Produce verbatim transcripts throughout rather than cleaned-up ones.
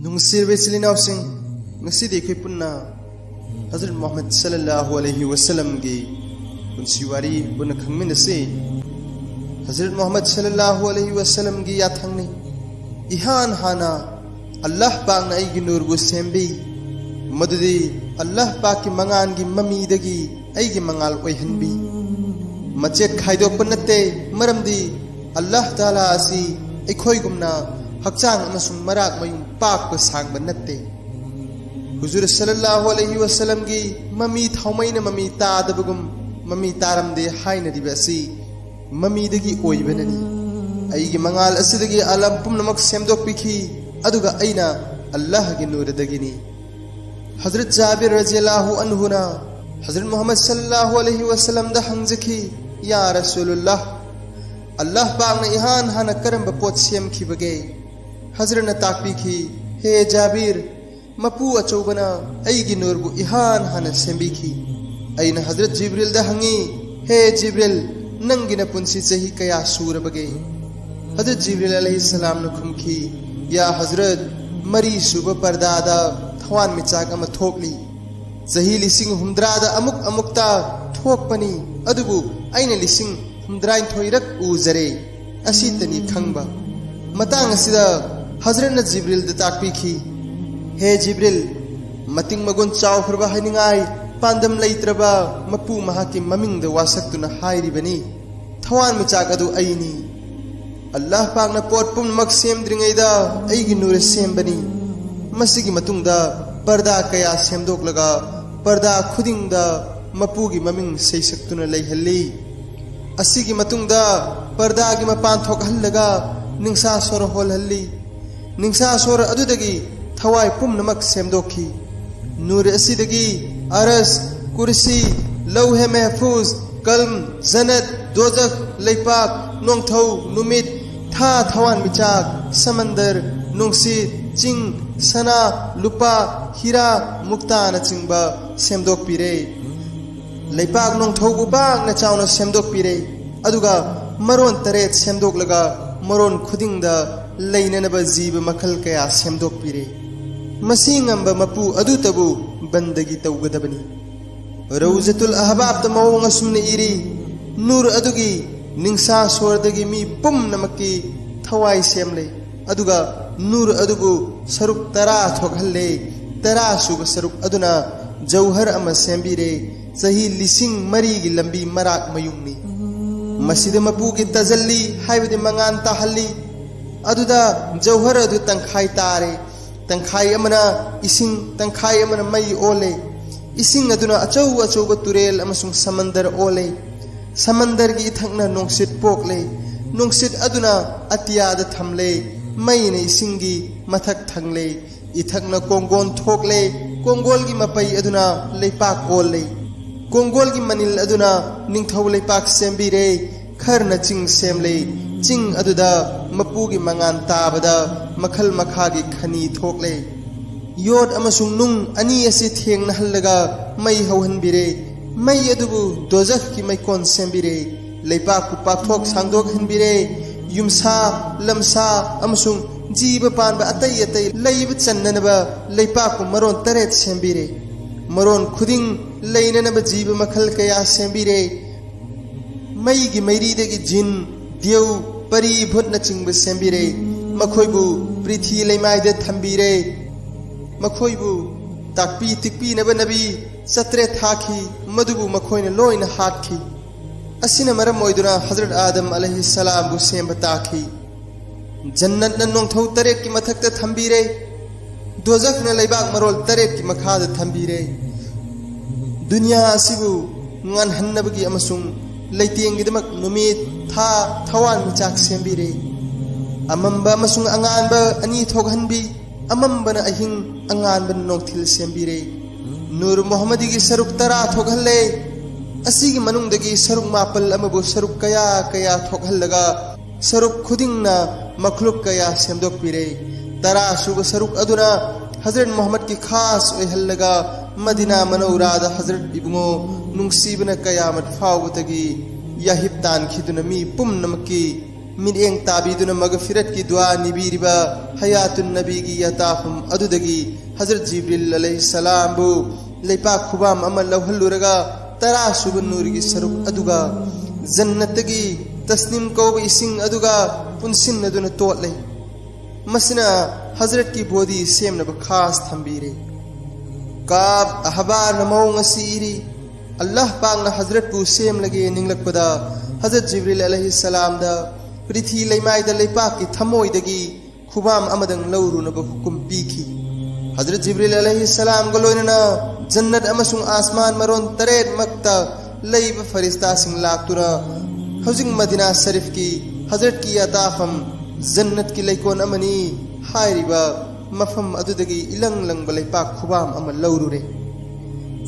ꯅꯨꯡꯁꯤꯔꯕ ꯏꯆꯤꯜ ꯏꯅꯥꯎꯁꯤꯡ, ꯉꯁꯤꯗꯤ ꯑꯩꯈꯣꯏ ꯄꯨꯟꯅ ꯍꯖꯔꯠ ꯃꯨꯍꯝꯃꯗ ꯁꯜꯂꯜꯂꯥꯍꯨ ꯑꯂꯩꯍꯤ ꯋꯥꯁꯜꯂꯝꯒꯤ ꯄꯨꯟꯁꯤ ꯋꯥꯔꯤ ꯄꯨꯟꯅ ꯈꯪꯃꯤꯟꯅꯁꯤ꯫ ꯍꯖꯔꯠ ꯃꯨꯍꯝꯃꯗ ꯁꯜꯂꯜꯂꯥꯍꯨ ꯑꯂꯩꯍꯤ ꯋꯥꯁꯜꯂꯝꯒꯤ ꯌꯥꯊꯪꯅꯤ, ꯏꯍꯥꯟ ꯍꯥꯟꯅ ꯑꯜꯂꯥꯍ ꯄꯥꯛꯅ ꯑꯩꯒꯤ ꯅꯨꯔꯕꯨ ꯁꯦꯝꯕꯤ, ꯃꯗꯨꯗꯤ ꯑꯜꯂꯥꯍ ꯄꯥꯛꯀꯤ ꯃꯉꯥꯜꯒꯤ ꯃꯃꯤꯗꯒꯤ ꯑꯩꯒꯤ ꯃꯉꯥꯜ ꯑꯣꯏꯍꯟꯕꯤ꯫ ꯃꯆꯦꯠ ꯈꯥꯏꯗꯣꯛꯄ ꯅꯠꯇꯦ, ꯃꯔꯝꯗꯤ ꯑꯜꯂꯥꯍ ꯇꯥꯂꯥ ꯑꯁꯤ ꯑꯩꯈꯣꯏꯒꯨꯝꯅ ꯍꯛꯆꯥꯡ ꯑꯃꯁꯨꯡ ꯃꯔꯥꯛ ꯃꯌꯨꯝ ꯄꯥꯛꯄ ꯁꯥꯡꯕ ꯅꯠꯇꯦ꯫ ꯍꯨꯖꯨꯔ ꯁꯜꯂꯜꯂꯥꯍꯨ ꯑꯂꯩꯍꯤ ꯋꯥꯁꯜꯂꯝꯒꯤ ꯃꯃꯤ ꯊꯥꯎꯃꯩꯅ ꯃꯃꯤ ꯇꯥꯗꯕꯒꯨꯝ ꯃꯃꯤ ꯇꯥꯔꯝꯗꯦ ꯍꯥꯏꯅꯔꯤꯕ ꯑꯁꯤ ꯃꯃꯤꯗꯒꯤ ꯑꯣꯏꯕꯅꯅꯤ꯫ ꯑꯩꯒꯤ ꯃꯉꯥꯜ ꯑꯁꯤꯗꯒꯤ ꯑꯥꯂꯝ ꯄꯨꯝꯅꯃꯛ ꯁꯦꯝꯗꯣꯛꯄꯤꯈꯤ, ꯑꯗꯨꯒ ꯑꯩꯅ ꯑꯜꯂꯥꯍꯒꯤ ꯅꯨꯔꯗꯒꯤꯅꯤ꯫ ꯍꯖꯔꯠ ꯖꯥꯕꯤꯔ ꯔꯖꯤꯌꯜꯂꯥꯍꯨ ꯑꯟꯍꯨꯅ ꯍꯖꯔꯠ ꯃꯨꯍꯝꯃꯗ ꯁꯜꯂꯜꯂꯥꯍꯨ ꯑꯂꯩꯍꯤ ꯋꯥꯁꯜꯂꯝꯗ ꯍꯪꯖꯈꯤ, "ꯌꯥ ꯔꯁꯨꯂꯨꯜꯂꯥꯍ, ꯑꯜꯂꯥꯍ ꯄꯥꯛꯅ ꯏꯍꯥꯟ ꯍꯥꯟꯅ ꯀꯔꯝꯕ ꯄꯣꯠ ꯁꯦꯝꯈꯤꯕꯒꯦ?" ꯍꯖꯔꯠꯅ ꯇꯥꯛꯄꯤꯈꯤ, "ꯍꯦ ꯖꯥꯕꯤꯔ, ꯃꯄꯨ ꯑꯆꯧꯕꯅ ꯑꯩꯒꯤ ꯅꯨꯔꯕꯨ ꯏꯍꯥꯟ ꯍꯥꯟꯅ ꯁꯦꯝꯕꯤꯈꯤ꯫" ꯑꯩꯅ ꯍꯖꯔꯠ ꯖꯤꯕ꯭ꯔꯤꯜꯗ ꯍꯪꯉꯤ, "ꯍꯦ ꯖꯤꯕ꯭ꯔꯤꯜ, ꯅꯪꯒꯤ ꯅꯄꯨꯟꯁꯤ ꯆꯍꯤ ꯀꯌꯥ ꯁꯨꯔꯕꯒꯦ?" ꯍꯖꯔꯠ ꯖꯤꯕ꯭ꯔꯤꯜ ꯑꯂꯩꯍꯤꯁꯁꯂꯥꯝꯅ ꯈꯨꯝꯈꯤ, "ꯌꯥ ꯍꯖꯔꯠ, ꯃꯔꯤ ꯁꯨꯕ ꯄꯔꯗꯥꯗ ꯊꯋꯥꯟꯃꯤꯆꯥꯛ ꯑꯃ ꯊꯣꯛꯂꯤ꯫ ꯆꯍꯤ ꯂꯤꯁꯤꯡ ꯍꯨꯝꯗ꯭ꯔꯥꯗ ꯑꯃꯨꯛ ꯑꯃꯨꯛꯇ ꯊꯣꯛꯄꯅꯤ, ꯑꯗꯨꯕꯨ ꯑꯩꯅ ꯂꯤꯁꯤꯡ ꯍꯨꯝꯗ꯭ꯔꯥꯅꯤꯊꯣꯏꯔꯛ ꯎꯖꯔꯦ꯫ ꯑꯁꯤꯇꯅꯤ ꯈꯪꯕ꯫" ꯃꯇꯥꯡ ꯑꯁꯤꯗ ꯍꯖꯔꯠꯅ ꯖꯤꯕ꯭ꯔꯤꯜꯗ ꯇꯥꯛꯄꯤꯈꯤ, "ꯍꯦ ꯖꯤꯕ꯭ꯔꯤꯜ, ꯃꯇꯤꯡ ꯃꯒꯨꯟ ꯆꯥꯎꯈ꯭ꯔꯕ ꯍꯥꯏꯅꯤꯡꯉꯥꯏ ꯄꯥꯟꯗꯝ ꯂꯩꯇ꯭ꯔꯕ ꯃꯄꯨ ꯃꯍꯥꯛꯀꯤ ꯃꯃꯤꯡꯗ ꯋꯥꯁꯛꯇꯨꯅ ꯍꯥꯏꯔꯤꯕꯅꯤ꯫ ꯊꯋꯥꯟꯃꯤꯆꯥꯛ ꯑꯗꯨ ꯑꯩꯅꯤ꯫ ꯑꯜꯂꯥꯍ ꯄꯥꯛꯅ ꯄꯣꯠ ꯄꯨꯝꯅꯃꯛ ꯁꯦꯝꯗ꯭ꯔꯤꯉꯩꯗ ꯑꯩꯒꯤ ꯅꯨꯔ ꯁꯦꯝꯕꯅꯤ꯫ ꯃꯁꯤꯒꯤ ꯃꯇꯨꯡꯗ ꯄꯔꯗꯥ ꯀꯌꯥ ꯁꯦꯝꯗꯣꯛꯂꯒ ꯄꯔꯗꯥ ꯈꯨꯗꯤꯡꯗ ꯃꯄꯨꯒꯤ ꯃꯃꯤꯡ ꯁꯩꯁꯛꯇꯨꯅ ꯂꯩꯍꯜꯂꯤ꯫ ꯑꯁꯤꯒꯤ ꯃꯇꯨꯡꯗ ꯄꯔꯗꯥꯒꯤ ꯃꯄꯥꯟ ꯊꯣꯛꯍꯜꯂꯒ ꯅꯤꯡꯁꯥ ꯁꯣꯔ ꯍꯣꯜꯍꯜꯂꯤ꯫ ꯅꯤꯡꯁꯥ ꯁꯣꯔ ꯑꯗꯨꯗꯒꯤ ꯊꯋꯥꯏ ꯄꯨꯝꯅꯃꯛ ꯁꯦꯝꯗꯣꯛꯈꯤ꯫ ꯅꯨꯔ ꯑꯁꯤꯗꯒꯤ ꯑꯔꯁ, ꯀꯨꯔꯁꯤ, ꯂꯧꯍꯦ ꯃꯦꯍꯐꯨꯖ, ꯀꯜꯝ, ꯖꯅꯠ, ꯗꯣꯖꯈ, ꯂꯩꯄꯥꯛ, ꯅꯣꯡꯊꯧ, ꯅꯨꯃꯤꯠ, ꯊꯥ, ꯊꯋꯥꯟꯃꯤꯆꯥꯛ, ꯁꯃꯟꯗꯔ, ꯅꯨꯡꯁꯤꯠ, ꯆꯤꯡ, ꯁꯅꯥ, ꯂꯨꯄꯥ, ꯍꯤꯔꯥ, ꯃꯨꯛꯇꯥꯅꯆꯤꯡꯕ ꯁꯦꯝꯗꯣꯛꯄꯤꯔꯦ꯫ ꯂꯩꯄꯥꯛ ꯅꯣꯡꯊꯧꯕꯨ ꯄꯥꯛꯅ ꯆꯥꯎꯅ ꯁꯦꯝꯗꯣꯛꯄꯤꯔꯦ꯫ ꯑꯗꯨꯒ ꯃꯔꯣꯟ ꯇꯔꯦꯠ ꯁꯦꯝꯗꯣꯛꯂꯒ ꯃꯔꯣꯟ ꯈꯨꯗꯤꯡꯗ ꯂꯩꯅꯅꯕ ꯖꯤꯕ ꯃꯈꯜ ꯀꯌꯥ ꯁꯦꯝꯗꯣꯛꯄꯤꯔꯦ꯫ ꯃꯁꯤ ꯉꯝꯕ ꯃꯄꯨ ꯑꯗꯨꯇꯕꯨ ꯕꯟꯗꯒꯤ ꯇꯧꯒꯗꯕꯅꯤ꯫ ꯔꯧꯖꯇꯨꯜ ꯑꯍꯕꯥꯕꯇ ꯃꯑꯣꯡ ꯑꯁꯨꯝꯅ ꯏꯔꯤ, ꯅꯨꯔ ꯑꯗꯨꯒꯤ ꯅꯤꯡꯁꯥ ꯁꯣꯔꯗꯒꯤ ꯃꯤ ꯄꯨꯝꯅꯃꯛꯀꯤ ꯊꯋꯥꯏ ꯁꯦꯝꯂꯦ, ꯑꯗꯨꯒ ꯅꯨꯔ ꯑꯗꯨꯕꯨ ꯁꯔꯨꯛ ꯇꯔꯥ ꯊꯣꯛꯍꯜꯂꯦ꯫ ꯇꯔꯥ ꯁꯨꯕ ꯁꯔꯨꯛ ꯑꯗꯨꯅ ꯖꯧꯍꯔ ꯑꯃ ꯁꯦꯝꯕꯤꯔꯦ꯫ ꯆꯍꯤ ꯂꯤꯁꯤꯡ ꯃꯔꯤꯒꯤ ꯂꯝꯕꯤ ꯃꯔꯥꯛ ꯃꯌꯨꯡꯅꯤ꯫ ꯃꯁꯤꯗ ꯃꯄꯨꯒꯤ ꯇꯖꯜꯂꯤ, ꯍꯥꯏꯕꯗꯤ ꯃꯉꯥꯟ ꯇꯥꯍꯜꯂꯤ꯫ ꯑꯗꯨꯗ ꯖꯧꯍꯔ ꯑꯗꯨ ꯇꯪꯈꯥꯏ ꯇꯥꯔꯦ꯫ ꯇꯪꯈꯥꯏ ꯑꯃꯅ ꯏꯁꯤꯡ, ꯇꯪꯈꯥꯏ ꯑꯃꯅ ꯃꯩ ꯑꯣꯜꯂꯦ꯫ ꯏꯁꯤꯡ ꯑꯗꯨꯅ ꯑꯆꯧ ꯑꯆꯧꯕ ꯇꯨꯔꯦꯜ ꯑꯃꯁꯨꯡ ꯁꯃꯟꯗꯔ ꯑꯣꯜꯂꯦ꯫ ꯁꯃꯟꯗꯔꯒꯤ ꯏꯊꯛꯅ ꯅꯨꯡꯁꯤꯠ ꯄꯣꯛꯂꯦ꯫ ꯅꯨꯡꯁꯤꯠ ꯑꯗꯨꯅ ꯑꯇꯤꯌꯥꯗ ꯊꯝꯂꯦ꯫ ꯃꯩꯅ ꯏꯁꯤꯡꯒꯤ ꯃꯊꯛ ꯊꯪꯂꯦ꯫ ꯏꯊꯛꯅ ꯀꯣꯡꯒꯣꯟ ꯊꯣꯛꯂꯦ꯫ ꯀꯣꯡꯒꯣꯜꯒꯤ ꯃꯄꯩ ꯑꯗꯨꯅ ꯂꯩꯄꯥꯛ ꯑꯣꯜꯂꯦ꯫ ꯀꯣꯡꯒꯣꯜꯒꯤ ꯃꯅꯤꯜ ꯑꯗꯨꯅ ꯅꯤꯡꯊꯧ ꯂꯩꯄꯥꯛ ꯁꯦꯝꯕꯤꯔꯦ꯫ ꯈꯔꯅ ꯆꯤꯡ ꯁꯦꯝꯂꯦ꯫ ꯆꯤꯡ ꯑꯗꯨꯗ ꯃꯄꯨꯒꯤ ꯃꯉꯥꯟ ꯇꯥꯕꯗ ꯃꯈꯜ ꯃꯈꯥꯒꯤ ꯈꯅꯤ ꯊꯣꯛꯂꯦ꯫ ꯌꯣꯠ ꯑꯃꯁꯨꯡ ꯅꯨꯡ ꯑꯅꯤ ꯑꯁꯤ ꯊꯦꯡꯅꯍꯜꯂꯒ ꯃꯩ ꯍꯧꯍꯟꯕꯤꯔꯦ꯫ ꯃꯩ ꯑꯗꯨꯕꯨ ꯗꯣꯖꯈꯀꯤ ꯃꯩꯀꯣꯟ ꯁꯦꯝꯕꯤꯔꯦ꯫ ꯂꯩꯄꯥꯛꯄꯨ ꯄꯥꯛꯊꯣꯛ ꯁꯥꯡꯗꯣꯛꯍꯟꯕꯤꯔꯦ꯫ ꯌꯨꯝꯁꯥ, ꯂꯝꯁꯥ ꯑꯃꯁꯨꯡ ꯖꯤꯕ ꯄꯥꯟꯕ ꯑꯇꯩ ꯑꯇꯩ ꯂꯩꯕ ꯆꯟꯅꯅꯕ ꯂꯩꯄꯥꯛꯄꯨ ꯃꯔꯣꯟ ꯇꯔꯦꯠ ꯁꯦꯝꯕꯤꯔꯦ꯫ ꯃꯔꯣꯟ ꯈꯨꯗꯤꯡ ꯂꯩꯅꯅꯕ ꯖꯤꯕ ꯃꯈꯜ ꯀꯌꯥ ꯁꯦꯝꯕꯤꯔꯦ꯫ ꯃꯩꯒꯤ ꯃꯩꯔꯤꯗꯒꯤ ꯖꯤꯟ, ꯗ꯭ꯌꯧ, ꯄꯔꯤ, ꯚꯨꯠꯅꯆꯤꯡꯕ ꯁꯦꯝꯕꯤꯔꯦ꯫ ꯃꯈꯣꯏꯕꯨ ꯄ꯭ꯔꯤꯊꯤ ꯂꯩꯃꯥꯏꯗ ꯊꯝꯕꯤꯔꯦ꯫ ꯃꯈꯣꯏꯕꯨ ꯇꯥꯛꯄꯤ ꯇꯤꯛꯄꯤꯅꯕ ꯅꯕꯤ ꯆꯥꯇ꯭ꯔꯦꯠ ꯊꯥꯈꯤ, ꯃꯗꯨꯕꯨ ꯃꯈꯣꯏꯅ ꯂꯣꯏꯅ ꯍꯥꯠꯈꯤ꯫ ꯑꯁꯤꯅ ꯃꯔꯝ ꯑꯣꯏꯗꯨꯅ ꯍꯖꯔꯠ ꯑꯥꯗꯝ ꯑꯂꯩꯍꯤ ꯁꯂꯥꯝꯕꯨ ꯁꯦꯝꯕ ꯇꯥꯈꯤ꯫ ꯖꯟꯅꯠꯅ ꯅꯣꯡꯊꯧ ꯇꯔꯦꯠꯀꯤ ꯃꯊꯛꯇ ꯊꯝꯕꯤꯔꯦ꯫ ꯗꯣꯖꯈꯅ ꯂꯩꯕꯥꯛ ꯃꯔꯣꯜ ꯇꯔꯦꯠꯀꯤ ꯃꯈꯥꯗ ꯊꯝꯕꯤꯔꯦ꯫ ꯗꯨꯅꯤꯌꯥ ꯑꯁꯤꯕꯨ ꯉꯥꯟꯍꯟꯅꯕꯒꯤ ꯑꯃꯁꯨꯡ ꯂꯩꯇꯦꯡꯒꯤꯗꯃꯛ ꯅꯨꯃꯤꯠ, ꯊꯥ, ꯊꯋꯥꯟꯃꯤꯆꯥꯛ ꯁꯦꯝꯕꯤꯔꯦ꯫ ꯑꯃꯝꯕ ꯑꯃꯁꯨꯡ ꯑꯉꯥꯟꯕ ꯑꯅꯤ ꯊꯣꯛꯍꯟꯕꯤ꯫ ꯑꯃꯝꯕꯅ ꯑꯍꯤꯡ, ꯑꯉꯥꯟꯕꯅ ꯅꯣꯡꯊꯤꯜ ꯁꯦꯝꯕꯤꯔꯦ꯫ ꯅꯨꯔ ꯃꯨꯍꯝꯃꯗꯤꯒꯤ ꯁꯔꯨꯛ ꯇꯔꯥ ꯊꯣꯛꯍꯜꯂꯦ꯫ ꯑꯁꯤꯒꯤ ꯃꯅꯨꯡꯗꯒꯤ ꯁꯔꯨꯛ ꯃꯥꯄꯜ ꯑꯃꯕꯨ ꯁꯔꯨꯛ ꯀꯌꯥ ꯀꯌꯥ ꯊꯣꯛꯍꯜꯂꯒ ꯁꯔꯨꯛ ꯈꯨꯗꯤꯡꯅ ꯃꯈꯂꯨꯛ ꯀꯌꯥ ꯁꯦꯝꯗꯣꯛꯄꯤꯔꯦ꯫ ꯇꯔꯥ ꯁꯨꯕ ꯁꯔꯨꯛ ꯑꯗꯨꯅ ꯍꯖꯔꯠ ꯃꯨꯍꯝꯃꯗꯀꯤ ꯈꯥꯁ ꯑꯣꯏꯍꯜꯂꯒ ꯃꯗꯤꯅꯥ ꯃꯅꯧꯔꯥꯗ ꯍꯖꯔꯠ ꯏꯕꯨꯡꯉꯣ ꯅꯨꯡꯁꯤꯕꯅ ꯀꯌꯥꯃꯠ ꯐꯥꯎꯕꯗꯒꯤ ꯌꯥꯍꯤꯞ ꯇꯥꯟꯈꯤꯗꯨꯅ ꯃꯤ ꯄꯨꯝꯅꯃꯛꯀꯤ ꯃꯤꯠꯌꯦꯡ ꯇꯥꯕꯤꯗꯨꯅ ꯃꯒꯐꯤꯔꯠꯀꯤ ꯗꯨꯋꯥ ꯅꯤꯕꯤꯔꯤꯕ ꯍꯌꯥꯇꯨꯟ ꯅꯕꯤꯒꯤ ꯌꯥꯇꯥꯐꯝ ꯑꯗꯨꯗꯒꯤ ꯍꯖꯔꯠ ꯖꯤꯕ꯭ꯔꯤꯜ ꯑꯂꯩꯍꯤꯁꯁꯂꯥꯝꯕꯨ ꯂꯩꯄꯥꯛ ꯈꯨꯕꯥꯝ ꯑꯃ ꯂꯧꯍꯜꯂꯨꯔꯒ ꯇꯔꯥ ꯁꯨꯕ ꯅꯨꯔꯒꯤ ꯁꯔꯨꯛ ꯑꯗꯨꯒ ꯖꯟꯅꯠꯇꯒꯤ ꯇꯁꯅꯤꯝ ꯀꯧꯕ ꯏꯁꯤꯡ ꯑꯗꯨꯒ ꯄꯨꯟꯁꯤꯟꯅꯗꯨꯅ ꯇꯣꯠꯂꯦ꯫ ꯃꯁꯤꯅ ꯍꯖꯔꯠꯀꯤ ꯕꯣꯗꯤ ꯁꯦꯝꯅꯕ ꯈꯥꯁ ꯊꯝꯕꯤꯔꯦ꯫ ꯀꯥꯕ ꯑꯍꯕꯥꯔꯅ ꯃꯑꯣꯡ ꯑꯁꯤ ꯏꯔꯤ, ꯑꯜꯂꯥꯍ ꯄꯥꯛꯅ ꯍꯖꯔꯠꯄꯨ ꯁꯦꯝꯂꯒꯦ ꯅꯤꯡꯂꯛꯄꯗ ꯍꯖꯔꯠ ꯖꯤꯕ꯭ꯔꯤꯜ ꯑꯂꯩꯍꯤꯁꯁꯂꯥꯝꯗ ꯄ꯭ꯔꯤꯊꯤ ꯂꯩꯃꯥꯏꯗ ꯂꯩꯄꯥꯛꯀꯤ ꯊꯃꯣꯏꯗꯒꯤ ꯈꯨꯕꯥꯝ ꯑꯃꯗꯪ ꯂꯧꯔꯨꯅꯕ ꯍꯨꯀꯨꯝ ꯄꯤꯈꯤ꯫ ꯍꯖꯔꯠ ꯖꯤꯕ꯭ꯔꯤꯜ ꯑꯂꯩꯍꯤꯁꯁꯂꯥꯝꯒ ꯂꯣꯏꯅꯅ ꯖꯟꯅꯠ ꯑꯃꯁꯨꯡ ꯑꯥꯁꯃꯥꯟ ꯃꯔꯣꯟ ꯇꯔꯦꯠꯃꯛꯇ ꯂꯩꯕ ꯐꯔꯤꯁꯇꯥꯁꯤꯡ ꯂꯥꯛꯇꯨꯅ ꯍꯧꯖꯤꯛ ꯃꯗꯤꯅꯥ ꯁꯔꯤꯐꯀꯤ ꯍꯖꯔꯠꯀꯤ ꯑꯇꯥꯐꯝ ꯖꯟꯅꯠꯀꯤ ꯂꯩꯀꯣꯟ ꯑꯃꯅꯤ ꯍꯥꯏꯔꯤꯕ ꯃꯐꯝ ꯑꯗꯨꯗꯒꯤ ꯏꯂꯪ ꯂꯪꯕ ꯂꯩꯄꯥꯛ ꯈꯨꯕꯥꯝ ꯑꯃ ꯂꯧꯔꯨꯔꯦ꯫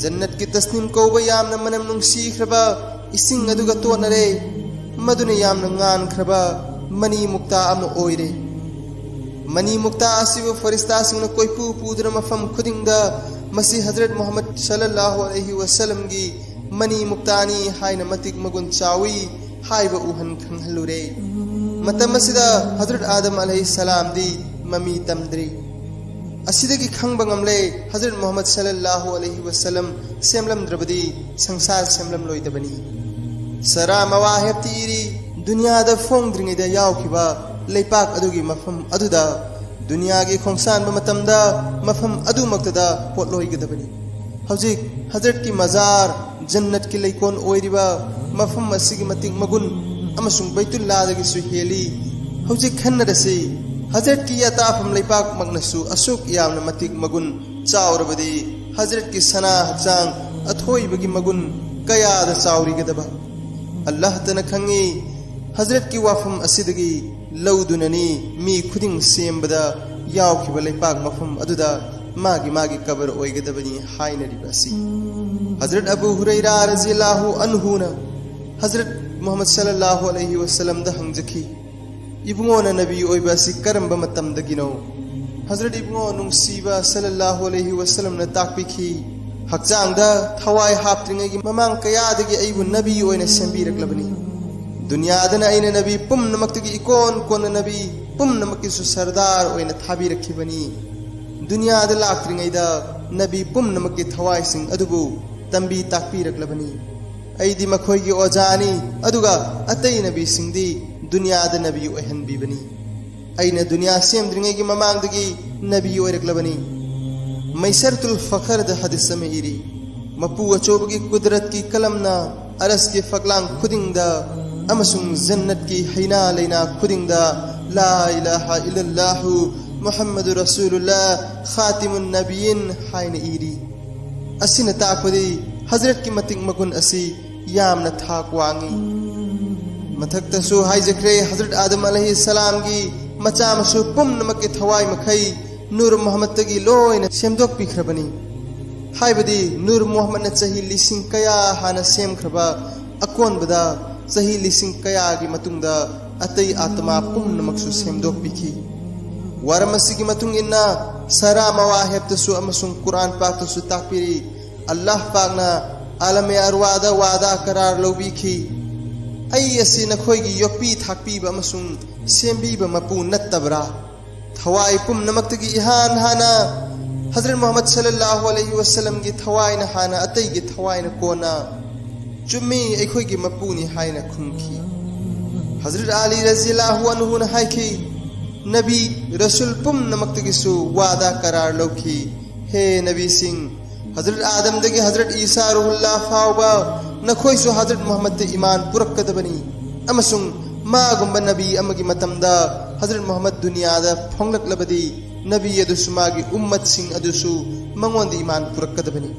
ꯖꯟꯅꯠꯀꯤ ꯇꯁꯅꯤꯝ ꯀꯧꯕ ꯌꯥꯝꯅ ꯃꯅꯝ ꯅꯨꯡꯁꯤꯈ꯭ꯔꯕ ꯏꯁꯤꯡ ꯑꯗꯨꯒ ꯇꯣꯠꯅꯔꯦ꯫ ꯃꯗꯨꯅ ꯌꯥꯝꯅ ꯉꯥꯟꯈ꯭ꯔꯕ ꯃꯅꯤ ꯃꯨꯛꯇꯥ ꯑꯃ ꯑꯣꯏꯔꯦ꯫ ꯃꯅꯤ ꯃꯨꯛꯇꯥ ꯑꯁꯤꯕꯨ ꯐꯔꯤꯁꯇꯥꯁꯤꯡꯅ ꯀꯣꯏꯄꯨ ꯄꯨꯗꯨꯅ ꯃꯐꯝ ꯈꯨꯗꯤꯡꯗ ꯃꯁꯤ ꯍꯖꯔꯠ ꯃꯨꯍꯝꯃꯗ ꯁꯜꯂꯜꯂꯥꯍꯨ ꯑꯂꯩꯍꯤ ꯋꯁꯜꯂꯝꯒꯤ ꯃꯅꯤ ꯃꯨꯛꯇꯥꯅꯤ ꯍꯥꯏꯅ ꯃꯇꯤꯛ ꯃꯒꯨꯟ ꯆꯥꯎꯏ ꯍꯥꯏꯕ ꯎꯍꯟ ꯈꯪꯍꯜꯂꯨꯔꯦ꯫ ꯃꯇꯝ ꯑꯁꯤꯗ ꯍꯖꯔꯠ ꯑꯥꯗꯝ ꯑꯂꯩꯍꯤ ꯁꯂꯥꯝꯗꯤ ꯃꯃꯤ ꯇꯝꯗ꯭ꯔꯤ꯫ ꯑꯁꯤꯗꯒꯤ ꯈꯪꯕ ꯉꯝꯂꯦ, ꯍꯖꯔꯠ ꯃꯨꯍꯝꯃꯗ ꯁꯜꯂꯜꯂꯥꯍꯨ ꯑꯂꯩꯍꯤ ꯋꯁꯜꯂꯝ ꯁꯦꯝꯂꯝꯗ꯭ꯔꯕꯗꯤ ꯁꯪꯁꯥꯔ ꯁꯦꯝꯂꯝꯂꯣꯏꯗꯕꯅꯤ꯫ ꯁꯔꯥ ꯃꯋꯥꯍꯦꯕꯇꯤ ꯏꯔꯤ, ꯗꯨꯅꯤꯌꯥꯗ ꯐꯣꯡꯗ꯭ꯔꯤꯉꯩꯗ ꯌꯥꯎꯈꯤꯕ ꯂꯩꯄꯥꯛ ꯑꯗꯨꯒꯤ ꯃꯐꯝ ꯑꯗꯨꯗ ꯗꯨꯅꯤꯌꯥꯒꯤ ꯈꯣꯡꯁꯥꯟꯕ ꯃꯇꯝꯗ ꯃꯐꯝ ꯑꯗꯨꯃꯛꯇꯗ ꯄꯣꯠꯂꯣꯏꯒꯗꯕꯅꯤ꯫ ꯍꯧꯖꯤꯛ ꯍꯖꯔꯠꯀꯤ ꯃꯖꯥꯔ ꯖꯟꯅꯠꯀꯤ ꯂꯩꯀꯣꯟ ꯑꯣꯏꯔꯤꯕ ꯃꯐꯝ ꯑꯁꯤꯒꯤ ꯃꯇꯤꯛ ꯃꯒꯨꯟ ꯑꯃꯁꯨꯡ ꯕꯩꯇꯨꯜꯂꯥꯗꯒꯤꯁꯨ ꯍꯦꯜꯂꯤ꯫ ꯍꯧꯖꯤꯛ ꯈꯟꯅꯔꯁꯤ, ꯍꯖꯔꯠꯀꯤ ꯑꯇꯥꯐꯝ ꯂꯩꯄꯥꯛꯃꯛꯅꯁꯨ ꯑꯁꯨꯛ ꯌꯥꯝꯅ ꯃꯇꯤꯛ ꯃꯒꯨꯟ ꯆꯥꯎꯔꯕꯗꯤ ꯍꯖꯔꯠꯀꯤ ꯁꯅꯥ ꯍꯛꯆꯥꯡ ꯑꯊꯣꯏꯕꯒꯤ ꯃꯒꯨꯟ ꯀꯌꯥꯗ ꯆꯥꯎꯔꯤꯒꯗꯕ? ꯑꯜꯂꯥꯍꯇꯅ ꯈꯪꯉꯤ꯫ ꯍꯖꯔꯠꯀꯤ ꯋꯥꯐꯝ ꯑꯁꯤꯗꯒꯤ ꯂꯧꯗꯨꯅꯅꯤ ꯃꯤ ꯈꯨꯗꯤꯡ ꯁꯦꯝꯕꯗ ꯌꯥꯎꯈꯤꯕ ꯂꯩꯄꯥꯛ ꯃꯐꯝ ꯑꯗꯨꯗ ꯃꯥꯒꯤ ꯃꯥꯒꯤ ꯀꯕꯔ ꯑꯣꯏꯒꯗꯕꯅꯤ ꯍꯥꯏꯅꯔꯤꯕ ꯑꯁꯤ꯫ ꯍꯖꯔꯠ ꯑꯕꯨ ꯍꯨꯔꯩꯔꯥ ꯔꯖꯤꯌꯜꯂꯥꯍꯨ ꯑꯟꯍꯨꯅ ꯍꯖꯔꯠ ꯃꯨꯍꯝꯃꯗ ꯁꯜꯂꯜꯂꯥꯍꯨ ꯑꯂꯩꯍꯤ ꯋꯁꯜꯂꯝꯗ ꯍꯪꯖꯈꯤ, "ꯏꯕꯨꯡꯉꯣꯅ ꯅꯕꯤ ꯑꯣꯏꯕ ꯑꯁꯤ ꯀꯔꯝꯕ ꯃꯇꯝꯗꯒꯤꯅꯣ?" ꯍꯖꯔꯠ ꯏꯕꯨꯡꯉꯣ ꯅꯨꯡꯁꯤꯕ ꯁꯜꯂꯜꯂꯥꯍꯨ ꯑꯂꯩꯍꯤ ꯋꯁꯜꯂꯝꯅ ꯇꯥꯛꯄꯤꯈꯤ, "ꯍꯛꯆꯥꯡꯗ ꯊꯋꯥꯏ ꯍꯥꯞꯇ꯭ꯔꯤꯉꯩꯒꯤ ꯃꯃꯥꯡ ꯀꯌꯥꯗꯒꯤ ꯑꯩꯕꯨ ꯅꯕꯤ ꯑꯣꯏꯅ ꯁꯦꯝꯕꯤꯔꯛꯂꯕꯅꯤ꯫ ꯗꯨꯅꯤꯌꯥꯗꯅ ꯑꯩꯅ ꯅꯕꯤ ꯄꯨꯝꯅꯃꯛꯇꯒꯤ ꯏꯀꯣꯟ ꯀꯣꯟꯅ ꯅꯕꯤ ꯄꯨꯝꯅꯃꯛꯀꯤꯁꯨ ꯁꯔꯗꯥꯔ ꯑꯣꯏꯅ ꯊꯥꯕꯤꯔꯛꯈꯤꯕꯅꯤ꯫ ꯗꯨꯅꯤꯌꯥꯗ ꯂꯥꯛꯇ꯭ꯔꯤꯉꯩꯗ ꯅꯕꯤ ꯄꯨꯝꯅꯃꯛꯀꯤ ꯊꯋꯥꯏꯁꯤꯡ ꯑꯗꯨꯕꯨ ꯇꯝꯕꯤ ꯇꯥꯛꯄꯤꯔꯛꯂꯕꯅꯤ꯫ ꯑꯩꯗꯤ ꯃꯈꯣꯏꯒꯤ ꯑꯣꯖꯥꯅꯤ, ꯑꯗꯨꯒ ꯑꯇꯩ ꯅꯕꯤꯁꯤꯡꯗꯤ ꯗꯨꯅꯤꯌꯥꯗ ꯅꯕꯤ ꯑꯣꯏꯍꯟꯕꯤꯕꯅꯤ꯫ ꯑꯩꯅ ꯗꯨꯅꯤꯌꯥ ꯁꯦꯝꯗ꯭ꯔꯤꯉꯩꯒꯤ ꯃꯃꯥꯡꯗꯒꯤ ꯅꯕꯤ ꯑꯣꯏꯔꯛꯂꯕꯅꯤ꯫ ꯃꯩꯁꯔꯇꯨꯜ ꯐꯈꯔꯗ ꯍꯗꯤꯁ ꯑꯃ ꯏꯔꯤ, ꯃꯄꯨ ꯑꯆꯧꯕꯒꯤ ꯀꯨꯗꯔꯠꯀꯤ ꯀꯂꯝꯅ ꯑꯔꯁꯀꯤ ꯐꯛꯂꯥꯡ ꯈꯨꯗꯤꯡꯗ ꯑꯃꯁꯨꯡ ꯖꯟꯅꯠꯀꯤ ꯍꯩꯅꯥ ꯂꯩꯅꯥ ꯈꯨꯗꯤꯡꯗ "ꯂꯥ ꯏꯂꯥꯍ ꯏꯜꯂꯜꯂꯥꯍꯨ ꯃꯨꯍꯝꯃꯗꯨ ꯔꯁꯨꯂꯨꯜꯂꯥ ꯈꯥꯇꯤꯃꯨꯟ ꯅꯕꯤꯌꯤꯟ" ꯍꯥꯏꯅ ꯏꯔꯤ꯫ ꯑꯁꯤꯅ ꯇꯥꯛꯄꯗꯤ ꯍꯖꯔꯠꯀꯤ ꯃꯇꯤꯛ ꯃꯒꯨꯟ ꯑꯁꯤ ꯌꯥꯝꯅ ꯊꯥꯛ ꯋꯥꯡꯉꯤ꯫ ꯃꯊꯛꯇꯁꯨ ꯍꯥꯏꯖꯈ꯭ꯔꯦ, ꯍꯖꯔꯠ ꯑꯥꯗꯝ ꯑꯂꯩꯍꯤ ꯁꯂꯥꯝꯒꯤ ꯃꯆꯥ ꯃꯁꯨ ꯄꯨꯝꯅꯃꯛꯀꯤ ꯊꯋꯥꯏ ꯃꯈꯩ ꯅꯨꯔ ꯃꯨꯍꯝꯃꯗꯇꯒꯤ ꯂꯣꯏꯅ ꯁꯦꯝꯗꯣꯛꯄꯤꯈ꯭ꯔꯕꯅꯤ꯫ ꯍꯥꯏꯕꯗꯤ ꯅꯨꯔ ꯃꯨꯍꯝꯃꯗꯅ ꯆꯍꯤ ꯂꯤꯁꯤꯡ ꯀꯌꯥ ꯍꯥꯟꯅ ꯁꯦꯝꯈ꯭ꯔꯕ, ꯑꯀꯣꯟꯕꯗ ꯆꯍꯤ ꯂꯤꯁꯤꯡ ꯀꯌꯥꯒꯤ ꯃꯇꯨꯡꯗ ꯑꯇꯩ ꯑꯥꯇꯃꯥ ꯄꯨꯝꯅꯃꯛꯁꯨ ꯁꯦꯝꯗꯣꯛꯄꯤꯈꯤ꯫ ꯋꯥꯔꯝ ꯑꯁꯤꯒꯤ ꯃꯇꯨꯡ ꯏꯟꯅ ꯁꯔꯥ ꯃꯋꯥꯍꯦꯞꯇꯁꯨ ꯑꯃꯁꯨꯡ ꯀꯨꯔꯥꯟ ꯄꯥꯛꯇꯁꯨ ꯇꯥꯛꯄꯤꯔꯤ, ꯑꯜꯂꯥꯍ ꯄꯥꯛꯅ ꯑꯥꯂꯃꯦ ꯑꯔꯋꯥꯗ ꯋꯥꯗꯥ ꯀꯔꯥꯔ ꯂꯧꯕꯤꯈꯤ, "ꯑꯩ ꯑꯁꯤ ꯅꯈꯣꯏꯒꯤ ꯌꯣꯛꯄꯤ ꯊꯥꯛꯄꯤꯕ ꯑꯃꯁꯨꯡ ꯁꯦꯝꯕꯤꯕ ꯃꯄꯨ ꯅꯠꯇꯕ꯭ꯔꯥ?" ꯊꯋꯥꯏ ꯄꯨꯝꯅꯃꯛꯇꯒꯤ ꯏꯍꯥꯟ ꯍꯥꯟꯅ ꯍꯖꯔꯠ ꯃꯨꯍꯝꯃꯗ ꯁꯜꯂꯜꯂꯥꯍꯨ ꯑꯂꯩꯍꯤ ꯋꯁꯜꯂꯝꯒꯤ ꯊꯋꯥꯏꯅ ꯍꯥꯟꯅ, ꯑꯇꯩꯒꯤ ꯊꯋꯥꯏꯅ ꯀꯣꯟꯅ, "ꯆꯨꯝꯃꯤ, ꯑꯩꯈꯣꯏꯒꯤ ꯃꯄꯨꯅꯤ" ꯍꯥꯏꯅ ꯈꯨꯝꯈꯤ꯫ ꯍꯖꯔꯠ ꯑꯂꯤ ꯔꯖꯤꯌꯜꯂꯥꯍꯨ ꯑꯟꯍꯨꯅ ꯍꯥꯏꯈꯤ, "ꯅꯕꯤ, ꯔꯁꯨꯜ ꯄꯨꯝꯅꯃꯛꯇꯒꯤꯁꯨ ꯋꯥꯗꯥ ꯀꯔꯥꯔ ꯂꯧꯈꯤ꯫ ꯍꯦ ꯅꯕꯤꯁꯤꯡ, ꯍꯖꯔꯠ ꯑꯥꯗꯝꯗꯒꯤ ꯍꯖꯔꯠ ꯏꯁꯥ ꯔꯨꯍꯨꯜꯂꯥ ꯐꯥꯎꯕ ꯅꯈꯣꯏꯁꯨ ꯍꯖꯔꯠ ꯃꯨꯍꯝꯃꯗꯇ ꯏꯃꯥꯟ ꯄꯨꯔꯛꯀꯗꯕꯅꯤ, ꯑꯃꯁꯨꯡ ꯃꯥꯒꯨꯝꯕ ꯅꯕꯤ ꯑꯃꯒꯤ ꯃꯇꯝꯗ ꯍꯖꯔꯠ ꯃꯨꯍꯝꯃꯗ ꯗꯨꯅꯤꯌꯥꯗ ꯐꯣꯡꯂꯛꯂꯕꯗꯤ ꯅꯕꯤ ꯑꯗꯨꯁꯨ ꯃꯥꯒꯤ ꯎꯝꯃꯠꯁꯤꯡ ꯑꯗꯨꯁꯨ ꯃꯉꯣꯟꯗ ꯏꯃꯥꯟ ꯄꯨꯔꯛꯀꯗꯕꯅꯤ꯫"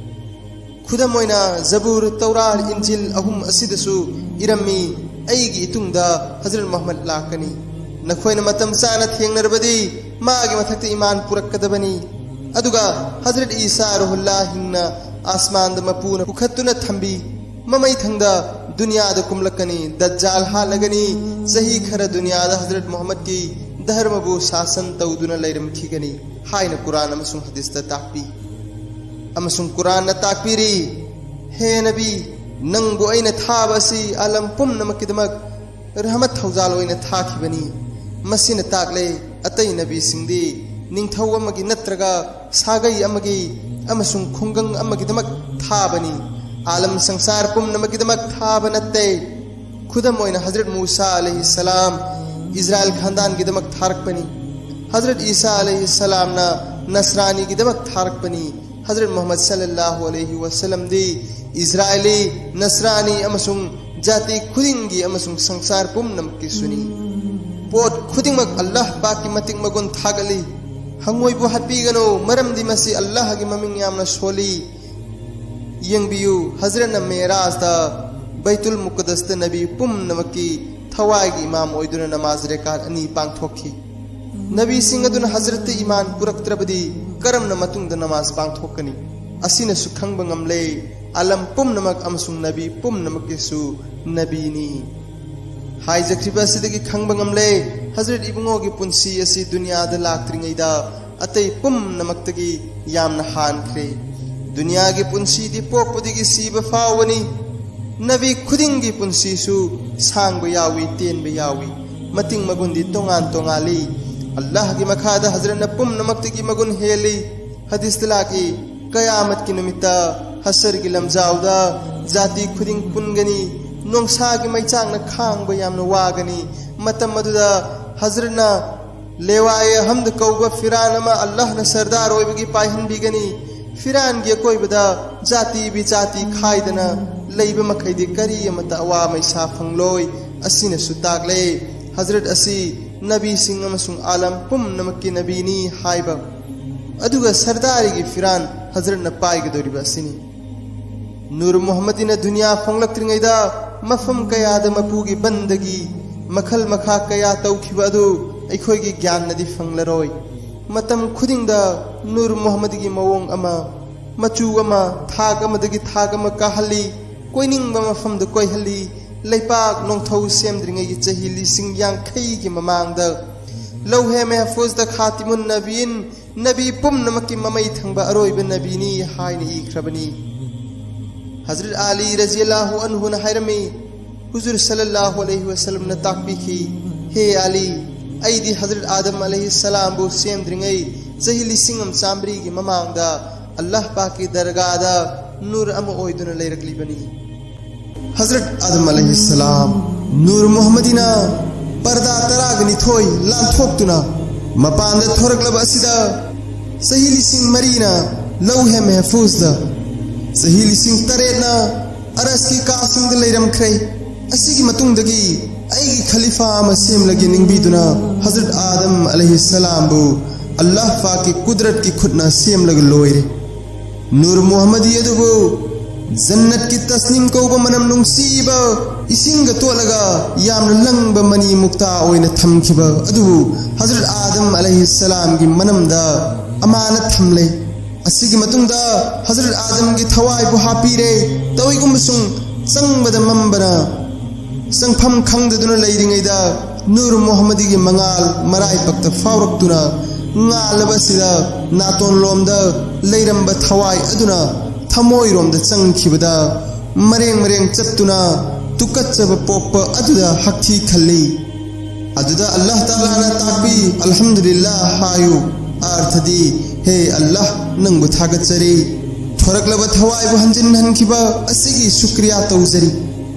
ꯈꯨꯗꯝ ꯑꯣꯏꯅ, ꯖꯕꯨꯔ, ꯇꯧꯔꯥꯠ, ꯏꯟꯖꯤꯜ ꯑꯍꯨꯝ ꯑꯁꯤꯗꯁꯨ ꯏꯔꯝꯃꯤ, "ꯑꯩꯒꯤ ꯏꯇꯨꯡꯗ ꯍꯖꯔꯠ ꯃꯨꯍꯝꯃꯗ ꯂꯥꯛꯀꯅꯤ꯫ ꯅꯈꯣꯏꯅ ꯃꯇꯝ ꯆꯥꯅ ꯊꯦꯡꯅꯔꯕꯗꯤ ꯃꯥꯒꯤ ꯃꯊꯛꯇ ꯏꯃꯥꯟ ꯄꯨꯔꯛꯀꯗꯕꯅꯤ꯫ ꯑꯗꯨꯒ ꯍꯖꯔꯠ ꯏꯁꯥ ꯔꯨꯍꯨꯜꯂꯥ ꯍꯤꯡꯅ ꯑꯥꯁꯃꯥꯟꯗ ꯃꯄꯨꯅ ꯄꯨꯈꯠꯇꯨꯅ ꯊꯝꯕꯤ꯫ ꯃꯃꯩꯊꯪꯗ ꯗꯨꯅꯤꯌꯥꯗ ꯀꯨꯝꯂꯛꯀꯅꯤ, ꯗꯖꯥꯜ ꯍꯥꯠꯂꯒꯅꯤ, ꯆꯍꯤ ꯈꯔ ꯗꯨꯅꯤꯌꯥꯗ ꯍꯖꯔꯠ ꯃꯨꯍꯝꯃꯗꯀꯤ ꯙꯔꯃꯕꯨ ꯁꯥꯁꯟ ꯇꯧꯗꯨꯅ ꯂꯩꯔꯝꯈꯤꯒꯅꯤ" ꯍꯥꯏꯅ ꯀꯨꯔꯥꯟ ꯑꯃꯁꯨꯡ ꯍꯗꯤꯁꯇ ꯇꯥꯛꯄꯤ꯫ ꯑꯃꯁꯨꯡ ꯀꯨꯔꯥꯟꯅ ꯇꯥꯛꯄꯤꯔꯤ, "ꯍꯦ ꯅꯕꯤ, ꯅꯪꯕꯨ ꯑꯩꯅ ꯊꯥꯕ ꯑꯁꯤ ꯑꯥꯂꯝ ꯄꯨꯝꯅꯃꯛꯀꯤꯗꯃꯛ ꯔꯍꯃꯠ ꯊꯧꯖꯥꯜ ꯑꯣꯏꯅ ꯊꯥꯈꯤꯕꯅꯤ꯫ ꯃꯁꯤꯅ ꯇꯥꯛꯂꯦ, ꯑꯇꯩ ꯅꯕꯤꯁꯤꯡꯗꯤ ꯅꯤꯡꯊꯧ ꯑꯃꯒꯤ ꯅꯠꯇ꯭ꯔꯒ ꯁꯥꯒꯩ ꯑꯃꯒꯤ ꯑꯃꯁꯨꯡ ꯈꯨꯡꯒꯪ ꯑꯃꯒꯤꯗꯃꯛ ꯊꯥꯕꯅꯤ, ꯑꯥꯂꯝ ꯁꯪꯁꯥꯔ ꯄꯨꯝꯅꯃꯛꯀꯤꯗꯃꯛ ꯊꯥꯕ ꯅꯠꯇꯦ꯫ ꯈꯨꯗꯝ ꯑꯣꯏꯅ ꯍꯖꯔꯠ ꯃꯨꯁꯥ ꯑꯂꯩꯍꯤ ꯁꯂꯥꯝ ꯏꯖꯔꯥꯏꯜ ꯈꯥꯟꯗꯥꯟꯒꯤꯗꯃꯛ ꯊꯥꯔꯛꯄꯅꯤ꯫ ꯍꯖꯔꯠ ꯏꯁꯥ ꯑꯂꯩꯍꯤ ꯁꯂꯥꯝꯅ ꯅꯁꯔꯥꯅꯤꯒꯤꯗꯃꯛ ꯊꯥꯔꯛꯄꯅꯤ꯫ ꯍꯖꯔꯠ ꯃꯨꯍꯝꯃꯗ ꯁꯜꯂꯜꯂꯥꯍꯨ ꯑꯂꯩꯍꯤ ꯋꯥꯁꯂꯝꯗꯤ ꯏꯖꯔꯥꯏꯂꯤ, ꯅꯁꯔꯥꯅꯤ ꯑꯃꯁꯨꯡ ꯖꯥꯇꯤ ꯈꯨꯗꯤꯡꯒꯤ ꯑꯃꯁꯨꯡ ꯁꯪꯁꯥꯔ ꯄꯨꯝꯅꯃꯛꯀꯤꯁꯨꯅꯤ꯫ ꯄꯣꯠ ꯈꯨꯗꯤꯡꯃꯛ ꯑꯜꯂꯥꯍ ꯄꯥꯛꯀꯤ ꯃꯇꯤꯛ ꯃꯒꯨꯟ ꯊꯥꯒꯠꯂꯤ꯫ ꯍꯪꯉꯣꯏꯕꯨ ꯍꯥꯠꯄꯤꯒꯅꯨ, ꯃꯔꯝꯗꯤ ꯃꯁꯤ ꯑꯜꯂꯥꯍꯒꯤ ꯃꯃꯤꯡ ꯌꯥꯝꯅ ꯁꯣꯜꯂꯤ꯫ ꯌꯦꯡꯕꯤꯌꯨ, ꯍꯖꯔꯠꯅ ꯃꯦꯔꯥꯖꯗ ꯕꯩꯇꯨꯜ ꯃꯨꯀꯗꯁꯇ ꯅꯕꯤ ꯄꯨꯝꯅꯃꯛꯀꯤ ꯊꯋꯥꯏꯒꯤ ꯏꯃꯥꯝ ꯑꯣꯏꯗꯨꯅ ꯅꯃꯥꯖ ꯔꯦꯀꯥꯠ ꯑꯅꯤ ꯄꯥꯡꯊꯣꯛꯈꯤ꯫ ꯅꯕꯤꯁꯤꯡ ꯑꯗꯨꯅ ꯍꯖꯔꯠꯇ ꯏꯃꯥꯟ ꯄꯨꯔꯛꯇ꯭ꯔꯕꯗꯤ ꯀꯔꯝꯅ ꯃꯇꯨꯡꯗ ꯅꯃꯥꯖ ꯄꯥꯡꯊꯣꯛꯀꯅꯤ? ꯑꯁꯤꯅꯁꯨ ꯈꯪꯕ ꯉꯝꯂꯦ, ꯑꯥꯂꯝ ꯄꯨꯝꯅꯃꯛ ꯑꯃꯁꯨꯡ ꯅꯕꯤ ꯄꯨꯝꯅꯃꯛꯀꯤꯁꯨ ꯅꯕꯤꯅꯤ꯫ ꯍꯥꯏꯖꯈ꯭ꯔꯤꯕ ꯑꯁꯤꯗꯒꯤ ꯈꯪꯕ ꯉꯝꯂꯦ, ꯍꯖꯔꯠ ꯏꯕꯨꯡꯉꯣꯒꯤ ꯄꯨꯟꯁꯤ ꯑꯁꯤ ꯗꯨꯅꯤꯌꯥꯗ ꯂꯥꯛꯇ꯭ꯔꯤꯉꯩꯗ ꯑꯇꯩ ꯄꯨꯝꯅꯃꯛꯇꯒꯤ ꯌꯥꯝꯅ ꯍꯥꯟꯈ꯭ꯔꯦ꯫ ꯗꯨꯅꯤꯌꯥꯒꯤ ꯄꯨꯟꯁꯤꯗꯤ ꯄꯣꯛꯄꯗꯒꯤ ꯁꯤꯕ ꯐꯥꯎꯕꯅꯤ꯫ ꯅꯕꯤ ꯈꯨꯗꯤꯡꯒꯤ ꯄꯨꯟꯁꯤꯁꯨ ꯁꯥꯡꯕ ꯌꯥꯎꯏ, ꯇꯦꯟꯕ ꯌꯥꯎꯏ꯫ ꯃꯇꯤꯡ ꯃꯒꯨꯟꯗꯤ ꯇꯣꯉꯥꯟ ꯇꯣꯉꯥꯜꯂꯤ꯫ ꯑꯜꯂꯥꯍꯒꯤ ꯃꯈꯥꯗ ꯍꯖꯔꯠꯅ ꯄꯨꯝꯅꯃꯛꯇꯒꯤ ꯃꯒꯨꯟ ꯍꯦꯜꯂꯤ꯫ ꯍꯗꯤꯁꯇ ꯂꯥꯛꯏ, ꯀꯌꯥꯃꯠꯀꯤ ꯅꯨꯃꯤꯠꯇ ꯍꯁꯔꯒꯤ ꯂꯝꯖꯥꯎꯗ ꯖꯥꯇꯤ ꯈꯨꯗꯤꯡ ꯄꯨꯟꯒꯅꯤ꯫ ꯅꯣꯡꯁꯥꯒꯤ ꯃꯩꯆꯥꯛꯅ ꯈꯥꯡꯕ ꯌꯥꯝꯅ ꯋꯥꯒꯅꯤ꯫ ꯃꯇꯝ ꯑꯗꯨꯗ ꯍꯖꯔꯠꯅ ꯂꯦꯋꯥꯏ ꯑꯍꯝꯗ ꯀꯧꯕ ꯐꯤꯔꯥꯟ ꯑꯃ ꯑꯜꯂꯥꯍꯅ ꯁꯔꯗꯥꯔ ꯑꯣꯏꯕꯒꯤ ꯄꯥꯏꯍꯟꯕꯤꯒꯅꯤ꯫ ꯐꯤꯔꯥꯟꯒꯤ ꯑꯀꯣꯏꯕꯗ ꯖꯥꯇꯤ ꯕꯤꯖꯥꯇꯤ ꯈꯥꯏꯗꯅ ꯂꯩꯕ ꯃꯈꯩꯗꯤ ꯀꯔꯤ ꯑꯃꯠꯇ ꯑꯋꯥ ꯃꯩꯁꯥ ꯐꯪꯂꯣꯏ꯫ ꯑꯁꯤꯅꯁꯨ ꯇꯥꯛꯂꯦ, ꯍꯖꯔꯠ ꯑꯁꯤ ꯅꯕꯤꯁꯤꯡ ꯑꯃꯁꯨꯡ ꯑꯥꯂꯝ ꯄꯨꯝꯅꯃꯛꯀꯤ ꯅꯕꯤꯅꯤ ꯍꯥꯏꯕ꯫ ꯑꯗꯨꯒ ꯁꯔꯗꯥꯔꯤꯒꯤ ꯐꯤꯔꯥꯟ ꯍꯖꯔꯠꯅ ꯄꯥꯏꯒꯗꯧꯔꯤꯕ ꯑꯁꯤꯅꯤ꯫ ꯅꯨꯔ ꯃꯨꯍꯝꯃꯗꯤꯅ ꯗꯨꯅꯤꯌꯥ ꯐꯣꯡꯂꯛꯇ꯭ꯔꯤꯉꯩꯗ ꯃꯐꯝ ꯀꯌꯥꯗ ꯃꯄꯨꯒꯤ ꯕꯟꯗꯒꯤ ꯃꯈꯜ ꯃꯈꯥ ꯀꯌꯥ ꯇꯧꯈꯤꯕ ꯑꯗꯨ ꯑꯩꯈꯣꯏꯒꯤ ꯒ꯭ꯌꯥꯟꯅꯗꯤ ꯐꯪꯂꯔꯣꯏ꯫ ꯃꯇꯝ ꯈꯨꯗꯤꯡꯗ ꯅꯨꯔ ꯃꯨꯍꯝꯃꯗꯒꯤ ꯃꯑꯣꯡ ꯑꯃ, ꯃꯆꯨ ꯑꯃ, ꯊꯥꯛ ꯑꯃꯗꯒꯤ ꯊꯥꯛ ꯑꯃ ꯀꯥꯍꯜꯂꯤ, ꯀꯣꯏꯅꯤꯡꯕ ꯃꯐꯝꯗ ꯀꯣꯏꯍꯜꯂꯤ꯫ ꯂꯩꯄꯥꯛ ꯅꯣꯡꯊꯧ ꯁꯦꯝꯗ꯭ꯔꯤꯉꯩꯒꯤ ꯆꯍꯤ ꯂꯤꯁꯤꯡ ꯌꯥꯡꯈꯩꯒꯤ ꯃꯃꯥꯡꯗ ꯂꯧꯍꯦ ꯃꯦꯍꯐꯨꯖꯗ ꯈꯥꯇꯤꯃꯨꯟ ꯅꯕꯤꯟ, ꯅꯕꯤ ꯄꯨꯝꯅꯃꯛꯀꯤ ꯃꯃꯩ ꯊꯪꯕ ꯑꯔꯣꯏꯕ ꯅꯕꯤꯅꯤ ꯍꯥꯏꯅ ꯏꯈ꯭ꯔꯕꯅꯤ꯫ ꯍꯖꯔꯠ ꯑꯂꯤ ꯔꯖꯤꯌꯜꯂꯥꯍꯨ ꯑꯟꯍꯨꯅ ꯍꯥꯏꯔꯝꯃꯤ, ꯍꯨꯖꯨꯔ ꯁꯜꯂꯜꯂꯥꯍꯨ ꯑꯂꯩꯍꯤ ꯋꯁꯜꯂꯝꯅ ꯇꯥꯛꯄꯤꯈꯤ, "ꯍꯦ ꯑꯂꯤ, ꯑꯩꯗꯤ ꯍꯖꯔꯠ ꯑꯥꯗꯝ ꯑꯂꯩꯍꯤ ꯁꯂꯥꯝꯕꯨ ꯁꯦꯝꯗ꯭ꯔꯤꯉꯩ ꯆꯍꯤ ꯂꯤꯁꯤꯡ ꯑꯃ ꯆꯥꯃꯔꯤꯒꯤ ꯃꯃꯥꯡꯗ ꯑꯜꯂꯥꯍ ꯄꯥꯛꯀꯤ ꯗꯔꯒꯥꯗ ꯅꯨꯔ ꯑꯃ ꯑꯣꯏꯗꯨꯅ ꯂꯩꯔꯛꯂꯤꯕꯅꯤ"꯫ ꯍꯖꯔꯠ ꯑꯥꯗꯝ ꯑꯂꯩꯍꯤ ꯁꯂꯥꯝ ꯅꯨꯔ ꯃꯨꯍꯝꯃꯗꯤꯅ ꯄꯔꯗꯥ ꯇꯔꯥꯒ ꯅꯤꯊꯣꯏ ꯂꯥꯟꯊꯣꯛꯇꯨꯅ ꯃꯄꯥꯟꯗ ꯊꯣꯔꯛꯂꯕ ꯑꯁꯤꯗ ꯆꯍꯤ ꯂꯤꯁꯤꯡ ꯃꯔꯤꯅ ꯂꯧꯍꯦ ꯃꯦꯍꯐꯨꯖꯗ, ꯆꯍꯤ ꯂꯤꯁꯤꯡ ꯇꯔꯦꯠꯅ ꯑꯔꯁꯀꯤ ꯀꯥꯁꯤꯡꯗ ꯂꯩꯔꯝꯈ꯭ꯔꯦ꯫ ꯑꯁꯤꯒꯤ ꯃꯇꯨꯡꯗꯒꯤ ꯑꯩꯒꯤ ꯈꯂꯤꯐꯥ ꯑꯃ ꯁꯦꯝꯂꯒꯦ ꯅꯤꯡꯕꯤꯗꯨꯅ ꯍꯖꯔꯠ ꯑꯥꯗꯝ ꯑꯂꯩꯍꯤ ꯁꯂꯥꯝꯕꯨ ꯑꯜꯂꯥꯍ ꯄꯥꯛꯀꯤ ꯀꯨꯗꯔꯠꯀꯤ ꯈꯨꯠꯅ ꯁꯦꯝꯂꯒ ꯂꯣꯏꯔꯦ꯫ ꯅꯨꯔ ꯃꯨꯍꯝꯃꯗꯤ ꯑꯗꯨꯕꯨ ꯖꯟꯅꯠꯀꯤ ꯇꯁꯅꯤꯝ ꯀꯧꯕ ꯃꯅꯝ ꯅꯨꯡꯁꯤꯕ ꯏꯁꯤꯡꯒ ꯇꯣꯠꯂꯒ ꯌꯥꯝꯅ ꯂꯪꯕ ꯃꯅꯤ ꯃꯨꯛꯇꯥ ꯑꯣꯏꯅ ꯊꯝꯈꯤꯕ ꯑꯗꯨꯕꯨ ꯍꯖꯔꯠ ꯑꯥꯗꯝ ꯑꯂꯩꯍꯤ ꯁꯂꯥꯝꯒꯤ ꯃꯅꯝꯗ ꯑꯃꯥꯅ ꯊꯝꯂꯦ꯫ ꯑꯁꯤꯒꯤ ꯃꯇꯨꯡꯗ ꯍꯖꯔꯠ ꯑꯥꯗꯝꯒꯤ ꯊꯋꯥꯏꯕꯨ ꯍꯥꯞꯄꯤꯔꯦ꯫ ꯇꯧꯏꯒꯨꯝꯕꯁꯨꯡ ꯆꯪꯕꯗ ꯃꯝꯕꯅ ꯆꯪꯐꯝ ꯈꯪꯗꯗꯨꯅ ꯂꯩꯔꯤꯉꯩꯗ ꯅꯨꯔ ꯃꯨꯍꯝꯃꯗꯤꯒꯤ ꯃꯉꯥꯜ ꯃꯔꯥꯏꯕꯛꯇ ꯐꯥꯎꯔꯛꯇꯨꯅ ꯉꯥꯜꯂꯕ ꯑꯁꯤꯗ ꯅꯥꯇꯣꯟꯂꯣꯝꯗ ꯂꯩꯔꯝꯕ ꯊꯋꯥꯏ ꯑꯗꯨꯅ ꯊꯃꯣꯏꯔꯣꯝꯗ ꯆꯪꯈꯤꯕꯗ ꯃꯔꯦꯡ ꯃꯔꯦꯡ ꯆꯠꯇꯨꯅ ꯇꯨꯀꯠꯆꯕ ꯄꯣꯛꯄ ꯑꯗꯨꯗ ꯍꯛꯊꯤ ꯈꯜꯂꯤ꯫ ꯑꯗꯨꯗ ꯑꯜꯂꯥꯍ ꯇꯥꯂꯥꯅ ꯇꯥꯛꯄꯤ, "ꯑꯜꯍꯝꯗꯨꯂꯤꯜꯂꯥꯍ" ꯍꯥꯏꯌꯨ꯫ ꯑꯥꯔꯊꯗꯤ, "ꯍꯦ ꯑꯜꯂꯥꯍ, ꯅꯪꯕꯨ ꯊꯥꯒꯠꯆꯔꯤ꯫ ꯊꯣꯔꯛꯂꯕ ꯊꯋꯥꯏꯕꯨ ꯍꯟꯖꯤꯟꯍꯟꯈꯤꯕ ꯑꯁꯤꯒꯤ ꯁꯨꯀ꯭ꯔꯤꯌꯥ ꯇꯧꯖꯔꯤ"꯫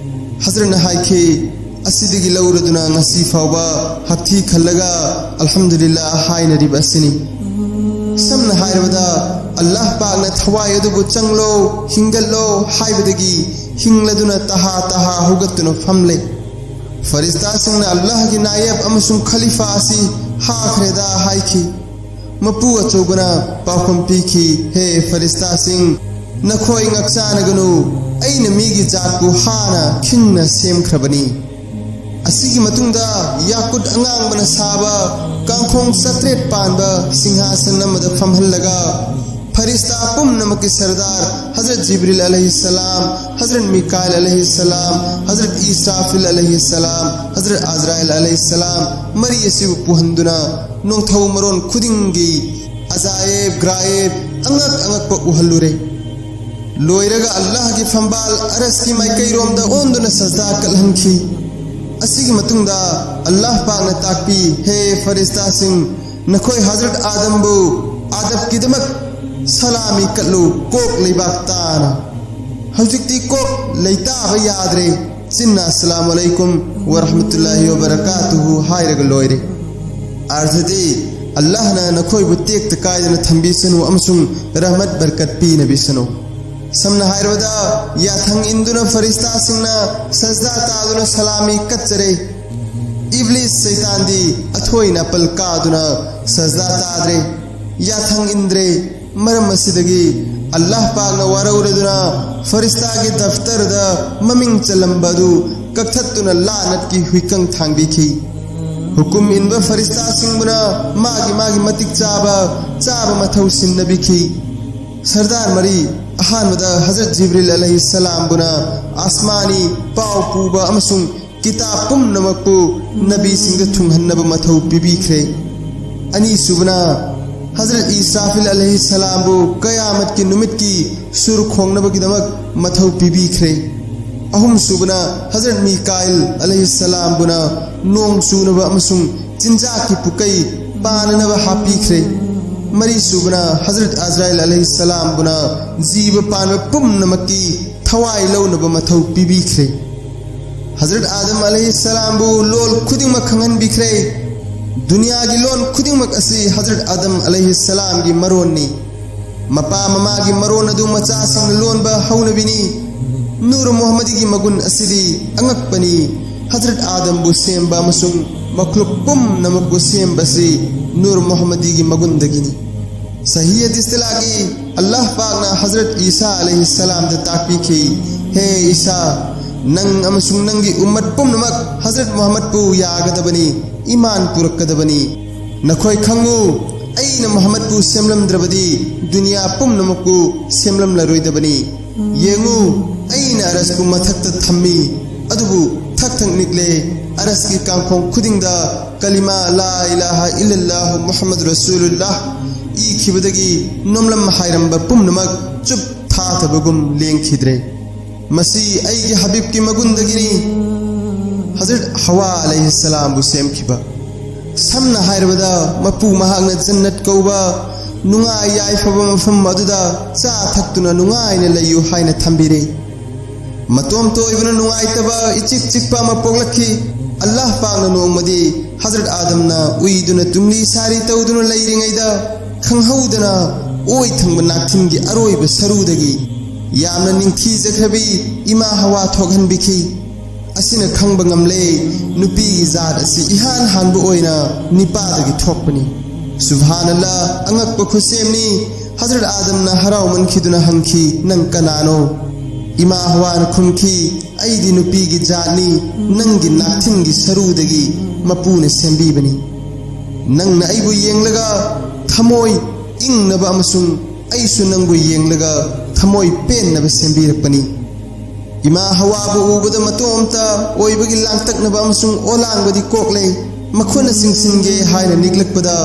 ꯍꯖꯔꯠꯅ ꯍꯥꯏꯈꯤ, "ꯑꯁꯤꯗꯒꯤ ꯂꯧꯔꯗꯨꯅ ꯉꯁꯤ ꯐꯥꯎꯕ ꯍꯛꯊꯤ ꯈꯜꯂꯒ ꯑꯜꯍꯝꯗꯨꯂꯤꯜꯂꯥꯍ ꯍꯥꯏꯅꯔꯤꯕ ꯑꯁꯤꯅꯤ"꯫ ꯁꯝꯅ ꯍꯥꯏꯔꯕꯗ, ꯑꯜꯂꯥꯍ ꯄꯥꯛꯅ ꯊꯋꯥꯏ ꯑꯗꯨꯕꯨ "ꯆꯪꯂꯣ, ꯍꯤꯡꯒꯠꯂꯣ" ꯍꯥꯏꯕꯗꯒꯤ ꯍꯤꯡꯂꯗꯨꯅ ꯇꯍꯥ ꯇꯍꯥ ꯍꯧꯒꯠꯇꯨꯅ ꯐꯝꯂꯦ꯫ ꯐꯔꯤꯁꯇꯥꯁꯤꯡꯅ ꯑꯜꯂꯥꯍꯒꯤ ꯅꯥꯌꯦꯕ ꯑꯃꯁꯨꯡ ꯈꯂꯤꯐꯥ ꯑꯁꯤ ꯍꯥꯈ꯭ꯔꯦꯗ ꯍꯥꯏꯈꯤ꯫ ꯃꯄꯨ ꯑꯆꯧꯕꯅ ꯄꯥꯎꯈꯨꯝ ꯄꯤꯈꯤ, "ꯍꯦ ꯐꯔꯤꯁꯇꯥꯁꯤꯡ, ꯅꯈꯣꯏ ꯉꯛꯆꯥꯅꯒꯅꯨ, ꯑꯩꯅ ꯃꯤꯒꯤ ꯖꯥꯠꯄꯨ ꯍꯥꯟꯅ ꯈꯤꯡꯅ ꯁꯦꯝꯈ꯭ꯔꯕꯅꯤ"꯫ ꯑꯁꯤꯒꯤ ꯃꯇꯨꯡꯗ ꯌꯥꯀꯨꯠ ꯑꯉꯥꯡꯕꯅ ꯁꯥꯕ ꯀꯥꯡꯈꯣꯡ ꯆꯥꯇ꯭ꯔꯦꯠ ꯄꯥꯟꯕ ꯁꯤꯡꯍꯥꯁꯟ ꯑꯃꯗ ꯐꯝꯍꯜꯂꯒ ꯐꯔꯤꯁꯇꯥ ꯄꯨꯝꯅꯃꯛꯀꯤ ꯁꯔꯗꯥꯔ ꯍꯖꯔꯠ ꯖꯤꯕ꯭ꯔꯤꯜ ꯑꯂꯩꯍꯤ ꯁꯂꯥꯝ, ꯍꯖꯔꯠ ꯃꯤꯀꯥꯏꯜ ꯑꯂꯩꯍꯤ ꯁꯂꯥꯝ, ꯍꯖꯔꯠ ꯏꯁꯔꯥꯐꯤꯜ ꯑꯂꯩꯍꯤ ꯁꯂꯥꯝ, ꯍꯖꯔꯠ ꯑꯖꯔꯥꯏꯜ ꯑꯂꯩꯍꯤ ꯁꯂꯥꯝ ꯃꯔꯤ ꯑꯁꯤꯕꯨ ꯄꯨꯍꯟꯗꯨꯅ ꯅꯣꯡꯊꯧ ꯃꯔꯣꯟ ꯈꯨꯗꯤꯡꯒꯤ ꯑꯖꯥꯌꯦꯕ ꯒ꯭ꯔꯥꯌꯦꯕ ꯑꯉꯛ ꯑꯉꯛꯄ ꯎꯍꯜꯂꯨꯔꯦ꯫ ꯂꯣꯏꯔꯒ ꯑꯜꯂꯥꯍꯒꯤ ꯐꯝꯕꯥꯜ ꯑꯔꯁꯀꯤ ꯃꯥꯏꯀꯩꯔꯣꯝꯗ ꯑꯣꯟꯗꯨꯅ ꯁꯖꯗꯥ ꯀꯠꯍꯟꯈꯤ꯫ ꯑꯁꯤꯒꯤ ꯃꯇꯨꯡꯗ ꯑꯜꯂꯥꯍ ꯄꯥꯛꯅ ꯇꯥꯛꯄꯤ, "ꯍꯦ ꯐꯔꯤꯁꯇꯥꯁꯤꯡ, ꯅꯈꯣꯏ ꯍꯖꯔꯠ ꯑꯥꯗꯝꯕꯨ ꯑꯗꯕꯀꯤꯗꯃꯛ ꯁꯂꯥꯃꯤ ꯀꯠꯂꯨ, ꯀꯣꯛ ꯂꯩꯕꯥꯛ ꯇꯥꯅ"꯫ ꯍꯧꯖꯤꯛꯇꯤ ꯀꯣꯛ ꯂꯩꯇꯥꯕ ꯌꯥꯗ꯭ꯔꯦ꯫ ꯆꯤꯟꯅ "ꯑꯁꯂꯥꯃꯨ ꯑꯂꯩꯀꯨꯝ ꯋꯔꯍꯃꯇꯨꯜꯂꯥꯍꯤ ꯋꯕꯔꯀꯥꯇꯨꯍꯨ" ꯍꯥꯏꯔꯒ ꯂꯣꯏꯔꯦ꯫ ꯑꯔꯊꯗꯤ, "ꯑꯜꯂꯥꯍꯅ ꯅꯈꯣꯏꯕꯨ ꯇꯦꯛꯇ ꯀꯥꯏꯗꯅ ꯊꯝꯕꯤꯁꯅꯨ ꯑꯃꯁꯨꯡ ꯔꯍꯃꯠ ꯕꯔꯀꯠ ꯄꯤꯅꯕꯤꯁꯅꯨ"꯫ ꯁꯝꯅ ꯍꯥꯏꯔꯕꯗ, ꯌꯥꯊꯪ ꯏꯟꯗꯨꯅ ꯐꯔꯤꯁꯇꯥꯁꯤꯡꯅ ꯁꯖꯗꯥ ꯇꯥꯗꯨꯅ ꯁꯂꯥꯃꯤ ꯀꯠꯆꯔꯦ꯫ ꯏꯕ꯭ꯂꯤꯁ ꯁꯩꯇꯥꯟꯗꯤ ꯑꯊꯣꯏꯅ ꯑꯄꯜ ꯀꯥꯗꯨꯅ ꯁꯖꯗꯥ ꯇꯥꯗ꯭ꯔꯦ, ꯌꯥꯊꯪ ꯏꯟꯗ꯭ꯔꯦ꯫ ꯃꯔꯝ ꯑꯁꯤꯗꯒꯤ ꯑꯜꯂꯥꯍ ꯄꯥꯛꯅ ꯋꯥꯔꯧꯔꯗꯨꯅ ꯐꯔꯤꯁꯇꯥꯒꯤ ꯗꯐꯇꯔꯗ ꯃꯃꯤꯡ ꯆꯜꯂꯝꯕ ꯑꯗꯨ ꯀꯛꯊꯠꯇꯨꯅ ꯂꯥꯅꯠꯀꯤ ꯍꯨꯏꯀꯪ ꯊꯥꯡꯕꯤꯈꯤ꯫ ꯍꯨꯀꯨꯝ ꯏꯟꯕ ꯐꯔꯤꯁꯇꯥꯁꯤꯡꯕꯨꯅ ꯃꯥꯒꯤ ꯃꯥꯒꯤ ꯃꯇꯤꯛ ꯆꯥꯕ ꯆꯥꯕ ꯃꯊꯧ ꯁꯤꯟꯅꯕꯤꯈꯤ꯫ ꯁꯔꯗꯥꯔ ꯃꯔꯤ, ꯑꯍꯥꯟꯕꯗ ꯍꯖꯔꯠ ꯖꯤꯕ꯭ꯔꯤꯜ ꯑꯂꯩꯍꯤꯁꯁꯂꯥꯝꯕꯨꯅ ꯑꯁꯃꯥꯅꯤ ꯄꯥꯎ ꯄꯨꯕ ꯑꯃꯁꯨꯡ ꯀꯤꯇꯥꯕ ꯄꯨꯝꯅꯃꯛꯄꯨ ꯅꯕꯤꯁꯤꯡꯗ ꯊꯨꯡꯍꯟꯅꯕ ꯃꯊꯧ ꯄꯤꯕꯤꯈ꯭ꯔꯦ꯫ ꯑꯅꯤꯁꯨꯕꯅ ꯍꯖꯔꯠ ꯏꯁꯔꯥꯐꯤꯜ ꯑꯂꯩꯍꯤꯁꯁꯂꯥꯝꯕꯨ ꯀꯌꯥꯃꯠꯀꯤ ꯅꯨꯃꯤꯠꯀꯤ ꯁꯨꯔ ꯈꯣꯡꯅꯕꯒꯤꯗꯃꯛ ꯃꯊꯧ ꯄꯤꯕꯤꯈ꯭ꯔꯦ꯫ ꯑꯍꯨꯝꯁꯨꯕꯅ ꯍꯖꯔꯠ ꯃꯤꯀꯥꯏꯜ ꯑꯂꯩꯍꯤꯁꯁꯂꯥꯝꯕꯨꯅ ꯅꯣꯡ ꯆꯨꯅꯕ ꯑꯃꯁꯨꯡ ꯆꯤꯟꯖꯥꯛꯀꯤ ꯄꯨꯀꯩ ꯄꯥꯅꯅꯕ ꯍꯥꯞꯄꯤꯈ꯭ꯔꯦ꯫ ꯃꯔꯤꯁꯨꯕꯅ ꯍꯖꯔꯠ ꯑꯖꯔꯥꯏꯜ ꯑꯂꯩꯍꯤꯁꯁꯂꯥꯝꯕꯨꯅ ꯖꯤꯕ ꯄꯥꯟꯕ ꯄꯨꯝꯅꯃꯛꯀꯤ ꯊꯋꯥꯏ ꯂꯧꯅꯕ ꯃꯊꯧ ꯄꯤꯕꯤꯈ꯭ꯔꯦ꯫ ꯍꯖꯔꯠ ꯑꯥꯗꯝ ꯑꯂꯩꯍꯤꯁꯁꯂꯥꯝꯕꯨ ꯂꯣꯜ ꯈꯨꯗꯤꯡꯃꯛ ꯈꯪꯍꯟꯕꯤꯈ꯭ꯔꯦ꯫ ꯗꯨꯅꯤꯌꯥꯒꯤ ꯂꯣꯟ ꯈꯨꯗꯤꯡꯃꯛ ꯑꯁꯤ ꯍꯖꯔꯠ ꯑꯥꯗꯝ ꯑꯂꯩꯍꯤꯁꯁꯂꯥꯝꯒꯤ ꯃꯔꯣꯟꯅꯤ꯫ ꯃꯄꯥ ꯃꯃꯥꯒꯤ ꯃꯔꯣꯟ ꯑꯗꯨ ꯃꯆꯥꯁꯤꯡꯅ ꯂꯣꯟꯕ ꯍꯧꯅꯕꯤꯅꯤ꯫ ꯅꯨꯔ ꯃꯨꯍꯝꯃꯗꯤꯒꯤ ꯃꯒꯨꯟ ꯑꯁꯤꯗꯤ ꯑꯉꯛꯄꯅꯤ꯫ ꯍꯖꯔꯠ ꯑꯥꯗꯝꯕꯨ ꯁꯦꯝꯕ ꯑꯃꯁꯨꯡ ꯃꯈꯂꯨꯛ ꯄꯨꯝꯅꯃꯛꯄꯨ ꯁꯦꯝꯕꯁꯤ ꯅꯨꯔ ꯃꯨꯍꯝꯃꯗꯤꯒꯤ ꯃꯒꯨꯟꯗꯒꯤꯅꯤ꯫ ꯁꯍꯤ ꯍꯗꯤꯁꯇ ꯂꯥꯛꯏ, ꯑꯜꯂꯥꯍ ꯄꯥꯛꯅ ꯍꯖꯔꯠ ꯏꯁꯥ ꯑꯂꯩꯍꯤꯁꯁꯂꯥꯝꯗ ꯇꯥꯛꯄꯤꯈꯤ, "ꯍꯦ ꯏꯁꯥ, ꯅꯪ ꯑꯃꯁꯨꯡ ꯅꯪꯒꯤ ꯎꯝꯃꯠ ꯄꯨꯝꯅꯃꯛ ꯍꯖꯔꯠ ꯃꯨꯍꯝꯃꯗꯄꯨ ꯌꯥꯒꯗꯕꯅꯤ, ꯏꯃꯥꯟ ꯄꯨꯔꯛꯀꯗꯕꯅꯤ꯫ ꯅꯈꯣꯏ ꯈꯪꯉꯨ, ꯑꯩꯅ ꯃꯨꯍꯝꯃꯗꯄꯨ ꯁꯦꯝꯂꯝꯗ꯭ꯔꯕꯗꯤ ꯗꯨꯅꯤꯌꯥ ꯄꯨꯝꯅꯃꯛꯄꯨ ꯁꯦꯝꯂꯝꯂꯔꯣꯏꯗꯕꯅꯤ꯫ ꯌꯦꯡꯉꯨ, ꯑꯩꯅ ꯑꯔꯁꯄꯨ ꯃꯊꯛꯇ ꯊꯝꯃꯤ, ꯑꯗꯨꯕꯨ ꯊꯛ ꯊꯛ ꯅꯤꯛꯂꯦ꯫ ꯑꯔꯁꯀꯤ ꯀꯥꯡꯈꯣꯡ ꯈꯨꯗꯤꯡꯗ ꯀꯂꯤꯃꯥ ꯂꯥ ꯏꯂꯥꯍ ꯏꯜꯂꯜꯂꯥꯍꯨ ꯃꯨꯍꯝꯃꯗ ꯔꯁꯨꯂꯨꯜꯂꯥꯍ ꯏꯈꯤꯕꯗꯒꯤ ꯅꯣꯝꯂꯝ ꯍꯥꯏꯔꯝꯕ ꯄꯨꯝꯅꯃꯛ ꯆꯨꯞ ꯊꯥꯊꯕꯒꯨꯝ ꯂꯦꯡꯈꯤꯗ꯭ꯔꯦ꯫ ꯃꯁꯤ ꯑꯩꯒꯤ ꯍꯕꯤꯕꯀꯤ ꯃꯒꯨꯟꯗꯒꯤꯅꯤ꯫ ꯍꯖꯔꯠ ꯍꯋꯥ ꯑꯂꯩꯍꯤꯁꯁꯂꯥꯝꯕꯨ ꯁꯦꯝꯈꯤꯕ, ꯁꯝꯅ ꯍꯥꯏꯔꯕꯗ, ꯃꯄꯨ ꯃꯍꯥꯛꯅ ꯖꯟꯅꯠ ꯀꯧꯕ ꯅꯨꯡꯉꯥꯏ ꯌꯥꯏꯐꯕ ꯃꯐꯝ ꯑꯗꯨꯗ ꯆꯥ ꯊꯛꯇꯨꯅ ꯅꯨꯡꯉꯥꯏꯅ ꯂꯩꯌꯨ ꯍꯥꯏꯅ ꯊꯝꯕꯤꯔꯦ꯫ ꯃꯇꯣꯝꯇ ꯑꯣꯏꯕꯅ ꯅꯨꯡꯉꯥꯏꯇꯕ, ꯏꯆꯤꯛ ꯆꯤꯛꯄ ꯑꯃ ꯄꯣꯛꯂꯛꯈꯤ꯫ ꯑꯜꯂꯥꯍ ꯄꯥꯛꯅ ꯅꯣꯡꯃꯗꯤ ꯍꯖꯔꯠ ꯑꯥꯗꯝꯅ ꯎꯏꯗꯨꯅ ꯇꯨꯝꯂꯤ ꯁꯥꯔꯤ ꯇꯧꯗꯨꯅ ꯂꯩꯔꯤꯉꯩꯗ, ꯈꯪꯍꯧꯗꯅ ꯑꯣꯏ ꯊꯪꯕ ꯅꯥꯛꯊꯤꯟꯒꯤ ꯑꯔꯣꯏꯕ ꯁꯔꯨꯗꯒꯤ ꯌꯥꯝꯅ ꯅꯤꯡꯊꯤꯖꯈ꯭ꯔꯕꯤ ꯏꯃꯥ ꯍꯋꯥ ꯊꯣꯛꯍꯟꯕꯤꯈꯤ꯫ ꯑꯁꯤꯅ ꯈꯪꯕ ꯉꯝꯂꯦ, ꯅꯨꯄꯤꯒꯤ ꯖꯥꯠ ꯑꯁꯤ ꯏꯍꯥꯟ ꯍꯥꯟꯕ ꯑꯣꯏꯅ ꯅꯤꯄꯥꯗꯒꯤ ꯊꯣꯛꯄꯅꯤ꯫ ꯁꯨꯕꯍꯥꯅꯜꯂꯥ, ꯑꯉꯛꯄ ꯈꯨꯠꯁꯦꯝꯅꯤ꯫ ꯍꯖꯔꯠ ꯑꯥꯗꯝꯅ ꯍꯔꯥꯎꯃꯟꯈꯤꯗꯨꯅ ꯍꯪꯈꯤ, "ꯅꯪ ꯀꯅꯥꯅꯣ?" ꯏꯃꯥ ꯍꯋꯥꯅ ꯈꯨꯝꯈꯤ, "ꯑꯩꯗꯤ ꯅꯨꯄꯤꯒꯤ ꯖꯥꯠꯅꯤ, ꯅꯪꯒꯤ ꯅꯥꯛꯊꯤꯟꯒꯤ ꯁꯔꯨꯗꯒꯤ ꯃꯄꯨꯅ ꯁꯦꯝꯕꯤꯕꯅꯤ꯫ ꯅꯪꯅ ꯑꯩꯕꯨ ꯌꯦꯡꯂꯒ ꯊꯃꯣꯏ ꯏꯪꯅꯕ ꯑꯃꯁꯨꯡ ꯑꯩꯁꯨ ꯅꯪꯕꯨ ꯌꯦꯡꯂꯒ ꯊꯃꯣꯏ ꯄꯦꯟꯅꯕ ꯁꯦꯝꯕꯤꯔꯛꯄꯅꯤ꯫" ꯏꯃꯥ ꯍꯋꯥꯕꯨ ꯎꯕꯗ ꯃꯇꯣꯝꯇ ꯑꯣꯏꯕꯒꯤ ꯂꯥꯡꯇꯛꯅꯕ ꯑꯃꯁꯨꯡ ꯑꯣꯂꯥꯡꯕꯗꯤ ꯀꯣꯛꯂꯦ꯫ ꯃꯈꯨꯠꯅ ꯆꯤꯡꯁꯤꯟꯒꯦ ꯍꯥꯏꯅ ꯅꯤꯛꯂꯛꯄꯗ,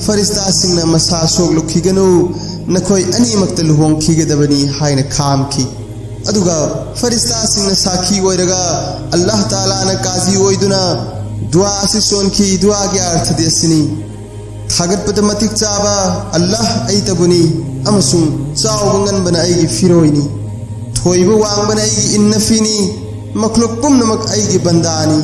ꯐꯔꯤꯁꯇꯥꯁꯤꯡꯅ, "ꯃꯁꯥ ꯁꯣꯛꯂꯨꯈꯤꯒꯅꯨ, ꯅꯈꯣꯏ ꯑꯅꯤꯃꯛꯇ ꯂꯨꯍꯣꯡꯈꯤꯒꯗꯕꯅꯤ" ꯍꯥꯏꯅ ꯈꯥꯝꯈꯤ꯫ ꯑꯗꯨꯒ ꯐꯔꯤꯁꯇꯥꯁꯤꯡꯅ ꯁꯥꯈꯤ ꯑꯣꯏꯔꯒ ꯑꯜꯂꯥꯍ ꯇꯥꯂꯥꯅ ꯀꯥꯖꯤ ꯑꯣꯏꯗꯨꯅ ꯗꯨꯋꯥ ꯑꯁꯤ ꯁꯣꯟꯈꯤ꯫ ꯗꯨꯋꯥꯒꯤ ꯑꯔꯊꯗꯤ ꯑꯁꯤꯅꯤ: "ꯊꯥꯒꯠꯄꯗ ꯃꯇꯤꯛ ꯆꯥꯕ ꯑꯜꯂꯥꯍ ꯑꯩꯇꯕꯨꯅꯤ, ꯑꯃꯁꯨꯡ ꯆꯥꯎꯕ ꯉꯟꯕꯅ ꯑꯩꯒꯤ ꯐꯤꯔꯣꯏꯅꯤ꯫ ꯊꯣꯏꯕ ꯋꯥꯡꯕꯅ ꯑꯩꯒꯤ ꯏꯟꯅꯐꯤꯅꯤ꯫ ꯃꯈ꯭ꯂꯨꯛ ꯄꯨꯝꯅꯃꯛ ꯑꯩꯒꯤ ꯕꯟꯗꯥꯅꯤ꯫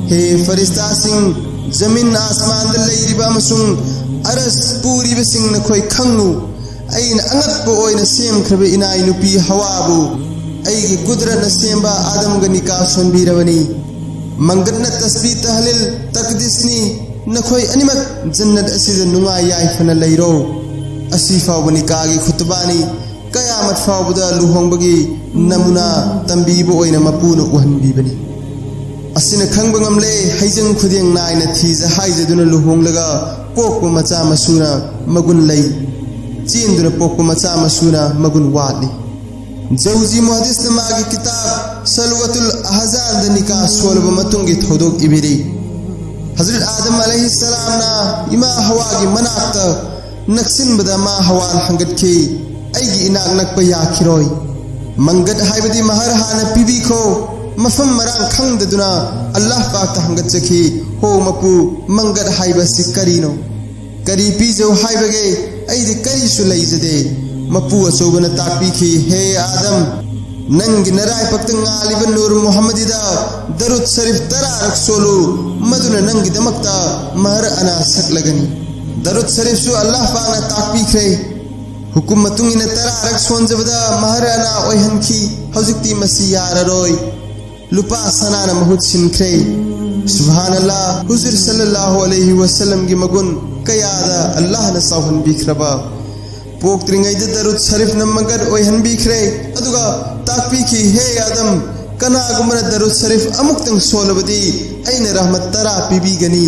ꯍꯦ ꯐꯔꯤꯁꯇꯥꯁꯤꯡ, ꯖꯃꯤꯟ ꯑꯥꯁꯃꯥꯟꯗ ꯂꯩꯔꯤꯕ ꯑꯃꯁꯨꯡ ꯑꯔꯁ ꯄꯨꯔꯤꯕꯁꯤꯡ, ꯅꯈꯣꯏ ꯈꯪꯉꯨ, ꯑꯩꯅ ꯑꯉꯛꯄ ꯑꯣꯏꯅ ꯁꯦꯝꯈ꯭ꯔꯕ ꯏꯅꯥꯏ ꯅꯨꯄꯤ ꯍꯋꯥꯕꯨ ꯑꯩꯒꯤ ꯀꯨꯗꯔꯠꯅ ꯁꯦꯝꯕ ꯑꯥꯗꯝꯒ ꯅꯤꯀꯥ ꯁꯣꯟꯕꯤꯔꯕꯅꯤ꯫ ꯃꯪꯒꯠꯅ ꯇꯁꯕꯤ, ꯇꯍꯂꯤꯜ, ꯇꯛꯗꯤꯁꯅꯤ꯫ ꯅꯈꯣꯏ ꯑꯅꯤꯃꯛ ꯖꯟꯅꯠ ꯑꯁꯤꯗ ꯅꯨꯡꯉꯥꯏ ꯌꯥꯏꯐꯅ ꯂꯩꯔꯣ꯫" ꯑꯁꯤ ꯐꯥꯎꯕ ꯅꯤꯀꯥꯒꯤ ꯈꯨꯇꯕꯥꯅꯤ꯫ ꯀꯌꯥꯃꯠ ꯐꯥꯎꯕꯗ ꯂꯨꯍꯣꯡꯕꯒꯤ ꯅꯃꯨꯅꯥ ꯇꯝꯕꯤꯕ ꯑꯣꯏꯅ ꯃꯄꯨꯅ ꯎꯍꯟꯕꯤꯕꯅꯤ꯫ ꯑꯁꯤꯅ ꯈꯪꯕ ꯉꯝꯂꯦ, ꯍꯩꯖꯪ ꯈꯨꯗꯦꯡ ꯅꯥꯏꯅ ꯊꯤꯖ ꯍꯥꯏꯖꯗꯨꯅ ꯂꯨꯍꯣꯡꯂꯒ ꯄꯣꯛꯄ ꯃꯆꯥ ꯃꯁꯨꯅ ꯃꯒꯨꯟ ꯂꯩ, ꯆꯦꯟꯗꯨꯅ ꯄꯣꯛꯄ ꯃꯆꯥ ꯃꯁꯨꯅ ꯃꯒꯨꯟ ꯋꯥꯠꯂꯤ꯫ ꯖꯧꯖꯤ ꯃꯨꯍꯗꯤꯁꯅ ꯃꯥꯒꯤ ꯀꯤꯇꯥꯕ ꯁꯜꯋꯥꯇꯨꯜ ꯑꯍꯖꯥꯟꯗ ꯅꯤꯀꯥ ꯁꯣꯜꯂꯕ ꯃꯇꯨꯡꯒꯤ ꯊꯧꯗꯣꯛ ꯏꯕꯤꯔꯤ꯫ ꯍꯖꯔꯠ ꯑꯥꯗꯝ ꯑꯂꯩꯍꯤꯁꯁꯂꯥꯝꯅ ꯏꯃꯥ ꯍꯋꯥꯒꯤ ꯃꯅꯥꯛꯇ ꯅꯛꯁꯤꯟꯕꯗ ꯃꯥ ꯍꯋꯥꯅ ꯍꯪꯒꯠꯈꯤ, ꯑꯩꯒꯤ ꯏꯅꯥꯛ ꯅꯛꯄ ꯌꯥꯈꯤꯔꯣꯏ꯫ ꯃꯪꯒꯠ ꯍꯥꯏꯕꯗꯤ ꯃꯍꯔ ꯍꯥꯟꯅ ꯄꯤꯕꯤꯈꯣ꯫ ꯃꯐꯝ ꯃꯔꯥꯡ ꯈꯪꯗꯗꯨꯅ ꯑꯜꯂꯥꯍ ꯄꯥꯛꯇ ꯍꯪꯒꯠꯆꯈꯤ, "ꯍꯣ ꯃꯄꯨ, ꯃꯪꯒꯠ ꯍꯥꯏꯕꯁꯤ ꯀꯔꯤꯅꯣ? ꯀꯔꯤ ꯄꯤꯖꯧ ꯍꯥꯏꯕꯒꯦ? ꯑꯩꯗꯤ ꯀꯔꯤꯁꯨ ꯂꯩꯖꯗꯦ꯫" ꯃꯄꯨ ꯑꯆꯧꯕꯅ ꯇꯥꯛꯄꯤꯈꯤ, "ꯍꯦ ꯑꯥꯗꯝ, ꯅꯪꯒꯤ ꯅꯔꯥꯏꯕꯛꯇ ꯉꯥꯜꯂꯤꯕ ꯅꯨꯔ ꯃꯨꯍꯝꯃꯗꯤꯗ ꯗꯔꯨꯗ ꯁꯔꯤꯐ ꯇꯔꯥꯔꯛ ꯁꯣꯜꯂꯨ, ꯃꯗꯨꯅ ꯅꯪꯒꯤꯗꯃꯛꯇ ꯃꯍꯔ ꯑꯅꯥ ꯁꯛꯂꯒꯅꯤ꯫" ꯗꯔꯨꯗ ꯁꯔꯤꯐꯁꯨ ꯑꯜꯂꯥꯍ ꯄꯥꯛꯅ ꯇꯥꯛꯄꯤꯈ꯭ꯔꯦ꯫ ꯍꯨꯀꯨꯝ ꯃꯇꯨꯡ ꯏꯟꯅ ꯇꯔꯥꯔꯛ ꯁꯣꯟꯖꯕꯗ ꯃꯍꯔ ꯑꯅꯥ ꯑꯣꯏꯍꯟꯈꯤ꯫ ꯍꯧꯖꯤꯛꯇꯤ ꯃꯁꯤ ꯌꯥꯔꯔꯣꯏ꯫ ꯂꯨꯄꯥ ꯁꯅꯥꯅ ꯃꯍꯨꯠ ꯁꯤꯟꯈ꯭ꯔꯦ꯫ ꯁꯨꯕꯍꯥꯅꯜꯂꯥꯍ, ꯍꯨꯖꯨꯔ ꯁꯜꯂꯜꯂꯥꯍꯨ ꯑꯂꯩꯍꯤ ꯋꯥꯁꯜꯂꯝꯒꯤ ꯃꯒꯨꯟ ꯀꯌꯥꯗ ꯑꯜꯂꯥꯍꯅ ꯆꯥꯎꯍꯟꯕꯤꯈ꯭ꯔꯕ꯫ ꯄꯣꯛꯇ꯭ꯔꯤꯉꯩꯗ ꯗꯔꯨꯗ ꯁꯔꯤꯐꯅ ꯃꯪꯒꯠ ꯑꯣꯏꯍꯟꯕꯤꯈ꯭ꯔꯦ꯫ ꯑꯗꯨꯒ ꯇꯥꯛꯄꯤꯈꯤ, "ꯍꯦ ꯑꯥꯗꯝ, ꯀꯅꯥꯒꯨꯝꯕꯅ ꯗꯔꯨꯗ ꯁꯔꯤꯐ ꯑꯃꯨꯛꯇꯪ ꯁꯣꯜꯂꯕꯗꯤ ꯑꯩꯅ ꯔꯍꯃꯠ ꯇꯔꯥ ꯄꯤꯕꯤꯒꯅꯤ,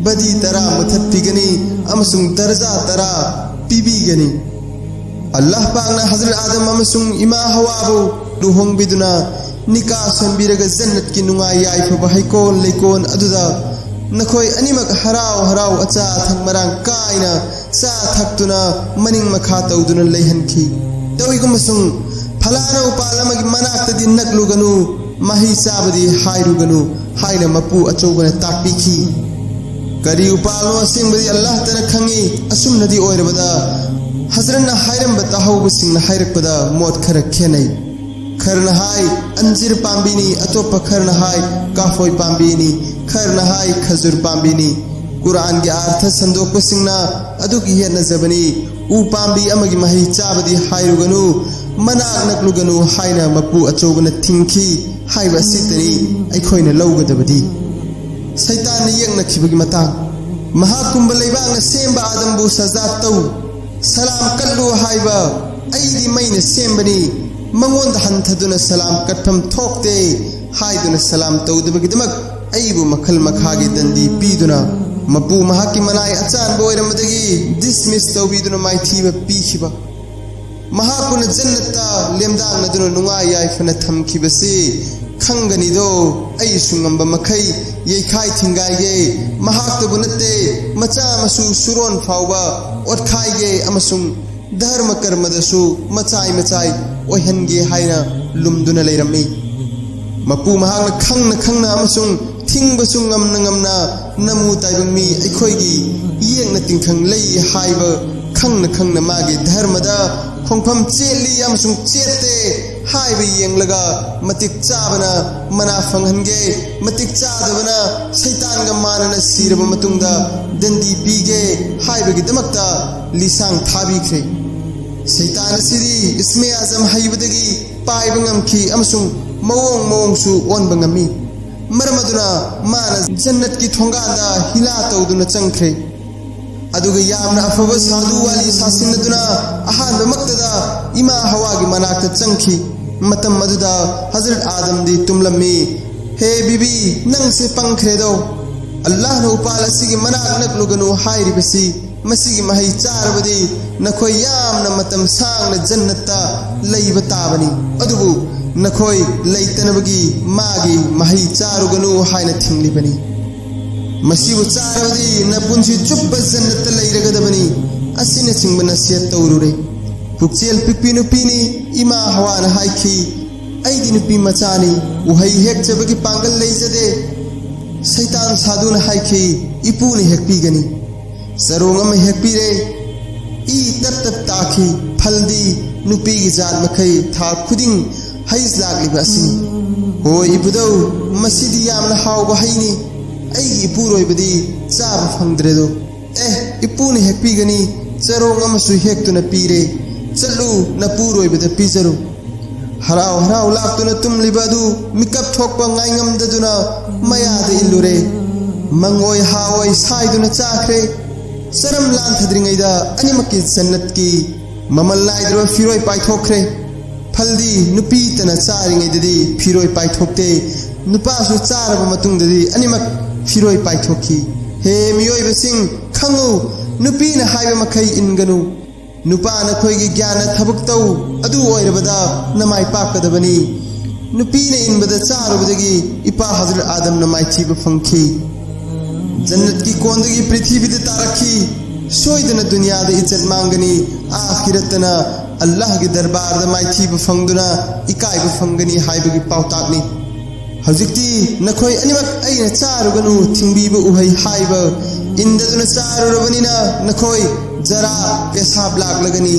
ꯕꯗꯤ ꯇꯔꯥ ꯃꯨꯊꯠꯄꯤꯒꯅꯤ ꯑꯃꯁꯨꯡ ꯗꯔꯖꯥ ꯇꯔꯥ ꯄꯤꯕꯤꯒꯅꯤ꯫" ꯑꯜꯂꯥꯍ ꯄꯥꯛꯅ ꯍꯖꯔꯠ ꯑꯥꯗꯝ ꯑꯃꯁꯨꯡ ꯏꯃꯥ ꯍꯋꯥꯕꯨ ꯂꯨꯍꯣꯡꯕꯤꯗꯨꯅ ꯅꯤꯀꯥ ꯁꯣꯟꯕꯤꯔꯒ ꯖꯟꯅꯠꯀꯤ ꯅꯨꯡꯉꯥꯏ ꯌꯥꯏꯐꯕ ꯍꯩꯀꯣꯜ ꯂꯩꯀꯣꯜ ꯑꯗꯨꯗ ꯅꯈꯣꯏ ꯑꯅꯤꯃꯛ ꯍꯔꯥꯎ ꯍꯔꯥꯎ ꯑꯆꯥ ꯑꯊꯛ ꯃꯔꯥꯡ ꯀꯥꯏꯅ ꯆꯥ ꯊꯛꯇꯨꯅ ꯃꯅꯤꯡ ꯃꯈꯥ ꯇꯧꯗꯨꯅ ꯂꯩꯍꯟꯈꯤ꯫ ꯇꯧꯏꯒꯨꯝꯕꯁꯨꯡ, "ꯐꯂꯥꯅ ꯎꯄꯥꯜ ꯑꯃꯒꯤ ꯃꯅꯥꯛꯇꯗꯤ ꯅꯛꯂꯨꯒꯅꯨ, ꯃꯍꯩ ꯆꯥꯕꯗꯤ ꯍꯥꯏꯔꯨꯒꯅꯨ" ꯍꯥꯏꯅ ꯃꯄꯨ ꯑꯆꯧꯕꯅ ꯇꯥꯛꯄꯤꯈꯤ꯫ ꯀꯔꯤ ꯎꯄꯥꯜꯅꯣ ꯑꯁꯦꯡꯕꯗꯤ ꯑꯜꯂꯥꯍꯇꯅ ꯈꯪꯏ꯫ ꯑꯁꯨꯝꯅꯗꯤ ꯑꯣꯏꯔꯕꯗ ꯍꯖꯔꯠꯅ ꯍꯥꯏꯔꯝꯕ ꯇꯥꯍꯧꯕꯁꯤꯡꯅ ꯍꯥꯏꯔꯛꯄꯗ ꯃꯣꯠ ꯈꯔ ꯈꯦꯠꯅꯩ꯫ ꯈꯔꯅ ꯍꯥꯏ ꯑꯟꯖꯤꯔ ꯄꯥꯝꯕꯤꯅꯤ, ꯑꯇꯣꯞꯄ ꯈꯔꯅ ꯍꯥꯏ ꯀꯥꯐꯣꯏ ꯄꯥꯝꯕꯤꯅꯤ, ꯈꯔꯅ ꯍꯥꯏ ꯈꯖꯨꯔ ꯄꯥꯝꯕꯤꯅꯤ꯫ ꯀꯨꯔꯥꯟꯒꯤ ꯑꯥꯔꯊ ꯁꯟꯗꯣꯛꯄꯁꯤꯡꯅ ꯑꯗꯨꯒꯤ ꯌꯦꯠꯅꯖꯕꯅꯤ꯫ "ꯎ ꯄꯥꯝꯕꯤ ꯑꯃꯒꯤ ꯃꯍꯩ ꯆꯥꯕꯗꯤ ꯍꯥꯏꯔꯨꯒꯅꯨ, ꯃꯅꯥꯛ ꯅꯛꯂꯨꯒꯅꯨ" ꯍꯥꯏꯅ ꯃꯄꯨ ꯑꯆꯧꯕꯅ ꯊꯤꯡꯈꯤ ꯍꯥꯏꯕ ꯑꯁꯤꯇꯅꯤ ꯑꯩꯈꯣꯏꯅ ꯂꯧꯒꯗꯕꯗꯤ꯫ ꯁꯩꯇꯥꯟꯅ ꯌꯦꯛꯅꯈꯤꯕꯒꯤ ꯃꯇꯥꯡ꯫ "ꯃꯍꯥꯛꯀꯨꯝꯕ ꯂꯩꯕꯥꯛꯅ ꯁꯦꯝꯕ ꯑꯥꯗꯝꯕꯨ ꯁꯖꯥ ꯇꯧ, ꯁꯂꯥꯝ ꯀꯠꯂꯨ ꯍꯥꯏꯕ ꯑꯩꯗꯤ ꯃꯩꯅ ꯁꯦꯝꯕꯅꯤ, ꯃꯉꯣꯟꯗ ꯍꯟꯊꯗꯨꯅ ꯁꯂꯥꯝ ꯀꯠꯐꯝ ꯊꯣꯛꯇꯦ" ꯍꯥꯏꯗꯨꯅ ꯁꯂꯥꯝ ꯇꯧꯗꯕꯒꯤꯗꯃꯛ ꯑꯩꯕꯨ ꯃꯈꯜ ꯃꯈꯥꯒꯤ ꯗꯟꯗꯤ ꯄꯤꯗꯨꯅ ꯃꯄꯨ ꯃꯍꯥꯛꯀꯤ ꯃꯅꯥꯏ ꯑꯆꯥꯟꯕ ꯑꯣꯏꯔꯝꯕꯗꯒꯤ ꯗꯤꯁꯃꯤꯁ ꯇꯧꯕꯤꯗꯨꯅ ꯃꯥꯏꯊꯤꯕ ꯄꯤꯈꯤꯕ꯫ ꯃꯍꯥꯛꯄꯨꯅ ꯖꯟꯅꯠꯇ ꯂꯦꯝꯗꯥꯡꯅꯗꯨꯅ ꯅꯨꯡꯉꯥꯏ ꯌꯥꯏꯐꯅ ꯊꯝꯈꯤꯕꯁꯤ ꯈꯪꯒꯅꯤꯗꯣ꯫ ꯑꯩꯁꯨ ꯉꯝꯕ ꯃꯈꯩ ꯌꯩꯈꯥꯏ ꯊꯤꯡꯒꯥꯏꯒꯦ꯫ ꯃꯍꯥꯛꯇꯕꯨ ꯅꯠꯇꯦ, ꯃꯆꯥ ꯃꯁꯨ ꯁꯨꯔꯣꯟ ꯐꯥꯎꯕ ꯑꯣꯠꯈꯥꯏꯒꯦ ꯑꯃꯁꯨꯡ ꯙꯔꯃ ꯀꯔꯃꯗꯁꯨ ꯃꯆꯥꯏ ꯃꯆꯥꯏ ꯑꯣꯏꯍꯟꯒꯦ ꯍꯥꯏꯅ ꯂꯨꯝꯗꯨꯅ ꯂꯩꯔꯝꯃꯤ꯫ ꯃꯄꯨ ꯃꯍꯥꯛꯅ ꯈꯪꯅ ꯈꯪꯅ ꯑꯃꯁꯨꯡ ꯊꯤꯡꯕꯁꯨ ꯉꯝꯅ ꯉꯝꯅ ꯅꯃꯨ ꯇꯥꯏꯕꯪ ꯃꯤ ꯑꯩꯈꯣꯏꯒꯤ ꯌꯦꯛꯅ ꯇꯤꯡꯈꯪ ꯂꯩ ꯍꯥꯏꯕ ꯈꯪꯅ ꯈꯪꯅ ꯃꯥꯒꯤ ꯙꯔꯃꯗ ꯈꯣꯡꯐꯝ ꯆꯦꯠꯂꯤ ꯑꯃꯁꯨꯡ ꯆꯦꯠꯇꯦ ꯍꯥꯏꯕ ꯌꯦꯡꯂꯒ ꯃꯇꯤꯛ ꯆꯥꯕꯅ ꯃꯅꯥ ꯐꯪꯍꯟꯒꯦ, ꯃꯇꯤꯛ ꯆꯥꯗꯕꯅ ꯁꯩꯇꯥꯟꯒ ꯃꯥꯟꯅꯅ ꯁꯤꯔꯕ ꯃꯇꯨꯡꯗ ꯗꯟꯗꯤ ꯄꯤꯒꯦ ꯍꯥꯏꯕꯒꯤꯗꯃꯛꯇ ꯂꯤꯁꯥꯡ ꯊꯥꯕꯤꯈ꯭ꯔꯦ꯫ ꯁꯩꯇꯥꯟ ꯑꯁꯤꯗꯤ ꯏꯁꯃꯦ ꯑꯥꯖꯝ ꯍꯩꯕꯗꯒꯤ ꯄꯥꯏꯕ ꯉꯝꯈꯤ ꯑꯃꯁꯨꯡ ꯃꯑꯣꯡ ꯃꯑꯣꯡꯁꯨ ꯑꯣꯟꯕ ꯉꯝꯃꯤ꯫ ꯃꯔꯝ ꯑꯗꯨꯅ ꯃꯥꯅ ꯖꯟꯅꯠꯀꯤ ꯊꯣꯡꯒꯥꯟꯗ ꯍꯤꯂꯥ ꯇꯧꯗꯨꯅ ꯆꯪꯈ꯭ꯔꯦ꯫ ꯑꯗꯨꯒ ꯌꯥꯝꯅ ꯑꯐꯕ ꯁꯥꯗꯨ ꯋꯥꯂꯤ ꯁꯥꯁꯤꯟꯅꯗꯨꯅ ꯑꯍꯥꯟꯕꯃꯛꯇꯗ ꯏꯃꯥ ꯍꯋꯥꯒꯤ ꯃꯅꯥꯛꯇ ꯆꯪꯈꯤ꯫ ꯃꯇꯝ ꯑꯗꯨꯗ ꯍꯖꯔꯠ ꯑꯥꯗꯝꯗꯤ ꯇꯨꯝꯂꯝꯃꯤ꯫ "ꯍꯦ ꯕꯤꯕꯤ, ꯅꯪꯁꯦ ꯄꯪꯈ꯭ꯔꯦꯗꯣ꯫ ꯑꯜꯂꯥꯍꯅ ꯎꯄꯥꯜ ꯑꯁꯤꯒꯤ ꯃꯅꯥꯛ ꯅꯛꯂꯨꯒꯅꯨ ꯍꯥꯏꯔꯤꯕꯁꯤ, ꯃꯁꯤꯒꯤ ꯃꯍꯩ ꯆꯥꯔꯕꯗꯤ ꯅꯈꯣꯏ ꯌꯥꯝꯅ ꯃꯇꯝ ꯁꯥꯡꯅ ꯖꯟꯅꯠꯇ ꯂꯩꯕ ꯇꯥꯕꯅꯤ꯫ ꯑꯗꯨꯕꯨ ꯅꯈꯣꯏ ꯂꯩꯇꯅꯕꯒꯤ ꯃꯥꯒꯤ ꯃꯍꯩ ꯆꯥꯔꯨꯒꯅꯨ ꯍꯥꯏꯅ ꯊꯤꯡꯂꯤꯕꯅꯤ꯫ ꯃꯁꯤꯕꯨ ꯆꯥꯔꯕꯗꯤ ꯅꯄꯨꯟꯁꯤ ꯆꯨꯞꯄ ꯖꯟꯅꯠꯇ ꯂꯩꯔꯒꯗꯕꯅꯤ" ꯑꯁꯤꯅꯆꯤꯡꯕ ꯅꯁꯤꯍꯠ ꯇꯧꯔꯨꯔꯦ꯫ ꯄꯨꯛꯆꯦꯜ ꯄꯤꯛꯄꯤ ꯅꯨꯄꯤꯅꯤ ꯏꯃꯥ ꯍꯋꯥꯅ ꯍꯥꯏꯈꯤ, "ꯑꯩꯗꯤ ꯅꯨꯄꯤ ꯃꯆꯥꯅꯤ, ꯎꯍꯩ ꯍꯦꯛꯆꯕꯒꯤ ꯄꯥꯡꯒꯜ ꯂꯩꯖꯗꯦ"꯫ ꯁꯩꯇꯥꯟ ꯁꯥꯗꯨꯅ ꯍꯥꯏꯈꯤ, "ꯏꯄꯨꯅ ꯍꯦꯛꯄꯤꯒꯅꯤ"꯫ ꯆꯔꯣꯡ ꯑꯃ ꯍꯦꯛꯄꯤꯔꯦ꯫ ꯏ ꯇꯞ ꯇꯞ ꯇꯥꯈꯤ꯫ ꯐꯜꯗꯤ ꯅꯨꯄꯤꯒꯤ ꯖꯥꯠ ꯃꯈꯩ ꯊꯥ ꯈꯨꯗꯤꯡ ꯍꯩ ꯂꯥꯛꯂꯤꯕ ꯑꯁꯤꯅꯤ꯫ "ꯍꯣꯏ ꯏꯕꯨꯙꯧ, ꯃꯁꯤꯗꯤ ꯌꯥꯝꯅ ꯍꯥꯎꯕ ꯍꯩꯅꯤ꯫ ꯑꯩꯒꯤ ꯏꯄꯨꯔꯣꯏꯕꯗꯤ ꯆꯥꯕ ꯐꯪꯗ꯭ꯔꯦꯗꯣ"꯫ "ꯑꯦ, ꯏꯄꯨꯅ ꯍꯦꯛꯄꯤꯒꯅꯤ"꯫ ꯆꯔꯣꯡ ꯑꯃꯁꯨ ꯍꯦꯛꯇꯨꯅ ꯄꯤꯔꯦ꯫ "ꯆꯠꯂꯨ, ꯅꯄꯨꯔꯣꯏꯕꯗ ꯄꯤꯖꯔꯨ"꯫ ꯍꯔꯥꯎ ꯍꯔꯥꯎ ꯂꯥꯛꯇꯨꯅ ꯇꯨꯝꯂꯤꯕ ꯑꯗꯨ ꯃꯤꯀꯞ ꯊꯣꯛꯄ ꯉꯥꯏꯉꯝꯗꯗꯨꯅ ꯃꯌꯥꯗ ꯏꯜꯂꯨꯔꯦ꯫ ꯃꯪꯑꯣꯏ ꯍꯥꯑꯣꯏ ꯁꯥꯏꯗꯨꯅ ꯆꯥꯈ꯭ꯔꯦ꯫ ꯆꯔꯝ ꯂꯥꯟꯊꯗ꯭ꯔꯤꯉꯩꯗ ꯑꯅꯤꯃꯛꯀꯤ ꯖꯟꯅꯠꯀꯤ ꯃꯃꯜ ꯅꯥꯏꯗ꯭ꯔꯕ ꯐꯤꯔꯣꯏ ꯄꯥꯏꯊꯣꯛꯈ꯭ꯔꯦ꯫ ꯐꯜꯗꯤ ꯅꯨꯄꯤꯇꯅ ꯆꯥꯔꯤꯉꯩꯗꯗꯤ ꯐꯤꯔꯣꯏ ꯄꯥꯏꯊꯣꯛꯇꯦ, ꯅꯨꯄꯥꯁꯨ ꯆꯥꯔꯕ ꯃꯇꯨꯡꯗꯗꯤ ꯑꯅꯤꯃꯛ ꯐꯤꯔꯣꯏ ꯄꯥꯏꯊꯣꯛꯈꯤ꯫ ꯍꯦ ꯃꯤꯑꯣꯏꯕꯁꯤꯡ, ꯈꯪꯉꯨ, ꯅꯨꯄꯤꯅ ꯍꯥꯏꯕ ꯃꯈꯩ ꯏꯟꯒꯅꯨ꯫ ꯅꯨꯄꯥ ꯅꯈꯣꯏꯒꯤ ꯒ꯭ꯌꯥꯟꯅ ꯊꯕꯛ ꯇꯧ, ꯑꯗꯨ ꯑꯣꯏꯔꯕꯗ ꯅꯃꯥꯏ ꯄꯥꯛꯀꯗꯕꯅꯤ꯫ ꯅꯨꯄꯤꯅ ꯏꯟꯕꯗ ꯆꯥꯔꯨꯕꯗꯒꯤ ꯏꯄꯥ ꯍꯖꯔꯠ ꯑꯥꯗꯝꯅ ꯃꯥꯏꯊꯤꯕ ꯐꯪꯈꯤ꯫ ꯖꯟꯅꯠꯀꯤ ꯀꯣꯟꯗꯒꯤ ꯄ꯭ꯔꯤꯊꯤꯕꯤꯗ ꯇꯥꯔꯛꯈꯤ꯫ ꯁꯣꯏꯗꯅ ꯗꯨꯅꯤꯌꯥꯗ ꯏꯖꯠ ꯃꯥꯡꯒꯅꯤ, ꯑꯥꯈꯤꯔꯠꯇꯅ ꯑꯜꯂꯥꯍꯒꯤ ꯗꯔꯕꯥꯔꯗ ꯃꯥꯏꯊꯤꯕ ꯐꯪꯗꯨꯅ ꯏꯀꯥꯏꯕ ꯐꯪꯒꯅꯤ ꯍꯥꯏꯕꯒꯤ ꯄꯥꯎꯇꯥꯛꯅꯤ꯫ ꯍꯧꯖꯤꯛꯇꯤ ꯅꯈꯣꯏ ꯑꯅꯤꯃꯛ ꯑꯩꯅ ꯆꯥꯔꯨꯒꯅꯨ ꯊꯤꯡꯕꯤꯕ ꯎꯍꯩ ꯍꯥꯏꯕ ꯏꯟꯗꯗꯨꯅ ꯆꯥꯔꯨꯔꯕꯅꯤꯅ ꯅꯈꯣꯏ ꯖꯔꯥ ꯄꯦꯁꯥꯕ ꯂꯥꯛꯂꯒꯅꯤ꯫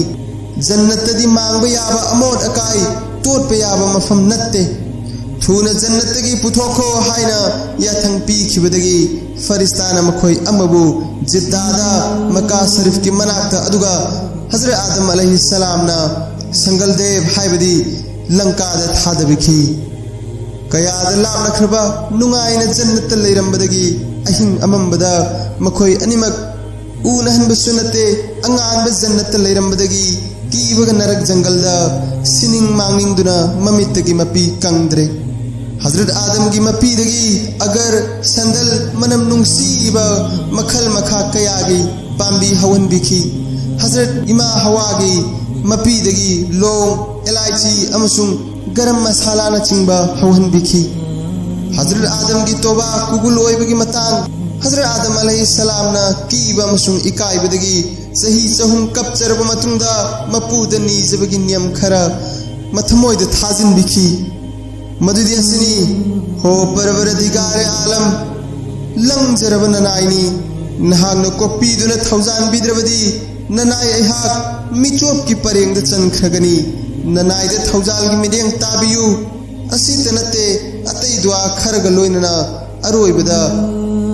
ꯖꯟꯅꯠꯇꯗꯤ ꯃꯥꯡꯕ ꯌꯥꯕ ꯑꯃꯣꯠ ꯑꯀꯥꯏ ꯇꯣꯠꯄ ꯌꯥꯕ ꯃꯐꯝ ꯅꯠꯇꯦ꯫ ꯊꯨꯅ ꯖꯟꯅꯠꯇꯒꯤ ꯄꯨꯊꯣꯛꯈꯣ ꯍꯥꯏꯅ ꯌꯥꯊꯪ ꯄꯤꯈꯤꯕꯗꯒꯤ ꯐꯔꯤꯁꯇꯥꯅ ꯃꯈꯣꯏ ꯑꯃꯕꯨ ꯖꯤꯗꯥꯗ ꯃꯀꯥ ꯁꯔꯤꯐꯀꯤ ꯃꯅꯥꯛꯇ, ꯑꯗꯨꯒ ꯍꯖꯔꯠ ꯑꯥꯗꯝ ꯑꯂꯩꯍꯤ ꯁꯂꯥꯝꯅ ꯁꯪꯒꯜꯗꯦꯕ ꯍꯥꯏꯕꯗꯤ ꯂꯪꯀꯥꯗ ꯊꯥꯗꯕꯤꯈꯤ꯫ ꯀꯌꯥꯗ ꯂꯥꯞꯅꯈ꯭ꯔꯕ ꯅꯨꯡꯉꯥꯏꯅ ꯖꯟꯅꯠꯇ ꯂꯩꯔꯝꯕꯗꯒꯤ ꯑꯍꯤꯡ ꯑꯃꯝꯕꯗ ꯃꯈꯣꯏ ꯑꯅꯤꯃꯛ ꯎꯅꯍꯟꯕꯁꯨ ꯅꯠꯇꯦ, ꯑꯉꯥꯟꯕ ꯖꯟꯅꯠꯇ ꯂꯩꯔꯝꯕꯗꯒꯤ ꯀꯤꯕꯒ ꯅꯔꯛ ꯖꯪꯒꯜꯗ ꯁꯤꯅꯤꯡ ꯃꯥꯡꯅꯤꯡꯗꯨꯅ ꯃꯃꯤꯠꯇꯒꯤ ꯃꯄꯤ ꯀꯪꯗ꯭ꯔꯦ꯫ ꯍꯖꯔꯠ ꯑꯥꯗꯝꯒꯤ ꯃꯄꯤꯗꯒꯤ ꯑꯒꯔ, ꯁꯟꯗꯜ, ꯃꯅꯝ ꯅꯨꯡꯁꯤꯕ ꯃꯈꯜ ꯃꯈꯥ ꯀꯌꯥꯒꯤ ꯄꯥꯝꯕꯤ ꯍꯧꯍꯟꯕꯤꯈꯤ꯫ ꯍꯖꯔꯠ ꯏꯃꯥ ꯍꯋꯥꯒꯤ ꯃꯄꯤꯗꯒꯤ ꯂꯣꯡ, ꯑꯦꯂꯥꯏꯆꯤ ꯑꯃꯁꯨꯡ ꯒꯔꯝ ꯃꯁꯥꯂꯥꯅꯆꯤꯡꯕ ꯍꯧꯍꯟꯕꯤꯈꯤ꯫ ꯍꯖꯔꯠ ꯑꯥꯗꯝꯒꯤ ꯇꯣꯕꯥ ꯀꯨꯕꯨꯜ ꯑꯣꯏꯕꯒꯤ ꯃꯇꯥꯡ, ꯍꯖꯔꯠ ꯑꯥꯗꯝ ꯑꯂꯩꯍꯤ ꯁꯂꯥꯝꯅ ꯀꯤꯕ ꯑꯃꯁꯨꯡ ꯏꯀꯥꯏꯕꯗꯒꯤ ꯆꯍꯤ ꯆꯍꯨꯝ ꯀꯞꯆꯔꯕ ꯃꯇꯨꯡꯗ ꯃꯄꯨꯗ ꯅꯤꯖꯕꯒꯤ ꯅꯤꯌꯝ ꯈꯔ ꯃꯊꯃꯣꯏꯗ ꯊꯥꯖꯤꯟꯕꯤꯈꯤ꯫ ꯃꯗꯨꯗꯤ ꯑꯁꯤꯅꯤ, ꯍꯣ ꯄꯔꯕꯔꯗꯤꯒꯥꯔꯦ ꯑꯥꯂꯝ, ꯂꯪꯖꯔꯕ ꯅꯅꯥꯏꯅꯤ, ꯅꯍꯥꯛꯅ ꯀꯣꯛꯄꯤꯗꯨꯅ ꯊꯧꯖꯥꯟꯕꯤꯗ꯭ꯔꯕꯗꯤ ꯅꯅꯥꯏ ꯑꯩꯍꯥꯛ ꯃꯤꯆꯣꯞꯀꯤ ꯄꯔꯦꯡꯗ ꯆꯟꯈ꯭ꯔꯒꯅꯤ꯫ ꯅꯅꯥꯏꯗ ꯊꯧꯖꯥꯜꯒꯤ ꯃꯤꯠꯌꯦꯡ ꯇꯥꯕꯤꯌꯨ꯫ ꯑꯁꯤꯇ ꯅꯠꯇꯦ, ꯑꯇꯩ ꯗꯨꯋꯥ ꯈꯔꯒ ꯂꯣꯏꯅꯅ ꯑꯔꯣꯏꯕꯗ,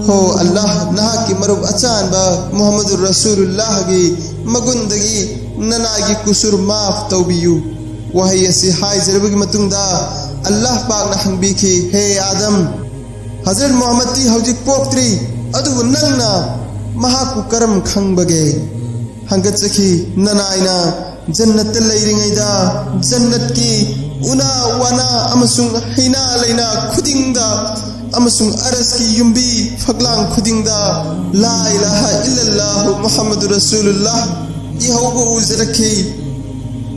ꯍꯣ ꯑꯜꯂꯥꯍ, ꯅꯍꯥꯛꯀꯤ ꯃꯔꯨꯞ ꯑꯆꯥꯟꯕ ꯃꯨꯍꯝꯃꯗꯨꯔ ꯔꯁꯨꯂꯨꯜꯂꯥꯍꯒꯤ ꯃꯒꯨꯟꯗꯒꯤ ꯅꯅꯥꯏꯒꯤ ꯀꯨꯁꯨꯔ ꯃꯥꯐ ꯇꯧꯕꯤꯌꯨ꯫ ꯋꯥꯍꯩ ꯑꯁꯤ ꯍꯥꯏꯖꯔꯕꯒꯤ ꯃꯇꯨꯡꯗ ꯑꯜꯂꯥꯍ ꯄꯥꯛꯅ ꯍꯪꯕꯤꯈꯤ, ꯍꯦ ꯑꯥꯗꯝ, ꯍꯖꯔꯠ ꯃꯨꯍꯝꯃꯗꯇꯤ ꯍꯧꯖꯤꯛ ꯄꯣꯛꯇ꯭ꯔꯤ, ꯑꯗꯨꯕꯨ ꯅꯪꯅ ꯃꯍꯥꯛꯄꯨ ꯀꯔꯝ ꯈꯪꯕꯒꯦ? ꯍꯪꯒꯠꯆꯈꯤ, ꯅꯅꯥꯏꯅ ꯖꯟꯅꯠꯇ ꯂꯩꯔꯤꯉꯩꯗ ꯖꯟꯅꯠꯀꯤ ꯎꯅꯥ ꯋꯥꯅꯥ ꯑꯃꯁꯨꯡ ꯍꯩꯅꯥ ꯂꯩꯅꯥ ꯈꯨꯗꯤꯡꯗ ꯑꯃꯁꯨꯡ ꯑꯔꯁꯀꯤ ꯌꯨꯝꯕꯤ ꯐꯛꯂꯥꯡ ꯈꯨꯗꯤꯡꯗ ꯂꯥ ꯏꯂꯥꯍ ꯏꯜꯂꯜꯂꯥꯍꯨ ꯃꯨꯍꯝꯃꯗꯨ ꯔꯁꯨꯂꯨꯜꯂꯥꯍ ꯏꯍꯧꯕ ꯎꯖꯔꯛꯈꯤ꯫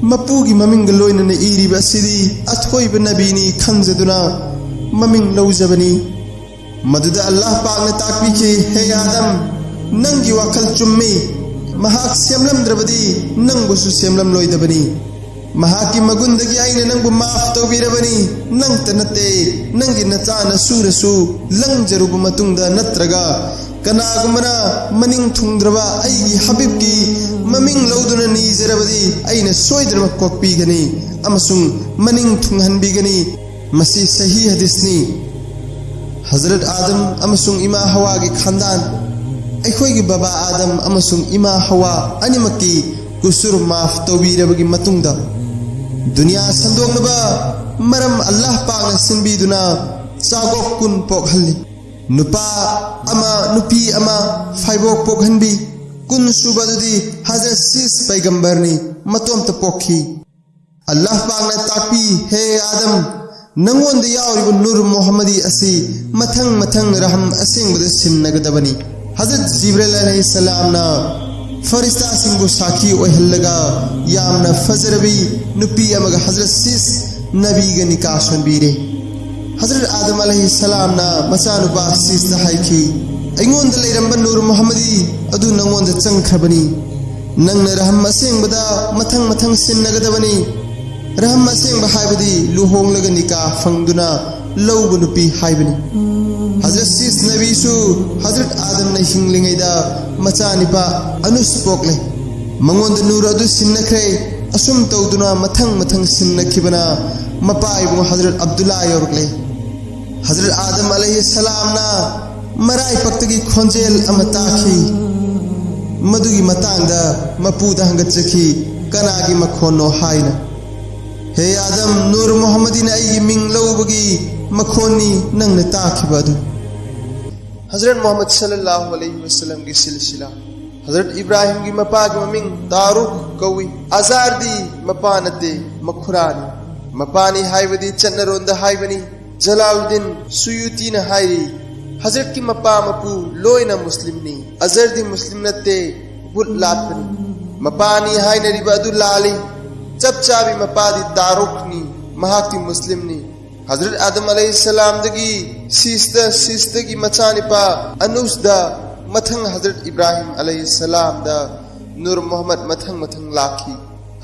ꯃꯄꯨꯒꯤ ꯃꯃꯤꯡꯒ ꯂꯣꯏꯅꯅ ꯏꯔꯤꯕ ꯑꯁꯤꯗꯤ ꯑꯊꯣꯏꯕ ꯅꯕꯤꯅꯤ ꯈꯟꯖꯗꯨꯅ ꯃꯃꯤꯡ ꯂꯧꯖꯕꯅꯤ꯫ ꯃꯗꯨꯗ ꯑꯜꯂꯥꯍ ꯄꯥꯛꯅ ꯇꯥꯛꯄꯤꯈꯤ, ꯍꯦ ꯑꯥꯗꯝ, ꯅꯪꯒꯤ ꯋꯥꯈꯜ ꯆꯨꯝꯃꯤ꯫ ꯃꯍꯥꯛ ꯁꯦꯝꯂꯝꯗ꯭ꯔꯕꯗꯤ ꯅꯪꯕꯨꯁꯨ ꯁꯦꯝꯂꯝꯂꯣꯏꯗꯕꯅꯤ꯫ ꯃꯍꯥꯛꯀꯤ ꯃꯒꯨꯟꯗꯒꯤ ꯑꯩꯅ ꯅꯪꯕꯨ ꯃꯥꯐ ꯇꯧꯕꯤꯔꯕꯅꯤ꯫ ꯅꯪꯇ ꯅꯠꯇꯦ, ꯅꯪꯒꯤ ꯅꯆꯥ ꯅꯁꯨꯅꯁꯨ ꯂꯪꯖꯔꯨꯕ ꯃꯇꯨꯡꯗ ꯅꯠꯇ꯭ꯔꯒ ꯀꯅꯥꯒꯨꯝꯕꯅ ꯃꯅꯤꯡ ꯊꯨꯡꯗ꯭ꯔꯕ ꯑꯩꯒꯤ ꯍꯕꯤꯕꯀꯤ ꯃꯃꯤꯡ ꯂꯧꯗꯨꯅ ꯅꯤꯖꯔꯕꯗꯤ ꯑꯩꯅ ꯁꯣꯏꯗꯅꯃꯛ ꯀꯣꯛꯄꯤꯒꯅꯤ ꯑꯃꯁꯨꯡ ꯃꯅꯤꯡ ꯊꯨꯡꯍꯟꯕꯤꯒꯅꯤ꯫ ꯃꯁꯤ ꯁꯍꯤ ꯍꯗꯤꯁꯅꯤ꯫ ꯍꯖꯔꯠ ꯑꯥꯗꯝ ꯑꯃꯁꯨꯡ ꯏꯃꯥ ꯍꯋꯥꯒꯤ ꯈꯥꯟꯗꯥꯟ, ꯑꯩꯈꯣꯏꯒꯤ ꯕꯕꯥ ꯑꯥꯗꯝ ꯑꯃꯁꯨꯡ ꯏꯃꯥ ꯍꯋꯥ ꯑꯅꯤꯃꯛꯀꯤ ꯀꯨꯁꯨꯔ ꯃꯥꯐ ꯇꯧꯕꯤꯔꯕꯒꯤ ꯃꯇꯨꯡꯗ, ꯗꯨꯅꯤꯌꯥ ꯁꯟꯗꯣꯛꯅꯕ ꯃꯔꯝ ꯑꯜꯂꯥꯍ ꯄꯥꯛꯅ ꯁꯤꯟꯕꯤꯗꯨꯅ ꯆꯥꯒꯣꯛ ꯀꯨꯟ ꯄꯣꯛꯍꯜꯂꯤ꯫ ꯅꯨꯄꯥ ꯑꯃ, ꯅꯨꯄꯤ ꯑꯃ ꯐꯥꯏꯕꯣꯛ ꯄꯣꯛꯍꯟꯕꯤ꯫ ꯀꯨꯟ ꯁꯨꯕ ꯑꯗꯨꯗꯤ ꯍꯖꯔꯠ ꯁꯤꯁ ꯄꯩꯒꯝꯕꯔꯅꯤ, ꯃꯇꯣꯝꯇ ꯄꯣꯛꯈꯤ꯫ ꯑꯜꯂꯥꯍ ꯄꯥꯛꯅ ꯇꯥꯛꯄꯤ, ꯍꯦ ꯑꯥꯗꯝ, ꯅꯪꯉꯣꯟꯗ ꯌꯥꯎꯔꯤꯕ ꯅꯨꯔ ꯃꯨꯍꯝꯃꯗꯤ ꯑꯁꯤ ꯃꯊꯪ ꯃꯊꯪ ꯔꯍꯝ ꯑꯁꯦꯡꯕꯗ ꯁꯤꯟꯅꯒꯗꯕꯅꯤ꯫ ꯍꯖꯔꯠ ꯖꯤꯕ꯭ꯔꯤꯜ ꯑꯂꯩꯍꯤꯁꯁꯂꯥꯝꯅ ꯐꯔꯤꯁꯇꯥꯁꯤꯡꯕꯨ ꯁꯥꯈꯤ ꯑꯣꯏꯍꯜꯂꯒ ꯌꯥꯝꯅ ꯐꯖꯔꯕꯤ ꯅꯨꯄꯤ ꯑꯃꯒ ꯍꯖꯔꯠ ꯁꯤꯁ ꯅꯕꯤꯒ ꯅꯤꯀꯥ ꯁꯣꯟꯕꯤꯔꯦ꯫ ꯍꯖꯔꯠ ꯑꯥꯗꯝ ꯑꯂꯩꯍꯤꯁꯁꯂꯥꯝꯅ ꯃꯆꯥꯅꯨꯄꯥ ꯁꯤꯁꯇ ꯍꯥꯏꯈꯤ, ꯑꯩꯉꯣꯟꯗ ꯂꯩꯔꯝꯕ ꯅꯨꯔ ꯃꯨꯍꯝꯃꯗꯤ ꯑꯗꯨ ꯅꯪꯉꯣꯟꯗ ꯆꯪꯈ꯭ꯔꯕꯅꯤ꯫ ꯅꯪꯅ ꯔꯍꯝ ꯑꯁꯦꯡꯕꯗ ꯃꯊꯪ ꯃꯊꯪ ꯁꯤꯟꯅꯒꯗꯕꯅꯤ꯫ ꯔꯍꯝ ꯑꯁꯦꯡꯕ ꯍꯥꯏꯕꯗꯤ ꯂꯨꯍꯣꯡꯂꯒ ꯅꯤꯀꯥ ꯐꯪꯗꯨꯅ ꯂꯧꯕ ꯅꯨꯄꯤ ꯍꯥꯏꯕꯅꯤ꯫ ꯍꯖꯔꯠ ꯁꯤꯁ ꯅꯕꯤꯁꯨ ꯍꯖꯔꯠ ꯑꯥꯗꯝꯅ ꯍꯤꯡꯂꯤꯉꯩꯗ ꯃꯆꯥꯅꯤꯄꯥ ꯑꯅꯨꯁ ꯄꯣꯛꯂꯦ꯫ ꯃꯉꯣꯟꯗ ꯅꯨꯔ ꯑꯗꯨ ꯁꯤꯟꯅꯈ꯭ꯔꯦ꯫ ꯑꯁꯨꯝ ꯇꯧꯗꯨꯅ ꯃꯊꯪ ꯃꯊꯪ ꯁꯤꯟꯅꯈꯤꯕꯅ ꯃꯄꯥ ꯏꯕꯨꯡ ꯍꯖꯔꯠ ꯑꯕꯗꯨꯜꯂꯥ ꯌꯧꯔꯛꯂꯦ꯫ ꯍꯖꯔꯠ ꯑꯥꯗꯝ ꯑꯂꯩꯍꯤꯁꯁꯂꯥꯝꯅ ꯃꯔꯥꯏꯄꯛꯇꯒꯤ ꯈꯣꯟꯖꯦꯜ ꯑꯃ ꯇꯥꯈꯤ꯫ ꯃꯗꯨꯒꯤ ꯃꯇꯥꯡꯗ ꯃꯄꯨꯗ ꯍꯪꯒꯠꯆꯈꯤ, "ꯀꯅꯥꯒꯤ ꯃꯈꯣꯟꯅꯣ?" ꯍꯥꯏꯅ꯫ "ꯍꯦ ꯑꯥꯗꯝ, ꯅꯨꯔ ꯃꯨꯍꯝꯃꯗꯤꯅ ꯑꯩꯒꯤ ꯃꯤꯡ ꯂꯧꯕꯒꯤ ꯃꯈꯣꯟꯅꯤ ꯅꯪꯅ ꯇꯥꯈꯤꯕ ꯑꯗꯨ꯫" ꯍꯖꯔꯠ ꯃꯨꯍꯝꯃꯗ ꯁꯜꯂꯜꯂꯥꯍꯨ ꯑꯂꯩꯍꯤ ꯋꯁꯜꯂꯝꯒꯤ ꯁꯤꯜꯁꯤꯂꯥ꯫ ꯍꯖꯔꯠ ꯏꯕ꯭ꯔꯥꯍꯤꯝꯒꯤ ꯃꯄꯥꯒꯤ ꯃꯃꯤꯡ ꯇꯥꯔꯨꯛ ꯀꯧꯏ꯫ ꯑꯖꯥꯔꯗꯤ ꯃꯄꯥ ꯅꯠꯇꯦ, ꯃꯈꯨꯔꯥꯅꯤ꯫ ꯃꯄꯥꯅꯤ ꯍꯥꯏꯕꯗꯤ ꯆꯠꯅꯔꯣꯟꯗ ꯍꯥꯏꯕꯅꯤ꯫ ꯖꯂꯥꯂꯨꯗꯤꯟ ꯁꯨꯌꯨꯇꯤꯅ ꯍꯥꯏꯔꯤ, ꯍꯖꯔꯠꯀꯤ ꯃꯄꯥ ꯃꯄꯨ ꯂꯣꯏꯅ ꯃꯨꯁꯂꯤꯝꯅꯤ꯫ ꯑꯖꯔꯗꯤ ꯃꯨꯁꯂꯤꯝ ꯅꯠꯇꯦ, ꯕꯨꯠ ꯂꯥꯠꯄꯅꯤ꯫ ꯃꯄꯥꯅꯤ ꯍꯥꯏꯅꯔꯤꯕ ꯑꯗꯨ ꯂꯥꯜꯂꯤ꯫ ꯆꯞ ꯆꯥꯕꯤ ꯃꯄꯥꯗꯤ ꯇꯥꯔꯨꯛꯅꯤ, ꯃꯍꯥꯛꯇꯤ ꯃꯨꯁꯂꯤꯝꯅꯤ꯫ ꯍꯖꯔꯠ ꯑꯥꯗꯝ ꯑꯂꯩꯍꯤꯁꯁꯂꯥꯝꯗꯒꯤ ꯁꯤꯁꯇ, ꯁꯤꯁꯇꯒꯤ ꯃꯆꯥꯅꯤꯄꯥ ꯑꯅꯨꯁꯗ, ꯃꯊꯪ ꯍꯖꯔꯠ ꯏꯕ꯭ꯔꯥꯍꯤꯝ ꯑꯂꯩꯍꯤꯁꯁꯂꯥꯝꯗ ꯅꯨꯔ ꯃꯨꯍꯝꯃꯗ ꯃꯊꯪ ꯃꯊꯪ ꯂꯥꯛꯈꯤ꯫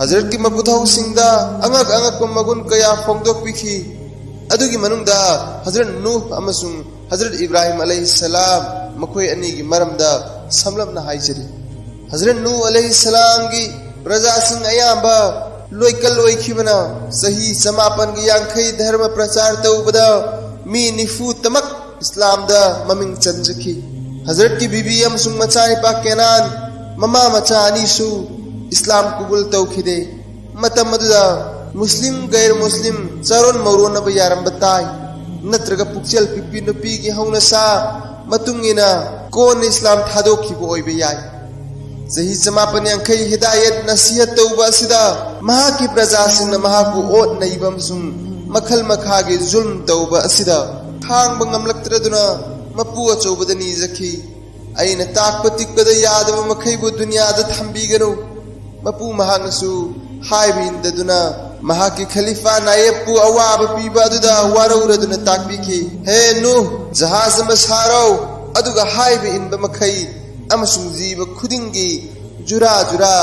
ꯍꯖꯔꯠꯀꯤ ꯃꯄꯨꯊꯧꯁꯤꯡꯗ ꯑꯉꯛ ꯑꯉꯛꯄ ꯃꯒꯨꯟ ꯀꯌꯥ ꯐꯣꯡꯗꯣꯛꯄꯤꯈꯤ꯫ ꯑꯗꯨꯒꯤ ꯃꯅꯨꯡꯗ ꯍꯖꯔꯠ ꯅꯨꯍ ꯑꯃꯁꯨꯡ ꯍꯖꯔꯠ ꯏꯕ꯭ꯔꯥꯍꯤꯝ ꯑꯂꯩꯍꯤꯁꯁꯂꯥꯝ, ꯃꯈꯣꯏ ꯑꯅꯤꯒꯤ ꯃꯔꯝꯗ ꯁꯝꯂꯞꯅ ꯍꯥꯏꯖꯔꯤ꯫ ꯍꯖꯔꯠ ꯅꯨꯍ ꯑꯂꯩꯍꯤꯁꯁꯂꯥꯝꯒꯤ ꯄ꯭ꯔꯖꯥꯁꯤꯡ ꯑꯌꯥꯝꯕ ꯂꯣꯏꯀꯜ ꯑꯣꯏꯈꯤꯕꯅ, ꯆꯍꯤ ꯆꯃꯥꯄꯟꯒꯤ ꯌꯥꯡꯈꯩ ꯙꯔꯃ ꯄ꯭ꯔꯆꯥꯔ ꯇꯧꯕꯗ ꯃꯤ ꯅꯤꯐꯨ ꯇꯃꯛ ꯏꯁꯂꯥꯝꯗ ꯃꯃꯤꯡ ꯆꯟꯖꯈꯤ꯫ ꯍꯖꯔꯠꯀꯤ ꯕꯤꯕꯤ ꯑꯃꯁꯨꯡ ꯃꯆꯥꯅꯤꯄꯥ ꯀꯦꯅꯥꯟ, ꯃꯃꯥ ꯃꯆꯥ ꯑꯅꯤꯁꯨ ꯏꯁꯂꯥꯝ ꯀꯕꯨꯜ ꯇꯧꯈꯤꯗꯦ꯫ ꯃꯇꯝ ꯑꯗꯨꯗ ꯃꯨꯁꯂꯤꯝ, ꯒꯩꯔ ꯃꯨꯁꯂꯤꯝ ꯆꯥꯔꯣꯟ ꯃꯧꯔꯣꯟꯅꯕ ꯌꯥꯔꯝꯕ ꯇꯥꯏ, ꯅꯠꯇ꯭ꯔꯒ ꯄꯨꯛꯆꯦꯜ ꯄꯤꯛꯄꯤ ꯅꯨꯄꯤꯒꯤ ꯍꯧꯅꯁꯥ ꯃꯇꯨꯡ ꯏꯟꯅ ꯀꯣꯟꯅ ꯏꯁꯂꯥꯝ ꯊꯥꯗꯣꯛꯈꯤꯕ ꯑꯣꯏꯕ ꯌꯥꯏ꯫ ꯆꯍꯤ ꯆꯃꯥꯄꯟ ꯌꯥꯡꯈꯩ ꯍꯤꯗꯥꯌꯠ ꯅꯁꯤꯍꯠ ꯇꯧꯕ ꯑꯁꯤꯗ ꯃꯍꯥꯛꯀꯤ ꯄ꯭ꯔꯖꯥꯁꯤꯡꯅ ꯃꯍꯥꯛꯄꯨ ꯑꯣꯠ ꯅꯩꯕ ꯑꯃꯁꯨꯡ ꯃꯈꯜ ꯃꯈꯥꯒꯤ ꯖꯨꯜꯝ ꯇꯧꯕ ꯑꯁꯤꯗ ꯈꯥꯡꯕ ꯉꯝꯂꯛꯇ꯭ꯔꯗꯨꯅ ꯃꯄꯨ ꯑꯆꯧꯕꯗ ꯅꯤꯖꯈꯤ, "ꯑꯩꯅ ꯇꯥꯛꯄ ꯇꯤꯛꯄꯗ ꯌꯥꯗꯕ ꯃꯈꯩꯕꯨ ꯗꯨꯅꯤꯌꯥꯗ ꯊꯝꯕꯤꯒꯅꯨ"꯫ ꯃꯄꯨ ꯃꯍꯥꯛꯅꯁꯨ ꯍꯥꯏꯕ ꯏꯟꯗꯗꯨꯅ ꯃꯍꯥꯛꯀꯤ ꯈꯂꯤꯐꯥ ꯅꯥꯌꯦꯕꯄꯨ ꯑꯋꯥꯕ ꯄꯤꯕ ꯑꯗꯨꯗ ꯋꯥꯔꯧꯔꯗꯨꯅ ꯇꯥꯛꯄꯤꯈꯤ, "ꯍꯦ ꯅꯨꯍ, ꯖꯍꯥꯖ ꯑꯃ ꯁꯥꯔꯣ, ꯑꯗꯨꯒ ꯍꯥꯏꯕ ꯏꯟꯕ ꯃꯈꯩ ꯑꯃꯁꯨꯡ ꯖꯤꯕ ꯈꯨꯗꯤꯡꯒꯤ ꯖꯨꯔꯥ ꯖꯨꯔꯥ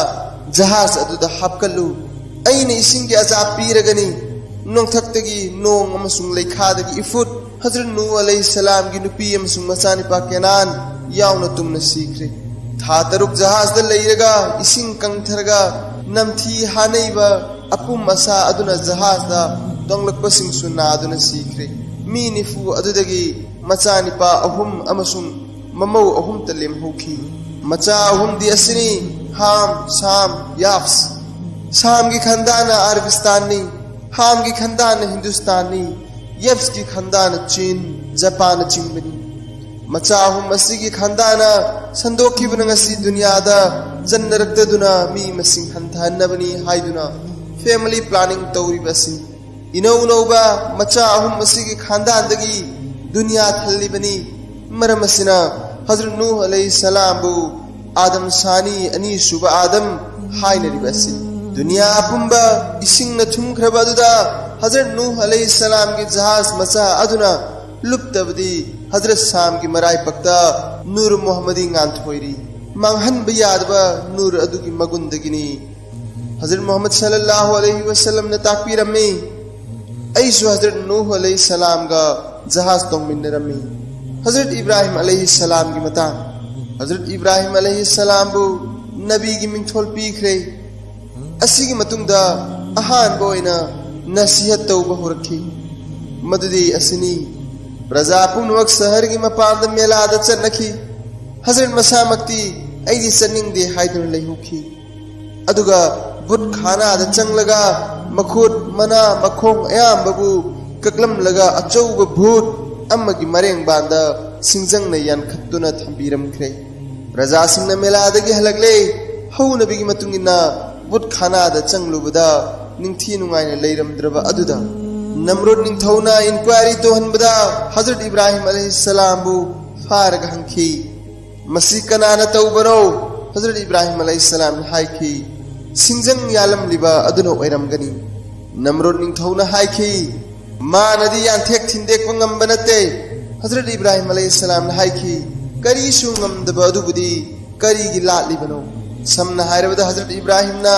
ꯖꯍꯥꯖ ꯑꯗꯨꯗ ꯍꯥꯞꯀꯜꯂꯨ꯫ ꯑꯩꯅ ꯏꯁꯤꯡꯒꯤ ꯑꯖꯥꯕ ꯄꯤꯔꯒꯅꯤ, ꯅꯣꯡꯊꯛꯇꯒꯤ ꯅꯣꯡ ꯑꯃꯁꯨꯡ ꯂꯩꯈꯥꯗꯒꯤ ꯏꯐꯨꯠ"꯫ ꯍꯖꯔꯠ ꯅꯨꯍ ꯑꯂꯩꯍꯤꯁꯁꯂꯥꯝꯒꯤ ꯅꯨꯄꯤ ꯑꯃꯁꯨꯡ ꯃꯆꯥꯅꯤꯄꯥ ꯀꯦꯅꯥꯟ ꯌꯥꯎꯅ ꯇꯨꯝꯅ ꯁꯤꯈ꯭ꯔꯦ꯫ ꯊꯥ ꯇꯔꯨꯛ ꯖꯍꯥꯖꯗ ꯂꯩꯔꯒ ꯏꯁꯤꯡ ꯀꯪꯊꯔꯒ ꯅꯝꯊꯤ ꯍꯥꯅꯩꯕ ꯑꯄꯨꯝ ꯑꯁꯥ ꯑꯗꯨꯅ ꯖꯍꯥꯖꯗ ꯇꯣꯡꯂꯛꯄꯁꯤꯡꯁꯨ ꯅꯥꯗꯨꯅ ꯁꯤꯈ꯭ꯔꯦ꯫ ꯃꯤ ꯅꯤꯐꯨ ꯑꯗꯨꯗꯒꯤ ꯃꯆꯥꯅꯤꯄꯥ ꯑꯍꯨꯝ ꯑꯃꯁꯨꯡ ꯃꯃꯧ ꯑꯍꯨꯝꯇ ꯂꯦꯝꯍꯧꯈꯤ꯫ ꯃꯆꯥ ꯑꯍꯨꯝꯗꯤ ꯑꯁꯤꯅꯤ: ꯍꯥꯝ, ꯁꯥꯝ, ꯌꯥꯐꯁ꯫ ꯁꯥꯝꯒꯤ ꯈꯟꯗꯥꯅ ꯑꯔꯕꯤꯁꯇꯥꯟꯅꯤ, ꯍꯥꯝꯒꯤ ꯈꯟꯗꯥꯅ ꯍꯤꯟꯗꯨꯁꯇꯥꯟꯅꯤ, ꯌꯦꯞꯁꯀꯤ ꯈꯟꯗꯥꯅ ꯆꯤꯟ, ꯖꯄꯥꯟꯅꯆꯤꯡꯕꯅꯤ꯫ ꯃꯆꯥ ꯑꯍꯨꯝ ꯑꯁꯤꯒꯤ ꯈꯟꯗꯥꯅ ꯁꯟꯗꯣꯛꯈꯤꯕꯅ ꯉꯁꯤ ꯗꯨꯅꯤꯌꯥꯗ ꯆꯟꯅꯔꯛꯇꯗꯨꯅ ꯃꯤ ꯃꯁꯤꯡ ꯍꯟꯊꯍꯟꯅꯕꯅꯤ ꯍꯥꯏꯗꯨꯅ ꯐꯦꯃꯤꯂꯤ ꯄ꯭ꯂꯥꯅꯤꯡ ꯇꯧꯔꯤꯕ ꯑꯁꯤ꯫ ꯏꯅꯧ ꯅꯧꯕ ꯃꯆꯥ ꯑꯍꯨꯝ ꯑꯁꯤꯒꯤ ꯈꯥꯟꯗꯥꯟꯗꯒꯤ ꯗꯨꯅꯤꯌꯥ ꯊꯜꯂꯤꯕꯅꯤ꯫ ꯃꯔꯝ ꯑꯁꯤꯅ ꯍꯖꯔꯠ ꯅꯨꯍ ꯑꯂꯩꯍꯤꯁꯁꯂꯥꯝꯕꯨ ꯑꯥꯗꯝ ꯁꯥꯅꯤ, ꯑꯅꯤꯁꯨꯕ ꯑꯥꯗꯝ, ꯍꯥꯏꯅꯔꯤꯕ ꯑꯁꯤ꯫ ꯗꯨꯅꯤꯌꯥ ꯑꯄꯨꯝꯕ ꯏꯁꯤꯡꯅ ꯊꯨꯝꯈ꯭ꯔꯕ ꯑꯗꯨꯗ ꯍꯖꯔꯠ ꯅꯨꯍ ꯑꯂꯩꯍꯤꯁꯁꯂꯥꯝꯒꯤ ꯖꯍꯥꯖ ꯃꯆꯥ ꯑꯗꯨꯅ ꯂꯨꯞꯇꯕꯗꯤ ꯍꯖꯔꯠ ꯁꯥꯝꯒꯤ ꯃꯔꯥꯏꯄꯛꯇ ꯅꯨꯔ ꯃꯨꯍꯝꯃꯗꯤ ꯉꯥꯟꯊꯣꯏꯔꯤ꯫ ꯃꯥꯡꯍꯟꯕ ꯌꯥꯗꯕ ꯅꯨꯔ ꯑꯗꯨꯒꯤ ꯃꯒꯨꯟꯗꯒꯤꯅꯤ꯫ ꯍꯖꯔꯠ ꯃꯨꯍꯝꯃꯗ ꯁꯜꯂꯜꯂꯥꯍꯨ ꯑꯂꯩꯍꯤ ꯋꯁꯜꯂꯝꯅ ꯇꯥꯛꯄꯤꯔꯝꯃꯤ, "ꯑꯩꯁꯨ ꯍꯖꯔꯠ ꯅꯨꯍ ꯑꯂꯩꯍꯤ ꯁꯂꯥꯝꯒ ꯖꯍꯥꯖ ꯇꯣꯡꯃꯤꯟꯅꯔꯝꯃꯤ꯫" ꯍꯖꯔꯠ ꯏꯕ꯭ꯔꯥꯍꯤꯝ ꯑꯂꯩꯍꯤ ꯁꯂꯥꯝꯒꯤ ꯃꯇꯥꯡ꯫ ꯍꯖꯔꯠ ꯏꯕ꯭ꯔꯥꯍꯤꯝ ꯑꯂꯩꯍꯤ ꯁꯂꯥꯝꯕꯨ ꯅꯕꯤꯒꯤ ꯃꯤꯡꯊꯣꯜ ꯄꯤꯈ꯭ꯔꯦ꯫ ꯑꯁꯤꯒꯤ ꯃꯇꯨꯡꯗ ꯑꯍꯥꯟꯕ ꯑꯣꯏꯅ ꯅꯁꯤꯍꯠ ꯇꯧꯕ ꯍꯧꯔꯛꯈꯤ꯫ ꯃꯗꯨꯗꯤ ꯑꯁꯤꯅꯤ, ꯄ꯭ꯔꯖꯥ ꯄꯨꯝꯅꯃꯛ ꯁꯍꯔꯒꯤ ꯃꯄꯥꯟꯗ ꯃꯦꯂꯥꯗ ꯆꯠꯅꯈꯤ꯫ ꯍꯖꯔꯠ ꯃꯁꯥꯃꯛꯇꯤ "ꯑꯩꯗꯤ ꯆꯠꯅꯤꯡꯗꯦ" ꯍꯥꯏꯗꯨꯅ ꯂꯩꯍꯧꯈꯤ꯫ ꯑꯗꯨꯒ ꯕꯨꯠ ꯈꯥꯅꯥꯗ ꯆꯪꯂꯒ ꯃꯈꯨꯠ, ꯃꯅꯥ, ꯃꯈꯣꯡ ꯑꯌꯥꯝꯕꯕꯨ ꯀꯛꯂꯝꯂꯒ ꯑꯆꯧꯕ ꯚꯨꯠ ꯑꯃꯒꯤ ꯃꯔꯦꯡꯕꯥꯟꯗ ꯁꯤꯡꯖꯪꯅ ꯌꯥꯟꯈꯠꯇꯨꯅ ꯊꯝꯕꯤꯔꯝꯈ꯭ꯔꯦ꯫ ꯄ꯭ꯔꯖꯥꯁꯤꯡꯅ ꯃꯦꯂꯥꯗꯒꯤ ꯍꯜꯂꯛꯂꯦ꯫ ꯍꯧꯅꯕꯤꯒꯤ ꯃꯇꯨꯡ ꯏꯟꯅ ꯕꯨꯠ ꯈꯥꯅꯥꯗ ꯆꯪꯂꯨꯕꯗ ꯅꯤꯡꯊꯤ ꯅꯨꯡꯉꯥꯏꯅ ꯂꯩꯔꯝꯗ꯭ꯔꯕ ꯑꯗꯨꯗ ꯅꯝꯔꯨꯗ ꯅꯤꯡꯊꯧꯅ ꯏꯟꯀ꯭ꯋꯥꯏꯔꯤ ꯇꯧꯍꯟꯕꯗ ꯍꯖꯔꯠ ꯏꯕ꯭ꯔꯥꯍꯤꯝ ꯑꯂꯩꯍꯤꯁꯁꯂꯥꯝꯕꯨ ꯐꯥꯔꯒ ꯍꯪꯈꯤ, "ꯃꯁꯤ ꯀꯅꯥꯅ ꯇꯧꯕꯅꯣ?" ꯍꯖꯔꯠ ꯏꯕ꯭ꯔꯥꯍꯤꯝ ꯑꯂꯩꯍꯤꯁꯁꯂꯥꯝꯅ ꯍꯥꯏꯈꯤ, "ꯁꯤꯡꯖꯪ ꯌꯥꯜꯂꯝꯂꯤꯕ ꯑꯗꯨꯅ ꯑꯣꯏꯔꯝꯒꯅꯤ꯫" ꯅꯝꯔꯨꯗ ꯅꯤꯡꯊꯧꯅ ꯍꯥꯏꯈꯤ, "ꯃꯥꯅꯗꯤ ꯌꯥꯟꯊꯦꯛ ꯊꯤꯟꯗꯦꯛꯄ ꯉꯝꯕ ꯅꯠꯇꯦ꯫" ꯍꯖꯔꯠ ꯏꯕ꯭ꯔꯥꯍꯤꯝ ꯑꯂꯩꯍꯤꯁꯁꯂꯥꯝꯅ ꯍꯥꯏꯈꯤ, "ꯀꯔꯤꯁꯨ ꯉꯝꯗꯕ ꯑꯗꯨꯕꯨꯗꯤ ꯀꯔꯤꯒꯤ ꯂꯥꯠꯂꯤꯕꯅꯣ?" ꯁꯝꯅ ꯍꯥꯏꯔꯕꯗ, ꯍꯖꯔꯠ ꯏꯕ꯭ꯔꯥꯍꯤꯝꯅ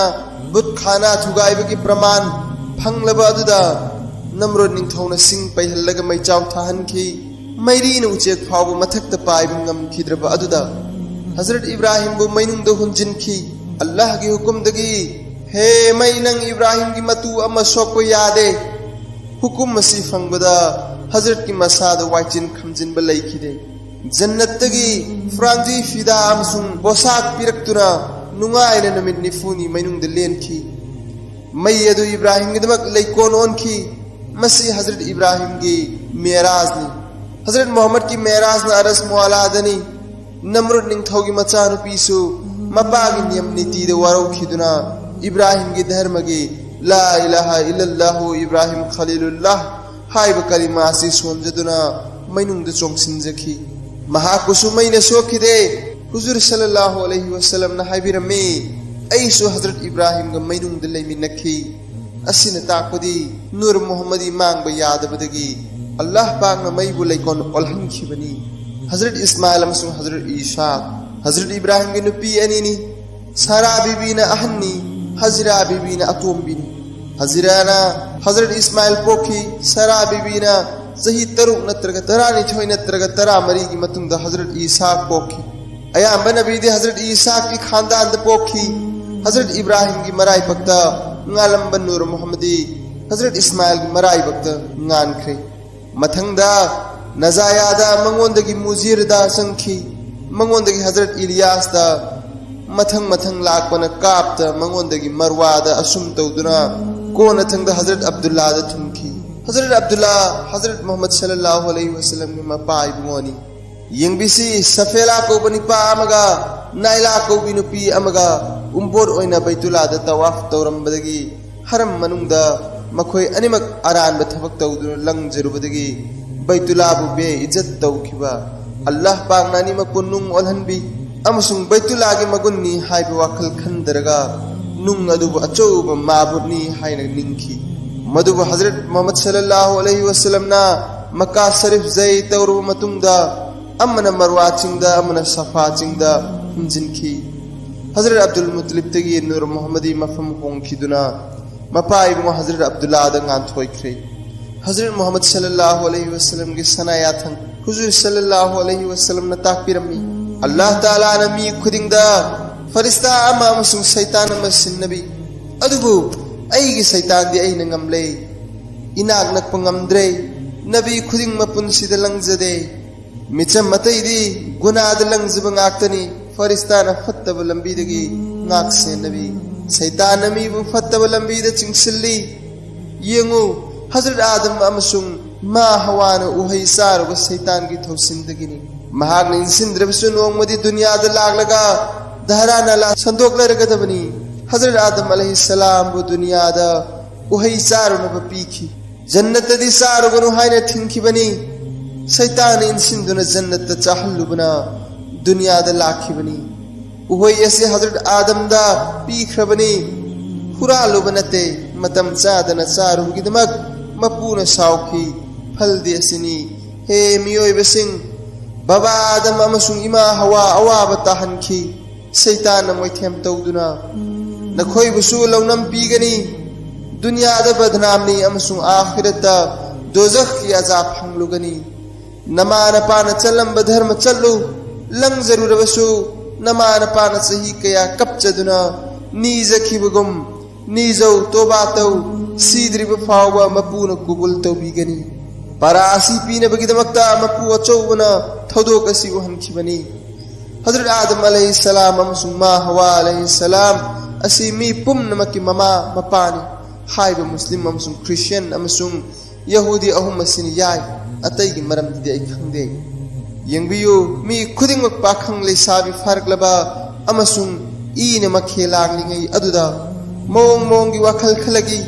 ꯕꯨꯠ ꯈꯥꯅꯥ ꯊꯨꯒꯥꯏꯕꯒꯤ ꯄ꯭ꯔꯃꯥꯟ ꯐꯪꯂꯕ ꯑꯗꯨꯗ ꯅꯝꯔꯨꯗ ꯅꯤꯡꯊꯧꯅ ꯁꯤꯡ ꯄꯩꯍꯜꯂꯒ ꯃꯩꯆꯥꯎ ꯊꯥꯍꯟꯈꯤ꯫ ꯃꯩꯔꯤꯅ ꯎꯆꯦꯛ ꯐꯥꯎꯕ ꯃꯊꯛꯇ ꯄꯥꯏꯕ ꯉꯝꯈꯤꯗ꯭ꯔꯕ ꯑꯗꯨꯗ ꯍꯖꯔꯠ ꯏꯕ꯭ꯔꯥꯍꯤꯝꯕꯨ ꯃꯩꯅꯨꯡꯗ ꯍꯨꯟꯖꯤꯟꯈꯤ꯫ ꯑꯜꯂꯥꯍꯒꯤ ꯍꯨꯀꯨꯝꯗꯒꯤ, "ꯍꯦ ꯃꯩ, ꯅꯪ ꯏꯕ꯭ꯔꯥꯍꯤꯝꯒꯤ ꯃꯇꯨ ꯑꯃ ꯁꯣꯛꯄ ꯌꯥꯗꯦ꯫" ꯍꯨꯀꯨꯝ ꯑꯁꯤ ꯐꯪꯕꯗ ꯍꯖꯔꯠꯀꯤ ꯃꯁꯥꯗ ꯋꯥꯏꯆꯤꯟ ꯈꯝꯖꯤꯟꯕ ꯂꯩꯈꯤꯗꯦ꯫ ꯖꯟꯅꯠꯇꯒꯤ ꯐ꯭ꯔꯥꯡꯖꯤ ꯐꯤꯗꯥ ꯑꯃꯁꯨꯡ ꯄꯣꯁꯥꯛ ꯄꯤꯔꯛꯇꯨꯅ ꯅꯨꯡꯉꯥꯏꯅ ꯅꯨꯃꯤꯠ ꯅꯤꯐꯨꯅꯤ ꯃꯩꯅꯨꯡꯗ ꯂꯦꯟꯈꯤ꯫ ꯃꯩ ꯑꯗꯨ ꯏꯕ꯭ꯔꯥꯍꯤꯝꯒꯤꯗꯃꯛ ꯂꯩꯀꯣꯜ ꯑꯣꯟꯈꯤ꯫ ꯃꯁꯤ ꯍꯖꯔꯠ ꯏꯕ꯭ꯔꯥꯍꯤꯝꯒꯤ ꯃꯦꯔꯥꯖꯅꯤ꯫ ꯍꯖꯔꯠ ꯃꯨꯍꯝꯃꯗꯀꯤ ꯃꯦꯔꯥꯖꯅ ꯑꯔꯁ ꯃꯨꯑꯥꯂꯥꯗꯅꯤ꯫ ꯅꯝꯔꯨꯗ ꯅꯤꯡꯊꯧꯒꯤ ꯃꯆꯥꯅꯨꯄꯤꯁꯨ ꯃꯄꯥꯒꯤ ꯅꯤꯌꯝ ꯅꯤꯇꯤꯗ ꯋꯥꯔꯧꯈꯤꯗꯨꯅ ꯏꯕ꯭ꯔꯥꯍꯤꯝꯒꯤ ꯙꯔꯃꯒꯤ "ꯂꯥ ꯏꯂꯥꯍ ꯏꯜꯂꯜꯂꯥꯍꯨ ꯏꯕ꯭ꯔꯥꯍꯤꯝ ꯈꯂꯤꯂꯨꯜꯂꯥꯍ" ꯍꯥꯏꯕ ꯀꯂꯤꯃꯥ ꯑꯁꯤ ꯁꯣꯟꯖꯗꯨꯅ ꯃꯩꯅꯨꯡꯗ ꯆꯣꯡꯁꯤꯟꯖꯈꯤ꯫ ꯃꯍꯥꯛꯄꯨꯁꯨ ꯃꯩꯅ ꯁꯣꯛꯈꯤꯗꯦ꯫ ꯍꯨꯖꯨꯔ ꯁꯜꯂꯜꯂꯥꯍꯨ ꯑꯂꯩꯍꯤ ꯋꯁꯜꯂꯝꯅ ꯍꯥꯏꯕꯤꯔꯝꯃꯤ, "ꯑꯩꯁꯨ ꯍꯖꯔꯠ ꯏꯕ꯭ꯔꯥꯍꯤꯝꯒ ꯃꯩꯅꯨꯡꯗ ꯂꯩꯃꯤꯟꯅꯈꯤ꯫" ꯑꯁꯤꯅ ꯇꯥꯛꯄꯗꯤ ꯅꯨꯔ ꯃꯨꯍꯝꯃꯗꯤ ꯃꯥꯡꯕ ꯌꯥꯗꯕꯗꯒꯤ ꯑꯜꯂꯥꯍ ꯄꯥꯛꯅ ꯃꯩꯕꯨ ꯂꯩꯀꯣꯜ ꯑꯣꯜꯍꯟꯈꯤꯕꯅꯤ꯫ ꯍꯖꯔꯠ ꯏꯁꯃꯥꯏꯜ ꯑꯃꯁꯨꯡ ꯍꯖꯔꯠ ꯏꯁꯥꯛ꯫ ꯍꯖꯔꯠ ꯏꯕ꯭ꯔꯥꯍꯤꯝꯒꯤ ꯅꯨꯄꯤ ꯑꯅꯤꯅꯤ꯫ ꯁꯥꯔꯥ ꯕꯤꯕꯤꯅ ꯑꯍꯟꯅꯤ, ꯍꯖꯤꯔꯥ ꯕꯤꯕꯤꯅ ꯑꯇꯣꯝꯕꯤꯅꯤ꯫ ꯍꯖꯤꯔꯥꯅ ꯍꯖꯔꯠ ꯏꯁꯃꯥꯏꯜ ꯄꯣꯛꯈꯤ꯫ ꯁꯥꯔꯥ ꯕꯤꯕꯤꯅ ꯆꯍꯤ ꯇꯔꯨꯛ ꯅꯠꯇ꯭ꯔꯒ ꯇꯔꯥꯅꯤꯊꯣꯏ ꯅꯠꯇ꯭ꯔꯒ ꯇꯔꯥꯃꯔꯤꯒꯤ ꯃꯇꯨꯡꯗ ꯍꯖꯔꯠ ꯏꯁꯥꯛ ꯄꯣꯛꯈꯤ꯫ ꯑꯌꯥꯝꯕ ꯅꯕꯤꯗꯤ ꯍꯖꯔꯠ ꯏꯁꯥꯛꯀꯤ ꯈꯥꯟꯗꯥꯟꯗ ꯄꯣꯛꯈꯤ꯫ ꯍꯖꯔꯠ ꯏꯕ꯭ꯔꯥꯍꯤꯝꯒꯤ ꯃꯔꯥꯏꯕꯛꯇ ꯉꯥꯜꯂꯝꯕ ꯅꯨꯔ ꯃꯨꯍꯝꯃꯗꯤ ꯍꯖꯔꯠ ꯏꯁꯃꯥꯏꯜꯒꯤ ꯃꯔꯥꯏꯕꯛꯇ ꯉꯥꯟꯈ꯭ꯔꯦ꯫ ꯃꯊꯪꯗ ꯅꯖꯥꯌꯥꯗ, ꯃꯉꯣꯟꯗꯒꯤ ꯃꯨꯖꯤꯔꯗ ꯆꯪꯈꯤ꯫ ꯃꯉꯣꯟꯗꯒꯤ ꯍꯖꯔꯠ ꯏꯂꯤꯌꯥꯁꯇ, ꯃꯊꯪ ꯃꯊꯪ ꯂꯥꯛꯄꯅ ꯀꯥꯞꯇ, ꯃꯉꯣꯟꯗꯒꯤ ꯃꯔꯋꯥꯗ, ꯑꯁꯨꯝ ꯇꯧꯗꯨꯅ ꯀꯣꯟꯅꯊꯪꯗ ꯍꯖꯔꯠ ꯑꯕꯗꯨꯜꯂꯥꯗ ꯊꯨꯡꯈꯤ꯫ ꯍꯖꯔꯠ ꯑꯕꯗꯨꯜꯂꯥ ꯍꯖꯔꯠ ꯃꯨꯍꯝꯃꯗ ꯁꯜꯂꯜꯂꯥꯍꯨ ꯑꯂꯩꯍꯤ ꯋꯁꯜꯂꯝꯒꯤ ꯃꯄꯥ ꯏꯕꯨꯡꯉꯣꯅꯤ꯫ ꯌꯦꯡꯕꯤꯁꯤ, ꯁꯐꯦꯂꯥ ꯀꯧꯕ ꯅꯨꯄꯥ ꯑꯃꯒ ꯅꯥꯏꯂꯥ ꯀꯧꯕꯤ ꯅꯨꯄꯤ ꯑꯃꯒ ꯎꯝꯕꯣꯠ ꯑꯣꯏꯅ ꯕꯩꯇꯨꯜꯂꯥꯗ ꯇꯋꯥꯐ ꯇꯧꯔꯝꯕꯗꯒꯤ ꯍꯔꯝ ꯃꯅꯨꯡꯗ ꯃꯈꯣꯏ ꯑꯅꯤꯃꯛ ꯑꯔꯥꯟꯕ ꯊꯕꯛ ꯇꯧꯗꯨꯅ ꯂꯪꯖꯔꯨꯕꯗꯒꯤ ꯕꯩꯇꯨꯜꯂꯥꯕꯨ ꯕꯦ ꯏꯖꯠ ꯇꯧꯈꯤꯕ꯫ ꯑꯜꯂꯥꯍ ꯄꯥꯛꯅ ꯑꯅꯤꯃꯛꯄꯨ ꯅꯨꯡ ꯑꯣꯜꯍꯟꯕꯤ ꯑꯃꯁꯨꯡ ꯕꯩꯇꯨꯜꯂꯥꯒꯤ ꯃꯒꯨꯟꯅꯤ ꯍꯥꯏꯕ ꯋꯥꯈꯜ ꯈꯟꯗꯔꯒ ꯅꯨꯡ ꯑꯗꯨꯕꯨ ꯑꯆꯧꯕ ꯃꯥꯕꯨꯠꯅꯤ ꯍꯥꯏꯅ ꯅꯤꯡꯈꯤ꯫ ꯃꯗꯨꯕꯨ ꯍꯖꯔꯠ ꯃꯨꯍꯝꯃꯗ ꯁꯜꯂꯜꯂꯥꯍꯨ ꯑꯂꯩꯍꯤ ꯋꯁꯜꯂꯝꯅ ꯃꯛꯀꯥ ꯁꯔꯤꯐ ꯖꯩ ꯇꯧꯔꯕ ꯃꯇꯨꯡꯗ ꯑꯃꯅ ꯃꯔꯋꯥ ꯆꯤꯡꯗ, ꯑꯃꯅ ꯁꯐꯥ ꯆꯤꯡꯗ ꯍꯨꯝꯖꯤꯟꯈꯤ꯫ ꯍꯖꯔꯠ ꯑꯕꯗꯨꯜ ꯃꯨꯇꯂꯤꯕꯇꯒꯤ ꯅꯨꯔ ꯃꯨꯍꯝꯃꯗꯤ ꯃꯐꯝ ꯍꯣꯡꯈꯤꯗꯨꯅ ꯃꯄꯥ ꯏꯕꯨꯡꯉꯣ ꯍꯖꯔꯠ ꯑꯕꯗꯨꯜꯂꯥꯗ ꯉꯥꯟꯊꯣꯏꯈ꯭ꯔꯦ꯫ ꯍꯖꯔꯠ ꯃꯨꯍꯝꯃꯗ ꯁꯜꯂꯜꯂꯥꯍꯨ ꯑꯂꯩꯍꯤ ꯋꯁꯜꯂꯝꯒꯤ ꯁꯅꯥ ꯌꯥꯊꯪ ꯍꯨꯖꯨꯔ ꯁꯜꯂꯜꯂꯥꯍꯨ ꯑꯂꯩꯍꯤ ꯋꯁꯜꯂꯝꯅ ꯇꯥꯛꯄꯤꯔꯝꯃꯤ, ꯑꯜꯂꯥꯍ ꯇꯥꯂꯥꯅ ꯃꯤ ꯈꯨꯗꯤꯡꯗ ꯐꯔꯤꯁꯇꯥ ꯑꯃ ꯑꯃꯁꯨꯡ ꯁꯩꯇꯥꯟ ꯑꯃ ꯁꯤꯟꯅꯕꯤ, ꯑꯗꯨꯕꯨ ꯑꯩꯒꯤ ꯁꯩꯇꯥꯟꯗꯤ ꯑꯩꯅ ꯉꯝꯂꯦ, ꯏꯅꯥꯛ ꯅꯛꯄ ꯉꯝꯗ꯭ꯔꯦ꯫ ꯅꯕꯤ ꯈꯨꯗꯤꯡ ꯃꯄꯨꯟꯁꯤꯗ ꯂꯪꯖꯗꯦ꯫ ꯃꯤꯆꯝ ꯑꯇꯩꯗꯤ ꯒꯨꯅꯥꯗ ꯂꯪꯖꯕ ꯉꯥꯛꯇꯅꯤ꯫ ꯐꯔꯤꯁꯇꯥꯅ ꯐꯠꯇꯕ ꯂꯝꯕꯤꯗꯒꯤ ꯉꯥꯛ ꯁꯦꯟꯅꯕꯤ, ꯁꯩꯇꯥꯟꯅ ꯃꯤꯕꯨ ꯐꯠꯇꯕ ꯂꯝꯕꯤꯗ ꯆꯤꯡꯁꯤꯜꯂꯤ꯫ ꯌꯦꯡꯉꯨ, ꯍꯖꯔꯠ ꯑꯥꯗꯝ ꯑꯃꯁꯨꯡ ꯃꯥ ꯍꯋꯥꯅ ꯎꯍꯩ ꯆꯥꯔꯨꯕ ꯁꯩꯇꯥꯟꯒꯤ ꯊꯧꯁꯤꯟꯗꯒꯤꯅꯤ꯫ ꯃꯍꯥꯛꯅ ꯏꯟꯁꯤꯟꯗ꯭ꯔꯕꯁꯨ ꯅꯣꯡꯃꯗꯤ ꯗꯨꯅꯤꯌꯥꯗ ꯂꯥꯛꯂꯒ ꯙꯔꯥ ꯅꯥꯂꯥ ꯁꯟꯗꯣꯛꯂꯔꯒꯗꯕꯅꯤ꯫ ꯍꯖꯔꯠ ꯑꯥꯗꯝ ꯑꯂꯩꯍꯤ ꯁꯂꯥꯝꯕꯨ ꯗꯨꯅꯤꯌꯥꯗ ꯎꯍꯩ ꯆꯥꯔꯨꯅꯕ ꯄꯤꯈꯤ꯫ ꯖꯟꯅꯠꯇꯗꯤ ꯆꯥꯔꯨꯒꯅꯨ ꯍꯥꯏꯅ ꯊꯤꯡꯈꯤꯕꯅꯤ꯫ ꯁꯩꯇꯥꯟꯅ ꯏꯟꯁꯤꯟꯗꯨꯅ ꯖꯟꯅꯠꯇ ꯆꯥꯍꯜꯂꯨꯕꯅ ꯗꯨꯅꯤꯌꯥꯗ ꯂꯥꯛꯈꯤꯕꯅꯤ꯫ ꯎꯍꯩ ꯑꯁꯤ ꯍꯖꯔꯠ ꯑꯥꯗꯝꯗ ꯄꯤꯈ꯭ꯔꯕꯅꯤ꯫ ꯍꯨꯔꯥꯜꯂꯨꯕ ꯅꯠꯇꯦ꯫ ꯃꯇꯝ ꯆꯥꯗꯅ ꯆꯥꯔꯨꯕꯒꯤꯗꯃꯛ ꯃꯄꯨꯅ ꯁꯥꯎꯈꯤ꯫ ꯐꯜꯗꯤ ꯑꯁꯤꯅꯤ꯫ ꯍꯦ ꯃꯤꯑꯣꯏꯕꯁꯤꯡ, ꯕꯕꯥ ꯑꯥꯗꯝ ꯑꯃꯁꯨꯡ ꯏꯃꯥ ꯍꯋꯥ ꯑꯋꯥꯕ ꯇꯥꯍꯟꯈꯤ꯫ ꯁꯩꯇꯥꯟꯅ ꯃꯣꯏꯊꯦꯝ ꯇꯧꯗꯨꯅ, "ꯅꯈꯣꯏꯕꯨꯁꯨ ꯂꯧꯅꯝ ꯄꯤꯒꯅꯤ꯫ ꯗꯨꯅꯤꯌꯥꯗ ꯕꯗꯅꯥꯝꯅꯤ ꯑꯃꯁꯨꯡ ꯑꯥꯈꯤꯔꯠꯇ ꯗꯣꯖꯈꯀꯤ ꯑꯖꯥꯕ ꯐꯪꯂꯨꯒꯅꯤ꯫ ꯅꯃꯥ ꯅꯄꯥꯅ ꯆꯠꯂꯝꯕ ꯙꯔꯃ ꯆꯠꯂꯨ꯫ ꯂꯪꯖꯔꯨꯔꯕꯁꯨ ꯅꯃꯥ ꯅꯄꯥꯅ ꯆꯍꯤ ꯀꯌꯥ ꯀꯞꯆꯗꯨꯅ ꯅꯤꯖꯈꯤꯕꯒꯨꯝ ꯅꯤꯖꯧ, ꯇꯣꯕꯥ ꯇꯧ꯫ ꯁꯤꯗ꯭ꯔꯤꯕ ꯐꯥꯎꯕ ꯃꯄꯨꯅ ꯀꯨꯕꯨꯜ ꯇꯧꯕꯤꯒꯅꯤ꯫" ꯄꯥꯔꯥ ꯑꯁꯤ ꯄꯤꯅꯕꯒꯤꯗꯃꯛꯇ ꯃꯄꯨ ꯑꯆꯧꯕꯅ ꯊꯧꯗꯣꯛ ꯑꯁꯤ ꯎꯍꯟꯈꯤꯕꯅꯤ꯫ ꯍꯖꯔꯠ ꯑꯥꯗꯝ ꯑꯂꯩꯍꯤꯁꯁꯂꯥꯝ ꯑꯃꯁꯨꯡ ꯃꯥ ꯍꯋꯥ ꯑꯂꯩꯍꯤꯁꯁꯂꯥꯝ ꯑꯁꯤ ꯃꯤ ꯄꯨꯝꯅꯃꯛꯀꯤ ꯃꯃꯥ ꯃꯄꯥꯅꯤ ꯍꯥꯏꯕ ꯃꯨꯁꯂꯤꯝ ꯑꯃꯁꯨꯡ ꯈ꯭ꯔꯤꯁꯇꯤꯌꯥꯟ ꯑꯃꯁꯨꯡ ꯌꯍꯨꯗꯤ ꯑꯍꯨꯝ ꯑꯁꯤꯅ ꯌꯥꯏ꯫ ꯑꯇꯩꯒꯤ ꯃꯔꯝꯗꯗꯤ ꯑꯩ ꯈꯪꯗꯦ꯫ ꯌꯦꯡꯕꯤꯌꯨ, ꯃꯤ ꯈꯨꯗꯤꯡꯃꯛ ꯄꯥꯈꯪ ꯂꯩꯁꯥꯕꯤ ꯐꯥꯔꯛꯂꯕ ꯑꯃꯁꯨꯡ ꯏꯅ ꯃꯈꯦ ꯂꯥꯡꯂꯤꯉꯩ ꯑꯗꯨꯗ ꯃꯑꯣꯡ ꯃꯑꯣꯡꯒꯤ ꯋꯥꯈꯜ ꯈꯜꯂꯒꯤ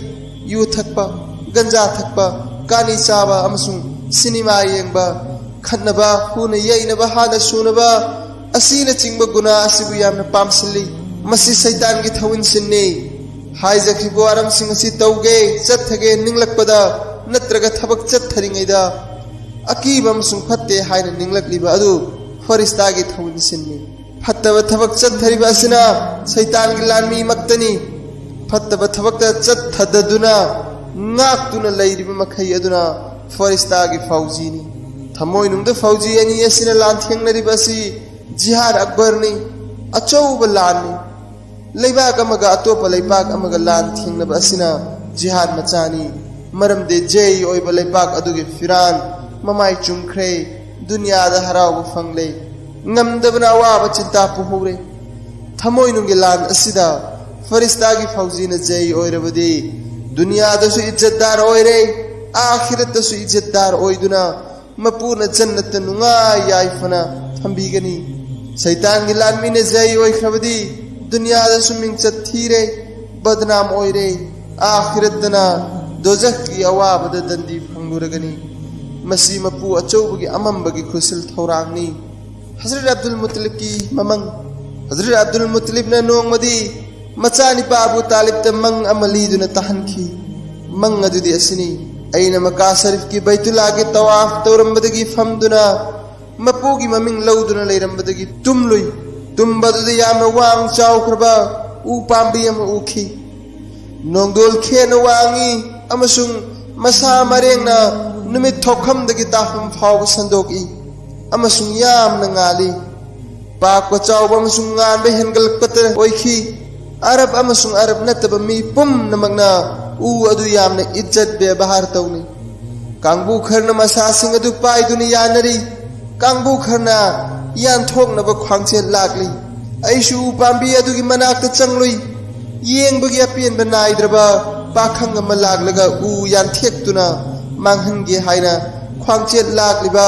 ꯌꯨ ꯊꯛꯄ, ꯒꯟꯖꯥ ꯊꯛꯄ, ꯀꯥꯅꯤ ꯆꯥꯕ ꯑꯃꯁꯨꯡ ꯁꯤꯅꯦꯃꯥ ꯌꯦꯡꯕ, ꯈꯠꯅꯕ, ꯍꯨꯅ ꯌꯩꯅꯕ, ꯍꯥꯠꯅ ꯁꯨꯅꯕ ꯑꯁꯤꯅꯆꯤꯡꯕ ꯒꯨꯅꯥ ꯑꯁꯤꯕꯨ ꯌꯥꯝꯅ ꯄꯥꯝꯁꯤꯜꯂꯤ꯫ ꯃꯁꯤ ꯁꯩꯇꯥꯟꯒꯤ ꯊꯧꯏꯟꯁꯤꯟꯅꯤ꯫ ꯍꯥꯏꯖꯈ꯭ꯔꯤꯕ ꯋꯥꯔꯝꯁꯤꯡ ꯑꯁꯤ ꯇꯧꯒꯦ, ꯆꯠꯊꯒꯦ ꯅꯤꯡꯂꯛꯄꯗ ꯅꯠꯇ꯭ꯔꯒ ꯊꯕꯛ ꯆꯠꯊꯔꯤꯉꯩꯗ ꯑꯀꯤꯕ ꯑꯃꯁꯨꯡ ꯐꯠꯇꯦ ꯍꯥꯏꯅ ꯅꯤꯡꯂꯛꯂꯤꯕ ꯑꯗꯨ ꯐꯔꯤꯁꯇꯥꯒꯤ ꯊꯧꯏꯟꯁꯤꯟꯅꯤ꯫ ꯐꯠꯇꯕ ꯊꯕꯛ ꯆꯠꯊꯔꯤꯕ ꯑꯁꯤꯅ ꯁꯩꯇꯥꯟꯒꯤ ꯂꯥꯟꯃꯤꯃꯛꯇꯅꯤ꯫ ꯐꯠꯇꯕ ꯊꯕꯛꯇ ꯆꯠꯊꯗꯗꯨꯅ ꯉꯥꯛꯇꯨꯅ ꯂꯩꯔꯤꯕ ꯃꯈꯩ ꯑꯗꯨꯅ ꯐꯔꯤꯁꯇꯥꯒꯤ ꯐꯧꯖꯤꯅꯤ꯫ ꯊꯃꯣꯏꯅꯨꯡꯗ ꯐꯧꯖꯤ ꯑꯅꯤ ꯑꯁꯤꯅ ꯂꯥꯟꯊꯦꯡꯅꯔꯤꯕ ꯑꯁꯤ ꯖꯤꯍꯥꯗ ꯑꯛꯕꯔꯅꯤ, ꯑꯆꯧꯕ ꯂꯥꯟꯅꯤ꯫ ꯂꯩꯕꯥꯛ ꯑꯃꯒ ꯑꯇꯣꯞꯄ ꯂꯩꯕꯥꯛ ꯑꯃꯒ ꯂꯥꯟ ꯊꯦꯡꯅꯕ ꯑꯁꯤꯅ ꯖꯤꯍꯥꯗ ꯃꯆꯥꯅꯤ꯫ ꯃꯔꯝꯗꯤ ꯖꯩ ꯑꯣꯏꯕ ꯂꯩꯕꯥꯛ ꯑꯗꯨꯒꯤ ꯐꯤꯔꯥꯟ ꯃꯃꯥꯏ ꯆꯨꯝꯈ꯭ꯔꯦ꯫ ꯗꯨꯅꯤꯌꯥꯗ ꯍꯔꯥꯎꯕ ꯐꯪꯂꯦ꯫ ꯉꯝꯗꯕꯅ ꯑꯋꯥꯕ ꯆꯤꯟꯇꯥ ꯄꯨꯍꯧꯔꯦ꯫ ꯊꯃꯣꯏꯅꯨꯡꯒꯤ ꯂꯥꯟ ꯑꯁꯤꯗ ꯐꯔꯤꯁꯇꯥꯒꯤ ꯐꯧꯖꯤꯅ ꯖꯩ ꯑꯣꯏꯔꯕꯗꯤ ꯗꯨꯅꯤꯌꯥꯗꯁꯨ ꯏꯖꯠꯗꯥꯔ ꯑꯣꯏꯔꯦ, ꯑꯥꯈꯤꯔꯠꯇꯁꯨ ꯏꯖꯠꯗꯥꯔ ꯑꯣꯏꯗꯨꯅ ꯃꯄꯨꯅ ꯖꯟꯅꯠꯇ ꯅꯨꯡꯉꯥꯏ ꯌꯥꯏꯐꯅ ꯊꯝꯕꯤꯒꯅꯤ꯫ ꯁꯩꯇꯥꯟꯒꯤ ꯂꯥꯟꯃꯤꯅ ꯖꯩ ꯑꯣꯏꯈ꯭ꯔꯕꯗꯤ ꯗꯨꯅꯤꯌꯥꯗꯁꯨ ꯃꯤꯡꯆꯠ ꯊꯤꯔꯦ, ꯕꯗꯅꯥꯝ ꯑꯣꯏꯔꯦ, ꯑꯥꯈꯤꯔꯠꯇꯅ ꯗꯣꯖꯈꯀꯤ ꯑꯋꯥꯕꯗ ꯗꯟꯗꯤ ꯐꯪꯂꯨꯔꯒꯅꯤ꯫ ꯃꯁꯤ ꯃꯄꯨ ꯑꯆꯧꯕꯒꯤ ꯑꯃꯝꯕꯒꯤ ꯈꯨꯠꯁꯤꯜ ꯊꯧꯔꯥꯡꯅꯤ꯫ ꯍꯖꯔꯠ ꯑꯕꯗꯨꯜ ꯃꯨꯇꯂꯤꯕꯀꯤ ꯃꯃꯪ꯫ ꯍꯖꯔꯠ ꯑꯕꯗꯨꯜ ꯃꯨꯇꯂꯤꯕꯅ ꯅꯣꯡꯃꯗꯤ ꯃꯆꯥꯅꯤꯄꯥ ꯑꯕꯨ ꯇꯥꯂꯤꯕꯇ ꯃꯪ ꯑꯃ ꯂꯤꯗꯨꯅ ꯇꯥꯍꯟꯈꯤ꯫ ꯃꯪ ꯑꯗꯨꯗꯤ ꯑꯁꯤꯅꯤ: ꯑꯩꯅ ꯃꯀꯥ ꯁꯔꯤꯐꯀꯤ ꯕꯩꯇꯨꯜꯂꯥꯒꯤ ꯇꯋꯥꯐ ꯇꯧꯔꯝꯕꯗꯒꯤ ꯐꯝꯗꯨꯅ ꯃꯄꯨꯒꯤ ꯃꯃꯤꯡ ꯂꯧꯗꯨꯅ ꯂꯩꯔꯝꯕꯗꯒꯤ ꯇꯨꯝꯂꯨꯏ꯫ ꯇꯨꯝꯕ ꯑꯗꯨꯗ ꯌꯥꯝꯅ ꯋꯥꯡ ꯆꯥꯎꯈ꯭ꯔꯕ ꯎ ꯄꯥꯝꯕꯤ ꯑꯃ ꯎꯈꯤ꯫ ꯅꯣꯡꯗꯣꯜ ꯈꯦꯠꯅ ꯋꯥꯡꯏ ꯑꯃꯁꯨꯡ ꯃꯁꯥ ꯃꯔꯦꯡꯅ ꯅꯨꯃꯤꯠ ꯊꯣꯛꯐꯝꯗꯒꯤ ꯇꯥꯐꯝ ꯐꯥꯎꯕ ꯁꯟꯗꯣꯛꯏ ꯑꯃꯁꯨꯡ ꯌꯥꯝꯅ ꯉꯥꯜꯂꯤ꯫ ꯄꯥꯛꯄ ꯆꯥꯎꯕ ꯑꯃꯁꯨꯡ ꯉꯥꯟꯕ ꯍꯦꯟꯒꯠꯂꯛꯄꯇ ꯑꯣꯏꯈꯤ꯫ ꯑꯔꯕ ꯑꯃꯁꯨꯡ ꯑꯔꯕ ꯅꯠꯇꯕ ꯃꯤ ꯄꯨꯝꯅꯃꯛꯅ ꯎ ꯑꯗꯨ ꯌꯥꯝꯅ ꯏꯖꯠ ꯕꯦꯕꯍꯥꯔ ꯇꯧꯅꯩ꯫ ꯀꯥꯡꯕꯨ ꯈꯔꯅ ꯃꯁꯥꯁꯤꯡ ꯑꯗꯨ ꯄꯥꯏꯗꯨꯅ ꯌꯥꯅꯔꯤ꯫ ꯀꯥꯡꯕꯨ ꯈꯔꯅ ꯌꯥꯟꯊꯣꯛꯅꯕ ꯈ꯭ꯋꯥꯡꯆꯦꯠ ꯂꯥꯛꯂꯤ꯫ ꯑꯩꯁꯨ ꯎ ꯄꯥꯝꯕꯤ ꯑꯗꯨꯒꯤ ꯃꯅꯥꯛꯇ ꯆꯪꯂꯨꯏ꯫ ꯌꯦꯡꯕꯒꯤ ꯑꯄꯦꯟꯕ ꯅꯥꯏꯗ꯭ꯔꯕ ꯄꯥꯈꯪ ꯑꯃ ꯂꯥꯛꯂꯒ ꯎ ꯌꯥꯟꯊꯦꯛꯇꯨꯅ ꯃꯥꯡꯍꯟꯒꯦ ꯍꯥꯏꯅ ꯈ꯭ꯋꯥꯡꯆꯦꯠ ꯂꯥꯛꯂꯤꯕ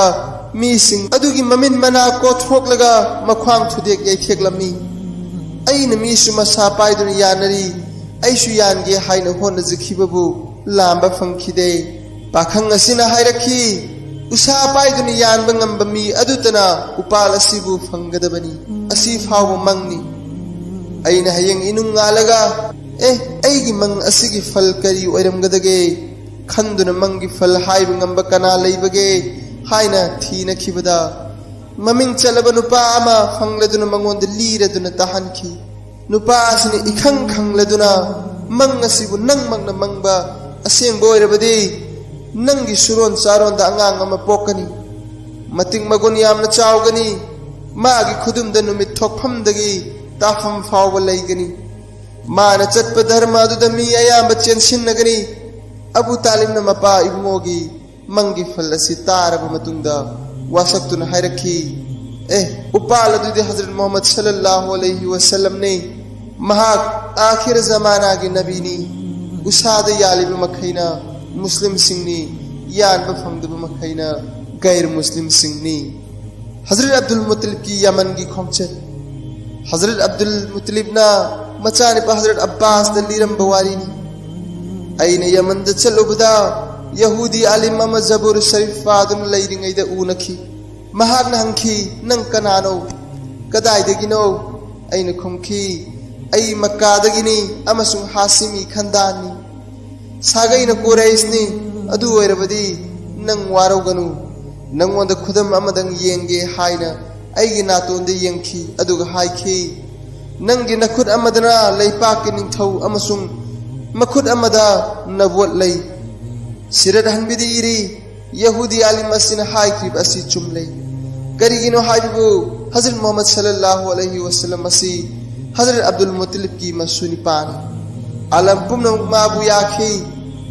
ꯃꯤꯁꯤꯡ ꯑꯗꯨꯒꯤ ꯃꯃꯤꯠ ꯃꯅꯥ ꯀꯣꯊꯣꯛꯂꯒ ꯃꯈ꯭ꯋꯥꯡ ꯊꯨꯗꯦꯛ ꯌꯩꯊꯦꯛꯂꯝꯃꯤ꯫ ꯑꯩꯅ ꯃꯤꯁꯨ ꯃꯁꯥ ꯄꯥꯏꯗꯨꯅ ꯌꯥꯅꯔꯤ꯫ ꯑꯩꯁꯨ ꯌꯥꯟꯒꯦ ꯍꯥꯏꯅ ꯍꯣꯠꯅꯖꯈꯤꯕꯕꯨ ꯂꯥꯝꯕ ꯐꯪꯈꯤꯗꯦ꯫ ꯄꯥꯈꯪ ꯑꯁꯤꯅ ꯍꯥꯏꯔꯛꯈꯤ, "ꯎꯁꯥ ꯄꯥꯏꯗꯨꯅ ꯌꯥꯟꯕ ꯉꯝꯕ ꯃꯤ ꯑꯗꯨꯇꯅ ꯎꯄꯥꯜ ꯑꯁꯤꯕꯨ ꯐꯪꯒꯗꯕꯅꯤ꯫ ꯑꯁꯤ ꯐꯥꯎꯕ ꯃꯪꯅꯤ꯫ ꯑꯩꯅ ꯍꯌꯦꯡ ꯏꯅꯨꯡ ꯉꯥꯜꯂꯒ, 'ꯑꯦ, ꯑꯩꯒꯤ ꯃꯪ ꯑꯁꯤꯒꯤ ꯐꯜ ꯀꯔꯤ ꯑꯣꯏꯔꯝꯒꯗꯒꯦ?' ꯈꯟꯗꯨꯅ ꯃꯪꯒꯤ ꯐꯜ ꯍꯥꯏꯕ ꯉꯝꯕ ꯀꯅꯥ ꯂꯩꯕꯒꯦ?" ꯍꯥꯏꯅ ꯊꯤꯅꯈꯤꯕꯗ, ꯃꯃꯤꯡ ꯆꯠꯂꯕ ꯅꯨꯄꯥ ꯑꯃ ꯐꯪꯂꯗꯨꯅ ꯃꯉꯣꯟꯗ ꯂꯤꯔꯗꯨꯅ ꯇꯥꯍꯟꯈꯤ꯫ ꯅꯨꯄꯥ ꯑꯁꯤꯅ ꯏꯈꯪ ꯈꯪꯂꯗꯨꯅ, "ꯃꯪ ꯑꯁꯤꯕꯨ ꯅꯪꯃꯛꯅ ꯃꯪꯕ ꯑꯁꯦꯡꯕ ꯑꯣꯏꯔꯕꯗꯤ, ꯅꯪꯒꯤ ꯁꯨꯔꯣꯟ ꯆꯥꯔꯣꯟꯗ ꯑꯉꯥꯡ ꯑꯃ ꯄꯣꯛꯀꯅꯤ꯫ ꯃꯇꯤꯛ ꯃꯒꯨꯟ ꯌꯥꯝꯅ ꯆꯥꯎꯒꯅꯤ꯫ ꯃꯥꯒꯤ ꯈꯨꯗꯨꯝꯗ ꯅꯨꯃꯤꯠ ꯊꯣꯛꯐꯝꯗꯒꯤ ꯇꯥꯐꯝ ꯐꯥꯎꯕ ꯂꯩꯒꯅꯤ꯫ ꯃꯥꯅ ꯆꯠꯄ ꯙꯔꯃ ꯑꯗꯨꯗ ꯃꯤ ꯑꯌꯥꯝꯕ ꯆꯦꯟꯁꯤꯟꯅꯒꯅꯤ꯫" ꯑꯕꯨ ꯇꯥꯂꯤꯕꯅ ꯃꯄꯥ ꯏꯕꯨꯡꯉꯣꯒꯤ ꯃꯪꯒꯤ ꯐꯜ ꯑꯁꯤ ꯇꯥꯔꯕ ꯃꯇꯨꯡꯗ ꯋꯥꯁꯛꯇꯨꯅ ꯍꯥꯏꯔꯛꯈꯤ, "ꯑꯦ, ꯎꯄꯥꯜ ꯑꯗꯨꯗꯤ ꯍꯖꯔꯠ ꯃꯨꯍꯝꯃꯗ ꯁꯜꯂꯜꯂꯥꯍꯨ ꯑꯂꯩꯍꯤ ꯋꯁꯜꯂꯝꯅꯤ꯫ ꯃꯍꯥꯛ ꯑꯥꯈꯤꯔ ꯖꯃꯥꯅꯥꯒꯤ ꯅꯕꯤꯅꯤ꯫ ꯎꯁꯥꯗ ꯌꯥꯜꯂꯤꯕ ꯃꯈꯩꯅ ꯃꯨꯁꯂꯤꯝꯁꯤꯡꯅꯤ, ꯌꯥꯟꯕ ꯐꯪꯗꯕ ꯃꯈꯩꯅ ꯒꯩꯔ ꯃꯨꯁꯂꯤꯝꯁꯤꯡꯅꯤ꯫" ꯍꯖꯔꯠ ꯑꯕꯗꯨꯜ ꯃꯨꯇꯂꯤꯕꯀꯤ ꯌꯃꯟꯒꯤ ꯈꯣꯡꯆꯠ꯫ ꯍꯖꯔꯠ ꯑꯕꯗꯨꯜ ꯃꯨꯇꯂꯤꯕꯅ ꯃꯆꯥꯅꯨꯄꯥ ꯍꯖꯔꯠ ꯑꯕꯥꯁꯇ ꯂꯤꯔꯝꯕ ꯋꯥꯔꯤꯅꯤ꯫ ꯑꯩꯅ ꯌꯃꯟꯗ ꯆꯠꯂꯨꯕꯗ ꯌꯍꯨꯗꯤ ꯑꯥꯂꯤꯝ ꯑꯃ ꯖꯕꯨꯔ ꯁꯔꯤꯐ ꯄꯥꯗꯨꯅ ꯂꯩꯔꯤꯉꯩꯗ ꯎꯅꯈꯤ꯫ ꯃꯍꯥꯛꯅ ꯍꯪꯈꯤ, "ꯅꯪ ꯀꯅꯥꯅꯣ? ꯀꯗꯥꯏꯗꯒꯤꯅꯣ?" ꯑꯩꯅ ꯈꯨꯝꯈꯤ, "ꯑꯩ ꯃꯛꯀꯥꯗꯒꯤꯅꯤ ꯑꯃꯁꯨꯡ ꯍꯥꯁꯤꯃꯤ ꯈꯟꯗꯥꯟꯅꯤ꯫ ꯁꯥꯒꯩꯅ ꯀꯨꯔꯩꯁꯅꯤ꯫ ꯑꯗꯨ ꯑꯣꯏꯔꯕꯗꯤ ꯅꯪ ꯋꯥꯔꯧꯒꯅꯨ꯫ ꯅꯪꯉꯣꯟꯗ ꯈꯨꯗꯝ ꯑꯃꯗꯪ ꯌꯦꯡꯒꯦ ꯍꯥꯏꯅ ꯑꯩꯒꯤ ꯅꯥꯇꯣꯟꯗ ꯌꯦꯡꯈꯤ, ꯑꯗꯨꯒ ꯍꯥꯏꯈꯤ, "ꯅꯪꯒꯤ ꯅꯈꯨꯠ ꯑꯃꯗꯅ ꯂꯩꯄꯥꯛꯀꯤ ꯅꯤꯡꯊꯧ ꯑꯃꯁꯨꯡ ꯃꯈꯨꯠ ꯑꯃꯗ ꯅꯕꯣꯠ ꯂꯩ꯫" ꯁꯤꯔꯠ ꯍꯟꯕꯤꯗ ꯏꯔꯤ, ꯌꯍꯨꯗꯤ ꯑꯥꯂꯤꯝ ꯑꯁꯤꯅ ꯍꯥꯏꯈꯤꯕ ꯑꯁꯤ ꯆꯨꯝꯂꯦ꯫ ꯀꯔꯤꯒꯤꯅꯣ ꯍꯥꯏꯕꯕꯨ, ꯍꯖꯔꯠ ꯃꯨꯍꯝꯃꯗ ꯁꯜꯂꯜꯂꯥꯍꯨ ꯑꯂꯩꯍꯤ ꯋꯁꯜꯂꯝ ꯑꯁꯤ ꯍꯖꯔꯠ ꯑꯕꯗꯨꯜ ꯃꯨꯠꯇꯂꯤꯕꯀꯤ ꯃꯁꯨ ꯅꯨꯄꯥꯅꯤ꯫ ꯑꯥꯂꯝ ꯄꯨꯝꯅꯃꯛ ꯃꯥꯕꯨ ꯌꯥꯈꯤ,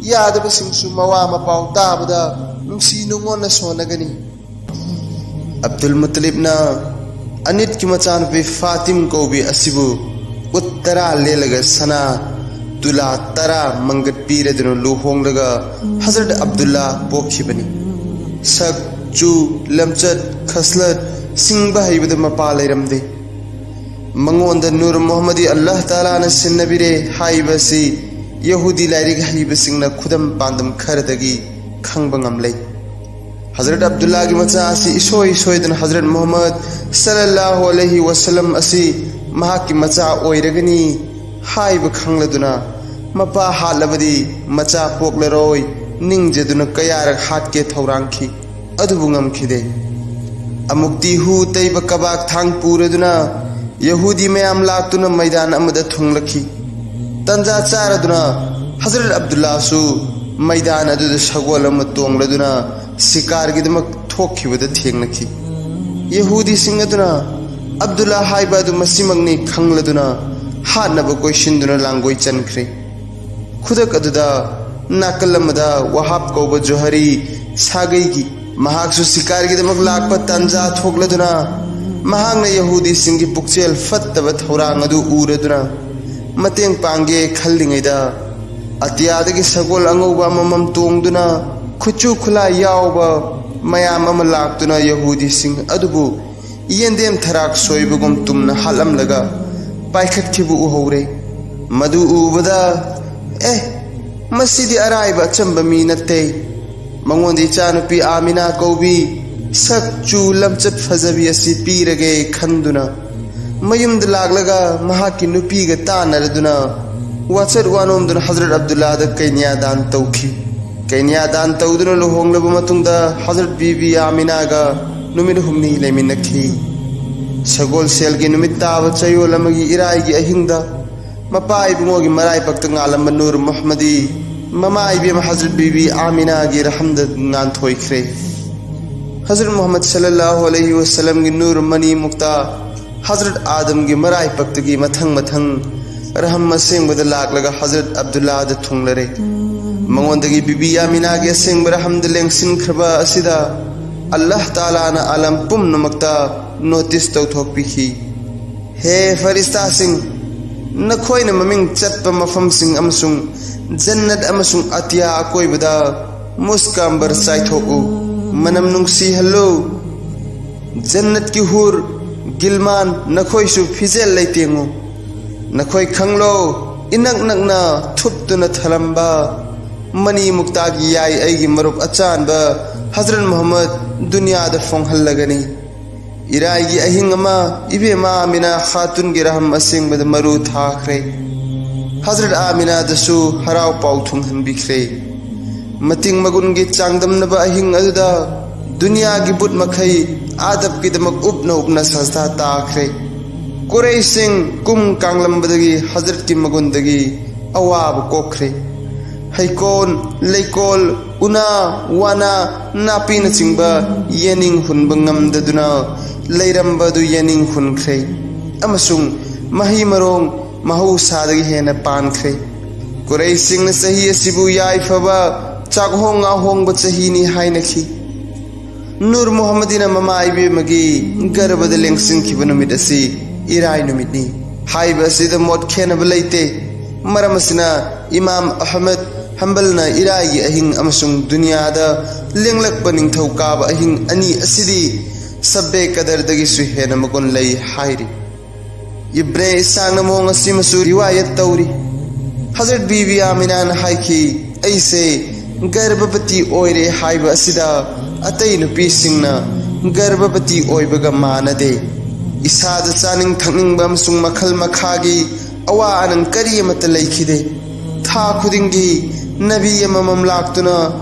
ꯌꯥꯗꯕꯁꯤꯡꯁꯨ ꯃꯋꯥ ꯃꯄꯥꯎ ꯇꯥꯕꯗ ꯅꯨꯡꯁꯤ ꯅꯨꯡꯉꯣꯟꯅ ꯁꯣꯟꯅꯒꯅꯤ꯫ ꯑꯕꯗꯨꯜ ꯃꯨꯠꯇꯂꯤꯕꯅ ꯑꯅꯤꯠꯀꯤ ꯃꯆꯥꯅꯨꯄꯤ ꯐꯥꯇꯤꯝ ꯀꯧꯕꯤ ꯑꯁꯤꯕꯨ ꯎꯠ ꯇꯔꯥ ꯂꯦꯜꯂꯒ ꯁꯅꯥ ꯇꯨꯂꯥ ꯇꯔꯥ ꯃꯪꯒꯠ ꯄꯤꯔꯗꯨꯅ ꯂꯨꯍꯣꯡꯂꯒ ꯍꯖꯔꯠ ꯑꯕꯗꯨꯜꯂꯥ ꯄꯣꯛꯈꯤꯕꯅꯤ꯫ ꯁꯛ, ꯆꯨ, ꯂꯝꯆꯠ, ꯈꯁꯂꯠ ꯁꯤꯡꯕ ꯍꯩꯕꯗ ꯃꯄꯥ ꯂꯩꯔꯝꯗꯦ꯫ ꯃꯉꯣꯟꯗ ꯅꯨꯔ ꯃꯨꯍꯝꯃꯗꯤ ꯑꯜꯂꯥꯍ ꯇꯥꯂꯥꯅ ꯁꯤꯟꯅꯕꯤꯔꯦ ꯍꯥꯏꯕ ꯑꯁꯤ ꯌꯍꯨꯗꯤ ꯂꯥꯏꯔꯤꯛ ꯍꯩꯕꯁꯤꯡꯅ ꯈꯨꯗꯝ ꯄꯥꯟꯗꯝ ꯈꯔꯗꯒꯤ ꯈꯪꯕ ꯉꯝꯂꯦ꯫ ꯍꯖꯔꯠ ꯑꯕꯗꯨꯜꯂꯥꯒꯤ ꯃꯆꯥ ꯑꯁꯤ ꯏꯁꯣꯏ ꯁꯣꯏꯗꯅ ꯍꯖꯔꯠ ꯃꯨꯍꯝꯃꯗ ꯁꯜꯂꯜꯂꯥꯍꯨ ꯑꯂꯩꯍꯤ ꯋꯁꯜꯂꯝ ꯑꯁꯤ ꯃꯍꯥꯛꯀꯤ ꯃꯆꯥ ꯑꯣꯏꯔꯒꯅꯤ ꯍꯥꯏꯕ ꯈꯪꯂꯗꯨꯅ, ꯃꯄꯥ ꯍꯥꯠꯂꯕꯗꯤ ꯃꯆꯥ ꯄꯣꯛꯂꯔꯣꯏ ꯅꯤꯡꯖꯗꯨꯅ ꯀꯌꯥꯔꯛ ꯍꯥꯠꯀꯦ ꯊꯧꯔꯥꯡꯈꯤ, ꯑꯗꯨꯕꯨ ꯉꯝꯈꯤꯗꯦ꯫ ꯑꯃꯨꯛꯇꯤ ꯍꯨ ꯇꯩꯕ ꯀꯕꯥꯛ ꯊꯥꯡ ꯄꯨꯔꯗꯨꯅ ꯌꯍꯨꯗꯤ ꯃꯌꯥꯝ ꯂꯥꯛꯇꯨꯅ ꯃꯩꯗꯥꯟ ꯑꯃꯗ ꯊꯨꯡꯂꯛꯈꯤ꯫ ꯇꯟꯖꯥ ꯆꯥꯔꯗꯨꯅ ꯍꯖꯔꯠ ꯑꯕꯗꯨꯜꯂꯥꯁꯨ ꯃꯩꯗꯥꯟ ꯑꯗꯨꯗ ꯁꯒꯣꯜ ꯑꯃ ꯇꯣꯡꯂꯗꯨꯅ ꯁꯤꯀꯥꯔꯒꯤꯗꯃꯛ ꯊꯣꯛꯈꯤꯕꯗ ꯊꯦꯡꯅꯈꯤ꯫ ꯌꯍꯨꯗꯤꯁꯤꯡ ꯑꯗꯨꯅ ꯑꯕꯗꯨꯜꯂꯥ ꯍꯥꯏꯕ ꯑꯗꯨ ꯃꯁꯤꯃꯛꯅꯤ ꯈꯪꯂꯗꯨꯅ ꯍꯥꯠꯅꯕ ꯀꯣꯏꯁꯤꯟꯗꯨꯅ ꯂꯥꯡꯒꯣꯏ ꯆꯟꯈ꯭ꯔꯦ꯫ ꯈꯨꯗꯛ ꯑꯗꯨꯗ ꯅꯥꯀꯜ ꯑꯃꯗ ꯋꯥꯍꯥꯕ ꯀꯧꯕ ꯖꯣꯍꯔꯤ ꯁꯥꯒꯩꯒꯤ ꯃꯍꯥꯛꯁꯨ ꯁꯤꯀꯥꯔꯒꯤꯗꯃꯛ ꯂꯥꯛꯄ ꯇꯥꯟꯖꯥ ꯊꯣꯛꯂꯗꯨꯅ, ꯃꯍꯥꯛꯅ ꯌꯍꯨꯗꯤꯁꯤꯡꯒꯤ ꯄꯨꯛꯆꯦꯜ ꯐꯠꯇꯕ ꯊꯧꯔꯥꯡ ꯑꯗꯨ ꯎꯔꯗꯨꯅ ꯃꯇꯦꯡ ꯄꯥꯡꯒꯦ ꯈꯜꯂꯤꯉꯩꯗ, ꯑꯇꯤꯌꯥꯗꯒꯤ ꯁꯒꯣꯜ ꯑꯉꯧꯕ ꯑꯃꯃꯝ ꯇꯣꯡꯗꯨꯅ ꯈꯨꯠꯁꯨ ꯈꯨꯠꯂꯥꯏ ꯌꯥꯎꯕ ꯃꯌꯥꯝ ꯑꯃ ꯂꯥꯛꯇꯨꯅ ꯌꯍꯨꯗꯤꯁꯤꯡ ꯑꯗꯨꯕꯨ ꯌꯦꯟꯗꯦꯝ ꯊꯔꯥꯛ ꯁꯣꯏꯕꯒꯨꯝ ꯇꯨꯝꯅ ꯍꯥꯠꯂꯝꯂꯒ ꯄꯥꯏꯈꯠꯈꯤꯕ ꯎꯍꯧꯔꯦ꯫ ꯃꯗꯨ ꯎꯕꯗ, "ꯑꯦ, ꯃꯁꯤꯗꯤ ꯑꯔꯥꯏꯕ ꯑꯆꯝꯕ ꯃꯤ ꯅꯠꯇꯦ꯫ ꯃꯉꯣꯟꯗ ꯏꯆꯥꯅꯨꯄꯤ ꯑꯥꯃꯤꯅꯥ ꯀꯧꯕꯤ ꯁꯛ ꯆꯨ ꯂꯝꯆꯠ ꯐꯖꯕꯤ ꯑꯁꯤ ꯄꯤꯔꯒꯦ" ꯈꯟꯗꯨꯅ ꯃꯌꯨꯝꯗ ꯂꯥꯛꯂꯒ ꯃꯍꯥꯛꯀꯤ ꯅꯨꯄꯤꯒ ꯇꯥꯟꯅꯔꯗꯨꯅ ꯋꯥꯆꯠ ꯋꯥꯅꯣꯝꯗꯨꯅ ꯍꯖꯔꯠ ꯑꯕꯗꯨꯜꯂꯥꯗ ꯀꯩꯅ꯭ꯌꯥꯗꯥꯟ ꯇꯧꯈꯤ꯫ ꯀꯩꯅ꯭ꯌꯥꯗꯥꯟ ꯇꯧꯗꯨꯅ ꯂꯨꯍꯣꯡꯂꯕ ꯃꯇꯨꯡꯗ ꯍꯖꯔꯠ ꯕꯤꯕꯤ ꯑꯥꯃꯤꯅꯥꯒ ꯅꯨꯃꯤꯠ ꯍꯨꯝꯅꯤ ꯂꯩꯃꯤꯟꯅꯈꯤ꯫ ꯁꯒꯣꯜꯁꯦꯜꯒꯤ ꯅꯨꯃꯤꯠ ꯇꯥꯕ ꯆꯌꯣꯜ ꯑꯃꯒꯤ ꯏꯔꯥꯏꯒꯤ ꯑꯍꯤꯡꯗ ꯃꯄꯥ ꯏꯕꯨꯡꯉꯣꯒꯤ ꯃꯔꯥꯏꯕꯛꯇ ꯉꯥꯜꯂꯝꯕ ꯅꯨꯔ ꯃꯨꯍꯝꯃꯗꯤ ꯃꯃꯥ ꯏꯕꯦꯝ ꯍꯖꯔꯠ ꯕꯤꯕꯤ ꯑꯥꯃꯤꯅꯥꯒꯤ ꯔꯍꯝꯗ ꯉꯥꯟꯊꯣꯏꯈ꯭ꯔꯦ꯫ ꯍꯖꯔꯠ ꯃꯨꯍꯝꯃꯗ ꯁꯜꯂꯜꯂꯥꯍꯨ ꯑꯂꯩꯍꯤ ꯋꯁꯜꯂꯝꯒꯤ ꯅꯨꯔ ꯃꯅꯤ ꯃꯨꯛꯇ ꯍꯖꯔꯠ ꯑꯥꯗꯝꯒꯤ ꯃꯔꯥꯏꯄꯛꯇꯒꯤ ꯃꯊꯪ ꯃꯊꯪ ꯔꯍꯝ ꯑꯁꯦꯡꯕꯗ ꯂꯥꯛꯂꯒ ꯍꯖꯔꯠ ꯑꯕꯗꯨꯜꯂꯥꯗ ꯊꯨꯡꯂꯔꯦ꯫ ꯃꯉꯣꯟꯗꯒꯤ ꯕꯤꯕꯤ ꯑꯥꯃꯤꯅꯥꯒꯤ ꯑꯁꯦꯡꯕ ꯔꯍꯝꯗ ꯂꯦꯡꯁꯤꯟꯈ꯭ꯔꯕ ꯑꯁꯤꯗ ꯑꯜꯂꯥꯍ ꯇꯥꯂꯥꯅ ꯑꯥꯂꯝ ꯄꯨꯝꯅꯃꯛꯇ ꯅꯣꯇꯤꯁ ꯇꯧꯊꯣꯛꯄꯤꯈꯤ꯫ ꯍꯦ ꯐꯔꯤꯁꯇꯥꯁꯤꯡ, ꯅꯈꯣꯏꯅ ꯃꯃꯤꯡ ꯆꯠꯄ ꯃꯐꯝꯁꯤꯡ ꯑꯃꯁꯨꯡ ꯖꯟꯅꯠ ꯑꯃꯁꯨꯡ ꯑꯇꯤꯌꯥ ꯑꯀꯣꯏꯕꯗ ꯃꯨꯁꯀꯥꯝꯕꯔ ꯆꯥꯏꯊꯣꯛꯎ, ꯃꯅꯝ ꯅꯨꯡꯁꯤꯍꯜꯂꯨ꯫ ꯖꯟꯅꯠꯀꯤ ꯍꯨꯔ, ꯒꯤꯜꯃꯥꯟ, ꯅꯈꯣꯏꯁꯨ ꯐꯤꯖꯦꯜ ꯂꯩꯇꯦꯡꯉꯨ꯫ ꯅꯈꯣꯏ ꯈꯪꯂꯣ, ꯏꯅꯛ ꯅꯛꯅ ꯊꯨꯞꯇꯨꯅ ꯊꯂꯝꯕ ꯃꯅꯤ ꯃꯨꯛꯇꯥꯒꯤ ꯌꯥꯏ ꯑꯩꯒꯤ ꯃꯔꯨꯞ ꯑꯆꯥꯟꯕ ꯍꯖꯔꯠ ꯃꯨꯍꯝꯃꯗ ꯗꯨꯅꯤꯌꯥꯗ ꯐꯣꯡꯍꯜꯂꯒꯅꯤ꯫ ꯏꯔꯥꯏꯒꯤ ꯑꯍꯤꯡ ꯑꯃ ꯏꯕꯦꯝꯃ ꯑꯥꯃꯤꯅꯥ ꯈꯥꯇꯨꯟꯒꯤ ꯔꯍꯝ ꯑꯁꯦꯡꯕꯗ ꯃꯔꯨ ꯊꯥꯈ꯭ꯔꯦ꯫ ꯍꯖꯔꯠ ꯑꯥꯃꯤꯅꯥꯗꯁꯨ ꯍꯔꯥꯎ ꯄꯥꯎ ꯊꯨꯡꯍꯟꯕꯤꯈ꯭ꯔꯦ꯫ ꯃꯇꯤꯡ ꯃꯒꯨꯟꯒꯤ ꯆꯥꯡꯗꯝꯅꯕ ꯑꯍꯤꯡ ꯑꯗꯨꯗ ꯗꯨꯅꯤꯌꯥꯒꯤ ꯕꯨꯠ ꯃꯈꯩ ꯑꯥꯗꯝꯒꯤꯗꯃꯛ ꯎꯞꯅ ꯎꯞꯅ ꯁꯖꯗꯥ ꯇꯥꯈ꯭ꯔꯦ꯫ ꯀꯨꯔꯩꯁꯤꯡ ꯀꯨꯝ ꯀꯥꯡꯂꯝꯕꯗꯒꯤ ꯍꯖꯔꯠꯀꯤ ꯃꯒꯨꯟꯗꯒꯤ ꯑꯋꯥꯕ ꯀꯣꯛꯈ꯭ꯔꯦ꯫ ꯍꯩꯀꯣꯜ, ꯂꯩꯀꯣꯜ, ꯎꯅꯥ, ꯋꯥꯅꯥ, ꯅꯥꯄꯤꯅꯆꯤꯡꯕ ꯌꯦꯅꯤꯡ ꯍꯨꯟꯕ ꯉꯝꯗꯗꯨꯅ ꯂꯩꯔꯝꯕ ꯑꯗꯨ ꯌꯦꯅꯤꯡ ꯍꯨꯟꯈ꯭ꯔꯦ ꯑꯃꯁꯨꯡ ꯃꯍꯩ ꯃꯔꯣꯡ ꯃꯍꯧꯁꯥꯗꯒꯤ ꯍꯦꯟꯅ ꯄꯥꯟꯈ꯭ꯔꯦ꯫ ꯀꯨꯔꯩꯁꯤꯡꯅ ꯆꯍꯤ ꯑꯁꯤꯕꯨ ꯌꯥꯏꯐꯕ ꯆꯥꯛꯍꯣꯡ ꯉꯥꯍꯣꯡꯕ ꯆꯍꯤꯅꯤ ꯍꯥꯏꯅꯈꯤ꯫ ꯅꯨꯔ ꯃꯨꯍꯝꯃꯗꯤꯅ ꯃꯃꯥ ꯏꯕꯦꯝꯃꯒꯤ ꯒꯔꯚꯗ ꯂꯦꯡꯁꯤꯟꯈꯤꯕ ꯅꯨꯃꯤꯠ ꯑꯁꯤ ꯏꯔꯥꯏ ꯅꯨꯃꯤꯠꯅꯤ꯫ ꯍꯥꯏꯕ ꯑꯁꯤꯗ ꯃꯣꯠ ꯈꯦꯟꯅꯕ ꯂꯩꯇꯦ꯫ ꯃꯔꯝ ꯑꯁꯤꯅ ꯏꯃꯥꯝ ꯑꯍꯃꯗ ꯍꯝꯕꯜꯅ ꯏꯔꯥꯏꯒꯤ ꯑꯍꯤꯡ ꯑꯃꯁꯨꯡ ꯗꯨꯅꯤꯌꯥꯗ ꯂꯦꯡꯂꯛꯄ ꯅꯤꯡꯊꯧꯀꯥꯕ ꯑꯍꯤꯡ ꯑꯅꯤ ꯑꯁꯤꯗꯤ ꯁꯕꯕꯦ ꯀꯗꯔꯗꯒꯤꯁꯨ ꯍꯦꯟꯅ ꯃꯒꯨꯟ ꯂꯩ ꯍꯥꯏꯔꯤ꯫ ꯏꯕ꯭ꯅꯦ ꯏꯁꯥꯛꯅ ꯃꯑꯣꯡ ꯑꯁꯤꯃꯁꯨ ꯔꯤꯋꯥꯌꯠ ꯇꯧꯔꯤ꯫ ꯍꯖꯔꯠ ꯕꯤꯕꯤ ꯑꯥꯃꯤꯅꯥꯅ ꯍꯥꯏꯈꯤ, "ꯑꯩꯁꯦ ꯒꯔꯚꯕꯇꯤ ꯑꯣꯏꯔꯦ ꯍꯥꯏꯕ ꯑꯁꯤꯗ ꯑꯇꯩ ꯅꯨꯄꯤꯁꯤꯡꯅ ꯒꯔꯚꯕꯇꯤ ꯑꯣꯏꯕꯒ ꯃꯥꯟꯅꯗꯦ꯫ ꯏꯁꯥꯗ ꯆꯥꯅꯤꯡ ꯊꯛꯅꯤꯡꯕ ꯑꯃꯁꯨꯡ ꯃꯈꯜ ꯃꯈꯥꯒꯤ ꯑꯋꯥ ꯑꯅꯪ ꯀꯔꯤ ꯑꯃꯠꯇ ꯂꯩꯈꯤꯗꯦ꯫ ꯊꯥ ꯈꯨꯗꯤꯡꯒꯤ ꯅꯕꯤ ꯑꯃꯃꯝ ꯂꯥꯛꯇꯨꯅ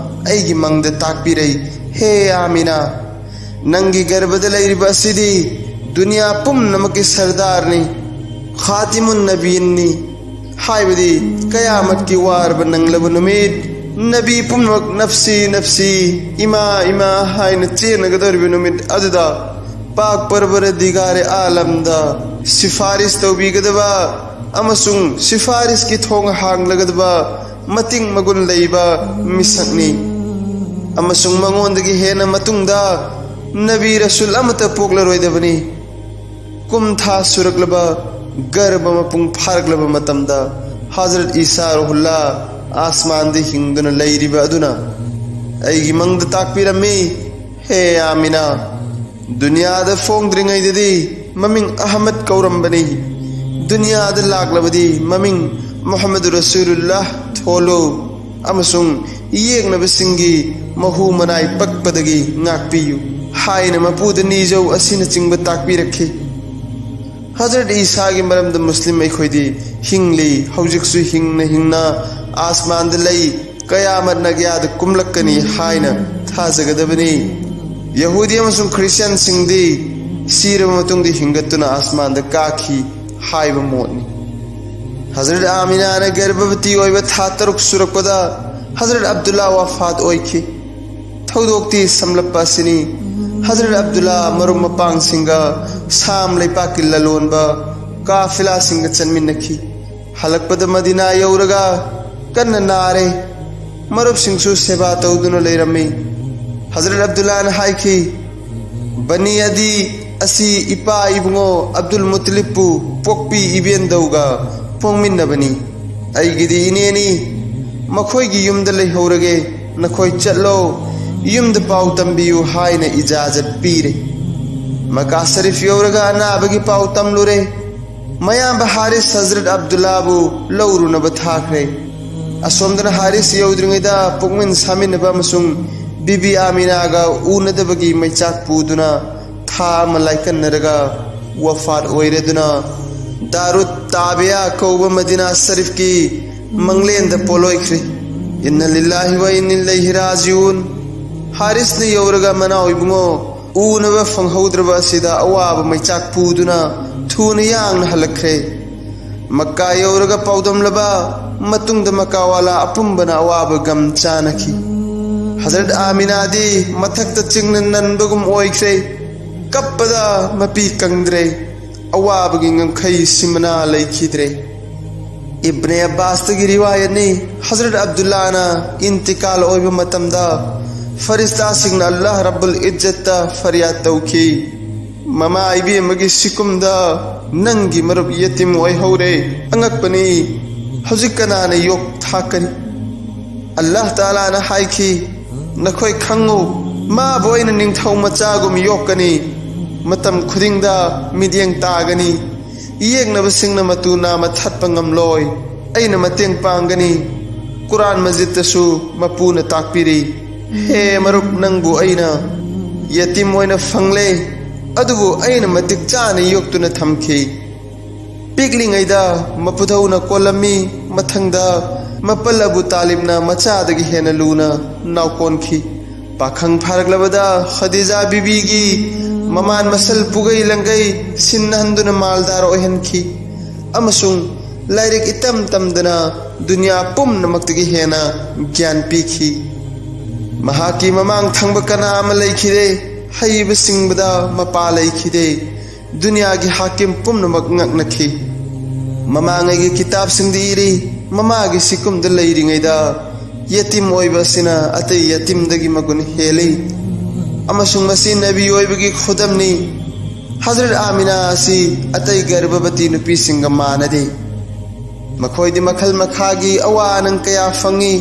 ꯑꯩꯒꯤ ꯃꯪꯗ ꯇꯥꯛꯄꯤꯔꯛꯏ, "ꯍꯦ ꯑꯥꯃꯤꯅꯥ, ꯅꯪꯒꯤ ꯒꯔꯚꯗ ꯂꯩꯔꯤꯕ ꯑꯁꯤꯗꯤ ꯗꯨꯅꯤꯌꯥ ꯄꯨꯝꯅꯃꯛꯀꯤ ꯁꯔꯗꯥꯔꯅꯤ, ꯈꯥꯇꯤꯃꯨꯟ ꯅꯕꯤꯟꯅꯤ, ꯍꯥꯏꯕꯗꯤ ꯀꯌꯥꯃꯠꯀꯤ ꯋꯥꯔꯕ ꯅꯪꯂꯕ ꯅꯨꯃꯤꯠ, ꯅꯕꯤ ꯄꯨꯝꯅꯃꯛ ꯅꯐꯁꯤ ꯅꯐꯁꯤ, ꯏꯃꯥ ꯏꯃꯥ ꯍꯥꯏꯅ ꯆꯦꯟꯅꯒꯗꯧꯔꯤꯕ ꯅꯨꯃꯤꯠ ꯑꯗꯨꯗ ꯄꯥꯛ ꯄꯔꯕꯔ ꯗꯤꯒꯥꯔꯦ ꯑꯥꯂꯝꯗ ꯁꯤꯐꯥꯔꯤꯁ ꯇꯧꯕꯤꯒꯗꯕ ꯑꯃꯁꯨꯡ ꯁꯤꯐꯥꯔꯤꯁꯀꯤ ꯊꯣꯡ ꯍꯥꯡꯂꯒꯗꯕ ꯃꯇꯤꯛ ꯃꯒꯨꯟ ꯂꯩꯕ ꯃꯤꯁꯛꯅꯤ꯫ ꯑꯃꯁꯨꯡ ꯃꯉꯣꯟꯗꯒꯤ ꯍꯦꯟꯅ ꯃꯇꯨꯡꯗ ꯅꯕꯤ ꯔꯁꯨꯜ ꯑꯃꯠꯇ ꯄꯣꯛꯂꯔꯣꯏꯗꯕꯅꯤ"꯫ ꯀꯨꯝ ꯊꯥ ꯁꯨꯔꯛꯂꯕ ꯒꯔꯚ ꯃꯄꯨꯡ ꯐꯥꯔꯛꯂꯕ ꯃꯇꯝꯗ ꯍꯖꯔꯠ ꯏꯁꯥ ꯔꯨꯍꯨꯜꯂꯥ ꯑꯥꯁꯃꯥꯟꯗ ꯍꯤꯡꯗꯨꯅ ꯂꯩꯔꯤꯕ ꯑꯗꯨꯅ ꯑꯩꯒꯤ ꯃꯪꯗ ꯇꯥꯛꯄꯤꯔꯝꯃꯤ, "ꯍꯦ ꯑꯥꯃꯤꯅꯥ, ꯗꯨꯅꯤꯌꯥꯗ ꯐꯣꯡꯗ꯭ꯔꯤꯉꯩꯗꯗꯤ ꯃꯃꯤꯡ ꯑꯍꯃꯗ ꯀꯧꯔꯝꯕꯅꯤ, ꯗꯨꯅꯤꯌꯥꯗ ꯂꯥꯛꯂꯕꯗꯤ ꯃꯃꯤꯡ ꯃꯨꯍꯝꯃꯗꯨ ꯔꯁꯨꯂꯨꯜꯂꯥꯍ ꯊꯣꯜꯂꯨ ꯑꯃꯁꯨꯡ ꯌꯦꯛꯅꯕꯁꯤꯡꯒꯤ ꯃꯍꯨ ꯃꯅꯥꯏ ꯄꯛꯄꯗꯒꯤ ꯉꯥꯛꯄꯤꯌꯨ" ꯍꯥꯏꯅ ꯃꯄꯨꯗ ꯅꯤꯖꯧ ꯑꯁꯤꯅꯆꯤꯡꯕ ꯇꯥꯛꯄꯤꯔꯛꯈꯤ꯫ ꯍꯖꯔꯠ ꯏꯁꯥꯒꯤ ꯃꯔꯝꯗ ꯃꯨꯁꯂꯤꯝ ꯑꯩꯈꯣꯏꯗꯤ ꯍꯤꯡꯂꯤ, ꯍꯧꯖꯤꯛꯁꯨ ꯍꯤꯡꯅ ꯍꯤꯡꯅ ꯑꯥꯁꯃꯥꯟꯗ ꯂꯩ, ꯀꯌꯥꯃꯠ ꯅꯥꯒ꯭ꯌꯥꯗ ꯀꯨꯝꯂꯛꯀꯅꯤ ꯍꯥꯏꯅ ꯊꯥꯖꯒꯗꯕꯅꯤ꯫ ꯌꯍꯨꯗꯤ ꯑꯃꯁꯨꯡ ꯈ꯭ꯔꯤꯁꯇꯤꯌꯥꯟꯁꯤꯡꯗꯤ ꯁꯤꯔꯕ ꯃꯇꯨꯡꯗ ꯍꯤꯡꯒꯠꯇꯨꯅ ꯑꯥꯁꯃꯥꯟꯗ ꯀꯥꯈꯤ ꯍꯥꯏꯕ ꯃꯣꯠꯅꯤ꯫ ꯍꯖꯔꯠ ꯑꯥꯃꯤꯅꯥꯅ ꯒꯔꯚꯕꯇꯤ ꯑꯣꯏꯕ ꯊꯥ ꯇꯔꯨꯛ ꯁꯨꯔꯛꯄꯗ ꯍꯖꯔꯠ ꯑꯕꯗꯨꯜꯂꯥ ꯋꯥꯐꯥꯠ ꯑꯣꯏꯈꯤ꯫ ꯊꯧꯗꯣꯛꯇꯤ ꯁꯝꯂꯞꯄ ꯑꯁꯤꯅꯤ꯫ ꯍꯖꯔꯠ ꯑꯕꯗꯨꯜꯂꯥ ꯃꯔꯨꯞ ꯃꯄꯥꯡꯁꯤꯡꯒ ꯁꯥꯝ ꯂꯩꯄꯥꯛꯀꯤ ꯂꯂꯣꯟꯕ ꯀꯥꯐꯤꯂꯥꯁꯤꯡꯒ ꯆꯠꯃꯤꯟꯅꯈꯤ꯫ ꯍꯜꯂꯛꯄꯗ ꯃꯗꯤꯅꯥ ꯌꯧꯔꯒ ꯀꯟꯅ ꯅꯥꯔꯦ꯫ ꯃꯔꯨꯞꯁꯤꯡꯁꯨ ꯁꯦꯕꯥ ꯇꯧꯗꯨꯅ ꯂꯩꯔꯝꯃꯤ꯫ ꯍꯖꯔꯠ ꯑꯕꯗꯨꯜꯂꯥꯅ ꯍꯥꯏꯈꯤ, "ꯕꯅꯤ ꯑꯗꯤ ꯑꯁꯤ ꯏꯄꯥ ꯏꯕꯨꯡꯉꯣ ꯑꯕꯗꯨꯜ ꯃꯨꯇꯂꯤꯕꯄꯨ ꯄꯣꯛꯄꯤ ꯏꯕꯦꯟꯗꯧꯒ ꯄꯣꯛꯃꯤꯟꯅꯕꯅꯤ꯫ ꯑꯩꯒꯤꯗꯤ ꯏꯅꯦꯅꯤ꯫ ꯃꯈꯣꯏꯒꯤ ꯌꯨꯝꯗ ꯂꯩꯍꯧꯔꯒꯦ, ꯅꯈꯣꯏ ꯆꯠꯂꯣ, ꯌꯨꯝꯗ ꯄꯥꯎ ꯇꯝꯕꯤꯌꯨ" ꯍꯥꯏꯅ ꯏꯖꯥꯖꯠ ꯄꯤꯔꯦ꯫ ꯃꯀꯥ ꯁꯔꯤꯐ ꯌꯧꯔꯒ ꯑꯅꯥꯕꯒꯤ ꯄꯥꯎ ꯇꯝꯂꯨꯔꯦ꯫ ꯃꯌꯥꯝꯕ ꯍꯥꯔꯤꯁ ꯍꯖꯔꯠ ꯑꯕꯗꯨꯜꯂꯥꯕꯨ ꯂꯧꯔꯨꯅꯕ ꯊꯥꯈ꯭ꯔꯦ꯫ ꯑꯁꯣꯝꯗꯅ ꯍꯥꯔꯤꯁ ꯌꯧꯗ꯭ꯔꯤꯉꯩꯗ ꯄꯨꯛꯃꯤꯟ ꯁꯥꯃꯤꯟꯅꯕ ꯑꯃꯁꯨꯡ ꯕꯤꯕꯤ ꯑꯥꯃꯤꯅꯥꯒ ꯎꯅꯗꯕꯒꯤ ꯃꯩꯆꯥꯛ ꯄꯨꯗꯨꯅ ꯊꯥ ꯑꯃ ꯂꯥꯏꯀꯟꯅꯔꯒ ꯋꯐꯥꯠ ꯑꯣꯏꯔꯗꯨꯅ ꯗꯥꯔꯨꯠ ꯇꯥꯕꯤꯌꯥ ꯀꯧꯕ ꯃꯗꯤꯅꯥ ꯁꯔꯤꯐꯀꯤ ꯃꯪꯂꯦꯟꯗ ꯄꯣꯂꯣꯏꯈ꯭ꯔꯦ꯫ "ꯏꯟꯅ ꯂꯤꯜꯂꯥꯍꯤ ꯋꯥ ꯏꯟꯅ ꯏꯂꯩꯍꯤ ꯔꯥꯖꯤꯎꯟ"꯫ ꯍꯥꯔꯤꯁꯅ ꯌꯧꯔꯒ, "ꯃꯅꯥꯎ ꯏꯕꯨꯡꯉꯣ, ꯎꯅꯕ ꯐꯪꯍꯧꯗ꯭ꯔꯕ ꯑꯁꯤꯗ ꯑꯋꯥꯕ ꯃꯩꯆꯥꯛ ꯄꯨꯗꯨꯅ ꯊꯨꯅ ꯌꯥꯡꯅ ꯍꯜꯂꯛꯈ꯭ꯔꯦ"꯫ ꯃꯛꯀꯥ ꯌꯧꯔꯒ ꯄꯥꯎꯗꯝꯂꯕ ꯃꯇꯨꯡꯗ, ꯃꯛꯀꯥꯋꯥꯂꯥ ꯑꯄꯨꯝꯕꯅ ꯑꯋꯥꯕ ꯒꯝ ꯆꯥꯅꯈꯤ꯫ ꯍꯖꯔꯠ ꯑꯥꯃꯤꯅꯥꯗꯤ ꯃꯊꯛꯇ ꯆꯤꯡꯅ ꯅꯟꯕꯒꯨꯝ ꯑꯣꯏꯈ꯭ꯔꯦ꯫ ꯀꯞꯄꯗ ꯃꯄꯤ ꯀꯪꯗ꯭ꯔꯦ꯫ ꯑꯋꯥꯕꯒꯤ ꯉꯝꯈꯩ ꯁꯤꯃꯅꯥ ꯂꯩꯈꯤꯗ꯭ꯔꯦ꯫ ꯏꯕꯅꯦ ꯑꯕꯥꯁꯇꯒꯤ ꯔꯤꯋꯥꯌꯠꯅꯤ, ꯍꯖꯔꯠ ꯑꯕꯗꯨꯜꯂꯥꯅ ꯏꯟꯇꯤꯀꯥꯜ ꯑꯣꯏꯕ ꯃꯇꯝꯗ ꯐꯔꯤꯁꯇꯥꯁꯤꯡꯅ ꯑꯜꯂꯥꯍ ꯔꯕꯨꯜ ꯏꯖꯠꯇ ꯐꯔꯤꯌꯥꯗ ꯇꯧꯈꯤ, "ꯃꯃꯥ ꯏꯕꯦꯝꯃꯒꯤ ꯁꯤꯀꯨꯝꯗ ꯅꯪꯒꯤ ꯃꯔꯨꯞ ꯌꯦꯇꯤꯝ ꯑꯣꯏꯍꯧꯔꯦ꯫ ꯑꯉꯛꯄꯅꯤ, ꯍꯧꯖꯤꯛ ꯀꯅꯥꯅ ꯌꯣꯛ ꯊꯥꯛꯀꯅꯤ?" ꯑꯜꯂꯥꯍ ꯇꯥꯂꯥꯅ ꯍꯥꯏꯈꯤ, "ꯅꯈꯣꯏ ꯈꯪꯉꯨ, ꯃꯥꯕꯨ ꯑꯩꯅ ꯅꯤꯡꯊꯧ ꯃꯆꯥꯒꯨꯝ ꯌꯣꯛꯀꯅꯤ꯫ ꯃꯇꯝ ꯈꯨꯗꯤꯡꯗ ꯃꯤꯠꯌꯦꯡ ꯇꯥꯒꯅꯤ꯫ ꯌꯦꯛꯅꯕꯁꯤꯡꯅ ꯃꯇꯨ ꯅꯥꯝꯃ ꯊꯠꯄ ꯉꯝꯂꯣꯏ꯫ ꯑꯩꯅ ꯃꯇꯦꯡ ꯄꯥꯡꯒꯅꯤ"꯫ ꯀꯨꯔꯥꯟ ꯃꯖꯤꯠꯇꯁꯨ ꯃꯄꯨꯅ ꯇꯥꯛꯄꯤꯔꯤ, "ꯍꯦ ꯃꯔꯨꯞ, ꯅꯪꯕꯨ ꯑꯩꯅ ꯌꯦꯇꯤꯝ ꯑꯣꯏꯅ ꯐꯪꯂꯦ, ꯑꯗꯨꯕꯨ ꯑꯩꯅ ꯃꯇꯤꯛ ꯆꯥꯅ ꯌꯣꯛꯇꯨꯅ ꯊꯝꯈꯤ"꯫ ꯄꯤꯛꯂꯤꯉꯩꯗ ꯃꯄꯨꯊꯧꯅ ꯀꯣꯜꯂꯝꯃꯤ, ꯃꯊꯪꯗ ꯃꯄꯜ ꯑꯕꯨ ꯇꯥꯂꯤꯕꯅ ꯃꯆꯥꯗꯒꯤ ꯍꯦꯟꯅ ꯂꯨꯅ ꯅꯥꯎꯀꯣꯟꯈꯤ꯫ ꯄꯥꯈꯪ ꯐꯥꯔꯛꯂꯕꯗ ꯈꯗꯤꯖꯥ ꯕꯤꯕꯤꯒꯤ ꯃꯃꯥꯟ ꯃꯁꯜ ꯄꯨꯒꯩ ꯂꯪꯒꯩ ꯁꯤꯟꯅꯍꯟꯗꯨꯅ ꯃꯥꯜꯗꯥꯔ ꯑꯣꯏꯍꯟꯈꯤ, ꯑꯃꯁꯨꯡ ꯂꯥꯏꯔꯤꯛ ꯏꯇꯝ ꯇꯝꯗꯅ ꯗꯨꯅꯤꯌꯥ ꯄꯨꯝꯅꯃꯛꯇꯒꯤ ꯍꯦꯟꯅ ꯒ꯭ꯌꯥꯟ ꯄꯤꯈꯤ꯫ ꯃꯍꯥꯛꯀꯤ ꯃꯃꯥꯡ ꯊꯪꯕ ꯀꯅꯥ ꯑꯃ ꯂꯩꯈꯤꯗꯦ, ꯍꯩꯕ ꯁꯤꯡꯕꯗ ꯃꯄꯥ ꯂꯩꯈꯤꯗꯦ꯫ ꯗꯨꯅꯤꯌꯥꯒꯤ ꯍꯥꯀꯤꯝ ꯄꯨꯝꯅꯃꯛ ꯉꯛꯅꯈꯤ꯫ ꯃꯃꯥꯡꯉꯩꯒꯤ ꯀꯤꯇꯥꯕꯁꯤꯡꯗ ꯏꯔꯤ, ꯃꯃꯥꯒꯤ ꯁꯤꯀꯨꯝꯗ ꯂꯩꯔꯤꯉꯩꯗ ꯌꯦꯇꯤꯝ ꯑꯣꯏꯕ ꯑꯁꯤꯅ ꯑꯇꯩ ꯌꯦꯇꯤꯝꯗꯒꯤ ꯃꯒꯨꯟ ꯍꯦꯜꯂꯤ꯫ ꯑꯃꯁꯨꯡ ꯃꯁꯤ ꯅꯕꯤ ꯑꯣꯏꯕꯒꯤ ꯈꯨꯗꯝꯅꯤ꯫ ꯍꯖꯔꯠ ꯑꯥꯃꯤꯅꯥ ꯑꯁꯤ ꯑꯇꯩ ꯒꯔꯚꯕꯇꯤ ꯅꯨꯄꯤꯁꯤꯡꯒ ꯃꯥꯟꯅꯗꯦ꯫ ꯃꯈꯣꯏꯗꯤ ꯃꯈꯜ ꯃꯈꯥꯒꯤ ꯑꯋꯥ ꯑꯅꯪ ꯀꯌꯥ ꯐꯪꯉꯤ꯫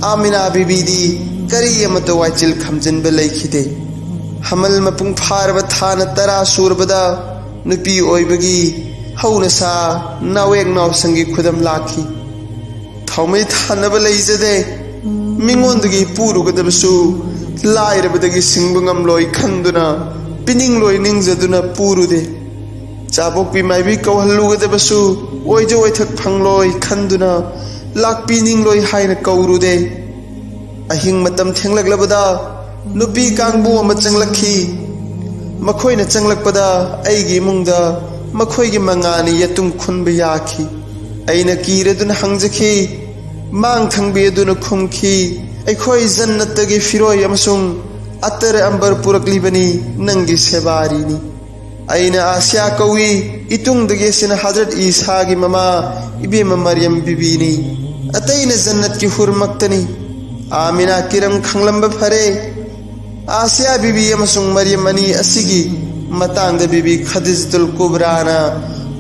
ꯑꯥꯃꯤꯅꯥ ꯕꯤꯕꯤꯗꯤ ꯀꯔꯤ ꯑꯃꯠꯇ ꯋꯥꯏꯆꯤꯜ ꯈꯝꯖꯤꯟꯕ ꯂꯩꯈꯤꯗꯦ꯫ ꯍꯃꯜ ꯃꯄꯨꯡ ꯐꯥꯔꯕ ꯊꯥꯅ ꯇꯔꯥ ꯁꯨꯔꯕꯗ ꯅꯨꯄꯤ ꯑꯣꯏꯕꯒꯤ ꯍꯧꯅꯁꯥ ꯅꯥꯋꯦꯛ ꯅꯥꯎꯁꯪꯒꯤ ꯈꯨꯗꯝ ꯂꯥꯛꯈꯤ꯫ ꯊꯥꯎꯃꯩ ꯊꯥꯅꯕ ꯂꯩꯖꯗꯦ꯫ ꯃꯤꯉꯣꯟꯗꯒꯤ ꯄꯨꯔꯨꯒꯗꯕꯁꯨ ꯂꯥꯏꯔꯕꯗꯒꯤ ꯁꯤꯡꯕ ꯉꯝꯂꯣꯏ ꯈꯟꯗꯨꯅ, ꯄꯤꯅꯤꯡꯂꯣꯏ ꯅꯤꯡꯖꯗꯨꯅ ꯄꯨꯔꯨꯗꯦ꯫ ꯆꯥꯕꯣꯛꯄꯤ ꯃꯥꯏꯕꯤ ꯀꯧꯍꯜꯂꯨꯒꯗꯕꯁꯨ ꯑꯣꯏꯖ ꯑꯣꯏꯊꯛ ꯐꯪꯂꯣꯏ ꯈꯟꯗꯨꯅ, ꯂꯥꯛꯄꯤꯅꯤꯡꯂꯣꯏ ꯍꯥꯏꯅ ꯀꯧꯔꯨꯗꯦ꯫ ꯑꯍꯤꯡ ꯃꯇꯝ ꯊꯦꯡꯂꯛꯂꯕꯗ ꯅꯨꯄꯤ ꯀꯥꯡꯕꯨ ꯑꯃ ꯆꯪꯂꯛꯈꯤ꯫ ꯃꯈꯣꯏꯅ ꯆꯪꯂꯛꯄꯗ ꯑꯩꯒꯤ ꯏꯃꯨꯡꯗ ꯃꯈꯣꯏꯒꯤ ꯃꯉꯥꯅꯤ ꯌꯦꯇꯨꯝ ꯈꯨꯟꯕ ꯌꯥꯈꯤ꯫ ꯑꯩꯅ ꯀꯤꯔꯗꯨꯅ ꯍꯪꯖꯈꯤ꯫ ꯃꯥꯡ ꯊꯪꯕꯤ ꯑꯗꯨꯅ ꯈꯨꯝꯈꯤ, "ꯑꯩꯈꯣꯏ ꯖꯟꯅꯠꯇꯒꯤ ꯐꯤꯔꯣꯏ ꯑꯃꯁꯨꯡ ꯑꯇꯔ ꯑꯝꯕꯔ ꯄꯨꯔꯛꯂꯤꯕꯅꯤ, ꯅꯪꯒꯤ ꯁꯦꯕꯥꯔꯤꯅꯤ"꯫ ꯑꯩꯅ ꯑꯥꯁꯤꯌꯥ ꯀꯧꯏ꯫ ꯏꯇꯨꯡꯗꯒꯤ ꯑꯁꯤꯅ ꯍꯖꯔꯠ ꯏꯁꯥꯒꯤ ꯃꯃꯥ ꯏꯕꯦꯝꯃ ꯃꯔꯤꯌꯝ ꯕꯤꯕꯤꯅꯤ꯫ ꯑꯇꯩꯅ ꯖꯟꯅꯠꯀꯤ ꯍꯨꯔꯃꯛꯇꯅꯤ꯫ ꯑꯥꯃꯤꯅꯥ ꯀꯤꯔꯝ ꯈꯪꯂꯝꯕ ꯐꯔꯦ꯫ ꯑꯥꯁꯤꯌꯥ ꯕꯤꯕꯤ ꯑꯃꯁꯨꯡ ꯃꯔꯤꯌꯝ ꯑꯅꯤ ꯑꯁꯤꯒꯤ ꯃꯇꯥꯡꯗ ꯕꯤꯕꯤ ꯈꯗꯤꯖꯇꯨꯜ ꯀꯨꯕ꯭ꯔꯥꯅ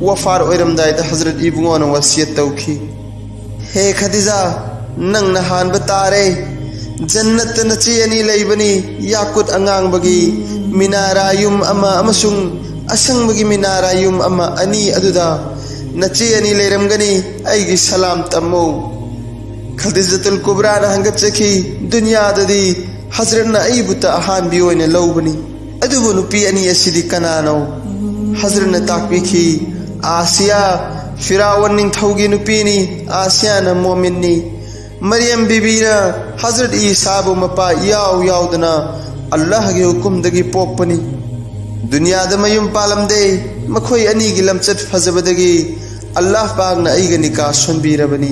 ꯋꯐꯥꯠ ꯑꯣꯏꯔꯝꯗꯥꯏꯗ ꯍꯖꯔꯠ ꯏꯕꯨꯡꯉꯣꯅ ꯋꯁꯤꯌꯠ ꯇꯧꯈꯤ, "ꯍꯦ ꯈꯗꯤꯖꯥ, ꯅꯪꯅ ꯍꯥꯟꯕ ꯇꯥꯔꯦ꯫ ꯖꯟꯅꯠꯇ ꯅꯆꯦ ꯑꯅꯤ ꯂꯩꯕꯅꯤ, ꯌꯥꯀꯨꯠ ꯑꯉꯥꯡꯕꯒꯤ ꯃꯤꯅꯥꯔꯥ ꯌꯨꯝ ꯑꯃ ꯑꯃꯁꯨꯡ ꯑꯁꯪꯕꯒꯤ ꯃꯤꯅꯥꯔꯥ ꯌꯨꯝ ꯑꯃ, ꯑꯅꯤ ꯑꯗꯨꯗ ꯅꯆꯦ ꯑꯅꯤ ꯂꯩꯔꯝꯒꯅꯤ꯫ ꯑꯩꯒꯤ ꯁꯂꯥꯝ ꯇꯝꯃꯨ"꯫ ꯈꯗꯤꯖꯇꯨꯜ ꯀꯨꯕ꯭ꯔꯥꯅ ꯍꯪꯒꯠꯆꯈꯤ, "ꯗꯨꯅꯤꯌꯥꯗꯗꯤ ꯍꯖꯔꯠꯅ ꯑꯩꯕꯨꯇ ꯑꯍꯥꯟꯕꯤ ꯑꯣꯏꯅ ꯂꯧꯕꯅꯤ, ꯑꯗꯨꯕꯨ ꯅꯨꯄꯤ ꯑꯅꯤ ꯑꯁꯤꯗꯤ ꯀꯅꯥꯅꯣ?" ꯍꯖꯔꯠꯅ ꯇꯥꯛꯄꯤꯈꯤ, "ꯑꯥꯁꯤꯌꯥ, ꯐꯤꯔꯥꯎꯟ ꯅꯤꯡꯊꯧꯒꯤ ꯅꯨꯄꯤꯅꯤ꯫ ꯑꯥꯁꯤꯌꯥꯅ ꯃꯣꯃꯤꯟꯅꯤ꯫ ꯃꯔꯤꯌꯝ ꯕꯤꯕꯤꯅ ꯍꯖꯔꯠ ꯏꯁꯥꯕꯨ ꯃꯄꯥ ꯏꯌꯥꯎ ꯌꯥꯎꯗꯅ ꯑꯜꯂꯥꯍꯒꯤ ꯍꯨꯀꯨꯝꯗꯒꯤ ꯄꯣꯛꯄꯅꯤ꯫ ꯗꯨꯅꯤꯌꯥꯗ ꯃꯌꯨꯝ ꯄꯥꯜꯂꯝꯗꯦ꯫ ꯃꯈꯣꯏ ꯑꯅꯤꯒꯤ ꯂꯝꯆꯠ ꯐꯖꯕꯗꯒꯤ ꯑꯜꯂꯥꯍ ꯄꯥꯛꯅ ꯑꯩꯒ ꯅꯤꯀꯥ ꯁꯣꯟꯕꯤꯔꯕꯅꯤ꯫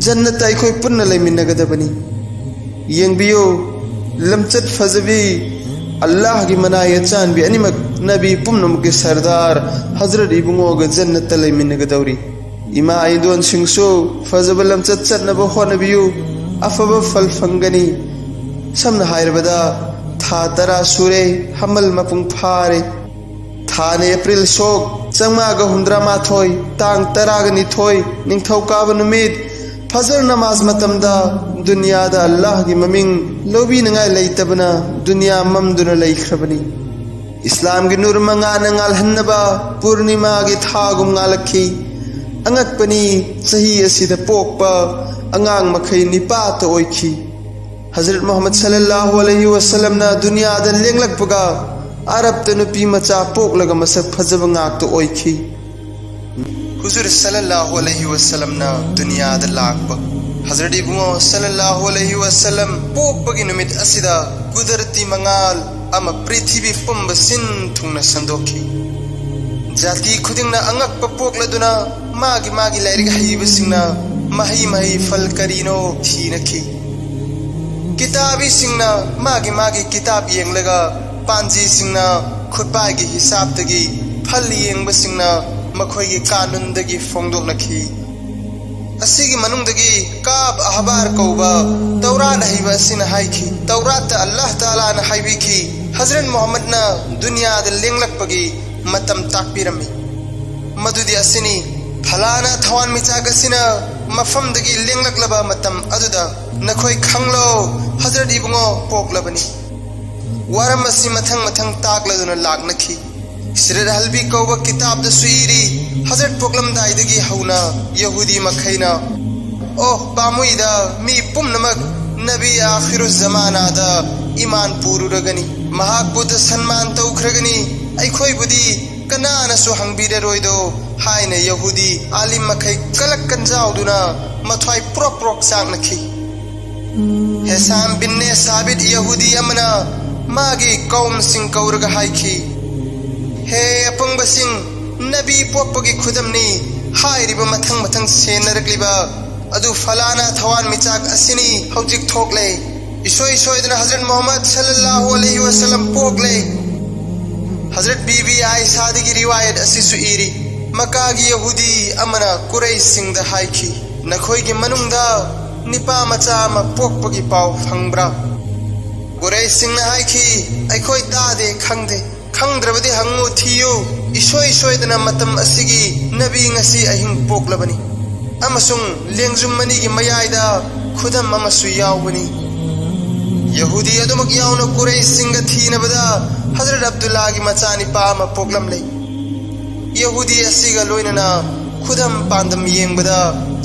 ꯖꯟꯅꯠꯇ ꯑꯩꯈꯣꯏ ꯄꯨꯟꯅ ꯂꯩꯃꯤꯟꯅꯒꯗꯕꯅꯤ꯫ ꯌꯦꯡꯕꯤꯌꯨ, ꯂꯝꯆꯠ ꯐꯖꯕꯤ, ꯑꯜꯂꯥꯍꯒꯤ ꯃꯅꯥꯏ ꯑꯆꯥꯟꯕꯤ ꯑꯅꯤꯃꯛ, ꯅꯕꯤ ꯄꯨꯝꯅꯃꯛꯀꯤ ꯁꯔꯗꯥꯔ ꯍꯖꯔꯠ ꯏꯕꯨꯡꯉꯣꯒ ꯖꯟꯅꯠꯇ ꯂꯩꯃꯤꯟꯅꯒꯗꯧꯔꯤ꯫ ꯏꯃꯥ ꯏꯟꯗꯣꯟꯁꯤꯡꯁꯨ ꯐꯖꯕ ꯂꯝꯆꯠ ꯆꯠꯅꯕ ꯍꯣꯠꯅꯕꯤꯌꯨ, ꯑꯐꯕ ꯐꯜ ꯐꯪꯒꯅꯤ"꯫ ꯁꯝꯅ ꯍꯥꯏꯔꯕꯗ, ꯊꯥ ꯇꯔꯥ ꯁꯨꯔꯦ, ꯍꯝꯃꯜ ꯃꯄꯨꯡ ꯐꯥꯔꯦ꯫ ꯊꯥꯅ ꯑꯦꯄ꯭ꯔꯤꯜ ꯁꯣꯛ ꯆꯥꯝꯃꯉꯥꯒ ꯍꯨꯝꯗ꯭ꯔꯥ ꯃꯥꯊꯣꯏ, ꯇꯥꯡ ꯇꯔꯥꯒ ꯅꯤꯊꯣꯏ, ꯅꯤꯡꯊꯧꯀꯥꯕ ꯅꯨꯃꯤꯠ, ꯐꯖꯔ ꯅꯃꯥꯖ ꯃꯇꯝꯗ ꯗꯨꯅꯤꯌꯥꯗ ꯑꯜꯂꯥꯍꯒꯤ ꯃꯃꯤꯡ ꯂꯧꯕꯤꯅꯉꯥꯏ ꯂꯩꯇꯕꯅ ꯗꯨꯅꯤꯌꯥ ꯃꯝꯗꯨꯅ ꯂꯩꯈ꯭ꯔꯕꯅꯤ꯫ ꯏꯁꯂꯥꯝꯒꯤ ꯅꯨꯔ ꯃꯉꯥꯅ ꯉꯥꯜꯍꯟꯅꯕ ꯄꯨꯔꯅꯤꯃꯥꯒꯤ ꯊꯥꯒꯨꯝ ꯉꯥꯜꯂꯛꯈꯤ꯫ ꯑꯉꯛꯄꯅꯤ, ꯆꯍꯤ ꯑꯁꯤꯗ ꯄꯣꯛꯄ ꯑꯉꯥꯡ ꯃꯈꯩ ꯅꯤꯄꯥꯇ ꯑꯣꯏꯈꯤ꯫ ꯍꯖꯔꯠ ꯃꯨꯍꯝꯃꯗ ꯁꯜꯂꯜꯂꯥꯍꯨ ꯑꯂꯩꯍꯤ ꯋꯁꯜꯂꯝꯅ ꯗꯨꯅꯤꯌꯥꯗ ꯂꯦꯡꯂꯛꯄꯒ ꯑꯔꯕꯇ ꯅꯨꯄꯤ ꯃꯆꯥ ꯄꯣꯛꯂꯒ ꯃꯁꯛ ꯐꯖꯕ ꯉꯥꯛꯇ ꯑꯣꯏꯈꯤ꯫ ꯍꯨꯖꯨꯔ ꯁꯜꯂꯜꯂꯥꯍꯨ ꯑꯂꯩꯍꯤ ꯋꯥꯁꯜꯂꯝꯅ ꯗꯨꯅꯤꯌꯥꯗ ꯂꯥꯛꯄ꯫ ꯍꯖꯔꯠ ꯏꯕꯨꯡꯉꯣ ꯁꯜꯂꯜꯂꯥꯍꯨ ꯑꯂꯩꯍꯤ ꯋꯥꯁꯜꯂꯝ ꯄꯣꯛꯄꯒꯤ ꯅꯨꯃꯤꯠ ꯑꯁꯤꯗ ꯀꯨꯗꯔꯇꯤ ꯃꯉꯥꯜ ꯑꯃ ꯄ꯭ꯔꯤꯊꯤꯕꯤ ꯄꯨꯝꯕ ꯁꯤꯟ ꯊꯨꯡꯅ ꯁꯟꯗꯣꯛꯈꯤ꯫ ꯖꯥꯇꯤ ꯈꯨꯗꯤꯡꯅ ꯑꯉꯛꯄ ꯄꯣꯛꯂꯗꯨꯅ ꯃꯥꯒꯤ ꯃꯥꯒꯤ ꯂꯥꯏꯔꯤꯛ ꯍꯩꯕꯁꯤꯡꯅ ꯃꯍꯩ ꯃꯍꯩ ꯐꯜ ꯀꯔꯤꯅꯣ ꯊꯤꯅꯈꯤ꯫ ꯀꯤꯇꯥꯕꯤꯁꯤꯡꯅ ꯃꯥꯒꯤ ꯃꯥꯒꯤ ꯀꯤꯇꯥꯕ ꯌꯦꯡꯂꯒ, ꯄꯥꯟꯖꯤꯁꯤꯡꯅ ꯈꯨꯠꯄꯥꯏꯒꯤ ꯍꯤꯁꯥꯕꯇꯒꯤ, ꯐꯜ ꯌꯦꯡꯕꯁꯤꯡꯅ ꯃꯈꯣꯏꯒꯤ ꯀꯥꯅꯨꯟꯗꯒꯤ ꯐꯣꯡꯗꯣꯛꯅꯈꯤ꯫ ꯑꯁꯤꯒꯤ ꯃꯅꯨꯡꯗꯒꯤ ꯀꯥꯕ ꯑꯍꯕꯥꯔ ꯀꯧꯕ ꯇꯧꯔꯥꯠ ꯍꯩꯕ ꯑꯁꯤꯅ ꯍꯥꯏꯈꯤ, ꯇꯧꯔꯥꯠꯇ ꯑꯜꯂꯥꯍ ꯇꯥꯂꯥꯅ ꯍꯥꯏꯕꯤꯈꯤ, ꯍꯖꯔꯠ ꯃꯨꯍꯝꯃꯗꯅ ꯗꯨꯅꯤꯌꯥꯗ ꯂꯦꯡꯂꯛꯄꯒꯤ ꯃꯇꯝ ꯇꯥꯛꯄꯤꯔꯝꯃꯤ꯫ ꯃꯗꯨꯗꯤ ꯑꯁꯤꯅꯤ, ꯐꯂꯥꯅ ꯊꯋꯥꯟꯃꯤꯆꯥꯛ ꯑꯁꯤꯅ ꯃꯐꯝꯗꯒꯤ ꯂꯦꯡꯂꯛꯂꯕ ꯃꯇꯝ ꯑꯗꯨꯗ ꯅꯈꯣꯏ ꯈꯪꯂꯣ, ꯍꯖꯔꯠ ꯏꯕꯨꯡꯉꯣ ꯄꯣꯛꯂꯕꯅꯤ꯫ ꯋꯥꯔꯝ ꯑꯁꯤ ꯃꯊꯪ ꯃꯊꯪ ꯇꯥꯛꯂꯗꯨꯅ ꯂꯥꯛꯅꯈꯤ꯫ ꯁꯤꯔꯠ ꯍꯜꯕꯤ ꯀꯧꯕ ꯀꯤꯇꯥꯕꯗꯁꯨ ꯏꯔꯤ, ꯍꯖꯔꯠ ꯄꯣꯛꯂꯝꯗꯥꯏꯗꯒꯤ ꯍꯧꯅ ꯌꯍꯨꯗꯤ ꯃꯈꯩꯅ, "ꯑꯣ ꯄꯥꯝꯃꯨꯏꯗ, ꯃꯤ ꯄꯨꯝꯅꯃꯛ ꯅꯕꯤ ꯑꯥꯈꯤꯔꯨ ꯖꯃꯥꯅꯥꯗ ꯏꯃꯥꯟ ꯄꯨꯔꯨꯔꯒꯅꯤ, ꯃꯍꯥꯛꯄꯨ ꯁꯟꯃꯥꯟ ꯇꯧꯈ꯭ꯔꯒꯅꯤ, ꯑꯩꯈꯣꯏꯕꯨꯗꯤ ꯀꯅꯥꯅꯁꯨ ꯍꯪꯕꯤꯔꯔꯣꯏꯗꯣ" ꯍꯥꯏꯅ ꯌꯍꯨꯗꯤ ꯑꯥꯂꯤꯝ ꯃꯈꯩ ꯀꯂꯛ ꯀꯟꯖꯥꯎꯗꯨꯅ ꯃꯊ꯭ꯋꯥꯏ ꯄ꯭ꯔꯣꯛ ꯄ꯭ꯔꯣꯛ ꯆꯥꯛꯅꯈꯤ꯫ ꯍꯦꯁꯥꯝ ꯕꯤꯟꯅꯦ ꯁꯥꯕꯤꯠ ꯌꯍꯨꯗꯤ ꯑꯃꯅ ꯃꯥꯒꯤ ꯀꯧꯝꯁꯤꯡ ꯀꯧꯔꯒ ꯍꯥꯏꯈꯤ, "ꯍꯦ ꯑꯄꯪꯕꯁꯤꯡ, ꯅꯕꯤ ꯄꯣꯛꯄꯒꯤ ꯈꯨꯗꯝꯅꯤ ꯍꯥꯏꯔꯤꯕ ꯃꯊꯪ ꯃꯊꯪ ꯁꯦꯟꯅꯔꯛꯂꯤꯕ ꯑꯗꯨ ꯐꯂꯥꯅ ꯊꯋꯥꯟꯃꯤꯆꯥꯛ ꯑꯁꯤꯅꯤ ꯍꯧꯖꯤꯛ ꯊꯣꯛꯂꯦ꯫ ꯏꯁꯣꯏ ꯁꯣꯏꯗꯅ ꯍꯖꯔꯠ ꯃꯨꯍꯝꯃꯗ ꯁꯜꯂꯜꯂꯥꯍꯨ ꯑꯂꯩꯍꯤ ꯋꯥꯁꯜꯂꯝ ꯄꯣꯛꯂꯦ꯫" ꯍꯖꯔꯠ ꯕꯤꯕꯤ ꯑꯥꯏꯁꯥꯗꯒꯤ ꯔꯤꯋꯥꯌꯠ ꯑꯁꯤꯁꯨ ꯏꯔꯤ, ꯃꯀꯥꯒꯤ ꯌꯍꯨꯗꯤ ꯑꯃꯅ ꯀꯨꯔꯩꯁꯤꯡꯗ ꯍꯥꯏꯈꯤ, "ꯅꯈꯣꯏꯒꯤ ꯃꯅꯨꯡꯗ ꯅꯤꯄꯥ ꯃꯆꯥ ꯑꯃ ꯄꯣꯛꯄꯒꯤ ꯄꯥꯎ ꯐꯪꯕ꯭ꯔꯥ?" ꯀꯨꯔꯩꯁꯤꯡꯅ ꯍꯥꯏꯈꯤ, "ꯑꯩꯈꯣꯏ ꯇꯥꯗꯦ, ꯈꯪꯗꯦ꯫ ꯈꯪꯗ꯭ꯔꯕꯗꯤ ꯍꯪꯉꯨ, ꯊꯤꯌꯨ꯫ ꯏꯁꯣꯏ ꯁꯣꯏꯗꯅ ꯃꯇꯝ ꯑꯁꯤꯒꯤ ꯅꯕꯤ ꯉꯁꯤ ꯑꯍꯤꯡ ꯄꯣꯛꯂꯕꯅꯤ꯫ ꯑꯃꯁꯨꯡ ꯂꯦꯡꯖꯨꯝ ꯑꯅꯤꯒꯤ ꯃꯌꯥꯏꯗ ꯈꯨꯗꯝ ꯑꯃꯁꯨ ꯌꯥꯎꯕꯅꯤ꯫" ꯌꯍꯨꯗꯤ ꯑꯗꯨꯃꯛ ꯌꯥꯎꯅ ꯀꯨꯔꯩꯁꯤꯡꯒ ꯊꯤꯅꯕꯗ ꯍꯖꯔꯠ ꯑꯕꯗꯨꯜꯂꯥꯒꯤ ꯃꯆꯥꯅꯤꯄꯥ ꯑꯃ ꯄꯣꯛꯂꯝꯂꯦ꯫ ꯌꯍꯨꯗꯤ ꯑꯁꯤꯒ ꯂꯣꯏꯅꯅ ꯈꯨꯗꯝ ꯄꯥꯟꯗꯝ ꯌꯦꯡꯕꯗ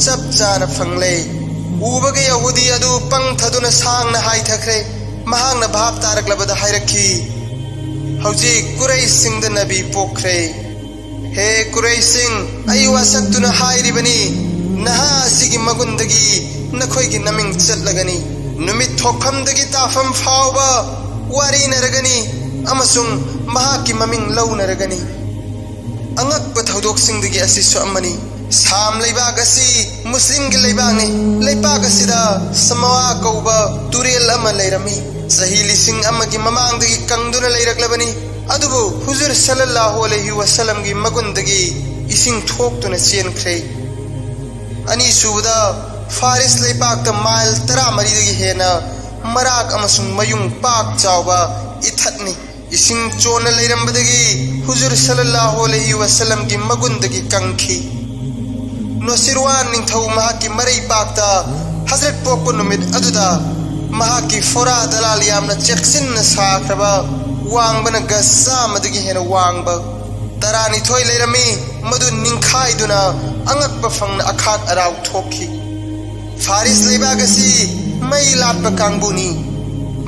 ꯆꯞ ꯆꯥꯅ ꯐꯪꯂꯦ꯫ ꯎꯕꯒ ꯌꯍꯨꯗꯤ ꯑꯗꯨ ꯄꯪꯊꯗꯨꯅ ꯁꯥꯡꯅ ꯍꯥꯏꯊꯈ꯭ꯔꯦ꯫ ꯃꯍꯥꯛꯅ ꯚꯥꯞ ꯇꯥꯔꯛꯂꯕꯗ ꯍꯥꯏꯔꯛꯈꯤ, "ꯍꯧꯖꯤꯛ ꯀꯨꯔꯩꯁꯤꯡꯗ ꯅꯕꯤ ꯄꯣꯛꯈ꯭ꯔꯦ꯫" ꯍꯦ ꯀꯨꯔꯩꯁꯤꯡ, ꯑꯩ ꯋꯥꯁꯛꯇꯨꯅ ꯍꯥꯏꯔꯤꯕꯅꯤ, ꯅꯍꯥ ꯑꯁꯤꯒꯤ ꯃꯒꯨꯟꯗꯒꯤ ꯅꯈꯣꯏꯒꯤ ꯃꯃꯤꯡ ꯆꯠꯂꯒꯅꯤ꯫ ꯅꯨꯃꯤꯠ ꯊꯣꯛꯐꯝꯗꯒꯤ ꯇꯥꯐꯝ ꯐꯥꯎꯕ ꯋꯥꯔꯤꯅꯔꯒꯅꯤ ꯑꯃꯁꯨꯡ ꯃꯍꯥꯛꯀꯤ ꯃꯃꯤꯡ ꯂꯧꯅꯔꯒꯅꯤ꯫ ꯑꯉꯛꯄ ꯊꯧꯗꯣꯛꯁꯤꯡꯗꯒꯤ ꯑꯁꯤꯁꯨ ꯑꯃꯅꯤ꯫ ꯁꯥꯝ ꯂꯩꯕꯥꯛ ꯑꯁꯤ ꯃꯨꯁꯂꯤꯝꯒꯤ ꯂꯩꯕꯥꯛꯅꯤ꯫ ꯂꯩꯄꯥꯛ ꯑꯁꯤꯗ ꯁꯃꯋꯥ ꯀꯧꯕ ꯇꯨꯔꯦꯜ ꯑꯃ ꯂꯩꯔꯝꯃꯤ꯫ ꯆꯍꯤ ꯂꯤꯁꯤꯡ ꯑꯃꯒꯤ ꯃꯃꯥꯡꯗꯒꯤ ꯀꯪꯗꯨꯅ ꯂꯩꯔꯛꯂꯕꯅꯤ꯫ ꯑꯗꯨꯕꯨ ꯍꯨꯖꯨꯔ ꯁꯜꯂꯜꯂꯥꯍꯨ ꯑꯂꯩꯍꯤ ꯋꯁꯜꯂꯝꯒꯤ ꯃꯒꯨꯟꯗꯒꯤ ꯏꯁꯤꯡ ꯊꯣꯛꯇꯨꯅ ꯆꯦꯟꯈ꯭ꯔꯦ꯫ ꯑꯅꯤꯁꯨꯕꯗ, ꯐꯥꯔꯤꯁ ꯂꯩꯄꯥꯛꯇ ꯃꯥꯏꯜ ꯇꯔꯥꯃꯔꯤꯗꯒꯤ ꯍꯦꯟꯅ ꯃꯔꯥꯛ ꯑꯃꯁꯨꯡ ꯃꯌꯨꯡ ꯄꯥꯛ ꯆꯥꯎꯕ ꯏꯊꯠꯅꯤ꯫ ꯏꯁꯤꯡ ꯆꯣꯟꯅ ꯂꯩꯔꯝꯕꯗꯒꯤ ꯍꯨꯖꯨꯔ ꯁꯜꯂꯜꯂꯥꯍꯨ ꯑꯂꯩꯍꯤ ꯋꯁꯜꯂꯝꯒꯤ ꯃꯒꯨꯟꯗꯒꯤ ꯀꯪꯈꯤ꯫ ꯅꯣꯁꯤꯔꯋꯥꯟ ꯅꯤꯡꯊꯧ ꯃꯍꯥꯛꯀꯤ ꯃꯔꯩꯄꯥꯛꯇ ꯍꯖꯔꯠ ꯄꯣꯛꯄ ꯅꯨꯃꯤꯠ ꯑꯗꯨꯗ ꯃꯍꯥꯛꯀꯤ ꯐꯣꯔꯥ ꯗꯂꯥꯜ ꯌꯥꯝꯅ ꯆꯦꯛꯁꯤꯟꯅ ꯁꯥꯈ꯭ꯔꯕ, ꯋꯥꯡꯕꯅ ꯒꯖ ꯆꯥꯝꯃꯗꯒꯤ ꯍꯦꯟꯅ ꯋꯥꯡꯕ, ꯇꯔꯥꯅꯤꯊꯣꯏ ꯂꯩꯔꯝꯃꯤ, ꯃꯗꯨ ꯅꯤꯡꯈꯥꯏꯗꯨꯅ ꯑꯉꯛꯄ ꯐꯪꯅ ꯑꯈꯥꯛ ꯑꯔꯥꯎ ꯊꯣꯛꯈꯤ꯫ ꯐꯥꯔꯤꯁ ꯂꯩꯕꯥꯛ ꯑꯁꯤ ꯃꯩ ꯂꯥꯠꯄ ꯀꯥꯡꯕꯨꯅꯤ꯫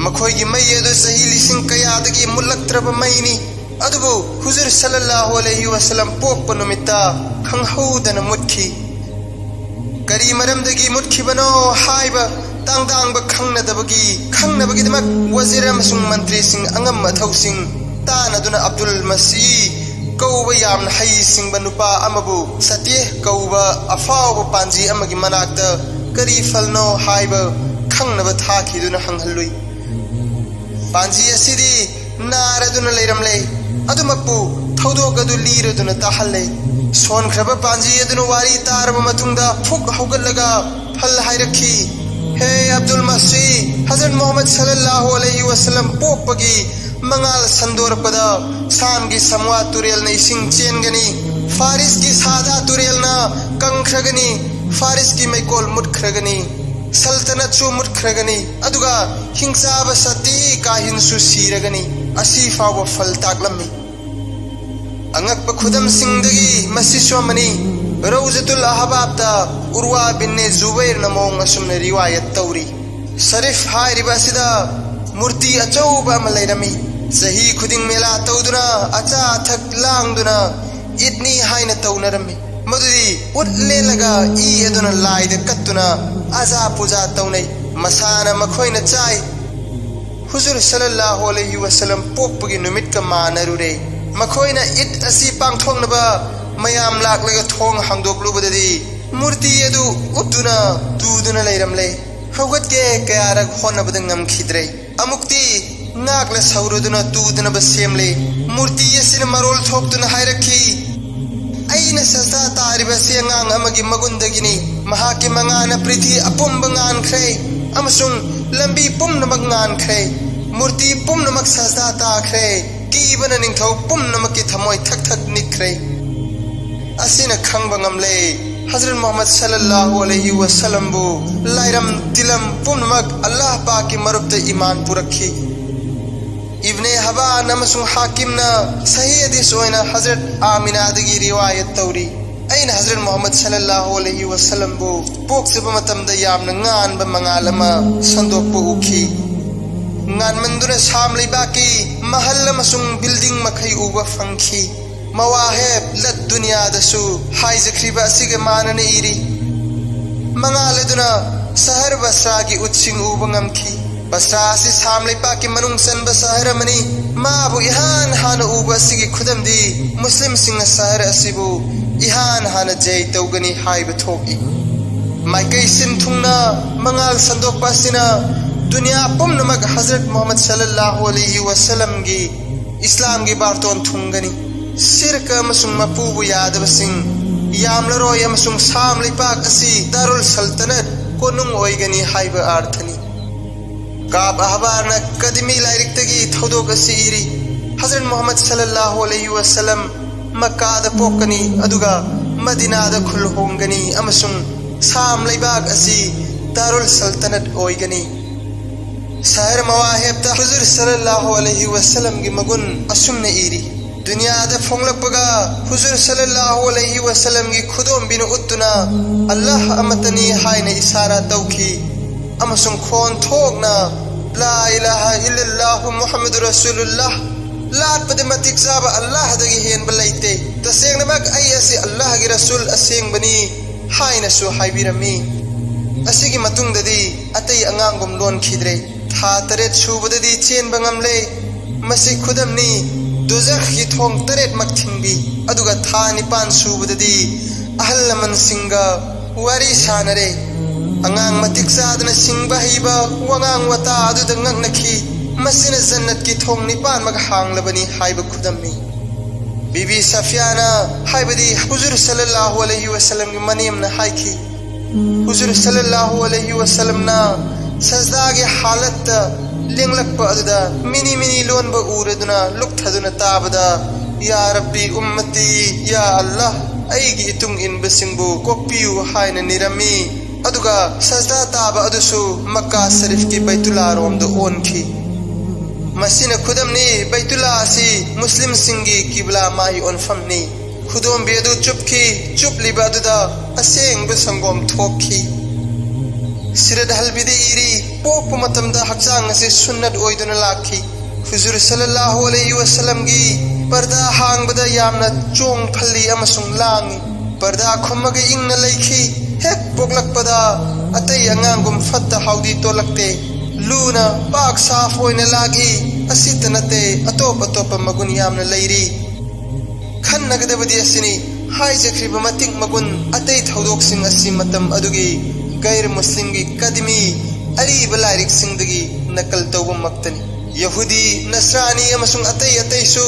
ꯃꯈꯣꯏꯒꯤ ꯃꯩ ꯑꯗꯨ ꯆꯍꯤ ꯂꯤꯁꯤꯡ ꯀꯌꯥꯗꯒꯤ ꯃꯨꯠꯂꯛꯇ꯭ꯔꯕ ꯃꯩꯅꯤ꯫ ꯑꯗꯨꯕꯨ ꯍꯨꯖꯨꯔ ꯁꯜꯂꯜꯂꯥꯍꯨ ꯑꯂꯩꯍꯤ ꯋꯁꯜꯂꯝ ꯄꯣꯛꯄ ꯅꯨꯃꯤꯠꯇ ꯈꯪꯍꯧꯗꯅ ꯃꯨꯠꯈꯤ꯫ ꯀꯔꯤ ꯃꯔꯝꯗꯒꯤ ꯃꯨꯠꯈꯤꯕꯅꯣ ꯍꯥꯏꯕ ꯇꯥꯡ ꯇꯥꯡꯕ ꯈꯪꯅꯗꯕꯒꯤ, ꯈꯪꯅꯕꯒꯤꯗꯃꯛ ꯋꯖꯤꯔ ꯑꯃꯁꯨꯡ ꯃꯟꯇ꯭ꯔꯤꯁꯤꯡ, ꯑꯉꯝ ꯑꯊꯧꯁꯤꯡ ꯇꯥꯟꯅꯗꯨꯅ ꯑꯕꯗꯨꯜ ꯃꯁꯤ ꯀꯧꯕ ꯌꯥꯝꯅ ꯍꯩꯁꯤꯡꯕ ꯅꯨꯄꯥ ꯑꯃꯕꯨ ꯁꯇꯤꯍ ꯀꯧꯕ ꯑꯐꯥꯎꯕ ꯄꯥꯟꯖꯤ ꯑꯃꯒꯤ ꯃꯅꯥꯛꯇ ꯀꯔꯤ ꯐꯜꯅꯣ ꯍꯥꯏꯕ ꯈꯪꯅꯕ ꯊꯥꯈꯤꯗꯨꯅ ꯍꯪꯍꯜꯂꯨꯏ꯫ ꯄꯥꯟꯖꯤ ꯑꯁꯤꯗꯤ ꯅꯥꯔꯗꯨꯅ ꯂꯩꯔꯝꯂꯦ꯫ ꯑꯗꯨꯃꯛꯄꯨ ꯊꯧꯗꯣꯛ ꯑꯗꯨ ꯂꯤꯔꯗꯨꯅ ꯇꯥꯍꯜꯂꯦ꯫ ꯁꯣꯟꯈ꯭ꯔꯕ ꯄꯥꯟꯖꯤ ꯑꯗꯨꯅ ꯋꯥꯔꯤ ꯇꯥꯔꯕ ꯃꯇꯨꯡꯗ ꯐꯨꯛ ꯍꯧꯒꯠꯂꯒ ꯐꯜ ꯍꯥꯏꯔꯛꯈꯤ, "ꯍꯦ ꯑꯕꯗꯨꯜ ꯃꯁꯤ, ꯍꯖꯔꯠ ꯃꯨꯍꯝꯃꯗ ꯁꯜꯂꯜꯂꯥꯍꯨ ꯑꯂꯩꯍꯤ ꯋꯁꯜꯂꯝ ꯄꯣꯛꯄꯒꯤ ꯃꯉꯥꯜ ꯁꯟꯗꯣꯔꯛꯄꯗ ꯁꯥꯝꯒꯤ ꯁꯝꯋꯥ ꯇꯨꯔꯦꯜꯅ ꯏꯁꯤꯡ ꯆꯦꯟꯒꯅꯤ, ꯐꯥꯔꯤꯁꯀꯤ ꯁꯥꯗꯥ ꯇꯨꯔꯦꯜꯅ ꯀꯪꯈ꯭ꯔꯒꯅꯤ, ꯐꯥꯔꯤꯁꯀꯤ ꯃꯩꯀꯣꯜ ꯃꯨꯠꯈ꯭ꯔꯒꯅꯤ, ꯁꯜꯇꯅꯠꯁꯨ ꯃꯨꯠꯈ꯭ꯔꯒꯅꯤ, ꯑꯗꯨꯒ ꯍꯤꯡꯆꯥꯕ ꯁꯇꯤ ꯀꯥꯍꯤꯟꯁꯨ ꯁꯤꯔꯒꯅꯤ"꯫ ꯑꯁꯤ ꯐꯥꯎꯕ ꯐꯜ ꯇꯥꯛꯂꯝꯃꯤ꯫ ꯑꯉꯛꯄ ꯈꯨꯗꯝꯁꯤꯡꯗꯒꯤ ꯃꯁꯤꯁꯨ ꯑꯃꯅꯤ꯫ ꯔꯧꯖꯇꯨꯜ ꯑꯍꯕꯥꯕꯇ ꯎꯔꯋꯥ ꯕꯤꯟꯅꯦ ꯖꯨꯕꯩꯔꯅ ꯃꯑꯣꯡ ꯑꯁꯨꯝꯅ ꯔꯤꯋꯥꯌꯠ ꯇꯧꯔꯤ꯫ ꯁꯔꯤꯐ ꯍꯥꯏꯔꯤꯕ ꯑꯁꯤꯗ ꯃꯨꯔꯇꯤ ꯑꯆꯧꯕ ꯑꯃ ꯂꯩꯔꯝꯃꯤ꯫ ꯆꯍꯤ ꯈꯨꯗꯤꯡ ꯃꯦꯂꯥ ꯇꯧꯗꯨꯅ, ꯑꯆꯥ ꯑꯊꯛ ꯂꯥꯡꯗꯨꯅ, ꯏꯗꯅꯤ ꯍꯥꯏꯅ ꯇꯧꯅꯔꯝꯃꯤ꯫ ꯃꯗꯨꯗꯤ ꯎꯠ ꯂꯦꯜꯂꯒ ꯏ ꯑꯗꯨꯅ ꯂꯥꯏꯗ ꯀꯠꯇꯨꯅ ꯑꯖꯥ ꯄꯨꯖꯥ ꯇꯧꯅꯩ꯫ ꯃꯁꯥꯅ ꯃꯈꯣꯏꯅ ꯆꯥꯏ꯫ ꯍꯨꯖꯨꯔ ꯁꯜꯂꯜꯂꯥꯍꯨ ꯑꯂꯩꯍꯤ ꯋꯁꯜꯂꯝ ꯄꯣꯛꯄꯒꯤ ꯅꯨꯃꯤꯠꯀ ꯃꯥꯟꯅꯔꯨꯔꯦ꯫ ꯃꯈꯣꯏꯅ ꯏꯗ ꯑꯁꯤ ꯄꯥꯡꯊꯣꯛꯅꯕ ꯃꯌꯥꯝ ꯂꯥꯛꯂꯒ ꯊꯣꯡ ꯍꯥꯡꯗꯣꯛꯂꯨꯕꯗꯗꯤ ꯃꯨꯔꯇꯤ ꯑꯗꯨ ꯎꯞꯇꯨꯅ ꯇꯨꯗꯨꯅ ꯂꯩꯔꯝꯂꯦ꯫ ꯍꯧꯒꯠꯀꯦ ꯀꯌꯥꯔꯛ ꯍꯣꯠꯅꯕꯗ ꯉꯝꯈꯤꯗ꯭ꯔꯦ꯫ ꯑꯃꯨꯛꯇꯤ ꯉꯥꯛꯅ ꯁꯧꯔꯗꯨꯅ ꯇꯨꯗꯅꯕ ꯁꯦꯝꯂꯦ꯫ ꯃꯨꯔꯇꯤ ꯑꯁꯤꯅ ꯃꯔꯣꯜ ꯊꯣꯛꯇꯨꯅ ꯍꯥꯏꯔꯛꯈꯤ, "ꯑꯩꯅ ꯁꯖꯗꯥ ꯇꯥꯔꯤꯕ ꯑꯁꯤ ꯑꯉꯥꯡ ꯑꯃꯒꯤ ꯃꯒꯨꯟꯗꯒꯤꯅꯤ꯫ ꯃꯍꯥꯛꯀꯤ ꯃꯉꯥꯅ ꯄ꯭ꯔꯤꯊꯤ ꯑꯄꯨꯝꯕ ꯉꯥꯟꯈ꯭ꯔꯦ ꯑꯃꯁꯨꯡ ꯂꯝꯕꯤ ꯄꯨꯝꯅꯃꯛ ꯉꯥꯟꯈ꯭ꯔꯦ꯫ ꯃꯨꯔꯇꯤ ꯄꯨꯝꯅꯃꯛ ꯁꯖꯗꯥ ꯇꯥꯈ꯭ꯔꯦ꯫ ꯀꯤꯕꯅ ꯅꯤꯡꯊꯧ ꯄꯨꯝꯅꯃꯛꯀꯤ ꯊꯃꯣꯏ ꯊꯛ ꯊꯛ ꯅꯤꯛꯈ꯭ꯔꯦ"꯫ ꯑꯁꯤꯅ ꯈꯪꯕ ꯉꯝꯂꯦ, ꯍꯖꯔꯠ ꯃꯨꯍꯝꯃꯗ ꯁꯜꯂꯜꯂꯥꯍꯨ ꯑꯂꯩꯍꯤ ꯋꯁꯜꯂꯝꯕꯨ ꯂꯥꯏꯔꯝ ꯇꯤꯂꯝ ꯄꯨꯝꯅꯃꯛ ꯑꯜꯂꯥꯍ ꯄꯥꯛꯀꯤ ꯃꯔꯨꯞꯇ ꯏꯃꯥꯟ ꯄꯨꯔꯛꯈꯤ꯫ ꯏꯕꯅꯦ ꯍꯕꯥꯟ ꯑꯃꯁꯨꯡ ꯍꯥꯀꯤꯝꯅ ꯁꯍꯤ ꯍꯗꯤꯁ ꯑꯣꯏꯅ ꯍꯖꯔꯠ ꯑꯥꯃꯤꯅꯥꯗꯒꯤ ꯔꯤꯋꯥꯌꯠ ꯇꯧꯔꯤ, "ꯑꯩꯅ ꯍꯖꯔꯠ ꯃꯨꯍꯝꯃꯗ ꯁꯜꯂꯜꯂꯥꯍꯨ ꯑꯂꯩꯍꯤ ꯋꯁꯜꯂꯝꯕꯨ ꯄꯣꯛꯆꯕ ꯃꯇꯝꯗ ꯌꯥꯝꯅ ꯉꯥꯟꯕ ꯃꯉꯥꯜ ꯑꯃ ꯁꯟꯗꯣꯛꯄ ꯎꯈꯤ꯫ ꯉꯥꯟꯃꯟꯗꯨꯅ ꯁꯥꯝ ꯂꯩꯕꯥꯛꯀꯤ ꯃꯍꯜ ꯑꯃꯁꯨꯡ ꯕꯤꯜꯗꯤꯡ ꯃꯈꯩ ꯎꯕ ꯐꯪꯈꯤ"꯫ ꯃꯋꯥꯍꯦꯕ ꯂꯠ ꯗꯨꯅꯤꯌꯥꯗꯁꯨ ꯍꯥꯏꯖꯈ꯭ꯔꯤꯕ ꯑꯁꯤꯒ ꯃꯥꯟꯅꯅ ꯏꯔꯤ, "ꯃꯉꯥꯜ ꯑꯗꯨꯅ ꯁꯍꯔ ꯕꯁ꯭ꯔꯥꯒꯤ ꯎꯠꯁꯤꯡ ꯎꯕ ꯉꯝꯈꯤ꯫ ꯕꯁ꯭ꯔꯥ ꯑꯁꯤ ꯁꯥꯝ ꯂꯩꯄꯥꯛꯀꯤ ꯃꯅꯨꯡ ꯆꯟꯕ ꯁꯍꯔ ꯑꯃꯅꯤ꯫ ꯃꯥꯕꯨ ꯏꯍꯥꯟ ꯍꯥꯟꯅ ꯎꯕ ꯑꯁꯤꯒꯤ ꯈꯨꯗꯝꯗꯤ ꯃꯨꯁꯂꯤꯝꯁꯤꯡꯅ ꯁꯍꯔ ꯑꯁꯤꯕꯨ ꯏꯍꯥꯟ ꯍꯥꯟꯅ ꯖꯩ ꯇꯧꯒꯅꯤ ꯍꯥꯏꯕ ꯊꯣꯛꯏ"꯫ ꯃꯥꯏꯀꯩ ꯁꯤꯟ ꯊꯨꯡꯅ ꯃꯉꯥꯜ ꯁꯟꯗꯣꯛꯄ ꯑꯁꯤꯅ ꯗꯨꯅꯤꯌꯥ ꯄꯨꯝꯅꯃꯛ ꯍꯖꯔꯠ ꯃꯨꯍꯝꯃꯗ ꯁꯜꯂꯜꯂꯥꯍꯨ ꯑꯂꯩꯍꯤ ꯋꯁꯜꯂꯝꯒꯤ ꯏꯁꯂꯥꯝꯒꯤ ꯕꯥꯔꯇꯣꯟ ꯊꯨꯡꯒꯅꯤ꯫ ꯁꯤꯔꯀ ꯑꯃꯁꯨꯡ ꯃꯄꯨꯕꯨ ꯌꯥꯗꯕꯁꯤꯡ ꯌꯥꯝꯂꯔꯣꯏ ꯑꯃꯁꯨꯡ ꯁꯥꯝ ꯂꯩꯄꯥꯛ ꯑꯁꯤ ꯗꯥꯔꯨꯜ ꯁꯜꯇꯅꯠ, ꯀꯣꯅꯨꯡ ꯑꯣꯏꯒꯅꯤ ꯍꯥꯏꯕ ꯑꯥꯔꯊꯅꯤ꯫ ꯀꯥꯕ ꯑꯍꯕꯥꯔꯅ ꯀꯗꯤꯃꯤ ꯂꯥꯏꯔꯤꯛꯇꯒꯤ ꯊꯧꯗꯣꯛ ꯑꯁꯤ ꯏꯔꯤ, ꯍꯖꯔꯠ ꯃꯨꯍꯝꯃꯗ ꯁꯜꯂꯜꯂꯥꯍꯨ ꯑꯂꯩꯍꯤ ꯋꯁꯜꯂꯝ ꯃꯛꯀꯥꯗ ꯄꯣꯛꯀꯅꯤ, ꯑꯗꯨꯒ ꯃꯗꯤꯅꯥꯗ ꯈꯨꯜ ꯍꯣꯡꯒꯅꯤ ꯑꯃꯁꯨꯡ ꯁꯥꯝ ꯂꯩꯕꯥꯛ ꯑꯁꯤ ꯗꯥꯔꯨꯜ ꯁꯜꯇꯅꯠ ꯑꯣꯏꯒꯅꯤ꯫ ꯁꯍꯔ ꯃꯋꯥꯍꯦꯕꯇ ꯍꯨꯖꯨꯔ ꯁꯜꯂꯜꯂꯥꯍꯨ ꯑꯂꯩꯍꯤ ꯋꯁꯜꯂꯝꯒꯤ ꯃꯒꯨꯟ ꯑꯁꯨꯝꯅ ꯏꯔꯤ, ꯗꯨꯅꯤꯌꯥꯗ ꯐꯣꯡꯂꯛꯄꯒ ꯍꯨꯖꯨꯔ ꯁꯜꯂꯜꯂꯥꯍꯨ ꯑꯂꯩꯍꯤ ꯋꯁꯜꯂꯝꯒꯤ ꯈꯨꯗꯣꯝꯕꯤꯅ ꯎꯠꯇꯨꯅ ꯑꯜꯂꯥꯍ ꯑꯃꯠꯇꯅꯤ ꯍꯥꯏꯅ ꯏꯁꯥꯔꯥ ꯇꯧꯈꯤ ꯑꯃꯁꯨꯡ ꯈꯣꯟ ꯊꯣꯛꯅ "ꯂꯥ ꯏꯂꯥꯍ ꯏꯜꯂꯜꯂꯥꯍꯨ ꯃꯨꯍꯝꯃꯗꯨ ꯔꯁꯨꯂꯨꯜꯂꯥꯍ, ꯂꯥꯠꯄꯗ ꯃꯇꯤꯛ ꯆꯥꯕ ꯑꯜꯂꯥꯍꯗꯒꯤ ꯍꯦꯟꯕ ꯂꯩꯇꯦ꯫ ꯇꯁꯦꯡꯅꯃꯛ ꯑꯩ ꯑꯁꯤ ꯑꯜꯂꯥꯍꯒꯤ ꯔꯁꯨꯜ ꯑꯁꯦꯡꯕꯅꯤ ꯍꯥꯏꯅꯁꯨ ꯍꯥꯏꯕꯤꯔꯝꯃꯤ꯫ ꯑꯁꯤꯒꯤ ꯃꯇꯨꯡꯗꯗꯤ ꯑꯇꯩ ꯑꯉꯥꯡꯒꯨꯝ ꯂꯣꯟꯈꯤꯗ꯭ꯔꯦ꯫ ꯊꯥ ꯇꯔꯦꯠ ꯁꯨꯕꯗꯗꯤ ꯆꯦꯟꯕ ꯉꯝꯂꯦ꯫ ꯃꯁꯤ ꯈꯨꯗꯝꯅꯤ, ꯗꯣꯖꯈꯀꯤ ꯊꯣꯡ ꯇꯔꯦꯠꯃꯛ ꯊꯤꯡꯕꯤ꯫ ꯑꯗꯨꯒ ꯊꯥ ꯅꯤꯄꯥꯟ ꯁꯨꯕꯗꯗꯤ ꯑꯍꯜ ꯂꯃꯟꯁꯤꯡꯒ ꯋꯥꯔꯤ ꯁꯥꯅꯔꯦ꯫ ꯑꯉꯥꯡ ꯃꯇꯤꯛ ꯆꯥꯗꯅ ꯁꯤꯡꯕ ꯍꯩꯕ ꯋꯥꯉꯥꯡ ꯋꯥꯇꯥ ꯑꯗꯨꯗ ꯉꯛꯅꯈꯤ꯫ ꯃꯁꯤꯅ ꯖꯟꯅꯠꯀꯤ ꯊꯣꯡ ꯅꯤꯄꯥꯟꯃꯛ ꯍꯥꯡꯂꯕꯅꯤ ꯍꯥꯏꯕ ꯈꯨꯗꯝꯃꯤ꯫ ꯕꯤꯕꯤ ꯁꯐꯤꯌꯥꯅ, ꯍꯥꯏꯕꯗꯤ ꯍꯨꯖꯨꯔ ꯁꯜꯂꯜꯂꯥꯍꯨ ꯑꯂꯩꯍꯤ ꯋꯁꯜꯂꯝꯒꯤ ꯃꯅꯦꯝꯅ ꯍꯥꯏꯈꯤ, ꯍꯨꯖꯨꯔ ꯁꯜꯂꯜꯂꯥꯍꯨ ꯑꯂꯩꯍꯤ ꯋꯁꯜꯂꯝꯅ ꯁꯖꯗꯥꯒꯤ ꯍꯥꯂꯠꯇ ꯂꯦꯡꯂꯛꯄ ꯑꯗꯨꯗ ꯃꯤꯅꯤ ꯃꯤꯅꯤ ꯂꯣꯟꯕ ꯎꯔꯗꯨꯅ ꯂꯨꯛꯊꯗꯨꯅ ꯇꯥꯕꯗ, "ꯌꯥ ꯔꯕꯤ ꯎꯝꯃꯇꯤ, ꯌꯥ ꯑꯜꯂꯥꯍ, ꯑꯩꯒꯤ ꯏꯇꯨꯡ ꯏꯟꯕꯁꯤꯡꯕꯨ ꯀꯣꯛꯄꯤꯌꯨ" ꯍꯥꯏꯅ ꯅꯤꯔꯝꯃꯤ꯫ ꯑꯗꯨꯒ ꯁꯖꯗꯥ ꯇꯥꯕ ꯑꯗꯨꯁꯨ ꯃꯛꯀꯥ ꯁꯔꯤꯐꯀꯤ ꯕꯩꯇꯨꯜꯂꯥ ꯔꯣꯝꯗ ꯑꯣꯟꯈꯤ꯫ ꯃꯁꯤꯅ ꯈꯨꯗꯝꯅꯤ, ꯕꯩꯇꯨꯜꯂꯥ ꯑꯁꯤ ꯃꯨꯁꯂꯤꯝꯁꯤꯡꯒꯤ ꯀꯤꯕ꯭ꯂꯥ ꯃꯥꯏ ꯑꯣꯟꯐꯝꯅꯤ꯫ ꯈꯨꯗꯣꯝꯕꯤ ꯑꯗꯨ ꯆꯨꯞꯈꯤ꯫ ꯆꯨꯞꯂꯤꯕ ꯑꯗꯨꯗ ꯑꯁꯦꯡꯕ ꯁꯪꯒꯣꯝ ꯊꯣꯛꯈꯤ꯫ ꯁꯤꯔꯠ ꯍꯜꯕꯤꯗ ꯏꯔꯤ, ꯄꯣꯛꯄ ꯃꯇꯝꯗ ꯍꯛꯆꯥꯡ ꯑꯁꯤ ꯁꯨꯟꯅꯠ ꯑꯣꯏꯗꯨꯅ ꯂꯥꯛꯈꯤ꯫ ꯍꯨꯖꯨꯔ ꯁꯜꯂꯜꯂꯥꯍꯨ ꯑꯂꯩꯍꯤ ꯋꯁꯜꯂꯝꯒꯤ ꯄꯔꯗꯥ ꯍꯥꯡꯕꯗ ꯌꯥꯝꯅ ꯆꯣꯡ ꯐꯜꯂꯤ ꯑꯃꯁꯨꯡ ꯂꯥꯡꯏ꯫ ꯄꯔꯗꯥ ꯈꯨꯝꯃꯒ ꯏꯪꯅ ꯂꯩꯈꯤ꯫ ꯍꯦꯛ ꯄꯣꯛꯂꯛꯄꯗ ꯑꯇꯩ ꯑꯉꯥꯡꯒꯨꯝ ꯐꯠꯇ ꯍꯥꯎꯗꯤ ꯇꯣꯂꯛꯇꯦ꯫ ꯂꯨꯅ ꯄꯥꯛ ꯁꯥꯐ ꯑꯣꯏꯅ ꯂꯥꯛꯏ꯫ ꯑꯁꯤꯇ ꯅꯠꯇꯦ, ꯑꯇꯣꯞ ꯑꯇꯣꯞꯄ ꯃꯒꯨꯟ ꯌꯥꯝꯅ ꯂꯩꯔꯤ꯫ ꯈꯟꯅꯒꯗꯕꯗꯤ ꯑꯁꯤꯅꯤ, ꯍꯥꯏꯖꯈ꯭ꯔꯤꯕ ꯃꯇꯤꯛ ꯃꯒꯨꯟ ꯑꯇꯩ ꯊꯧꯗꯣꯛꯁꯤꯡ ꯑꯁꯤ ꯃꯇꯝ ꯑꯗꯨꯒꯤ ꯒꯩꯔ ꯃꯨꯁꯂꯤꯝꯒꯤ ꯀꯗꯤꯃꯤ ꯑꯔꯤꯕ ꯂꯥꯏꯔꯤꯛꯁꯤꯡꯗꯒꯤ ꯅꯀꯜ ꯇꯧꯕꯃꯛꯇꯅꯤ꯫ ꯌꯍꯨꯗꯤ, ꯅꯁꯔꯥꯅꯤ ꯑꯃꯁꯨꯡ ꯑꯇꯩ ꯑꯇꯩꯁꯨ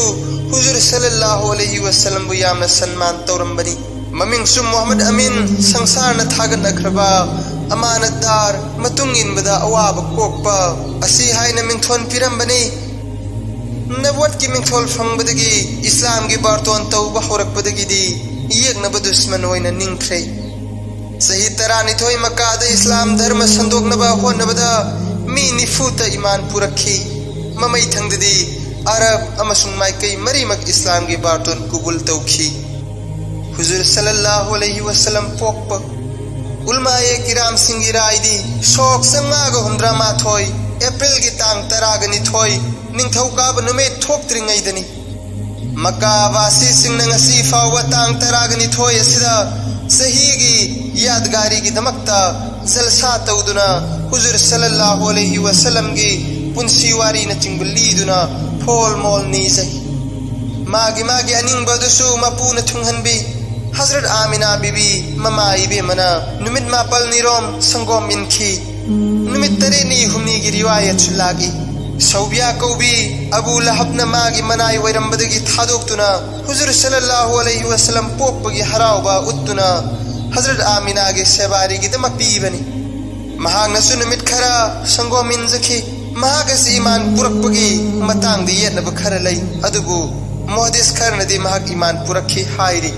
ꯍꯨꯖꯨꯔ ꯁꯜꯂꯜꯂꯥꯍꯨ ꯑꯂꯩꯍꯤ ꯋꯁꯜꯂꯝꯕꯨ ꯌꯥꯝꯅ ꯁꯟꯃꯥꯟ ꯇꯧꯔꯝꯕꯅꯤ꯫ ꯃꯃꯤꯡꯁꯨ ꯃꯨꯍꯝꯃꯗ ꯑꯃꯤꯟ, ꯁꯪꯁꯥꯔꯅ ꯊꯥꯒꯠꯅꯈ꯭ꯔꯕ ꯑꯃꯥꯅꯠꯗꯥꯔ, ꯃꯇꯨꯡ ꯏꯟꯕꯗ ꯑꯋꯥꯕ ꯀꯣꯛꯄ, ꯑꯁꯤ ꯍꯥꯏꯅ ꯃꯤꯡꯊꯣꯟ ꯄꯤꯔꯝꯕꯅꯤ꯫ ꯅꯕꯨꯋꯠꯀꯤ ꯃꯤꯡꯊꯣꯜ ꯐꯪꯕꯗꯒꯤ ꯏꯁꯂꯥꯝꯒꯤ ꯕꯥꯔꯇꯣꯟ ꯇꯧꯕ ꯍꯧꯔꯛꯄꯗꯒꯤꯗꯤ ꯌꯦꯛꯅꯕ ꯗꯨꯁꯃꯟ ꯑꯣꯏꯅ ꯅꯤꯡꯈ꯭ꯔꯦ꯫ ꯆꯍꯤ ꯇꯔꯥꯅꯤꯊꯣꯏ ꯃꯀꯥꯗ ꯏꯁꯂꯥꯝ ꯙꯔꯃ ꯁꯟꯗꯣꯛꯅꯕ ꯍꯣꯠꯅꯕꯗ ꯃꯤ ꯅꯤꯐꯨꯇ ꯏꯃꯥꯟ ꯄꯨꯔꯛꯈꯤ꯫ ꯃꯃꯩꯊꯪꯗꯗꯤ ꯑꯔꯕ ꯑꯃꯁꯨꯡ ꯃꯥꯏꯀꯩ ꯃꯔꯤꯃꯛ ꯏꯁꯂꯥꯝꯒꯤ ꯕꯥꯔꯇꯣꯟ ꯀꯨꯕꯨꯜ ꯇꯧꯈꯤ꯫ ꯍꯨꯖꯨꯔ ꯁꯜꯂꯜꯂꯥꯍꯨ ꯑꯂꯩꯍꯤ ꯋꯁꯜꯂꯝ ꯄꯣꯛꯄ꯫ ꯎꯂꯃꯥꯌꯦ ꯀꯤꯔꯥꯝꯁꯤꯡꯒꯤ ꯔꯥꯏꯗꯤ ꯁꯣꯛ ꯆꯥꯝꯃꯉꯥꯒ ꯍꯨꯝꯗ꯭ꯔꯥ ꯃꯥꯊꯣꯏ, ꯑꯦꯄ꯭ꯔꯤꯜꯒꯤ ꯇꯥꯡ ꯇꯔꯥꯒ ꯅꯤꯊꯣꯏ, ꯅꯤꯡꯊꯧꯀꯥꯕ ꯅꯨꯃꯤꯠ ꯊꯣꯛꯇ꯭ꯔꯤꯉꯩꯗꯅꯤ꯫ ꯃꯀꯥ ꯋꯥꯁꯤꯁꯤꯡꯅ ꯉꯁꯤ ꯐꯥꯎꯕ ꯇꯥꯡ ꯇꯔꯥꯒ ꯅꯤꯊꯣꯏ ꯑꯁꯤꯗ ꯆꯍꯤꯒꯤ ꯌꯥꯗꯒꯥꯔꯤꯒꯤꯗꯃꯛꯇ ꯖꯜꯁꯥ ꯇꯧꯗꯨꯅ, ꯍꯨꯖꯨꯔ ꯁꯜꯂꯜꯂꯥꯍꯨ ꯑꯂꯩꯍꯤ ꯋꯁꯜꯂꯝꯒꯤ ꯄꯨꯟꯁꯤ ꯋꯥꯔꯤꯅꯆꯤꯡꯕ ꯂꯤꯗꯨꯅ ꯐꯣꯜ ꯃꯣꯜ ꯅꯤꯖꯩ꯫ ꯃꯥꯒꯤ ꯃꯥꯒꯤ ꯑꯅꯤꯡꯕ ꯑꯗꯨꯁꯨ ꯃꯄꯨꯅ ꯊꯨꯡꯍꯟꯕꯤ꯫ ꯍꯖꯔꯠ ꯑꯥꯃꯤꯅꯥ ꯕꯤꯕꯤ, ꯃꯃꯥ ꯏꯕꯦꯝꯃꯅ ꯅꯨꯃꯤꯠ ꯃꯥꯄꯜꯅꯤꯔꯣꯝ ꯁꯪꯒꯣꯝ ꯏꯟꯈꯤ꯫ ꯅꯨꯃꯤꯠ ꯇꯔꯦꯠꯅꯤ ꯍꯨꯝꯅꯤꯒꯤ ꯔꯤꯋꯥꯌꯠꯁꯨ ꯂꯥꯛꯏ꯫ ꯁꯧꯕꯤꯌꯥ ꯀꯧꯕꯤ ꯑꯕꯨ ꯂꯍꯕꯅ ꯃꯥꯒꯤ ꯃꯅꯥꯏ ꯑꯣꯏꯔꯝꯕꯗꯒꯤ ꯊꯥꯗꯣꯛꯇꯨꯅ, ꯍꯨꯖꯨꯔ ꯁꯜꯂꯜꯂꯥꯍꯨ ꯑꯂꯩꯍꯤ ꯋꯁꯜꯂꯝ ꯄꯣꯛꯄꯒꯤ ꯍꯔꯥꯎꯕ ꯎꯠꯇꯨꯅ, ꯍꯖꯔꯠ ꯑꯥꯃꯤꯅꯥꯒꯤ ꯁꯦꯕꯥꯔꯤꯒꯤꯗꯃꯛ ꯄꯤꯕꯅꯤ꯫ ꯃꯍꯥꯛꯅꯁꯨ ꯅꯨꯃꯤꯠ ꯈꯔ ꯁꯪꯒꯣꯝ ꯏꯟꯖꯈꯤ꯫ ꯃꯍꯥꯛ ꯑꯁꯤ ꯏꯃꯥꯟ ꯄꯨꯔꯛꯄꯒꯤ ꯃꯇꯥꯡꯗ ꯌꯦꯠꯅꯕ ꯈꯔ ꯂꯩ, ꯑꯗꯨꯕꯨ ꯃꯨꯍꯗꯤꯁ ꯈꯔꯅꯗꯤ ꯃꯍꯥꯛ ꯏꯃꯥꯟ ꯄꯨꯔꯛꯈꯤ ꯍꯥꯏꯔꯤ꯫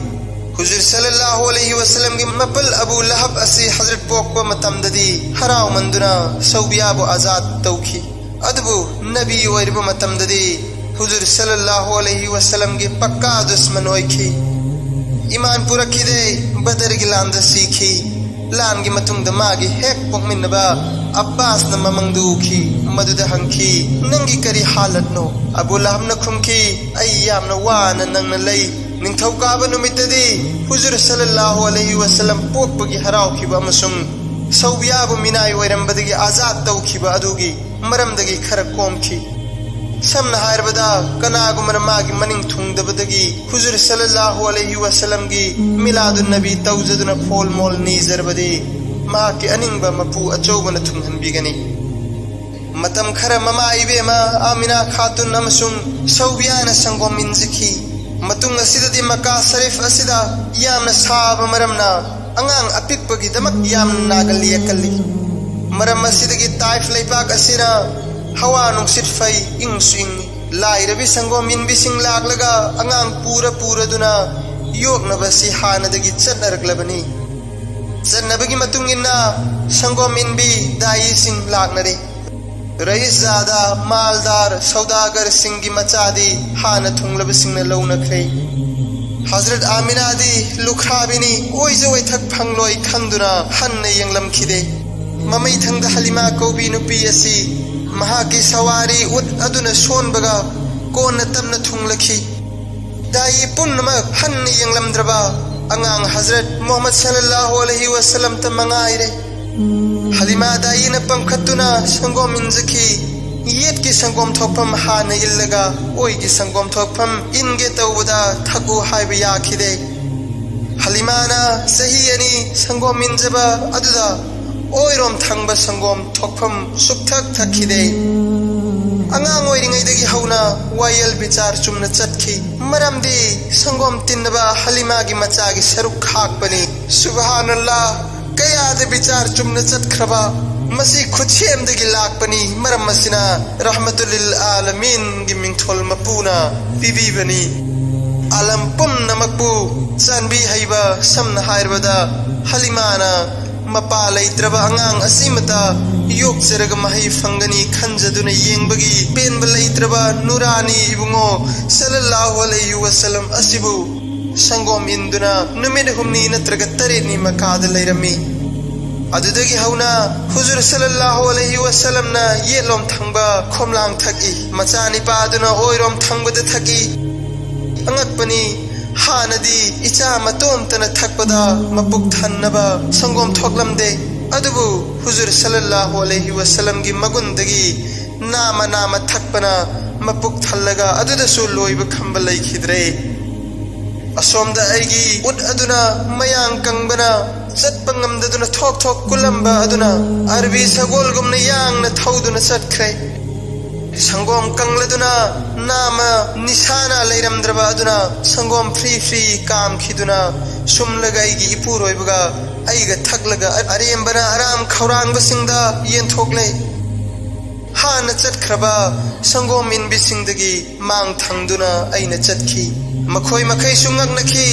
ꯍꯨꯖꯨꯔ ꯁꯜꯂꯜꯂꯥꯍꯨ ꯑꯂꯩꯍꯤ ꯋꯁꯜꯂꯝꯒꯤ ꯃꯄꯜ ꯑꯕꯨ ꯂꯍꯕ ꯑꯁꯤ ꯍꯖꯔꯠ ꯄꯣꯛꯄ ꯃꯇꯝꯗꯗꯤ ꯍꯔꯥꯎꯃꯟꯗꯨꯅ ꯁꯧꯕꯤꯌꯥꯕꯨ ꯑꯖꯥꯗ ꯇꯧꯈꯤ꯫ ꯑꯗꯨꯕꯨ ꯅꯕꯤ ꯑꯣꯏꯔꯤꯕ ꯃꯇꯝꯗꯗꯤ ꯍꯨꯖꯨꯔ ꯁꯜꯂꯜꯂꯥꯍꯨ ꯑꯂꯩꯍꯤ ꯋꯁꯜꯂꯝꯒꯤ ꯄꯛꯀꯥ ꯗꯨꯁꯃꯟ ꯑꯣꯏꯈꯤ꯫ ꯏꯃꯥꯟ ꯄꯨꯔꯛꯈꯤꯗꯦ, ꯕꯗꯔꯒꯤ ꯂꯥꯟꯗ ꯁꯤꯈꯤ꯫ ꯂꯥꯟꯒꯤ ꯃꯇꯨꯡꯗ ꯃꯥꯒꯤ ꯍꯦꯛ ꯄꯣꯛꯃꯤꯟꯅꯕ ꯑꯕꯥꯁꯅ ꯃꯃꯪꯗ ꯎꯈꯤ꯫ ꯃꯗꯨꯗ ꯍꯪꯈꯤ, "ꯅꯪꯒꯤ ꯀꯔꯤ ꯍꯥꯂꯠꯅꯣ?" ꯑꯕꯨ ꯂꯍꯕꯅ ꯈꯨꯝꯈꯤ, "ꯑꯩ ꯌꯥꯝꯅ ꯋꯥꯅ ꯅꯪꯅ ꯂꯩ꯫ ꯅꯤꯡꯊꯧꯀꯥꯕ ꯅꯨꯃꯤꯠꯇꯗꯤ ꯍꯨꯖꯨꯔ ꯁꯜꯂꯜꯂꯥꯍꯨ ꯑꯂꯩꯍꯤ ꯋꯁꯜꯂꯝ ꯄꯣꯛꯄꯒꯤ ꯍꯔꯥꯎꯈꯤꯕ ꯑꯃꯁꯨꯡ ꯁꯧꯕꯤꯌꯥꯕꯨ ꯃꯤꯅꯥꯏ ꯑꯣꯏꯔꯝꯕꯗꯒꯤ ꯑꯖꯥꯗ ꯇꯧꯈꯤꯕ ꯑꯗꯨꯒꯤ ꯃꯔꯝꯗꯒꯤ ꯈꯔ ꯀꯣꯝꯈꯤ꯫ ꯁꯝꯅ ꯍꯥꯏꯔꯕꯗ, ꯀꯅꯥꯒꯨꯝꯕꯅ ꯃꯥꯒꯤ ꯃꯅꯤꯡ ꯊꯨꯡꯗꯕꯗꯒꯤ ꯍꯨꯖꯨꯔ ꯁꯜꯂꯜꯂꯥꯍꯨ ꯑꯂꯩꯍꯤ ꯋꯁꯜꯂꯝꯒꯤ ꯃꯤꯂꯥꯗꯨꯟ ꯅꯕꯤ ꯇꯧꯖꯗꯨꯅ ꯐꯣꯜ ꯃꯣꯜ ꯅꯤꯖꯔꯕꯗꯤ, ꯃꯍꯥꯛꯀꯤ ꯑꯅꯤꯡꯕ ꯃꯄꯨ ꯑꯆꯧꯕꯅ ꯊꯨꯡꯍꯟꯕꯤꯒꯅꯤ꯫" ꯃꯇꯝ ꯈꯔ ꯃꯃꯥ ꯏꯕꯦꯝꯃ ꯑꯥꯃꯤꯅꯥ ꯈꯥꯇꯨꯟ ꯑꯃꯁꯨꯡ ꯁꯧꯕꯤꯌꯥꯅ ꯁꯪꯒꯣꯝ ꯏꯟꯖꯈꯤ꯫ ꯃꯇꯨꯡ ꯑꯁꯤꯗꯗꯤ ꯃꯀꯥ ꯁꯔꯤꯐ ꯑꯁꯤꯗ ꯌꯥꯝꯅ ꯁꯥꯕ ꯃꯔꯝꯅ ꯑꯉꯥꯡ ꯑꯄꯤꯛꯄꯒꯤꯗꯃꯛ ꯌꯥꯝꯅ ꯅꯥꯒꯜ ꯌꯦꯛꯀꯜꯂꯤ꯫ ꯃꯔꯝ ꯑꯁꯤꯗꯒꯤ ꯇꯥꯏꯐ ꯂꯩꯕꯥꯛ ꯑꯁꯤꯅ ꯍꯋꯥ ꯅꯨꯡꯁꯤꯠ ꯐꯩ, ꯏꯪꯁꯨ ꯏꯪꯏ꯫ ꯂꯥꯏꯔꯕꯤ ꯁꯪꯒꯣꯝ ꯏꯟꯕꯤꯁꯤꯡ ꯂꯥꯛꯂꯒ ꯑꯉꯥꯡ ꯄꯨꯔ ꯄꯨꯔꯗꯨꯅ ꯌꯣꯛꯅꯕ ꯑꯁꯤ ꯍꯥꯟꯅꯗꯒꯤ ꯆꯠꯅꯔꯛꯂꯕꯅꯤ꯫ ꯆꯠꯅꯕꯒꯤ ꯃꯇꯨꯡ ꯏꯟꯅ ꯁꯪꯒꯣꯝ ꯏꯟꯕꯤ ꯗꯥꯏꯁꯤꯡ ꯂꯥꯛꯅꯔꯦ꯫ ꯔꯌꯤꯁ ꯖꯥꯗ, ꯃꯥꯜꯗꯥꯔ, ꯁꯧꯗꯥꯒꯔꯁꯤꯡꯒꯤ ꯃꯆꯥꯗꯤ ꯍꯥꯟꯅ ꯊꯨꯡꯂꯕꯁꯤꯡꯅ ꯂꯧꯅꯈ꯭ꯔꯦ꯫ ꯍꯖꯔꯠ ꯑꯥꯃꯤꯅꯥꯗꯤ ꯂꯨꯈ꯭ꯔꯥꯕꯤꯅꯤ, ꯑꯣꯏꯖ ꯑꯣꯏꯊꯛ ꯐꯪꯂꯣꯏ ꯈꯟꯗꯨꯅ ꯍꯟꯅ ꯌꯦꯡꯂꯝꯈꯤꯗꯦ꯫ ꯃꯃꯩꯊꯪꯗ ꯍꯂꯤꯃꯥ ꯀꯧꯕꯤ ꯅꯨꯄꯤ ꯑꯁꯤ ꯃꯍꯥꯛꯀꯤ ꯁꯋꯥꯔꯤ ꯎꯠ ꯑꯗꯨꯅ ꯁꯣꯟꯕꯒ ꯀꯣꯟꯅ ꯇꯞꯅ ꯊꯨꯡꯂꯈꯤ꯫ ꯗꯥꯏꯌꯤ ꯄꯨꯝꯅꯃꯛ ꯍꯟꯅ ꯌꯦꯡꯂꯝꯗ꯭ꯔꯕ ꯑꯉꯥꯡ ꯍꯖꯔꯠ ꯃꯨꯍꯝꯃꯗ ꯁꯜꯂꯜꯂꯥꯍꯨ ꯑꯂꯩꯍꯤ ꯋꯥꯁꯂꯝꯇ ꯃꯉꯥꯏꯔꯦ꯫ ꯍꯂꯤꯃꯥ ꯗꯥꯏꯌꯤꯅ ꯄꯝꯈꯠꯇꯨꯅ ꯁꯪꯒꯣꯝ ꯏꯟꯖꯈꯤ꯫ ꯌꯦꯠꯀꯤ ꯁꯪꯒꯣꯝ ꯊꯣꯛꯐꯝ ꯍꯥꯟꯅ ꯏꯜꯂꯒ ꯑꯣꯏꯒꯤ ꯁꯪꯒꯣꯝ ꯊꯣꯛꯐꯝ ꯏꯟꯒꯦ ꯇꯧꯕꯗ ꯊꯛꯎ ꯍꯥꯏꯕ ꯌꯥꯈꯤꯗꯦ꯫ ꯍꯂꯤꯃꯥꯅ ꯆꯍꯤ ꯑꯅꯤ ꯁꯪꯒꯣꯝ ꯏꯟꯖꯕ ꯑꯗꯨꯗ ꯑꯣꯏꯔꯣꯝ ꯊꯪꯕ ꯁꯪꯒꯣꯝ ꯊꯣꯛꯐꯝ ꯁꯨꯛꯊꯛ ꯊꯛꯈꯤꯗꯦ꯫ ꯑꯉꯥꯡ ꯑꯣꯏꯔꯤꯉꯩꯗꯒꯤ ꯍꯧꯅ ꯋꯥꯌꯦꯜ ꯕꯤꯆꯥꯔ ꯆꯨꯝꯅ ꯆꯠꯈꯤ꯫ ꯃꯔꯝꯗꯤ ꯁꯪꯒꯣꯝ ꯇꯤꯟꯅꯕ ꯍꯂꯤꯃꯥꯒꯤ ꯃꯆꯥꯒꯤ ꯁꯔꯨꯛ ꯈꯥꯛꯄꯅꯤ꯫ ꯁꯨꯕꯍꯥꯅꯜꯂꯥ, ꯀꯌꯥꯗ ꯕꯤꯆꯥꯔ ꯆꯨꯝꯅ ꯆꯠꯈ꯭ꯔꯕ꯫ ꯃꯁꯤ ꯈꯨꯠꯁꯦꯝꯗꯒꯤ ꯂꯥꯛꯄꯅꯤ꯫ ꯃꯔꯝ ꯑꯁꯤꯅ ꯔꯍꯃꯇꯨꯜ ꯂꯤꯜ ꯑꯥꯂꯃꯤꯟꯒꯤ ꯃꯤꯡꯊꯣꯜ ꯃꯄꯨꯅ ꯄꯤꯕꯤꯕꯅꯤ꯫ ꯑꯥꯂꯝ ꯄꯨꯝꯅꯃꯛꯄꯨ ꯆꯥꯟꯕꯤ ꯍꯩꯕ, ꯁꯝꯅ ꯍꯥꯏꯔꯕꯗ ꯍꯂꯤꯃꯥꯅ ꯃꯄꯥ ꯂꯩꯇ꯭ꯔꯕ ꯑꯉꯥꯡ ꯑꯁꯤꯃꯇ ꯌꯣꯛꯆꯔꯒ ꯃꯍꯩ ꯐꯪꯒꯅꯤ ꯈꯟꯖꯗꯨꯅ ꯌꯦꯡꯕꯒꯤ ꯄꯦꯟꯕ ꯂꯩꯇ꯭ꯔꯕ ꯅꯨꯔꯥꯅꯤ ꯏꯕꯨꯡꯉꯣ ꯁꯜꯂꯜꯂꯥꯍꯨ ꯑꯂꯩꯍꯤ ꯋꯥꯁꯂꯝ ꯑꯁꯤꯕꯨ ꯁꯪꯒꯣꯝ ꯏꯟꯗꯨꯅ ꯅꯨꯃꯤꯠ ꯍꯨꯝꯅꯤ ꯅꯠꯇ꯭ꯔꯒ ꯇꯔꯦꯠꯅꯤ ꯃꯀꯥꯗ ꯂꯩꯔꯝꯃꯤ꯫ ꯑꯗꯨꯗꯒꯤ ꯍꯧꯅ ꯍꯨꯖꯨꯔ ꯁꯜꯂꯜꯂꯥꯍꯨ ꯑꯂꯩꯍꯤ ꯋꯥꯁꯂꯝꯅ ꯌꯦꯠꯂꯣꯝ ꯊꯪꯕ ꯈꯣꯝꯂꯥꯡ ꯊꯛꯏ, ꯃꯆꯥꯅꯤꯄꯥ ꯑꯗꯨꯅ ꯑꯣꯏꯔꯣꯝ ꯊꯪꯕꯗ ꯊꯛꯏ꯫ ꯑꯉꯛꯄꯅꯤ, ꯍꯥꯟꯅꯗꯤ ꯏꯆꯥ ꯃꯇꯣꯝꯇꯅ ꯊꯛꯄꯗ ꯃꯄꯨꯛ ꯊꯟꯅꯕ ꯁꯪꯒꯣꯝ ꯊꯣꯛꯂꯝꯗꯦ꯫ ꯑꯗꯨꯕꯨ ꯍꯨꯖꯨꯔ ꯁꯜꯂꯜꯂꯥꯍꯨ ꯑꯂꯩꯍꯤ ꯋꯥꯁꯂꯝꯒꯤ ꯃꯒꯨꯟꯗꯒꯤ ꯅꯥꯃ ꯅꯥꯃ ꯊꯛꯄꯅ ꯃꯄꯨꯛ ꯊꯜꯂꯒ ꯑꯗꯨꯗꯁꯨ ꯂꯣꯏꯕ ꯈꯝꯕ ꯂꯩꯈꯤꯗ꯭ꯔꯦ꯫ ꯑꯁꯣꯝꯗ ꯑꯩꯒꯤ ꯎꯠ ꯑꯗꯨꯅ ꯃꯌꯥꯡ ꯀꯪꯕꯅ ꯆꯠꯄ ꯉꯝꯗꯗꯨꯅ ꯊꯣꯛ ꯊꯣꯛ ꯀꯨꯜꯂꯝꯕ ꯑꯗꯨꯅ ꯑꯔꯕꯤ ꯁꯒꯣꯜꯒꯨꯝꯅ ꯌꯥꯡꯅ ꯊꯧꯗꯨꯅ ꯆꯠꯈ꯭ꯔꯦ꯫ ꯁꯪꯒꯣꯝ ꯀꯪꯂꯗꯨꯅ ꯅꯥꯃ ꯅꯤꯁꯥꯅ ꯂꯩꯔꯝꯗ꯭ꯔꯕ ꯑꯗꯨꯅ ꯁꯪꯒꯣꯝ ꯐ꯭ꯔꯤ ꯐ꯭ꯔꯤ ꯀꯥꯝꯈꯤꯗꯨꯅ ꯁꯨꯝꯂꯒ ꯑꯩꯒꯤ ꯏꯄꯨꯔꯣꯏꯕꯒ ꯑꯩꯒ ꯊꯛꯂꯒ ꯑꯔꯦꯝꯕꯅ ꯑꯔꯥꯝ ꯈꯧꯔꯥꯡꯕꯁꯤꯡꯗ ꯌꯦꯟꯊꯣꯛꯂꯦ꯫ ꯍꯥꯟꯅ ꯆꯠꯈ꯭ꯔꯕ ꯁꯪꯒꯣꯝ ꯏꯟꯕꯤꯁꯤꯡꯗꯒꯤ ꯃꯥꯡ ꯊꯪꯗꯨꯅ ꯑꯩꯅ ꯆꯠꯈꯤ꯫ ꯃꯈꯣꯏ ꯃꯈꯩꯁꯨ ꯉꯛꯅꯈꯤ꯫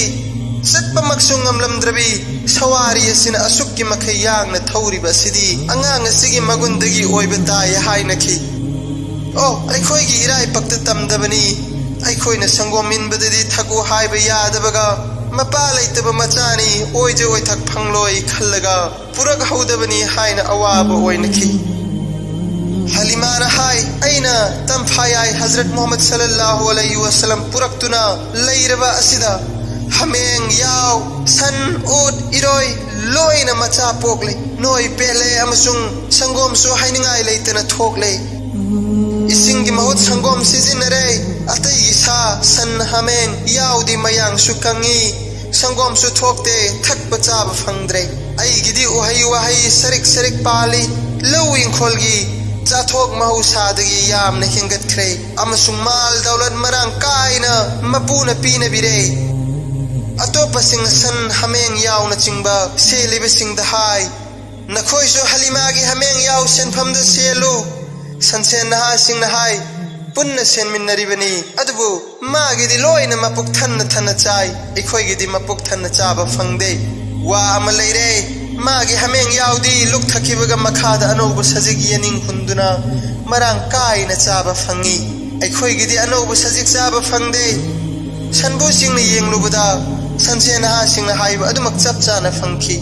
ꯆꯠꯄꯃꯛꯁꯨ ꯉꯝꯂꯝꯗ꯭ꯔꯕꯤ ꯁꯋꯥꯔꯤ ꯑꯁꯤꯅ ꯑꯁꯨꯛꯀꯤ ꯃꯈꯩ ꯌꯥꯡꯅ ꯊꯧꯔꯤꯕ ꯑꯁꯤꯗꯤ ꯑꯉꯥꯡ ꯑꯁꯤꯒꯤ ꯃꯒꯨꯟꯗꯒꯤ ꯑꯣꯏꯕ ꯇꯥꯏ ꯍꯥꯏꯅꯈꯤ꯫ ꯑꯣ, ꯑꯩꯈꯣꯏꯒꯤ ꯏꯔꯥꯏꯄꯛꯇ ꯇꯝꯗꯕꯅꯤ꯫ ꯑꯩꯈꯣꯏꯅ ꯁꯪꯒꯣꯝ ꯏꯟꯕꯗꯗꯤ ꯊꯛꯎ ꯍꯥꯏꯕ ꯌꯥꯗꯕꯒ, ꯃꯄꯥ ꯂꯩꯇꯕ ꯃꯆꯥꯅꯤ, ꯑꯣꯏꯖ ꯑꯣꯏꯊꯛ ꯐꯪꯂꯣꯏ ꯈꯜꯂꯒ ꯄꯨꯔꯛꯍꯧꯗꯕꯅꯤ ꯍꯥꯏꯅ ꯑꯋꯥꯕ ꯑꯣꯏꯅꯈꯤ꯫ ꯍꯂꯤꯃꯥꯅ ꯍꯥꯏ, "ꯑꯩꯅ ꯇꯝꯐꯥꯌꯥꯏ ꯍꯖꯔꯠ ꯃꯨꯍꯝꯃꯗ ꯁꯜꯂꯜꯂꯥꯍꯨ ꯑꯂꯩꯍꯤ ꯋꯥꯁꯂꯝ ꯄꯨꯔꯛꯇꯨꯅ ꯂꯩꯔꯕ ꯑꯁꯤꯗ ꯍꯥꯃꯦꯡ, ꯌꯥꯎ, ꯁꯟ, ꯎꯠ, ꯏꯔꯣꯏ ꯂꯣꯏꯅ ꯃꯆꯥ ꯄꯣꯛꯂꯦ꯫ ꯅꯣꯏ ꯄꯦꯠꯂꯦ ꯑꯃꯁꯨꯡ ꯁꯪꯒꯣꯝꯁꯨ ꯍꯥꯏꯅꯤꯡꯉꯥꯏ ꯂꯩꯇꯅ ꯊꯣꯛꯂꯦ꯫ ꯏꯁꯤꯡꯒꯤ ꯃꯍꯨꯠ ꯁꯪꯒꯣꯝ ꯁꯤꯖꯤꯟꯅꯔꯦ꯫ ꯑꯇꯩꯒꯤ ꯁꯥ, ꯁꯟ, ꯍꯥꯃꯦꯡ, ꯌꯥꯎꯗꯤ ꯃꯌꯥꯡꯁꯨ ꯀꯪꯉꯤ꯫ ꯁꯪꯒꯣꯝꯁꯨ ꯊꯣꯛꯇꯦ, ꯊꯛꯄ ꯆꯥꯕ ꯐꯪꯗ꯭ꯔꯦ꯫ ꯑꯩꯒꯤꯗꯤ ꯎꯍꯩ ꯋꯥꯍꯩ ꯁꯔꯤꯛ ꯁꯔꯤꯛ ꯄꯥꯜꯂꯤ꯫ ꯂꯧ ꯏꯪꯈꯣꯜꯒꯤ ꯆꯥꯊꯣꯛ ꯃꯍꯧꯁꯥꯗꯒꯤ ꯌꯥꯝꯅ ꯍꯦꯟꯒꯠꯈ꯭ꯔꯦ ꯑꯃꯁꯨꯡ ꯃꯥꯜ ꯗꯧꯂꯠ ꯃꯔꯥꯡ ꯀꯥꯏꯅ ꯃꯄꯨꯅ ꯄꯤꯅꯕꯤꯔꯦ꯫ ꯑꯇꯣꯞꯄꯁꯤꯡꯅ ꯁꯟ, ꯍꯥꯃꯦꯡ ꯌꯥꯎꯅꯆꯤꯡꯕ ꯁꯦꯜꯂꯤꯕꯁꯤꯡꯗ ꯍꯥꯏ, ꯅꯈꯣꯏꯁꯨ ꯍꯂꯤꯃꯥꯒꯤ ꯍꯥꯃꯦꯡ ꯌꯥꯎ ꯁꯦꯟꯐꯝꯗ ꯁꯦꯜꯂꯨ꯫ ꯁꯟꯁꯦꯟ ꯅꯍꯥꯁꯤꯡꯅ ꯍꯥꯏ, ꯄꯨꯟꯅ ꯁꯦꯟꯃꯤꯟꯅꯔꯤꯕꯅꯤ, ꯑꯗꯨꯕꯨ ꯃꯥꯒꯤꯗꯤ ꯂꯣꯏꯅ ꯃꯄꯨꯛ ꯊꯟꯅ ꯊꯟꯅ ꯆꯥꯏ, ꯑꯩꯈꯣꯏꯒꯤꯗꯤ ꯃꯄꯨꯛ ꯊꯟꯅ ꯆꯥꯕ ꯐꯪꯗꯦ꯫ ꯋꯥ ꯑꯃ ꯂꯩꯔꯦ, ꯃꯥꯒꯤ ꯍꯥꯃꯦꯡ ꯌꯥꯎꯗꯤ ꯂꯨꯛꯊꯈꯤꯕꯒ ꯃꯈꯥꯗ ꯑꯅꯧꯕ ꯁꯖꯤꯛ ꯌꯦꯅꯤꯡ ꯍꯨꯟꯗꯨꯅ ꯃꯔꯥꯡ ꯀꯥꯏꯅ ꯆꯥꯕ ꯐꯪꯉꯤ꯫ ꯑꯩꯈꯣꯏꯒꯤꯗꯤ ꯑꯅꯧꯕ ꯁꯖꯤꯛ ꯆꯥꯕ ꯐꯪꯗꯦ꯫ ꯁꯟꯕꯨꯁꯤꯡꯅ ꯌꯦꯡꯂꯨꯕꯗ ꯁꯟꯁꯦꯟ ꯅꯍꯥꯁꯤꯡꯅ ꯍꯥꯏꯕ ꯑꯗꯨꯃꯛ ꯆꯞ ꯆꯥꯅ ꯐꯪꯈꯤ꯫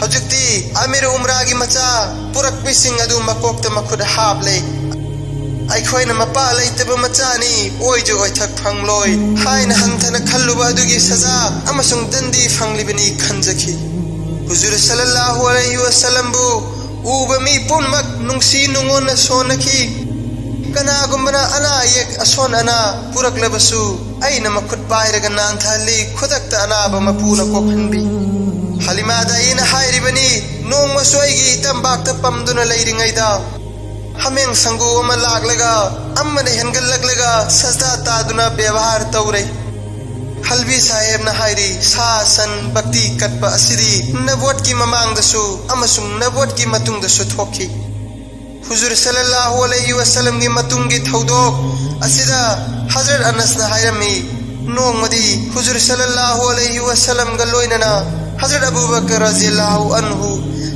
ꯍꯧꯖꯤꯛꯇꯤ ꯑꯃꯤꯔ ꯎꯝꯔꯥꯒꯤ ꯃꯆꯥ ꯄꯨꯔꯛꯄꯤꯁꯤꯡ ꯑꯗꯨ ꯃꯀꯣꯛꯇ ꯃꯈꯨꯠ ꯍꯥꯞꯂꯦ꯫ ꯑꯩꯈꯣꯏꯅ ꯃꯄꯥ ꯂꯩꯇꯕ ꯃꯆꯥꯅꯤ, ꯑꯣꯏꯖ ꯑꯣꯏꯊꯛ ꯐꯪꯂꯣꯏ ꯍꯥꯏꯅ ꯍꯟꯊꯅ ꯈꯜꯂꯨꯕ ꯑꯗꯨꯒꯤ ꯁꯖꯥ ꯑꯃꯁꯨꯡ ꯗꯟꯗꯤ ꯐꯪꯂꯤꯕꯅꯤ ꯈꯟꯖꯈꯤ꯫ ꯍꯨꯖꯨꯔ ꯁꯜꯂꯜꯂꯥꯍꯨ ꯑꯂꯩꯍꯤ ꯋꯥꯁꯜꯂꯝꯕꯨ ꯎꯕ ꯃꯤ ꯄꯨꯝꯅꯃꯛ ꯅꯨꯡꯁꯤ ꯅꯨꯡꯉꯣꯟꯅ ꯁꯣꯟꯅꯈꯤ꯫ ꯀꯅꯥꯒꯨꯝꯕꯅ ꯑꯅꯥ ꯑꯌꯦꯛ ꯑꯁꯣꯟ ꯑꯅꯥ ꯄꯨꯔꯛꯂꯕꯁꯨ ꯑꯩꯅ ꯃꯈꯨꯠ ꯄꯥꯏꯔꯒ ꯅꯥꯟꯊꯍꯜꯂꯤ, ꯈꯨꯗꯛꯇ ꯑꯅꯥꯕ ꯃꯄꯨꯅ ꯀꯣꯛꯍꯟꯕꯤ꯫ ꯍꯂꯤꯃꯥꯗ ꯑꯩꯅ ꯍꯥꯏꯔꯤꯕꯅꯤ, ꯅꯣꯡꯃꯁꯨ ꯑꯩꯒꯤ ꯏꯇꯝꯕꯥꯛꯇ ꯄꯝꯗꯨꯅ ꯂꯩꯔꯤꯉꯩꯗ ꯍꯥꯃꯦꯡ ꯁꯪꯒꯨ ꯑꯃ ꯂꯥꯛꯂꯒ ꯑꯃꯅ ꯍꯦꯟꯒꯠꯂꯛꯂꯒ ꯁꯖꯗꯥ ꯇꯥꯗꯨꯅ ꯕꯦꯕꯥꯔ ꯇꯧꯔꯦ꯫ ꯍꯜꯕꯤ ꯁꯥꯍꯦꯕꯅ ꯍꯥꯏꯔꯤ, ꯁꯥ ꯁꯟ ꯚꯛꯇꯤ ꯀꯠꯄ ꯑꯁꯤꯗꯤ ꯅꯕꯣꯠꯀꯤ ꯃꯃꯥꯡꯗꯁꯨ ꯑꯃꯁꯨꯡ ꯅꯕꯣꯠꯀꯤ ꯃꯇꯨꯡꯗꯁꯨ ꯊꯣꯛꯈꯤ꯫ ꯍꯨꯖꯨꯔ ꯁꯜꯂꯜꯂꯥꯍꯨ ꯑꯂꯩꯍꯤ ꯋꯥꯁꯜꯂꯝꯒꯤ ꯃꯇꯨꯡꯒꯤ ꯊꯧꯗꯣꯛ ꯑꯁꯤꯗ ꯍꯖꯔꯠ ꯑꯅꯁꯅ ꯍꯥꯏꯔꯝꯃꯤ, ꯅꯣꯡꯃꯗꯤ ꯍꯨꯖꯨꯔ ꯁꯜꯂꯜꯂꯥꯍꯨ ꯑꯂꯩꯍꯤ ꯋꯥꯁꯜꯂꯝꯒ ꯂꯣꯏꯅꯅ ꯍꯖꯔꯠ ꯑꯕꯨ ꯕꯀꯔ ꯔꯖꯤꯌꯜꯂꯥꯍꯨ ꯑꯟꯍꯨ,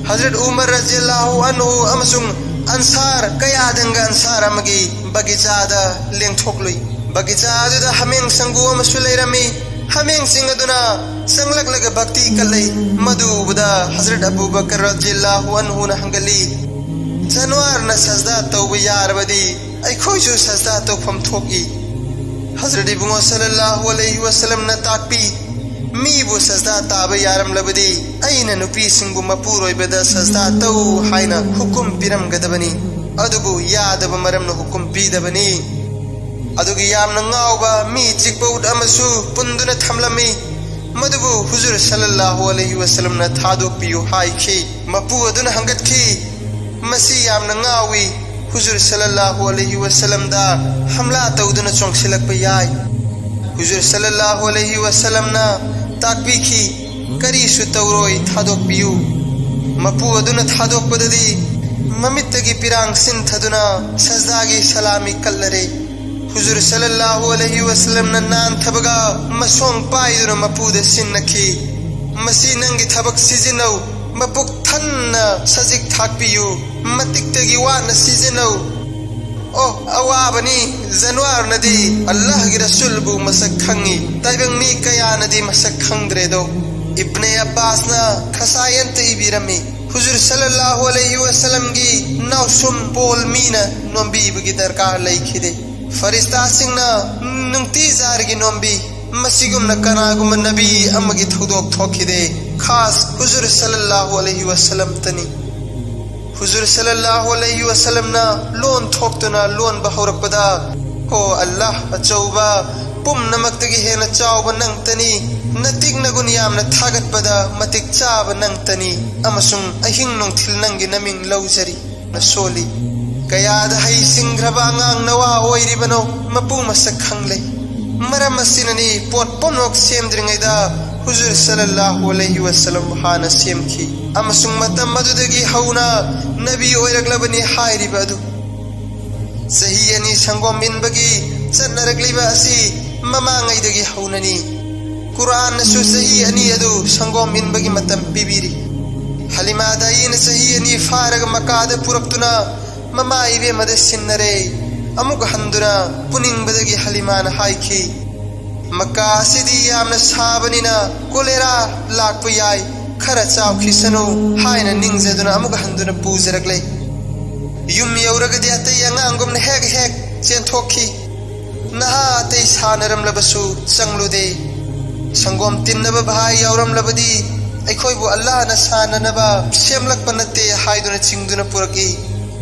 ꯍꯖꯔꯠ ꯎꯃꯔ ꯔꯖꯤꯌꯜꯂꯥꯍꯨ ꯑꯟꯍꯨ ꯑꯃꯁꯨꯡ ꯑꯟꯁꯥꯔ ꯀꯌꯥꯗꯪꯒ ꯑꯟꯁꯥꯔ ꯑꯃꯒꯤ ꯕꯒꯤꯆꯥꯗ ꯂꯦꯡꯊꯣꯛꯂꯨꯏ꯫ ꯕꯒꯤꯆꯥ ꯑꯗꯨꯗ ꯍꯥꯃꯦꯡ ꯁꯪꯒꯨ ꯑꯃꯁꯨ ꯂꯩꯔꯝꯃꯤ꯫ ꯍꯥꯃꯦꯡꯁꯤꯡ ꯑꯗꯨꯅ ꯆꯪꯂꯛꯂꯒ ꯚꯛꯇꯤ ꯀꯠꯂꯤ꯫ ꯃꯗꯨ ꯎꯕꯗ ꯍꯖꯔꯠ ꯑꯕꯨ ꯕꯀꯔ ꯔꯖꯤꯌꯜꯂꯥꯍꯨ ꯑꯟꯍꯨꯅ ꯍꯪꯒꯠꯂꯤ, ꯑꯟꯋꯥꯔꯅ ꯁꯖꯗꯥ ꯇꯧꯕ ꯌꯥꯔꯕꯗꯤ ꯑꯩꯈꯣꯏꯁꯨ ꯁꯖꯗꯥ ꯇꯧꯐꯝ ꯊꯣꯛꯏ꯫ ꯍꯖꯔꯠ ꯏꯕꯨꯡꯉꯣ ꯁꯜꯂꯜꯂꯥꯍꯨ ꯑꯂꯩꯍꯤ ꯋꯁꯜꯂꯝꯅ ꯇꯥꯛꯄꯤ, ꯃꯤꯕꯨ ꯁꯖꯗꯥ ꯇꯥꯕ ꯌꯥꯔꯝꯂꯕꯗꯤ ꯑꯩꯅ ꯅꯨꯄꯤꯁꯤꯡꯕꯨ ꯃꯄꯨꯔꯣꯏꯕꯗ ꯁꯖꯗꯥ ꯇꯧ ꯍꯥꯏꯅ ꯍꯨꯀꯨꯝ ꯄꯤꯔꯝꯒꯗꯕꯅꯤ꯫ ꯑꯗꯨꯕꯨ ꯌꯥꯗꯕ ꯃꯔꯝꯅ ꯍꯨꯀꯨꯝ ꯄꯤꯗꯕꯅꯤ꯫ ꯑꯗꯨꯒꯤ ꯌꯥꯝꯅ ꯉꯥꯎꯕ ꯃꯤ ꯆꯤꯛꯄ ꯎꯠ ꯑꯃꯁꯨ ꯄꯨꯟꯗꯨꯅ ꯊꯝꯂꯝꯃꯤ꯫ ꯃꯗꯨꯕꯨ ꯍꯨꯖꯨꯔ ꯁꯜꯂꯜꯂꯥꯍꯨ ꯑꯂꯩꯍꯤ ꯋꯁꯜꯂꯝꯅ ꯊꯥꯗꯣꯛꯄꯤꯌꯨ ꯍꯥꯏꯈꯤ꯫ ꯃꯄꯨ ꯑꯗꯨꯅ ꯍꯪꯒꯠꯈꯤ, "ꯃꯁꯤ ꯌꯥꯝꯅ ꯉꯥꯎꯏ, ꯍꯨꯖꯨꯔ ꯁꯜꯂꯜꯂꯥꯍꯨ ꯑꯂꯩꯍꯤ ꯋꯁꯜꯂꯝꯗ ꯍꯝꯂꯥ ꯇꯧꯗꯨꯅ ꯆꯣꯡꯁꯤꯜꯂꯛꯄ ꯌꯥꯏ?" ꯍꯨꯖꯨꯔ ꯁꯜꯂꯜꯂꯥꯍꯨ ꯑꯂꯩꯍꯤ ꯋꯁꯜꯂꯝꯅ ꯇꯥꯛꯄꯤꯈꯤ, "ꯀꯔꯤꯁꯨ ꯇꯧꯔꯣꯏ, ꯊꯥꯗꯣꯛꯄꯤꯌꯨ"꯫ ꯃꯄꯨ ꯑꯗꯨꯅ ꯊꯥꯗꯣꯛꯄꯗꯗꯤ ꯃꯃꯤꯠꯇꯒꯤ ꯄꯤꯔꯥꯡ ꯁꯤꯟꯊꯗꯨꯅ ꯁꯖꯗꯥꯒꯤ ꯁꯂꯥꯃꯤ ꯀꯠꯂꯔꯦ꯫ ꯍꯨꯖꯨꯔ ꯁꯜꯂꯜꯂꯥꯍꯨ ꯑꯂꯩꯍꯤ ꯋꯁꯜꯂꯝꯅ ꯅꯥꯟꯊꯕꯒ ꯃꯁꯣꯡ ꯄꯥꯏꯗꯨꯅ ꯃꯄꯨꯗ ꯁꯤꯟꯅꯈꯤ꯫ "ꯃꯁꯤ ꯅꯪꯒꯤ ꯊꯕꯛ ꯁꯤꯖꯤꯟꯅꯧ, ꯃꯄꯨꯛ ꯊꯟꯅ ꯁꯖꯤꯛ ꯊꯥꯛꯄꯤꯌꯨ, ꯃꯇꯤꯛꯇꯒꯤ ꯋꯥꯠꯅ ꯁꯤꯖꯤꯟꯅꯧ"꯫ ꯑꯣ, ꯑꯋꯥꯕꯅꯤ꯫ ꯖꯅꯋꯥꯔꯅꯗꯤ ꯑꯜꯂꯥꯍꯒꯤ ꯔꯁꯨꯜꯕꯨ ꯃꯁꯛ ꯈꯪꯉꯤ, ꯇꯥꯏꯕꯪ ꯃꯤ ꯀꯌꯥꯅꯗꯤ ꯃꯁꯛ ꯈꯪꯗ꯭ꯔꯦꯗꯣ꯫ ꯏꯕꯅꯦ ꯑꯕꯥꯁꯅ ꯈꯁꯥꯏ ꯑꯟꯇ ꯏꯕꯤꯔꯝꯃꯤ, ꯍꯨꯖꯨꯔ ꯁꯜꯂꯜꯂꯥꯍꯨ ꯑꯂꯩꯍꯤ ꯋꯁꯜꯂꯝꯒꯤ ꯅꯥꯎꯁꯨꯝ ꯄꯣꯜ ꯃꯤꯅ ꯅꯣꯝꯕꯤꯕꯒꯤ ꯗꯔꯀꯥꯔ ꯂꯩꯈꯤꯗꯦ꯫ ꯐꯔꯤꯁꯇꯥꯁꯤꯡꯅ ꯅꯨꯡꯇꯤ ꯖꯥꯔꯒꯤ ꯅꯣꯝꯕꯤ꯫ ꯃꯁꯤꯒꯨꯝꯅ ꯀꯅꯥꯒꯨꯝꯕ ꯅꯕꯤ ꯑꯃꯒꯤ ꯊꯧꯗꯣꯛ ꯊꯣꯛꯈꯤꯗꯦ, ꯈꯥꯁ ꯍꯨꯖꯨꯔ ꯁꯜꯂꯜꯂꯥꯍꯨ ꯑꯂꯩꯍꯤ ꯋꯁꯜꯂꯝꯇꯅꯤ꯫ ꯍꯨꯖꯨꯔ ꯁꯜꯂꯜꯂꯥꯍꯨ ꯑꯂꯩꯍꯤ ꯋꯁꯜꯂꯝꯅ ꯂꯣꯟ ꯊꯣꯛꯇꯨꯅ ꯂꯣꯟꯕ ꯍꯧꯔꯛꯄꯗ, "ꯍꯣ ꯑꯜꯂꯥꯍ ꯑꯆꯧꯕ, ꯄꯨꯝꯅꯃꯛꯇꯒꯤ ꯍꯦꯟꯅ ꯆꯥꯎꯕ ꯅꯪꯇꯅꯤ, ꯅꯇꯤꯛ ꯅꯒꯨꯟ ꯌꯥꯝꯅ ꯊꯥꯒꯠꯄꯗ ꯃꯇꯤꯛ ꯆꯥꯕ ꯅꯪꯇꯅꯤ, ꯑꯃꯁꯨꯡ ꯑꯍꯤꯡ ꯅꯨꯡꯊꯤꯜ ꯅꯪꯒꯤ ꯅꯃꯤꯡ ꯂꯧꯖꯔꯤ"꯫ ꯁꯣꯜꯂꯤ꯫ ꯀꯌꯥꯗ ꯍꯩꯁꯤꯡꯈ꯭ꯔꯕ ꯑꯉꯥꯡ ꯅꯋꯥ ꯑꯣꯏꯔꯤꯕꯅꯣ, ꯃꯄꯨ ꯃꯁꯛ ꯈꯪꯂꯦ꯫ ꯃꯔꯝ ꯑꯁꯤꯅꯅꯤ ꯄꯣꯠ ꯄꯨꯝꯅꯃꯛ ꯁꯦꯝꯗ꯭ꯔꯤꯉꯩꯗ ꯍꯨꯖꯨꯔ ꯁꯜꯂꯜꯂꯥꯍꯨ ꯑꯂꯩꯍꯤ ꯋꯁꯜꯂꯝ ꯍꯥꯟꯅ ꯁꯦꯝꯈꯤ, ꯑꯃꯁꯨꯡ ꯃꯇꯝ ꯑꯗꯨꯗꯒꯤ ꯍꯧꯅ ꯅꯕꯤ ꯑꯣꯏꯔꯛꯂꯕꯅꯤ ꯍꯥꯏꯔꯤꯕ ꯑꯗꯨ꯫ ꯆꯍꯤ ꯑꯅꯤ ꯁꯪꯒꯣꯝ ꯏꯟꯕꯒꯤ ꯆꯠꯅꯔꯛꯂꯤꯕ ꯑꯁꯤ ꯃꯃꯥꯡꯉꯩꯗꯒꯤ ꯍꯧꯅꯅꯤ꯫ ꯀꯨꯔꯥꯟꯅꯁꯨ ꯆꯍꯤ ꯑꯅꯤ ꯑꯗꯨ ꯁꯪꯒꯣꯝ ꯏꯟꯕꯒꯤ ꯃꯇꯝ ꯄꯤꯕꯤꯔꯤ꯫ ꯍꯂꯤꯃꯥꯗ ꯑꯩꯅ ꯆꯍꯤ ꯑꯅꯤ ꯐꯥꯔꯒ ꯃꯀꯥꯗ ꯄꯨꯔꯛꯇꯨꯅ ꯃꯃꯥ ꯏꯕꯦꯝꯃꯗ ꯁꯤꯟꯅꯔꯦ꯫ ꯑꯃꯨꯛ ꯍꯟꯗꯨꯅ ꯄꯨꯅꯤꯡꯕꯗꯒꯤ ꯍꯂꯤꯃꯥꯅ ꯍꯥꯏꯈꯤ, "ꯃꯀꯥ ꯑꯁꯤꯗꯤ ꯌꯥꯝꯅ ꯁꯥꯕꯅꯤꯅ ꯀꯣꯂꯦꯔꯥ ꯂꯥꯛꯄ ꯌꯥꯏ, ꯈꯔ ꯆꯥꯎꯈꯤꯁꯅꯨ" ꯍꯥꯏꯅ ꯅꯤꯡꯖꯗꯨꯅ ꯑꯃꯨꯛ ꯍꯟꯗꯨꯅ ꯄꯨꯖꯔꯛꯂꯦ꯫ ꯌꯨꯝ ꯌꯧꯔꯒꯗꯤ ꯑꯇꯩ ꯑꯉꯥꯡꯒꯨꯝꯅ ꯍꯦꯛ ꯍꯦꯛ ꯆꯦꯟꯊꯣꯛꯈꯤ꯫ ꯅꯍꯥ ꯑꯇꯩ ꯁꯥꯟꯅꯔꯝꯂꯕꯁꯨ ꯆꯪꯂꯨꯗꯦ꯫ ꯁꯪꯒꯣꯝ ꯇꯤꯟꯅꯕ ꯚꯥꯏ ꯌꯥꯎꯔꯝꯂꯕꯗꯤ ꯑꯩꯈꯣꯏꯕꯨ ꯑꯜꯂꯥꯍꯅ ꯁꯥꯟꯅꯅꯕ ꯁꯦꯝꯂꯛꯄ ꯅꯠꯇꯦ ꯍꯥꯏꯗꯨꯅ ꯆꯤꯡꯗꯨꯅ ꯄꯨꯔꯛꯏ꯫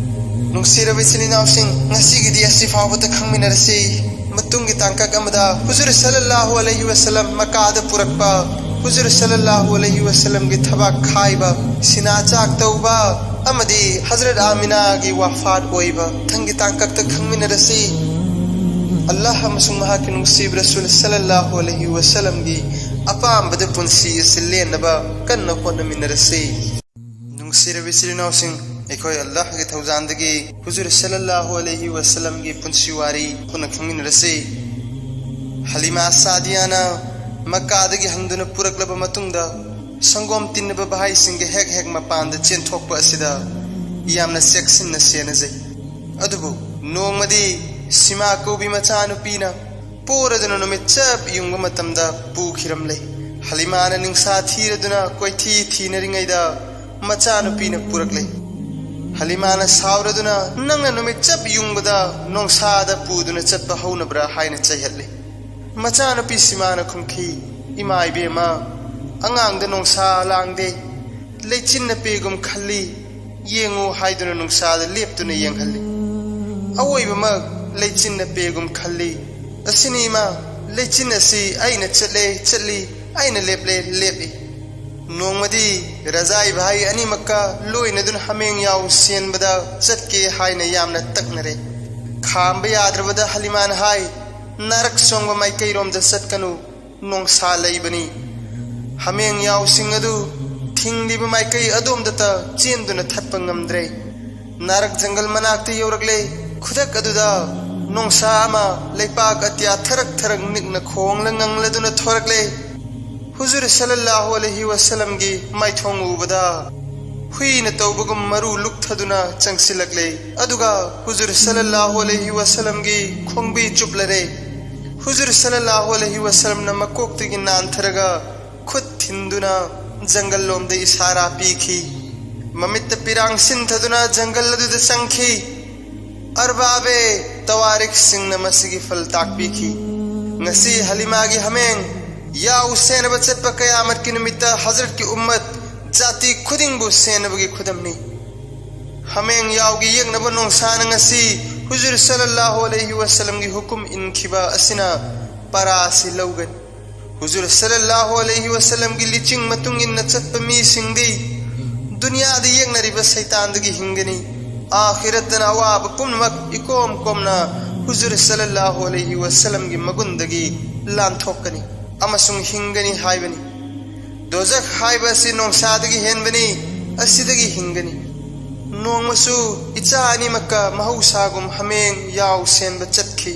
ꯅꯨꯡꯁꯤꯔꯕ ꯏꯆꯤꯜ ꯏꯅꯥꯎꯁꯤꯡ, ꯉꯁꯤꯒꯤꯗꯤ ꯑꯁꯤ ꯐꯥꯎꯕꯗ ꯈꯪꯃꯤꯟꯅꯔꯁꯤ꯫ ꯃꯇꯨꯡꯒꯤ ꯇꯥꯡꯀꯛ ꯑꯃꯗ ꯍꯨꯖꯨꯔ ꯁꯜꯂꯜꯂꯥꯍꯨ ꯑꯂꯩꯍꯤ ꯋꯁꯜꯂꯝ ꯃꯀꯥꯗ ꯄꯨꯔꯛꯄ, ꯍꯨꯖꯨꯔ ꯁꯜꯂꯜꯂꯥꯍꯨ ꯑꯂꯩꯍꯤ ꯋꯁꯜꯂꯝꯒꯤ ꯊꯕꯥꯛ ꯈꯥꯏꯕ, ꯁꯤꯅꯥ ꯆꯥꯛ ꯇꯧꯕ ꯑꯃꯗꯤ ꯍꯖꯔꯠ ꯑꯥꯃꯤꯅꯥꯒꯤ ꯋꯥꯐꯥꯠ ꯑꯣꯏꯕ ꯃꯊꯪꯒꯤ ꯇꯥꯡꯀꯛꯇ ꯈꯪꯃꯤꯟꯅꯔꯁꯤ꯫ ꯑꯜꯂꯥꯍ ꯑꯃꯁꯨꯡ ꯃꯍꯥꯛꯀꯤ ꯅꯨꯡꯁꯤꯕ ꯔꯁꯨꯜ ꯁꯜꯂꯜꯂꯥꯍꯨ ꯑꯂꯩꯍꯤ ꯋꯁꯜꯂꯝꯒꯤ ꯑꯄꯥꯝꯕꯗ ꯄꯨꯟꯁꯤ ꯑꯁꯤ ꯂꯦꯟꯅꯕ ꯀꯟꯅ ꯍꯣꯠꯅꯃꯤꯟꯅꯔꯁꯤ꯫ ꯅꯨꯡꯁꯤꯔꯕ ꯏꯆꯤꯜ ꯏꯅꯥꯎꯁꯤꯡ, ꯑꯩꯈꯣꯏ ꯑꯜꯂꯥꯍꯒꯤ ꯊꯧꯖꯥꯜꯗꯒꯤ ꯍꯨꯖꯨꯔ ꯁꯜꯂꯜꯂꯥꯍꯨ ꯑꯂꯩꯍꯤ ꯋꯁꯜꯂꯝꯒꯤ ꯄꯨꯟꯁꯤ ꯋꯥꯔꯤ ꯄꯨꯟꯅ ꯈꯪꯃꯤꯟꯅꯔꯁꯤ꯫ ꯍꯂꯤꯃꯥ ꯁꯥꯗꯤꯌꯥꯅ ꯃꯛꯀꯥꯗꯒꯤ ꯍꯟꯗꯨꯅ ꯄꯨꯔꯛꯂꯕ ꯃꯇꯨꯡꯗ, ꯁꯪꯒꯣꯝ ꯇꯤꯟꯅꯕ ꯚꯥꯏꯁꯤꯡꯒ ꯍꯦꯛ ꯍꯦꯛ ꯃꯄꯥꯟꯗ ꯆꯦꯟꯊꯣꯛꯄ ꯑꯁꯤꯗ ꯌꯥꯝꯅ ꯆꯦꯛꯁꯤꯟꯅ ꯁꯦꯟꯅꯖꯩ꯫ ꯑꯗꯨꯕꯨ ꯅꯣꯡꯃꯗꯤ ꯁꯤꯃꯥ ꯀꯧꯕꯤ ꯃꯆꯥꯅꯨꯄꯤꯅ ꯄꯣꯔꯗꯨꯅ ꯅꯨꯃꯤꯠ ꯆꯞ ꯌꯨꯡꯕ ꯃꯇꯝꯗ ꯄꯨꯈꯤꯔꯝꯂꯦ꯫ ꯍꯂꯤꯃꯥꯅ ꯅꯤꯡꯁꯥ ꯊꯤꯔꯗꯨꯅ ꯀꯣꯏꯊꯤ ꯊꯤꯅꯔꯤꯉꯩꯗ ꯃꯆꯥꯅꯨꯄꯤꯅ ꯄꯨꯔꯛꯂꯦ꯫ ꯍꯂꯤꯃꯥꯅ ꯁꯥꯎꯔꯗꯨꯅ, "ꯅꯪꯅ ꯅꯨꯃꯤꯠ ꯆꯞ ꯌꯨꯡꯕꯗ ꯅꯣꯡꯁꯥꯗ ꯄꯨꯗꯨꯅ ꯆꯠꯄ ꯍꯧꯅꯕ꯭ꯔꯥ?" ꯍꯥꯏꯅ ꯆꯩꯍꯠꯂꯦ꯫ ꯃꯆꯥꯅꯨꯄꯤ ꯁꯤꯃꯥꯅ ꯈꯨꯝꯈꯤ, "ꯏꯃꯥ ꯏꯕꯦꯝꯃ, ꯑꯉꯥꯡꯗ ꯅꯣꯡꯁꯥ ꯂꯥꯡꯗꯦ, ꯂꯩꯆꯤꯟꯅ ꯄꯦꯒꯨꯝ ꯈꯜꯂꯤ, ꯌꯦꯡꯉꯨ" ꯍꯥꯏꯗꯨꯅ ꯅꯣꯡꯁꯥꯗ ꯂꯦꯞꯇꯨꯅ ꯌꯦꯡꯍꯜꯂꯤ꯫ ꯑꯋꯣꯏꯕꯃꯛ ꯂꯩꯆꯤꯟꯅ ꯄꯦꯒꯨꯝ ꯈꯜꯂꯤ꯫ "ꯑꯁꯤꯅꯤ ꯏꯃꯥ, ꯂꯩꯆꯤꯟ ꯑꯁꯤ ꯑꯩꯅ ꯆꯠꯂꯦ ꯆꯠꯂꯤ, ꯑꯩꯅ ꯂꯦꯞꯂꯦ ꯂꯦꯞꯂꯤ꯫ ꯅꯣꯡꯃꯗꯤ ꯔꯖꯥꯏ ꯚꯥꯏ ꯑꯅꯤꯃꯛꯀ ꯂꯣꯏꯅꯗꯨꯅ ꯍꯥꯃꯦꯡ ꯌꯥꯎ ꯁꯦꯟꯕꯗ ꯆꯠꯀꯦ" ꯍꯥꯏꯅ ꯌꯥꯝꯅ ꯇꯛꯅꯔꯦ꯫ ꯈꯥꯝꯕ ꯌꯥꯗ꯭ꯔꯕꯗ ꯍꯂꯤꯃꯥꯅ ꯍꯥꯏ, "ꯅꯥꯔꯛ ꯁꯣꯡꯕ ꯃꯥꯏꯀꯩꯔꯣꯝꯗ ꯆꯠꯀꯅꯨ, ꯅꯣꯡꯁꯥ ꯂꯩꯕꯅꯤ"꯫ ꯍꯥꯃꯦꯡ ꯌꯥꯎꯁꯤꯡ ꯑꯗꯨ ꯊꯤꯡꯂꯤꯕ ꯃꯥꯏꯀꯩ ꯑꯗꯣꯝꯗꯇ ꯆꯦꯟꯗꯨꯅ ꯊꯠꯄ ꯉꯝꯗ꯭ꯔꯦ꯫ ꯅꯥꯔꯛ ꯖꯪꯒꯜ ꯃꯅꯥꯛꯇ ꯌꯧꯔꯛꯂꯦ꯫ ꯈꯨꯗꯛ ꯑꯗꯨꯗ ꯅꯣꯡꯁꯥ ꯑꯃ ꯂꯩꯄꯥꯛ ꯑꯇꯤꯌꯥ ꯊꯔꯛ ꯊꯔꯛ ꯅꯤꯛꯅ ꯈꯣꯡꯂ ꯉꯪꯂꯗꯨꯅ ꯊꯣꯔꯛꯂꯦ꯫ ꯍꯨꯖꯨꯔ ꯁꯜꯂꯜꯂꯥꯍꯨ ꯑꯂꯩꯍꯤ ꯋꯁꯜꯂꯝꯒꯤ ꯃꯥꯏꯊꯣꯡ ꯎꯕꯗ ꯍꯨꯏꯅ ꯇꯧꯕꯒꯨꯝ ꯃꯔꯨ ꯂꯨꯛꯊꯗꯨꯅ ꯆꯪꯁꯤꯜꯂꯛꯂꯦ꯫ ꯑꯗꯨꯒ ꯍꯨꯖꯨꯔ ꯁꯜꯂꯜꯂꯥꯍꯨ ꯑꯂꯩꯍꯤ ꯋꯁꯜꯂꯝꯒꯤ ꯈꯣꯡꯕꯤ ꯆꯨꯞꯂꯔꯦ꯫ ꯍꯨꯖꯨꯔ ꯁꯜꯂꯜꯂꯥꯍꯨ ꯑꯂꯩꯍꯤ ꯋꯁꯜꯂꯝꯅ ꯃꯀꯣꯛꯇꯒꯤ ꯅꯥꯟꯊꯔꯒ ꯈꯨꯠ ꯊꯤꯟꯗꯨꯅ ꯖꯪꯒꯜ ꯂꯣꯝꯗ ꯏꯁꯥꯔꯥ ꯄꯤꯈꯤ꯫ ꯃꯃꯤꯠꯇ ꯄꯤꯔꯥꯡ ꯁꯤꯟꯊꯗꯨꯅ ꯖꯪꯒꯜ ꯑꯗꯨꯗ ꯆꯪꯈꯤ꯫ ꯑꯔꯕꯥꯕꯦ ꯇꯋꯥꯔꯤꯈꯁꯤꯡꯅ ꯃꯁꯤꯒꯤ ꯐꯜ ꯇꯥꯛꯄꯤꯈꯤ꯫ ꯉꯁꯤ ꯍꯂꯤꯃꯥꯒꯤ ꯍꯥꯃꯦꯡ ꯌꯥꯎ ꯁꯦꯟꯅꯕ ꯆꯠꯄ ꯀꯌꯥꯃꯠꯀꯤ ꯅꯨꯃꯤꯠꯇ ꯍꯖꯔꯠꯀꯤ ꯎꯝꯃꯠ ꯖꯥꯇꯤ ꯈꯨꯗꯤꯡꯕꯨ ꯁꯦꯟꯅꯕꯒꯤ ꯈꯨꯗꯝꯅꯤ꯫ ꯍꯥꯃꯦꯡ ꯌꯥꯎꯒꯤ ꯌꯦꯛꯅꯕ ꯅꯣꯡꯁꯥꯅ ꯉꯁꯤ ꯍꯨꯖꯨꯔ ꯁꯜꯂꯜꯂꯥꯍꯨ ꯑꯂꯩꯍꯤ ꯋꯁꯜꯂꯝꯒꯤ ꯍꯨꯀꯨꯝ ꯏꯟꯈꯤꯕ ꯑꯁꯤꯅ ꯄꯔꯥ ꯑꯁꯤ ꯂꯧꯒꯅꯤ꯫ ꯍꯨꯖꯨꯔ ꯁꯜꯂꯜꯂꯥꯍꯨ ꯑꯂꯩꯍꯤ ꯋꯁꯜꯂꯝꯒꯤ ꯂꯤꯆꯤꯡ ꯃꯇꯨꯡ ꯏꯟꯅ ꯆꯠꯄ ꯃꯤꯁꯤꯡꯗꯤ ꯗꯨꯅꯤꯌꯥꯗ ꯌꯦꯛꯅꯔꯤꯕ ꯁꯩꯇꯥꯟꯗꯒꯤ ꯍꯤꯡꯒꯅꯤ꯫ ꯑꯥꯈꯤꯔꯠꯇꯅ ꯑꯋꯥꯕ ꯄꯨꯝꯅꯃꯛ ꯏꯀꯣꯝ ꯀꯣꯝꯅ ꯍꯨꯖꯨꯔ ꯁꯜꯂꯜꯂꯥꯍꯨ ꯑꯂꯩꯍꯤ ꯋꯁꯜꯂꯝꯒꯤ ꯃꯒꯨꯟꯗꯒꯤ ꯂꯥꯟꯊꯣꯛꯀꯅꯤ ꯑꯃꯁꯨꯡ ꯍꯤꯡꯒꯅꯤ ꯍꯥꯏꯕꯅꯤ꯫ ꯗꯣꯖꯈ ꯍꯥꯏꯕ ꯑꯁꯤ ꯅꯣꯡꯁꯥꯗꯒꯤ ꯍꯦꯟꯕꯅꯤ, ꯑꯁꯤꯗꯒꯤ ꯍꯤꯡꯒꯅꯤ꯫ ꯅꯣꯡꯃꯁꯨ ꯏꯆꯥ ꯑꯅꯤꯃꯛꯀ ꯃꯍꯧꯁꯥꯒꯨꯝ ꯍꯥꯃꯦꯡ ꯌꯥꯎ ꯁꯦꯟꯕ ꯆꯠꯈꯤ꯫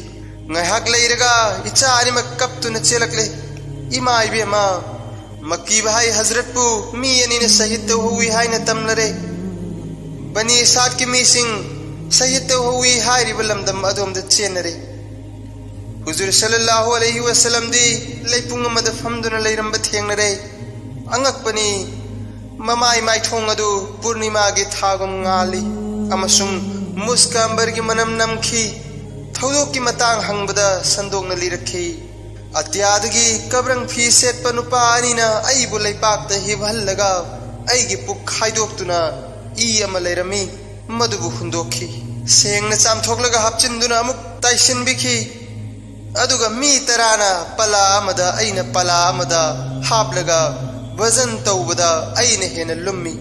ꯉꯥꯏꯍꯥꯛ ꯂꯩꯔꯒ ꯏꯆꯥ ꯑꯅꯤꯃꯛ ꯀꯞꯇꯨꯅ ꯆꯦꯜꯂꯛꯂꯦ꯫ "ꯏꯃꯥ ꯏꯕꯦꯝꯃ, ꯃꯛꯀꯤ ꯚꯥꯏ ꯍꯖꯔꯠꯄꯨ ꯃꯤ ꯑꯅꯤꯅ ꯁꯍꯤꯗ ꯇꯧꯍꯧꯋꯤ ꯍꯥꯏꯅ ꯇꯝꯂꯔꯦ꯫ ꯕꯅꯤ ꯁꯥꯗꯀꯤ ꯃꯤꯁꯤꯡ ꯁꯍꯤꯗ ꯇꯧꯍꯧꯋꯤ ꯍꯥꯏꯔꯤꯕ ꯂꯝꯗꯝ ꯑꯗꯣꯝꯗ ꯆꯦꯟꯅꯔꯦ꯫" ꯍꯨꯖꯨꯔ ꯁꯜꯂꯜꯂꯥꯍꯨ ꯑꯂꯩꯍꯤ ꯋꯁꯜꯂꯝꯗꯤ ꯂꯩꯄꯨꯡ ꯑꯃꯗ ꯐꯝꯗꯨꯅ ꯂꯩꯔꯝꯕ ꯊꯦꯡꯅꯔꯦ꯫ ꯑꯉꯛꯄꯅꯤ, ꯃꯃꯥꯏ ꯃꯥꯏꯊꯣꯡ ꯑꯗꯨ ꯄꯨꯔꯅꯤꯃꯥꯒꯤ ꯊꯥꯒꯨꯝ ꯉꯥꯜꯂꯤ ꯑꯃꯁꯨꯡ ꯃꯨꯁꯀ ꯑꯝꯕꯔꯒꯤ ꯃꯅꯝ ꯅꯝꯈꯤ꯫ ꯊꯧꯗꯣꯛꯀꯤ ꯃꯇꯥꯡ ꯍꯪꯕꯗ ꯁꯟꯗꯣꯛꯅ ꯂꯤꯔꯛꯈꯤ꯫ ꯑꯇꯤꯌꯥꯗꯒꯤ ꯀꯕ꯭ꯔꯪ ꯐꯤ ꯁꯦꯠꯄ ꯅꯨꯄꯥ ꯑꯅꯤꯅ ꯑꯩꯕꯨ ꯂꯩꯄꯥꯛꯇ ꯍꯤꯞꯍꯜꯂꯒ ꯑꯩꯒꯤ ꯄꯨꯛ ꯈꯥꯏꯗꯣꯛꯇꯨꯅ ꯏ ꯑꯃ ꯂꯩꯔꯝꯃꯤ, ꯃꯗꯨꯕꯨ ꯍꯨꯟꯗꯣꯛꯈꯤ꯫ ꯁꯦꯡꯅ ꯆꯥꯝꯊꯣꯛꯂꯒ ꯍꯥꯞꯆꯤꯟꯗꯨꯅ ꯑꯃꯨꯛ ꯇꯥꯏꯁꯤꯟꯕꯤꯈꯤ꯫ ꯑꯗꯨꯒ ꯃꯤ ꯇꯔꯥꯅ ꯄꯂꯥ ꯑꯃꯗ, ꯑꯩꯅ ꯄꯂꯥ ꯑꯃꯗ ꯍꯥꯞꯂꯒ ꯚꯖꯟ ꯇꯧꯕꯗ ꯑꯩꯅ ꯍꯦꯟꯅ ꯂꯨꯝꯃꯤ꯫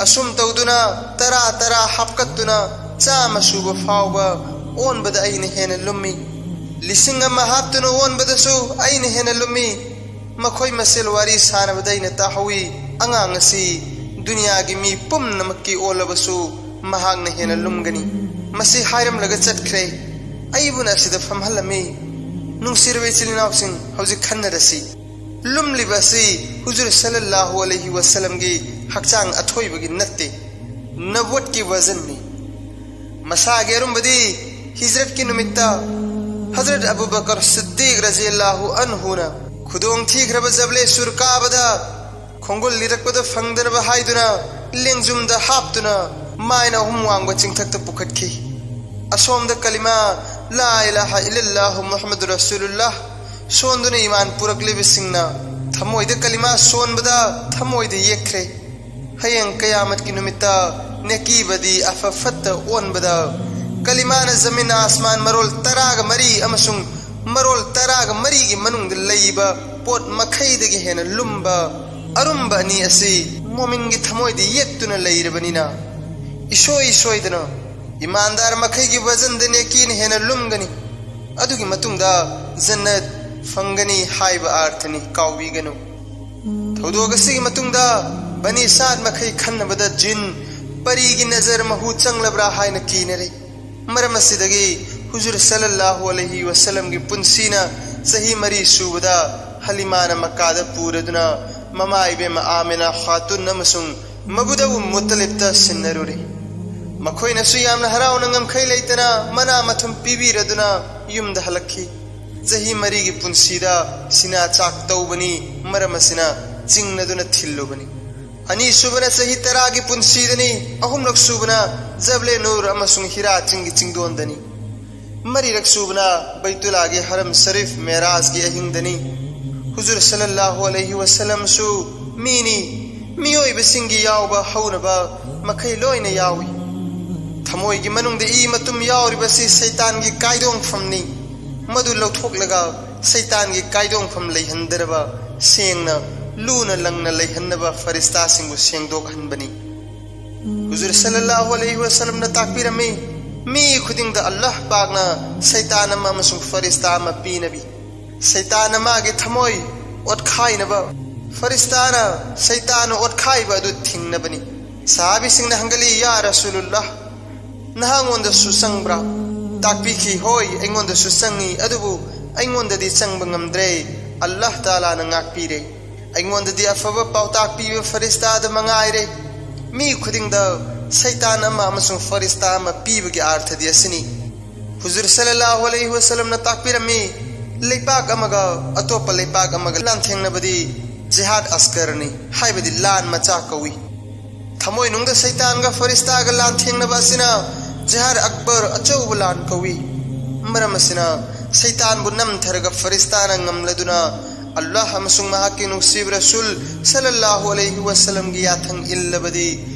ꯑꯁꯨꯝ ꯇꯧꯗꯨꯅ ꯇꯔꯥ ꯇꯔꯥ ꯍꯥꯞꯀꯠꯇꯨꯅ ꯆꯥꯝꯃ ꯁꯨꯕ ꯐꯥꯎꯕ ꯑꯣꯟꯕꯗ ꯑꯩꯅ ꯍꯦꯟꯅ ꯂꯨꯝꯃꯤ꯫ ꯂꯤꯁꯤꯡ ꯑꯃ ꯍꯥꯞꯇꯨꯅ ꯑꯣꯟꯕꯗꯁꯨ ꯑꯩꯅ ꯍꯦꯟꯅ ꯂꯨꯝꯃꯤ꯫ ꯃꯈꯣꯏ ꯃꯁꯦꯜ ꯋꯥꯔꯤ ꯁꯥꯟꯅꯕꯗ ꯑꯩꯅ ꯇꯥꯍꯧꯏ, "ꯑꯉꯥꯡ ꯑꯁꯤ ꯗꯨꯅꯤꯌꯥꯒꯤ ꯃꯤ ꯄꯨꯝꯅꯃꯛꯀꯤ ꯑꯣꯜꯂꯕꯁꯨ ꯃꯍꯥꯛꯅ ꯍꯦꯟꯅ ꯂꯨꯝꯒꯅꯤ꯫" ꯃꯁꯤ ꯍꯥꯏꯔꯝꯂꯒ ꯆꯠꯈ꯭ꯔꯦ꯫ ꯑꯩꯕꯨꯅ ꯑꯁꯤꯗ ꯐꯝꯍꯜꯂꯝꯃꯤ꯫ ꯅꯨꯡꯁꯤꯔꯕ ꯏꯆꯤꯜ ꯏꯅꯥꯎꯁꯤꯡ, ꯍꯧꯖꯤꯛ ꯈꯟꯅꯔꯁꯤ꯫ ꯂꯨꯝꯂꯤꯕ ꯑꯁꯤ ꯍꯨꯖꯨꯔ ꯁꯜꯂꯜꯂꯥꯍꯨ ꯑꯂꯩꯍꯤ ꯋꯁꯜꯂꯝꯒꯤ ꯍꯛꯆꯥꯡ ꯑꯊꯣꯏꯕꯒꯤ ꯅꯠꯇꯦ, ꯅꯕꯨꯋꯠꯀꯤ ꯋꯖꯟꯅꯤ꯫ ꯃꯁꯥꯒꯤ ꯑꯔꯨꯝꯕꯗꯤ ꯍꯤꯖ꯭ꯔꯠꯀꯤ ꯅꯨꯃꯤꯠꯇ ꯍꯖꯔꯠ ꯑꯕꯨ ꯕꯀꯔ ꯁꯤꯗꯗꯤꯛ ꯔꯖꯤꯌꯜꯂꯥꯍꯨ ꯑꯟꯍꯨꯅ ꯈꯨꯗꯣꯡ ꯊꯤꯈ꯭ꯔꯕ ꯖꯕꯂꯦ ꯁꯨꯔ ꯀꯥꯕꯗ ꯈꯣꯡꯒꯨꯜ ꯂꯤꯔꯛꯄꯗ ꯐꯪꯗꯅꯕ ꯍꯥꯏꯗꯨꯅ ꯂꯦꯡꯖꯨꯝꯗ ꯍꯥꯞꯇꯨꯅ ꯃꯥꯏꯜ ꯑꯍꯨꯝ ꯋꯥꯡꯕ ꯆꯤꯡꯊꯛꯇ ꯄꯨꯈꯠꯈꯤ꯫ ꯑꯁꯣꯝꯗ ꯀꯂꯤꯃꯥ ꯂꯥ ꯏꯂꯥꯍ ꯏꯜꯂꯜꯂꯥꯍꯨ ꯃꯨꯍꯝꯃꯗꯨ ꯔꯁꯨꯂꯨꯜꯂꯥꯍ ꯁꯣꯟꯗꯨꯅ ꯏꯃꯥꯟ ꯄꯨꯔꯛꯂꯤꯕꯁꯤꯡꯅ ꯊꯃꯣꯏꯗ ꯀꯂꯤꯃꯥ ꯁꯣꯟꯕꯗ ꯊꯃꯣꯏꯗ ꯌꯦꯛꯈ꯭ꯔꯦ꯫ ꯍꯌꯦꯡ ꯀꯌꯥꯃꯠꯀꯤ ꯅꯨꯃꯤꯠꯇ ꯅꯦꯀꯤꯕꯗꯤ ꯑꯐ ꯐꯠꯇ ꯑꯣꯟꯕꯗ ꯀꯂꯤꯃꯥꯅ ꯖꯃꯤꯟ ꯑꯥꯁꯃꯥꯟ ꯃꯔꯣꯜ ꯇꯔꯥꯒ ꯃꯔꯤ ꯑꯃꯁꯨꯡ ꯃꯔꯣꯜ ꯇꯔꯥꯒ ꯃꯔꯤꯒꯤ ꯃꯅꯨꯡꯗ ꯂꯩꯕ ꯄꯣꯠ ꯃꯈꯩꯗꯒꯤ ꯍꯦꯟꯅ ꯂꯨꯝꯕ ꯑꯔꯨꯝꯕ ꯑꯅꯤ ꯑꯁꯤ ꯃꯣꯃꯤꯟꯒꯤ ꯊꯃꯣꯏꯗ ꯌꯦꯛꯇꯨꯅ ꯂꯩꯔꯕꯅꯤꯅ, ꯏꯁꯣꯏ ꯁꯣꯏꯗꯅ ꯏꯃꯥꯟꯗꯥꯔ ꯃꯈꯩꯒꯤ ꯋꯖꯟꯗ ꯅꯦꯀꯤꯅ ꯍꯦꯟꯅ ꯂꯨꯝꯒꯅꯤ꯫ ꯑꯗꯨꯒꯤ ꯃꯇꯨꯡꯗ ꯖꯟꯅꯠ ꯐꯪꯒꯅꯤ ꯍꯥꯏꯕ ꯑꯥꯔꯊꯅꯤ, ꯀꯥꯎꯕꯤꯒꯅꯨ꯫ ꯊꯧꯗꯣꯛ ꯑꯁꯤꯒꯤ ꯃꯇꯨꯡꯗ ꯕꯅꯤ ꯁꯥꯗ ꯃꯈꯩ ꯈꯟꯅꯕꯗ ꯖꯤꯟ ꯄꯔꯤꯒꯤ ꯅꯖꯔ ꯃꯍꯨ ꯆꯪꯂꯕ꯭ꯔꯥ ꯍꯥꯏꯅ ꯀꯤꯅꯔꯦ꯫ ꯃꯔꯝ ꯑꯁꯤꯗꯒꯤ ꯍꯨꯖꯨꯔ ꯁꯜꯂꯜꯂꯥꯍꯨ ꯑꯂꯩꯍꯤ ꯋꯁꯜꯂꯝꯒꯤ ꯄꯨꯟꯁꯤꯅ ꯆꯍꯤ ꯃꯔꯤ ꯁꯨꯕꯗ ꯍꯂꯤꯃꯥꯅ ꯃꯛꯀꯥꯗ ꯄꯨꯔꯗꯨꯅ ꯃꯃꯥ ꯏꯕꯦꯝꯃ ꯑꯥꯃꯤꯅꯥ ꯈꯥꯇꯨꯟ ꯑꯃꯁꯨꯡ ꯃꯕꯨꯗꯧ ꯃꯨꯠꯇꯂꯤꯞꯇ ꯁꯤꯟꯅꯔꯨꯔꯦ꯫ ꯃꯈꯣꯏꯅꯁꯨ ꯌꯥꯝꯅ ꯍꯔꯥꯎꯅ ꯉꯝꯈꯩ ꯂꯩꯇꯅ ꯃꯅꯥ ꯃꯊꯨꯝ ꯄꯤꯕꯤꯔꯗꯨꯅ ꯌꯨꯝꯗ ꯍꯜꯂꯛꯈꯤ꯫ ꯆꯍꯤ ꯃꯔꯤꯒꯤ ꯄꯨꯟꯁꯤꯗ ꯁꯤꯅꯥ ꯆꯥꯛ ꯇꯧꯕꯅꯤ, ꯃꯔꯝ ꯑꯁꯤꯅ ꯆꯤꯡꯅꯗꯨꯅ ꯊꯤꯜꯂꯨꯕꯅꯤ꯫ ꯑꯅꯤꯁꯨꯕꯅ ꯆꯍꯤ ꯇꯔꯥꯒꯤ ꯄꯨꯟꯁꯤꯗꯅꯤ, ꯑꯍꯨꯝꯂꯛ ꯁꯨꯕꯅ ꯖꯕꯂꯦ ꯅꯨꯔ ꯑꯃꯁꯨꯡ ꯍꯤꯔꯥ ꯆꯤꯡꯒꯤ ꯆꯤꯡꯗꯣꯟꯗꯅꯤ꯫ ꯃꯔꯤꯔꯛ ꯁꯨꯕꯅ ꯕꯩꯇꯨꯂꯥꯒꯤ ꯍꯔꯝ ꯁꯔꯤꯐ ꯃꯦꯔꯥꯖꯒꯤ ꯑꯍꯤꯡꯗꯅꯤ꯫ ꯍꯨꯖꯨꯔ ꯁꯜꯂꯜꯂꯥꯍꯨ ꯑꯂꯩꯍꯤ ꯋꯁꯜꯂꯝꯁꯨ ꯃꯤꯅꯤ, ꯃꯤꯑꯣꯏꯕꯁꯤꯡꯒꯤ ꯌꯥꯎꯕ ꯍꯧꯅꯕ ꯃꯈꯩ ꯂꯣꯏꯅ ꯌꯥꯎꯏ꯫ ꯊꯃꯣꯏꯒꯤ ꯃꯅꯨꯡꯗ ꯏ ꯃꯇꯨꯝ ꯌꯥꯎꯔꯤꯕꯁꯤ ꯁꯩꯇꯥꯟꯒꯤ ꯀꯥꯏꯗꯣꯡꯐꯝꯅꯤ꯫ ꯃꯗꯨ ꯂꯧꯊꯣꯛꯂꯒ ꯁꯩꯇꯥꯟꯒꯤ ꯀꯥꯏꯗꯣꯡꯐꯝ ꯂꯩꯍꯟꯗꯅꯕ ꯁꯦꯡꯅ ꯂꯨꯅ ꯂꯪꯅ ꯂꯩꯍꯟꯅꯕ ꯐꯔꯤꯁꯇꯥꯁꯤꯡꯕꯨ ꯁꯦꯡꯗꯣꯛꯍꯟꯕꯅꯤ꯫ ꯍꯨꯖꯨꯔ ꯁꯜꯂꯜꯂꯥꯍꯨ ꯑꯂꯩꯍꯤ ꯋꯁꯜꯂꯝꯅ ꯇꯥꯛꯄꯤꯔꯝꯃꯤ, ꯃꯤ ꯈꯨꯗꯤꯡꯗ ꯑꯜꯂꯥꯍ ꯄꯥꯛꯅ ꯁꯩꯇꯥꯟ ꯑꯃ ꯑꯃꯁꯨꯡ ꯐꯔꯤꯁꯇꯥ ꯑꯃ ꯄꯤꯅꯕꯤ꯫ ꯁꯩꯇꯥꯟꯅ ꯃꯥꯒꯤ ꯊꯃꯣꯏ ꯑꯣꯠꯈꯥꯏꯅꯕ, ꯐꯔꯤꯁꯇꯥꯅ ꯁꯩꯇꯥꯟꯅ ꯑꯣꯠꯈꯥꯏꯕ ꯑꯗꯨ ꯊꯤꯡꯅꯕꯅꯤ꯫ ꯁꯍꯥꯕꯤꯁꯤꯡꯅ ꯍꯪꯒꯠꯂꯤ, "ꯌꯥ ꯔꯁꯨꯂꯨꯜꯂꯥꯍ, ꯅꯍꯥꯛꯉꯣꯟꯗꯁꯨ ꯆꯪꯕ꯭ꯔꯥ?" ꯇꯥꯛꯄꯤꯈꯤ, "ꯍꯣꯏ, ꯑꯩꯉꯣꯟꯗꯁꯨ ꯆꯪꯉꯤ, ꯑꯗꯨꯕꯨ ꯑꯩꯉꯣꯟꯗꯗꯤ ꯆꯪꯕ ꯉꯝꯗ꯭ꯔꯦ, ꯑꯜꯂꯥꯍ ꯇꯥꯂꯥꯅ ꯉꯥꯛꯄꯤꯔꯦ꯫ ꯑꯩꯉꯣꯟꯗꯗꯤ ꯑꯐꯕ ꯄꯥꯎꯇꯥꯛ ꯄꯤꯕ ꯐꯔꯤꯁꯇꯥꯗ ꯃꯉꯥꯏꯔꯦ꯫" ꯃꯤ ꯈꯨꯗꯤꯡꯗ ꯁꯩꯇꯥꯟ ꯑꯃ ꯑꯃꯁꯨꯡ ꯐꯔꯤꯁꯇꯥ ꯑꯃ ꯄꯤꯕꯒꯤ ꯑꯥꯔꯊꯗꯤ ꯑꯁꯤꯅꯤ꯫ ꯍꯨꯖꯨꯔ ꯁꯜꯂꯜꯂꯥꯍꯨ ꯑꯂꯩꯍꯤ ꯋꯁꯜꯂꯝꯅ ꯇꯥꯛꯄꯤꯔꯝꯃꯤ, ꯂꯩꯄꯥꯛ ꯑꯃꯒ ꯑꯇꯣꯞꯄ ꯂꯩꯄꯥꯛ ꯑꯃꯒ ꯂꯥꯟꯊꯦꯡꯅꯕꯗꯤ ꯖꯤꯍꯥꯗ ꯑꯁꯀꯔꯅꯤ, ꯍꯥꯏꯕꯗꯤ ꯂꯥꯟ ꯃꯆꯥ ꯀꯧꯏ꯫ ꯊꯃꯣꯏꯅꯨꯡꯗ ꯁꯩꯇꯥꯟꯒ ꯐꯔꯤꯁꯇꯥꯒ ꯂꯥꯟꯊꯦꯡꯅꯕ ꯑꯁꯤꯅ ꯖꯤꯍꯥꯗ ꯑꯛꯕꯔ ꯑꯆꯧꯕ ꯂꯥꯟ ꯀꯧꯏ꯫ ꯃꯔꯝ ꯑꯁꯤꯅ ꯁꯩꯇꯥꯟꯕꯨ ꯅꯝꯊꯔꯒ ꯐꯔꯤꯁꯇꯥꯅ ꯉꯝꯂꯗꯨꯅ ꯑꯜꯂꯥꯍ ꯑꯃꯁꯨꯡ ꯃꯍꯥꯛꯀꯤ ꯅꯨꯡꯁꯤꯕ ꯔꯁꯨꯜ ꯁꯜꯂꯜꯂꯥꯍꯨ ꯑꯂꯩꯍꯤ ꯋꯁꯜꯂꯝꯒꯤ ꯌꯥꯊꯪ ꯏꯜꯂꯕꯗꯤ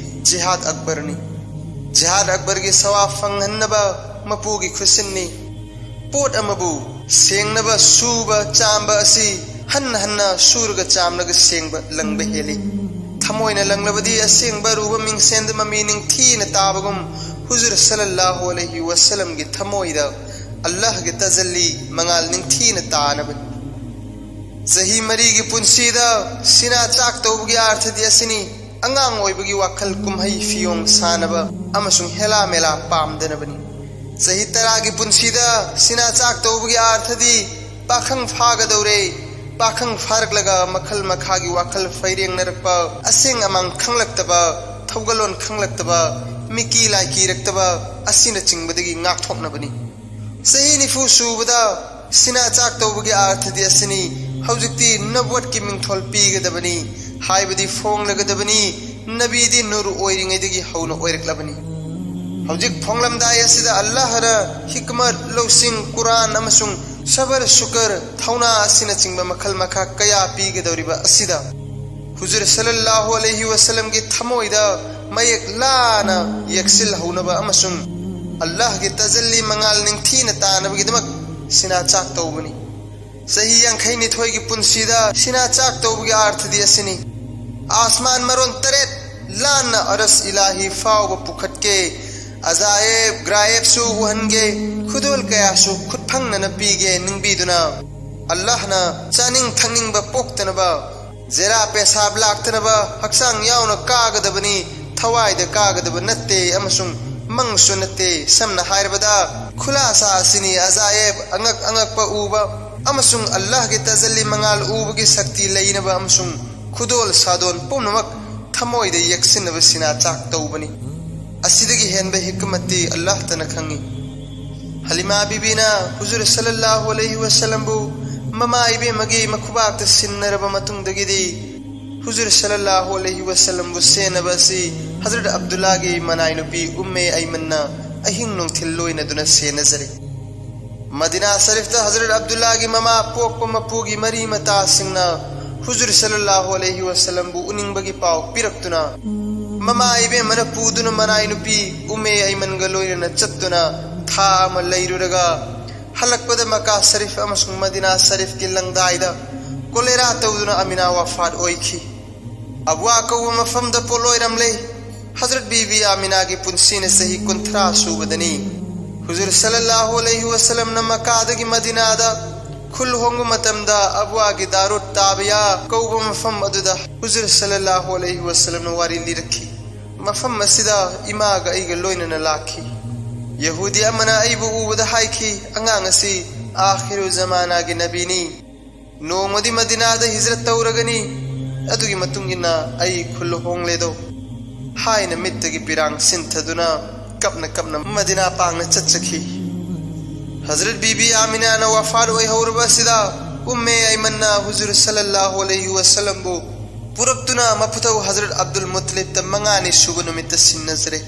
ꯖꯤꯍꯥꯗ ꯑꯛꯕꯔꯅꯤ꯫ ꯖꯤꯍꯥꯗ ꯑꯛꯕꯔꯒꯤ ꯁꯋꯥꯕ ꯐꯪꯍꯟꯅꯕ ꯃꯄꯨꯒꯤ ꯈꯨꯠꯁꯤꯟꯅꯤ꯫ ꯄꯣꯠ ꯑꯃꯕꯨ ꯁꯦꯡꯅꯕ ꯁꯨꯕ ꯆꯥꯝꯕ ꯑꯁꯤ ꯍꯟꯅ ꯍꯟꯅ ꯁꯨꯔꯒ ꯆꯥꯝꯂꯒ ꯁꯦꯡꯕ ꯂꯪꯕ ꯍꯦꯜꯂꯤ꯫ ꯊꯃꯣꯏꯅ ꯂꯪꯂꯕꯗꯤ ꯑꯁꯦꯡꯕ ꯑꯔꯨꯕ ꯃꯤꯡꯁꯦꯟꯗ ꯃꯃꯤ ꯅꯤꯡꯊꯤꯅ ꯇꯥꯕꯒꯨꯝ ꯍꯨꯖꯨꯔ ꯁꯜꯂꯜꯂꯥꯍꯨ ꯑꯂꯩꯍꯤ ꯋꯁꯜꯂꯝꯒꯤ ꯊꯃꯣꯏꯗ ꯑꯜꯂꯥꯍꯒꯤ ꯇꯖꯜꯂꯤ ꯃꯉꯥꯜ ꯅꯤꯡꯊꯤꯅ ꯇꯥꯅꯕꯅꯤ꯫ ꯆꯍꯤ ꯃꯔꯤꯒꯤ ꯄꯨꯟꯁꯤꯗ ꯁꯤꯅꯥ ꯆꯥꯛ ꯇꯧꯕꯒꯤ ꯑꯥꯔꯊꯗꯤ ꯑꯁꯤꯅꯤ꯫ ꯑꯉꯥꯡ ꯑꯣꯏꯕꯒꯤ ꯋꯥꯈꯜ ꯀꯨꯝꯍꯩ ꯐꯤꯌꯣꯡ ꯁꯥꯅꯕ ꯑꯃꯁꯨꯡ ꯍꯦꯂꯥ ꯃꯦꯂꯥ ꯄꯥꯝꯗꯅꯕꯅꯤ꯫ ꯆꯍꯤ ꯇꯔꯥꯒꯤ ꯄꯨꯟꯁꯤꯗ ꯁꯤꯅꯥ ꯆꯥꯛ ꯇꯧꯕꯒꯤ ꯑꯥꯔꯊꯗꯤ ꯄꯥꯈꯪ ꯐꯥꯒꯗꯧꯔꯦ꯫ ꯄꯥꯈꯪ ꯐꯥꯔꯛꯂꯒ ꯃꯈꯜ ꯃꯈꯥꯒꯤ ꯋꯥꯈꯜ ꯐꯩꯔꯦꯡꯅꯔꯛꯄ, ꯑꯁꯦꯡ ꯑꯃꯥꯡ ꯈꯪꯂꯛꯇꯕ, ꯊꯧꯒꯜꯂꯣꯟ ꯈꯪꯂꯛꯇꯕ, ꯃꯤꯀꯤ ꯂꯥꯏꯀꯤꯔꯛꯇꯕ ꯑꯁꯤꯅꯆꯤꯡꯕꯗꯒꯤ ꯉꯥꯛꯊꯣꯛꯅꯕꯅꯤ꯫ ꯆꯍꯤ ꯅꯤꯐꯨ ꯁꯨꯕꯗ ꯁꯤꯅꯥ ꯆꯥꯛ ꯇꯧꯕꯒꯤ ꯑꯥꯔꯊꯗꯤ ꯑꯁꯤꯅꯤ꯫ ꯍꯧꯖꯤꯛꯇꯤ ꯅꯕꯨꯋꯠꯀꯤ ꯃꯤꯡꯊꯣꯜ ꯄꯤꯒꯗꯕꯅꯤ, ꯍꯥꯏꯕꯗꯤ ꯐꯣꯡꯂꯒꯗꯕꯅꯤ꯫ ꯅꯕꯤꯗꯤ ꯅꯨꯔ ꯑꯣꯏꯔꯤꯉꯩꯗꯒꯤ ꯍꯧꯅ ꯑꯣꯏꯔꯛꯂꯕꯅꯤ꯫ ꯍꯧꯖꯤꯛ ꯐꯣꯡꯂꯝꯗꯥꯏ ꯑꯁꯤꯗ ꯑꯜꯂꯥꯍꯅ ꯍꯤꯛꯃꯠ, ꯂꯧꯁꯤꯡ, ꯀꯨꯔꯥꯟ ꯑꯃꯁꯨꯡ ꯁꯕꯔ, ꯁꯨꯀꯔ, ꯊꯧꯅꯥ ꯑꯁꯤꯅꯆꯤꯡꯕ ꯃꯈꯜ ꯃꯈꯥ ꯀꯌꯥ ꯄꯤꯒꯗꯧꯔꯤꯕ ꯑꯁꯤꯗ ꯍꯨꯖꯨꯔ ꯁꯜꯂꯜꯂꯥꯍꯨ ꯑꯂꯩꯍꯤ ꯋꯁꯜꯂꯝꯒꯤ ꯊꯃꯣꯏꯗ ꯃꯌꯦꯛ ꯂꯥꯅ ꯌꯦꯛꯁꯤꯜꯍꯧꯅꯕ ꯑꯃꯁꯨꯡ ꯑꯜꯂꯥꯍꯒꯤ ꯇꯖꯜꯂꯤ ꯃꯉꯥꯜ ꯅꯤꯡꯊꯤꯅ ꯇꯥꯅꯕꯒꯤꯗꯃꯛ ꯁꯤꯅꯥ ꯆꯥꯛ ꯇꯧꯕꯅꯤ꯫ ꯆꯍꯤ ꯌꯥꯡꯈꯩꯅꯤꯊꯣꯏꯒꯤ ꯄꯨꯟꯁꯤꯗ ꯁꯤꯅꯥ ꯆꯥꯛ ꯇꯧꯕꯒꯤ ꯑꯥꯔꯊꯗꯤ ꯑꯁꯤꯅꯤ꯫ ꯑꯥꯁꯃꯥꯟ ꯃꯔꯣꯟ ꯇꯔꯦꯠ ꯂꯥꯟꯅ ꯑꯔꯁ ꯏꯂꯥꯍꯤ ꯐꯥꯎꯕ ꯄꯨꯈꯠꯀꯦ꯫ ꯑꯖꯥꯌꯦꯕ ꯒ꯭ꯔꯥꯌꯦꯕꯁꯨ ꯎꯍꯟꯒꯦ꯫ ꯈꯨꯗꯣꯜ ꯀꯌꯥꯁꯨ ꯈꯨꯠꯐꯪꯅꯅ ꯄꯤꯒꯦ꯫ ꯅꯤꯡꯕꯤꯗꯨꯅ ꯑꯜꯂꯥꯍꯅ ꯆꯥꯅꯤꯡ ꯊꯛꯅꯤꯡꯕ ꯄꯣꯛꯇꯅꯕ, ꯖꯦꯔꯥ ꯄꯦꯁꯥꯕ ꯂꯥꯛꯇꯅꯕ ꯍꯛꯆꯥꯡ ꯌꯥꯎꯅ ꯀꯥꯒꯗꯕꯅꯤ, ꯊꯋꯥꯏꯗ ꯀꯥꯒꯗꯕ ꯅꯠꯇꯦ ꯑꯃꯁꯨꯡ ꯃꯪꯁꯨ ꯅꯠꯇꯦ꯫ ꯁꯝꯅ ꯍꯥꯏꯔꯕꯗ, ꯈꯨꯂꯥꯁꯥ ꯑꯁꯤꯅꯤ ꯑꯖꯥꯌꯦꯕ, ꯑꯉꯛ ꯑꯉꯛꯄ ꯎꯕ ꯑꯃꯁꯨꯡ ꯑꯜꯂꯥꯍꯒꯤ ꯇꯖꯜꯂꯤ ꯃꯉꯥꯜ ꯎꯕꯒꯤ ꯁꯛꯇꯤ ꯂꯩꯅꯕ ꯑꯃꯁꯨꯡ ꯈꯨꯗꯣꯜ ꯁꯥꯗꯣꯟ ꯄꯨꯝꯅꯃꯛ ꯊꯃꯣꯏꯗ ꯌꯦꯛꯁꯤꯟꯅꯕ ꯁꯤꯅꯥ ꯆꯥꯛ ꯇꯧꯕꯅꯤ꯫ ꯑꯁꯤꯗꯒꯤ ꯍꯦꯟꯕ ꯍꯤꯛꯃꯠꯇꯤ ꯑꯜꯂꯥꯍꯇꯅ ꯈꯪꯏ꯫ ꯍꯂꯤꯃꯥ ꯕꯤꯕꯤꯅ ꯍꯨꯖꯨꯔ ꯁꯜꯂꯜꯂꯥꯍꯨ ꯑꯂꯩꯍꯤ ꯋꯁꯜꯂꯝꯕꯨ ꯃꯃꯥ ꯏꯕꯦꯝꯃꯒꯤ ꯃꯈꯨꯕꯥꯛꯇ ꯁꯤꯟꯅꯔꯕ ꯃꯇꯨꯡꯗꯒꯤꯗꯤ ꯍꯨꯖꯨꯔ ꯁꯜꯂꯜꯂꯥꯍꯨ ꯑꯂꯩꯍꯤ ꯋꯁꯜꯂꯝꯕꯨ ꯁꯦꯟꯅꯕ ꯑꯁꯤ ꯍꯖꯔꯠ ꯑꯕꯗꯨꯜꯂꯥꯒꯤ ꯃꯅꯥꯏꯅꯨꯄꯤ ꯎꯝꯃꯦ ꯑꯩꯃꯟꯅ ꯑꯍꯤꯡ ꯅꯨꯡꯊꯤꯜ ꯂꯣꯏꯅꯗꯨꯅ ꯁꯦꯟꯅꯖꯔꯤ꯫ ꯃꯗꯤꯅꯥ ꯁꯔꯤꯐꯇ ꯍꯖꯔꯠ ꯑꯕꯗꯨꯜꯂꯥꯒꯤ ꯃꯃꯥ ꯄꯣꯛꯄ ꯃꯄꯨꯒꯤ ꯃꯔꯤ ꯃꯇꯥꯁꯤꯡꯅ ꯍꯨꯖꯨꯔ ꯁꯜꯂꯜꯂꯥꯍꯨ ꯑꯂꯩꯍꯤ ꯋꯁꯜꯂꯝꯕꯨ ꯎꯅꯤꯡꯕꯒꯤ ꯄꯥꯎ ꯄꯤꯔꯛꯇꯨꯅ, ꯃꯃꯥ ꯏꯕꯦꯝꯃꯅ ꯄꯨꯗꯨꯅ ꯃꯅꯥꯏꯅꯨꯄꯤ ꯎꯝꯃꯦ ꯑꯩꯃꯟꯒ ꯂꯣꯏꯅꯅ ꯆꯠꯇꯨꯅ ꯊꯥ ꯑꯃ ꯂꯩꯔꯨꯔꯒ, ꯍꯜꯂꯛꯄꯗ ꯃꯀꯥ ꯁꯔꯤꯐ ꯑꯃꯁꯨꯡ ꯃꯗꯤꯅꯥ ꯁꯔꯤꯐꯀꯤ ꯂꯪꯗꯥꯏꯗ ꯀꯣꯂꯦꯔꯥ ꯇꯧꯗꯨꯅ ꯑꯃꯤꯅꯥ ꯋꯥꯐꯥꯠ ꯑꯣꯏꯈꯤ꯫ ꯑꯕꯋꯥ ꯀꯧꯕ ꯃꯐꯝꯗ ꯄꯣꯠꯂꯣꯏꯔꯝꯂꯦ꯫ ꯍꯖꯔꯠ ꯕꯤꯕꯤ ꯑꯃꯤꯅꯥꯒꯤ ꯄꯨꯟꯁꯤꯅ ꯆꯍꯤ ꯀꯨꯟꯊ꯭ꯔꯥ ꯁꯨꯕꯗꯅꯤ ꯍꯨꯖꯨꯔ ꯁꯜꯂꯜꯂꯥꯍꯨ ꯑꯂꯩꯍꯤ ꯋꯁꯜꯂꯝꯅ ꯃꯀꯥꯗꯒꯤ ꯃꯗꯤꯅꯥꯗ ꯈꯨꯜ ꯍꯣꯡꯕ ꯃꯇꯝꯗ ꯑꯕꯋꯥꯒꯤ ꯗꯥꯔꯨꯠ ꯇꯥꯕꯌꯥ ꯀꯧꯕ ꯃꯐꯝ ꯑꯗꯨꯗ ꯍꯨꯖꯨꯔ ꯁꯜꯂꯜꯂꯥꯍꯨ ꯑꯂꯩꯍꯤ ꯋꯁꯜꯂꯝꯅ ꯋꯥꯔꯤ ꯂꯤꯔꯛꯈꯤ꯫ ꯃꯐꯝ ꯑꯁꯤꯗ ꯏꯃꯥꯒ ꯑꯩꯒ ꯂꯣꯏꯅꯅ ꯂꯥꯛꯈꯤ꯫ ꯌꯍꯨꯗꯤ ꯑꯃꯅ ꯑꯩꯕꯨ ꯎꯕꯗ ꯍꯥꯏꯈꯤ, "ꯑꯉꯥꯡ ꯑꯁꯤ ꯑꯥꯈꯤꯔꯨ ꯖꯃꯥꯅꯥꯒꯤ ꯅꯕꯤꯅꯤ꯫ ꯅꯣꯡꯃꯗꯤ ꯃꯗꯤꯅꯥꯗ ꯍꯤꯖꯔꯠ ꯇꯧꯔꯒꯅꯤ꯫ ꯑꯗꯨꯒꯤ ꯃꯇꯨꯡ ꯏꯟꯅ ꯑꯩ ꯈꯨꯜ ꯍꯣꯡꯂꯦꯗꯣ" ꯍꯥꯏꯅ ꯃꯤꯠꯇꯒꯤ ꯄꯤꯔꯥꯡ ꯁꯤꯟꯊꯗꯨꯅ ꯀꯞꯅ ꯀꯞꯅ ꯃꯗꯤꯅꯥ ꯄꯥꯡꯅ ꯆꯠꯆꯈꯤ꯫ ꯍꯖꯔꯠ ꯕꯤꯕꯤ ꯑꯥꯃꯤꯅꯥꯅ ꯋꯥꯐꯥꯠ ꯑꯣꯏꯍꯧꯔꯕ ꯑꯁꯤꯗ ꯎꯝꯃꯦ ꯑꯩꯃꯟꯅ ꯍꯨꯖꯨꯔ ꯁꯜꯂꯜꯂꯥꯍꯨ ꯑꯂꯩꯍꯤ ꯋꯁꯜꯂꯝꯕꯨ ꯄꯨꯔꯛꯇꯨꯅ ꯃꯄꯨꯊꯧ ꯍꯖꯔꯠ ꯑꯕꯗꯨꯜ ꯃꯨꯠꯇꯂꯤꯕꯇ ꯃꯉꯥꯅꯤ ꯁꯨꯕ ꯅꯨꯃꯤꯠꯇ ꯁꯤꯟꯅꯖꯔꯦ꯫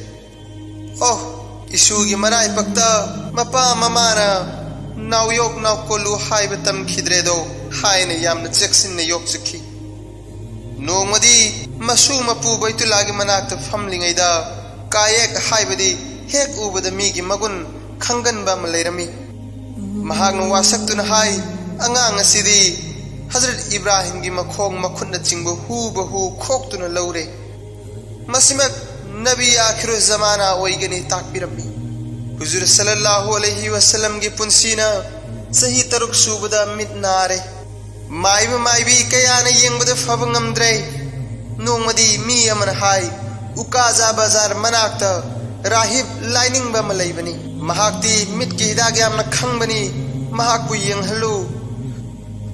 "ꯑꯣ, ꯏꯁꯨꯒꯤ ꯃꯔꯥꯏꯕꯛꯇ ꯃꯄꯥ ꯃꯃꯥꯅ ꯅꯥꯎꯌꯣꯛ ꯅꯥꯎꯀꯣꯜꯂꯨ ꯍꯥꯏꯕ ꯇꯝꯈꯤꯗ꯭ꯔꯦꯗꯣ" ꯍꯥꯏꯅ ꯌꯥꯝꯅ ꯆꯦꯛꯁꯤꯟꯅ ꯌꯣꯛꯆꯈꯤ꯫ ꯅꯣꯡꯃꯗꯤ ꯃꯁꯨ ꯃꯄꯨ ꯕꯩꯇꯨꯜꯂꯥꯒꯤ ꯃꯅꯥꯛꯇ ꯐꯝꯂꯤꯉꯩꯗ ꯀꯥꯌꯦꯛ ꯍꯥꯏꯕꯗꯤ ꯍꯦꯛ ꯎꯕꯗ ꯃꯤꯒꯤ ꯃꯒꯨꯟ ꯈꯪꯒꯟꯕ ꯑꯃ ꯂꯩꯔꯝꯃꯤ꯫ ꯃꯍꯥꯛꯅ ꯋꯥꯁꯛꯇꯨꯅ ꯍꯥꯏ, "ꯑꯉꯥꯡ ꯑꯁꯤꯗꯤ ꯍꯖꯔꯠ ꯏꯕ꯭ꯔꯥꯍꯤꯝꯒꯤ ꯃꯈꯣꯡ ꯃꯈꯨꯠꯅꯆꯤꯡꯕ ꯍꯨꯕꯍꯨ ꯈꯣꯛꯇꯨꯅ ꯂꯧꯔꯦ꯫ ꯃꯁꯤꯃꯛ ꯅꯕꯤ ꯑꯥꯈꯤꯔꯨ ꯖꯃꯥꯅꯥ ꯑꯣꯏꯒꯅꯤ" ꯇꯥꯛꯄꯤꯔꯝꯃꯤ꯫ ꯍꯨꯖꯨꯔ ꯁꯜꯂꯜꯂꯥꯍꯨ ꯑꯂꯩꯍꯤ ꯋꯁꯜꯂꯝꯒꯤ ꯄꯨꯟꯁꯤꯅ ꯆꯍꯤ ꯇꯔꯨꯛ ꯁꯨꯕꯗ ꯃꯤꯠ ꯅꯥꯔꯦ꯫ ꯃꯥꯏꯕ ꯃꯥꯏꯕꯤ ꯀꯌꯥꯅ ꯌꯦꯡꯕꯗ ꯐꯕ ꯉꯝꯗ꯭ꯔꯦ꯫ ꯅꯣꯡꯃꯗꯤ ꯃꯤ ꯑꯃꯅ ꯍꯥꯏ, "ꯎꯀꯥꯖꯥ ꯕꯖꯥꯔ ꯃꯅꯥꯛꯇ ꯔꯥꯍꯤꯕ ꯂꯥꯏꯅꯤꯡꯕ ꯑꯃ ꯂꯩꯕꯅꯤ꯫ ꯃꯍꯥꯛꯇꯤ ꯃꯤꯠꯀꯤ ꯍꯤꯗꯥꯛ ꯌꯥꯝꯅ ꯈꯪꯕꯅꯤ, ꯃꯍꯥꯛꯄꯨ ꯌꯦꯡꯍꯜꯂꯨ"꯫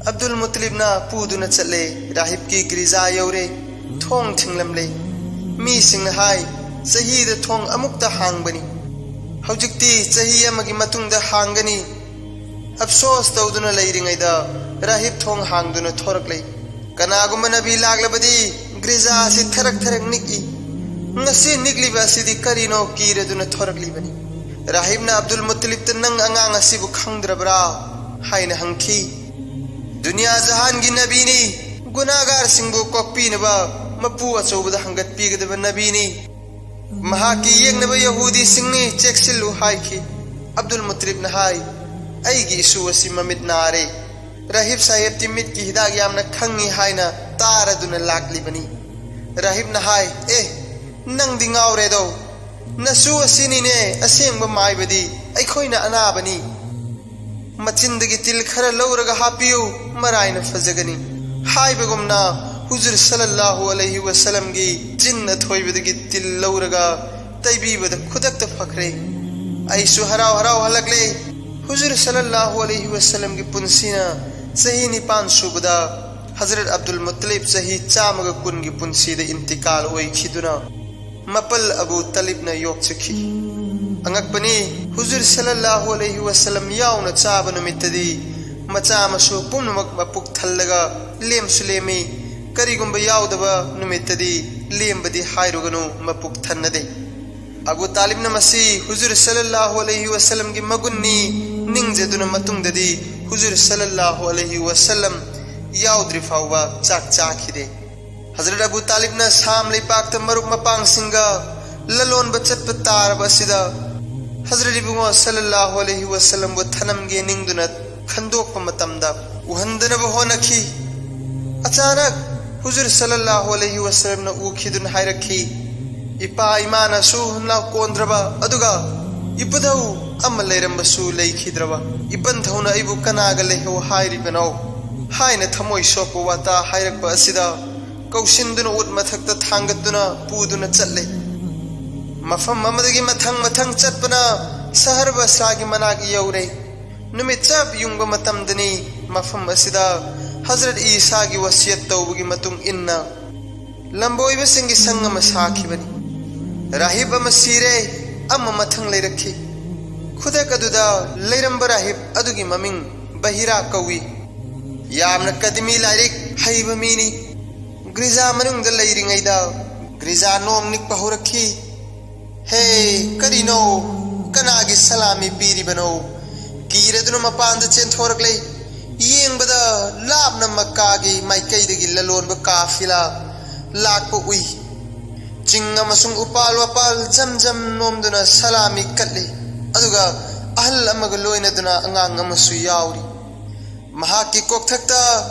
ꯑꯕꯗꯨꯜ ꯃꯨꯇꯂꯤꯕꯅ ꯄꯨꯗꯨꯅ ꯆꯠꯂꯦ꯫ ꯔꯥꯍꯤꯕꯀꯤ ꯒꯤꯔꯤꯖꯥ ꯌꯧꯔꯦ꯫ ꯊꯣꯡ ꯊꯤꯡꯂꯝꯂꯦ꯫ ꯃꯤꯁꯤꯡꯅ ꯍꯥꯏ, "ꯆꯍꯤꯗ ꯊꯣꯡ ꯑꯃꯨꯛꯇ ꯍꯥꯡꯕꯅꯤ꯫ ꯍꯧꯖꯤꯛꯇꯤ ꯆꯍꯤ ꯑꯃꯒꯤ ꯃꯇꯨꯡꯗ ꯍꯥꯡꯒꯅꯤ"꯫ ꯑꯐꯁꯣꯁ ꯇꯧꯗꯨꯅ ꯂꯩꯔꯤꯉꯩꯗ ꯔꯥꯍꯤꯕ ꯊꯣꯡ ꯍꯥꯡꯗꯨꯅ ꯊꯣꯔꯛꯂꯦ꯫ ꯀꯅꯥꯒꯨꯝꯕ ꯅꯕꯤ ꯂꯥꯛꯂꯕꯗꯤ ꯒ꯭ꯔꯤꯖꯥ ꯑꯁꯤ ꯊꯔꯛ ꯊꯔꯛ ꯅꯤꯛꯏ꯫ ꯉꯁꯤ ꯅꯤꯛꯂꯤꯕ ꯑꯁꯤꯗꯤ ꯀꯔꯤꯅꯣ ꯀꯤꯔꯗꯨꯅ ꯊꯣꯔꯛꯂꯤꯕꯅꯤ꯫ ꯔꯥꯍꯤꯕꯅ ꯑꯕꯗꯨꯜ ꯃꯨꯠꯇꯂꯤꯕꯇ, "ꯅꯪ ꯑꯉꯥꯡ ꯑꯁꯤꯕꯨ ꯈꯪꯗ꯭ꯔꯕ꯭ꯔꯥ?" ꯍꯥꯏꯅ ꯍꯪꯈꯤ꯫ "ꯗꯨꯅꯤꯌꯥ ꯖꯍꯥꯟꯒꯤ ꯅꯕꯤꯅꯤ, ꯒꯨꯅꯥꯒꯥꯔꯁꯤꯡꯕꯨ ꯀꯣꯛꯄꯤꯅꯕ ꯃꯄꯨ ꯑꯆꯧꯕꯗ ꯍꯪꯒꯠꯄꯤꯒꯗꯕ ꯅꯕꯤꯅꯤ꯫ ꯃꯍꯥꯛꯀꯤ ꯌꯦꯛꯅꯕ ꯌꯍꯨꯗꯤꯁꯤꯡꯅꯤ, ꯆꯦꯛꯁꯤꯜꯂꯨ" ꯍꯥꯏꯈꯤ꯫ ꯑꯕꯗꯨꯜ ꯃꯨꯠꯇꯂꯤꯕꯅ ꯍꯥꯏ, "ꯑꯩꯒꯤ ꯏꯁꯨ ꯑꯁꯤ ꯃꯃꯤꯠ ꯅꯥꯔꯦ꯫ ꯔꯥꯍꯤꯕ ꯁꯥꯍꯦꯕꯇꯤ ꯃꯤꯠꯀꯤ ꯍꯤꯗꯥꯛ ꯌꯥꯝꯅ ꯈꯪꯉꯤ ꯍꯥꯏꯅ ꯇꯥꯔꯗꯨꯅ ꯂꯥꯛꯂꯤꯕꯅꯤ"꯫ ꯔꯥꯍꯤꯕꯅ ꯍꯥꯏ, "ꯑꯦ, ꯅꯪꯗꯤ ꯉꯥꯎꯔꯦꯗꯣ꯫ ꯅꯁꯨ ꯑꯁꯤꯅꯤꯅꯦ ꯑꯁꯦꯡꯕ ꯃꯥꯏꯕꯗꯤ, ꯑꯩꯈꯣꯏꯅ ꯑꯅꯥꯕꯅꯤ꯫ ꯃꯆꯤꯟꯗꯒꯤ ꯇꯤꯜ ꯈꯔ ꯂꯧꯔꯒ ꯍꯥꯞꯄꯤꯌꯨ, ꯃꯔꯥꯏꯅ ꯐꯖꯒꯅꯤ" ꯍꯥꯏꯕꯒꯨꯝꯅ ꯍꯨꯖꯨꯔ ꯁꯜꯂꯜꯂꯥꯍꯨ ꯑꯂꯩꯍꯤ ꯋꯁꯜꯂꯝꯒꯤ ꯆꯤꯟ ꯑꯊꯣꯏꯕꯗꯒꯤ ꯇꯤꯜ ꯂꯧꯔꯒ ꯇꯩꯕꯤꯕꯗ ꯈꯨꯗꯛꯇ ꯐꯈ꯭ꯔꯦ꯫ ꯑꯩꯁꯨ ꯍꯔꯥꯎ ꯍꯔꯥꯎ ꯍꯜꯂꯛꯂꯦ꯫ ꯍꯨꯖꯨꯔ ꯁꯜꯂꯜꯂꯥꯍꯨ ꯑꯂꯩꯍꯤ ꯋꯁꯜꯂꯝꯒꯤ ꯄꯨꯟꯁꯤꯅ ꯆꯍꯤ ꯅꯤꯄꯥꯟ ꯁꯨꯕꯗ ꯍꯖꯔꯠ ꯑꯕꯗꯨꯜ ꯃꯨꯠꯇꯂꯤꯕ ꯆꯍꯤ ꯆꯥꯝꯃꯒ ꯀꯨꯟꯒꯤ ꯄꯨꯟꯁꯤꯗ ꯏꯟꯇꯤꯀꯥꯜ ꯑꯣꯏꯈꯤꯗꯨꯅ ꯃꯄꯜ ꯑꯕꯨ ꯇꯂꯤꯕꯅ ꯌꯣꯛꯆꯈꯤ꯫ ꯑꯉꯛꯄꯅꯤ, ꯍꯨꯖꯨꯔ ꯁꯜꯂꯜꯂꯥꯍꯨ ꯑꯂꯩꯍꯤ ꯋꯁꯜꯂꯝ ꯌꯥꯎꯅ ꯆꯥꯕ ꯅꯨꯃꯤꯠꯇꯗꯤ ꯃꯆꯥ ꯃꯁꯨ ꯄꯨꯝꯅꯃꯛ ꯃꯄꯨꯛ ꯊꯜꯂꯒ ꯂꯦꯝꯁꯨ ꯂꯦꯝꯃꯤ꯫ ꯀꯔꯤꯒꯨꯝꯕ ꯌꯥꯎꯗꯕ ꯅꯨꯃꯤꯠꯇꯗꯤ ꯂꯦꯝꯕꯗꯤ ꯍꯥꯏꯔꯨꯒꯅꯨ, ꯃꯄꯨꯛ ꯊꯟꯅꯗꯦ꯫ ꯑꯕꯨ ꯇꯥꯂꯤꯕꯅ ꯃꯁꯤ ꯍꯨꯖꯨꯔ ꯁꯜꯂꯜꯂꯥꯍꯨ ꯑꯂꯩꯍꯤ ꯋꯁꯜꯂꯝꯒꯤ ꯃꯒꯨꯟꯅꯤ ꯅꯤꯡꯖꯗꯨꯅ ꯃꯇꯨꯡꯗꯗꯤ ꯍꯨꯖꯨꯔ ꯁꯜꯂꯜꯂꯥꯍꯨ ꯑꯂꯩꯍꯤ ꯋꯁꯜꯂꯝ ꯌꯥꯎꯗ꯭ꯔꯤ ꯐꯥꯎꯕ ꯆꯥꯛ ꯆꯥꯈꯤꯗꯦ꯫ ꯍꯖꯔꯠ ꯑꯕꯨ ꯇꯥꯂꯤꯕꯅ ꯁꯥꯝ ꯂꯩꯄꯥꯛꯇ ꯃꯔꯨꯞ ꯃꯄꯥꯡꯁꯤꯡꯒ ꯂꯂꯣꯟꯕ ꯆꯠꯄ ꯇꯥꯔꯕ ꯑꯁꯤꯗ ꯍꯖꯔꯠ ꯏꯕꯨꯡꯉꯣ ꯁꯜꯂꯜꯂꯥꯍꯨ ꯑꯂꯩꯍꯤ ꯋꯁꯜꯂꯝꯕꯨ ꯊꯅꯝꯒꯦ ꯅꯤꯡꯗꯨꯅ ꯈꯟꯗꯣꯛꯄ ꯃꯇꯝꯗ ꯎꯍꯟꯗꯅꯕ ꯍꯣꯠꯅꯈꯤ꯫ ꯑꯆꯥꯅꯛ ꯍꯨꯖꯨꯔ ꯁꯜꯂꯜꯂꯥꯍꯨ ꯑꯂꯩꯍꯤ ꯋꯁꯜꯂꯝꯅ ꯎꯈꯤꯗꯨꯅ ꯍꯥꯏꯔꯛꯈꯤ, "ꯏꯄꯥ ꯏꯃꯥꯅꯁꯨ ꯅꯥꯎꯀꯣꯟꯗ꯭ꯔꯕ, ꯑꯗꯨꯒ ꯏꯄꯨꯙꯧ ꯑꯃ ꯂꯩꯔꯝꯕꯁꯨ ꯂꯩꯈꯤꯗ꯭ꯔꯕ, ꯏꯄꯟꯊꯧꯅ ꯑꯩꯕꯨ ꯀꯅꯥꯒ ꯂꯩꯍꯧ ꯍꯥꯏꯔꯤꯕꯅꯣ?" ꯍꯥꯏꯅ ꯊꯃꯣꯏ ꯁꯣꯛꯄ ꯋꯥꯇꯥ ꯍꯥꯏꯔꯛꯄ ꯑꯁꯤꯗ ꯀꯧꯁꯤꯟꯗꯨꯅ ꯎꯠ ꯃꯊꯛꯇ ꯊꯥꯡꯒꯠꯇꯨꯅ ꯄꯨꯗꯨꯅ ꯆꯠꯂꯦ꯫ ꯃꯐꯝ ꯑꯃꯗꯒꯤ ꯃꯊꯪ ꯃꯊꯪ ꯆꯠꯄꯅ ꯁꯍꯔ ꯕꯁ꯭ꯔꯥꯒꯤ ꯃꯅꯥꯛ ꯌꯧꯔꯦ꯫ ꯅꯨꯃꯤꯠ ꯆꯞ ꯌꯨꯡꯕ ꯃꯇꯝꯗꯅꯤ ꯃꯐꯝ ꯑꯁꯤꯗ ꯍꯖꯔꯠ ꯏꯁꯥꯒꯤ ꯋꯁꯤꯌꯠ ꯇꯧꯕꯒꯤ ꯃꯇꯨꯡ ꯏꯟꯅ ꯂꯝꯕꯣꯏꯕꯁꯤꯡꯒꯤ ꯁꯪ ꯑꯃ ꯁꯥꯈꯤꯕꯅꯤ꯫ ꯔꯥꯍꯤꯕ ꯑꯃ ꯁꯤꯔꯦ, ꯑꯃ ꯃꯊꯪ ꯂꯩꯔꯛꯈꯤ꯫ ꯈꯨꯗꯛ ꯑꯗꯨꯗ ꯂꯩꯔꯝꯕ ꯔꯥꯍꯤꯕ ꯑꯗꯨꯒꯤ ꯃꯃꯤꯡ ꯕꯍꯤꯔꯥ ꯀꯧꯏ꯫ ꯌꯥꯝꯅ ꯀꯗꯤꯃꯤ ꯂꯥꯏꯔꯤꯛ ꯍꯩꯕ ꯃꯤꯅꯤ꯫ ꯒ꯭ꯔꯤꯖꯥ ꯃꯅꯨꯡꯗ ꯂꯩꯔꯤꯉꯩꯗ ꯒ꯭ꯔꯤꯖꯥ ꯅꯣꯡ ꯅꯤꯛꯄ ꯍꯧꯔꯛꯈꯤ꯫ "ꯍꯦ, ꯀꯔꯤꯅꯣ? ꯀꯅꯥꯒꯤ ꯁꯂꯥꯃꯤ ꯄꯤꯔꯤꯕꯅꯣ?" ꯀꯤꯔꯗꯨꯅ ꯃꯄꯥꯟꯗ ꯆꯦꯟꯊꯣꯔꯛꯂꯦ꯫ ꯌꯦꯡꯕꯗ ꯂꯥꯞꯅ ꯃꯛꯀꯥꯒꯤ ꯃꯥꯏꯀꯩꯗꯒꯤ ꯂꯂꯣꯟꯕ ꯀꯥꯐꯤꯂꯥ ꯂꯥꯛꯄ ꯎꯏ꯫ ꯆꯤꯡ ꯑꯃꯁꯨꯡ ꯎꯄꯥꯜ ꯋꯥꯄꯥꯜ ꯖꯝ ꯖꯝ ꯅꯣꯝꯗꯨꯅ ꯁꯂꯥꯃꯤ ꯀꯠꯂꯤ, ꯑꯗꯨꯒ ꯑꯍꯜ ꯑꯃꯒ ꯂꯣꯏꯅꯗꯨꯅ ꯑꯉꯥꯡ ꯑꯃꯁꯨ ꯌꯥꯎꯔꯤ꯫ ꯃꯍꯥꯛꯀꯤ ꯀꯣꯛꯊꯛꯇ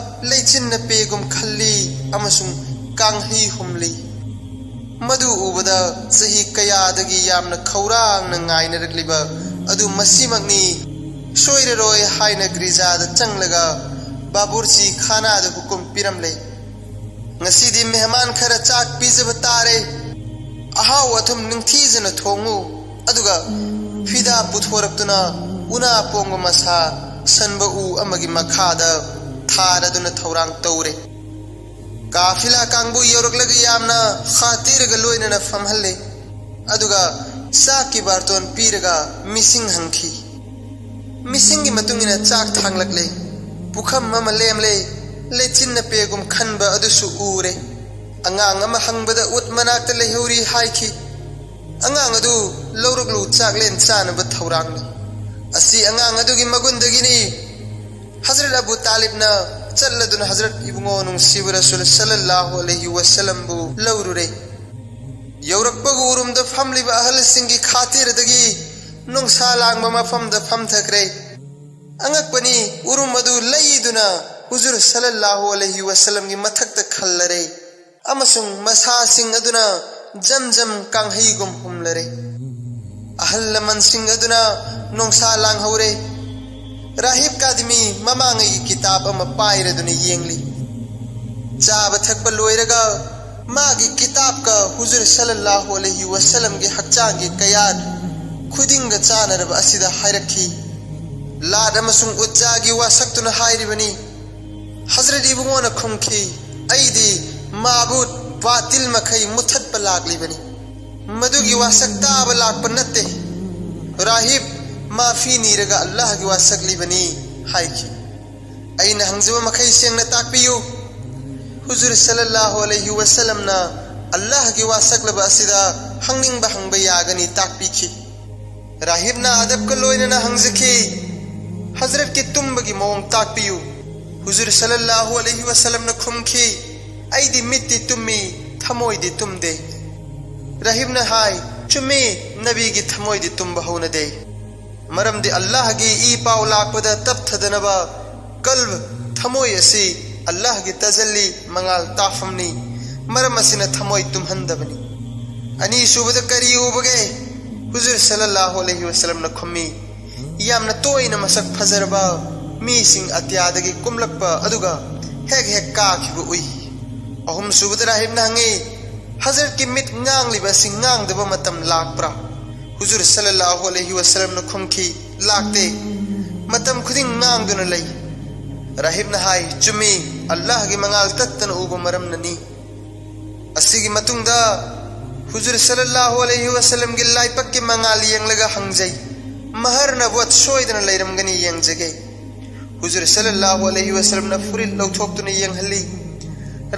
ꯂꯩꯆꯤꯟꯅ ꯄꯦꯒꯨꯝ ꯈꯜꯂꯤ ꯑꯃꯁꯨꯡ ꯀꯥꯡꯍꯩ ꯍꯨꯝꯂꯤ꯫ ꯃꯗꯨ ꯎꯕꯗ ꯆꯍꯤ ꯀꯌꯥꯗꯒꯤ ꯌꯥꯝꯅ ꯈꯧꯔꯥꯡꯅ ꯉꯥꯏꯅꯔꯛꯂꯤꯕ ꯑꯗꯨ ꯃꯁꯤꯃꯛꯅꯤ꯫ ꯁꯣꯏꯔꯔꯣꯏ ꯍꯥꯏꯅ ꯒ꯭ꯔꯤꯖꯥꯗ ꯆꯪꯂꯒ ꯕꯥꯕꯨꯔꯆꯤ ꯈꯥꯅꯥꯗ ꯍꯨꯀꯨꯝ ꯄꯤꯔꯝꯂꯦ꯫ "ꯉꯁꯤꯗꯤ ꯃꯦꯍꯃꯥꯟ ꯈꯔ ꯆꯥꯛ ꯄꯤꯖꯕ ꯇꯥꯔꯦ꯫ ꯑꯍꯥꯎ ꯑꯊꯨꯝ ꯅꯤꯡꯊꯤꯖꯅ ꯊꯣꯡꯉꯨ꯫" ꯑꯗꯨꯒ ꯐꯤꯗꯥ ꯄꯨꯊꯣꯔꯛꯇꯨꯅ ꯎꯅꯥ ꯄꯣꯡꯕ ꯃꯁꯥ ꯁꯟꯕ ꯎ ꯑꯃꯒꯤ ꯃꯈꯥꯗ ꯊꯥꯔꯗꯨꯅ ꯊꯧꯔꯥꯡ ꯇꯧꯔꯦ꯫ ꯀꯥꯐꯤꯂꯥ ꯀꯥꯡꯕꯨ ꯌꯧꯔꯛꯂꯒ ꯌꯥꯝꯅ ꯈꯥꯇꯤꯔꯒ ꯂꯣꯏꯅꯅ ꯐꯝꯍꯜꯂꯦ꯫ ꯑꯗꯨꯒ ꯆꯥꯛꯀꯤ ꯕꯥꯔꯇꯣꯟ ꯄꯤꯔꯒ ꯃꯤꯁꯤꯡ ꯍꯪꯈꯤ꯫ ꯃꯤꯁꯤꯡꯒꯤ ꯃꯇꯨꯡ ꯏꯟꯅ ꯆꯥꯛ ꯊꯥꯡꯂꯛꯂꯦ꯫ ꯄꯨꯈꯝ ꯑꯃ ꯂꯦꯝꯂꯦ꯫ ꯂꯩꯆꯤꯟꯅ ꯄꯦꯒꯨꯝ ꯈꯟꯕ ꯑꯗꯨꯁꯨ ꯎꯔꯦ꯫ ꯑꯉꯥꯡ ꯑꯃ ꯍꯪꯕꯗ ꯎꯠ ꯃꯅꯥꯛꯇ ꯂꯩꯍꯧꯔꯤ ꯍꯥꯏꯈꯤ꯫ "ꯑꯉꯥꯡ ꯑꯗꯨ ꯂꯧꯔꯛꯂꯨ, ꯆꯥꯛꯂꯦꯟ ꯆꯥꯅꯕ ꯊꯧꯔꯥꯡꯅꯤ꯫" ꯑꯁꯤ ꯑꯉꯥꯡ ꯑꯗꯨꯒꯤ ꯃꯒꯨꯟꯗꯒꯤꯅꯤ꯫ ꯍꯖꯔꯠ ꯑꯕꯨ ꯇꯥꯂꯤꯕꯅ ꯆꯠꯂꯗꯨꯅ ꯍꯖꯔꯠ ꯏꯕꯨꯡꯉꯣ ꯅꯨꯡꯁꯤꯕ ꯔꯁꯨꯜ ꯁꯜꯂꯜꯂꯥꯍꯨ ꯑꯂꯩꯍꯤ ꯋꯁꯜꯂꯝꯕꯨ ꯂꯧꯔꯨꯔꯦ꯫ ꯌꯧꯔꯛꯄꯒ ꯎꯔꯨꯝꯗ ꯐꯝꯂꯤꯕ ꯑꯍꯜꯁꯤꯡꯒꯤ ꯈꯥꯇꯤꯔꯗꯒꯤ ꯅꯨꯡꯁꯥ ꯂꯥꯡꯕ ꯃꯐꯝꯗ ꯐꯝꯊꯈ꯭ꯔꯦ꯫ ꯑꯉꯛꯄꯅꯤ, ꯎꯔꯨꯝ ꯑꯗꯨ ꯂꯩꯗꯨꯅ ꯍꯨꯖꯨꯔ ꯁꯜꯂꯜꯂꯥꯍꯨ ꯑꯂꯩꯍꯤ ꯋꯁꯜꯂꯝꯒꯤ ꯃꯊꯛꯇ ꯈꯜꯂꯔꯦ, ꯑꯃꯁꯨꯡ ꯃꯁꯥꯁꯤꯡ ꯑꯗꯨꯅ ꯖꯝ ꯖꯝ ꯀꯥꯡꯍꯩꯒꯨꯝ ꯍꯨꯝꯂꯔꯦ꯫ ꯑꯍꯜ ꯂꯃꯟꯁꯤꯡ ꯑꯗꯨꯅ ꯅꯣꯡꯁꯥ ꯂꯥꯡꯍꯧꯔꯦ꯫ ꯔꯥꯍꯤꯕ ꯀꯥꯗꯤꯃꯤ ꯃꯃꯥꯡꯉꯩꯒꯤ ꯀꯤꯇꯥꯕ ꯑꯃ ꯄꯥꯏꯔꯗꯨꯅ ꯌꯦꯡꯂꯤ꯫ ꯆꯥꯕ ꯊꯛꯄ ꯂꯣꯏꯔꯒ ꯃꯥꯒꯤ ꯀꯤꯇꯥꯕꯀ ꯍꯨꯖꯨꯔ ꯁꯜꯂꯜꯂꯥꯍꯨ ꯑꯂꯩꯍꯤ ꯋꯁꯜꯂꯝꯒꯤ ꯍꯛꯆꯥꯡꯒꯤ ꯀꯌꯥꯠ ꯈꯨꯗꯤꯡꯒ ꯆꯥꯟꯅꯔꯕ ꯑꯁꯤꯗ ꯍꯥꯏꯔꯛꯈꯤ, "ꯂꯥꯠ ꯑꯃꯁꯨꯡ ꯎꯠꯖꯥꯒꯤ ꯋꯥꯁꯛꯇꯨꯅ ꯍꯥꯏꯔꯤꯕꯅꯤ꯫" ꯍꯖꯔꯠ ꯏꯕꯨꯡꯉꯣꯅ ꯈꯨꯝꯈꯤ, "ꯑꯩꯗꯤ ꯃꯥꯕꯨꯠ ꯕꯥꯇꯤꯜ ꯃꯈꯩ ꯃꯨꯊꯠꯄ ꯂꯥꯛꯂꯤꯕꯅꯤ꯫ ꯃꯗꯨꯒꯤ ꯋꯥꯁꯛ ꯇꯥꯕ ꯂꯥꯛꯄ ꯅꯠꯇꯦ꯫ ꯔꯥꯍꯤꯕ ꯃꯥꯐꯤ ꯅꯤꯔꯒ ꯑꯜꯂꯥꯍꯒꯤ ꯋꯥꯁꯛꯂꯤꯕꯅꯤ" ꯍꯥꯏꯈꯤ꯫ ꯑꯩꯅ ꯍꯪꯖꯕ ꯃꯈꯩ ꯁꯦꯡꯅ ꯇꯥꯛꯄꯤꯌꯨ꯫ ꯍꯨꯖꯨꯔ ꯁꯜꯂꯜꯂꯥꯍꯨ ꯑꯂꯩꯍꯤ ꯋꯥꯁꯜꯂꯝꯅ ꯑꯜꯂꯥꯍꯒꯤ ꯋꯥ ꯁꯛꯂꯕ ꯑꯁꯤꯗ ꯍꯪꯅꯤꯡꯕ ꯍꯪꯕ ꯌꯥꯒꯅꯤ ꯇꯥꯛꯄꯤꯈꯤ꯫ ꯔꯥꯍꯤꯕꯅ ꯑꯗꯕꯀ ꯂꯣꯏꯅꯅ ꯍꯪꯖꯈꯤ, "ꯍꯖꯔꯠꯀꯤ ꯇꯨꯝꯕꯒꯤ ꯃꯑꯣꯡ ꯇꯥꯛꯄꯤꯌꯨ"꯫ ꯍꯨꯖꯨꯔ ꯁꯜꯂꯜꯂꯥꯍꯨ ꯑꯂꯩꯍꯤ ꯋꯥꯁꯜꯂꯝꯅ ꯈꯨꯝꯈꯤ, "ꯑꯩꯗꯤ ꯃꯤꯠꯇꯤ ꯇꯨꯝꯃꯤ, ꯊꯃꯣꯏꯗꯤ ꯇꯨꯝꯗꯦ"꯫ ꯔꯥꯍꯤꯕꯅ ꯍꯥꯏ, "ꯆꯨꯝꯃꯤ, ꯅꯕꯤꯒꯤ ꯊꯃꯣꯏꯗꯤ ꯇꯨꯝꯕ ꯍꯧꯅꯗꯦ꯫ ꯃꯔꯝꯗꯤ ꯑꯜꯂꯥꯍꯒꯤ ꯏ ꯄꯥꯎ ꯂꯥꯛꯄꯗ ꯇꯞꯊꯗꯅꯕ ꯀꯜꯕ, ꯊꯃꯣꯏ ꯑꯁꯤ ꯑꯜꯂꯥꯍꯒꯤ ꯇꯖꯜꯂꯤ, ꯃꯉꯥꯜ ꯇꯥꯐꯝꯅꯤ꯫ ꯃꯔꯝ ꯑꯁꯤꯅ ꯊꯃꯣꯏ ꯇꯨꯝꯍꯟꯗꯕꯅꯤ"꯫ ꯑꯅꯤꯁꯨꯕꯗ ꯀꯔꯤ ꯎꯕꯒꯦ? ꯍꯨꯖꯨꯔ ꯁꯜꯂꯜꯂꯥꯍꯨ ꯑꯂꯩꯍꯤ ꯋꯥꯁꯜꯂꯝꯅ ꯈꯨꯝꯃꯤ, "ꯌꯥꯝꯅ ꯇꯣꯏꯅ ꯃꯁꯛ ꯐꯖꯔꯕ ꯃꯤꯁꯤꯡ ꯑꯇꯤꯌꯥꯗꯒꯤ ꯀꯨꯝꯂꯛꯄ ꯑꯗꯨꯒ ꯍꯦꯛ ꯍꯦꯛ ꯀꯥꯈꯤꯕ ꯎꯏ"꯫ ꯑꯍꯨꯝꯁꯨꯕꯗ ꯔꯥꯍꯤꯕꯅ ꯍꯪꯉꯤ, "ꯍꯖꯔꯠꯀꯤ ꯃꯤꯠ ꯉꯥꯡꯂꯤꯕ ꯑꯁꯤ ꯉꯥꯡꯗꯕ ꯃꯇꯝ ꯂꯥꯛꯄ꯭ꯔꯥ?" ꯍꯨꯖꯨꯔ ꯁꯜꯂꯜꯂꯥꯍꯨ ꯑꯂꯩꯍꯤ ꯋꯥꯁꯜꯂꯝꯅ ꯈꯨꯝꯈꯤ, "ꯂꯥꯛꯇꯦ, ꯃꯇꯝ ꯈꯨꯗꯤꯡ ꯉꯥꯡꯗꯨꯅ ꯂꯩ"꯫ ꯔꯥꯍꯤꯕꯅ ꯍꯥꯏ, "ꯆꯨꯝꯃꯤ, ꯑꯜꯂꯥꯍꯒꯤ ꯃꯉꯥꯜ ꯇꯠꯇꯅ ꯎꯕ ꯃꯔꯝꯅꯅꯤ"꯫ ꯑꯁꯤꯒꯤ ꯃꯇꯨꯡꯗ ꯍꯨꯖꯨꯔ ꯁꯜꯂꯜꯂꯥꯍꯨ ꯑꯂꯩꯍꯤ ꯋꯥꯁꯜꯂꯝꯒꯤ ꯂꯥꯏꯕꯛꯀꯤ ꯃꯉꯥꯜ ꯌꯦꯡꯂꯒ ꯍꯪꯖꯩ, "ꯃꯍꯔ ꯅꯕꯨꯋꯠ ꯁꯣꯏꯗꯅ ꯂꯩꯔꯝꯒꯅꯤ, ꯌꯦꯡꯖꯒꯦ"꯫ ꯍꯨꯖꯨꯔ ꯁꯜꯂꯜꯂꯥꯍꯨ ꯑꯂꯩꯍꯤ ꯋꯥꯁꯜꯂꯝꯅ ꯐꯨꯔꯤꯠ ꯂꯧꯊꯣꯛꯇꯨꯅ ꯌꯦꯡꯍꯜꯂꯤ꯫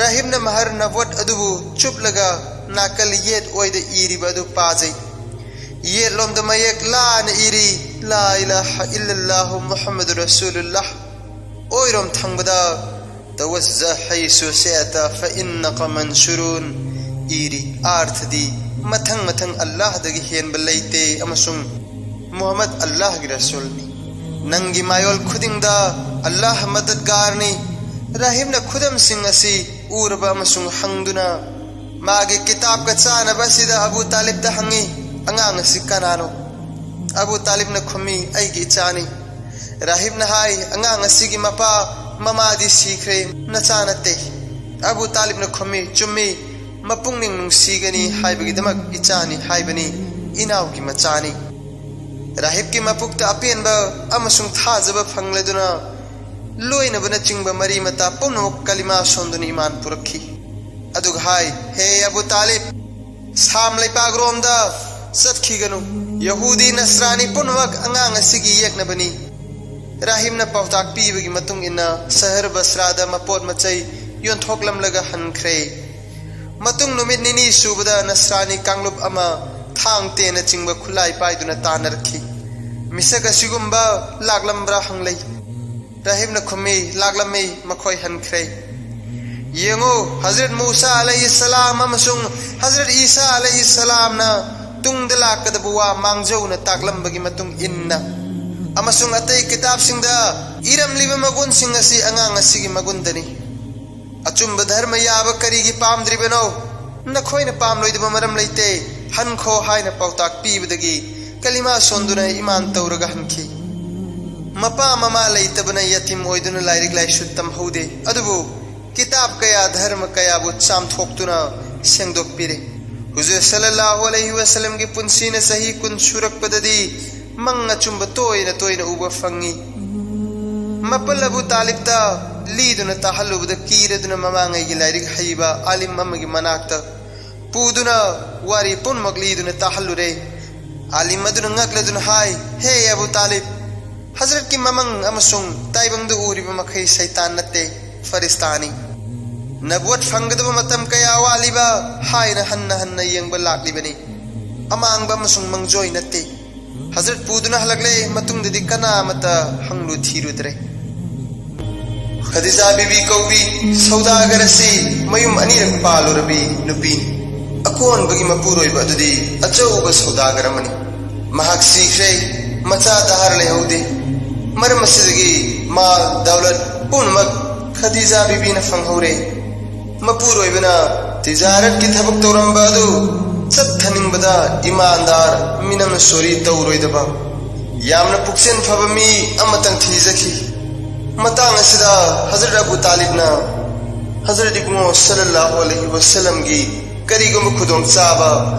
ꯔꯥꯍꯤꯕꯅ ꯃꯍꯔ ꯅꯕꯨꯋꯠ ꯑꯗꯨꯕꯨ ꯆꯨꯞꯂꯒ ꯅꯥꯀꯜ ꯌꯦꯠ ꯑꯣꯏꯗ ꯏꯔꯤꯕ ꯑꯗꯨ ꯄꯥꯖꯩ꯫ ꯌꯦꯠꯂꯣꯝꯗ ꯃꯌꯦꯛ ꯂꯥꯅ ꯏꯔꯤ, "ꯂꯥ ꯏꯂꯥꯍ ꯏꯜꯂꯜꯂꯥꯍꯨ ꯃꯨꯍꯝꯃꯗꯨ ꯔꯁꯨꯂꯨꯜꯂꯥꯍ"꯫ ꯑꯣꯏꯔꯣꯝ ꯊꯪꯕꯗ "ꯇꯋꯖꯍ ꯍꯩꯁꯨ ꯁꯤꯑꯇ ꯐꯏꯟꯅꯀ ꯃꯟꯁꯨꯔꯨꯟ" ꯏꯔꯤ꯫ ꯑꯥꯔꯊꯗꯤ, "ꯃꯊꯪ ꯃꯊꯪ ꯑꯜꯂꯥꯍꯗꯒꯤ ꯍꯦꯟꯕ ꯂꯩꯇꯦ ꯑꯃꯁꯨꯡ ꯃꯨꯍꯝꯃꯗ ꯑꯜꯂꯥꯍꯒꯤ ꯔꯁꯨꯜꯅꯤ꯫ ꯅꯪꯒꯤ ꯃꯥꯌꯣꯜ ꯈꯨꯗꯤꯡꯗ ꯑꯜꯂꯥꯍ ꯃꯗꯗꯒꯥꯔꯅꯤ"꯫ ꯔꯥꯍꯤꯕꯅ ꯈꯨꯗꯝꯁꯤꯡ ꯑꯁꯤ ꯎꯔꯕ ꯑꯃꯁꯨꯡ ꯍꯪꯗꯨꯅ ꯃꯥꯒꯤ ꯀꯤꯇꯥꯕꯀ ꯆꯥꯅꯕ ꯑꯁꯤꯗ ꯑꯕꯨ ꯇꯥꯂꯤꯕꯇ ꯍꯪꯉꯤ, "ꯑꯉꯥꯡ ꯑꯁꯤ ꯀꯅꯥꯅꯣ?" ꯑꯕꯨ ꯇꯥꯂꯤꯕꯅ ꯈꯨꯝꯃꯤ, "ꯑꯩꯒꯤ ꯏꯆꯥꯅꯤ"꯫ ꯔꯥꯍꯤꯕꯅ ꯍꯥꯏ, "ꯑꯉꯥꯡ ꯑꯁꯤꯒꯤ ꯃꯄꯥ ꯃꯃꯥꯗꯤ ꯁꯤꯈ꯭ꯔꯦ, ꯅꯆꯥ ꯅꯠꯇꯦ"꯫ ꯑꯕꯨ ꯇꯥꯂꯤꯕꯅ ꯈꯨꯝꯃꯤ, "ꯆꯨꯝꯃꯤ, ꯃꯄꯨꯛꯅꯤꯡ ꯅꯨꯡꯁꯤꯒꯅꯤ ꯍꯥꯏꯕꯒꯤꯗꯃꯛ ꯏꯆꯥꯅꯤ ꯍꯥꯏꯕꯅꯤ, ꯏꯅꯥꯎꯒꯤ ꯃꯆꯥꯅꯤ"꯫ ꯔꯥꯍꯤꯕꯀꯤ ꯃꯄꯨꯛꯇ ꯑꯄꯦꯟꯕ ꯑꯃꯁꯨꯡ ꯊꯥꯖꯕ ꯐꯪꯂꯗꯨꯅ ꯂꯣꯏꯅꯕꯅꯆꯤꯡꯕ ꯃꯔꯤ ꯃꯇꯥ ꯄꯨꯝꯅꯃꯛ ꯀꯂꯤꯃꯥ ꯁꯣꯟꯗꯨꯅ ꯏꯃꯥꯟ ꯄꯨꯔꯛꯈꯤ꯫ ꯑꯗꯨꯒ ꯍꯥꯏ, "ꯍꯦ ꯑꯕꯨ ꯇꯥꯂꯤꯕ, ꯁꯥꯝ ꯂꯩꯄꯥꯛꯔꯣꯝꯗ ꯆꯠꯈꯤꯒꯅꯨ꯫ ꯌꯍꯨꯗꯤ ꯅꯁꯔꯥꯅꯤ ꯄꯨꯝꯅꯃꯛ ꯑꯉꯥꯡ ꯑꯁꯤꯒꯤ ꯌꯦꯛꯅꯕꯅꯤ"꯫ ꯔꯥꯍꯤꯝꯅ ꯄꯥꯎꯇꯥꯛ ꯄꯤꯕꯒꯤ ꯃꯇꯨꯡ ꯏꯟꯅ ꯁꯍꯔ ꯕꯁ꯭ꯔꯥꯗ ꯃꯄꯣꯠ ꯃꯆꯩ ꯌꯣꯟꯊꯣꯛꯂꯝꯂꯒ ꯍꯟꯈ꯭ꯔꯦ꯫ ꯃꯇꯨꯡ ꯅꯨꯃꯤꯠ ꯅꯤꯅꯤ ꯁꯨꯕꯗ ꯅꯁ꯭ꯔꯥꯅꯤ ꯀꯥꯡꯂꯨꯞ ꯑꯃ ꯊꯥꯡ ꯇꯦꯟꯅ ꯆꯤꯡꯕ ꯈꯨꯠꯂꯥꯏ ꯄꯥꯏꯗꯨꯅ ꯇꯥꯟꯅꯔꯛꯈꯤ꯫ ꯃꯤꯁꯛ ꯑꯁꯤꯒꯨꯝꯕ ꯂꯥꯛꯂꯝꯕ꯭ꯔꯥ ꯍꯪꯂꯩ꯫ ꯔꯥꯍꯤꯕꯅ ꯈꯨꯝꯃꯤ, "ꯂꯥꯛꯂꯝꯃꯤ, ꯃꯈꯣꯏ ꯍꯟꯈ꯭ꯔꯦ꯫" ꯌꯦꯡꯉꯨ, ꯍꯖꯔꯠ ꯃꯨꯁꯥ ꯑꯂꯩꯍꯤ ꯁꯂꯥꯝ ꯑꯃꯁꯨꯡ ꯍꯖꯔꯠ ꯏꯁꯥ ꯑꯂꯩꯍꯤ ꯁꯂꯥꯝꯅ ꯇꯨꯡꯗ ꯂꯥꯛꯀꯗꯕ ꯋꯥ ꯃꯥꯡꯖꯧꯅ ꯇꯥꯛꯂꯝꯕꯒꯤ ꯃꯇꯨꯡ ꯏꯟꯅ ꯑꯃꯁꯨꯡ ꯑꯇꯩ ꯀꯤꯇꯥꯕꯁꯤꯡꯗ ꯏꯔꯝꯂꯤꯕ ꯃꯒꯨꯟꯁꯤꯡ ꯑꯁꯤ ꯑꯉꯥꯡ ꯑꯁꯤꯒꯤ ꯃꯒꯨꯟꯗꯅꯤ꯫ "ꯑꯆꯨꯝꯕ ꯙꯔꯃ ꯌꯥꯕ ꯀꯔꯤꯒꯤ ꯄꯥꯝꯗ꯭ꯔꯤꯕꯅꯣ? ꯅꯈꯣꯏꯅ ꯄꯥꯝꯂꯣꯏꯗꯕ ꯃꯔꯝ ꯂꯩꯇꯦ꯫ ꯍꯟꯈꯣ" ꯍꯥꯏꯅ ꯄꯥꯎꯇꯥꯛ ꯄꯤꯕꯗꯒꯤ ꯀꯂꯤꯃꯥ ꯁꯣꯟꯗꯨꯅ ꯏꯃꯥꯟ ꯇꯧꯔꯒ ꯍꯟꯈꯤ꯫ ꯃꯄꯥ ꯃꯃꯥ ꯂꯩꯇꯕꯅ ꯌꯥꯇꯤꯝ ꯑꯣꯏꯗꯨꯅ ꯂꯥꯏꯔꯤꯛ ꯂꯥꯏꯁꯨ ꯇꯝꯍꯧꯗꯦ꯫ ꯑꯗꯨꯕꯨ ꯀꯤꯇꯥꯕ ꯀꯌꯥ, ꯙꯔꯃ ꯀꯌꯥꯕꯨ ꯆꯥꯝꯊꯣꯛꯇꯨꯅ ꯁꯦꯡꯗꯣꯛꯄꯤꯔꯦ꯫ ꯍꯨꯖꯨꯔ ꯁꯜꯂꯜꯂꯥꯍꯨ ꯑꯂꯩꯍꯤ ꯋꯁꯜꯂꯝꯒꯤ ꯄꯨꯟꯁꯤꯅ ꯆꯍꯤ ꯀꯨꯟ ꯁꯨꯔꯛꯄꯗꯗꯤ ꯃꯪ ꯑꯆꯨꯝꯕ ꯇꯣꯏꯅ ꯇꯣꯏꯅ ꯎꯕ ꯐꯪꯉꯤ꯫ ꯃꯄꯜ ꯑꯕꯨ ꯇꯥꯂꯤꯕꯇ ꯂꯤꯗꯨꯅ ꯇꯥꯍꯜꯂꯨꯕꯗ ꯀꯤꯔꯗꯨꯅ ꯃꯃꯥꯡꯉꯩꯒꯤ ꯂꯥꯏꯔꯤꯛ ꯍꯩꯕ ꯑꯥꯂꯤꯝ ꯑꯃꯒꯤ ꯃꯅꯥꯛꯇ ꯄꯨꯗꯨꯅ ꯋꯥꯔꯤ ꯄꯨꯝꯅꯃꯛ ꯂꯤꯗꯨꯅ ꯇꯥꯍꯜꯂꯨꯔꯦ꯫ ꯑꯥꯂꯤꯝ ꯑꯗꯨꯅ ꯉꯛꯂꯗꯨꯅ ꯍꯥꯏ, "ꯍꯦ ꯑꯕꯨ ꯇꯥꯂꯤꯕ, ꯍꯖꯔꯠꯀꯤ ꯃꯃꯪ ꯑꯃꯁꯨꯡ ꯇꯥꯏꯕꯪꯗ ꯎꯔꯤꯕ ꯃꯈꯩ ꯁꯩꯇꯥꯟ ꯅꯠꯇꯦ, ꯐꯔꯤꯁꯇꯥꯅꯤ꯫ ꯅꯕꯨꯋꯠ ꯐꯪꯒꯗꯕ ꯃꯇꯝ ꯀꯌꯥ ꯋꯥꯠꯂꯤꯕ ꯍꯥꯏꯅ ꯍꯟꯅ ꯍꯟꯅ ꯌꯦꯡꯕ ꯂꯥꯛꯂꯤꯕꯅꯤ꯫ ꯑꯃꯥꯡꯕ ꯑꯃꯁꯨꯡ ꯃꯪꯖꯣꯏ ꯅꯠꯇꯦ꯫" ꯍꯖꯔꯠ ꯄꯨꯗꯨꯅ ꯍꯜꯂꯛꯂꯦ꯫ ꯃꯇꯨꯡꯗꯗꯤ ꯀꯅꯥꯃꯠꯇ ꯍꯪꯂꯨ ꯊꯤꯔꯨꯗ꯭ꯔꯦ꯫ ꯈꯗꯤꯖꯥ ꯕꯤꯕꯤ ꯀꯧꯕꯤ ꯁꯧꯗꯥꯒꯔ ꯑꯁꯤ ꯃꯌꯨꯝ ꯑꯅꯤꯔꯛ ꯄꯥꯜꯂꯨꯔꯕꯤ ꯅꯨꯄꯤꯅꯤ꯫ ꯑꯀꯣꯟꯕꯒꯤ ꯃꯄꯨꯔꯣꯏꯕ ꯑꯗꯨꯗꯤ ꯑꯆꯧꯕ ꯁꯧꯗꯥꯒꯔ ꯑꯃꯅꯤ꯫ ꯃꯍꯥꯛ ꯁꯤꯈ꯭ꯔꯦ꯫ ꯃꯆꯥ ꯗꯍꯥꯔ ꯂꯩꯍꯧꯗꯦ꯫ ꯃꯔꯝ ꯑꯁꯤꯗꯒꯤ ꯃꯥꯜ ꯗꯧꯂꯠ ꯄꯨꯝꯅꯃꯛ ꯈꯗꯤꯖꯥ ꯕꯤꯕꯤꯅ ꯐꯪꯍꯧꯔꯦ꯫ ꯃꯄꯨꯔꯣꯏꯕꯅ ꯇꯤꯖꯥꯔꯠꯀꯤ ꯊꯕꯛ ꯇꯧꯔꯝꯕ ꯑꯗꯨ ꯆꯠꯊꯅꯤꯡꯕꯗ ꯏꯃꯥꯟꯗꯥꯔ, ꯃꯤꯅꯝ ꯁꯣꯔꯤ ꯇꯧꯔꯣꯏꯗꯕ, ꯌꯥꯝꯅ ꯄꯨꯛꯆꯦꯜ ꯐꯕ ꯃꯤ ꯑꯃꯇꯪ ꯊꯤꯖꯈꯤ꯫ ꯃꯇꯥꯡ ꯑꯁꯤꯗ ꯍꯖꯔꯠ ꯑꯕꯨ ꯇꯥꯂꯤꯕꯅ ꯍꯖꯔꯠ ꯏꯕꯨꯡꯉꯣ ꯁꯜꯂꯜꯂꯥꯍꯨ ꯑꯂꯩꯍꯤ ꯋꯁꯜꯂꯝꯒꯤ ꯀꯔꯤꯒꯨꯝꯕ ꯈꯨꯗꯣꯡꯆꯥꯕ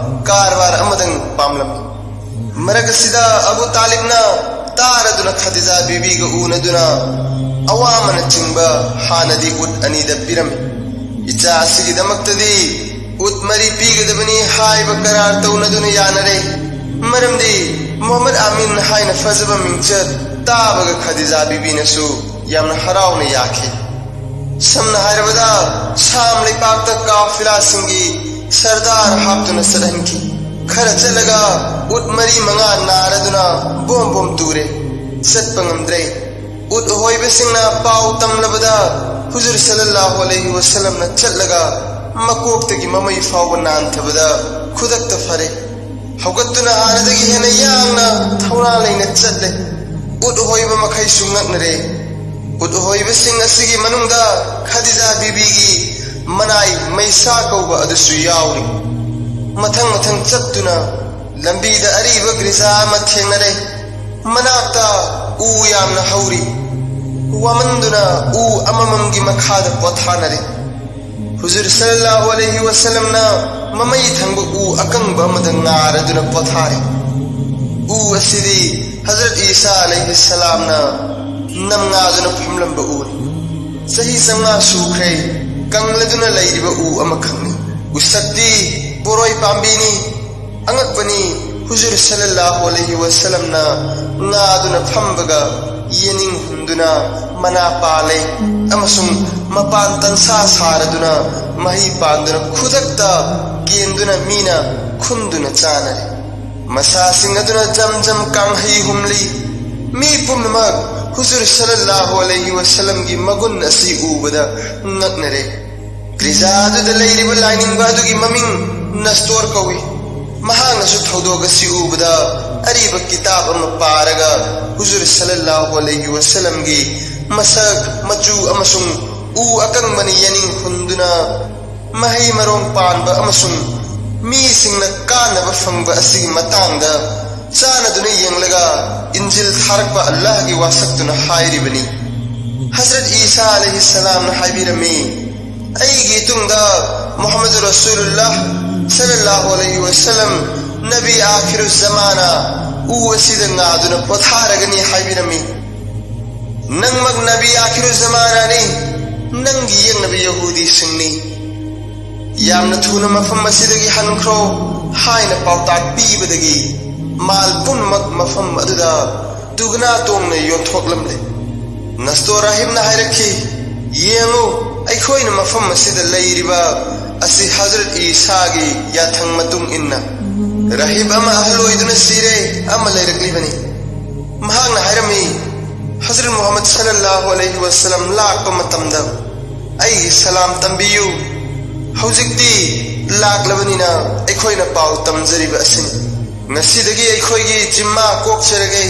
ꯀꯔꯕꯥꯔ ꯑꯃꯗꯪ ꯄꯥꯝꯂꯝꯃꯤ꯫ ꯃꯔꯛ ꯑꯁꯤꯗ ꯑꯕꯨ ꯇꯥꯂꯤꯕꯅ ꯇꯥꯔꯗꯨꯅ ꯈꯗꯤꯖꯥ ꯕꯤꯕꯤꯒ ꯎꯅꯗꯨꯅ ꯑꯋꯥꯃꯅꯆꯤꯡꯕ ꯍꯥꯟꯅꯗꯤ ꯎꯠ ꯑꯅꯤꯗ ꯄꯤꯔꯝꯃꯤ꯫ "ꯏꯆꯥ ꯑꯁꯤꯒꯤꯗꯃꯛꯇꯗꯤ ꯎꯠ ꯃꯔꯤ ꯄꯤꯒꯗꯕꯅꯤ" ꯍꯥꯏꯕ ꯀꯔꯥꯔ ꯇꯧꯅꯗꯨꯅ ꯌꯥꯅꯔꯦ꯫ ꯃꯔꯝꯗꯤ ꯃꯨꯍꯝꯃꯗ ꯑꯃꯤꯟ ꯍꯥꯏꯅ ꯐꯖꯕ ꯃꯤꯡꯆꯠ ꯇꯥꯕꯒ ꯈꯗꯤꯖꯥ ꯕꯤꯕꯤꯅꯁꯨ ꯌꯥꯝꯅ ꯍꯔꯥꯎꯅ ꯌꯥꯈꯤ꯫ ꯁꯝꯅ ꯍꯥꯏꯔꯕꯗ, ꯁꯥꯝ ꯂꯩꯄꯥꯛꯇ ꯀꯥꯐꯤꯂꯥꯁꯤꯡꯒꯤ ꯁꯔꯗꯥꯔ ꯍꯥꯞꯇꯨꯅ ꯆꯠꯍꯟꯈꯤ꯫ ꯈꯔ ꯆꯠꯂꯒ ꯎꯠ ꯃꯔꯤ ꯃꯉꯥ ꯅꯥꯔꯗꯨꯅ ꯕꯣꯝ ꯕꯣꯝ ꯇꯨꯔꯦ, ꯆꯠꯄ ꯉꯝꯗ꯭ꯔꯦ꯫ ꯎꯠ ꯍꯣꯏꯕꯁꯤꯡꯅ ꯄꯥꯎ ꯇꯝꯂꯕꯗ, ꯍꯨꯖꯨꯔ ꯁꯜꯂꯜꯂꯥꯍꯨ ꯑꯂꯩꯍꯤ ꯋꯁꯜꯂꯝꯅ ꯆꯠꯂꯒ ꯃꯀꯣꯛꯇꯒꯤ ꯃꯃꯩ ꯐꯥꯎꯕ ꯅꯥꯟꯊꯕꯗ ꯈꯨꯗꯛꯇ ꯐꯔꯦ꯫ ꯍꯧꯒꯠꯇꯨꯅ ꯍꯥꯟꯅꯗꯒꯤ ꯍꯦꯟꯅ ꯌꯥꯡꯅ ꯊꯧꯅꯥ ꯂꯩꯅ ꯆꯠꯂꯦ꯫ ꯎꯠ ꯍꯣꯏꯕ ꯃꯈꯩꯁꯨ ꯉꯛꯅꯔꯦ꯫ ꯎꯠ ꯍꯣꯏꯕꯁꯤꯡ ꯑꯁꯤꯒꯤ ꯃꯅꯨꯡꯗ ꯈꯗꯤꯖꯥ ꯕꯤꯕꯤꯒꯤ ꯃꯅꯥꯏ ꯃꯩꯁꯥ ꯀꯧꯕ ꯑꯗꯨꯁꯨ ꯌꯥꯎꯔꯤ꯫ ꯃꯊꯪ ꯃꯊꯪ ꯆꯠꯇꯨꯅ ꯂꯝꯕꯤꯗ ꯑꯔꯤꯕ ꯒꯤꯔꯖꯥ ꯑꯃ ꯊꯦꯡꯅꯔꯦ꯫ ꯃꯅꯥꯛꯇ ꯎ ꯌꯥꯝꯅ ꯍꯧꯔꯤ꯫ ꯋꯥꯃꯟꯗꯨꯅ ꯎ ꯑꯃꯃꯝꯒꯤ ꯃꯈꯥꯗ ꯄꯣꯊꯥꯅꯔꯦ꯫ ꯍꯨꯖꯨꯔ ꯁꯜꯂꯜꯂꯥꯍꯨ ꯑꯂꯩꯍꯤ ꯋꯁꯜꯂꯝꯅ ꯃꯃꯩ ꯊꯪꯕ ꯎ ꯑꯀꯪꯕ ꯑꯃꯗ ꯉꯥꯔꯗꯨꯅ ꯄꯣꯊꯥꯔꯦ꯫ ꯎ ꯑꯁꯤꯗꯤ ꯍꯖꯔꯠ ꯏꯁꯥ ꯑꯂꯩꯍꯤ ꯁꯂꯥꯝꯅ ꯅꯝꯉꯥꯗꯨꯅ ꯐꯝꯂꯝꯕ ꯎꯅꯤ꯫ ꯆꯍꯤ ꯆꯥꯝꯃꯉꯥ ꯁꯨꯈ꯭ꯔꯦ, ꯀꯪꯂꯗꯨꯅ ꯂꯩꯔꯤꯕ ꯎ ꯑꯃꯈꯛꯅꯤ꯫ ꯎꯁꯛꯇꯤ ꯕꯣꯔꯣꯏ ꯄꯥꯝꯕꯤꯅꯤ꯫ ꯑꯉꯛꯄꯅꯤ, ꯍꯨꯖꯨꯔ ꯁꯜꯂꯜꯂꯥꯍꯨ ꯑꯂꯩꯍꯤ ꯋꯁꯜꯂꯝꯅ ꯉꯥꯗꯨꯅ ꯐꯝꯕꯒ ꯌꯦꯅꯤꯡ ꯍꯨꯟꯗꯨꯅ ꯃꯅꯥ ꯄꯥꯜꯂꯦ ꯑꯃꯁꯨꯡ ꯃꯄꯥꯟ ꯇꯟꯁꯥ ꯁꯥꯔꯗꯨꯅ ꯃꯍꯩ ꯄꯥꯟꯗꯨꯅ ꯈꯨꯗꯛꯇ ꯀꯦꯟꯗꯨꯅ ꯃꯤꯅ ꯈꯨꯟꯗꯨꯅ ꯆꯥꯅꯔꯦ꯫ ꯃꯁꯥꯁꯤꯡ ꯑꯗꯨꯅ ꯖꯝ ꯖꯝ ꯀꯥꯡꯍꯩ ꯍꯨꯝꯂꯤ꯫ ꯃꯤ ꯄꯨꯝꯅꯃꯛ ꯍꯨꯖꯨꯔ ꯁꯜꯂꯜꯂꯥꯍꯨ ꯑꯂꯩꯍꯤ ꯋꯁꯜꯂꯝꯒꯤ ꯃꯒꯨꯟ ꯑꯁꯤ ꯎꯕꯗ ꯉꯛꯅꯔꯦ꯫ ꯒꯤꯔꯖꯥ ꯑꯗꯨꯗ ꯂꯩꯔꯤꯕ ꯂꯥꯏꯅꯤꯡꯕ ꯑꯗꯨꯒꯤ ꯃꯃꯤꯡ ꯅꯁꯇꯣꯔ ꯀꯧꯏ꯫ ꯃꯍꯥꯛꯅꯁꯨ ꯊꯧꯗꯣꯛ ꯑꯁꯤ ꯎꯕꯗ ꯑꯔꯤꯕ ꯀꯤꯇꯥꯕ ꯑꯃ ꯄꯥꯔꯒ ꯍꯨꯖꯨꯔ ꯁꯜꯂꯜꯂꯥꯍꯨ ꯑꯂꯩꯍꯤ ꯋꯁꯜꯂꯝꯒꯤ ꯃꯁꯛ, ꯃꯆꯨ ꯑꯃꯁꯨꯡ ꯎ ꯑꯀꯪꯕꯅ ꯌꯦꯅꯤꯡ ꯍꯨꯟꯗꯨꯅ ꯃꯍꯩ ꯃꯔꯣꯡ ꯄꯥꯟꯕ ꯑꯃꯁꯨꯡ ꯃꯤꯁꯤꯡꯅ ꯀꯥꯟꯅꯕ ꯐꯪꯕ ꯑꯁꯤꯒꯤ ꯃꯇꯥꯡꯗ ꯆꯥꯟꯅꯗꯨꯅ ꯌꯦꯡꯂꯒ ꯏꯟꯖꯤꯜ ꯊꯥꯔꯛꯄ ꯑꯜꯂꯥꯍꯒꯤ ꯋꯥꯁꯛꯇꯨꯅ ꯍꯥꯏꯔꯤꯕꯅꯤ꯫ ꯍꯖꯔꯠ ꯏꯁꯥ ꯑꯂꯩꯍꯤ ꯁꯂꯥꯝꯅ ꯍꯥꯏꯕꯤꯔꯝꯃꯤ, "ꯑꯩꯒꯤ ꯇꯨꯡꯗ ꯃꯨꯍꯝꯃꯗ ꯔꯁꯨꯂꯨꯜꯂꯥꯍ ꯁꯜꯂꯜꯂꯥꯍꯨ ꯑꯂꯩꯍꯤ ꯋꯁꯜꯂꯝ, ꯅꯕꯤ ꯑꯥꯈꯤꯔꯨ ꯖꯃꯥꯅ, ꯎ ꯑꯁꯤꯗ ꯉꯥꯗꯨꯅ ꯄꯣꯊꯥꯔꯒꯅꯤ" ꯍꯥꯏꯕꯤꯔꯝꯃꯤ꯫ ꯅꯪꯃꯛ ꯅꯕꯤ ꯑꯥꯈꯤꯔꯨ ꯖꯃꯥꯅꯥꯅꯤ, ꯅꯪꯒꯤ ꯌꯦꯛꯅꯕ ꯌꯍꯨꯗꯤꯁꯤꯡꯅꯤ꯫ ꯌꯥꯝꯅ ꯊꯨꯅ ꯃꯐꯝ ꯑꯁꯤꯗꯒꯤ ꯍꯟꯈ꯭ꯔꯣ ꯍꯥꯏꯅ ꯄꯥꯎꯇꯥꯛ ꯄꯤꯕꯗꯒꯤ ꯃꯥꯜ ꯄꯨꯝꯅꯃꯛ ꯃꯐꯝ ꯑꯗꯨꯗ ꯗꯨꯒꯅꯥ ꯇꯣꯡꯅ ꯌꯣꯟꯊꯣꯛꯂꯝꯂꯦ꯫ ꯅꯁꯇꯣ ꯔꯥꯍꯤꯝꯅ ꯍꯥꯏꯔꯛꯈꯤ, ꯌꯦꯡꯉꯨ, ꯑꯩꯈꯣꯏꯅ ꯃꯐꯝ ꯑꯁꯤꯗ ꯂꯩꯔꯤꯕ ꯑꯁꯤ ꯍꯖꯔꯠ ꯏꯁꯥꯒꯤ ꯌꯥꯊꯪ ꯃꯇꯨꯡ ꯏꯟꯅ ꯔꯥꯍꯤꯕ ꯑꯃ ꯑꯍꯜ ꯑꯣꯏꯗꯨꯅ ꯁꯤꯔꯦ, ꯑꯃ ꯂꯩꯔꯛꯂꯤꯕꯅꯤ꯫ ꯃꯍꯥꯛꯅ ꯍꯥꯏꯔꯝꯃꯤ, ꯍꯖꯔꯠ ꯃꯨꯍꯝꯃꯗ ꯁꯜꯂꯜꯂꯥꯍꯨ ꯑꯂꯩꯍꯤ ꯋꯁꯜꯂꯝ ꯂꯥꯛꯄ ꯃꯇꯝꯗ ꯑꯩꯒꯤ ꯁꯂꯥꯝ ꯇꯝꯕꯤꯌꯨ꯫ ꯍꯧꯖꯤꯛꯇꯤ ꯂꯥꯛꯂꯕꯅꯤꯅ ꯑꯩꯈꯣꯏꯅ ꯄꯥꯎ ꯇꯝꯖꯔꯤꯕ ꯑꯁꯤꯅꯤ꯫ ꯉꯁꯤꯗꯒꯤ ꯑꯩꯈꯣꯏꯒꯤ ꯖꯤꯝꯃꯥ ꯀꯣꯛꯆꯔꯒꯦ꯫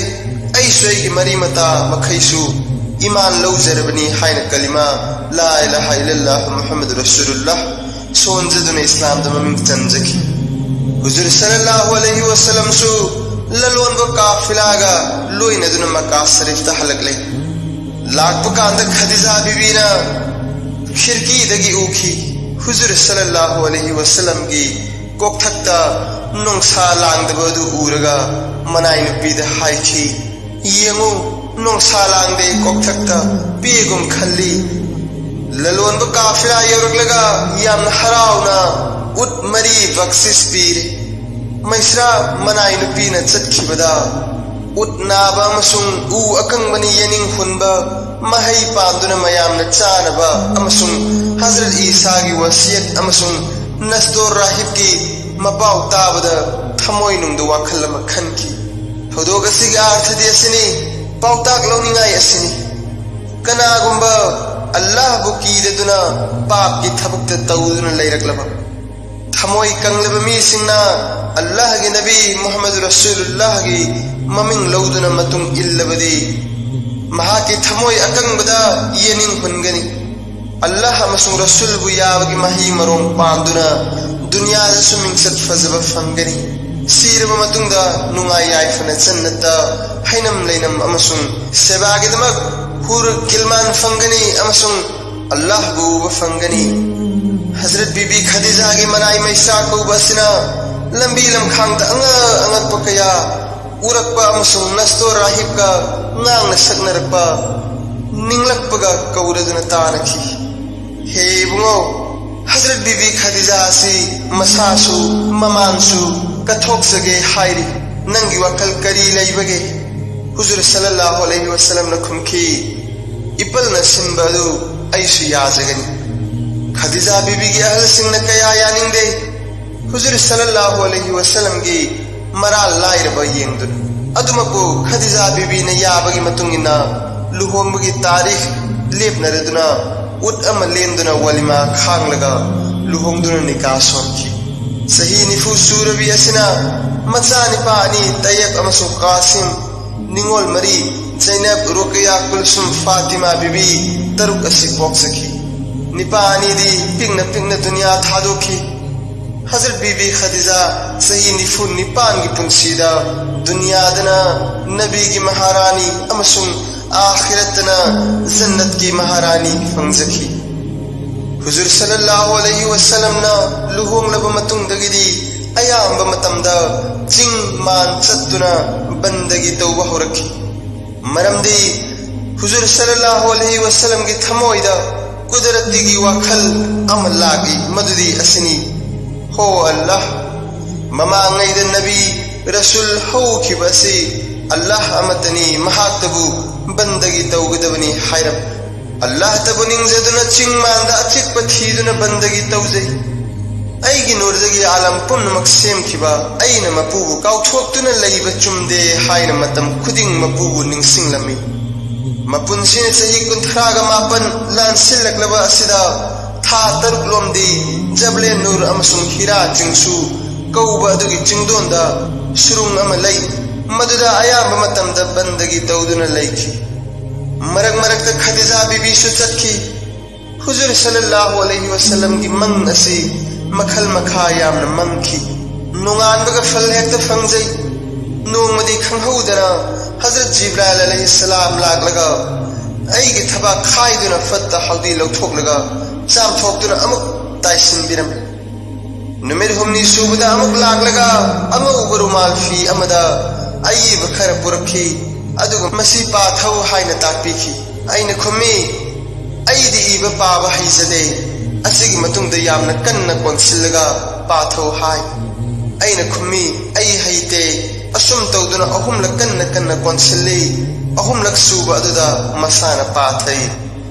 ꯑꯩꯁꯨ ꯑꯩꯒꯤ ꯃꯔꯤ ꯃꯇꯥ ꯃꯈꯩꯁꯨ ꯏꯃꯥꯟ ꯂꯧꯖꯔꯕꯅꯤ ꯍꯥꯏꯅ ꯀꯂꯤꯃꯥ ꯂꯥ ꯏꯂꯥꯍ ꯏꯜꯂꯜꯂꯥꯍ ꯃꯨꯍꯝꯃꯗꯨ ꯔꯁꯨꯂꯨꯜꯂꯥꯍ ꯁꯣꯟꯖꯗꯨꯅ ꯏꯁꯂꯥꯝꯗ ꯃꯃꯤꯡ ꯆꯟꯖꯈꯤ꯫ ꯍꯨꯖꯨꯔ ꯁꯜꯂꯜꯂꯥꯍꯨ ꯑꯂꯩꯍꯤ ꯋꯁꯜꯂꯝꯁꯨ ꯂꯂꯣꯟꯕ ꯀꯥꯐꯤꯂꯥꯒ ꯂꯣꯏꯅꯗꯨꯅ ꯃꯀꯥ ꯁꯔꯤꯐꯇ ꯍꯜꯂꯛꯂꯦ꯫ ꯂꯥꯛꯄ ꯀꯥꯟꯗ ꯈꯗꯤꯖꯥ ꯕꯤꯕꯤꯅ ꯈꯤꯔꯀꯤꯗꯒꯤ ꯎꯈꯤ꯫ ꯍꯨꯖꯨꯔ ꯁꯜꯂꯜꯂꯥꯍꯨ ꯑꯂꯩꯍꯤ ꯋꯁꯜꯂꯝꯒꯤ ꯀꯣꯛꯊꯛꯇ ꯅꯣꯡꯁꯥ ꯂꯥꯡꯗꯕ ꯑꯗꯨ ꯎꯔꯒ ꯃꯅꯥꯏ ꯅꯨꯄꯤꯗ ꯍꯥꯏꯈꯤ, "ꯌꯦꯡꯉꯨ, ꯅꯣꯡꯁꯥ ꯂꯥꯡꯗꯦ, ꯀꯣꯛꯊꯛꯇ ꯄꯦꯒꯨꯝ ꯈꯜꯂꯤ꯫" ꯂꯂꯣꯟꯕ ꯀꯥꯐꯤꯂꯥ ꯌꯧꯔꯛꯂꯒ ꯌꯥꯝꯅ ꯍꯔꯥꯎꯅ ꯎꯠ ꯃꯔꯤ ꯕꯛꯁꯤꯁ ꯄꯤꯔꯦ꯫ ꯃꯩꯁ꯭ꯔꯥ ꯃꯅꯥꯏ ꯅꯨꯄꯤꯅ ꯆꯠꯈꯤꯕꯗ ꯎꯠ ꯅꯥꯕ ꯑꯃꯁꯨꯡ ꯎ ꯑꯀꯪꯕꯅ ꯌꯦꯅꯤꯡ ꯍꯨꯟꯕ, ꯃꯍꯩ ꯄꯥꯟꯗꯨꯅ ꯃꯌꯥꯝꯅ ꯆꯥꯅꯕ ꯑꯃꯁꯨꯡ ꯍꯖꯔꯠ ꯏꯁꯥꯒꯤ ꯋꯁꯤꯌꯠ ꯑꯃꯁꯨꯡ ꯅꯁꯇꯣꯔ ꯔꯥꯍꯤꯕꯀꯤ ꯃꯄꯥꯎ ꯇꯥꯕꯗ ꯊꯃꯣꯏꯅꯨꯡꯗ ꯋꯥꯈꯜ ꯑꯃ ꯈꯟꯈꯤ꯫ ꯊꯧꯗꯣꯛ ꯑꯁꯤꯒꯤ ꯑꯥꯔꯊꯗꯤ ꯑꯁꯤꯅꯤ, ꯄꯥꯎꯇꯥꯛ ꯂꯧꯅꯤꯡꯉꯥꯏ ꯑꯁꯤꯅꯤ꯫ ꯀꯅꯥꯒꯨꯝꯕ ꯑꯜꯂꯥꯍꯕꯨ ꯀꯤꯗꯗꯨꯅ ꯄꯥꯞꯀꯤ ꯊꯕꯛꯇ ꯇꯧꯗꯨꯅ ꯂꯩꯔꯛꯂꯕ, ꯊꯃꯣꯏ ꯀꯪꯂꯕ ꯃꯤꯁꯤꯡꯅ ꯑꯜꯂꯥꯍꯒꯤ ꯅꯕꯤ ꯃꯨꯍꯝꯃꯗ ꯔꯁꯨꯂꯨꯜꯂꯥꯍꯒꯤ ꯃꯃꯤꯡ ꯂꯧꯗꯨꯅ ꯃꯇꯨꯡ ꯏꯜꯂꯕꯗꯤ, ꯃꯍꯥꯛꯀꯤ ꯊꯃꯣꯏ ꯑꯀꯪꯕꯗ ꯌꯦꯅꯤꯡ ꯍꯨꯟꯒꯅꯤ꯫ ꯑꯜꯂꯥꯍ ꯑꯃꯁꯨꯡ ꯔꯁꯨꯜꯕꯨ ꯌꯥꯕꯒꯤ ꯃꯍꯩ ꯃꯔꯣꯡ ꯄꯥꯟꯗꯨꯅ ꯗꯨꯅꯤꯌꯥꯗꯁꯨ ꯃꯤꯡꯆꯠ ꯐꯖꯕ ꯐꯪꯒꯅꯤ꯫ ꯁꯤꯔꯕ ꯃꯇꯨꯡꯗ ꯅꯨꯡꯉꯥꯏ ꯌꯥꯏꯐꯅ ꯖꯟꯅꯠꯇ ꯍꯩꯅꯝ ꯂꯩꯅꯝ ꯑꯃꯁꯨꯡ ꯁꯦꯕꯥꯒꯤꯗꯃꯛ ꯍꯨꯔ ꯒꯤꯜꯃꯥꯟ ꯐꯪꯒꯅꯤ ꯑꯃꯁꯨꯡ ꯑꯜꯂꯥꯍꯕꯨ ꯎꯕ ꯐꯪꯒꯅꯤ꯫ ꯍꯖꯔꯠ ꯕꯤꯕꯤ ꯈꯗꯤꯖꯥꯒꯤ ꯃꯅꯥꯏ ꯃꯩꯁꯥ ꯀꯧꯕ ꯑꯁꯤꯅ ꯂꯝꯕꯤ ꯂꯝꯈꯥꯡꯗ ꯑꯉꯛ ꯑꯉꯛꯄ ꯀꯌꯥ ꯎꯔꯛꯄ ꯑꯃꯁꯨꯡ ꯅꯁꯇꯣ ꯔꯥꯍꯤꯕꯀ ꯉꯥꯡꯅ ꯁꯛꯅꯔꯛꯄ ꯅꯤꯡꯂꯛꯄꯒ ꯀꯧꯔꯗꯨꯅ ꯇꯥꯅꯈꯤ꯫ ꯍꯦ ꯏꯕꯨꯡꯉꯣ, ꯍꯖꯔꯠ ꯕꯤꯕꯤ ꯈꯗꯤꯖꯥ ꯑꯁꯤ ꯃꯁꯥꯁꯨ ꯃꯃꯥꯟꯁꯨ ꯀꯠꯊꯣꯛꯆꯒꯦ ꯍꯥꯏꯔꯤ꯫ ꯅꯪꯒꯤ ꯋꯥꯈꯜ ꯀꯔꯤ ꯂꯩꯕꯒꯦ? ꯍꯨꯖꯨꯔ ꯁꯜꯂꯜꯂꯥꯍꯨ ꯑꯂꯩꯍꯤ ꯋꯁꯜꯂꯝꯅ ꯈꯨꯝꯈꯤ, "ꯏꯄꯜꯅ ꯁꯤꯟꯕ ꯑꯗꯨ ꯑꯩꯁꯨ ꯌꯥꯖꯒꯅꯤ꯫ ꯈꯗꯤꯖꯥ ꯕꯤꯕꯤꯒꯤ ꯑꯍꯜꯁꯤꯡꯅ ꯀꯌꯥ ꯌꯥꯅꯤꯡꯗꯦ꯫ ꯍꯨꯖꯨꯔ ꯁꯜꯂꯜꯂꯥꯍꯨ ꯑꯂꯩꯍꯤ ꯋꯁꯜꯂꯝꯒꯤ ꯃꯔꯥꯜ ꯂꯥꯏꯔꯕ ꯌꯦꯡꯗꯨꯅ꯫ ꯑꯗꯨꯃꯛꯄꯨ ꯈꯗꯤꯖꯥ ꯕꯤꯕꯤꯅ ꯌꯥꯕꯒꯤ ꯃꯇꯨꯡ ꯏꯟꯅ ꯂꯨꯍꯣꯡꯕꯒꯤ ꯇꯥꯔꯤꯈ ꯂꯦꯞꯅꯔꯗꯨꯅ, ꯎꯠ ꯑꯃ ꯂꯦꯟꯗꯨꯅ ꯋꯥꯂꯤꯃꯥ ꯈꯥꯡꯂꯒ ꯂꯨꯍꯣꯡꯗꯨꯅ ꯅꯤꯀꯥ ꯁꯣꯟꯈꯤ꯫ ꯆꯍꯤ ꯅꯤꯐꯨ ꯁꯨꯔꯕꯤ ꯑꯁꯤꯅ ꯃꯆꯥ ꯅꯤꯄꯥ ꯑꯅꯤ, ꯇꯌꯦꯕ ꯑꯃꯁꯨꯡ ꯀꯥꯁꯤꯝ, ꯅꯤꯉꯣꯜ ꯃꯔꯤ, ꯖꯩꯅꯕ, ꯔꯨꯀꯌꯥ, ꯀꯨꯜꯁꯨꯝ, ꯐꯥꯇꯤꯃꯥ ꯕꯤꯕꯤ, ꯇꯔꯨꯛ ꯑꯁꯤ ꯄꯣꯛꯆꯈꯤ꯫ ꯅꯤꯄꯥ ꯑꯅꯤꯗꯤ ꯄꯤꯛꯅ ꯄꯤꯛꯅ ꯗꯨꯅꯤꯌꯥ ꯊꯥꯗꯣꯛꯈꯤ꯫ ꯍꯖꯔꯠ ꯕꯤꯕꯤ ꯈꯗꯤꯖꯥ ꯆꯍꯤ ꯅꯤꯐꯨ ꯅꯤꯄꯥꯟꯒꯤ ꯄꯨꯟꯁꯤꯗ ꯗꯨꯅꯤꯌꯥꯗꯅ ꯅꯕꯤꯒꯤ ꯃꯍꯥꯔꯥꯅꯤ ꯑꯃꯁꯨꯡ ꯑꯥꯈꯤꯔꯠꯇꯅ ꯖꯟꯅꯠꯀꯤ ꯃꯍꯥꯔꯥꯅꯤ ꯐꯪꯖꯈꯤ꯫ ꯍꯨꯖꯨꯔ ꯁꯜꯂꯜꯂꯥꯍꯨ ꯑꯂꯩꯍꯤ ꯋꯁꯜꯂꯝꯅ ꯂꯨꯍꯣꯡꯂꯕ ꯃꯇꯨꯡꯗꯒꯤꯗꯤ ꯑꯌꯥꯝꯕ ꯃꯇꯝꯗ ꯆꯤꯡ ꯃꯥꯟ ꯆꯠꯇꯨꯅ ꯕꯟꯗꯒꯤ ꯇꯧꯕ ꯍꯧꯔꯛꯈꯤ꯫ ꯃꯔꯝꯗꯤ ꯍꯨꯖꯨꯔ ꯁꯜꯂꯜꯂꯥꯍꯨ ꯑꯂꯩꯍꯤ ꯋꯁꯜꯂꯝꯒꯤ ꯊꯃꯣꯏꯗ ꯀꯨꯗꯔꯇꯤꯒꯤ ꯋꯥꯈꯜ ꯑꯃ ꯂꯥꯛꯏ, ꯃꯗꯨꯗꯤ ꯑꯁꯤꯅꯤ, "ꯍꯣ ꯑꯜꯂꯥꯍ, ꯃꯃꯥꯡꯉꯩꯗ ꯅꯕꯤ ꯔꯁꯨꯜ ꯍꯧꯈꯤꯕ ꯑꯁꯤ ꯑꯜꯂꯥꯍ ꯑꯃꯠꯇꯅꯤ, ꯃꯍꯥꯛꯇꯕꯨ ꯕꯟꯗꯒꯤ ꯇꯧꯒꯗꯕꯅꯤ" ꯍꯥꯏꯔꯝ꯫ ꯑꯜꯂꯥꯍꯇꯕꯨ ꯅꯤꯡꯖꯗꯨꯅ ꯆꯤꯡ ꯃꯥꯟꯗ ꯑꯆꯤꯛꯄ ꯊꯤꯗꯨꯅ ꯕꯟꯗꯒꯤ ꯇꯧꯖꯩ꯫ ꯑꯩꯒꯤ ꯅꯨꯔꯗꯒꯤ ꯑꯥꯂꯝ ꯄꯨꯝꯅꯃꯛ ꯁꯦꯝꯈꯤꯕ ꯑꯩꯅ ꯃꯄꯨꯕꯨ ꯀꯥꯎꯊꯣꯛꯇꯨꯅ ꯂꯩꯕ ꯆꯨꯝꯗꯦ ꯍꯥꯏꯅ ꯃꯇꯝ ꯈꯨꯗꯤꯡ ꯃꯄꯨꯕꯨ ꯅꯤꯡꯁꯤꯡꯂꯝꯃꯤ꯫ ꯃꯄꯨꯟꯁꯤꯅ ꯆꯍꯤ ꯀꯨꯟꯊ꯭ꯔꯥꯒ ꯃꯥꯄꯟ ꯂꯥꯟꯁꯤꯜꯂꯛꯂꯕ ꯑꯁꯤꯗ ꯊꯥ ꯇꯔꯨꯛ ꯂꯣꯝꯗꯤ ꯖꯕꯂꯦ ꯅꯨꯔ ꯑꯃꯁꯨꯡ ꯍꯤꯔꯥ ꯆꯤꯡꯁꯨ ꯀꯧꯕ ꯑꯗꯨꯒꯤ ꯆꯤꯡꯗꯣꯟꯗ ꯁꯨꯔꯨꯡ ꯑꯃ ꯂꯩ, ꯃꯗꯨꯗ ꯑꯌꯥꯝꯕ ꯃꯇꯝꯗ ꯕꯟꯗꯒꯤ ꯇꯧꯗꯨꯅ ꯂꯩꯈꯤ꯫ ꯃꯔꯛ ꯃꯔꯛꯇ ꯈꯗꯤꯖꯥ ꯕꯤꯕꯤꯁꯨ ꯆꯠꯈꯤ꯫ ꯍꯨꯖꯨꯔ ꯁꯜꯂꯜꯂꯥꯍꯨ ꯑꯂꯩꯍꯤ ꯋꯁꯜꯂꯝꯒꯤ ꯃꯪ ꯑꯁꯤ ꯃꯈꯜ ꯃꯈꯥ ꯌꯥꯝꯅ ꯃꯪꯈꯤ꯫ ꯅꯣꯡꯉꯥꯟꯕꯒ ꯐꯜ ꯍꯦꯛꯇ ꯐꯪꯖꯩ꯫ ꯅꯣꯡꯃꯗꯤ ꯈꯪꯍꯧꯗꯅ ꯍꯖꯔꯠ ꯖꯤꯕ꯭ꯔꯥꯏꯜ ꯑꯂꯩꯍꯤꯁꯁꯂꯥꯝ ꯂꯥꯛꯂꯒ ꯑꯩꯒꯤ ꯊꯕꯥꯛ ꯈꯥꯏꯗꯨꯅ ꯐꯠꯇ ꯍꯥꯎꯗꯤ ꯂꯧꯊꯣꯛꯂꯒ ꯆꯥꯝꯊꯣꯛꯇꯨꯅ ꯑꯃꯨꯛ ꯇꯥꯏꯁꯤꯟꯕꯤꯔꯝꯃꯤ꯫ ꯅꯨꯃꯤꯠ ꯍꯨꯝꯅꯤ ꯁꯨꯕꯗ ꯑꯃꯨꯛ ꯂꯥꯛꯂꯒ ꯑꯉꯧꯕ ꯔꯨꯃꯥꯜ ꯐꯤ ꯑꯃꯗ ꯑꯏꯕ ꯈꯔ ꯄꯨꯔꯛꯈꯤ, ꯑꯗꯨꯒ "ꯃꯁꯤ ꯄꯥꯊꯧ" ꯍꯥꯏꯅ ꯇꯥꯛꯄꯤꯈꯤ꯫ ꯑꯩꯅ ꯈꯨꯝꯃꯤ, "ꯑꯩꯗꯤ ꯏꯕ ꯄꯥꯕ ꯍꯩꯖꯗꯦ꯫ ꯑꯁꯤꯒꯤ ꯃꯇꯨꯡꯗ ꯌꯥꯝꯅ ꯀꯟꯅ ꯀꯣꯟꯁꯤꯜꯂꯒ ꯄꯥꯊꯧ" ꯍꯥꯏ꯫ ꯑꯩꯅ ꯈꯨꯝꯃꯤ, "ꯑꯩ ꯍꯩꯇꯦ"꯫ ꯑꯁꯨꯝ ꯇꯧꯗꯨꯅ ꯑꯍꯨꯝꯂꯛ ꯀꯟꯅ ꯀꯟꯅ ꯀꯣꯟꯁꯤꯜꯂꯤ꯫ ꯑꯍꯨꯝꯂꯛ ꯁꯨꯕ ꯑꯗꯨꯗ ꯃꯁꯥꯅ ꯄꯥꯊꯩ꯫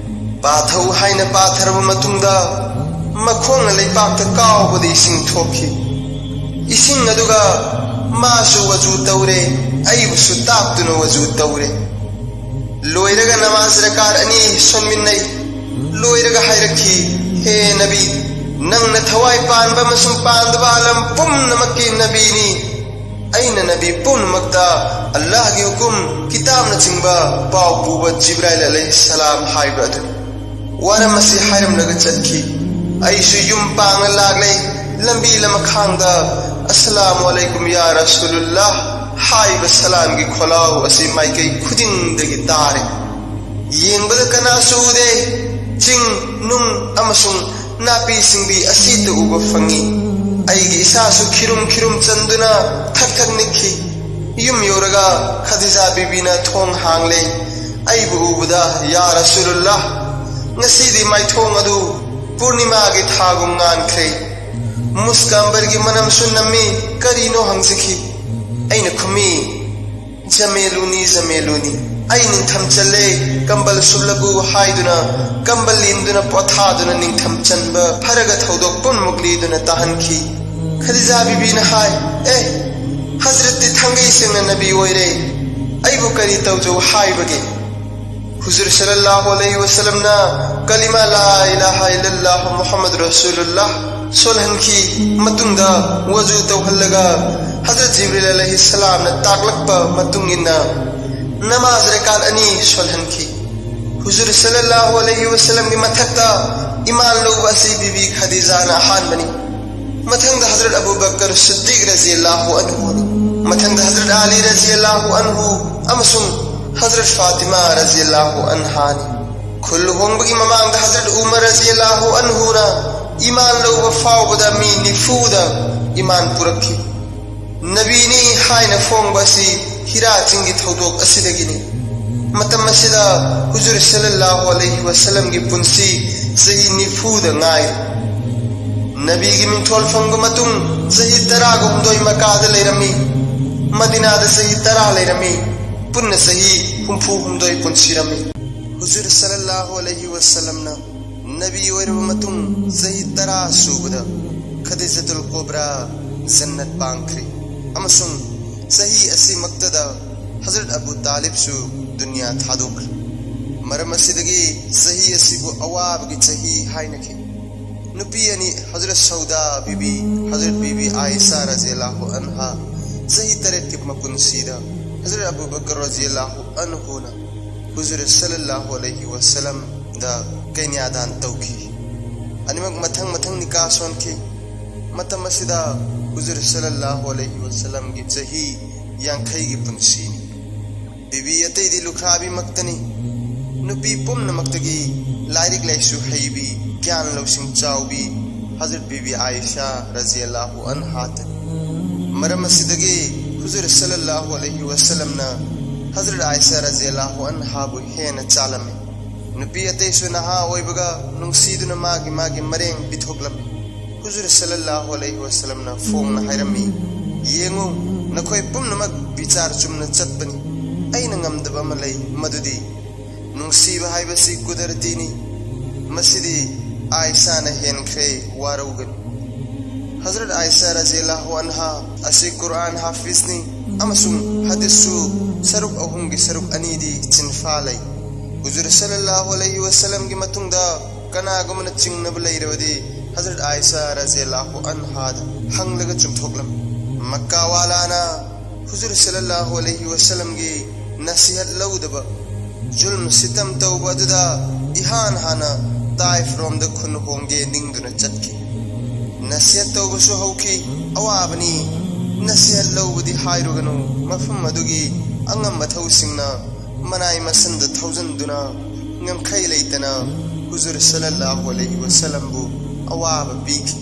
ꯄꯥꯊꯧ ꯍꯥꯏꯅ ꯄꯥꯊꯔꯕ ꯃꯇꯨꯡꯗ ꯃꯈꯣꯡꯅ ꯂꯩꯄꯥꯛꯇ ꯀꯥꯎꯕꯗ ꯏꯁꯤꯡ ꯊꯣꯛꯈꯤ꯫ ꯏꯁꯤꯡ ꯑꯗꯨꯒ ꯃꯥꯁꯨ ꯋꯖꯨ ꯇꯧꯔꯦ, ꯑꯩꯕꯨꯁꯨ ꯇꯥꯛꯇꯨꯅ ꯋꯖꯨ ꯇꯧꯔꯦ꯫ ꯂꯣꯏꯔꯒ ꯅꯃꯥꯖ ꯔꯀꯥꯠ ꯑꯅꯤ ꯁꯣꯟꯃꯤꯟꯅꯩ꯫ ꯂꯣꯏꯔꯒ ꯍꯥꯏꯔꯛꯈꯤ, "ꯍꯦ ꯅꯕꯤ, ꯅꯪꯅ ꯊꯋꯥꯏ ꯄꯥꯟꯕ ꯑꯃꯁꯨꯡ ꯄꯥꯟꯗꯕ ꯑꯥꯂꯝ ꯄꯨꯝꯅꯃꯛꯀꯤ ꯅꯕꯤꯅꯤ꯫ ꯑꯩꯅ ꯅꯕꯤ ꯄꯨꯝꯅꯃꯛꯇ ꯑꯜꯂꯥꯍꯒꯤ ꯍꯨꯀꯨꯝ, ꯀꯤꯇꯥꯕꯅꯆꯤꯡꯕ ꯄꯥꯎ ꯄꯨꯕ ꯖꯤꯕ꯭ꯔꯥꯏꯜ ꯑꯂꯩꯍꯤꯁꯁꯂꯥꯝ ꯍꯥꯏꯕ ꯑꯗꯨꯅꯤ꯫" ꯋꯥꯔꯝ ꯑꯁꯤ ꯍꯥꯏꯔꯝꯂꯒ ꯆꯠꯈꯤ꯫ ꯑꯩꯁꯨ ꯌꯨꯝ ꯄꯥꯡꯅ ꯂꯥꯛꯂꯦ꯫ ꯂꯝꯕꯤ ꯂꯃꯈꯥꯡꯗ "ꯑꯁꯂꯥꯃꯨ ꯑꯂꯩꯀꯨꯝ ꯌꯥ ꯔꯁꯨꯂꯨꯜꯂꯥꯍ" ꯍꯥꯏꯕ ꯁꯂꯥꯝꯒꯤ ꯈꯣꯜꯂꯥꯎ ꯑꯁꯤ ꯃꯥꯏꯀꯩ ꯈꯨꯗꯤꯡꯗꯒꯤ ꯇꯥꯔꯦ꯫ ꯌꯦꯡꯕꯗ ꯀꯅꯥꯁꯨ ꯎꯗꯦ꯫ ꯆꯤꯡ, ꯅꯨꯡ ꯑꯃꯁꯨꯡ ꯅꯥꯄꯤ ꯁꯤꯡꯕꯤ ꯑꯁꯤꯇ ꯎꯕ ꯐꯪꯉꯤ꯫ ꯑꯩꯒꯤ ꯏꯁꯥꯁꯨ ꯈꯤꯔꯨꯝ ꯈꯤꯔꯨꯝ ꯆꯟꯗꯨꯅ ꯊꯛ ꯊꯛ ꯅꯤꯛꯈꯤ꯫ ꯌꯨꯝ ꯌꯧꯔꯒ ꯈꯗꯤꯖꯥ ꯕꯤꯕꯤꯅ ꯊꯣꯡ ꯍꯥꯡꯂꯦ꯫ ꯑꯩꯕꯨ ꯎꯕꯗ, "ꯌꯥ ꯔꯁꯨꯂꯨꯜꯂꯥꯍ, ꯉꯁꯤꯗꯤ ꯃꯥꯏꯊꯣꯡ ꯑꯗꯨ ꯄꯨꯔꯅꯤꯃꯥꯒꯤ ꯊꯥꯒꯨꯝ ꯉꯥꯟꯈ꯭ꯔꯦ꯫ ꯃꯨꯁꯀ ꯑꯝꯕꯔꯒꯤ ꯃꯅꯝꯁꯨ ꯅꯝꯃꯤ, ꯀꯔꯤꯅꯣ?" ꯍꯪꯖꯈꯤ꯫ ꯑꯩꯅ ꯈꯨꯝꯃꯤ, "ꯖꯃꯦꯂꯨꯅꯤ, ꯖꯃꯦꯂꯨꯅꯤ꯫ ꯑꯩ ꯅꯤꯡꯊꯝ ꯆꯜꯂꯦ, ꯀꯝꯕꯜ ꯁꯨꯞꯂꯒꯨ" ꯍꯥꯏꯗꯨꯅ ꯀꯝꯕꯜ ꯏꯟꯗꯨꯅ ꯄꯣꯊꯥꯗꯨꯅ ꯅꯤꯡꯊꯝ ꯆꯟꯕ ꯐꯔꯒ ꯊꯧꯗꯣꯛ ꯄꯨꯝꯅꯃꯛ ꯂꯤꯗꯨꯅ ꯇꯥꯍꯟꯈꯤ꯫ ꯈꯗꯤꯖꯥ ꯕꯤꯕꯤꯅ ꯍꯥꯏ, "ꯑꯦ, ꯍꯖꯔꯠꯇꯤ ꯊꯥꯡꯒꯩ ꯁꯦꯡꯅ ꯅꯕꯤ ꯑꯣꯏꯔꯦ, ꯑꯩꯕꯨ ꯀꯔꯤ ꯇꯧꯖꯧ ꯍꯥꯏꯕꯒꯦ?" ꯍꯨꯖꯨꯔ ꯁꯜꯂꯜꯂꯥꯍꯨ ꯑꯂꯩꯍꯤ ꯋꯁꯜꯂꯝꯅ ꯀꯂꯤꯃꯥ ꯂꯥ ꯏꯂꯥꯍ ꯏꯜꯂꯜꯂꯥꯍ ꯃꯨꯍꯝꯃꯗ ꯔꯁꯨꯂꯨꯜꯂꯥꯍ ꯁꯣꯜꯍꯟꯈꯤ꯫ ꯃꯇꯨꯡꯗ ꯋꯖꯨ ꯇꯧꯍꯜꯂꯒ ꯍꯖꯔꯠ ꯖꯤꯕ꯭ꯔꯤꯜ ꯑꯂꯩꯍꯤ ꯁꯂꯥꯝꯅ ꯇꯥꯛꯂꯛꯄ ꯃꯇꯨꯡ ꯏꯟꯅ ꯅꯃꯥꯖ ꯔꯀꯥꯠ ꯑꯅꯤ ꯁꯣꯜꯍꯟꯈꯤ꯫ ꯍꯨꯖꯨꯔ ꯁꯜꯂꯜꯂꯥꯍꯨ ꯑꯂꯩꯍꯤ ꯋꯁꯜꯂꯝꯒꯤ ꯃꯊꯛꯇ ꯏꯃꯥꯟ ꯂꯧꯕ ꯑꯁꯤ ꯕꯤꯕꯤ ꯈꯗꯤꯖꯥꯅ ꯑꯍꯥꯟꯕꯅꯤ꯫ ꯃꯊꯪꯗ ꯍꯖꯔꯠ ꯑꯕꯨ ꯕꯀꯔ ꯁꯤꯗꯤꯛ ꯔꯖꯤꯌꯜꯂꯥꯍꯨ ꯑꯟꯍꯨꯅꯤ꯫ ꯃꯊꯪꯗ ꯍꯖꯔꯠ ꯑꯂꯤ ꯔꯖꯤꯌꯜꯂꯥꯍꯨ ꯑꯟꯍꯨ ꯑꯃꯁꯨꯡ ꯍꯖꯔꯠ ꯐꯥꯇꯤꯃꯥ ꯔꯖꯤꯌꯜꯂꯥꯍꯨ ꯑꯟꯍꯥꯅꯤ꯫ ꯈꯨꯜ ꯂꯨꯍꯣꯡꯕꯒꯤ ꯃꯃꯥꯡꯗ ꯍꯖꯔꯠ ꯎꯃꯔ ꯔꯖꯤꯌꯜꯂꯥꯍꯨ ꯑꯟꯍꯨꯅ ꯏꯃꯥꯟ ꯂꯧꯕ ꯐꯥꯎꯕꯗ ꯃꯤ ꯅꯤꯐꯨꯗ ꯏꯃꯥꯟ ꯄꯨꯔꯛꯈꯤ꯫ ꯅꯕꯤꯅꯤ ꯍꯥꯏꯅ ꯐꯣꯡꯕ ꯑꯁꯤ ꯍꯤꯔꯥ ꯆꯤꯡꯒꯤ ꯊꯧꯗꯣꯛ ꯑꯁꯤꯗꯒꯤꯅꯤ꯫ ꯃꯇꯝ ꯑꯁꯤꯗ ꯍꯨꯖꯨꯔ ꯁꯜꯂꯜꯂꯥꯍꯨ ꯑꯂꯩꯍꯤ ꯋꯁꯜꯂꯝꯒꯤ ꯄꯨꯟꯁꯤ ꯆꯍꯤ ꯅꯤꯐꯨꯗ ꯉꯥꯏꯔꯤ꯫ ꯅꯕꯤꯒꯤ ꯃꯤꯡꯊꯣꯜ ꯐꯪꯕ ꯃꯇꯨꯡ ꯆꯍꯤ ꯇꯔꯥꯒ ꯍꯨꯝꯗꯣꯏ ꯃꯀꯥꯗ ꯂꯩꯔꯝꯃꯤ꯫ ꯃꯗꯤꯅꯥꯗ ꯆꯍꯤ ꯇꯔꯥ ꯂꯩꯔꯝꯃꯤ꯫ ꯄꯨꯟꯅ ꯆꯍꯤ ꯍꯨꯝꯐꯨ ꯍꯨꯝꯗꯣꯏ ꯄꯨꯟꯁꯤꯔꯝꯃꯤ꯫ ꯍꯨꯖꯨꯔ ꯁꯜꯂꯜꯂꯥꯍꯨ ꯑꯂꯩꯍꯤ ꯋꯁꯜꯂꯝꯅ ꯅꯕꯤ ꯑꯣꯏꯔꯕ ꯃꯇꯨꯡ ꯆꯍꯤ ꯇꯔꯥ ꯁꯨꯕꯗ ꯈꯗꯤꯖꯥꯇꯨꯜ ꯀꯨꯕ꯭ꯔꯥ ꯖꯟꯅꯠ ꯄꯥꯡꯈ꯭ꯔꯦ, ꯑꯃꯁꯨꯡ ꯆꯍꯤ ꯑꯁꯤꯃꯛꯇꯗ ꯍꯖꯔꯠ ꯑꯕꯨ ꯇꯥꯂꯤꯕꯁꯨ ꯗꯨꯅꯤꯌꯥ ꯊꯥꯗꯣꯛꯈ꯭ꯔꯦ꯫ ꯃꯔꯝ ꯑꯁꯤꯗꯒꯤ ꯆꯍꯤ ꯑꯁꯤꯕꯨ ꯑꯋꯥꯕꯒꯤ ꯆꯍꯤ ꯍꯥꯏꯅꯈꯤ꯫ ꯅꯨꯄꯤ ꯑꯅꯤ, ꯍꯖꯔꯠ ꯁꯧꯗꯥ ꯕꯤꯕꯤ, ꯍꯖꯔꯠ ꯕꯤꯕꯤ ꯑꯥꯏꯁꯥ ꯔꯖꯤꯌꯜꯂꯥꯍꯨ ꯑꯟꯍꯥ, ꯆꯍꯤ ꯇꯔꯦꯠꯀꯤ ꯃꯄꯨꯟꯁꯤꯗ ꯍꯖꯔꯠ ꯑꯕꯨ ꯕꯀꯔ ꯔꯖꯤꯌꯜꯂꯥꯍꯨ ꯑꯟꯍꯨꯅ ꯍꯨꯖꯨꯔ ꯁꯜꯂꯜꯂꯥꯍꯨ ꯑꯂꯩꯍꯤ ꯋꯁꯜꯂꯝꯗ ꯀꯩꯅ꯭ꯌꯥꯗꯥꯟ ꯇꯧꯈꯤ꯫ ꯑꯅꯤꯃꯛ ꯃꯊꯪ ꯃꯊꯪ ꯅꯤꯀꯥ ꯁꯣꯟꯈꯤ꯫ ꯃꯇꯝ ꯑꯁꯤꯗ ꯍꯨꯖꯨꯔ ꯁꯜꯂꯜꯂꯥꯍꯨ ꯑꯂꯩꯍꯤ ꯋꯁꯜꯂꯝꯒꯤ ꯆꯍꯤ ꯌꯥꯡꯈꯩꯒꯤ ꯄꯨꯟꯁꯤꯅꯤ꯫ ꯕꯤꯕꯤ ꯑꯇꯩꯗꯤ ꯂꯨꯈ꯭ꯔꯥꯕꯤꯃꯛꯇꯅꯤ꯫ ꯅꯨꯄꯤ ꯄꯨꯝꯅꯃꯛꯇꯒꯤ ꯂꯥꯏꯔꯤꯛ ꯂꯥꯏꯁꯨ ꯍꯩꯕꯤ, ꯒ꯭ꯌꯥꯟ ꯂꯧꯁꯤꯡ ꯆꯥꯎꯕꯤ ꯍꯖꯔꯠ ꯕꯤꯕꯤ ꯑꯥꯏꯁꯥ ꯔꯖꯤꯌꯜꯂꯥꯍꯨ ꯑꯟꯍꯥꯇꯅꯤ꯫ ꯃꯔꯝ ꯑꯁꯤꯗꯒꯤ ꯍꯨꯖꯨꯔ ꯁꯜꯂꯜꯂꯥꯍꯨ ꯑꯂꯩꯍꯤ ꯋꯁꯜꯂꯝꯅ ꯍꯖꯔꯠ ꯑꯥꯏꯁꯥ ꯔꯖꯤꯌꯜꯂꯥꯍꯨ ꯑꯟꯍꯥꯕꯨ ꯍꯦꯟꯅ ꯆꯥꯂꯝꯃꯤ꯫ ꯅꯨꯄꯤ ꯑꯇꯩꯁꯨ ꯅꯍꯥ ꯑꯣꯏꯕꯒ ꯅꯨꯡꯁꯤꯗꯨꯅ ꯃꯥꯒꯤ ꯃꯥꯒꯤ ꯃꯔꯦꯡ ꯄꯤꯊꯣꯛꯂꯝꯃꯤ꯫ ꯍꯨꯖꯨꯔ ꯁꯜꯂꯜꯂꯥꯍꯨ ꯑꯂꯩꯍꯤ ꯋꯁꯜꯂꯝꯅ ꯐꯣꯡꯅ ꯍꯥꯏꯔꯝꯃꯤ, "ꯌꯦꯡꯉꯨ, ꯅꯈꯣꯏ ꯄꯨꯝꯅꯃꯛ ꯕꯤꯆꯥꯔ ꯆꯨꯝꯅ ꯆꯠꯄꯅꯤ꯫ ꯑꯩꯅ ꯉꯝꯗꯕ ꯑꯃ ꯂꯩ, ꯃꯗꯨꯗꯤ ꯅꯨꯡꯁꯤꯕ ꯍꯥꯏꯕꯁꯤ ꯀꯨꯗꯔꯇꯤꯅꯤ꯫ ꯃꯁꯤꯗꯤ ꯑꯥꯏꯁꯥꯅ ꯍꯦꯟꯈ꯭ꯔꯦ ꯋꯥꯔꯧꯒꯅꯨ꯫" ꯍꯖꯔꯠ ꯑꯥꯏꯁꯥ ꯔꯖꯤꯌꯜꯂꯥꯍꯨ ꯑꯟꯍꯥ ꯑꯁꯤ ꯀꯨꯔꯑꯥꯟ ꯍꯥꯐꯤꯖꯅꯤ ꯑꯃꯁꯨꯡ ꯍꯗꯤꯁꯁꯨ ꯁꯔꯨꯛ ꯑꯍꯨꯝꯒꯤ ꯁꯔꯨꯛ ꯑꯅꯤꯗꯤ ꯆꯤꯟꯐꯥ ꯂꯩ꯫ ꯍꯨꯖꯨꯔ ꯁꯜꯂꯜꯂꯥꯍꯨ ꯑꯂꯩꯍꯤ ꯋꯁꯜꯂꯝꯒꯤ ꯃꯇꯨꯡꯗ ꯀꯅꯥꯒꯨꯝꯕꯅ ꯆꯤꯡꯅꯕ ꯂꯩꯔꯕꯗꯤ ꯍꯖꯔꯠ ꯑꯥꯏꯁꯥ ꯔꯖꯤꯌꯜꯂꯥꯍꯨ ꯑꯟꯍꯥꯗ ꯍꯪꯂꯒ ꯆꯨꯝꯊꯣꯛꯂꯝꯃꯤ꯫ ꯃꯛꯀꯥꯋꯥꯂꯥꯅ ꯍꯨꯖꯨꯔ ꯁꯜꯂꯜꯂꯥꯍꯨ ꯑꯂꯩꯍꯤ ꯋꯁꯜꯂꯝꯒꯤ ꯅꯁꯤꯍꯠ ꯂꯧꯗꯕ, ꯖꯨꯜꯝ ꯁꯤꯇꯝ ꯇꯧꯕ ꯑꯗꯨꯗ ꯏꯍꯥꯟ ꯍꯥꯟꯅ ꯇꯥꯏꯐ ꯔꯣꯝꯗ ꯈꯨꯟ ꯍꯣꯡꯒꯦ ꯅꯤꯡꯗꯨꯅ ꯆꯠꯈꯤ꯫ ꯅꯁꯤꯍꯠ ꯇꯧꯕꯁꯨ ꯍꯧꯈꯤ꯫ ꯑꯋꯥꯕꯅꯤ, ꯅꯁꯤꯍꯠ ꯂꯧꯕꯗꯤ ꯍꯥꯏꯔꯨꯒꯅꯨ, ꯃꯐꯝ ꯑꯗꯨꯒꯤ ꯑꯉꯝ ꯑꯊꯧꯁꯤꯡꯅ ꯃꯅꯥꯏ ꯃꯁꯟꯗ ꯊꯧꯖꯤꯟꯗꯨꯅ ꯉꯝꯈꯩ ꯂꯩꯇꯅ ꯍꯨꯖꯨꯔ ꯁꯜꯂꯜꯂꯥꯍꯨ ꯑꯂꯩꯍꯤ ꯋꯁꯜꯂꯝꯕꯨ ꯑꯋꯥꯕ ꯄꯤꯈꯤ꯫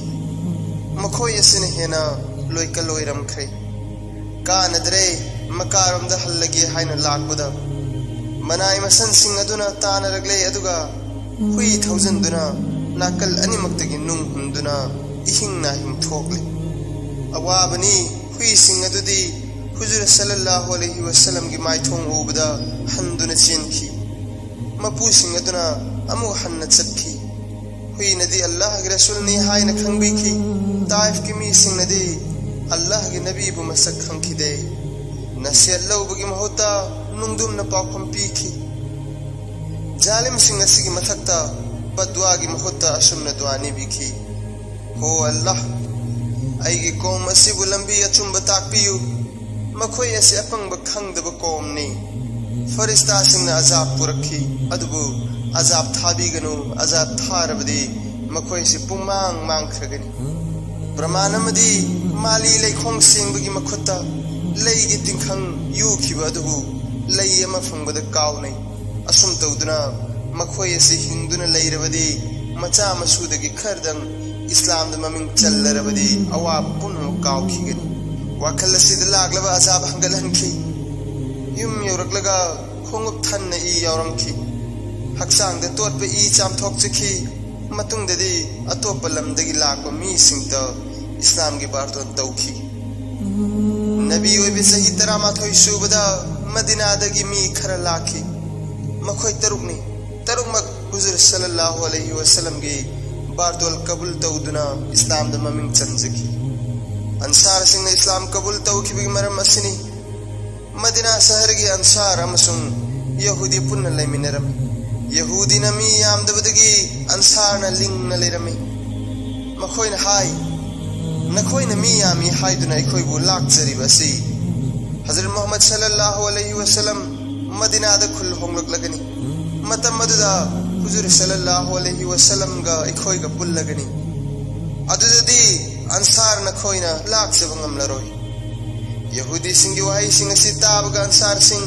ꯃꯈꯣꯏ ꯑꯁꯤꯅ ꯍꯦꯟꯅ ꯂꯣꯏꯀꯜ ꯑꯣꯏꯔꯝꯈ꯭ꯔꯦ꯫ ꯀꯥꯟꯅꯗ꯭ꯔꯦ, ꯃꯀꯥꯔꯣꯝꯗ ꯍꯜꯂꯒꯦ ꯍꯥꯏꯅ ꯂꯥꯛꯄꯗ ꯃꯅꯥꯏ ꯃꯁꯟꯁꯤꯡ ꯑꯗꯨꯅ ꯇꯥꯟꯅꯔꯛꯂꯦ, ꯑꯗꯨꯒ ꯍꯨꯏ ꯊꯧꯖꯤꯟꯗꯨꯅ ꯅꯥꯀꯜ ꯑꯅꯤꯃꯛꯇꯒꯤ ꯅꯨꯡ ꯍꯨꯟꯗꯨꯅ ꯏꯍꯤꯡ ꯅꯥꯍꯤꯡ ꯊꯣꯛꯂꯦ꯫ ꯑꯋꯥꯕꯅꯤ, ꯍꯨꯏꯁꯤꯡ ꯑꯗꯨꯗꯤ ꯍꯨꯖꯨꯔ ꯁꯜꯂꯜꯂꯥꯍꯨ ꯑꯂꯩꯍꯤ ꯋꯁꯜꯂꯝꯒꯤ ꯃꯥꯏꯊꯣꯡ ꯎꯕꯗ ꯍꯟꯗꯨꯅ ꯆꯦꯟꯈꯤ꯫ ꯃꯄꯨꯁꯤꯡ ꯑꯗꯨꯅ ꯑꯃꯨꯛ ꯍꯟꯅ ꯆꯠꯈꯤ꯫ ꯍꯨꯏꯅꯗꯤ ꯑꯜꯂꯥꯍꯒꯤ ꯔꯁꯨꯜꯅꯤ ꯍꯥꯏꯅ ꯈꯪꯕꯤꯈꯤ꯫ ꯇꯥꯏꯐꯀꯤ ꯃꯤꯁꯤꯡꯅꯗꯤ ꯑꯜꯂꯥꯍꯒꯤ ꯅꯕꯤꯕꯨ ꯃꯁꯛ ꯈꯪꯈꯤꯗꯦ꯫ ꯅꯁꯤꯍꯠ ꯂꯧꯕꯒꯤ ꯃꯍꯨꯠꯇ ꯅꯨꯡꯗꯨꯝꯅ ꯄꯥꯎꯈꯨꯝ ꯄꯤꯈꯤ꯫ ꯖꯥꯂꯤꯝꯁꯤꯡ ꯑꯁꯤꯒꯤ ꯃꯊꯛꯇ ꯕꯗ꯭ꯋꯥꯒꯤ ꯃꯍꯨꯠꯇ ꯑꯁꯨꯝꯅ ꯗꯨꯋꯥ ꯅꯤꯕꯤꯈꯤ: "ꯍꯣ ꯑꯜꯂꯥꯍ, ꯑꯩꯒꯤ ꯀꯧꯝ ꯑꯁꯤꯕꯨ ꯂꯝꯕꯤ ꯑꯆꯨꯝꯕ ꯇꯥꯛꯄꯤꯌꯨ꯫ ꯃꯈꯣꯏ ꯑꯁꯤ ꯑꯄꯪꯕ ꯈꯪꯗꯕ ꯀꯧꯝꯅꯤ꯫ ꯐꯔꯤꯁꯇꯥꯁꯤꯡꯅ ꯑꯖꯥꯕ ꯄꯨꯔꯛꯈꯤ, ꯑꯗꯨꯕꯨ ꯑꯖꯥꯕ ꯊꯥꯕꯤꯒꯅꯨ꯫ ꯑꯖꯥꯕ ꯊꯥꯔꯕꯗꯤ ꯃꯈꯣꯏꯁꯤ ꯄꯨꯡꯃꯥꯡ ꯃꯥꯡꯈ꯭ꯔꯒꯅꯤ꯫" ꯄ꯭ꯔꯃꯥꯟ ꯑꯃꯗꯤ ꯃꯥꯂꯤ ꯂꯩꯈꯣꯡ ꯁꯦꯡꯕꯒꯤ ꯃꯈꯨꯠꯇ ꯂꯩꯒꯤ ꯇꯤꯡꯈꯪ ꯌꯨꯈꯤꯕ ꯑꯗꯨꯕꯨ ꯂꯩ ꯑꯃ ꯐꯪꯕꯗ ꯀꯥꯎꯅꯩ꯫ ꯑꯁꯨꯝ ꯇꯧꯗꯨꯅ ꯃꯈꯣꯏ ꯑꯁꯤ ꯍꯤꯡꯗꯨꯅ ꯂꯩꯔꯕꯗꯤ ꯃꯆꯥ ꯃꯁꯨꯗꯒꯤ ꯈꯔꯗꯪ ꯏꯁꯂꯥꯝꯗ ꯃꯃꯤꯡ ꯆꯜꯂꯔꯕꯗꯤ ꯑꯋꯥꯕ ꯄꯨꯝꯅꯃꯛ ꯀꯥꯎꯈꯤꯒꯅꯤ꯫ ꯋꯥꯈꯜ ꯑꯁꯤꯗ ꯂꯥꯛꯂꯕ ꯑꯖꯥꯕ ꯍꯟꯒꯠꯍꯟꯈꯤ꯫ ꯌꯨꯝ ꯌꯧꯔꯛꯂꯒ ꯈꯣꯡꯎꯞ ꯊꯟꯅ ꯏ ꯌꯥꯎꯔꯝꯈꯤ꯫ ꯍꯛꯆꯥꯡꯗ ꯇꯣꯠꯄ ꯏ ꯆꯥꯝꯊꯣꯛꯆꯈꯤ꯫ ꯃꯇꯨꯡꯗꯗꯤ ꯑꯇꯣꯞꯄ ꯂꯝꯗꯒꯤ ꯂꯥꯛꯄ ꯃꯤꯁꯤꯡꯗ ꯏꯁꯂꯥꯝꯒꯤ ꯕꯥꯔꯇꯣꯟ ꯇꯧꯈꯤ꯫ ꯅꯕꯤ ꯑꯣꯏꯕ ꯆꯍꯤ ꯇꯔꯥꯃꯥꯊꯣꯏ ꯁꯨꯕꯗ ꯃꯗꯤꯅꯥꯗꯒꯤ ꯃꯤ ꯈꯔ ꯂꯥꯛꯈꯤ꯫ ꯃꯈꯣꯏ ꯇꯔꯨꯛꯅꯤ꯫ ꯇꯔꯨꯛꯃꯛ ꯍꯨꯖꯨꯔ ꯁꯜꯂꯜꯂꯥꯍꯨ ꯑꯂꯩꯍꯤ ꯋꯥꯁꯜꯂꯝꯒꯤ ꯕꯥꯔꯇꯣꯜ ꯀꯕꯨꯜ ꯇꯧꯗꯨꯅ ꯏꯁꯂꯥꯝꯗ ꯃꯃꯤꯡ ꯆꯟꯖꯈꯤ꯫ ꯑꯟꯁꯥꯔꯁꯤꯡꯅ ꯏꯁꯂꯥꯝ ꯀꯕꯨꯜ ꯇꯧꯈꯤꯕꯒꯤ ꯃꯔꯝ ꯑꯁꯤꯅꯤ꯫ ꯃꯗꯤꯅꯥ ꯁꯍꯔꯒꯤ ꯑꯟꯁꯥꯔ ꯑꯃꯁꯨꯡ ꯌꯍꯨꯗꯤ ꯄꯨꯟꯅ ꯂꯩꯃꯤꯟꯅꯔꯝꯃꯤ꯫ ꯌꯍꯨꯗꯤꯅ ꯃꯤ ꯌꯥꯝꯗꯕꯗꯒꯤ ꯑꯟꯁꯥꯔꯅ ꯂꯤꯡꯅ ꯂꯩꯔꯝꯃꯤ꯫ ꯃꯈꯣꯏꯅ ꯍꯥꯏ, "ꯅꯈꯣꯏꯅ ꯃꯤ ꯌꯥꯝꯃꯤ ꯍꯥꯏꯗꯨꯅ ꯑꯩꯈꯣꯏꯕꯨ ꯂꯥꯛꯆꯔꯤꯕ ꯑꯁꯤ ꯍꯖꯔꯠ ꯃꯨꯍꯝꯃꯗ ꯁꯜꯂꯜꯂꯥꯍꯨ ꯑꯂꯩꯍꯤ ꯋꯥꯁꯜꯂꯝ ꯃꯗꯤꯅꯥꯗ ꯈꯨꯜ ꯍꯣꯡꯂꯛꯂꯒꯅꯤ꯫ ꯃꯇꯝ ꯑꯗꯨꯗ ꯍꯨꯖꯨꯔ ꯁꯜꯂꯜꯂꯥꯍꯨ ꯑꯂꯩꯍꯤ ꯋꯥꯁꯜꯂꯝꯒ ꯑꯩꯈꯣꯏꯒ ꯄꯨꯜꯂꯒꯅꯤ꯫ ꯑꯗꯨꯗꯗꯤ ꯑꯟꯁꯥꯔ ꯅꯈꯣꯏꯅ ꯂꯥꯛꯆꯕ ꯉꯝꯂꯔꯣꯏ꯫" ꯌꯍꯨꯗꯤꯁꯤꯡꯒꯤ ꯋꯥꯍꯩꯁꯤꯡ ꯑꯁꯤ ꯇꯥꯕꯒ ꯑꯟꯁꯥꯔꯁꯤꯡ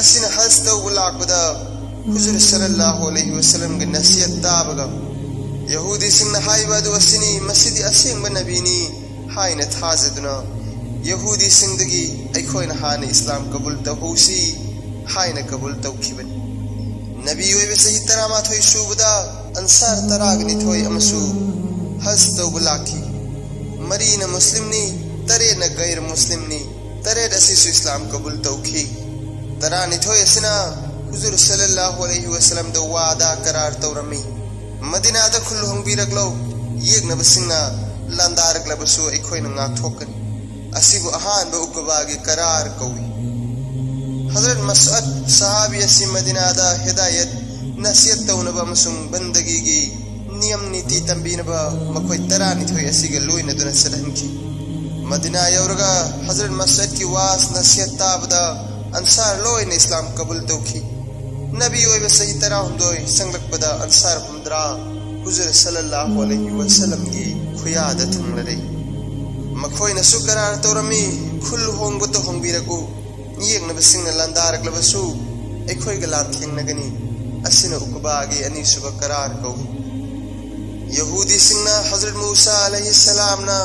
ꯑꯁꯤꯅ ꯍꯖ ꯇꯧꯕ ꯂꯥꯛꯄꯗ ꯍꯨꯖꯨꯔ ꯁꯜꯂꯜꯂꯥꯍꯨ ꯑꯂꯩꯍꯤ ꯋꯥꯁꯜꯂꯝꯒꯤ ꯅꯁꯤꯍꯠ ꯇꯥꯕꯒ ꯌꯍꯨꯗꯤꯁꯤꯡꯅ ꯍꯥꯏꯕ ꯑꯗꯨ ꯑꯁꯤꯅꯤ, "ꯃꯁꯤꯗꯤ ꯑꯁꯦꯡꯕ ꯅꯕꯤꯅꯤ" ꯍꯥꯏꯅ ꯊꯥꯖꯗꯨꯅ ꯌꯍꯨꯗꯤꯁꯤꯡꯗꯒꯤ "ꯑꯩꯈꯣꯏꯅ ꯍꯥꯟꯅ ꯏꯁꯂꯥꯝ ꯀꯕꯨꯜ ꯇꯧꯍꯧꯁꯤ" ꯍꯥꯏꯅ ꯀꯕꯨꯜ ꯇꯧꯈꯤꯕꯅꯤ꯫ ꯅꯕꯤ ꯑꯣꯏꯕ ꯆꯍꯤ ꯇꯔꯥꯃꯥꯊꯣꯏ ꯁꯨꯕꯗ ꯑꯟꯁꯥꯔ ꯇꯔꯥꯒ ꯅꯤꯊꯣꯏ ꯑꯃꯁꯨ ꯍꯖ ꯇꯧꯕ ꯂꯥꯛꯈꯤ꯫ ꯃꯔꯤꯅ ꯃꯨꯁꯂꯤꯝꯅꯤ, ꯇꯔꯦꯠꯅ ꯒꯩꯔ ꯃꯨꯁꯂꯤꯝꯅꯤ꯫ ꯇꯔꯦꯠ ꯑꯁꯤꯁꯨ ꯏꯁꯂꯥꯝ ꯀꯕꯨꯜ ꯇꯧꯈꯤ꯫ ꯇꯔꯥꯅꯤꯊꯣꯏ ꯑꯁꯤꯅ ꯍꯨꯖꯨꯔ ꯁꯜꯂꯜꯂꯥꯍꯨ ꯑꯂꯩꯍꯤ ꯋꯥꯁꯂꯝꯗ ꯋꯥꯗꯥ ꯀꯔꯥꯔ ꯇꯧꯔꯝꯃꯤ, "ꯃꯗꯤꯅꯥꯗ ꯈꯨꯜ ꯍꯣꯡꯕꯤꯔꯛꯂꯣ, ꯌꯦꯛꯅꯕꯁꯤꯡꯅ ꯂꯥꯟꯗꯥꯔꯛꯂꯕꯁꯨ ꯑꯩꯈꯣꯏꯅ ꯉꯥꯛꯊꯣꯛꯀꯅꯤ"꯫ ꯑꯁꯤꯕꯨ ꯑꯍꯥꯟꯕ ꯎꯀꯕꯥꯒꯤ ꯀꯔꯥꯔ ꯀꯧꯏ꯫ ꯍꯖꯔꯠ ꯃꯁꯑꯗ ꯁꯍꯥꯕꯤ ꯑꯁꯤ ꯃꯗꯤꯅꯥꯗ ꯍꯤꯗꯥꯌꯠ, ꯅꯁꯤꯍꯠ ꯇꯧꯅꯕ ꯑꯃꯁꯨꯡ ꯕꯟꯗꯒꯤꯒꯤ ꯅꯤꯌꯝ ꯅꯤꯇꯤ ꯇꯝꯕꯤꯅꯕ ꯃꯈꯣꯏ ꯇꯔꯥꯅꯤꯊꯣꯏ ꯑꯁꯤꯒ ꯂꯣꯏꯅꯗꯨꯅ ꯆꯠꯍꯟꯈꯤ꯫ ꯃꯗꯤꯅꯥ ꯌꯧꯔꯒ ꯍꯖꯔꯠ ꯃꯁꯑꯗꯀꯤ ꯋꯥꯁ ꯅꯁꯤꯍꯠ ꯇꯥꯕꯗ ꯑꯟꯁꯥꯔ ꯂꯣꯏꯅ ꯏꯁꯂꯥꯝ ꯀꯕꯨꯜ ꯇꯧꯈꯤ꯫ ꯅꯕꯤ ꯑꯣꯏꯕ ꯆꯍꯤ ꯇꯔꯥꯍꯨꯝꯗꯣꯏ ꯆꯪꯂꯛꯄꯗ ꯑꯟꯁꯥꯔ ꯍꯨꯝꯗ꯭ꯔꯥ ꯍꯨꯖꯨꯔ ꯁꯜꯂꯜꯂꯥꯍꯨ ꯑꯂꯩꯍꯤ ꯋꯥꯁꯂꯝꯒꯤ ꯈꯨꯌꯥꯗ ꯊꯨꯡꯂꯔꯦ꯫ ꯃꯈꯣꯏꯅꯁꯨ ꯀꯔꯥꯔ ꯇꯧꯔꯝꯃꯤ, "ꯈꯨꯜ ꯍꯣꯡꯕꯇ ꯍꯣꯡꯕꯤꯔꯛꯎ, ꯌꯦꯛꯅꯕꯁꯤꯡꯅ ꯂꯥꯟꯗꯥꯔꯛꯂꯕꯁꯨ ꯑꯩꯈꯣꯏꯒ ꯂꯥꯟꯊꯦꯡꯅꯒꯅꯤ"꯫ ꯑꯁꯤꯅ ꯎꯀꯕꯥꯒꯤ ꯑꯅꯤꯁꯨꯕ ꯀꯔꯥꯔ ꯀꯧꯏ꯫ ꯌꯍꯨꯗꯤꯁꯤꯡꯅ ꯍꯖꯔꯠ ꯃꯨꯁꯥ ꯑꯂꯩꯍꯤ ꯁꯂꯥꯝꯅ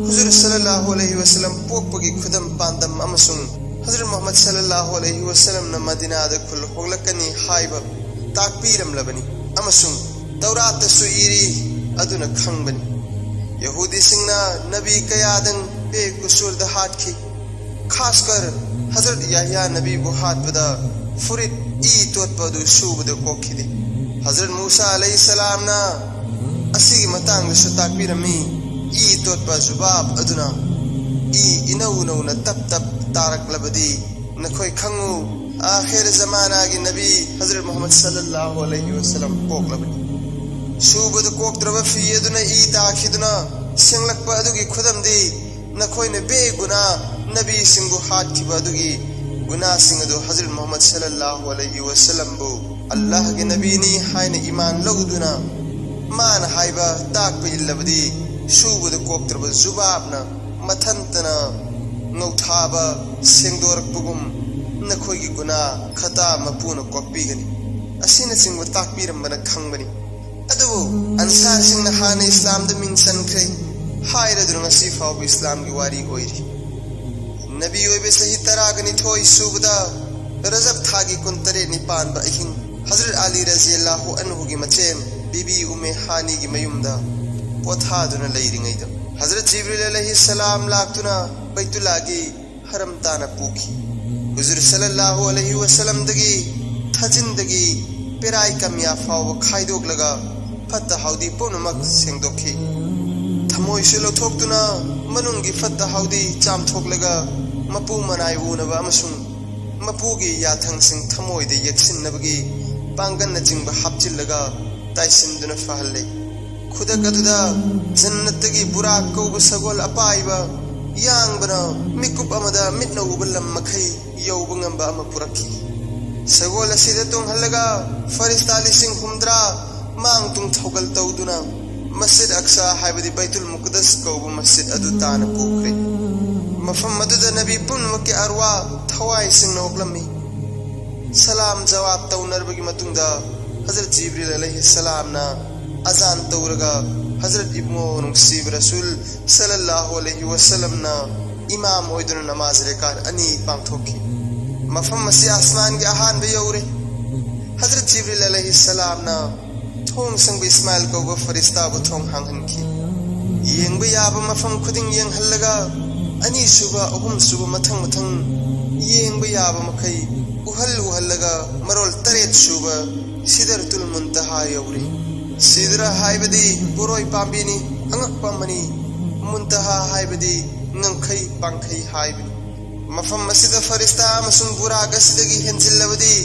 ꯍꯨꯖꯨꯔ ꯁꯜꯂꯜꯂꯥꯍꯨ ꯑꯂꯩꯍꯤ ꯋꯥꯁꯂꯝ ꯄꯣꯛꯄꯒꯤ ꯈꯨꯗꯝ ꯄꯥꯟꯗꯝ ꯑꯃꯁꯨꯡ ꯍꯖꯔꯠ ꯃꯨꯍꯝꯃꯗ ꯁꯜꯂꯜꯂꯥꯍꯨ ꯑꯂꯩꯍꯤ ꯋꯥꯁꯂꯝꯅ ꯃꯗꯤꯅꯥꯗ ꯈꯨꯜ ꯍꯣꯡꯂꯛꯀꯅꯤ ꯍꯥꯏꯕ ꯇꯥꯛꯄꯤꯔꯝꯂꯕꯅꯤ ꯑꯃꯁꯨꯡ ꯇꯧꯔꯥꯠꯇꯁꯨ ꯏꯔꯤ ꯑꯗꯨꯅ ꯈꯪꯕꯅꯤ꯫ ꯌꯍꯨꯗꯤꯁꯤꯡꯅ ꯅꯕꯤ ꯀꯌꯥꯗꯪ ꯕꯦꯒꯨꯁꯨꯔꯗ ꯍꯥꯠꯈꯤ꯫ ꯈꯥꯁꯀꯔ ꯍꯖꯔꯠ ꯌꯥꯍꯌꯥ ꯅꯕꯤꯕꯨ ꯍꯥꯠꯄꯗ ꯐꯨꯔꯤꯠ ꯏ ꯇꯣꯠꯄ ꯑꯗꯨ ꯁꯨꯕꯗ ꯀꯣꯛꯈꯤꯗꯦ꯫ ꯍꯖꯔꯠ ꯃꯨꯁꯥ ꯑꯂꯩꯍꯤ ꯁꯂꯥꯝꯅ ꯑꯁꯤꯒꯤ ꯃꯇꯥꯡꯗꯁꯨ ꯇꯥꯛꯄꯤꯔꯝꯃꯤ, "ꯏ ꯇꯣꯠꯄ ꯖꯨꯕꯥꯕ ꯑꯗꯨꯅ ꯏ ꯏꯅꯧ ꯅꯧꯅ ꯇꯞ ꯇꯞ ꯇꯥꯔꯛꯂꯕꯗꯤ ꯅꯈꯣꯏ ꯈꯪꯉꯨ, ꯑꯥꯈꯤꯔ ꯖꯃꯥꯅꯥꯒꯤ ꯅꯕꯤ ꯍꯖꯔꯠ ꯃꯨꯍꯝꯃꯗ ꯁꯜꯂꯜꯂꯥꯍꯨ ꯑꯂꯩꯍꯤ ꯋꯥꯁꯂꯝ ꯄꯣꯛꯂꯕꯅꯤ"꯫ ꯁꯨꯕꯗ ꯀꯣꯛꯇ꯭ꯔꯕ ꯐꯤ ꯑꯗꯨꯅ ꯏ ꯇꯥꯈꯤꯗꯨꯅ ꯁꯦꯡꯂꯛꯄ ꯑꯗꯨꯒꯤ ꯈꯨꯗꯝꯗꯤ ꯅꯈꯣꯏꯅ ꯕꯦꯒꯨꯅꯥ ꯅꯕꯤꯁꯤꯡꯕꯨ ꯍꯥꯠꯈꯤꯕ ꯑꯗꯨꯒꯤ ꯒꯨꯅꯥꯁꯤꯡ ꯑꯗꯨ ꯍꯖꯔꯠ ꯃꯨꯍꯝꯃꯗ ꯁꯜꯂꯜꯂꯥꯍꯨ ꯑꯂꯩꯍꯤ ꯋꯥꯁꯂꯝꯕꯨ ꯑꯜꯂꯥꯍꯒꯤ ꯅꯕꯤꯅꯤ ꯍꯥꯏꯅ ꯏꯃꯥꯟ ꯂꯧꯗꯨꯅ ꯃꯥꯅ ꯍꯥꯏꯕ ꯇꯥꯛꯄ ꯏꯜꯂꯕꯗꯤ ꯁꯨꯕꯗ ꯀꯣꯛꯇ꯭ꯔꯕ ꯖꯨꯕꯥꯕꯅ ꯃꯊꯟꯇꯅ ꯉꯧꯊꯥꯕ ꯁꯦꯡꯗꯣꯔꯛꯄꯒꯨꯝ ꯅꯈꯣꯏꯒꯤ ꯒꯨꯅꯥ ꯈꯇꯥ ꯃꯄꯨꯅ ꯀꯣꯛꯄꯤꯒꯅꯤ꯫ ꯑꯁꯤꯅꯆꯤꯡꯕ ꯇꯥꯛꯄꯤꯔꯝꯕꯅ ꯈꯪꯕꯅꯤ꯫ ꯑꯗꯨꯕꯨ ꯑꯟꯁꯥꯔꯁꯤꯡꯅ ꯍꯥꯟꯅ ꯏꯁꯂꯥꯝꯗ ꯃꯤꯡ ꯆꯟꯈ꯭ꯔꯦ ꯍꯥꯏꯔꯗꯨꯅ ꯉꯁꯤ ꯐꯥꯎꯕ ꯏꯁꯂꯥꯝꯒꯤ ꯋꯥꯔꯤ ꯑꯣꯏꯔꯤ꯫ ꯅꯕꯤ ꯑꯣꯏꯕ ꯆꯍꯤ ꯇꯔꯥꯒ ꯅꯤꯊꯣꯏ ꯁꯨꯕꯗ ꯔꯖꯕ ꯊꯥꯒꯤ ꯀꯨꯟꯇꯔꯦꯠꯅꯤ ꯄꯥꯟꯕ ꯑꯍꯤꯡ ꯍꯖꯔꯠ ꯑꯂꯤ ꯔꯖꯤꯌꯜꯂꯥꯍꯨ ꯑꯟꯍꯨꯒꯤ ꯃꯆꯦꯝ ꯕꯤꯕꯤ ꯎꯃꯦ ꯍꯥꯅꯤꯒꯤ ꯃꯌꯨꯝꯗ ꯄꯣꯊꯥꯗꯨꯅ ꯂꯩꯔꯤꯉꯩꯗ ꯍꯖꯔꯠ ꯖꯤꯕ꯭ꯔꯤꯜ ꯑꯂꯩꯍꯤ ꯁꯂꯥꯝ ꯂꯥꯛꯇꯨꯅ ꯕꯩꯇꯨꯜꯂꯥꯒꯤ ꯍꯔꯝ ꯇꯥꯅ ꯄꯨꯈꯤ꯫ ꯍꯨꯖꯨꯔ ꯁꯜꯂꯜꯂꯥꯍꯨ ꯑꯂꯩꯍꯤ ꯋꯥꯁꯂꯝꯗꯒꯤ ꯊꯥꯖꯤꯟꯗꯒꯤ ꯄꯦꯔꯥꯏ ꯀꯃꯤꯌꯥ ꯐꯥꯎꯕ ꯈꯥꯏꯗꯣꯛꯂꯒ ꯐꯠꯇ ꯍꯥꯎꯗꯤ ꯄꯨꯝꯅꯃꯛ ꯁꯦꯡꯗꯣꯛꯈꯤ꯫ ꯊꯃꯣꯏꯁꯨ ꯂꯧꯊꯣꯛꯇꯨꯅ ꯃꯅꯨꯡꯒꯤ ꯐꯠꯇ ꯍꯥꯎꯗꯤ ꯆꯥꯝꯊꯣꯛꯂꯒ ꯃꯄꯨ ꯃꯅꯥꯏ ꯎꯅꯕ ꯑꯃꯁꯨꯡ ꯃꯄꯨꯒꯤ ꯌꯥꯊꯪꯁꯤꯡ ꯊꯃꯣꯏꯗ ꯌꯦꯛꯁꯤꯟꯅꯕꯒꯤ ꯄꯥꯡꯒꯜꯅꯆꯤꯡꯕ ꯍꯥꯞꯆꯤꯜꯂꯒ ꯇꯥꯏꯁꯤꯟꯗꯨꯅ ꯐꯍꯜꯂꯦ꯫ ꯈꯨꯗꯛ ꯑꯗꯨꯗ ꯖꯟꯅꯠꯇꯒꯤ ꯕꯨꯔꯥꯛ ꯀꯧꯕ ꯁꯒꯣꯜ ꯑꯄꯥꯏꯕ ꯌꯥꯡꯕꯅ ꯃꯤꯀꯨꯞ ꯑꯃꯗ ꯃꯤꯠꯅ ꯎꯕ ꯂꯝ ꯃꯈꯩ ꯌꯧꯕ ꯉꯝꯕ ꯑꯃ ꯄꯨꯔꯛꯈꯤ꯫ ꯁꯒꯣꯜ ꯑꯁꯤꯗ ꯇꯣꯡꯍꯜꯂꯒ ꯐꯔꯤꯁꯇꯥ ꯂꯤꯁꯤꯡ ꯍꯨꯝꯗ꯭ꯔꯥ ꯃꯥꯡ ꯇꯨꯡ ꯊꯧꯒꯜ ꯇꯧꯗꯨꯅ ꯃꯁꯖꯤꯗ ꯑꯛꯁꯥ ꯍꯥꯏꯕꯗꯤ ꯕꯩꯇꯨꯜ ꯃꯨꯛꯗꯁ ꯀꯧꯕ ꯃꯁꯖꯤꯗ ꯑꯗꯨ ꯇꯥꯟꯅ ꯄꯨꯈ꯭ꯔꯦ꯫ ꯃꯐꯝ ꯑꯗꯨꯗ ꯅꯕꯤ ꯄꯨꯝꯅꯃꯛꯀꯤ ꯑꯔꯋꯥ ꯊꯋꯥꯏꯁꯤꯡꯅ ꯑꯣꯛꯂꯝꯃꯤ꯫ ꯁꯂꯥꯝ ꯖꯋꯥꯕ ꯇꯧꯅꯔꯕꯒꯤ ꯃꯇꯨꯡꯗ ꯍꯖꯔꯠ ꯖꯤꯕ꯭ꯔꯤꯜ ꯑꯂꯩꯍꯤ ꯁꯂꯥꯝꯅ ꯑꯖꯥꯟ ꯇꯧꯔꯒ ꯍꯖꯔꯠ ꯏꯕꯨꯡꯉꯣ ꯅꯨꯡꯁꯤꯕ ꯔꯁꯨꯜ ꯁꯜꯂꯜꯂꯥꯍꯨ ꯑꯂꯩꯍꯤ ꯋꯁꯜꯂꯝꯅ ꯏꯃꯥꯝ ꯑꯣꯏꯗꯨꯅ ꯅꯃꯥꯖ ꯔꯦꯀꯥꯠ ꯑꯅꯤ ꯄꯥꯡꯊꯣꯛꯈꯤ꯫ ꯃꯐꯝ ꯑꯁꯤ ꯑꯁꯃꯥꯟꯒꯤ ꯑꯍꯥꯟꯕ ꯌꯧꯔꯦ꯫ ꯍꯖꯔꯠ ꯖꯤꯕ꯭ꯔꯤꯜ ꯑꯂꯩꯍꯤ ꯁꯂꯥꯝꯅ ꯊꯣꯡ ꯁꯪꯕ ꯏꯁꯃꯥꯏꯜ ꯀꯧꯕ ꯐꯔꯤꯁꯇꯥꯕꯨ ꯊꯣꯡ ꯍꯥꯡꯍꯟꯈꯤ꯫ ꯌꯦꯡꯕ ꯌꯥꯕ ꯃꯐꯝ ꯈꯨꯗꯤꯡ ꯌꯦꯡꯍꯜꯂꯒ ꯑꯅꯤꯁꯨꯕ, ꯑꯍꯨꯝꯁꯨꯕ ꯃꯊꯪ ꯃꯊꯪ ꯌꯦꯡꯕ ꯌꯥꯕ ꯃꯈꯩ ꯎꯍꯜ ꯎꯍꯜꯂꯒ ꯃꯔꯣꯜ ꯇꯔꯦꯠ ꯁꯨꯕ ꯁꯤꯗꯔꯇꯨꯜ ꯃꯨꯟꯇꯍꯥ ꯌꯧꯔꯦ꯫ ꯁꯤꯗ꯭ꯔ ꯍꯥꯏꯕꯗꯤ ꯕꯣꯔꯣꯏ ꯄꯥꯝꯕꯤꯅꯤ, ꯑꯉꯛꯄ ꯑꯃꯅꯤ꯫ ꯃꯨꯟꯇꯍꯥ ꯍꯥꯏꯕꯗꯤ ꯉꯝꯈꯩ ꯄꯥꯡꯈꯩ ꯍꯥꯏꯕꯅꯤ꯫ ꯃꯐꯝ ꯑꯁꯤꯗ ꯐꯔꯤꯁꯇꯥ ꯑꯃꯁꯨꯡ ꯕꯨꯔꯥꯛ ꯑꯁꯤꯗꯒꯤ ꯍꯦꯟꯖꯤꯜꯂꯕꯗꯤ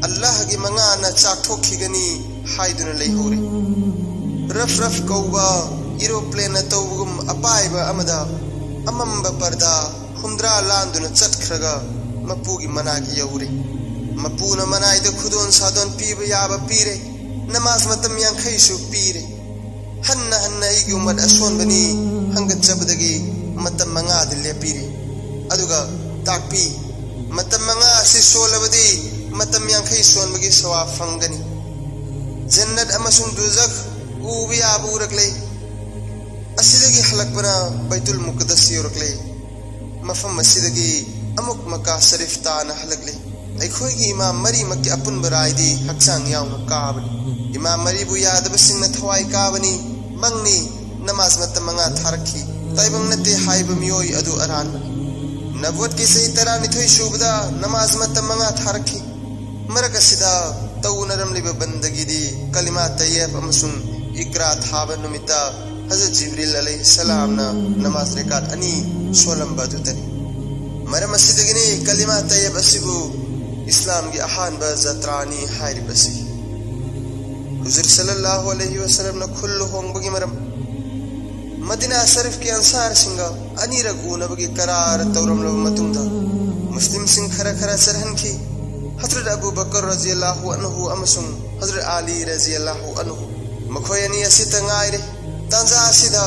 ꯑꯜꯂꯥꯍꯒꯤ ꯃꯉꯥꯅ ꯆꯥꯛꯊꯣꯛꯈꯤꯒꯅꯤ ꯍꯥꯏꯗꯨꯅ ꯂꯩꯍꯧꯔꯤ꯫ ꯔꯐ ꯔꯐ ꯀꯧꯕ ꯏꯔꯣꯄ꯭ꯂꯦꯟꯅ ꯇꯧꯕꯒꯨꯝ ꯑꯄꯥꯏꯕ ꯑꯃꯗ ꯑꯃꯝꯕ ꯄꯔꯗꯥ ꯍꯨꯝꯗ꯭ꯔꯥ ꯂꯥꯟꯗꯨꯅ ꯆꯠꯈ꯭ꯔꯒ ꯃꯄꯨꯒꯤ ꯃꯅꯥꯛ ꯌꯧꯔꯦ꯫ ꯃꯄꯨꯅ ꯃꯅꯥꯏꯗ ꯈꯨꯗꯣꯟ ꯁꯥꯗꯣꯟ ꯄꯤꯕ ꯌꯥꯕ ꯄꯤꯔꯦ꯫ ꯅꯃꯥꯖ ꯃꯇꯝ ꯌꯥꯡꯈꯩꯁꯨ ꯄꯤꯔꯦ꯫ ꯍꯟꯅ ꯍꯟꯅ ꯑꯩꯒꯤ ꯎꯃꯠ ꯑꯁꯣꯟꯕꯅꯤ ꯍꯪꯒꯠꯆꯕꯗꯒꯤ ꯃꯇꯝ ꯃꯉꯥꯗꯤ ꯂꯦꯞꯄꯤꯔꯤ꯫ ꯑꯗꯨꯒ ꯇꯥꯛꯄꯤ, ꯃꯇꯝ ꯃꯉꯥ ꯑꯁꯤ ꯁꯣꯜꯂꯕꯗꯤ ꯃꯇꯝ ꯌꯥꯡꯈꯩ ꯁꯣꯟꯕꯒꯤ ꯁꯋꯥꯕ ꯐꯪꯒꯅꯤ꯫ ꯖꯟꯅꯠ ꯑꯃꯁꯨꯡ ꯗꯨꯖꯈ ꯎꯕ ꯌꯥꯕ ꯎꯔꯛꯂꯦ꯫ ꯑꯁꯤꯗꯒꯤ ꯍꯜꯂꯛꯄꯅ ꯕꯩꯇꯨꯜ ꯃꯨꯛꯀꯗꯁ ꯌꯧꯔꯛꯂꯦ꯫ ꯃꯐꯝ ꯑꯁꯤꯗꯒꯤ ꯑꯃꯨꯛ ꯃꯀꯥ ꯁꯔꯤꯐ ꯇꯥꯅ ꯍꯜꯂꯛꯂꯦ꯫ ꯑꯩꯈꯣꯏꯒꯤ ꯏꯃꯥꯝ ꯃꯔꯤꯃꯛꯀꯤ ꯑꯄꯨꯟꯕ ꯔꯥꯏꯗꯤ ꯍꯛꯆꯥꯡ ꯌꯥꯎꯅ ꯀꯥꯕꯅꯤ꯫ ꯏꯃꯥꯝ ꯃꯔꯤꯕꯨ ꯌꯥꯗꯕꯁꯤꯡꯅ ꯊꯋꯥꯏ ꯀꯥꯕꯅꯤ, ꯃꯪꯅꯤ, ꯅꯃꯥꯖ ꯃꯇꯝ ꯃꯉꯥ ꯊꯥꯔꯛꯈꯤ꯫ ꯇꯥꯏꯕꯪ ꯅꯠꯇꯦ ꯍꯥꯏꯕ ꯃꯤꯑꯣꯏ ꯑꯗꯨ ꯑꯔꯥꯟꯕꯅꯤ꯫ ꯅꯕꯨꯋꯠꯀꯤ ꯆꯍꯤ ꯇꯔꯥꯅꯤꯊꯣꯏ ꯁꯨꯕꯗ ꯅꯃꯥꯖ ꯃꯇꯝ ꯃꯉꯥ ꯊꯥꯔꯛꯈꯤ꯫ ꯃꯔꯛ ꯑꯁꯤꯗ ꯇꯧꯅꯔꯝꯂꯤꯕ ꯕꯟꯗꯒꯤꯗꯤ ꯀꯂꯤꯃꯥ ꯇꯌꯦꯕ ꯑꯃꯁꯨꯡ ꯏꯀ꯭ꯔꯥ ꯊꯥꯕ ꯅꯨꯃꯤꯠꯇ ꯍꯖꯔꯠ ꯖꯤꯕ꯭ꯔꯤꯜ ꯑꯂꯩꯍꯤꯁꯁꯂꯥꯝꯅ ꯅꯃꯥꯖ ꯔꯦꯀꯥꯠ ꯑꯅꯤ ꯁꯣꯜꯂꯝꯕ ꯑꯗꯨꯇꯅꯤ꯫ ꯃꯔꯝ ꯑꯁꯤꯗꯒꯤꯅꯤ ꯀꯂꯤꯃꯥ ꯇꯌꯦꯕ ꯑꯁꯤꯕꯨ ꯏꯁꯂꯥꯝꯒꯤ ꯑꯍꯥꯟꯕ ꯖꯇ꯭ꯔꯥꯅꯤ ꯍꯥꯏꯔꯤꯕꯁꯤ꯫ ꯍꯨꯖꯨꯔ ꯁꯜꯂꯜꯂꯥꯍꯨ ꯑꯂꯩꯍꯤ ꯋꯁꯜꯂꯝꯅ ꯈꯨꯜ ꯂꯨꯍꯣꯡꯕꯒꯤ ꯃꯔꯝ꯫ ꯃꯗꯤꯅꯥ ꯁꯔꯤꯐꯀꯤ ꯑꯟꯁꯥꯔꯁꯤꯡꯒ ꯑꯅꯤꯔꯛ ꯎꯅꯕꯒꯤ ꯀꯔꯥꯔ ꯇꯧꯔꯝꯂꯕ ꯃꯇꯨꯡꯗ, ꯃꯨꯁꯂꯤꯝꯁꯤꯡ ꯈꯔ ꯈꯔ ꯆꯠꯍꯟꯈꯤ꯫ ꯍꯖꯔꯠ ꯑꯕꯨ ꯕꯀꯔ ꯔꯖꯤꯌꯜꯂꯥꯍꯨ ꯑꯟꯍꯨ ꯑꯃꯁꯨꯡ ꯍꯖꯔꯠ ꯑꯂꯤ ꯔꯖꯤꯌꯜꯂꯥꯍꯨ ꯑꯟꯍꯨ, ꯃꯈꯣꯏ ꯑꯅꯤ ꯑꯁꯤꯇ ꯉꯥꯏꯔꯦ꯫ ꯇꯥꯟꯖꯥ ꯑꯁꯤꯗ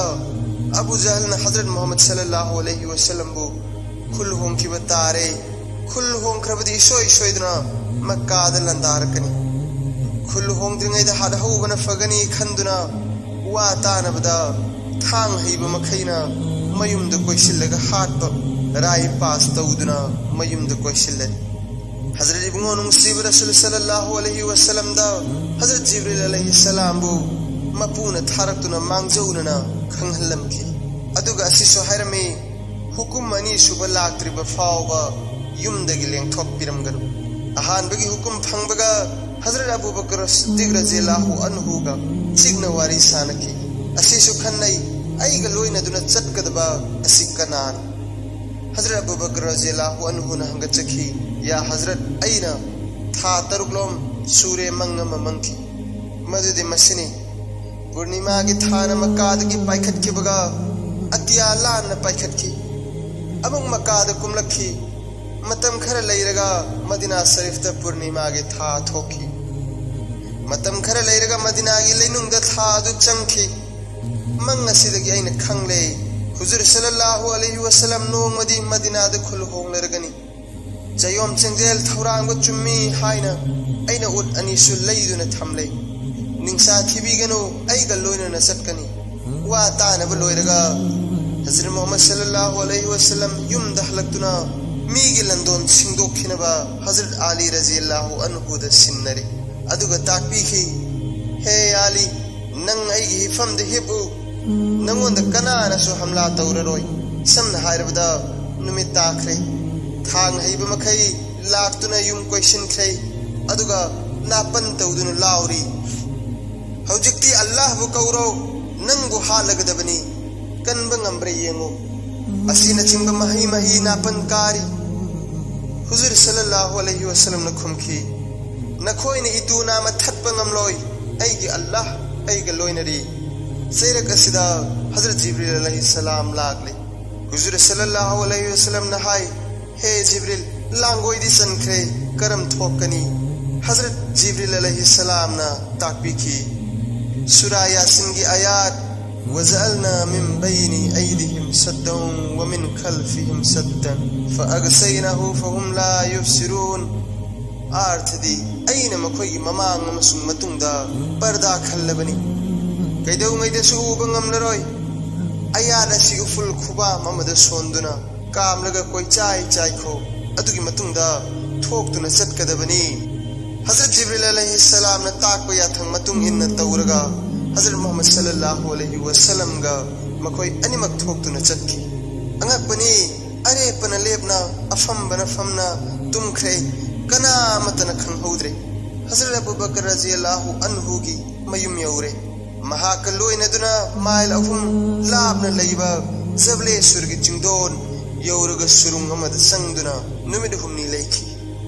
ꯑꯕꯨ ꯖꯍꯜꯅ ꯍꯖꯔꯠ ꯃꯨꯍꯝꯃꯗ ꯁꯜꯂꯜꯂꯥꯍꯨ ꯑꯂꯩꯍꯤ ꯋꯁꯜꯂꯝꯕꯨ ꯈꯨꯜ ꯍꯣꯡꯈꯤꯕ ꯇꯥꯔꯦ꯫ ꯈꯨꯜ ꯍꯣꯡꯈ꯭ꯔꯕꯗꯤ ꯏꯁꯣꯏ ꯁꯣꯏꯗꯅ ꯃꯛꯀꯥꯗ ꯂꯥꯟꯗꯥꯔꯛꯀꯅꯤ꯫ ꯈꯨꯜ ꯍꯣꯡꯗ꯭ꯔꯤꯉꯩꯗ ꯍꯥꯠꯍꯧꯕꯅ ꯐꯒꯅꯤ ꯈꯟꯗꯨꯅ ꯋꯥ ꯇꯥꯅꯕꯗ ꯊꯥꯡ ꯍꯩꯕ ꯃꯈꯩꯅ ꯃꯌꯨꯝꯗ ꯀꯣꯏꯁꯤꯜꯂꯒ ꯍꯥꯠꯄ, ꯔꯥꯏ ꯄꯥꯁ ꯇꯧꯗꯨꯅ ꯃꯌꯨꯝꯗ ꯀꯣꯏꯁꯤꯜꯂꯦ꯫ ꯍꯖꯔꯠ ꯏꯕꯨꯡꯉꯣ ꯅꯨꯡꯁꯤꯕ ꯔꯁꯨꯜ ꯁꯜꯂꯜꯂꯥꯍꯨ ꯑꯂꯩꯍꯤ ꯋꯁꯜꯂꯝꯗ ꯍꯖꯔꯠ ꯖꯤꯕ꯭ꯔꯤꯜ ꯑꯂꯩꯍꯤ ꯁꯂꯥꯝꯕꯨ ꯃꯄꯨꯅ ꯊꯥꯔꯛꯇꯨꯅ ꯃꯥꯡꯖꯧꯅꯅ ꯈꯪꯍꯜꯂꯝꯈꯤ꯫ ꯑꯗꯨꯒ ꯑꯁꯤꯁꯨ ꯍꯥꯏꯔꯝꯃꯤ, ꯍꯨꯀꯨꯝ ꯑꯅꯤꯁꯨꯕ ꯂꯥꯛꯇ꯭ꯔꯤꯕ ꯐꯥꯎꯕ ꯌꯨꯝꯗꯒꯤ ꯂꯦꯡꯊꯣꯛꯄꯤꯔꯝꯒꯅꯨ꯫ ꯑꯍꯥꯟꯕꯒꯤ ꯍꯨꯀꯨꯝ ꯐꯪꯕꯒ ꯍꯖꯔꯠ ꯑꯕꯨ ꯕꯀꯔ ꯁꯤꯗꯤꯛ ꯔꯖꯤꯌꯜꯂꯥꯍꯨ ꯑꯟꯍꯨꯒ ꯆꯤꯛꯅ ꯋꯥꯔꯤ ꯁꯥꯅꯈꯤ꯫ ꯑꯁꯤꯁꯨ ꯈꯟꯅꯩ, ꯑꯩꯒ ꯂꯣꯏꯅꯗꯨꯅ ꯆꯠꯀꯗꯕ ꯑꯁꯤ ꯀꯅꯥꯅꯣ? ꯍꯖꯔꯠ ꯑꯕꯨ ꯕꯀꯔ ꯔꯖꯤꯌꯜꯂꯥꯍꯨ ꯑꯟꯍꯨꯅ ꯍꯪꯒꯠꯆꯈꯤ, "ꯌꯥ ꯍꯖꯔꯠ, ꯑꯩꯅ ꯊꯥ ꯇꯔꯨꯛꯂꯣꯝ ꯁꯨꯔꯦ ꯃꯪ ꯑꯃ ꯃꯪꯈꯤ꯫ ꯃꯗꯨꯗꯤ ꯃꯁꯤꯅꯤ, ꯄꯨꯔꯅꯤꯃꯥꯒꯤ ꯊꯥꯅ ꯃꯛꯀꯥꯗꯒꯤ ꯄꯥꯏꯈꯠꯈꯤꯕꯒ ꯑꯇꯤꯌꯥ ꯂꯥꯟꯅ ꯄꯥꯏꯈꯠꯈꯤ꯫ ꯑꯃꯨꯛ ꯃꯛꯀꯥꯗ ꯀꯨꯝꯂꯛꯈꯤ꯫ ꯃꯇꯝ ꯈꯔ ꯂꯩꯔꯒ ꯃꯗꯤꯅꯥ ꯁꯔꯤꯐꯇ ꯄꯨꯔꯅꯤꯃꯥꯒꯤ ꯊꯥ ꯊꯣꯛꯈꯤ꯫ ꯃꯇꯝ ꯈꯔ ꯂꯩꯔꯒ ꯃꯗꯤꯅꯥꯒꯤ ꯂꯩꯅꯨꯡꯗ ꯊꯥ ꯑꯗꯨ ꯆꯪꯈꯤ꯫ ꯃꯪ ꯑꯁꯤꯗꯒꯤ ꯑꯩꯅ ꯈꯪꯂꯦ, ꯍꯨꯖꯨꯔ ꯁꯜꯂꯜꯂꯥꯍꯨ ꯑꯂꯩꯍꯤ ꯋꯁꯜꯂꯝ ꯅꯣꯡꯃꯗꯤ ꯃꯗꯤꯅꯥꯗ ꯈꯨꯜ ꯍꯣꯡꯂꯔꯒꯅꯤ꯫ ꯆꯌꯣꯝ ꯆꯦꯡꯖꯦꯜ ꯊꯧꯔꯥꯡꯕ ꯆꯨꯝꯃꯤ ꯍꯥꯏꯅ ꯑꯩꯅ ꯎꯠ ꯑꯅꯤꯁꯨ ꯂꯩꯗꯨꯅ ꯊꯝꯂꯦ꯫ ꯅꯤꯡꯁꯥ ꯊꯤꯕꯤꯒꯅꯨ, ꯑꯩꯒ ꯂꯣꯏꯅꯅ ꯆꯠꯀꯅꯤ꯫" ꯋꯥ ꯇꯥꯅꯕ ꯂꯣꯏꯔꯒ ꯍꯖꯔꯠ ꯃꯨꯍꯝꯃꯗ ꯁꯜꯂꯜꯂꯥꯍꯨ ꯑꯂꯩꯍꯤ ꯋꯁꯜꯂꯝ ꯌꯨꯝꯗ ꯍꯜꯂꯛꯇꯨꯅ ꯃꯤꯒꯤ ꯂꯟꯗꯣꯟ ꯁꯤꯡꯗꯣꯛꯈꯤꯅꯕ ꯍꯖꯔꯠ ꯑꯂꯤ ꯔꯖꯤꯌꯜꯂꯥꯍꯨ ꯑꯟꯍꯨꯗ ꯁꯤꯟꯅꯔꯦ꯫ ꯑꯗꯨꯒ ꯇꯥꯛꯄꯤꯈꯤ, "ꯍꯦ ꯑꯂꯤ, ꯅꯪ ꯑꯩꯒꯤ ꯍꯤꯐꯝꯗ ꯍꯤꯞꯄꯨ꯫ ꯅꯪꯉꯣꯟꯗ ꯀꯅꯥꯅꯁꯨ ꯍꯝꯂꯥ ꯇꯧꯔꯔꯣꯏ꯫" ꯁꯝꯅ ꯍꯥꯏꯔꯕꯗ, ꯅꯨꯃꯤꯠ ꯇꯥꯈ꯭ꯔꯦ꯫ ꯊꯥꯡ ꯍꯩꯕ ꯃꯈꯩ ꯂꯥꯛꯇꯨꯅ ꯌꯨꯝ ꯀꯣꯏꯁꯤꯟꯈ꯭ꯔꯦ꯫ ꯑꯗꯨꯒ ꯅꯥꯄꯟ ꯇꯧꯗꯨꯅ ꯂꯥꯎꯔꯤ, "ꯍꯧꯖꯤꯛꯇꯤ ꯑꯜꯂꯥꯍꯕꯨ ꯀꯧꯔꯣ, ꯅꯪꯕꯨ ꯍꯥꯠꯂꯒꯗꯕꯅꯤ, ꯀꯟꯕ ꯉꯝꯕ꯭ꯔꯥ ꯌꯦꯡꯉꯨ"꯫ ꯑꯁꯤꯅꯆꯤꯡꯕ ꯃꯍꯩ ꯃꯍꯩ ꯅꯥꯄꯟ ꯀꯥꯔꯤ꯫ ꯍꯨꯖꯨꯔ ꯁꯜꯂꯜꯂꯥꯍꯨ ꯑꯂꯩꯍꯤ ꯋꯁꯜꯂꯝꯅ ꯈꯨꯝꯈꯤ, "ꯅꯈꯣꯏꯅ ꯏꯇꯨ ꯅꯥꯃ ꯊꯠꯄ ꯉꯝꯂꯣꯏ, ꯑꯩꯒꯤ ꯑꯜꯂꯥꯍ ꯑꯩꯒ ꯂꯣꯏꯅꯔꯤ"꯫ ꯆꯩꯔꯛ ꯑꯁꯤꯗ ꯍꯖꯔꯠ ꯖꯤꯕ꯭ꯔꯤꯜ ꯑꯂꯩꯍꯤ ꯁꯂꯥꯝ ꯂꯥꯛꯂꯤ꯫ ꯍꯨꯖꯨꯔ ꯁꯜꯂꯜꯂꯥꯍꯨ ꯑꯂꯩꯍꯤ ꯋꯁꯜꯂꯝꯅ ꯍꯥꯏ, "ꯍꯦ ꯖꯤꯕ꯭ꯔꯤꯜ, ꯂꯥꯡꯒꯣꯏꯗꯤ ꯆꯟꯈ꯭ꯔꯦ, ꯀꯔꯝ ꯊꯣꯛꯀꯅꯤ?" ꯍꯖꯔꯠ ꯖꯤꯕ꯭ꯔꯤꯜ ꯑꯂꯩꯍꯤ ꯁꯂꯥꯝꯅ ꯇꯥꯛꯄꯤꯈꯤ, ꯁꯨꯔꯥ ꯌꯥꯁꯤꯟꯒꯤ ꯑꯌꯥꯠ, "وجعلنا من بين أيديهم سدا ومن خلفهم سدا فأغشيناهم فهم لا يبصرون"꯫ ꯑꯥꯔꯊꯗꯤ, "ꯑꯩꯅ ꯃꯈꯣꯏꯒꯤ ꯃꯃꯥꯡ ꯑꯃꯁꯨꯡ ꯃꯇꯨꯡꯗ ꯄꯔꯗꯥ ꯈꯜꯂꯕꯅꯤ, ꯀꯩꯗꯧꯉꯩꯗꯁꯨ ꯎꯕ ꯉꯝꯂꯔꯣꯏ"꯫ ꯑꯌꯥꯠ ꯑꯁꯤ ꯎꯐꯨꯜ ꯈꯨꯕꯥꯝ ꯑꯃꯗ ꯁꯣꯟꯗꯨꯅ ꯀꯥꯝꯂꯒ ꯀꯣꯏꯆꯥꯏ ꯆꯥꯏꯈꯣ, ꯑꯗꯨꯒꯤ ꯃꯇꯨꯡꯗ ꯊꯣꯛꯇꯨꯅ ꯆꯠꯀꯗꯕꯅꯤ꯫ ꯍꯖꯔꯠ ꯖꯤꯕ꯭ꯔꯤꯜ ꯑꯂꯩꯍꯤ ꯁꯂꯥꯝꯅ ꯇꯥꯛꯄ ꯌꯥꯊꯪ ꯃꯇꯨꯡ ꯏꯟꯅ ꯇꯧꯔꯒ ꯍꯖꯔꯠ ꯃꯨꯍꯝꯃꯗ ꯁꯜꯂꯜꯂꯥꯍꯨ ꯑꯂꯩꯍꯤ ꯋꯁꯜꯂꯝꯒ ꯃꯈꯣꯏ ꯑꯅꯤꯃꯛ ꯊꯣꯛꯇꯨꯅ ꯆꯠꯈꯤ꯫ ꯑꯉꯛꯄꯅꯤ, ꯑꯔꯦꯞꯄꯅ ꯂꯦꯞꯅ, ꯑꯐꯝꯕꯅ ꯐꯝꯅ ꯇꯨꯝꯈ꯭ꯔꯦ, ꯀꯅꯥ ꯑꯃꯠꯇꯅ ꯈꯪꯍꯧꯗ꯭ꯔꯦ꯫ ꯍꯖꯔꯠ ꯑꯕꯨ ꯕꯀꯔ ꯔꯖꯤꯌꯜꯂꯥꯍꯨ ꯑꯟꯍꯨꯒꯤ ꯃꯌꯨꯝ ꯌꯧꯔꯦ꯫ ꯃꯍꯥꯛꯀ ꯂꯣꯏꯅꯗꯨꯅ ꯃꯥꯏꯜ ꯑꯍꯨꯝ ꯂꯥꯞꯅ ꯂꯩꯕ ꯖꯕꯂꯦꯁꯨꯔꯒꯤ ꯆꯤꯡꯗꯣꯟ ꯌꯧꯔꯒ ꯁꯨꯔꯨꯡ ꯑꯃꯗ ꯆꯪꯗꯨꯅ ꯅꯨꯃꯤꯠ ꯍꯨꯝꯅꯤ ꯂꯩꯈꯤ꯫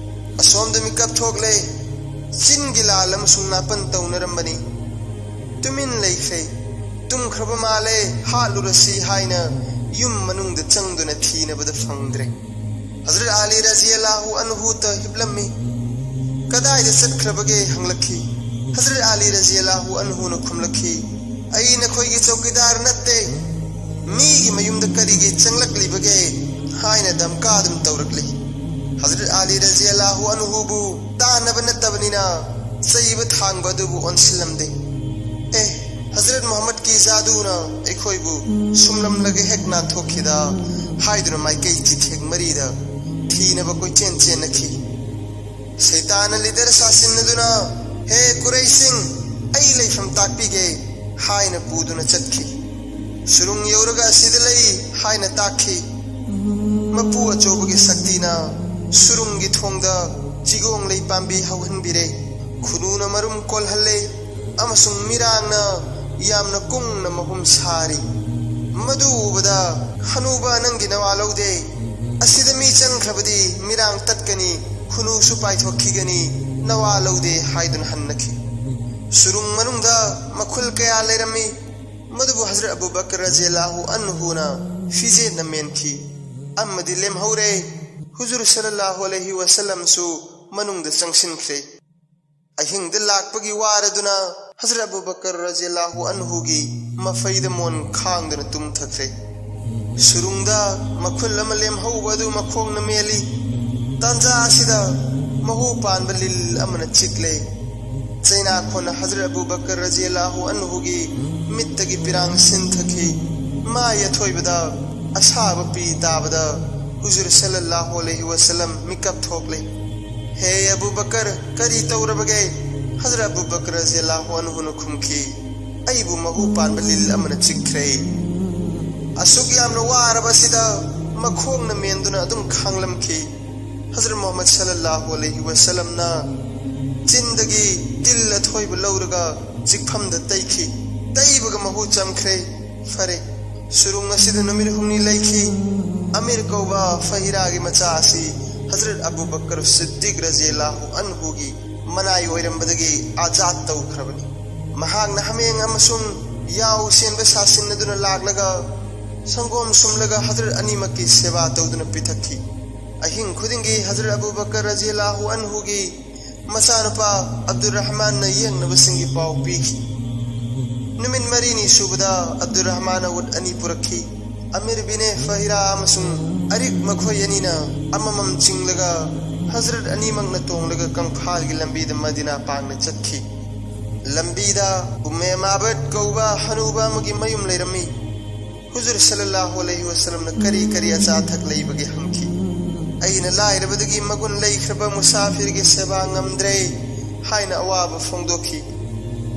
ꯑꯁꯣꯝꯗ ꯃꯤꯀꯞ ꯊꯣꯛꯂꯦ꯫ ꯆꯤꯟꯒꯤ ꯂꯥꯜ ꯑꯃꯁꯨꯡ ꯅꯥꯄꯟ ꯇꯧꯅꯔꯝꯕꯅꯤ꯫ ꯇꯨꯃꯤꯟ ꯂꯩꯈ꯭ꯔꯦ꯫ ꯇꯨꯝꯈ꯭ꯔꯕ ꯃꯥꯜꯂꯦ, ꯍꯥꯠꯂꯨꯔꯁꯤ ꯍꯥꯏꯅ ꯌꯨꯝ ꯃꯅꯨꯡꯗ ꯆꯪꯗꯨꯅ ꯊꯤꯅꯕꯗ ꯐꯪꯗ꯭ꯔꯦ꯫ ꯍꯖꯔꯠ ꯑꯂꯤ ꯔꯖꯤꯌꯜꯂꯥꯍꯨ ꯑꯟꯍꯨꯇ ꯍꯤꯞꯂꯝꯃꯤ꯫ "ꯀꯗꯥꯏꯗ ꯆꯠꯈ꯭ꯔꯕꯒꯦ?" ꯍꯪꯂꯛꯈꯤ꯫ ꯍꯖꯔꯠ ꯑꯂꯤ ꯔꯖꯤꯌꯜꯂꯥꯍꯨ ꯑꯟꯍꯨꯅ ꯈꯨꯝꯂꯛꯈꯤ, "ꯑꯩ ꯅꯈꯣꯏꯒꯤ ꯆꯧꯀꯤꯗꯥꯔ ꯅꯠꯇꯦ, ꯃꯤꯒꯤ ꯃꯌꯨꯝꯗ ꯀꯔꯤꯒꯤ ꯆꯪꯂꯛꯂꯤꯕꯒꯦ?" ꯍꯥꯏꯅ ꯗꯝꯀꯥ ꯑꯗꯨꯝ ꯇꯧꯔꯛꯂꯤ꯫ ꯍꯖꯔꯠ ꯑꯂꯤ ꯔꯖꯤꯌꯜꯂꯥꯍꯨ ꯑꯟꯍꯨꯕꯨ ꯇꯥꯟꯅꯕ ꯅꯠꯇꯕꯅꯤꯅ ꯆꯩꯕ ꯊꯥꯡꯕ ꯑꯗꯨꯕꯨ ꯑꯣꯟꯁꯤꯜꯂꯝꯗꯦ꯫ "ꯑꯦ, ꯍꯖꯔꯠ ꯃꯨꯍꯝꯃꯗꯀꯤ ꯖꯥꯗꯨꯅ ꯑꯩꯈꯣꯏꯕꯨ ꯁꯨꯝꯂꯝꯂꯒ ꯍꯦꯛ ꯅꯥꯟꯊꯣꯛꯈꯤꯗ" ꯍꯥꯏꯗꯨꯅ ꯃꯥꯏꯀꯩ ꯆꯤꯊꯦꯛ ꯃꯔꯤꯗ ꯊꯤꯅꯕ ꯀꯣꯏꯆꯦꯟ ꯆꯦꯟꯅꯈꯤ꯫ ꯁꯩꯇꯥꯟꯅ ꯂꯤꯗꯔ ꯁꯥꯁꯤꯟꯅꯗꯨꯅ, "ꯍꯦ ꯀꯨꯔꯩꯁꯤꯡ, ꯑꯩ ꯂꯩꯐꯝ ꯇꯥꯛꯄꯤꯒꯦ" ꯍꯥꯏꯅ ꯄꯨꯗꯨꯅ ꯆꯠꯈꯤ꯫ ꯁꯨꯔꯨꯡ ꯌꯧꯔꯒ "ꯑꯁꯤꯗ ꯂꯩ" ꯍꯥꯏꯅ ꯇꯥꯛꯈꯤ꯫ ꯃꯄꯨ ꯑꯆꯧꯕꯒꯤ ꯁꯛꯇꯤꯅ ꯁꯨꯔꯨꯡꯒꯤ ꯊꯣꯡꯗ ꯆꯤꯒꯣꯡ ꯂꯩ ꯄꯥꯝꯕꯤ ꯍꯧꯍꯟꯕꯤꯔꯦ꯫ ꯈꯨꯅꯨꯅ ꯃꯔꯨꯝ ꯀꯣꯜꯍꯜꯂꯦ ꯑꯃꯁꯨꯡ ꯃꯤꯔꯥꯡꯅ ꯌꯥꯝꯅ ꯀꯨꯡꯅ ꯃꯍꯨꯝ ꯁꯥꯔꯤ꯫ ꯃꯗꯨ ꯎꯕꯗ "ꯍꯅꯨꯕ, ꯅꯪꯒꯤ ꯅꯋꯥ ꯂꯧꯗꯦ꯫ ꯑꯁꯤꯗ ꯃꯤ ꯆꯪꯈ꯭ꯔꯕꯗꯤ ꯃꯤꯔꯥꯡ ꯇꯠꯀꯅꯤ, ꯈꯨꯅꯨꯁꯨ ꯄꯥꯏꯊꯣꯛꯈꯤꯒꯅꯤ, ꯅꯋꯥ ꯂꯧꯗꯦ" ꯍꯥꯏꯗꯨꯅ ꯍꯟꯅꯈꯤ꯫ ꯁꯨꯔꯨꯡ ꯃꯅꯨꯡꯗ ꯃꯈꯨꯜ ꯀꯌꯥ ꯂꯩꯔꯝꯃꯤ, ꯃꯗꯨꯕꯨ ꯍꯖꯔꯠ ꯑꯕꯨ ꯕꯀꯔ ꯔꯖꯤꯌꯜꯂꯥꯍꯨ ꯑꯟꯍꯨꯅ ꯐꯤꯖꯦꯠꯅ ꯃꯦꯟꯈꯤ ꯑꯃꯗꯤ ꯂꯦꯝꯍꯧꯔꯦ꯫ ꯍꯨꯖꯨꯔ ꯁꯜꯂꯜꯂꯥꯍꯨ ꯑꯂꯩꯍꯤ ꯋꯁꯜꯂꯝꯁꯨ ꯃꯅꯨꯡꯗ ꯆꯪꯁꯤꯟꯈ꯭ꯔꯦ꯫ ꯑꯍꯤꯡꯗ ꯂꯥꯛꯄꯒꯤ ꯋꯥꯔꯗꯨꯅ ꯍꯖꯔꯠ ꯑꯕꯨ ꯕꯀꯔ ꯔꯖꯤꯌꯜꯂꯥꯍꯨ ꯑꯟꯍꯨꯒꯤ ꯃꯐꯩꯗ ꯃꯣꯟ ꯈꯥꯡꯗꯨꯅ ꯇꯨꯝꯊꯈ꯭ꯔꯦ꯫ ꯁꯨꯔꯨꯡꯗ ꯃꯈꯨꯜ ꯑꯃ ꯂꯦꯝꯍꯧꯕ ꯑꯗꯨ ꯃꯈꯣꯡꯅ ꯃꯦꯜꯂꯤ꯫ ꯇꯥꯟꯖꯥ ꯑꯁꯤꯗ ꯃꯍꯨ ꯄꯥꯟꯕ ꯂꯤꯜ ꯑꯃꯅ ꯆꯤꯛꯂꯦ꯫ ꯆꯩꯅꯥꯈꯣꯟꯅ ꯍꯖꯔꯠ ꯑꯕꯨ ꯕꯀꯔ ꯔꯖꯤꯌꯜꯂꯥꯍꯨ ꯑꯟꯍꯨꯒꯤ ꯃꯤꯠꯇꯒꯤ ꯄꯤꯔꯥꯡ ꯁꯤꯟꯊꯈꯤ꯫ ꯃꯥꯏ ꯑꯊꯣꯏꯕꯗ ꯑꯁꯥꯕ ꯄꯤ ꯇꯥꯕꯗ ꯍꯨꯖꯨꯔ ꯁꯜꯂꯜꯂꯥꯍꯨ ꯑꯂꯩꯍꯤ ꯋꯁꯜꯂꯝ ꯃꯤꯀꯞ ꯊꯣꯛꯂꯦ꯫ "ꯍꯦ ꯑꯕꯨ ꯕꯀꯔ, ꯀꯔꯤ ꯇꯧꯔꯕꯒꯦ?" ꯍꯖꯔꯠ ꯑꯕꯨ ꯕꯀꯔ ꯔꯖꯤꯌꯜꯂꯥꯍꯨ ꯑꯟꯍꯨꯅ ꯈꯨꯝꯈꯤ, "ꯑꯩꯕꯨ ꯃꯍꯨ ꯄꯥꯟꯕ ꯂꯤꯜ ꯑꯃꯅ ꯆꯤꯛꯈ꯭ꯔꯦ꯫" ꯑꯁꯨꯛ ꯌꯥꯝꯅ ꯋꯥꯔꯕ ꯑꯁꯤꯗ ꯃꯈꯣꯡꯅ ꯃꯦꯟꯗꯨꯅ ꯑꯗꯨꯝ ꯈꯥꯡꯂꯝꯈꯤ꯫ ꯍꯖꯔꯠ ꯃꯨꯍꯝꯃꯗ ꯁꯜꯂꯜꯂꯥꯍꯨ ꯑꯂꯩꯍꯤ ꯋꯁꯜꯂꯝꯅ ꯆꯤꯟꯗꯒꯤ ꯇꯤꯜ ꯑꯊꯣꯏꯕ ꯂꯧꯔꯒ ꯆꯤꯛꯐꯝꯗ ꯇꯩꯈꯤ꯫ ꯇꯩꯕꯒ ꯃꯍꯨ ꯆꯝꯈ꯭ꯔꯦ꯫ ꯐꯔꯦ, ꯁꯨꯔꯨꯡ ꯑꯁꯤꯗ ꯅꯨꯃꯤꯠ ꯍꯨꯝꯅꯤ ꯂꯩꯈꯤ꯫ ꯑꯃꯤꯔ ꯀꯧꯕ ꯐꯍꯤꯔꯥꯒꯤ ꯃꯆꯥ ꯑꯁꯤ ꯍꯖꯔꯠ ꯑꯕꯨ ꯕꯀꯔ ꯁꯤꯗꯤꯛ ꯔꯖꯤꯌꯜꯂꯥꯍꯨ ꯑꯟꯍꯨꯒꯤ ꯃꯅꯥꯏ ꯑꯣꯏꯔꯝꯕꯗꯒꯤ ꯑꯥꯖꯥꯗ ꯇꯧꯈ꯭ꯔꯕꯅꯤ꯫ ꯃꯍꯥꯛꯅ ꯍꯥꯃꯦꯡ ꯑꯃꯁꯨꯡ ꯌꯥꯎ ꯁꯦꯟꯕ ꯁꯥꯁꯤꯟꯅꯗꯨꯅ ꯂꯥꯛꯂꯒ ꯁꯪꯒꯣꯝ ꯁꯨꯝꯂꯒ ꯍꯖꯔꯠ ꯑꯅꯤꯃꯛꯀꯤ ꯁꯦꯕꯥ ꯇꯧꯗꯨꯅ ꯄꯤꯊꯛꯈꯤ꯫ ꯑꯍꯤꯡ ꯈꯨꯗꯤꯡꯒꯤ ꯍꯖꯔꯠ ꯑꯕꯨ ꯕꯀꯔ ꯔꯖꯤꯌꯜꯂꯥꯍꯨ ꯑꯟꯍꯨꯒꯤ ꯃꯆꯥꯅꯨꯄꯥ ꯑꯕꯗꯨꯔ ꯔꯍꯃꯥꯟꯅ ꯌꯦꯡꯅꯕꯁꯤꯡꯒꯤ ꯄꯥꯎ ꯄꯤꯈꯤ꯫ ꯅꯨꯃꯤꯠ ꯃꯔꯤꯅꯤ ꯁꯨꯕꯗ ꯑꯕꯗꯨꯔ ꯔꯍꯃꯥꯟꯅ ꯎꯠ ꯑꯅꯤ ꯄꯨꯔꯛꯈꯤ꯫ ꯑꯃꯤꯔ ꯕꯤꯅꯦ ꯐꯍꯤꯔꯥ ꯑꯃꯁꯨꯡ ꯑꯔꯤꯛ ꯃꯈꯣꯏ ꯑꯅꯤꯅ ꯑꯃꯃꯝ ꯆꯤꯡꯂꯒ ꯍꯖꯔꯠ ꯑꯅꯤꯃꯛꯅ ꯇꯣꯡꯂꯒ ꯀꯪꯐꯥꯜꯒꯤ ꯂꯝꯕꯤꯗ ꯃꯗꯤꯅꯥ ꯄꯥꯡꯅ ꯆꯠꯈꯤ꯫ ꯂꯝꯕꯤꯗ ꯎꯝꯃꯦ ꯃꯥꯕꯠ ꯀꯧꯕ ꯍꯅꯨꯕ ꯑꯃꯒꯤ ꯃꯌꯨꯝ ꯂꯩꯔꯝꯃꯤ꯫ ꯍꯨꯖꯨꯔ ꯁꯜꯂꯜꯂꯥꯍꯨ ꯑꯂꯩꯍꯤ ꯋꯁꯜꯂꯝꯅ ꯀꯔꯤ ꯀꯔꯤ ꯑꯆꯥ ꯑꯊꯛ ꯂꯩꯕꯒꯦ ꯍꯪꯈꯤ꯫ "ꯑꯩꯅ ꯂꯥꯏꯔꯕꯗꯒꯤ ꯃꯒꯨꯟ ꯂꯩꯈ꯭ꯔꯕ ꯃꯨꯁꯥꯐꯤꯔꯒꯤ ꯁꯦꯕꯥ ꯉꯝꯗ꯭ꯔꯦ" ꯍꯥꯏꯅ ꯑꯋꯥꯕ ꯐꯣꯡꯗꯣꯛꯈꯤ꯫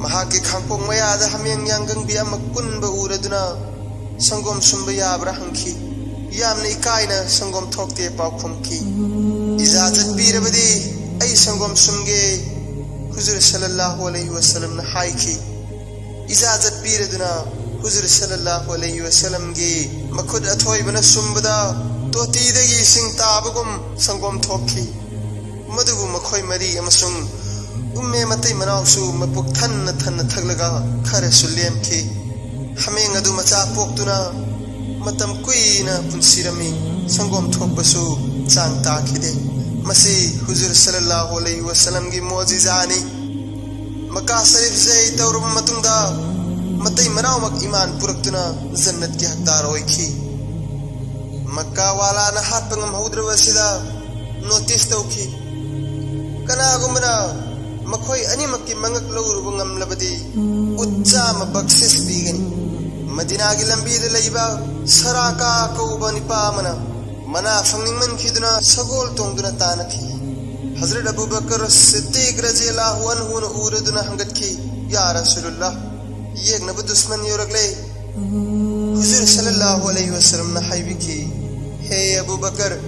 ꯃꯍꯥꯛꯀꯤ ꯈꯥꯡꯄꯣꯛ ꯃꯌꯥꯗ ꯍꯥꯃꯦꯡ ꯌꯥꯡꯒꯪꯕꯤ ꯑꯃ ꯀꯨꯟꯕ ꯎꯔꯗꯨꯅ "ꯁꯪꯒꯣꯝ ꯁꯨꯝꯕ ꯌꯥꯕ꯭ꯔꯥ?" ꯍꯪꯈꯤ꯫ ꯌꯥꯝꯅ ꯏꯀꯥꯏꯅ "ꯁꯪꯒꯣꯝ ꯊꯣꯛꯇꯦ" ꯄꯥꯎꯈꯨꯝꯈꯤ꯫ "ꯏꯖꯥꯖꯠ ꯄꯤꯔꯕꯗꯤ ꯁꯪꯒꯣꯝ ꯁꯨꯝꯒꯦ ꯍꯨꯖꯨꯔ ꯁꯜꯂꯜꯂꯥꯍꯨ ꯑꯂꯩꯍꯤ ꯋꯁꯜꯂꯝꯅ ꯍꯥꯏꯈꯤ꯫ ꯏꯖꯥꯖꯠ ꯄꯤꯔꯗꯨꯅ ꯍꯨꯖꯨꯔ ꯁꯜꯂꯜꯂꯥꯍꯨ ꯑꯂꯩꯍꯤ ꯋꯁꯜꯂꯝꯒꯤ ꯃꯈꯨꯠ ꯑꯊꯣꯏꯕꯅ ꯁꯨꯝꯕꯗ ꯇꯣꯇꯤꯗꯒꯤ ꯏꯁꯤꯡ ꯇꯥꯕꯒꯨꯝ ꯁꯪꯒꯣꯝ ꯊꯣꯛꯈꯤ꯫ ꯃꯗꯨꯕꯨ ꯃꯈꯣꯏ ꯃꯔꯤ ꯑꯃꯁꯨꯡ ꯎꯝꯃꯦ ꯃꯇꯩ ꯃꯅꯥꯎꯁꯨ ꯃꯄꯨꯛ ꯊꯟꯅ ꯊꯟꯅ ꯊꯛꯂꯒ ꯈꯔꯁꯨ ꯂꯦꯝꯈꯤ꯫ ꯍꯥꯃꯦꯡ ꯑꯗꯨ ꯃꯆꯥ ꯄꯣꯛꯇꯨꯅ ꯃꯇꯝ ꯀꯨꯏꯅ ꯄꯨꯟꯁꯤꯔꯝꯃꯤ꯫ ꯁꯪꯒꯣꯝ ꯊꯣꯛꯄꯁꯨ ꯆꯥꯡ ꯇꯥꯈꯤꯗꯦ꯫ ꯃꯁꯤ ꯍꯨꯖꯨꯔ ꯁꯜꯂꯜꯂꯥꯍꯨ ꯑꯂꯩꯍꯤ ꯋꯁꯜꯂꯝꯒꯤ ꯃꯣꯖꯤꯖꯥꯅꯤ꯫ ꯃꯀꯥ ꯁꯔꯤꯐ ꯖꯩ ꯇꯧꯔꯕ ꯃꯇꯨꯡꯗ ꯃꯇꯩ ꯃꯅꯥꯎꯃꯛ ꯏꯃꯥꯟ ꯄꯨꯔꯛꯇꯨꯅ ꯖꯟꯅꯠꯀꯤ ꯍꯛꯗꯥꯔ ꯑꯣꯏꯈꯤ꯫ ꯃꯀꯥ ꯋꯥꯂꯥꯅ ꯍꯥꯠꯄ ꯉꯝꯍꯧꯗ꯭ꯔꯕ ꯑꯁꯤꯗ ꯅꯣꯇꯤꯁ ꯇꯧꯈꯤ꯫ ꯀꯅꯥꯒꯨꯝꯕꯅ ꯃꯈꯣꯏ ꯑꯅꯤꯃꯛꯀꯤ ꯃꯉꯛ ꯂꯧꯔꯨꯕ ꯉꯝꯂꯕꯗꯤ ꯎꯠ ꯆꯥꯝꯃ ꯕꯛꯁꯤꯁ ꯄꯤꯒꯅꯤ꯫ ꯃꯗꯤꯅꯥꯒꯤ ꯂꯝꯕꯤꯗ ꯂꯩꯕ ꯁꯔꯥꯀꯥ ꯀꯧꯕ ꯅꯤꯄꯥ ꯑꯃꯅ ꯃꯅꯥ ꯐꯪꯅꯤꯡꯃꯟꯈꯤꯗꯨꯅ ꯁꯒꯣꯜ ꯇꯣꯡꯗꯨꯅ ꯇꯥꯅꯈꯤ꯫ ꯍꯖꯔꯠ ꯑꯕꯨ ꯕꯀꯔ ꯁꯤꯗꯤꯛ ꯔꯖꯤꯌꯜꯂꯥꯍꯨ ꯑꯟꯍꯨꯅ ꯎꯔꯗꯨꯅ ꯍꯪꯒꯠꯈꯤ, "ꯌꯥ ꯔꯁꯨꯂꯨꯜꯂꯥꯍ, ꯌꯦꯛꯅꯕ ꯗꯨꯁꯃꯟ ꯌꯧꯔꯛꯂꯦ?" ꯍꯨꯖꯨꯔ ꯁꯜꯂꯜꯂꯥꯍꯨ ꯑꯂꯩꯍꯤ ꯋꯁꯜꯂꯝꯅ ꯍꯥꯏꯕꯤꯈꯤ, "ꯍꯦ ꯑꯕꯨ ꯕꯀꯔ,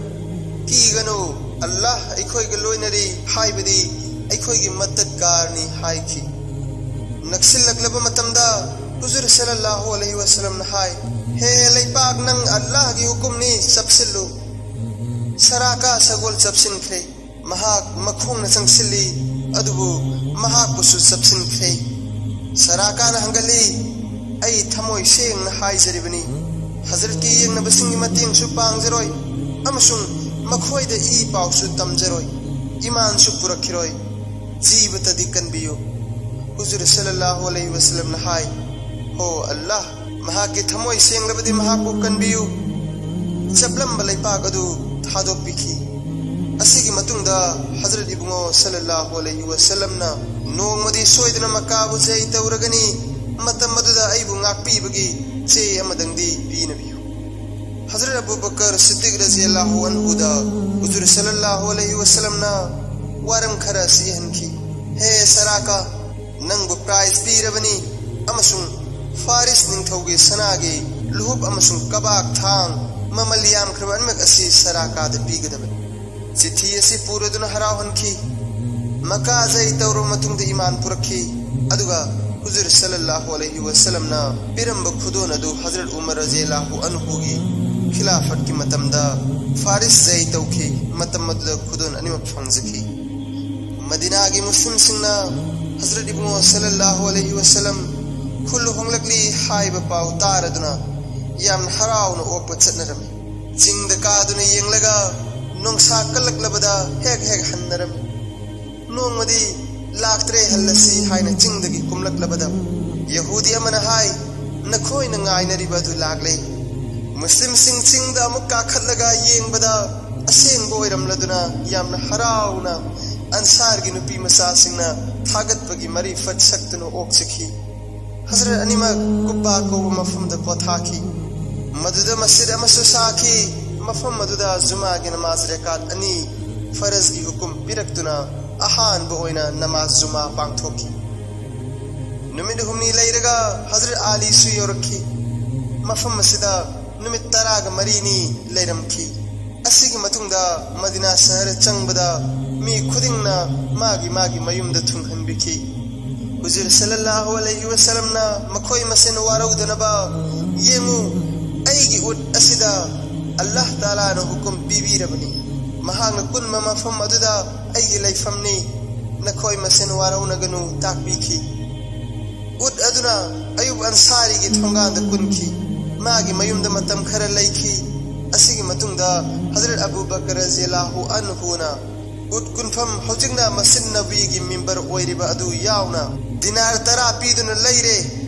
ꯀꯤꯒꯅꯨ, ꯑꯜꯂꯥꯍ ꯑꯩꯈꯣꯏꯒ ꯂꯣꯏꯅꯔꯤ, ꯍꯥꯏꯕꯗꯤ ꯑꯩꯈꯣꯏꯒꯤ ꯃꯗꯠꯀꯥꯔꯅꯤ" ꯍꯥꯏꯈꯤ꯫ ꯅꯛꯁꯤꯜꯂꯛꯂꯕ ꯃꯇꯝꯗ ꯍꯨꯖꯨꯔ ꯁꯜꯂꯜꯂꯥꯍꯨ ꯑꯂꯩꯍꯤ ꯋꯁꯜꯂꯝꯅ ꯍꯥꯏ, "ꯍꯦ ꯂꯩꯄꯥꯛ, ꯅꯪ ꯑꯜꯂꯥꯍꯒꯤ ꯍꯨꯀꯨꯝꯅꯤ, ꯆꯞꯁꯤꯜꯂꯨ"꯫ ꯁꯔꯥꯀꯥ ꯁꯒꯣꯜ ꯆꯞꯁꯤꯟꯈ꯭ꯔꯦ꯫ ꯃꯍꯥꯛ ꯃꯈꯣꯡꯅ ꯆꯪꯁꯤꯜꯂꯤ, ꯑꯗꯨꯕꯨ ꯃꯍꯥꯛꯄꯨꯁꯨ ꯆꯞꯁꯤꯟꯈ꯭ꯔꯦ꯫ ꯁꯔꯥꯀꯥꯅ ꯍꯪꯒꯠꯂꯤ, "ꯑꯩ ꯊꯃꯣꯏ ꯁꯦꯡꯅ ꯍꯥꯏꯖꯔꯤꯕꯅꯤ, ꯍꯖꯔꯠꯀꯤ ꯌꯦꯡꯅꯕꯁꯤꯡꯒꯤ ꯃꯇꯦꯡꯁꯨ ꯄꯥꯡꯖꯔꯣꯏ ꯑꯃꯁꯨꯡ ꯃꯈꯣꯏꯗ ꯏ ꯄꯥꯎꯁꯨ ꯇꯝꯖꯔꯣꯏ, ꯏꯃꯥꯟꯁꯨ ꯄꯨꯔꯛꯈꯤꯔꯣꯏ, ꯖꯤꯕꯇꯗꯤ ꯀꯟꯕꯤꯌꯨ"꯫ ꯍꯨꯖꯨꯔ ꯁꯜꯂꯜꯂꯥꯍꯨ ꯑꯂꯩꯍꯤ ꯋꯁꯜꯂꯝꯅ ꯍꯥꯏ, "ꯍꯣ ꯑꯜꯂꯥꯍ, ꯃꯍꯥꯛꯀꯤ ꯊꯃꯣꯏ ꯁꯦꯡꯂꯕꯗꯤ ꯃꯍꯥꯛꯄꯨ ꯀꯟꯕꯤꯌꯨ"꯫ ꯆꯞꯂꯝꯕ ꯂꯩꯄꯥꯛ ꯑꯗꯨ ꯊꯥꯗꯣꯛꯄꯤꯈꯤ꯫ ꯑꯁꯤꯒꯤ ꯃꯇꯨꯡꯗ ꯍꯖꯔꯠ ꯏꯕꯨꯡꯉꯣ ꯁꯜꯂꯜꯂꯥꯍꯨ ꯑꯂꯩꯍꯤ ꯋꯁꯜꯂꯝꯅ, "ꯅꯣꯡꯃꯗꯤ ꯁꯣꯏꯗꯅ ꯃꯛꯀꯥꯕꯨ ꯖꯩ ꯇꯧꯔꯒꯅꯤ, ꯃꯇꯝ ꯑꯗꯨꯗ ꯑꯩꯕꯨ ꯉꯥꯛꯄꯤꯕꯒꯤ ꯆꯦ ꯑꯃꯗꯪꯗꯤ ꯄꯤꯅꯕꯤꯌꯨ"꯫ ꯍꯖꯔꯠ ꯑꯕꯨ ꯕꯀꯔ ꯁꯤꯗꯤꯛ ꯔꯖꯤꯌꯜꯂꯥꯍꯨ ꯑꯟꯍꯨꯗ ꯍꯨꯖꯨꯔ ꯁꯜꯂꯜꯂꯥꯍꯨ ꯑꯂꯩꯍꯤ ꯋꯁꯜꯂꯝꯅ ꯋꯥꯔꯝ ꯈꯔ ꯆꯦꯍꯟꯈꯤ, "ꯍꯦ ꯁꯔꯥꯀꯥ, ꯅꯪꯕꯨ ꯄ꯭ꯔꯥꯏꯖ ꯄꯤꯔꯕꯅꯤ ꯑꯃꯁꯨꯡ ꯐꯥꯔꯤꯁ ꯅꯤꯡꯊꯧꯒꯤ ꯁꯅꯥꯒꯤ ꯂꯨꯍꯨꯞ ꯑꯃꯁꯨꯡ ꯀꯕꯥꯛ ꯊꯥꯡ ꯃꯃꯜ ꯌꯥꯝꯈ꯭ꯔꯕ ꯑꯅꯤꯃꯛ ꯑꯁꯤ ꯁꯔꯥꯀꯥꯗ ꯄꯤꯒꯗꯕꯅꯤ"꯫ ꯆꯤꯊꯤ ꯑꯁꯤ ꯄꯨꯔꯗꯨꯅ ꯍꯔꯥꯎꯍꯟꯈꯤ꯫ ꯃꯀꯥ ꯖꯩ ꯇꯧꯔꯕ ꯃꯇꯨꯡꯗ ꯏꯃꯥꯟ ꯄꯨꯔꯛꯈꯤ꯫ ꯑꯗꯨꯒ ꯍꯨꯖꯨꯔ ꯁꯜꯂꯜꯂꯥꯍꯨ ꯑꯂꯩꯍꯤ ꯋꯁꯜꯂꯝꯅ ꯄꯤꯔꯝꯕ ꯈꯨꯗꯣꯜ ꯑꯗꯨ ꯍꯖꯔꯠ ꯎꯃꯔ ꯔꯖꯤꯌꯜꯂꯥꯍꯨ ꯑꯟꯍꯨꯒꯤ ꯈꯤꯂꯥꯐꯠꯀꯤ ꯃꯇꯝꯗ ꯐꯥꯔꯤꯁ ꯖꯩ ꯇꯧꯈꯤ꯫ ꯃꯇꯝ ꯑꯗꯨꯗ ꯈꯨꯗꯣꯜ ꯑꯅꯤꯃꯛ ꯐꯪꯖꯈꯤ꯫ ꯃꯗꯤꯅꯥꯒꯤ ꯃꯨꯁꯂꯤꯝꯁꯤꯡꯅ ꯍꯖꯔꯠ ꯏꯕꯨꯡꯉꯣ ꯁꯜꯂꯜꯂꯥꯍꯨ ꯑꯂꯩꯍꯤ ꯋꯁꯜꯂꯝ ꯈꯨꯜ ꯍꯣꯡꯂꯛꯂꯤ ꯍꯥꯏꯕ ꯄꯥꯎ ꯇꯥꯔꯗꯨꯅ ꯌꯥꯝꯅ ꯍꯔꯥꯎꯅ ꯑꯣꯛꯄ ꯆꯠꯅꯔꯝꯃꯤ꯫ ꯆꯤꯡꯗ ꯀꯥꯗꯨꯅ ꯌꯦꯡꯂꯒ ꯅꯣꯡꯁꯥ ꯀꯜꯂꯛꯂꯕꯗ ꯍꯦꯛ ꯍꯦꯛ ꯍꯟꯅꯔꯝꯃꯤ꯫ ꯅꯣꯡꯃꯗꯤ ꯂꯥꯛꯇ꯭ꯔꯦ, ꯍꯜꯂꯁꯤ ꯍꯥꯏꯅ ꯆꯤꯡꯗꯒꯤ ꯀꯨꯝꯂꯛꯂꯕꯗ ꯌꯍꯨꯗꯤ ꯑꯃꯅ ꯍꯥꯏ, "ꯅꯈꯣꯏꯅ ꯉꯥꯏꯅꯔꯤꯕ ꯑꯗꯨ ꯂꯥꯛꯂꯦ꯫" ꯃꯨꯁꯂꯤꯝꯁꯤꯡ ꯆꯤꯡꯗ ꯑꯃꯨꯛ ꯀꯥꯈꯠꯂꯒ ꯌꯦꯡꯕꯗ ꯑꯁꯦꯡꯕ ꯑꯣꯏꯔꯝꯂꯗꯨꯅ ꯌꯥꯝꯅ ꯍꯔꯥꯎꯅ ꯑꯟꯁꯥꯔꯒꯤ ꯅꯨꯄꯤ ꯃꯆꯥꯁꯤꯡꯅ ꯊꯥꯒꯠꯄꯒꯤ ꯃꯔꯤ ꯐꯠ ꯁꯛꯇꯨꯅ ꯑꯣꯛꯆꯈꯤ꯫ ꯍꯖꯔꯠ ꯑꯅꯤꯃꯛ ꯀꯨꯕꯥ ꯀꯧꯕ ꯃꯐꯝꯗ ꯄꯣꯊꯥꯈꯤ꯫ ꯃꯗꯨꯗ ꯃꯁꯖꯤꯗ ꯑꯃꯁꯨ ꯁꯥꯈꯤ꯫ ꯃꯐꯝ ꯑꯗꯨꯗ ꯖꯨꯃꯥꯒꯤ ꯅꯃꯥꯖ ꯔꯦꯀꯥꯠ ꯑꯅꯤ ꯐꯔꯖꯒꯤ ꯍꯨꯀꯨꯝ ꯄꯤꯔꯛꯇꯨꯅ ꯑꯍꯥꯟꯕ ꯑꯣꯏꯅ ꯅꯃꯥꯖ ꯖꯨꯃꯥ ꯄꯥꯡꯊꯣꯛꯈꯤ꯫ ꯅꯨꯃꯤꯠ ꯍꯨꯝꯅꯤ ꯂꯩꯔꯒ ꯍꯖꯔꯠ ꯑꯥꯂꯤꯁꯨ ꯌꯧꯔꯛꯈꯤ꯫ ꯃꯐꯝ ꯑꯁꯤꯗ ꯅꯨꯃꯤꯠ ꯇꯔꯥꯒ ꯃꯔꯤꯅꯤ ꯂꯩꯔꯝꯈꯤ꯫ ꯑꯁꯤꯒꯤ ꯃꯇꯨꯡꯗ ꯃꯗꯤꯅꯥ ꯁꯍꯔ ꯆꯪꯕꯗ ꯃꯤ ꯈꯨꯗꯤꯡꯅ ꯃꯥꯒꯤ ꯃꯥꯒꯤ ꯃꯌꯨꯝꯗ ꯊꯨꯡꯍꯟꯕꯤꯈꯤ꯫ ꯍꯨꯖꯨꯔ ꯁꯜꯂꯜꯂꯥꯍꯨ ꯑꯂꯩꯍꯤ ꯋꯁꯜꯂꯝꯅ ꯃꯈꯣꯏ ꯃꯁꯦꯟ ꯋꯥꯔꯧꯗꯅꯕ, "ꯌꯦꯡꯉꯨ, ꯑꯩꯒꯤ ꯎꯠ ꯑꯁꯤꯗ ꯑꯜꯂꯥꯍ ꯇꯥꯂꯥꯅ ꯍꯨꯀꯨꯝ ꯄꯤꯕꯤꯔꯕꯅꯤ꯫ ꯃꯍꯥꯛꯅ ꯀꯨꯟꯕ ꯃꯐꯝ ꯑꯗꯨꯗ ꯑꯩꯒꯤ ꯂꯩꯐꯝꯅꯤ꯫ ꯅꯈꯣꯏ ꯃꯁꯦꯟ ꯋꯥꯔꯧꯅꯒꯅꯨ" ꯇꯥꯛꯄꯤꯈꯤ꯫ ꯎꯠ ꯑꯗꯨꯅ ꯑꯌꯨꯕ ꯑꯟꯁꯥꯔꯤꯒꯤ ꯊꯣꯡꯒꯥꯟꯗ ꯀꯨꯟꯈꯤ꯫ ꯃꯥꯒꯤ ꯃꯌꯨꯝꯗ ꯃꯇꯝ ꯈꯔ ꯂꯩꯈꯤ꯫ ꯑꯁꯤꯒꯤ ꯃꯇꯨꯡꯗ ꯍꯖꯔꯠ ꯑꯕꯨ ꯕꯀꯔ ꯔꯖꯤꯌꯜꯂꯥꯍꯨ ꯑꯟꯍꯨꯅ ꯎꯠ ꯀꯨꯟꯐꯝ, ꯍꯧꯖꯤꯛꯅ ꯃꯁꯖꯤꯗ ꯅꯕꯋꯤꯒꯤ ꯃꯤꯝꯕꯔ ꯑꯣꯏꯔꯤꯕ ꯑꯗꯨ ꯌꯥꯎꯅ, ꯗꯤꯅꯥꯔ ꯇꯔꯥ ꯄꯤꯗꯨꯅ ꯂꯩꯔꯦ꯫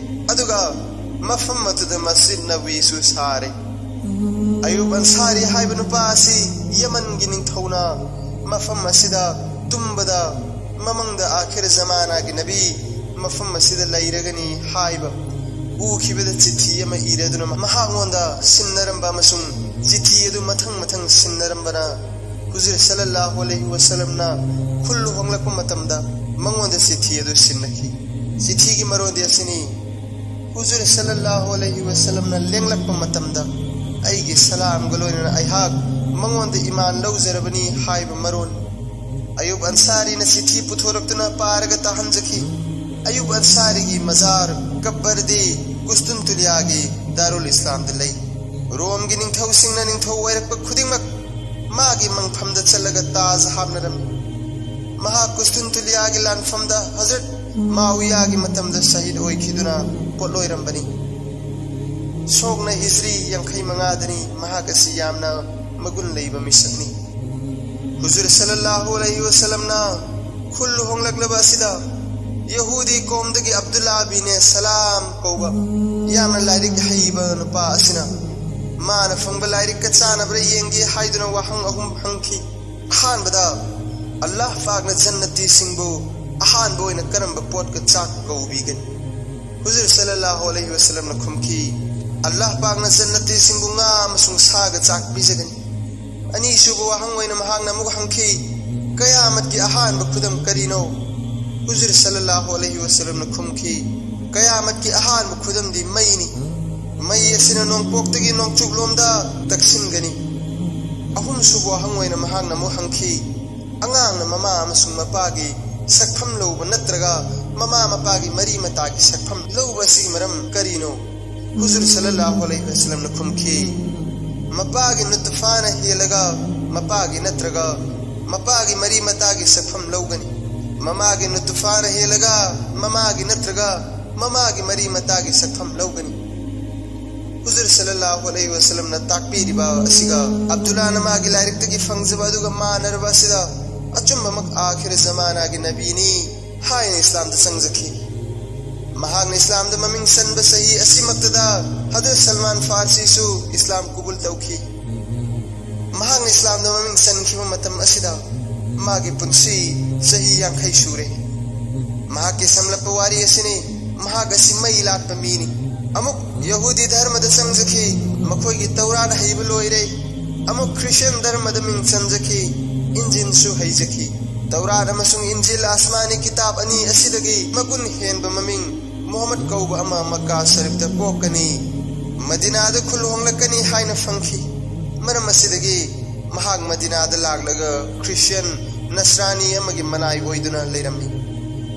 ꯑꯗꯨꯒ ꯃꯐꯝ ꯑꯗꯨꯗ ꯃꯁꯖꯤꯗ ꯅꯕꯋꯤꯁꯨ ꯁꯥꯔꯦ꯫ ꯑꯌꯨꯕ ꯑꯟꯁꯥꯔꯤ ꯍꯥꯏꯕ ꯅꯨꯄꯥ ꯑꯁꯤ ꯌꯃꯟꯒꯤ ꯅꯤꯡꯊꯧꯅ ꯃꯐꯝ ꯑꯁꯤꯗ ꯇꯨꯝꯕꯗ ꯃꯃꯪꯗ ꯑꯥꯈꯤꯔ ꯖꯃꯥꯅꯥꯒꯤ ꯅꯕꯤ ꯃꯐꯝ ꯑꯁꯤꯗ ꯂꯩꯔꯒꯅꯤ ꯍꯥꯏꯕ ꯎꯈꯤꯕꯗ ꯆꯤꯊꯤ ꯑꯃ ꯏꯔꯗꯨꯅ ꯃꯍꯥꯛꯉꯣꯟꯗ ꯁꯤꯟꯅꯔꯝꯕ ꯑꯃꯁꯨꯡ ꯆꯤꯊꯤ ꯑꯗꯨ ꯃꯊꯪ ꯃꯊꯪ ꯁꯤꯟꯅꯔꯝꯕꯅ ꯍꯨꯖꯨꯔ ꯁꯜꯂꯜꯂꯥꯍꯨ ꯑꯂꯩꯍꯤ ꯋꯁꯜꯂꯝꯅ ꯈꯨꯜ ꯍꯣꯡꯂꯛꯄ ꯃꯇꯝꯗ ꯃꯉꯣꯟꯗ ꯆꯤꯊꯤ ꯑꯗꯨ ꯁꯤꯟꯅꯈꯤ꯫ ꯆꯤꯊꯤꯒꯤ ꯃꯔꯣꯟꯗꯤ ꯑꯁꯤꯅꯤ: ꯍꯨꯖꯨꯔ ꯁꯜꯂꯜꯂꯥꯍꯨ ꯑꯂꯩꯍꯤ ꯋꯁꯜꯂꯝꯅ ꯂꯦꯡꯂꯛꯄ ꯃꯇꯝꯗ ꯑꯩꯒꯤ ꯁꯂꯥꯝꯒ ꯂꯣꯏꯅꯅ ꯑꯩꯍꯥꯛ ꯃꯉꯣꯟꯗ ꯏꯃꯥꯟ ꯂꯧꯖꯔꯕꯅꯤ ꯍꯥꯏꯕ ꯃꯔꯣꯟ꯫ ꯑꯌꯨꯕ ꯑꯟꯁꯥꯔꯤꯅ ꯆꯤꯊꯤ ꯄꯨꯊꯣꯔꯛꯇꯨꯅ ꯄꯥꯔꯒ ꯇꯥꯍꯟꯖꯈꯤ꯫ ꯑꯌꯨꯕ ꯑꯟꯁꯥꯔꯤꯒꯤ ꯃꯖꯥꯔ ꯀꯕꯔꯗꯤ ꯀꯨꯁꯇꯨꯟꯇꯨꯂꯤꯌꯥꯒꯤ ꯗꯥꯔꯨꯜ ꯏꯁꯂꯥꯝꯗ ꯂꯩ꯫ ꯔꯣꯝꯒꯤ ꯅꯤꯡꯊꯧꯁꯤꯡꯅ ꯅꯤꯡꯊꯧ ꯑꯣꯏꯔꯛꯄ ꯈꯨꯗꯤꯡꯃꯛ ꯃꯥꯒꯤ ꯃꯪꯐꯝꯗ ꯆꯠꯂꯒ ꯇꯥꯖ ꯍꯥꯞꯅꯔꯝꯃꯤ꯫ ꯃꯍꯥꯛ ꯀꯨꯁꯇꯨꯟꯇꯨꯂꯤꯌꯥꯒꯤ ꯂꯥꯟꯐꯝꯗ ꯍꯖꯔꯠ ꯃꯥꯋꯤꯌꯥꯒꯤ ꯃꯇꯝꯗ ꯁꯍꯤꯗ ꯑꯣꯏꯈꯤꯗꯨꯅ ꯄꯣꯠꯂꯣꯏꯔꯝꯕꯅꯤ꯫ ꯁꯣꯛꯅ ꯍꯤꯖ꯭ꯔꯤ ꯌꯥꯡꯈꯩ ꯃꯉꯥꯗꯅꯤ꯫ ꯃꯍꯥꯛ ꯑꯁꯤ ꯌꯥꯝꯅ ꯃꯒꯨꯟ ꯂꯩꯕ ꯃꯤꯁꯛꯅꯤ꯫ ꯍꯨꯖꯨꯔ ꯁꯜꯂꯜꯂꯥꯍꯨ ꯑꯂꯩꯍꯤ ꯋꯁꯜꯂꯝꯅ ꯈꯨꯜ ꯂꯨꯍꯣꯡꯂꯛꯂꯕ ꯑꯁꯤꯗ ꯌꯍꯨꯗꯤ ꯀꯣꯝꯗꯒꯤ ꯑꯕꯗꯨꯜꯂꯥ ꯕꯤꯅꯦ ꯁꯂꯥꯝ ꯀꯧꯕ ꯌꯥꯝꯅ ꯂꯥꯏꯔꯤꯛ ꯍꯩꯕ ꯅꯨꯄꯥ ꯑꯁꯤꯅ ꯃꯥꯅ ꯐꯪꯕ ꯂꯥꯏꯔꯤꯛꯀ ꯆꯥꯟꯅꯕ꯭ꯔꯥ ꯌꯦꯡꯒꯦ ꯍꯥꯏꯗꯨꯅ ꯋꯥꯍꯪ ꯑꯍꯨꯝ ꯍꯪꯈꯤ꯫ ꯑꯍꯥꯟꯕꯗ, ꯑꯜꯂꯥꯍ ꯄꯥꯛꯅ ꯖꯟꯅꯇꯤꯁꯤꯡꯕꯨ ꯑꯍꯥꯟꯕ ꯑꯣꯏꯅ ꯀꯔꯝꯕ ꯄꯣꯠꯀ ꯆꯥꯛ ꯀꯧꯕꯤꯒꯅꯤ? ꯍꯨꯖꯨꯔ ꯁꯜꯂꯜꯂꯥꯍꯨ ꯑꯂꯩꯍꯤ ꯋꯁꯜꯂꯝꯅ ꯈꯨꯝꯈꯤ, ꯑꯜꯂꯥꯍ ꯄꯥꯛꯅ ꯖꯟꯅꯇꯤꯁꯤꯡꯕꯨ ꯉꯥ ꯑꯃꯁꯨꯡ ꯁꯥꯒ ꯆꯥꯛ ꯄꯤꯖꯒꯅꯤ꯫ ꯑꯅꯤꯁꯨꯕ ꯋꯥꯍꯪ ꯑꯣꯏꯅ ꯃꯍꯥꯛꯅ ꯑꯃꯨꯛ ꯍꯪꯈꯤ, ꯀꯌꯥꯃꯠꯀꯤ ꯑꯍꯥꯟꯕ ꯈꯨꯗꯝ ꯀꯔꯤꯅꯣ? ꯍꯨꯖꯨꯔ ꯁꯜꯂꯜꯂꯥꯍꯨ ꯑꯂꯩꯍꯤ ꯋꯁꯜꯂꯝꯅ ꯈꯨꯝꯈꯤ, ꯀꯌꯥꯃꯠꯀꯤ ꯑꯍꯥꯟꯕ ꯈꯨꯗꯝꯗꯤ ꯃꯩꯅꯤ꯫ ꯃꯩ ꯑꯁꯤꯅ ꯅꯣꯡꯄꯣꯛꯇꯒꯤ ꯅꯣꯡꯆꯨꯞꯂꯣꯝꯗ ꯇꯛꯁꯤꯟꯒꯅꯤ꯫ ꯑꯍꯨꯝꯁꯨꯕ ꯋꯥꯍꯪ ꯑꯣꯏꯅ ꯃꯍꯥꯛꯅ ꯑꯃꯨꯛ ꯍꯪꯈꯤ, ꯑꯉꯥꯡꯅ ꯃꯃꯥ ꯑꯃꯁꯨꯡ ꯃꯄꯥꯒꯤ ꯁꯛꯐꯝ ꯂꯧꯕ ꯅꯠꯇ꯭ꯔꯒ ꯃꯃꯥ ꯃꯄꯥꯒꯤ ꯃꯔꯤ ꯃꯇꯥꯒꯤ ꯁꯛꯐꯝ ꯂꯧꯕ ꯑꯁꯤꯒꯤ ꯃꯔꯝ ꯀꯔꯤꯅꯣ? ꯍꯨꯖꯨꯔ ꯁꯜꯂꯜꯂꯥꯍꯨ ꯑꯂꯩꯍꯤ ꯋꯁꯜꯂꯝꯅ ꯈꯨꯝꯈꯤ, ꯃꯄꯥꯒꯤ ꯅꯨꯇꯐꯥꯅ ꯍꯦꯜꯂꯒ ꯃꯄꯥꯒꯤ ꯅꯠꯇ꯭ꯔꯒ ꯃꯄꯥꯒꯤ ꯃꯔꯤ ꯃꯇꯥꯒꯤ ꯁꯛꯐꯝ ꯂꯧꯒꯅꯤ꯫ ꯃꯃꯥꯒꯤ ꯅꯨꯇꯐꯥꯅ ꯍꯦꯜꯂꯒ ꯃꯃꯥꯒꯤ ꯅꯠꯇ꯭ꯔꯒ ꯃꯃꯥꯒꯤ ꯃꯔꯤ ꯃꯇꯥꯒꯤ ꯁꯛꯐꯝ ꯂꯧꯒꯅꯤ꯫ ꯍꯨꯖꯨꯔ ꯁꯜꯂꯜꯂꯥꯍꯨ ꯑꯂꯩꯍꯤ ꯋꯁꯜꯂꯝꯅ ꯇꯥꯛꯄꯤꯔꯤꯕ ꯑꯁꯤꯒ ꯑꯕꯗꯨꯜꯂꯥꯅ ꯃꯥꯒꯤ ꯂꯥꯏꯔꯤꯛꯇꯒꯤ ꯐꯪꯖꯕ ꯑꯗꯨꯒ ꯃꯥꯟꯅꯔꯕ ꯑꯁꯤꯗ ꯑꯆꯨꯝꯕꯃꯛ ꯑꯥꯈꯤꯔ ꯖꯃꯥꯅꯥꯒꯤ ꯅꯕꯤꯅꯤ ꯍꯥꯏꯅ ꯏꯁꯂꯥꯝꯗ ꯆꯪꯖꯈꯤ꯫ ꯃꯍꯥꯛꯅ ꯏꯁꯂꯥꯝꯗ ꯃꯃꯤꯡ ꯆꯟꯕ ꯆꯍꯤ ꯑꯁꯤꯃꯛꯇꯗ ꯍꯖꯔꯠ ꯁꯜꯃꯥꯟ ꯐꯥꯔꯁꯤꯁꯨ ꯏꯁꯂꯥꯝ ꯀꯕꯨꯜ ꯇꯧꯈꯤ꯫ ꯃꯍꯥꯛꯅ ꯏꯁꯂꯥꯝꯗ ꯃꯃꯤꯡ ꯆꯟꯈꯤꯕ ꯃꯇꯝ ꯑꯁꯤꯗ ꯃꯥꯒꯤ ꯄꯨꯟꯁꯤ ꯆꯍꯤ ꯌꯥꯡꯈꯩ ꯁꯨꯔꯦ꯫ ꯃꯍꯥꯛꯀꯤ ꯁꯝꯂꯞꯄ ꯋꯥꯔꯤ ꯑꯁꯤꯅꯤ꯫ ꯃꯍꯥꯛ ꯑꯁꯤ ꯃꯩ ꯂꯥꯠꯄ ꯃꯤꯅꯤ꯫ ꯑꯃꯨꯛ ꯌꯍꯨꯗꯤ ꯙꯔꯃꯗ ꯆꯪꯖꯈꯤ꯫ ꯃꯈꯣꯏꯒꯤ ꯇꯧꯔꯥꯠ ꯍꯩꯕ ꯂꯣꯏꯔꯦ꯫ ꯑꯃꯨꯛ ꯈ꯭ꯔꯤꯁꯇꯤꯌꯥꯟ ꯙꯔꯃꯗ ꯃꯤꯡ ꯆꯟꯖꯈꯤ꯫ ꯏꯟꯖꯤꯜꯁꯨ ꯍꯩꯖꯈꯤ꯫ ꯇꯧꯔꯥꯠ ꯑꯃꯁꯨꯡ ꯏꯟꯖꯤꯜ ꯑꯁꯃꯥꯅꯤ ꯀꯤꯇꯥꯕ ꯑꯅꯤ ꯑꯁꯤꯗꯒꯤ ꯃꯒꯨꯟ ꯍꯦꯟꯕ ꯃꯃꯤꯡ ꯃꯨꯍꯝꯃꯗ ꯀꯧꯕ ꯑꯃ ꯃꯛꯀꯥ ꯁꯔꯤꯐꯇ ꯄꯣꯛꯀꯅꯤ, ꯃꯗꯤꯅꯥꯗ ꯈꯨꯜ ꯍꯣꯡꯂꯛꯀꯅꯤ ꯍꯥꯏꯅ ꯐꯪꯈꯤ꯫ ꯃꯔꯝ ꯑꯁꯤꯗꯒꯤ ꯃꯍꯥꯛ ꯃꯗꯤꯅꯥꯗ ꯂꯥꯛꯂꯒ ꯈ꯭ꯔꯤꯁꯇꯤꯌꯥꯟ ꯅꯁꯔꯥꯅꯤ ꯑꯃꯒꯤ ꯃꯅꯥꯏ ꯑꯣꯏꯗꯨꯅ ꯂꯩꯔꯝꯃꯤ꯫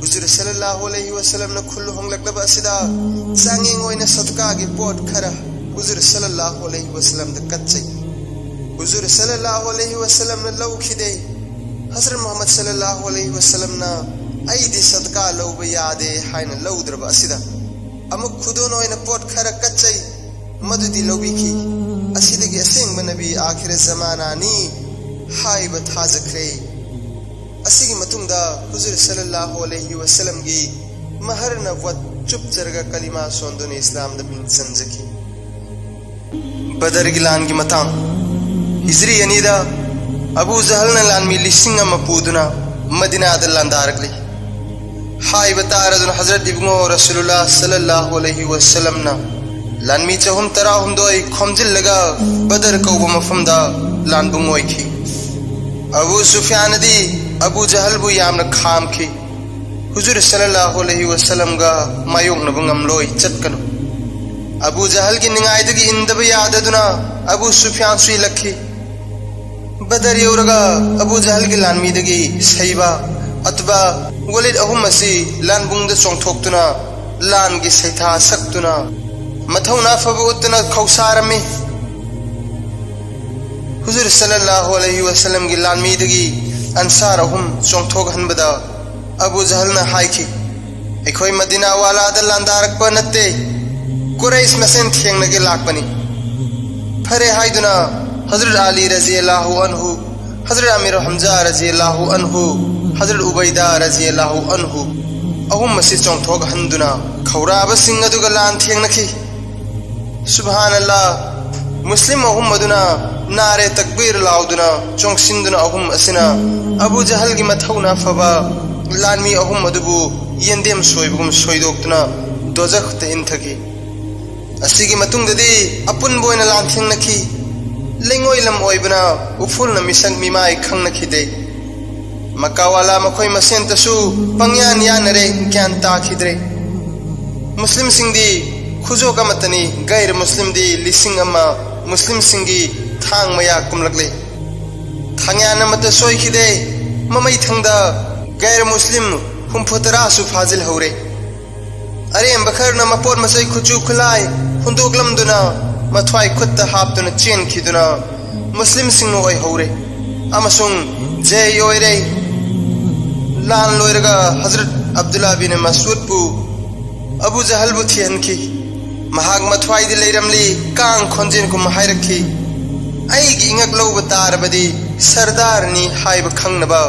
ꯍꯨꯖꯨꯔ ꯁꯜꯂꯜꯂꯥꯍꯨ ꯑꯂꯩꯍꯤ ꯋꯁꯜꯂꯝꯅ ꯈꯨꯜ ꯍꯣꯡꯂꯛꯂꯕ ꯑꯁꯤꯗ ꯆꯥꯡꯌꯦꯡ ꯑꯣꯏꯅ ꯁꯗꯀꯥꯒꯤ ꯄꯣꯠ ꯈꯔ ꯍꯨꯖꯨꯔ ꯁꯜꯂꯜꯂꯥꯍꯨ ꯑꯂꯩꯍꯤ ꯋꯁꯜꯂꯝꯗ ꯀꯠꯆꯩ꯫ ꯍꯨꯖꯨꯔ ꯁꯜꯂꯜꯂꯥꯍꯨ ꯑꯂꯩꯍꯤ ꯋꯁꯜꯂꯝꯅ ꯂꯧꯈꯤꯗꯦ꯫ ꯍꯖꯔꯠ ꯃꯨꯍꯝꯃꯗ ꯁꯜꯂꯜꯂꯥꯍꯨ ꯑꯂꯩꯍꯤ ꯋꯁꯜꯂꯝꯅ "ꯑꯩꯗꯤ ꯁꯗꯀꯥ ꯂꯧꯕ ꯌꯥꯗꯦ" ꯍꯥꯏꯅ ꯂꯧꯗ꯭ꯔꯕ ꯑꯁꯤꯗ ꯑꯃꯨꯛ ꯈꯨꯗꯣꯜ ꯑꯣꯏꯅ ꯄꯣꯠ ꯈꯔ ꯀꯠꯆꯩ꯫ ꯃꯗꯨꯗꯤ ꯂꯧꯕꯤꯈꯤ꯫ ꯑꯁꯤꯗꯒꯤ ꯑꯁꯦꯡꯕ ꯅꯕꯤ ꯑꯥꯈꯤꯔ ꯖꯃꯥꯅꯥꯅꯤ ꯍꯥꯏꯕ ꯊꯥꯖꯈ꯭ꯔꯦ꯫ ꯑꯁꯤꯒꯤ ꯃꯇꯨꯡꯗ ꯍꯨꯖꯨꯔ ꯁꯜꯂꯜꯂꯥꯍꯨ ꯑꯂꯩꯍꯤ ꯋꯁꯜꯂꯝꯒꯤ ꯃꯍꯔ ꯅꯕꯨꯋꯠ ꯆꯨꯞꯆꯔꯒ ꯀꯂꯤꯃꯥ ꯁꯣꯟꯗꯨꯅ ꯏꯁꯂꯥꯝꯗ ꯃꯤꯡ ꯆꯟꯖꯈꯤ꯫ ꯕꯗꯔꯒꯤ ꯂꯥꯟꯒꯤ ꯃꯇꯥꯡ꯫ ꯍꯤꯖ꯭ꯔꯤ ꯑꯅꯤꯗ ꯑꯕꯨ ꯖꯍꯜꯅ ꯂꯥꯟꯃꯤ ꯂꯤꯁꯤꯡ ꯑꯃ ꯄꯨꯗꯨꯅ ꯃꯗꯤꯅꯥꯗ ꯂꯥꯟꯗꯥꯔꯛꯂꯤ꯫ ꯍꯥꯏꯕ ꯇꯥꯔꯗꯨꯅ ꯍꯖꯔꯠ ꯏꯕꯨꯡꯉꯣ ꯔꯁꯨꯂꯨꯜꯂꯥ ꯁꯜꯂꯜꯂꯥꯍꯨ ꯑꯂꯩꯍꯤ ꯋꯁꯜꯂꯝꯅ ꯂꯥꯟꯃꯤ ꯆꯍꯨꯝ ꯇꯔꯥꯍꯨꯝꯗꯣꯏ ꯈꯣꯝꯖꯤꯜꯂꯒ ꯕꯗꯔ ꯀꯧꯕ ꯃꯐꯝꯗ ꯂꯥꯟꯕꯨꯡ ꯑꯣꯏꯈꯤ꯫ ꯑꯕꯨ ꯁꯨꯐꯤꯌꯥꯟꯗꯤ ꯑꯕꯨ ꯖꯍꯜꯕꯨ ꯌꯥꯝꯅ ꯈꯥꯝꯈꯤ꯫ ꯍꯨꯖꯨꯔ ꯁꯜꯂꯜꯂꯥꯍꯨ ꯑꯂꯩꯍꯤ ꯋꯁꯜꯂꯝꯒ ꯃꯥꯌꯣꯛꯅꯕ ꯉꯝꯂꯣꯏ, ꯆꯠꯀꯅꯨ꯫ Abu ꯖꯍꯜꯒꯤ ꯅꯤꯡꯉꯥꯏꯗꯒꯤ ꯏꯟꯗꯕ ꯌꯥꯗꯗꯨꯅ Abu ꯁꯨꯐꯤꯌꯥꯟꯁꯨ ꯏꯜꯂꯛꯈꯤ꯫ ꯕꯗꯔ ꯌꯧꯔꯒ ꯑꯕꯨ ꯖꯍꯜꯒꯤ ꯂꯥꯟꯃꯤꯗꯒꯤ ꯁꯩꯕꯥ, ꯑꯠꯕꯥ, ꯋꯂꯤꯗ ꯑꯍꯨꯝ ꯑꯁꯤ ꯂꯥꯟꯕꯨꯡꯗ ꯆꯣꯡꯊꯣꯛꯇꯨꯅ ꯂꯥꯟꯒꯤ ꯁꯩꯊꯥ ꯁꯛꯇꯨꯅ ꯃꯊꯧꯅꯥ ꯐꯕ ꯎꯠꯇꯨꯅ ꯈꯧꯁꯥꯔꯝꯃꯤ꯫ ꯍꯨꯖꯨꯔ ꯁꯜꯂꯜꯂꯥꯍꯨ ꯑꯂꯩꯍꯤ ꯋꯁꯜꯂꯝꯒꯤ ꯂꯥꯟꯃꯤꯗꯒꯤ ꯑꯟꯁꯥꯔ ꯑꯍꯨꯝ ꯆꯣꯡꯊꯣꯛꯍꯟꯕꯗ ꯑꯕꯨ ꯖꯍꯜꯅ ꯍꯥꯏꯈꯤ, "ꯑꯩꯈꯣꯏ ꯃꯗꯤꯅꯥ ꯋꯥꯂꯥꯗ ꯂꯥꯟꯗꯥꯔꯛꯄ ꯅꯠꯇꯦ, ꯀꯨꯔꯩꯁ ꯃꯁꯦꯟ ꯊꯦꯡꯅꯒꯦ ꯂꯥꯛꯄꯅꯤ"꯫ ꯐꯔꯦ ꯍꯥꯏꯗꯨꯅ ꯍꯖꯔꯠ ꯑꯂꯤ ꯔꯖꯤꯌꯜꯂꯥꯍꯨ ꯑꯟꯍꯨ, ꯍꯖꯔꯠ ꯑꯃꯤꯔ ꯍꯝꯖꯥ ꯔꯖꯤꯌꯜꯂꯥꯍꯨ ꯑꯟꯍꯨ, ꯍꯖꯔꯠ ꯎꯕꯩꯗꯥ ꯔꯖꯤꯌꯜꯂꯥꯍꯨ ꯑꯟꯍꯨ ꯑꯍꯨꯝ ꯑꯁꯤ ꯆꯣꯡꯊꯣꯛꯍꯟꯗꯨꯅ ꯈꯧꯔꯥꯕꯁꯤꯡ ꯑꯗꯨꯒ ꯂꯥꯟ ꯊꯦꯡꯅꯈꯤ꯫ ꯁꯨꯕꯍꯥꯅꯜꯂꯥ! ꯃꯨꯁꯂꯤꯝ ꯑꯍꯨꯝ ꯑꯗꯨꯅ ꯅꯥꯔꯦ ꯇꯛꯕꯤꯔ ꯂꯥꯎꯗꯨꯅ ꯆꯣꯡꯁꯤꯟꯗꯨꯅ ꯑꯍꯨꯝ ꯑꯁꯤꯅ ꯑꯕꯨ ꯖꯍꯜꯒꯤ ꯃꯊꯧꯅꯥ ꯐꯕ ꯂꯥꯟꯃꯤ ꯑꯍꯨꯝ ꯑꯗꯨꯕꯨ ꯌꯦꯟꯗꯦꯝ ꯁꯣꯏꯕꯒꯨꯝ ꯁꯣꯏꯗꯣꯛꯇꯨꯅ ꯗꯣꯖꯈꯇ ꯏꯟꯊꯈꯤ꯫ ꯑꯁꯤꯒꯤ ꯃꯇꯨꯡꯗꯗꯤ ꯑꯄꯨꯟꯕ ꯑꯣꯏꯅ ꯂꯥꯟꯊꯦꯡꯅꯈꯤ꯫ ꯂꯩꯉꯣꯏ ꯂꯝ ꯑꯣꯏꯕꯅ ꯎꯐꯨꯜꯅ ꯃꯤꯁꯛ ꯃꯤꯃꯥꯏ ꯈꯪꯅꯈꯤꯗꯦ꯫ ꯃꯀꯥꯋꯥꯂꯥ ꯃꯈꯣꯏ ꯃꯁꯦꯟꯇꯁꯨ ꯄꯪꯌꯥꯟ ꯌꯥꯟꯅꯔꯦ, ꯒ꯭ꯌꯥꯟ ꯇꯥꯈꯤꯗ꯭ꯔꯦ꯫ ꯃꯨꯁꯂꯤꯝꯁꯤꯡꯗꯤ ꯈꯨꯖꯣꯛ ꯑꯃꯠꯇꯅꯤ, ꯒꯩꯔ ꯃꯨꯁꯂꯤꯝꯗꯤ ꯂꯤꯁꯤꯡ ꯑꯃ ꯃꯨꯁꯂꯤꯝꯁꯤꯡꯒꯤ ꯊꯥꯡ ꯃꯌꯥ ꯀꯨꯝꯂꯛꯂꯦ꯫ ꯊꯥꯡꯌꯥꯟ ꯑꯃꯠꯇ ꯁꯣꯏꯈꯤꯗꯦ꯫ ꯃꯃꯩꯊꯪꯗ ꯒꯩꯔ ꯃꯨꯁꯂꯤꯝ ꯍꯨꯝꯐꯨ ꯇꯔꯥꯁꯨ ꯐꯥꯖꯤꯜꯍꯧꯔꯦ꯫ ꯑꯔꯦꯝꯕ ꯈꯔꯅ ꯃꯄꯣꯠ ꯃꯆꯩ ꯈꯨꯠꯁꯨ ꯈꯨꯠꯂꯥꯏ ꯍꯨꯟꯗꯣꯛꯂꯝꯗꯨꯅ ꯃꯊ꯭ꯋꯥꯏ ꯈꯨꯠꯇ ꯍꯥꯞꯇꯨꯅ ꯆꯦꯟꯈꯤꯗꯨꯅ ꯃꯨꯁꯂꯤꯝꯁꯤꯡꯅ ꯑꯣꯏꯍꯧꯔꯦ ꯑꯃꯁꯨꯡ ꯖꯩ ꯑꯣꯏꯔꯦ꯫ ꯂꯥꯟ ꯂꯣꯏꯔꯒ ꯍꯖꯔꯠ ꯑꯕꯗꯨꯜꯂꯥ ꯕꯤꯟ ꯃꯁꯎꯗꯄꯨ ꯑꯕꯨ ꯖꯍꯜꯕꯨ ꯊꯤꯍꯟꯈꯤ꯫ ꯃꯍꯥꯛ ꯃꯊ꯭ꯋꯥꯏꯗ ꯂꯩꯔꯝꯂꯤ꯫ ꯀꯥꯡ ꯈꯣꯟꯖꯦꯜꯒꯨꯝ ꯍꯥꯏꯔꯛꯈꯤ, "ꯑꯩꯒꯤ ꯏꯉꯛ ꯂꯧꯕ ꯇꯥꯔꯕꯗꯤ ꯁꯔꯗꯥꯔꯅꯤ ꯍꯥꯏꯕ ꯈꯪꯅꯕ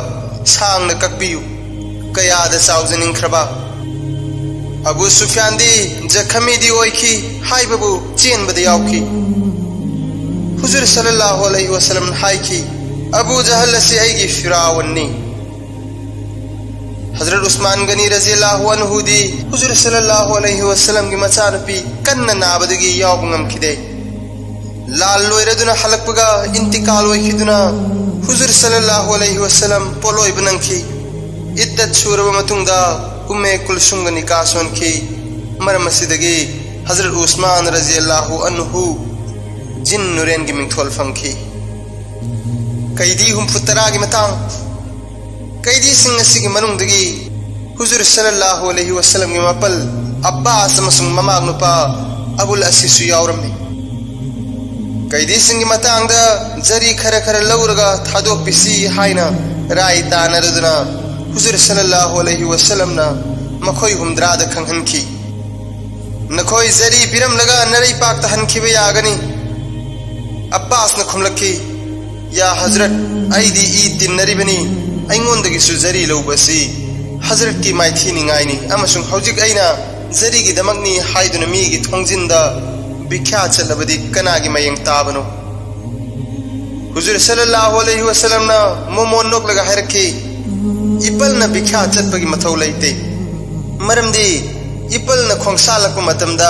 ꯁꯥꯡꯅ ꯀꯛꯄꯤꯌꯨ"꯫ ꯀꯌꯥꯗ ꯆꯥꯎꯖꯅꯤꯡꯈ꯭ꯔꯕ! ꯑꯕꯨ ꯁꯨꯐꯤꯌꯥꯟꯗꯤ ꯖꯈꯃꯤꯗꯤ ꯑꯣꯏꯈꯤ ꯍꯥꯏꯕꯕꯨ ꯆꯦꯟꯕꯗ ꯌꯥꯎꯈꯤ꯫ ꯍꯨꯖꯨꯔ ꯁꯜꯂꯜꯂꯥꯍꯨ ꯑꯂꯩꯍꯤ ꯋꯁꯜꯂꯝꯅ ꯍꯥꯏꯈꯤ, "ꯑꯕꯨ ꯖꯍꯜ ꯑꯁꯤ ꯑꯩꯒꯤ ꯐꯤꯔꯥꯎꯟꯅꯤ"꯫ ꯍꯖꯔꯠ ꯎꯁꯃꯥꯟ ꯒꯅꯤ ꯔꯖꯤꯌꯜꯂꯥꯍꯨ ꯑꯟꯍꯨꯗꯤ ꯍꯨꯖꯨꯔ ꯁꯜꯂꯜꯂꯥꯍꯨ ꯑꯂꯩꯍꯤ ꯋꯁꯜꯂꯝꯒꯤ ꯃꯆꯥꯅꯨꯄꯤ ꯀꯟꯅ ꯅꯥꯕꯗꯒꯤ ꯌꯥꯎꯕ ꯉꯝꯈꯤꯗꯦ꯫ ꯂꯥꯜ ꯂꯣꯏꯔꯗꯨꯅ ꯍꯜꯂꯛꯄꯒ ꯏꯟꯇꯤꯀꯥꯜ ꯑꯣꯏꯈꯤꯗꯨꯅ ꯍꯨꯖꯨꯔ ꯁꯜꯂꯜꯂꯥꯍꯨ ꯑꯂꯩꯍꯤ ꯋꯁꯜꯂꯝ ꯄꯣꯠꯂꯣꯏꯕ ꯅꯪꯈꯤ꯫ ꯏꯠꯇꯠ ꯁꯨꯔꯕ ꯃꯇꯨꯡꯗ ꯎꯝꯃꯦ ꯀꯨꯜꯁꯨꯝꯒ ꯅꯤꯀꯥ ꯁꯣꯟꯈꯤ꯫ ꯃꯔꯝ ꯑꯁꯤꯗꯒꯤ ꯍꯖꯔꯠ ꯎꯁꯃꯥꯟ ꯔꯖꯤꯌꯜꯂꯥꯍꯨ ꯑꯟꯍꯨ ꯖꯤꯟ ꯅꯨꯔꯦꯟꯒꯤ ꯃꯤꯡꯊꯣꯜ ꯐꯪꯈꯤ꯫ ꯀꯩꯗꯤ ꯍꯨꯝꯐꯨ ꯇꯔꯥꯒꯤ ꯃꯇꯥꯡ꯫ ꯀꯩꯗꯤꯁꯤꯡ ꯑꯁꯤꯒꯤ ꯃꯅꯨꯡꯗꯒꯤ ꯍꯨꯖꯨꯔ ꯁꯜꯂꯜꯂꯥꯍꯨ ꯑꯂꯩꯍꯤ ꯋꯁꯜꯂꯝꯒꯤ ꯃꯄꯜ ꯑꯕꯥꯁ ꯑꯃꯁꯨꯡ ꯃꯃꯥꯛ ꯅꯨꯄꯥ ꯑꯕꯨꯜ ꯑꯁꯤꯁꯨ ꯌꯥꯎꯔꯝꯃꯤ꯫ ꯀꯩꯗꯤꯁꯤꯡꯒꯤ ꯃꯇꯥꯡꯗ ꯖꯔꯤ ꯈꯔ ꯈꯔ ꯂꯧꯔꯒ ꯊꯥꯗꯣꯛꯄꯤꯁꯤ ꯍꯥꯏꯅ ꯔꯥꯏ ꯇꯥꯅꯔꯗꯨꯅ ꯍꯨꯖꯨꯔ ꯁꯜꯂꯜꯂꯥꯍꯨ ꯑꯂꯩꯍꯤ ꯋꯁꯜꯂꯝꯅ ꯃꯈꯣꯏ ꯍꯨꯝꯗ꯭ꯔꯥꯗ ꯈꯪꯍꯟꯈꯤ, "ꯅꯈꯣꯏ ꯖꯔꯤ ꯄꯤꯔꯝꯂꯒ ꯅꯔꯩꯄꯥꯛꯇ ꯍꯟꯈꯤꯕ ꯌꯥꯒꯅꯤ"꯫ ꯑꯕꯥꯁꯅ ꯈꯨꯝꯂꯛꯈꯤ, "ꯌꯥ ꯍꯖꯔꯠ, ꯑꯩꯗꯤ ꯏ ꯇꯤꯟꯅꯔꯤꯕꯅꯤ꯫ ꯑꯩꯉꯣꯟꯗꯒꯤꯁꯨ ꯖꯔꯤ ꯂꯧꯕ ꯑꯁꯤ ꯍꯖꯔꯠꯀꯤ ꯃꯥꯏꯊꯤꯅꯤꯡꯉꯥꯏꯅꯤ, ꯑꯃꯁꯨꯡ ꯍꯧꯖꯤꯛ ꯑꯩꯅ ꯖꯔꯤꯒꯤꯗꯃꯛꯅꯤ ꯍꯥꯏꯗꯨꯅ ꯃꯤꯒꯤ ꯊꯣꯡꯖꯤꯟꯗ ꯚꯤꯈ꯭ꯌꯥ ꯆꯠꯂꯕꯗꯤ ꯀꯅꯥꯒꯤ ꯃꯌꯦꯡ ꯇꯥꯕꯅꯣ?" ꯍꯨꯖꯨꯔ ꯁꯜꯂꯜꯂꯥꯍꯨ ꯑꯂꯩꯍꯤ ꯋꯁꯜꯂꯝꯅ ꯃꯣꯃꯣꯟ ꯅꯣꯛꯂꯒ ꯍꯥꯏꯔꯛꯈꯤ, "ꯏꯄꯜꯅ ꯚꯤꯈ꯭ꯌꯥ ꯆꯠꯄꯒꯤ ꯃꯊꯧ ꯂꯩꯇꯦ꯫ ꯃꯔꯝꯗꯤ ꯏꯄꯜꯅ ꯈꯣꯡꯁꯥꯜꯂꯛꯄ ꯃꯇꯝꯗ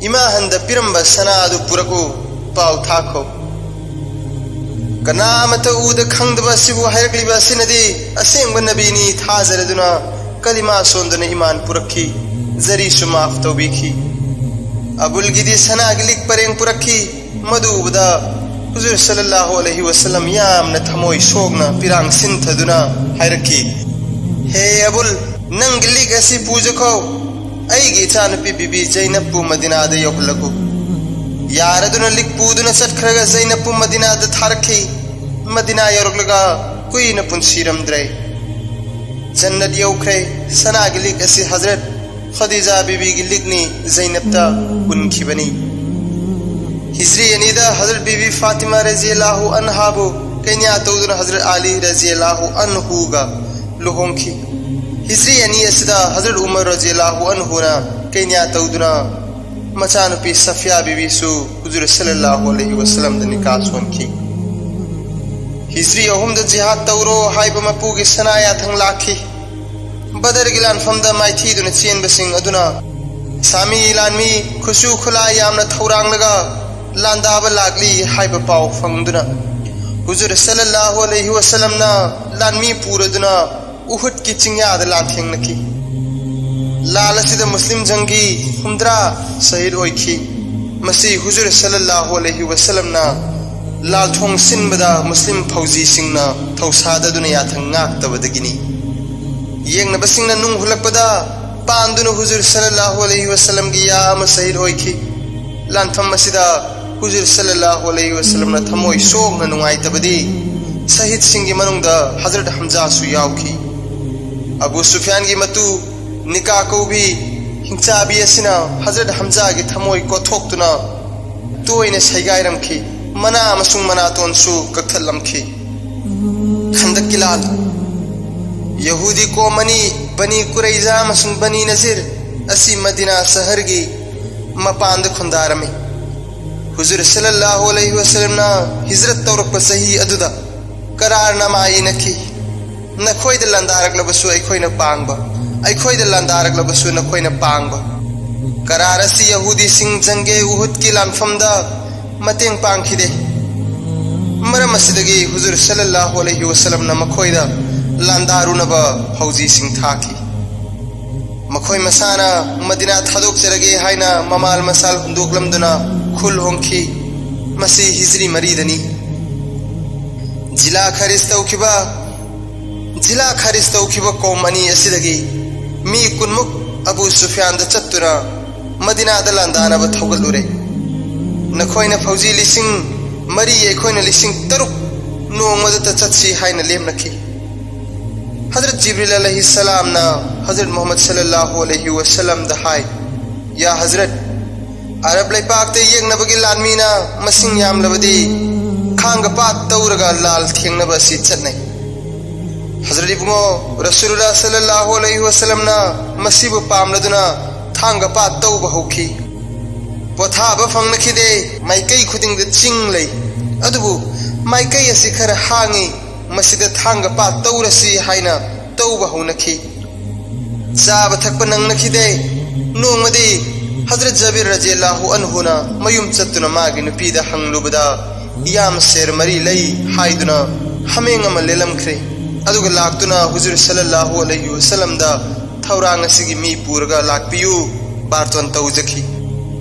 ꯏꯃꯥꯍꯟꯗ ꯄꯤꯔꯝꯕ ꯁꯅꯥ ꯑꯗꯨ ꯄꯨꯔꯛꯎ ꯄꯥꯎ ꯊꯥꯈꯣ"꯫ ꯀꯅꯥ ꯑꯃꯠꯇ ꯎꯗ ꯈꯪꯗꯕ ꯑꯁꯤꯕꯨ ꯍꯥꯏꯔꯛꯂꯤꯕ ꯑꯁꯤꯅꯗꯤ ꯑꯁꯦꯡꯕ ꯅꯕꯤꯅꯤ ꯊꯥꯖꯔꯗꯨꯅ ꯀꯂꯤꯃꯥ ꯁꯣꯟꯗꯨꯅ ꯏꯃꯥꯟ ꯄꯨꯔꯛꯈꯤ꯫ ꯖꯔꯤꯁꯨ ꯃꯥꯐ ꯇꯧꯕꯤꯈꯤ꯫ ꯑꯕꯨꯜꯒꯤꯗꯤ ꯁꯅꯥꯒꯤ ꯂꯤꯛ ꯄꯔꯦꯡ ꯄꯨꯔꯛꯈꯤ꯫ ꯃꯗꯨ ꯎꯕꯗ ꯍꯨꯖꯨꯔ ꯁꯜꯂꯜꯂꯥꯍꯨ ꯑꯂꯩꯍꯤ ꯋꯁꯜꯂꯝ ꯌꯥꯝꯅ ꯊꯃꯣꯏ ꯁꯣꯛꯅ ꯄꯤꯔꯥꯡ ꯁꯤꯟꯊꯗꯨꯅ ꯍꯥꯏꯔꯛꯈꯤ, "ꯍꯦ ꯑꯕꯨꯜ, ꯅꯪꯒꯤ ꯂꯤꯛ ꯑꯁꯤ ꯄꯨꯖꯈꯣ꯫ ꯑꯩꯒꯤ ꯏꯆꯥꯅꯨꯄꯤ ꯕꯤꯕꯤ ꯖꯩꯅꯕꯄꯨ ꯃꯗꯤꯅꯥꯗ ꯌꯧꯍꯜꯂꯛꯎ꯫" ꯌꯥꯔꯗꯨꯅ ꯂꯤꯛ ꯄꯨꯗꯨꯅ ꯆꯠꯈ꯭ꯔꯒ ꯖꯩꯅꯕꯄꯨ ꯃꯗꯤꯅꯥꯗ ꯊꯥꯔꯛꯈꯤ꯫ ꯃꯗꯤꯅꯥ ꯌꯧꯔꯛꯂꯒ ꯀꯨꯏꯅ ꯄꯨꯟꯁꯤꯔꯝꯗ꯭ꯔꯦ꯫ ꯖꯟꯅꯠ ꯌꯧꯈ꯭ꯔꯦ꯫ ꯁꯅꯥꯒꯤ ꯂꯤꯛ ꯑꯁꯤ ꯍꯖꯔꯠ ꯈꯗꯤꯖꯥ ꯕꯤꯕꯤꯒꯤ ꯂꯤꯛꯅꯤ, ꯖꯩꯅꯕꯇ ꯄꯨꯟꯈꯤꯕꯅꯤ꯫ ꯍꯤꯖ꯭ꯔꯤ ꯑꯅꯤꯗ ꯍꯖꯔꯠ ꯕꯤꯕꯤ ꯐꯥꯇꯤꯃꯥ ꯔꯖꯤꯌꯜꯂꯥꯍꯨ ꯑꯟꯍꯥꯕꯨ ꯀꯩꯅ꯭ꯌꯥ ꯇꯧꯗꯨꯅ ꯍꯖꯔꯠ ꯑꯂꯤ ꯔꯖꯤꯌꯜꯂꯥꯍꯨ ꯑꯟꯍꯨꯒ ꯂꯨꯍꯣꯡꯈꯤ꯫ ꯍꯤꯖ꯭ꯔꯤ ꯑꯅꯤ ꯑꯁꯤꯗ ꯍꯖꯔꯠ ꯎꯃꯔ ꯔꯖꯤꯌꯜꯂꯥꯍꯨ ꯑꯟꯍꯨꯅ ꯀꯩꯅ꯭ꯌꯥ ꯇꯧꯗꯨꯅ ꯃꯆꯥꯅꯨꯄꯤ ꯁꯐꯤꯌꯥ ꯕꯤꯕꯤꯁꯨ ꯍꯨꯖꯨꯔ ꯁꯜꯂꯜꯂꯥꯍꯨ ꯑꯂꯩꯍꯤ ꯋꯁꯜꯂꯝꯗ ꯅꯤꯀꯥ ꯁꯣꯟꯈꯤ꯫ ꯍꯤꯖ꯭ꯔꯤ ꯑꯍꯨꯝꯗ ꯖꯤꯍꯥꯗ ꯇꯧꯔꯣ ꯍꯥꯏꯕ ꯃꯄꯨꯒꯤ ꯁꯅꯥ ꯌꯥꯊꯪ ꯂꯥꯛꯈꯤ꯫ ꯕꯗꯔꯒꯤ ꯂꯥꯟꯐꯝꯗ ꯃꯥꯏꯊꯤꯗꯨꯅ ꯆꯦꯟꯕꯁꯤꯡ ꯑꯗꯨꯅ ꯁꯥꯃꯤ ꯂꯥꯟꯃꯤ ꯈꯨꯠꯁꯨ ꯈꯨꯠꯂꯥꯏ ꯌꯥꯝꯅ ꯊꯧꯔꯥꯡꯂꯒ ꯂꯥꯟꯗꯥꯕ ꯂꯥꯛꯂꯤ ꯍꯥꯏꯕ ꯄꯥꯎ ꯐꯪꯗꯨꯅ ꯍꯨꯖꯨꯔ ꯁꯜꯂꯜꯂꯥꯍꯨ ꯑꯂꯩꯍꯤ ꯋꯁꯜꯂꯝꯅ ꯂꯥꯟꯃꯤ ꯄꯨꯔꯗꯨꯅ ꯎꯍꯨꯗꯀꯤ ꯆꯤꯡꯌꯥꯗ ꯂꯥꯟꯊꯦꯡꯅꯈꯤ꯫ ꯂꯥꯜ ꯑꯁꯤꯗ ꯃꯨꯁꯂꯤꯝ ꯖꯪꯒꯤ ꯍꯨꯝꯗ꯭ꯔꯥ ꯁꯍꯤꯗ ꯑꯣꯏꯈꯤ꯫ ꯃꯁꯤ ꯍꯨꯖꯨꯔ ꯁꯜꯂꯜꯂꯥꯍꯨ ꯑꯂꯩꯍꯤ ꯋꯁꯜꯂꯝꯅ ꯂꯥꯜꯊꯣꯡ ꯁꯤꯟꯕꯗ ꯃꯨꯁꯂꯤꯝ ꯐꯧꯖꯤꯁꯤꯡꯅ ꯊꯧꯁꯥꯗꯗꯨꯅ ꯌꯥꯊꯪ ꯉꯥꯛꯇꯕꯗꯒꯤꯅꯤ꯫ ꯌꯦꯡꯅꯕꯁꯤꯡꯅ ꯅꯨꯡ ꯍꯨꯜꯂꯛꯄꯗ ꯄꯥꯟꯗꯨꯅ ꯍꯨꯖꯨꯔ ꯁꯜꯂꯜꯂꯥꯍꯨ ꯑꯂꯩꯍꯤ ꯋꯁꯜꯂꯝꯒꯤ ꯌꯥ ꯑꯃ ꯁꯍꯤꯗ ꯑꯣꯏꯈꯤ꯫ ꯂꯥꯟꯐꯝ ꯑꯁꯤꯗ ꯍꯨꯖꯨꯔ ꯁꯜꯂꯜꯂꯥꯍꯨ ꯑꯂꯩꯍꯤ ꯋꯁꯜꯂꯝꯅ ꯊꯃꯣꯏ ꯁꯣꯛꯅ ꯅꯨꯡꯉꯥꯏꯇꯕꯗꯤ ꯁꯍꯤꯗꯁꯤꯡꯒꯤ ꯃꯅꯨꯡꯗ ꯍꯖꯔꯠ ꯍꯝꯖꯥꯁꯨ ꯌꯥꯎꯈꯤ꯫ ꯑꯕꯨ ꯁꯨꯐꯤꯌꯥꯟꯒꯤ ꯃꯇꯨ ꯅꯤꯀꯥ ꯀꯧꯕꯤ ꯍꯤꯡꯆꯥꯕꯤ ꯑꯁꯤꯅ ꯍꯖꯔꯠ ꯍꯝꯖꯥꯒꯤ ꯊꯃꯣꯏ ꯀꯣꯠꯊꯣꯛꯇꯨꯅ ꯇꯣꯏꯅ ꯁꯩꯒꯥꯏꯔꯝꯈꯤ꯫ ꯃꯅꯥ ꯑꯃꯁꯨꯡ ꯃꯅꯥꯇꯣꯟꯁꯨ ꯀꯛꯊꯠꯂꯝꯈꯤ꯫ ꯈꯟꯗꯛꯀꯤ ꯂꯥꯜ, ꯌꯍꯨꯗꯤ ꯀꯣꯝ ꯑꯅꯤ, ꯕꯅꯤ ꯀꯨꯔꯩꯖꯥ ꯑꯃꯁꯨꯡ ꯕꯅꯤ ꯅꯖꯤꯔ ꯑꯁꯤ ꯃꯗꯤꯅꯥ ꯁꯍꯔꯒꯤ ꯃꯄꯥꯟꯗ ꯈꯨꯟꯗꯥꯔꯝꯃꯤ꯫ ꯍꯨꯖꯨꯔ ꯁꯜꯂꯜꯂꯥꯍꯨ ꯑꯂꯩꯍꯤ ꯋꯁꯜꯂꯝꯅ ꯍꯤꯖ꯭ꯔꯠ ꯇꯧꯔꯛꯄ ꯆꯍꯤ ꯑꯗꯨꯗ ꯀꯔꯥꯔꯅꯥꯃꯥ ꯏꯅꯈꯤ꯫ "ꯅꯈꯣꯏꯗ ꯂꯥꯟꯗꯥꯔꯛꯂꯕꯁꯨ ꯑꯩꯈꯣꯏꯅ ꯄꯥꯡꯕ, ꯑꯩꯈꯣꯏꯗ ꯂꯥꯟꯗꯥꯔꯛꯂꯕꯁꯨ ꯅꯈꯣꯏꯅ ꯄꯥꯡꯕ꯫" ꯀꯔꯥꯔ ꯑꯁꯤ ꯌꯍꯨꯗꯤꯁꯤꯡ ꯖꯪꯒꯦ ꯎꯍꯨꯗꯀꯤ ꯂꯥꯟꯐꯝꯗ ꯃꯇꯦꯡ ꯄꯥꯡꯈꯤꯗꯦ꯫ ꯃꯔꯝ ꯑꯁꯤꯗꯒꯤ ꯍꯨꯖꯨꯔ ꯁꯜꯂꯜꯂꯥꯍꯨ ꯑꯂꯩꯍꯤ ꯋꯁꯜꯂꯝꯅ ꯃꯈꯣꯏꯗ ꯂꯥꯟꯗꯥꯔꯨꯅꯕ ꯐꯧꯖꯤꯁꯤꯡ ꯊꯥꯈꯤ꯫ ꯃꯈꯣꯏ ꯃꯁꯥꯅ ꯃꯗꯤꯅꯥ ꯊꯥꯗꯣꯛꯆꯔꯒꯦ ꯍꯥꯏꯅ ꯃꯃꯥꯜ ꯃꯁꯥꯜ ꯍꯨꯟꯗꯣꯛꯂꯝꯗꯨꯅ ꯈꯨꯜ ꯍꯣꯡꯈꯤ꯫ ꯃꯁꯤ ꯍꯤꯖ꯭ꯔꯤ ꯃꯔꯤꯗꯅꯤ꯫ ꯖꯤꯂꯥ ꯈꯥꯔꯤꯖ ꯇꯧꯈꯤꯕ, ꯖꯤꯂꯥ ꯈꯥꯔꯤꯖ ꯇꯧꯈꯤꯕ ꯀꯣꯝ ꯑꯅꯤ ꯑꯁꯤꯗꯒꯤ ꯃꯤ ꯀꯨꯟꯃꯨꯛ ꯑꯕꯨ ꯁꯨꯐꯤꯌꯥꯟꯗ ꯆꯠꯇꯨꯅ ꯃꯗꯤꯅꯥꯗ ꯂꯥꯟꯗꯥꯅꯕ ꯊꯧꯒꯠꯂꯨꯔꯦ꯫ ꯅꯈꯣꯏꯅ ꯐꯧꯖꯤ ꯂꯤꯁꯤꯡ ꯃꯔꯤ, ꯑꯩꯈꯣꯏꯅ ꯂꯤꯁꯤꯡ ꯇꯔꯨꯛ ꯅꯣꯡꯃꯗꯇ ꯆꯠꯁꯤ ꯍꯥꯏꯅ ꯂꯦꯞꯅꯈꯤ꯫ ꯍꯖꯔꯠ ꯖꯤꯕ꯭ꯔꯤꯜ ꯑꯂꯩꯍꯤ ꯁꯂꯥꯝꯅ ꯍꯖꯔꯠ ꯃꯨꯍꯝꯃꯗ ꯁꯜꯂꯜꯂꯥꯍꯨ ꯑꯂꯩꯍꯤ ꯋꯁꯜꯂꯝꯗ ꯍꯥꯏ, "ꯌꯥ ꯍꯖꯔꯠ, ꯑꯔꯕ ꯂꯩꯄꯥꯛꯇ ꯌꯦꯛꯅꯕꯒꯤ ꯂꯥꯟꯃꯤꯅ ꯃꯁꯤꯡ ꯌꯥꯝꯂꯕꯗꯤ ꯊꯥꯡꯒ ꯄꯥꯠ ꯇꯧꯔꯒ ꯂꯥꯜ ꯊꯦꯡꯅꯕ ꯑꯁꯤ ꯆꯠꯅꯩ꯫" ꯍꯖꯔꯠ ꯏꯕꯨꯡꯉꯣ ꯔꯁꯨꯂꯨꯜꯂꯥ ꯁꯜꯂꯜꯂꯥꯍꯨ ꯑꯂꯩꯍꯤ ꯋꯁꯜꯂꯝꯅ ꯃꯁꯤꯕꯨ ꯄꯥꯝꯂꯗꯨꯅ ꯊꯥꯡꯒ ꯄꯥꯠ ꯇꯧꯕ ꯍꯧꯈꯤ꯫ ꯄꯣꯊꯥꯕ ꯐꯪꯅꯈꯤꯗꯦ꯫ ꯃꯥꯏꯀꯩ ꯈꯨꯗꯤꯡꯗ ꯆꯤꯡ ꯂꯩ, ꯑꯗꯨꯕꯨ ꯃꯥꯏꯀꯩ ꯑꯁꯤ ꯈꯔ ꯍꯥꯡꯉꯤ꯫ ꯃꯁꯤꯗ ꯊꯥꯡꯒ ꯄꯥꯠ ꯇꯧꯔꯁꯤ ꯍꯥꯏꯅ ꯇꯧꯕ ꯍꯧꯅꯈꯤ꯫ ꯆꯥꯕ ꯊꯛꯄ ꯅꯪꯅꯈꯤꯗꯦ꯫ ꯅꯣꯡꯃꯗꯤ ꯍꯖꯔꯠ ꯖꯥꯕꯤꯔ ꯔꯖꯤꯌꯜꯂꯥꯍꯨ ꯑꯟꯍꯨꯅ ꯃꯌꯨꯝ ꯆꯠꯇꯨꯅ ꯃꯥꯒꯤ ꯅꯨꯄꯤꯗ ꯍꯪꯂꯨꯕꯗ, "ꯌꯥꯝ ꯁꯦꯔ ꯃꯔꯤ ꯂꯩ" ꯍꯥꯏꯗꯨꯅ ꯍꯥꯃꯦꯡ ꯑꯃ ꯂꯦꯜꯂꯝꯈ꯭ꯔꯦ꯫ ꯑꯗꯨꯒ ꯂꯥꯛꯇꯨꯅ ꯍꯨꯖꯨꯔ ꯁꯜꯂꯜꯂꯥꯍꯨ ꯑꯂꯩꯍꯤ ꯋꯁꯜꯂꯝꯗ, "ꯊꯧꯔꯥꯡ ꯑꯁꯤꯒꯤ ꯃꯤ ꯄꯨꯔꯒ ꯂꯥꯛꯄꯤꯌꯨ" ꯕꯥꯔꯇꯣꯟ ꯇꯧꯖꯈꯤ꯫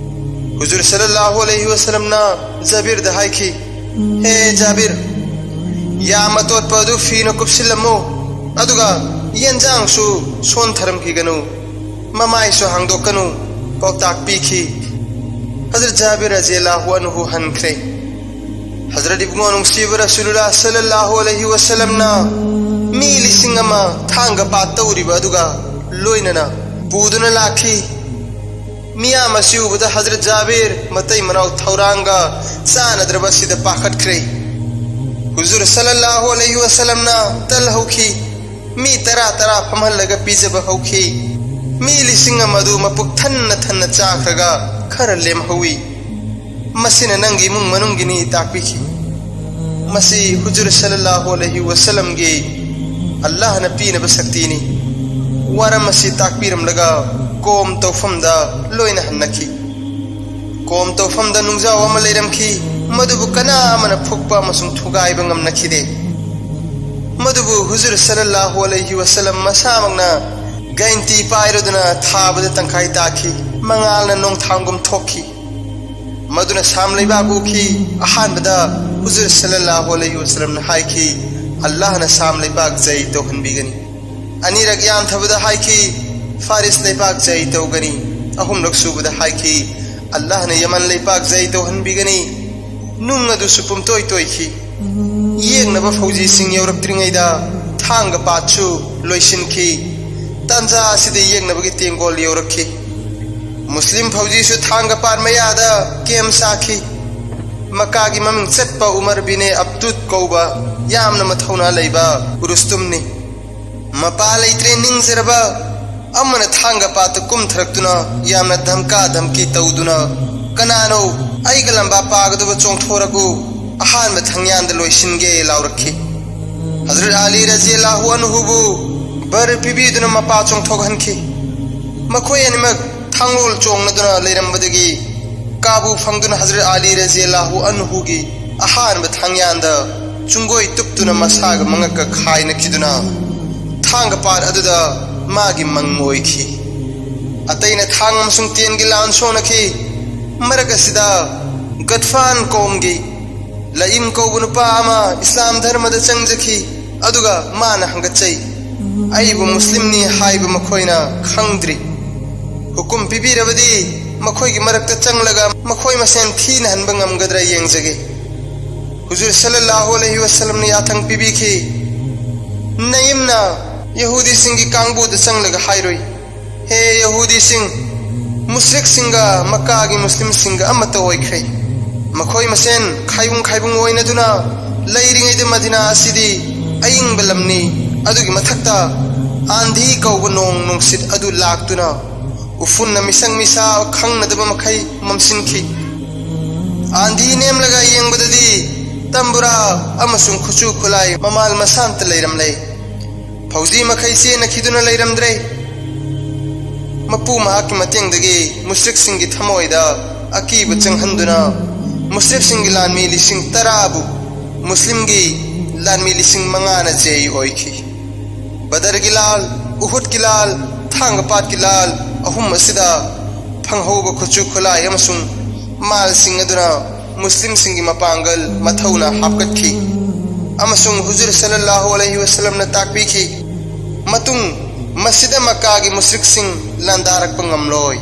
ꯍꯨꯖꯨꯔ ꯁꯜꯂꯜꯂꯥꯍꯨ ꯑꯂꯩꯍꯤ ꯋꯁꯜꯂꯝꯅ ꯖꯥꯕꯤꯔꯗ ꯍꯥꯏꯈꯤ, "ꯍꯦ ꯖꯥꯕꯤꯔ, ꯌꯥꯝ ꯑꯇꯣꯠꯄ ꯑꯗꯨ ꯐꯤꯅ ꯀꯨꯞꯁꯤꯜꯂꯝꯃꯨ, ꯑꯗꯨꯒ ꯌꯦꯟꯖꯥꯡꯁꯨ ꯁꯣꯟꯊꯔꯝꯈꯤꯒꯅꯨ, ꯃꯃꯥꯏꯁꯨ ꯍꯥꯡꯗꯣꯛꯀꯅꯨ" ꯄꯥꯎꯇꯥꯛ ꯄꯤꯈꯤ꯫ ꯍꯖꯔꯠ ꯖꯥꯕꯤꯔ ꯔꯖꯤꯌꯜꯂꯥꯍꯨ ꯑꯟꯍꯨ ꯍꯟꯈ꯭ꯔꯦ꯫ ꯍꯖꯔꯠ ꯏꯕꯨꯡꯉꯣ ꯅꯨꯡꯁꯤꯕ ꯔꯁꯨꯂꯨꯜꯂꯥ ꯁꯜꯂꯜꯂꯥꯍꯨ ꯑꯂꯩꯍꯤ ꯋꯁꯜꯂꯝꯅ ꯃꯤ ꯂꯤꯁꯤꯡ ꯑꯃ ꯊꯥꯡꯒ ꯄꯥꯠ ꯇꯧꯔꯤꯕ ꯑꯗꯨꯒ ꯂꯣꯏꯅꯅ ꯄꯨꯗꯨꯅ ꯂꯥꯛꯈꯤ꯫ ꯃꯤꯌꯥꯝ ꯑꯁꯤ ꯎꯕꯗ ꯍꯖꯔꯠ ꯖꯥꯕꯤꯔ ꯃꯇꯩ ꯃꯅꯥꯎ ꯊꯧꯔꯥꯡꯒ ꯆꯥꯟꯅꯗ꯭ꯔꯕ ꯑꯁꯤꯗ ꯄꯥꯈꯠꯈ꯭ꯔꯦ꯫ ꯍꯨꯖꯨꯔ ꯁꯜꯂꯜꯂꯥꯍꯨ ꯑꯂꯩꯍꯤ ꯋꯁꯜꯂꯝꯅ ꯇꯜ ꯍꯧꯈꯤ꯫ ꯃꯤ ꯇꯔꯥ ꯇꯔꯥ ꯐꯝꯍꯜꯂꯒ ꯄꯤꯖꯕ ꯍꯧꯈꯤ꯫ ꯃꯤ ꯂꯤꯁꯤꯡ ꯑꯃ ꯑꯗꯨ ꯃꯄꯨꯛ ꯊꯟꯅ ꯊꯟꯅ ꯆꯥꯈ꯭ꯔꯒ ꯈꯔ ꯂꯦꯝꯍꯧꯏ꯫ "ꯃꯁꯤꯅ ꯅꯪꯒꯤ ꯏꯃꯨꯡ ꯃꯅꯨꯡꯒꯤꯅꯤ" ꯇꯥꯛꯄꯤꯈꯤ꯫ ꯃꯁꯤ ꯍꯨꯖꯨꯔ ꯁꯜꯂꯜꯂꯥꯍꯨ ꯑꯂꯩꯍꯤ ꯋꯁꯜꯂꯝꯒꯤ ꯑꯜꯂꯥꯍꯅ ꯄꯤꯅꯕ ꯁꯛꯇꯤꯅꯤ꯫ ꯋꯥꯔꯝ ꯑꯁꯤ ꯇꯥꯛꯄꯤꯔꯝꯂꯒ ꯀꯣꯝ ꯇꯧꯐꯝꯗ ꯂꯣꯏꯅ ꯍꯟꯅꯈꯤ꯫ ꯀꯣꯝ ꯇꯧꯐꯝꯗ ꯅꯨꯡꯖꯥꯎ ꯑꯃ ꯂꯩꯔꯝꯈꯤ, ꯃꯗꯨꯕꯨ ꯀꯅꯥ ꯑꯃꯅ ꯐꯨꯛꯄ ꯑꯃꯁꯨꯡ ꯊꯨꯒꯥꯏꯕ ꯉꯝꯅꯈꯤꯗꯦ꯫ ꯃꯗꯨꯕꯨ ꯍꯨꯖꯨꯔ ꯁꯜꯂꯜꯂꯥꯍꯨ ꯑꯂꯩꯍꯤ ꯋꯁꯜꯂꯝ ꯃꯁꯥꯃꯛꯅ ꯒꯥꯏꯟꯇꯤ ꯄꯥꯏꯔꯗꯨꯅ ꯊꯥꯕꯗ ꯇꯪꯈꯥꯏ ꯇꯥꯈꯤ꯫ ꯃꯉꯥꯜꯅ ꯅꯣꯡꯊꯥꯡꯒꯨꯝ ꯊꯣꯛꯈꯤ꯫ ꯃꯗꯨꯅ ꯁꯥꯝ ꯂꯩꯕꯥꯛ ꯎꯈꯤ꯫ ꯑꯍꯥꯟꯕꯗ ꯍꯨꯖꯨꯔ ꯁꯜꯂꯜꯂꯥꯍꯨ ꯑꯂꯩꯍꯤ ꯋꯁꯜꯂꯝꯅ ꯍꯥꯏꯈꯤ, "ꯑꯜꯂꯥꯍꯅ ꯁꯥꯝ ꯂꯩꯕꯥꯛ ꯖꯩ ꯇꯧꯍꯟꯕꯤꯒꯅꯤ"꯫ ꯑꯅꯤꯔꯛ ꯌꯥꯟꯊꯕꯗ ꯍꯥꯏꯈꯤ, "ꯐꯥꯔꯤꯁ ꯂꯩꯕꯥꯛ ꯖꯩ ꯇꯧꯒꯅꯤ"꯫ ꯑꯍꯨꯝꯂꯛ ꯁꯨꯕꯗ ꯍꯥꯏꯈꯤ, "ꯑꯜꯂꯥꯍꯅ ꯌꯃꯟ ꯂꯩꯕꯥꯛ ꯖꯩ ꯇꯧꯍꯟꯕꯤꯒꯅꯤ"꯫ ꯅꯨꯡ ꯑꯗꯨꯁꯨ ꯄꯨꯝꯇꯣꯏ ꯇꯣꯏꯈꯤ꯫ ꯌꯦꯛꯅꯕ ꯐꯧꯖꯤꯁꯤꯡ ꯌꯧꯔꯛꯇ꯭ꯔꯤꯉꯩꯗ ꯊꯥꯡꯒ ꯄꯥꯠꯁꯨ ꯂꯣꯏꯁꯤꯟꯈꯤ꯫ ꯇꯥꯟꯖꯥ ꯑꯁꯤꯗ ꯌꯦꯛꯅꯕꯒꯤ ꯇꯦꯡꯒꯣꯜ ꯌꯧꯔꯛꯈꯤ꯫ ꯃꯨꯁꯂꯤꯝ ꯐꯧꯖꯤꯁꯨ ꯊꯥꯡꯒ ꯄꯥꯠ ꯃꯌꯥꯗ ꯀꯦꯝ ꯁꯥꯈꯤ꯫ ꯃꯀꯥꯒꯤ ꯃꯃꯤꯡ ꯆꯠꯄ ꯎꯃꯔ ꯕꯤꯅꯦ ꯑꯕꯗꯨꯠ ꯀꯧꯕ ꯌꯥꯝꯅ ꯃꯊꯧꯅꯥ ꯂꯩꯕ ꯔꯨꯁꯇꯨꯝꯅꯤ꯫ ꯃꯄꯥ ꯂꯩꯇ꯭ꯔꯦ ꯅꯤꯡꯖꯔꯕ ꯑꯃꯅ ꯊꯥꯡꯒ ꯄꯥꯠꯇ ꯀꯨꯝꯊꯔꯛꯇꯨꯅ ꯌꯥꯝꯅ ꯙꯝꯀꯥ ꯙꯝꯀꯤ ꯇꯧꯗꯨꯅ, "ꯀꯅꯥꯅꯣ? ꯑꯩꯒ ꯂꯝꯕꯥ ꯄꯥꯒꯗꯕ ꯆꯣꯡꯊꯣꯔꯛꯎ, ꯑꯍꯥꯟꯕ ꯊꯪꯌꯥꯟꯗ ꯂꯣꯏꯁꯤꯟꯒꯦ" ꯂꯥꯎꯔꯛꯈꯤ꯫ ꯍꯖꯔꯠ ꯑꯂꯤ ꯔꯖꯤꯌꯜꯂꯥꯍꯨ ꯑꯟꯍꯨꯕꯨ ꯕꯔ ꯄꯤꯕꯤꯗꯨꯅ ꯃꯄꯥ ꯆꯣꯡꯊꯣꯛꯍꯟꯈꯤ꯫ ꯃꯈꯣꯏ ꯑꯅꯤꯃꯛ ꯊꯥꯡꯂꯣꯜ ꯆꯣꯡꯅꯗꯨꯅ ꯂꯩꯔꯝꯕꯗꯒꯤ ꯀꯥꯕꯨ ꯐꯪꯗꯨꯅ ꯍꯖꯔꯠ ꯑꯂꯤ ꯔꯖꯤꯌꯜꯂꯥꯍꯨ ꯑꯟꯍꯨꯒꯤ ꯑꯍꯥꯟꯕ ꯊꯥꯡꯌꯥꯟꯗ ꯆꯨꯡꯒꯣꯏ ꯇꯨꯞꯇꯨꯅ ꯃꯁꯥꯒ ꯃꯉꯛꯀ ꯈꯥꯏꯅꯈꯤꯗꯨꯅ ꯊꯥꯡꯒ ꯄꯥꯠ ꯑꯗꯨꯗ ꯃꯥꯒꯤ ꯃꯪ ꯑꯣꯏꯈꯤ꯫ ꯑꯇꯩꯅ ꯊꯥꯡ ꯑꯃꯁꯨꯡ ꯇꯦꯟꯒꯤ ꯂꯥꯟ ꯁꯣꯛꯅꯈꯤ꯫ ꯃꯔꯛ ꯑꯁꯤꯗ ꯒꯠꯐꯥꯟ ꯀꯧꯝꯒꯤ ꯂꯏꯝ ꯀꯧꯕ ꯅꯨꯄꯥ ꯑꯃ ꯏꯁꯂꯥꯝ ꯙꯔꯃꯗ ꯆꯪꯖꯈꯤ꯫ ꯑꯗꯨꯒ ꯃꯥꯅ ꯍꯪꯒꯠꯆꯩ, "ꯑꯩꯕꯨ ꯃꯨꯁꯂꯤꯝꯅꯤ ꯍꯥꯏꯕ ꯃꯈꯣꯏꯅ ꯈꯪꯗ꯭ꯔꯤ꯫ ꯍꯨꯀꯨꯝ ꯄꯤꯕꯤꯔꯕꯗꯤ ꯃꯈꯣꯏꯒꯤ ꯃꯔꯛꯇ ꯆꯪꯂꯒ ꯃꯈꯣꯏ ꯃꯁꯦꯟ ꯊꯤꯅꯍꯟꯕ ꯉꯝꯒꯗ꯭ꯔꯥ ꯌꯦꯡꯖꯒꯦ"꯫ ꯍꯨꯖꯨꯔ ꯁꯜꯂꯜꯂꯥꯍꯨ ꯑꯂꯩꯍꯤ ꯋꯁꯜꯂꯝꯅ ꯌꯥꯊꯪ ꯄꯤꯕꯤꯈꯤ, "ꯅꯌꯤꯝꯅ ꯌꯍꯨꯗꯤꯁꯤꯡꯒꯤ ꯀꯥꯡꯕꯨꯗ ꯆꯪꯂꯒ ꯍꯥꯏꯔꯨꯏ, 'ꯍꯦ ꯌꯍꯨꯗꯤꯁꯤꯡ, ꯃꯨꯁ꯭ꯔꯤꯛꯁꯤꯡꯒ ꯃꯀꯥꯒꯤ ꯃꯨꯁꯂꯤꯝꯁꯤꯡꯒ ꯑꯃꯠꯇ ꯑꯣꯏꯈ꯭ꯔꯦ꯫ ꯃꯈꯣꯏ ꯃꯁꯦꯟ ꯈꯥꯏꯕꯨꯡ ꯈꯥꯏꯕꯨꯡ ꯑꯣꯏꯅꯗꯨꯅ ꯂꯩꯔꯤꯉꯩꯗ ꯃꯗꯤꯅꯥ ꯑꯁꯤꯗꯤ ꯑꯏꯪꯕ ꯂꯝꯅꯤ꯫ ꯑꯗꯨꯒꯤ ꯃꯊꯛꯇ ꯑꯥꯟꯙꯤ ꯀꯧꯕ ꯅꯣꯡ ꯅꯨꯡꯁꯤꯠ ꯑꯗꯨ ꯂꯥꯛꯇꯨꯅ ꯎꯐꯨꯟꯅ ꯃꯤꯁꯛ ꯃꯤꯁꯥ ꯈꯪꯅꯗꯕ ꯃꯈꯩ ꯃꯝꯁꯤꯟꯈꯤ꯫ ꯑꯥꯟꯙꯤ ꯅꯦꯝꯂꯒ ꯌꯦꯡꯕꯗꯗꯤ ꯇꯝꯕꯨꯔꯥ ꯑꯃꯁꯨꯡ ꯈꯨꯠꯁꯨ ꯈꯨꯠꯂꯥꯏ ꯃꯃꯥꯜ ꯃꯁꯥꯟꯇ ꯂꯩꯔꯝꯂꯦ꯫ ꯐꯧꯖꯤ ꯃꯈꯩ ꯆꯦꯟꯅꯈꯤꯗꯨꯅ ꯂꯩꯔꯝꯗ꯭ꯔꯦ꯫ ꯃꯄꯨ ꯃꯍꯥꯛꯀꯤ ꯃꯇꯦꯡꯗꯒꯤ ꯃꯨꯁ꯭ꯔꯤꯛꯁꯤꯡꯒꯤ ꯊꯃꯣꯏꯗ ꯑꯀꯤꯕ ꯆꯪꯍꯟꯗꯨꯅ ꯃꯨꯁ꯭ꯔꯤꯛꯁꯤꯡꯒꯤ ꯂꯥꯟꯃꯤ ꯂꯤꯁꯤꯡ ꯇꯔꯥꯕꯨ ꯃꯨꯁꯂꯤꯝꯒꯤ ꯂꯥꯟꯃꯤ ꯂꯤꯁꯤꯡ ꯃꯉꯥꯅ ꯖꯦꯏ ꯑꯣꯏꯈꯤ꯫ ꯕꯗꯔꯒꯤ ꯂꯥꯜ, ꯎꯍꯨꯗꯀꯤ ꯂꯥꯜ, ꯊꯥꯡꯒ ꯄꯥꯠꯀꯤ ꯂꯥꯜ ꯑꯍꯨꯝ ꯑꯁꯤꯗ ꯐꯪꯍꯧꯕ ꯈꯨꯠꯁꯨ ꯈꯨꯠꯂꯥꯏ ꯑꯃꯁꯨꯡ ꯃꯥꯜꯁꯤꯡ ꯑꯗꯨꯅ ꯃꯨꯁꯂꯤꯝꯁꯤꯡꯒꯤ ꯃꯄꯥꯡꯒꯜ ꯃꯊꯧꯅ ꯍꯥꯞꯀꯠꯈꯤ꯫ ꯑꯃꯁꯨꯡ ꯍꯨꯖꯨꯔ ꯁꯜꯂꯜꯂꯥꯍꯨ ꯑꯂꯩꯍꯤ ꯋꯁꯜꯂꯝꯅ ꯇꯥꯛꯄꯤꯈꯤ, ꯃꯇꯨꯡ ꯃꯁꯤꯗ ꯃꯛꯀꯥꯒꯤ ꯃꯨꯁ꯭ꯔꯤꯛꯁꯤꯡ ꯂꯥꯟꯗꯥꯔꯛꯄ ꯉꯝꯂꯣꯏ꯫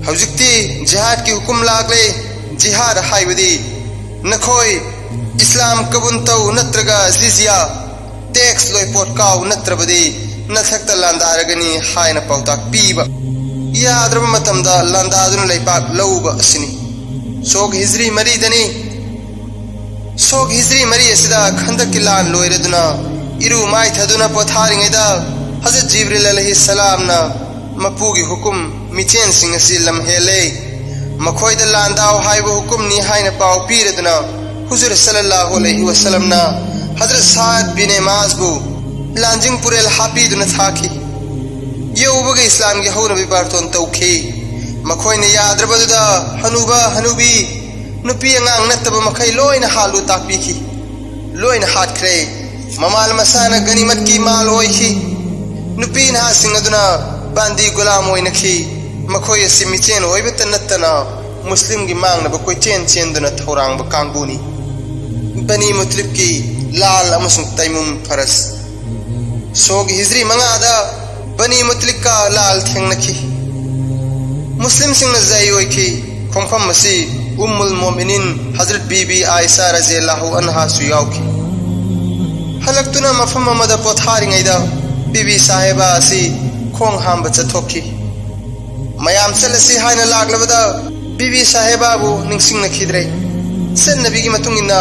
ꯍꯧꯖꯤꯛꯇꯤ ꯖꯤꯍꯥꯗꯀꯤ ꯍꯨꯀꯨꯝ ꯂꯥꯛꯂꯦ꯫ ꯖꯤꯍꯥꯗ ꯍꯥꯏꯕꯗꯤ ꯅꯈꯣꯏ ꯏꯁꯂꯥꯝ ꯀꯕꯨꯟ ꯇꯧ ꯅꯠꯇ꯭ꯔꯒ ꯖꯤꯖꯤꯌꯥ, ꯇꯦꯛꯁ ꯂꯣꯏꯄꯣꯠ ꯀꯥꯎ ꯅꯠꯇ꯭ꯔꯕꯗꯤ ꯅꯊꯛꯇ ꯂꯥꯟꯗꯥꯔꯒꯅꯤ ꯍꯥꯏꯅ ꯄꯥꯎꯇꯥꯛ ꯄꯤꯕ꯫ ꯌꯥꯗ꯭ꯔꯕ ꯃꯇꯝꯗ ꯂꯥꯟꯗꯥꯗꯨꯅ ꯂꯩꯄꯥꯛ ꯂꯧꯕ ꯑꯁꯤꯅꯤ꯫ ꯁꯣꯛ ꯍꯤꯖ꯭ꯔꯤ ꯃꯔꯤꯗꯅꯤ꯫ ꯁꯣꯛ ꯍꯤꯖ꯭ꯔꯤ ꯃꯔꯤ ꯑꯁꯤꯗ ꯈꯟꯗꯛꯀꯤ ꯂꯥꯟ ꯂꯣꯏꯔꯗꯨꯅ ꯏꯔꯨ ꯃꯥꯏꯊꯗꯨꯅ ꯄꯣꯊꯥꯔꯤꯉꯩꯗ ꯍꯖꯔꯠ ꯖꯤꯕ꯭ꯔꯤꯜ ꯑꯂꯩꯍꯤ ꯁꯂꯥꯝꯅ ꯃꯄꯨꯒꯤ ꯍꯨꯀꯨꯝ ꯃꯤꯆꯦꯟꯁꯤꯡ ꯑꯁꯤ ꯂꯝꯍꯦꯜꯂꯦ꯫ ꯃꯈꯣꯏꯗ ꯂꯥꯟꯗꯥꯎ ꯍꯥꯏꯕ ꯍꯨꯀꯨꯝꯅꯤ ꯍꯥꯏꯅ ꯄꯥꯎ ꯄꯤꯔꯗꯨꯅ ꯍꯨꯖꯨꯔ ꯁꯜꯂꯜꯂꯥꯍꯨ ꯑꯂꯩꯍꯤ ꯋꯁꯜꯂꯝꯅ ꯍꯖꯔꯠ ꯁꯥꯗ ꯕꯤꯟ ꯃꯥꯖꯕꯨ ꯂꯥꯟꯖꯤꯡ ꯄꯨꯔꯦꯜ ꯍꯥꯞꯄꯤꯗꯨꯅ ꯊꯥꯈꯤ꯫ ꯌꯧꯕꯒ ꯏꯁꯂꯥꯝꯒꯤ ꯍꯧꯅꯕꯤ ꯕꯥꯔꯇꯣꯟ ꯇꯧꯈꯤ꯫ ꯃꯈꯣꯏꯅ ꯌꯥꯗ꯭ꯔꯕꯗꯨꯗ ꯍꯅꯨꯕ ꯍꯅꯨꯕꯤ, ꯅꯨꯄꯤ ꯑꯉꯥꯡ ꯅꯠꯇꯕ ꯃꯈꯩ ꯂꯣꯏꯅ ꯍꯥꯠꯂꯨ ꯇꯥꯛꯄꯤꯈꯤ꯫ ꯂꯣꯏꯅ ꯍꯥꯠꯈ꯭ꯔꯦ꯫ ꯃꯃꯥꯜ ꯃꯁꯥꯅ ꯒꯅꯤꯃꯠꯀꯤ ꯃꯥꯜ ꯑꯣꯏꯈꯤ꯫ ꯅꯨꯄꯤ ꯅꯍꯥꯁꯤꯡ ꯑꯗꯨꯅ ꯕꯥꯟꯗꯤ ꯒꯨꯂꯥꯝ ꯑꯣꯏꯅꯈꯤ꯫ ꯃꯈꯣꯏ ꯑꯁꯤ ꯃꯤꯆꯦꯟ ꯑꯣꯏꯕꯇ ꯅꯠꯇꯅ ꯃꯨꯁꯂꯤꯝꯒꯤ ꯃꯥꯡꯅꯕ ꯀꯣꯏꯆꯦꯟ ꯆꯦꯟꯗꯨꯅ ꯊꯧꯔꯥꯡꯕ ꯀꯥꯡꯕꯨꯅꯤ꯫ ꯕꯅꯤ ꯃꯨꯇ꯭ꯔꯤꯕꯀꯤ ꯂꯥꯜ ꯑꯃꯁꯨꯡ ꯇꯩꯃꯨꯝ ꯐꯔꯁ꯫ ꯁꯣꯛ ꯍꯤꯖ꯭ꯔꯤ ꯃꯉꯥꯗ ꯕꯅꯤ ꯃꯨꯇ꯭ꯔꯤꯕꯀ ꯂꯥꯜ ꯊꯦꯡꯅꯈꯤ꯫ ꯃꯨꯁꯂꯤꯝꯁꯤꯡꯅ ꯖꯩ ꯑꯣꯏꯈꯤ꯫ ꯈꯣꯡꯐꯝ ꯑꯁꯤ ꯎꯝꯃꯨꯜ ꯃꯣꯃꯤꯅꯤꯟ ꯍꯖꯔꯠ ꯕꯤꯕꯤ ꯑꯥꯏꯁꯥ ꯔꯖꯤꯌꯜꯂꯥꯍꯨ ꯑꯟꯍꯥꯁꯨ ꯌꯥꯎꯈꯤ꯫ ꯍꯜꯂꯛꯇꯨꯅ ꯃꯐꯝ ꯑꯃꯗ ꯄꯣꯊꯥꯔꯤꯉꯩꯗ ꯕꯤꯕꯤ ꯁꯥꯍꯦꯕꯥ ꯑꯁꯤ ꯈꯣꯡ ꯍꯥꯝꯕ ꯆꯠꯊꯣꯛꯈꯤ꯫ ꯃꯌꯥꯝ ꯆꯠꯂꯁꯤ ꯍꯥꯏꯅ ꯂꯥꯛꯂꯕꯗ ꯕꯤꯕꯤ ꯁꯥꯍꯦꯕꯥꯕꯨ ꯅꯤꯡꯁꯤꯡꯅꯈꯤꯗ꯭ꯔꯦ꯫ ꯆꯠꯅꯕꯤꯒꯤ ꯃꯇꯨꯡ ꯏꯟꯅ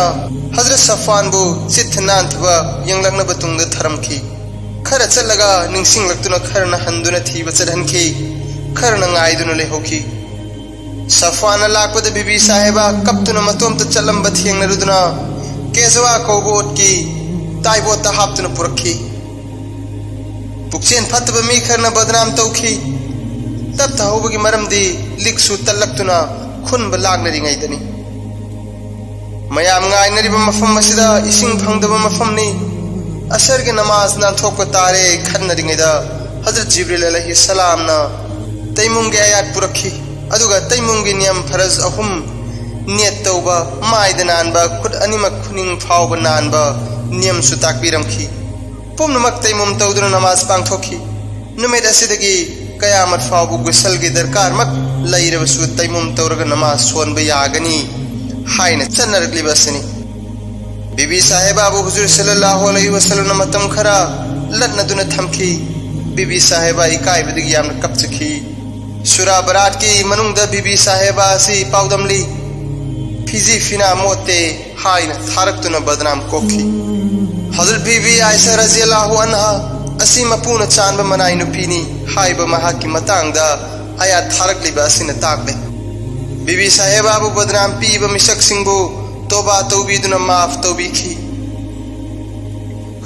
ꯍꯖꯔꯠ ꯁꯐꯥꯟꯕꯨ ꯆꯤꯠꯊ ꯅꯥꯟꯊꯕ ꯌꯦꯡꯂꯛꯅꯕ ꯇꯨꯡꯗ ꯊꯔꯝꯈꯤ꯫ ꯈꯔ ꯆꯠꯂꯒ ꯅꯤꯡꯁꯤꯡꯂꯛꯇꯨꯅ ꯈꯔꯅ ꯍꯟꯗꯨꯅ ꯊꯤꯕ ꯆꯠꯍꯟꯈꯤ, ꯈꯔꯅ ꯉꯥꯏꯗꯨꯅ ꯂꯩꯍꯧꯈꯤ꯫ ꯁꯐꯥꯟꯅ ꯂꯥꯛꯄꯗ ꯕꯤꯕꯤ ꯁꯥꯍꯦꯕꯥ ꯀꯞꯇꯨꯅ ꯃꯇꯣꯝꯇ ꯆꯠꯂꯝꯕ ꯊꯦꯡꯅꯔꯨꯗꯨꯅ ꯀꯦꯖꯋꯥ ꯀꯧꯕ ꯑꯣꯠꯀꯤ ꯇꯥꯏꯕꯣꯠꯇ ꯍꯥꯞꯇꯨꯅ ꯄꯨꯔꯛꯈꯤ꯫ ꯄꯨꯛꯆꯦꯜ ꯐꯠꯇꯕ ꯃꯤ ꯈꯔꯅ ꯕꯗꯅꯥꯝ ꯇꯧꯈꯤ꯫ ꯇꯞꯊꯍꯧꯕꯒꯤ ꯃꯔꯝꯗꯤ ꯂꯤꯛꯁꯨ ꯇꯠꯂꯛꯇꯨꯅ ꯈꯨꯟꯕ ꯂꯥꯛꯅꯔꯤꯉꯩꯗꯅꯤ꯫ ꯃꯌꯥꯝ ꯉꯥꯏꯅꯔꯤꯕ ꯃꯐꯝ ꯑꯁꯤꯗ ꯏꯁꯤꯡ ꯐꯪꯗꯕ ꯃꯐꯝꯅꯤ꯫ ꯑꯁꯔꯒꯤ ꯅꯃꯥꯖ ꯅꯥꯟꯊꯣꯛꯄ ꯇꯥꯔꯦ ꯈꯟꯅꯔꯤꯉꯩꯗ ꯍꯖꯔꯠ ꯖꯤꯕ꯭ꯔꯤꯜ ꯑꯂꯩꯍꯤ ꯁꯂꯥꯝꯅ ꯇꯩꯃꯨꯡꯒꯤ ꯑꯌꯥꯠ ꯄꯨꯔꯛꯈꯤ꯫ ꯑꯗꯨꯒ ꯇꯩꯃꯨꯝꯒꯤ ꯅꯤꯌꯝ ꯐꯔꯖ ꯑꯍꯨꯝ, ꯅꯦꯠ ꯇꯧꯕ, ꯃꯥꯏꯗ ꯅꯥꯟꯕ, ꯈꯨꯠ ꯑꯅꯤꯃꯛ ꯈꯨꯅꯤꯡ ꯐꯥꯎꯕ ꯅꯥꯟꯕ ꯅꯤꯌꯝꯁꯨ ꯇꯥꯛꯄꯤꯔꯝꯈꯤ꯫ ꯄꯨꯝꯅꯃꯛ ꯇꯩꯃꯨꯝ ꯇꯧꯗꯨꯅ ꯅꯃꯥꯖ ꯄꯥꯡꯊꯣꯛꯈꯤ꯫ ꯅꯨꯃꯤꯠ ꯑꯁꯤꯗꯒꯤ ꯀꯌꯥꯃꯠ ꯐꯥꯎꯕ ꯒꯨꯁꯜꯒꯤ ꯗꯔꯀꯥꯔꯃꯛ ꯂꯩꯔꯕꯁꯨ ꯇꯩꯃꯨꯝ ꯇꯧꯔꯒ ꯅꯃꯥꯖ ꯁꯣꯟꯕ ꯌꯥꯒꯅꯤ ꯍꯥꯏꯅ ꯆꯠꯅꯔꯛꯂꯤꯕ ꯑꯁꯤꯅꯤ꯫ ꯕꯤꯕꯤ ꯁꯥꯍꯦꯕꯥꯕꯨ ꯍꯨꯖꯨꯔ ꯁꯜꯂꯜꯂꯥꯍꯨ ꯑꯂꯩꯍꯤ ꯋꯁꯜꯂꯝꯅ ꯃꯇꯝ ꯈꯔ ꯂꯠꯅꯗꯨꯅ ꯊꯝꯈꯤ꯫ ꯕꯤꯕꯤ ꯁꯥꯍꯦꯕꯥ ꯏꯀꯥꯏꯕꯗꯒꯤ ꯌꯥꯝꯅ ꯀꯞꯆꯈꯤ꯫ ꯁꯨꯔꯥ ꯕꯔꯥꯠꯀꯤ ꯃꯅꯨꯡꯗ ꯕꯤꯕꯤ ꯁꯥꯍꯦꯕꯥ ꯑꯁꯤ ꯄꯥꯎꯗꯝꯂꯤ, ꯐꯤꯖꯤ ꯐꯤꯅꯥ ꯃꯣꯠꯇꯦ ꯍꯥꯏꯅ ꯊꯥꯔꯛꯇꯨꯅ ꯕꯗꯅꯥꯝ ꯀꯣꯛꯈꯤ꯫ ꯍꯖꯔꯠ ꯕꯤꯕꯤ ꯑꯥꯏꯁꯥ ꯔꯖꯤꯌꯜꯂꯥꯍꯨ ꯑꯟꯍꯥ ꯑꯁꯤ ꯃꯄꯨꯅ ꯆꯥꯟꯕ ꯃꯅꯥꯏ ꯅꯨꯄꯤꯅꯤ ꯍꯥꯏꯕ ꯃꯍꯥꯛꯀꯤ ꯃꯇꯥꯡꯗ ꯑꯌꯥꯠ ꯊꯥꯔꯛꯂꯤꯕ ꯑꯁꯤꯅ ꯇꯥꯛꯂꯦ꯫ ꯕꯤꯕꯤ ꯁꯥꯍꯦꯕꯥꯕꯨ ꯕꯗꯅꯥꯝ ꯄꯤꯕ ꯃꯤꯁꯛꯁꯤꯡꯕꯨ ꯇꯣꯕꯥ ꯇꯧꯕꯤꯗꯨꯅ ꯃꯥꯐ ꯇꯧꯕꯤꯈꯤ꯫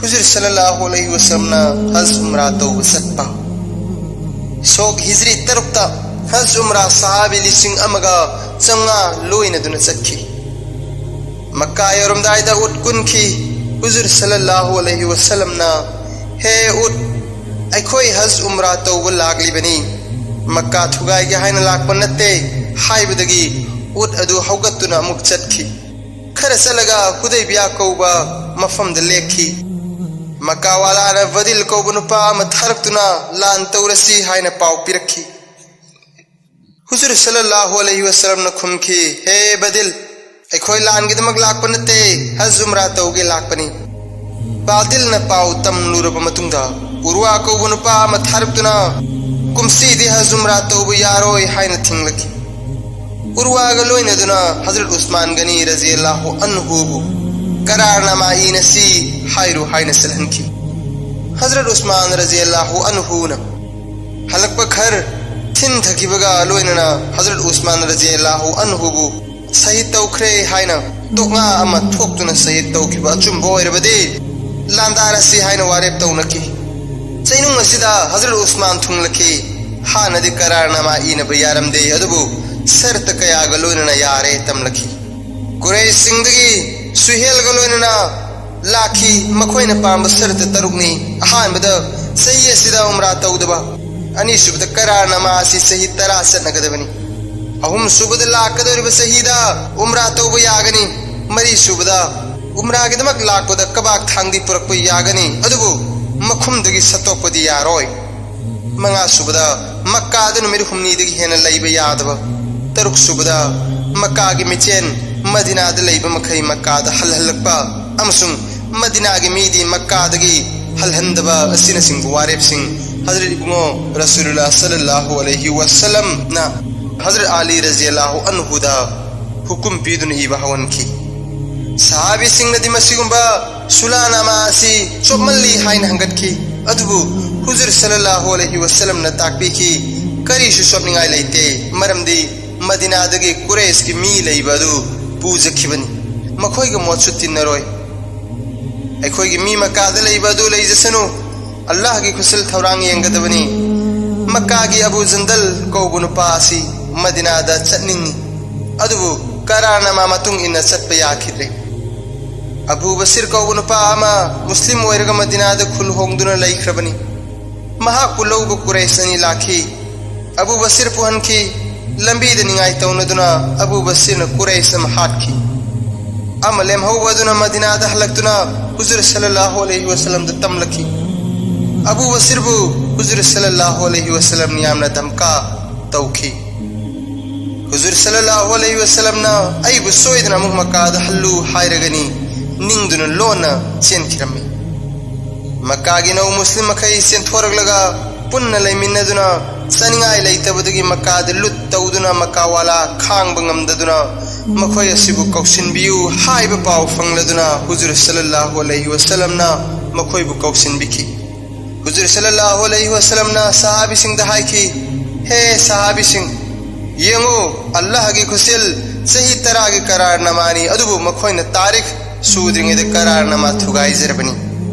ꯍꯨꯖꯨꯔ ꯁꯜꯂꯜꯂꯥꯍꯨ ꯑꯂꯩꯍꯤ ꯋꯁꯜꯂꯝꯅ ꯍꯖ ꯎꯝꯔꯥ ꯇꯧꯕ ꯆꯠꯄ꯫ ꯁꯣꯛ ꯍꯤꯖ꯭ꯔꯤ ꯇꯔꯨꯛꯇ ꯍꯖ ꯎꯝꯔꯥ ꯁꯍꯥꯕꯤ ꯂꯤꯁꯤꯡ ꯑꯃꯒ ꯆꯥꯝꯃꯉꯥ ꯂꯣꯏꯅꯗꯨꯅ ꯆꯠꯈꯤ꯫ ꯃꯛꯀꯥ ꯌꯧꯔꯝꯗꯥꯏꯗ ꯎꯠ ꯀꯨꯟꯈꯤ꯫ ꯍꯨꯖꯨꯔ ꯁꯜꯂꯜꯂꯥꯍꯨ ꯑꯂꯩꯍꯤ ꯋꯁꯜꯂꯝꯅ, "ꯍꯦ ꯎꯠ, ꯑꯩꯈꯣꯏ ꯍꯖ ꯎꯝꯔꯥ ꯇꯧꯕ ꯂꯥꯛꯂꯤꯕꯅꯤ, ꯃꯛꯀꯥ ꯊꯨꯒꯥꯏꯒꯦ ꯍꯥꯏꯅ ꯂꯥꯛꯄ ꯅꯠꯇꯦ" ꯍꯥꯏꯕꯗꯒꯤ ꯎꯠ ꯑꯗꯨ ꯍꯧꯒꯠꯇꯨꯅ ꯑꯃꯨꯛ ꯆꯠꯈꯤ꯫ ꯈꯔ ꯆꯠꯂꯒ ꯍꯨꯗꯩꯕꯤꯌꯥ ꯀꯧꯕ ꯃꯐꯝꯗ ꯂꯦꯛꯈꯤ꯫ ꯃꯛꯀꯥꯋꯥꯂꯥꯅ ꯕꯗꯤꯜ ꯀꯧꯕ ꯅꯨꯄꯥ ꯑꯃ ꯊꯥꯔꯛꯇꯨꯅ ꯂꯥꯟ ꯇꯧꯔꯁꯤ ꯍꯥꯏꯅ ꯄꯥꯎ ꯄꯤꯔꯛꯈꯤ꯫ ꯍꯨꯖꯨꯔ ꯁꯜꯂꯜꯂꯥꯍꯨ ꯑꯂꯩꯍꯤ ꯋꯁꯜꯂꯝꯅ ꯈꯨꯝꯈꯤ, "ꯍꯦ ꯕꯗꯤꯜ, ꯑꯩꯈꯣꯏ ꯂꯥꯟꯒꯤꯗꯃꯛ ꯂꯥꯛꯄ ꯅꯠꯇꯦ, ꯍꯖ ꯎꯝꯔꯥ ꯇꯧꯒꯦ ꯂꯥꯛꯄꯅꯤ"꯫ ꯕꯥꯗꯤꯜꯅ ꯄꯥꯎ ꯇꯝꯂꯨꯔꯕ ꯃꯇꯨꯡꯗ ꯎꯔꯋꯥ ꯀꯧꯕ ꯅꯨꯄꯥ ꯑꯃ ꯊꯥꯔꯛꯇꯨꯅ ꯀꯨꯝꯁꯤꯗꯤ ꯍꯖ ꯎꯝꯔꯥ ꯇꯧꯕ ꯌꯥꯔꯣꯏ ꯍꯥꯏꯅ ꯊꯤꯡꯂꯛꯈꯤ꯫ ꯎꯔꯋꯥꯒ ꯂꯣꯏꯅꯗꯨꯅ ꯍꯖꯔꯠ ꯎꯁꯃꯥꯟ ꯒꯅꯤ ꯔꯖꯤꯌꯜꯂꯥꯍꯨ ꯑꯟꯍꯨꯕꯨ ꯀꯔꯥꯔꯅꯥꯃꯥ ꯏꯅꯁꯤ ꯍꯥꯏꯔꯨ ꯍꯥꯏꯅ ꯆꯠꯍꯟꯈꯤ꯫ ꯍꯖꯔꯠ ꯎꯁꯃꯥꯟ ꯔꯖꯤꯌꯜꯂꯥꯍꯨ ꯑꯟꯍꯨꯅ ꯍꯜꯂꯛꯄ ꯈꯔ ꯊꯤꯟꯊꯈꯤꯕꯒ ꯂꯣꯏꯅꯅ ꯍꯖꯔꯠ ꯎꯁꯃꯥꯟ ꯔꯖꯤꯌꯜꯂꯥꯍꯨ ꯑꯟꯍꯨꯕꯨ ꯁꯍꯤꯗ ꯇꯧꯈ꯭ꯔꯦ ꯍꯥꯏꯅ ꯇꯣꯛꯉꯥ ꯑꯃ ꯊꯣꯛꯇꯨꯅ ꯁꯍꯤꯗ ꯇꯧꯈꯤꯕ ꯑꯆꯨꯝꯕ ꯑꯣꯏꯔꯕꯗꯤ ꯂꯥꯟꯗꯥꯔꯁꯤ ꯍꯥꯏꯅ ꯋꯥꯔꯦꯞ ꯇꯧꯅꯈꯤ꯫ ꯆꯩꯅꯨꯡ ꯑꯁꯤꯗ ꯍꯖꯔꯠ ꯎꯁꯃꯥꯟ ꯊꯨꯡꯂꯛꯈꯤ꯫ ꯍꯥꯟꯅꯗꯤ ꯀꯔꯥꯔꯅꯥꯃꯥ ꯏꯅꯕ ꯌꯥꯔꯝꯗꯦ, ꯑꯗꯨꯕꯨ ꯁꯔꯇ ꯀꯌꯥꯒ ꯂꯣꯏꯅꯅ ꯌꯥꯔꯦ ꯇꯝꯂꯛꯈꯤ꯫ ꯀꯨꯔꯩꯁꯁꯤꯡꯗꯒꯤ ꯁꯨꯍꯦꯜꯒ ꯂꯣꯏꯅꯅ ꯂꯥꯛꯈꯤ꯫ ꯃꯈꯣꯏꯅ ꯄꯥꯝꯕ ꯁꯔꯇ ꯇꯔꯨꯛꯅꯤ꯫ ꯑꯍꯥꯟꯕꯗ ꯆꯍꯤ ꯑꯁꯤꯗ ꯎꯝꯔꯥ ꯇꯧꯗꯕ, ꯑꯅꯤꯁꯨꯕꯗ ꯀꯔꯥꯔꯅꯥꯃꯥ ꯑꯁꯤ ꯆꯍꯤ ꯇꯔꯥ ꯆꯠꯅꯒꯗꯕꯅꯤ, ꯑꯍꯨꯝ ꯁꯨꯕꯗ ꯂꯥꯛꯀꯗꯧꯔꯤꯕ ꯆꯍꯤꯗ ꯎꯝꯔꯥ ꯇꯧꯕ ꯌꯥꯒꯅꯤ꯫ ꯃꯔꯤ ꯁꯨꯕꯗ ꯎꯝꯔꯥꯒꯤꯗꯃꯛ ꯂꯥꯛꯄꯗ ꯀꯕꯥꯛ ꯊꯥꯡꯗꯤ ꯄꯨꯔꯛꯄ ꯌꯥꯒꯅꯤ, ꯑꯗꯨꯕꯨ ꯃꯈꯨꯝꯗꯒꯤ ꯁꯠꯇꯣꯛꯄꯗꯤ ꯌꯥꯔꯣꯏ꯫ ꯃꯉꯥ ꯁꯨꯕꯗ ꯃꯛꯀꯥꯗ ꯅꯨꯃꯤꯠ ꯍꯨꯝꯅꯤꯗꯒꯤ ꯍꯦꯟꯅ ꯂꯩꯕ ꯌꯥꯗꯕ꯫ ꯇꯔꯨꯛ ꯁꯨꯕꯗ ꯃꯛꯀꯥꯒꯤ ꯃꯤꯆꯦꯟ ꯃꯗꯤꯅꯥꯗ ꯂꯩꯕ ꯃꯈꯩ ꯃꯛꯀꯥꯗ ꯍꯜꯍꯜꯂꯛꯄ ꯑꯃꯁꯨꯡ ꯃꯗꯤꯅꯥꯒꯤ ꯃꯤꯗꯤ ꯃꯛꯀꯥꯗꯒꯤ ꯍꯜꯍꯟꯗꯕ ꯑꯁꯤꯅꯆꯤꯡꯕ ꯋꯥꯔꯦꯞꯁꯤꯡ ꯍꯖꯔꯠ ꯏꯕꯨꯡꯉꯣ ꯔꯁꯨꯂꯨꯜꯂꯥꯍ ꯁꯜꯂꯜꯂꯥꯍꯨ ꯑꯂꯩꯍꯤ ꯋꯁꯜꯂꯝꯅ ꯍꯖꯔꯠ ꯑꯂꯤ ꯔꯖꯤꯌꯜꯂꯥꯍꯨ ꯑꯟꯍꯨꯗ ꯍꯨꯀꯨꯝ ꯄꯤꯗꯨꯅ ꯏꯕ ꯍꯧꯍꯟꯈꯤ꯫ ꯁꯍꯥꯕꯤꯁꯤꯡꯅꯗꯤ ꯃꯁꯤꯒꯨꯝꯕ ꯁꯨꯂꯥꯅꯥꯃꯥ ꯑꯁꯤ ꯆꯣꯞꯃꯜꯂꯤ ꯍꯥꯏꯅ ꯍꯪꯒꯠꯈꯤ, ꯑꯗꯨꯕꯨ ꯍꯨꯖꯨꯔ ꯁꯜꯂꯜꯂꯥꯍꯨ ꯑꯂꯩꯍꯤ ꯋꯁꯜꯂꯝꯅ ꯇꯥꯛꯄꯤꯈꯤ, ꯀꯔꯤꯁꯨ ꯆꯣꯞꯅꯤꯡꯉꯥꯏ ꯂꯩꯇꯦ, ꯃꯔꯝꯗꯤ ꯃꯗꯤꯅꯥꯗꯒꯤ ꯀꯨꯔꯩꯁꯀꯤ ꯃꯤ ꯂꯩꯕ ꯑꯗꯨ ꯄꯨꯖꯈꯤꯕꯅꯤ, ꯃꯈꯣꯏꯒ ꯃꯣꯠꯁꯨ ꯇꯤꯟꯅꯔꯣꯏ꯫ ꯑꯩꯈꯣꯏꯒꯤ ꯃꯤ ꯃꯛꯀꯥꯗ ꯂꯩꯕ ꯑꯗꯨ ꯂꯩꯖꯁꯅꯨ, ꯑꯜꯂꯥꯍꯒꯤ ꯈꯨꯠꯁꯤꯜ ꯊꯧꯔꯥꯡ ꯌꯦꯡꯒꯗꯕꯅꯤ꯫ ꯃꯛꯀꯥꯒꯤ ꯑꯕꯨ ꯖꯟꯗꯜ ꯀꯧꯕ ꯅꯨꯄꯥ ꯑꯁꯤ ꯃꯗꯤꯅꯥꯗ ꯆꯠꯅꯤꯡꯏ, ꯑꯗꯨꯕꯨ ꯀꯔꯥꯔꯅꯥꯃꯥ ꯃꯇꯨꯡ ꯏꯟꯅ ꯆꯠꯄ ꯌꯥꯈꯤꯗ꯭ꯔꯦ꯫ ꯑꯕꯨ ꯕꯁꯤꯔ ꯀꯧꯕ ꯅꯨꯄꯥ ꯑꯃ ꯃꯨꯁꯂꯤꯝ ꯑꯣꯏꯔꯒ ꯃꯗꯤꯅꯥꯗ ꯈꯨꯜ ꯍꯣꯡꯗꯨꯅ ꯂꯩꯈ꯭ꯔꯕꯅꯤ꯫ ꯃꯍꯥꯛꯄꯨ ꯂꯧꯕ ꯀꯨꯔꯩꯁ ꯑꯅꯤ ꯂꯥꯛꯈꯤ꯫ ꯑꯕꯨ ꯕꯁꯤꯔ ꯄꯨꯍꯟꯈꯤ꯫ ꯂꯝꯕꯤꯗ ꯅꯤꯡꯉꯥꯏ ꯇꯧꯅꯗꯨꯅ ꯑꯕꯨ ꯕꯁꯤꯔꯅ ꯀꯨꯔꯩꯁ ꯑꯃ ꯍꯥꯠꯈꯤ꯫ ꯑꯃ ꯂꯦꯝꯍꯧꯕ ꯑꯗꯨꯅ ꯃꯗꯤꯅꯥꯗ ꯍꯜꯂꯛꯇꯨꯅ ꯍꯨꯖꯨꯔ ꯁꯜꯂꯜꯂꯥꯍꯨ ꯑꯂꯩꯍꯤ ꯋꯁꯜꯂꯝꯗ ꯇꯝꯂꯛꯈꯤ꯫ ꯑꯕꯨ ꯕꯁꯤꯔꯕꯨ ꯍꯨꯖꯨꯔ ꯁꯜꯂꯜꯂꯥꯍꯨ ꯑꯂꯩꯍꯤ ꯋꯁꯜꯂꯝꯅ ꯌꯥꯝꯅ ꯙꯝꯀꯥ ꯇꯧꯈꯤ꯫ ꯍꯨꯖꯨꯔ ꯁꯜꯂꯜꯂꯥꯍꯨ ꯑꯂꯩꯍꯤ ꯋꯁꯜꯂꯝꯅ ꯑꯩꯕꯨ ꯁꯣꯏꯗꯅ ꯑꯃꯨꯛ ꯃꯛꯀꯥꯗ ꯍꯜꯂꯨ ꯍꯥꯏꯔꯒꯅꯤ ꯅꯤꯡꯗꯨꯅ ꯂꯣꯟꯅ ꯆꯦꯟꯈꯤꯔꯝꯃꯤ꯫ ꯃꯛꯀꯥꯒꯤ ꯅꯧ ꯃꯨꯁꯂꯤꯝ ꯃꯈꯩ ꯆꯦꯟꯊꯣꯔꯛꯂꯒ ꯄꯨꯟꯅ ꯂꯩꯃꯤꯟꯅꯗꯨꯅ ꯆꯥꯅꯤꯡꯉꯥꯏ ꯂꯩꯇꯕꯗꯒꯤ ꯃꯛꯀꯥꯗ ꯂꯨꯠ ꯇꯧꯗꯨꯅ ꯃꯛꯀꯥꯋꯥꯂꯥ ꯈꯥꯡꯕ ꯉꯝꯗꯗꯨꯅ ꯃꯈꯣꯏ ꯑꯁꯤꯕꯨ ꯀꯧꯁꯤꯟꯕꯤꯌꯨ ꯍꯥꯏꯕ ꯄꯥꯎ ꯐꯪꯂꯗꯨꯅ ꯍꯨꯖꯨꯔ ꯁꯜꯂꯜꯂꯥꯍꯨ ꯑꯂꯩꯍꯤ ꯋꯁꯜꯂꯝꯅ ꯃꯈꯣꯏꯕꯨ ꯀꯧꯁꯤꯟꯕꯤꯈꯤ꯫ ꯍꯨꯖꯨꯔ ꯁꯜꯂꯜꯂꯥꯍꯨ ꯑꯂꯩꯍꯤ ꯋꯁꯜꯂꯝꯅ ꯁꯍꯥꯕꯤꯁꯤꯡꯗ ꯍꯥꯏꯈꯤ, "ꯍꯦ ꯁꯍꯥꯕꯤꯁꯤꯡ, ꯌꯦꯡꯉꯨ, ꯑꯜꯂꯥꯍꯒꯤ ꯈꯨꯠꯁꯤꯜ ꯆꯍꯤ ꯇꯔꯥꯒꯤ ꯀꯔꯥꯔꯅꯥꯃꯥꯅꯤ, ꯑꯗꯨꯕꯨ ꯃꯈꯣꯏꯅ ꯇꯥꯔꯤꯈ ꯁꯨꯗ꯭ꯔꯤꯉꯩꯗ ꯀꯔꯥꯔꯅꯥꯃꯥ ꯊꯨꯒꯥꯏꯖꯔꯕꯅꯤ꯫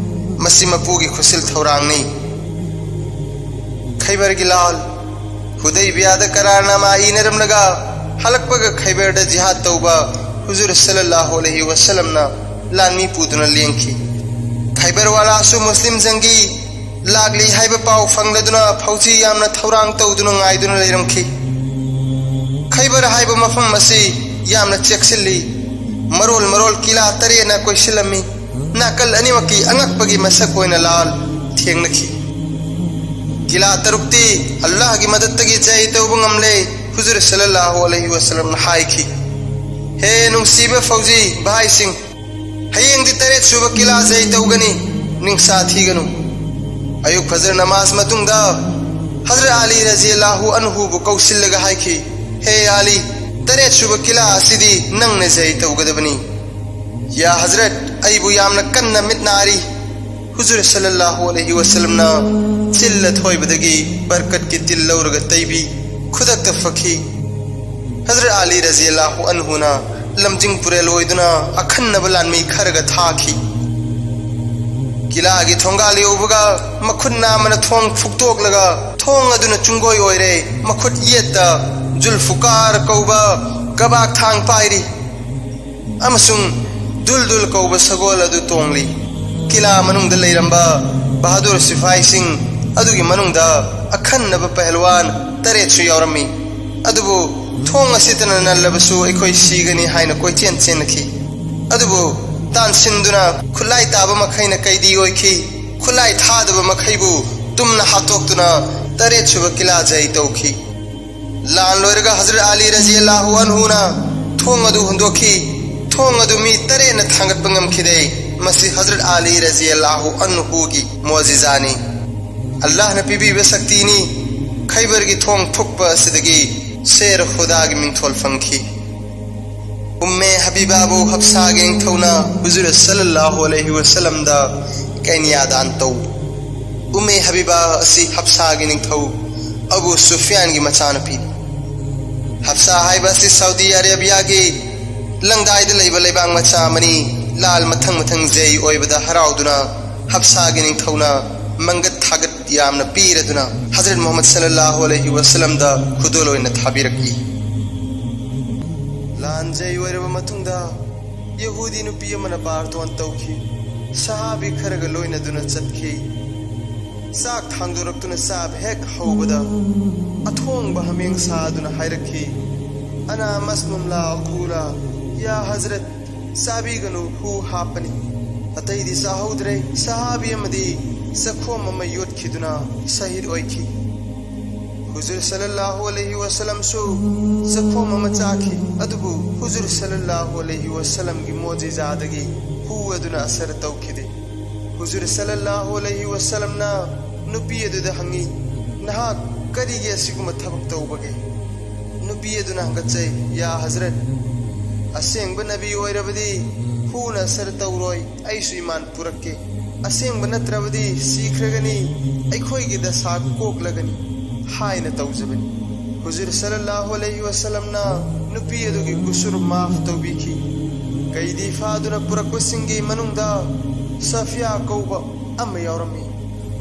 ꯃꯁꯤ ꯃꯄꯨꯒꯤ ꯈꯨꯠꯁꯤꯜ ꯊꯧꯔꯥꯡꯅꯤ꯫ ꯈꯩꯕꯔꯒꯤ ꯂꯥꯜ ꯍꯨꯗꯩꯕꯤꯌꯥꯗ ꯀꯔꯥꯔꯅꯥꯃꯥ ꯏꯅꯔꯝꯂꯒ ꯍꯜꯂꯛꯄꯒ ꯈꯩꯕꯔꯗ ꯖꯤꯍꯥꯗ ꯇꯧꯕ ꯍꯨꯖꯨꯔ ꯁꯜꯂꯜꯂꯥꯍꯨ ꯑꯂꯩꯍꯤ ꯋꯁꯜꯂꯝꯅ ꯂꯥꯟꯃꯤ ꯄꯨꯗꯨꯅ ꯂꯦꯡꯈꯤ꯫ ꯈꯩꯕꯔ ꯋꯥꯂꯥꯁꯨ ꯃꯨꯁꯂꯤꯝ ꯖꯪꯒꯤ ꯂꯥꯛꯂꯤ ꯍꯥꯏꯕ ꯄꯥꯎ ꯐꯪꯂꯗꯨꯅ ꯐꯧꯖꯤ ꯌꯥꯝꯅ ꯊꯧꯔꯥꯡ ꯇꯧꯗꯨꯅ ꯉꯥꯏꯗꯨꯅ ꯂꯩꯔꯝꯈꯤ꯫ ꯈꯩꯕꯔ ꯍꯥꯏꯕ ꯃꯐꯝ ꯑꯁꯤ ꯌꯥꯝꯅ ꯆꯦꯛꯁꯤꯜꯂꯤ꯫ ꯃꯔꯣꯜ ꯃꯔꯣꯜ ꯀꯤꯂꯥ ꯇꯔꯦꯠꯅ ꯀꯣꯏꯁꯤꯜꯂꯝꯃꯤ꯫ ꯅꯥꯀꯜ ꯑꯅꯤꯃꯛꯀꯤ ꯑꯉꯛꯄꯒꯤ ꯃꯁꯛ ꯑꯣꯏꯅ ꯂꯥꯜ ꯊꯦꯡꯅꯈꯤ꯫ ꯀꯤꯂꯥ ꯇꯔꯨꯛꯇꯤ ꯑꯜꯂꯥꯍꯒꯤ ꯃꯗꯠꯇꯒꯤ ꯖꯩ ꯇꯧꯕ ꯉꯝꯂꯦ꯫ ꯍꯨꯖꯨꯔ ꯁꯜꯂꯜꯂꯥꯍꯨ ꯑꯂꯩꯍꯤ ꯋꯁꯜꯂꯝꯅ ꯍꯥꯏꯈꯤ, "ꯍꯦ ꯅꯨꯡꯁꯤꯕ ꯐꯧꯖꯤ ꯚꯥꯏꯁꯤꯡ, ꯍꯌꯦꯡꯗꯤ ꯇꯔꯦꯠ ꯁꯨꯕ ꯀꯤꯂꯥ ꯖꯩ ꯇꯧꯒꯅꯤ, ꯅꯤꯡꯁꯥ ꯊꯤꯒꯅꯨ"꯫ ꯑꯌꯨꯛ ꯐꯖꯔ ꯅꯃꯥꯖ ꯃꯇꯨꯡꯗ ꯍꯖꯔꯠ ꯑꯂꯤ ꯔꯖꯤꯌꯜꯂꯥꯍꯨ ꯑꯟꯍꯨꯕꯨ ꯀꯧꯁꯤꯜꯂꯒ ꯍꯥꯏꯈꯤ, "ꯍꯦ ꯑꯂꯤ, ꯇꯔꯦꯠ ꯁꯨꯕ ꯀꯤꯂꯥ ꯑꯁꯤꯗꯤ ꯅꯪꯅ ꯖꯩ ꯇꯧꯒꯗꯕꯅꯤ"꯫ "ꯌꯥ ꯍꯖꯔꯠ, ꯑꯩꯕꯨ ꯌꯥꯝꯅ ꯀꯟꯅ ꯃꯤꯠ ꯅꯥꯔꯤ"꯫ ꯍꯨꯖꯨꯔ ꯁꯜꯂꯜꯂꯥꯍꯨ ꯑꯂꯩꯍꯤ ꯋꯁꯜꯂꯝꯅ ꯆꯤꯜ ꯑꯊꯣꯏꯕꯗꯒꯤ ꯕꯔꯀꯠꯀꯤ ꯇꯤꯜ ꯂꯧꯔꯒ ꯇꯩꯕꯤ, ꯈꯨꯗꯛꯇ ꯐꯈꯤ꯫ ꯍꯖꯔꯠ ꯑꯂꯤ ꯔꯖꯤꯌꯜꯂꯥꯍꯨ ꯑꯟꯍꯨꯅ ꯂꯝꯖꯤꯡ ꯄꯨꯔꯦꯜ ꯑꯣꯏꯗꯨꯅ ꯑꯈꯟꯅꯕ ꯂꯥꯟꯃꯤ ꯈꯔꯒ ꯊꯥꯈꯤ꯫ ꯀꯤꯂꯥꯒꯤ ꯊꯣꯡꯒꯥꯜ ꯌꯧꯕꯒ ꯃꯈꯨꯠ ꯅꯥꯝꯃꯅ ꯊꯣꯡ ꯐꯨꯛꯇꯣꯛꯂꯒ ꯊꯣꯡ ꯑꯗꯨꯅ ꯆꯨꯡꯒꯣꯏ ꯑꯣꯏꯔꯦ꯫ ꯃꯈꯨꯠ ꯌꯦꯠꯇ ꯖꯨꯜꯐꯨꯀꯥꯔ ꯀꯧꯕ ꯀꯕꯥꯛ ꯊꯥꯡ ꯄꯥꯏꯔꯤ ꯑꯃꯁꯨꯡ ꯗꯨꯜꯗꯨꯜ ꯀꯧꯕ ꯁꯒꯣꯜ ꯑꯗꯨ ꯇꯣꯡꯂꯤ꯫ ꯀꯤꯂꯥ ꯃꯅꯨꯡꯗ ꯂꯩꯔꯝꯕ ꯕꯍꯥꯗꯨꯔ ꯁꯤꯐꯥꯏꯁꯤꯡ ꯑꯗꯨꯒꯤ ꯃꯅꯨꯡꯗ ꯑꯈꯟꯅꯕ ꯄꯍꯜꯋꯥꯟ ꯇꯔꯦꯠꯁꯨ ꯌꯥꯎꯔꯝꯃꯤ꯫ ꯑꯗꯨꯕꯨ ꯊꯣꯡ ꯑꯁꯤꯇꯅ ꯅꯜꯂꯕꯁꯨ ꯑꯩꯈꯣꯏ ꯁꯤꯒꯅꯤ ꯍꯥꯏꯅ ꯀꯣꯏꯆꯦꯟ ꯆꯦꯟꯅꯈꯤ꯫ ꯑꯗꯨꯕꯨ ꯇꯥꯟꯁꯤꯟꯗꯨꯅ ꯈꯨꯠꯂꯥꯏ ꯇꯥꯕ ꯃꯈꯩꯅ ꯀꯩꯗꯤ ꯑꯣꯏꯈꯤ꯫ ꯈꯨꯠꯂꯥꯏ ꯊꯥꯗꯕ ꯃꯈꯩꯕꯨ ꯇꯨꯝꯅ ꯍꯥꯠꯇꯣꯛꯇꯨꯅ ꯇꯔꯦꯠ ꯁꯨꯕ ꯀꯤꯂꯥ ꯖꯩ ꯇꯧꯈꯤ꯫ ꯂꯥꯟ ꯂꯣꯏꯔꯒ ꯍꯖꯔꯠ ꯑꯂꯤ ꯔꯖꯤꯌꯜꯂꯥꯍꯨ ꯑꯟꯍꯨꯅ ꯊꯣꯡ ꯑꯗꯨ ꯍꯨꯟꯗꯣꯛꯈꯤ꯫ ꯊꯣꯡ ꯑꯗꯨ ꯃꯤ ꯇꯔꯦꯠꯅ ꯊꯥꯡꯒꯠꯄ ꯉꯝꯈꯤꯗꯦ꯫ ꯃꯁꯤ ꯍꯖꯔꯠ ꯑꯂꯤ ꯔꯖꯤꯌꯜꯂꯥꯍꯨ ꯑꯟꯍꯨꯒꯤ ꯃꯣꯖꯤꯖꯥꯅꯤ꯫ ꯑꯜꯂꯥꯍꯅ ꯄꯤꯕꯤꯕ ꯁꯛꯇꯤꯅꯤ꯫ ꯈꯩꯕꯔꯒꯤ ꯊꯣꯡ ꯐꯨꯛꯄ ꯑꯁꯤꯗꯒꯤ ꯁꯦꯔ ꯈꯨꯗꯥꯒꯤ ꯃꯤꯡꯊꯣꯜ ꯐꯪꯈꯤ꯫ ꯎꯝꯃꯦ ꯍꯕꯤꯕꯥꯕꯨ ꯍꯞꯁꯥꯒꯤ ꯅꯤꯡꯊꯧꯅ ꯍꯨꯖꯨꯔ ꯁꯜꯂꯜꯂꯥꯍꯨ ꯑꯂꯩꯍꯤ ꯋꯁꯜꯂꯝꯗ ꯀꯩꯅꯤꯌꯥꯗꯥꯟ ꯇꯧ꯫ ꯎꯝꯃꯦ ꯍꯕꯤꯕꯥ ꯑꯁꯤ ꯍꯞꯁꯥꯒꯤ ꯅꯤꯡꯊꯧ ꯑꯕꯨ ꯁꯨꯐꯤꯌꯥꯟꯒꯤ ꯃꯆꯥꯅꯨꯄꯤꯅꯤ꯫ ꯍꯞꯁꯥ ꯍꯥꯏꯕ ꯑꯁꯤ ꯁꯥꯎꯗꯤ ꯑꯔꯦꯕꯤꯌꯥꯒꯤ ꯂꯪꯗꯥꯏꯗ ꯂꯩꯕ ꯂꯩꯕꯥꯛ ꯃꯆꯥ ꯑꯃꯅꯤ꯫ ꯂꯥꯜ ꯃꯊꯪ ꯃꯊꯪ ꯖꯩ ꯑꯣꯏꯕꯗ ꯍꯔꯥꯎꯗꯨꯅ ꯍꯞꯁꯥꯒꯤ ꯅꯤꯡꯊꯧꯅ ꯃꯪꯒꯠ ꯊꯥꯒꯠ ꯌꯥꯝꯅ ꯄꯤꯔꯗꯨꯅ ꯍꯖꯔꯠ ꯃꯨꯍꯝꯃꯗ ꯁꯜꯂꯜꯂꯥꯍꯨ ꯑꯂꯩꯍꯤ ꯋꯁꯜꯂꯝꯗ ꯈꯨꯗꯣꯜ ꯑꯣꯏꯅ ꯊꯥꯕꯤꯔꯛꯏ꯫ ꯂꯥꯟ ꯖꯩ ꯑꯣꯏꯔꯕ ꯃꯇꯨꯡꯗ ꯌꯍꯨꯗꯤ ꯅꯨꯄꯤ ꯑꯃꯅ ꯕꯥꯔꯇꯣꯟ ꯇꯧꯈꯤ꯫ ꯁꯍꯥꯕꯤ ꯈꯔꯒ ꯂꯣꯏꯅꯗꯨꯅ ꯆꯠꯈꯤ꯫ ꯆꯥꯛ ꯊꯥꯡꯗꯣꯔꯛꯇꯨꯅ ꯆꯥꯕ ꯍꯦꯛ ꯍꯧꯕꯗ ꯑꯊꯣꯡꯕ ꯍꯥꯃꯦꯡ ꯁꯥꯗꯨꯅ ꯍꯥꯏꯔꯛꯈꯤ, "ꯑꯅꯥ ꯃꯁꯅꯨꯝꯂꯥ ꯑꯈꯨꯂꯥ, ꯌꯥ ꯍꯖꯔꯠ, ꯆꯥꯕꯤꯒꯅꯨ, ꯍꯨ ꯍꯥꯞꯄꯅꯤ"꯫ ꯑꯇꯩꯗꯤ ꯆꯥꯍꯧꯗ꯭ꯔꯦ꯫ ꯁꯍꯥꯕꯤ ꯑꯃꯗꯤ ꯆꯈꯣꯝ ꯑꯃ ꯌꯣꯠꯈꯤꯗꯨꯅ ꯁꯍꯤꯗ ꯑꯣꯏꯈꯤ꯫ ꯍꯨꯖꯨꯔ ꯁꯜꯂꯜꯂꯥꯍꯨ ꯑꯂꯩꯍꯤ ꯋꯁꯜꯂꯝꯁꯨ ꯆꯈꯣꯝ ꯑꯃ ꯆꯥꯈꯤ, ꯑꯗꯨꯕꯨ ꯍꯨꯖꯨꯔ ꯁꯜꯂꯜꯂꯥꯍꯨ ꯑꯂꯩꯍꯤ ꯋꯁꯜꯂꯝꯒꯤ ꯃꯣꯖꯤꯖꯥꯗꯒꯤ ꯍꯨ ꯑꯗꯨꯅ ꯑꯁꯔ ꯇꯧꯈꯤꯗꯦ꯫ ꯍꯨꯖꯨꯔ ꯁꯜꯂꯜꯂꯥꯍꯨ ꯑꯂꯩꯍꯤ ꯋꯁꯜꯂꯝꯅ ꯅꯨꯄꯤ ꯑꯗꯨꯗ ꯍꯪꯉꯤ, "ꯅꯍꯥꯛ ꯀꯔꯤꯒꯤ ꯑꯁꯤꯒꯨꯝꯕ ꯊꯕꯛ ꯇꯧꯕꯒꯦ?" ꯅꯨꯄꯤ ꯑꯗꯨꯅ ꯍꯪꯒꯠꯆꯩ, "ꯌꯥ ꯍꯖꯔꯠ, ꯑꯁꯦꯡꯕ ꯅꯕꯤ ꯑꯣꯏꯔꯕꯗꯤ ꯍꯨꯅ ꯑꯁꯔ ꯇꯧꯔꯣꯏ, ꯑꯩꯁꯨ ꯏꯃꯥꯟ ꯄꯨꯔꯛꯀꯦ꯫ ꯑꯁꯦꯡꯕ ꯅꯠꯇ꯭ꯔꯕꯗꯤ ꯁꯤꯈ꯭ꯔꯒꯅꯤ, ꯑꯩꯈꯣꯏꯒꯤ ꯗꯁꯥ ꯀꯣꯛꯂꯒꯅꯤ" ꯍꯥꯏꯅ ꯇꯧꯖꯕꯅꯤ꯫ ꯍꯨꯖꯨꯔ ꯁꯜꯂꯜꯂꯥꯍꯨ ꯑꯂꯩꯍꯤ ꯋꯁꯜꯂꯝꯅ ꯅꯨꯄꯤ ꯑꯗꯨꯒꯤ ꯒꯨꯁꯨꯔ ꯃꯥꯐ ꯇꯧꯕꯤꯈꯤ꯫ ꯀꯩꯗꯤ ꯐꯥꯗꯨꯅ ꯄꯨꯔꯛꯄꯁꯤꯡꯒꯤ ꯃꯅꯨꯡꯗ ꯁꯐꯤꯌꯥ ꯀꯧꯕ ꯑꯃ ꯌꯥꯎꯔꯝꯃꯤ꯫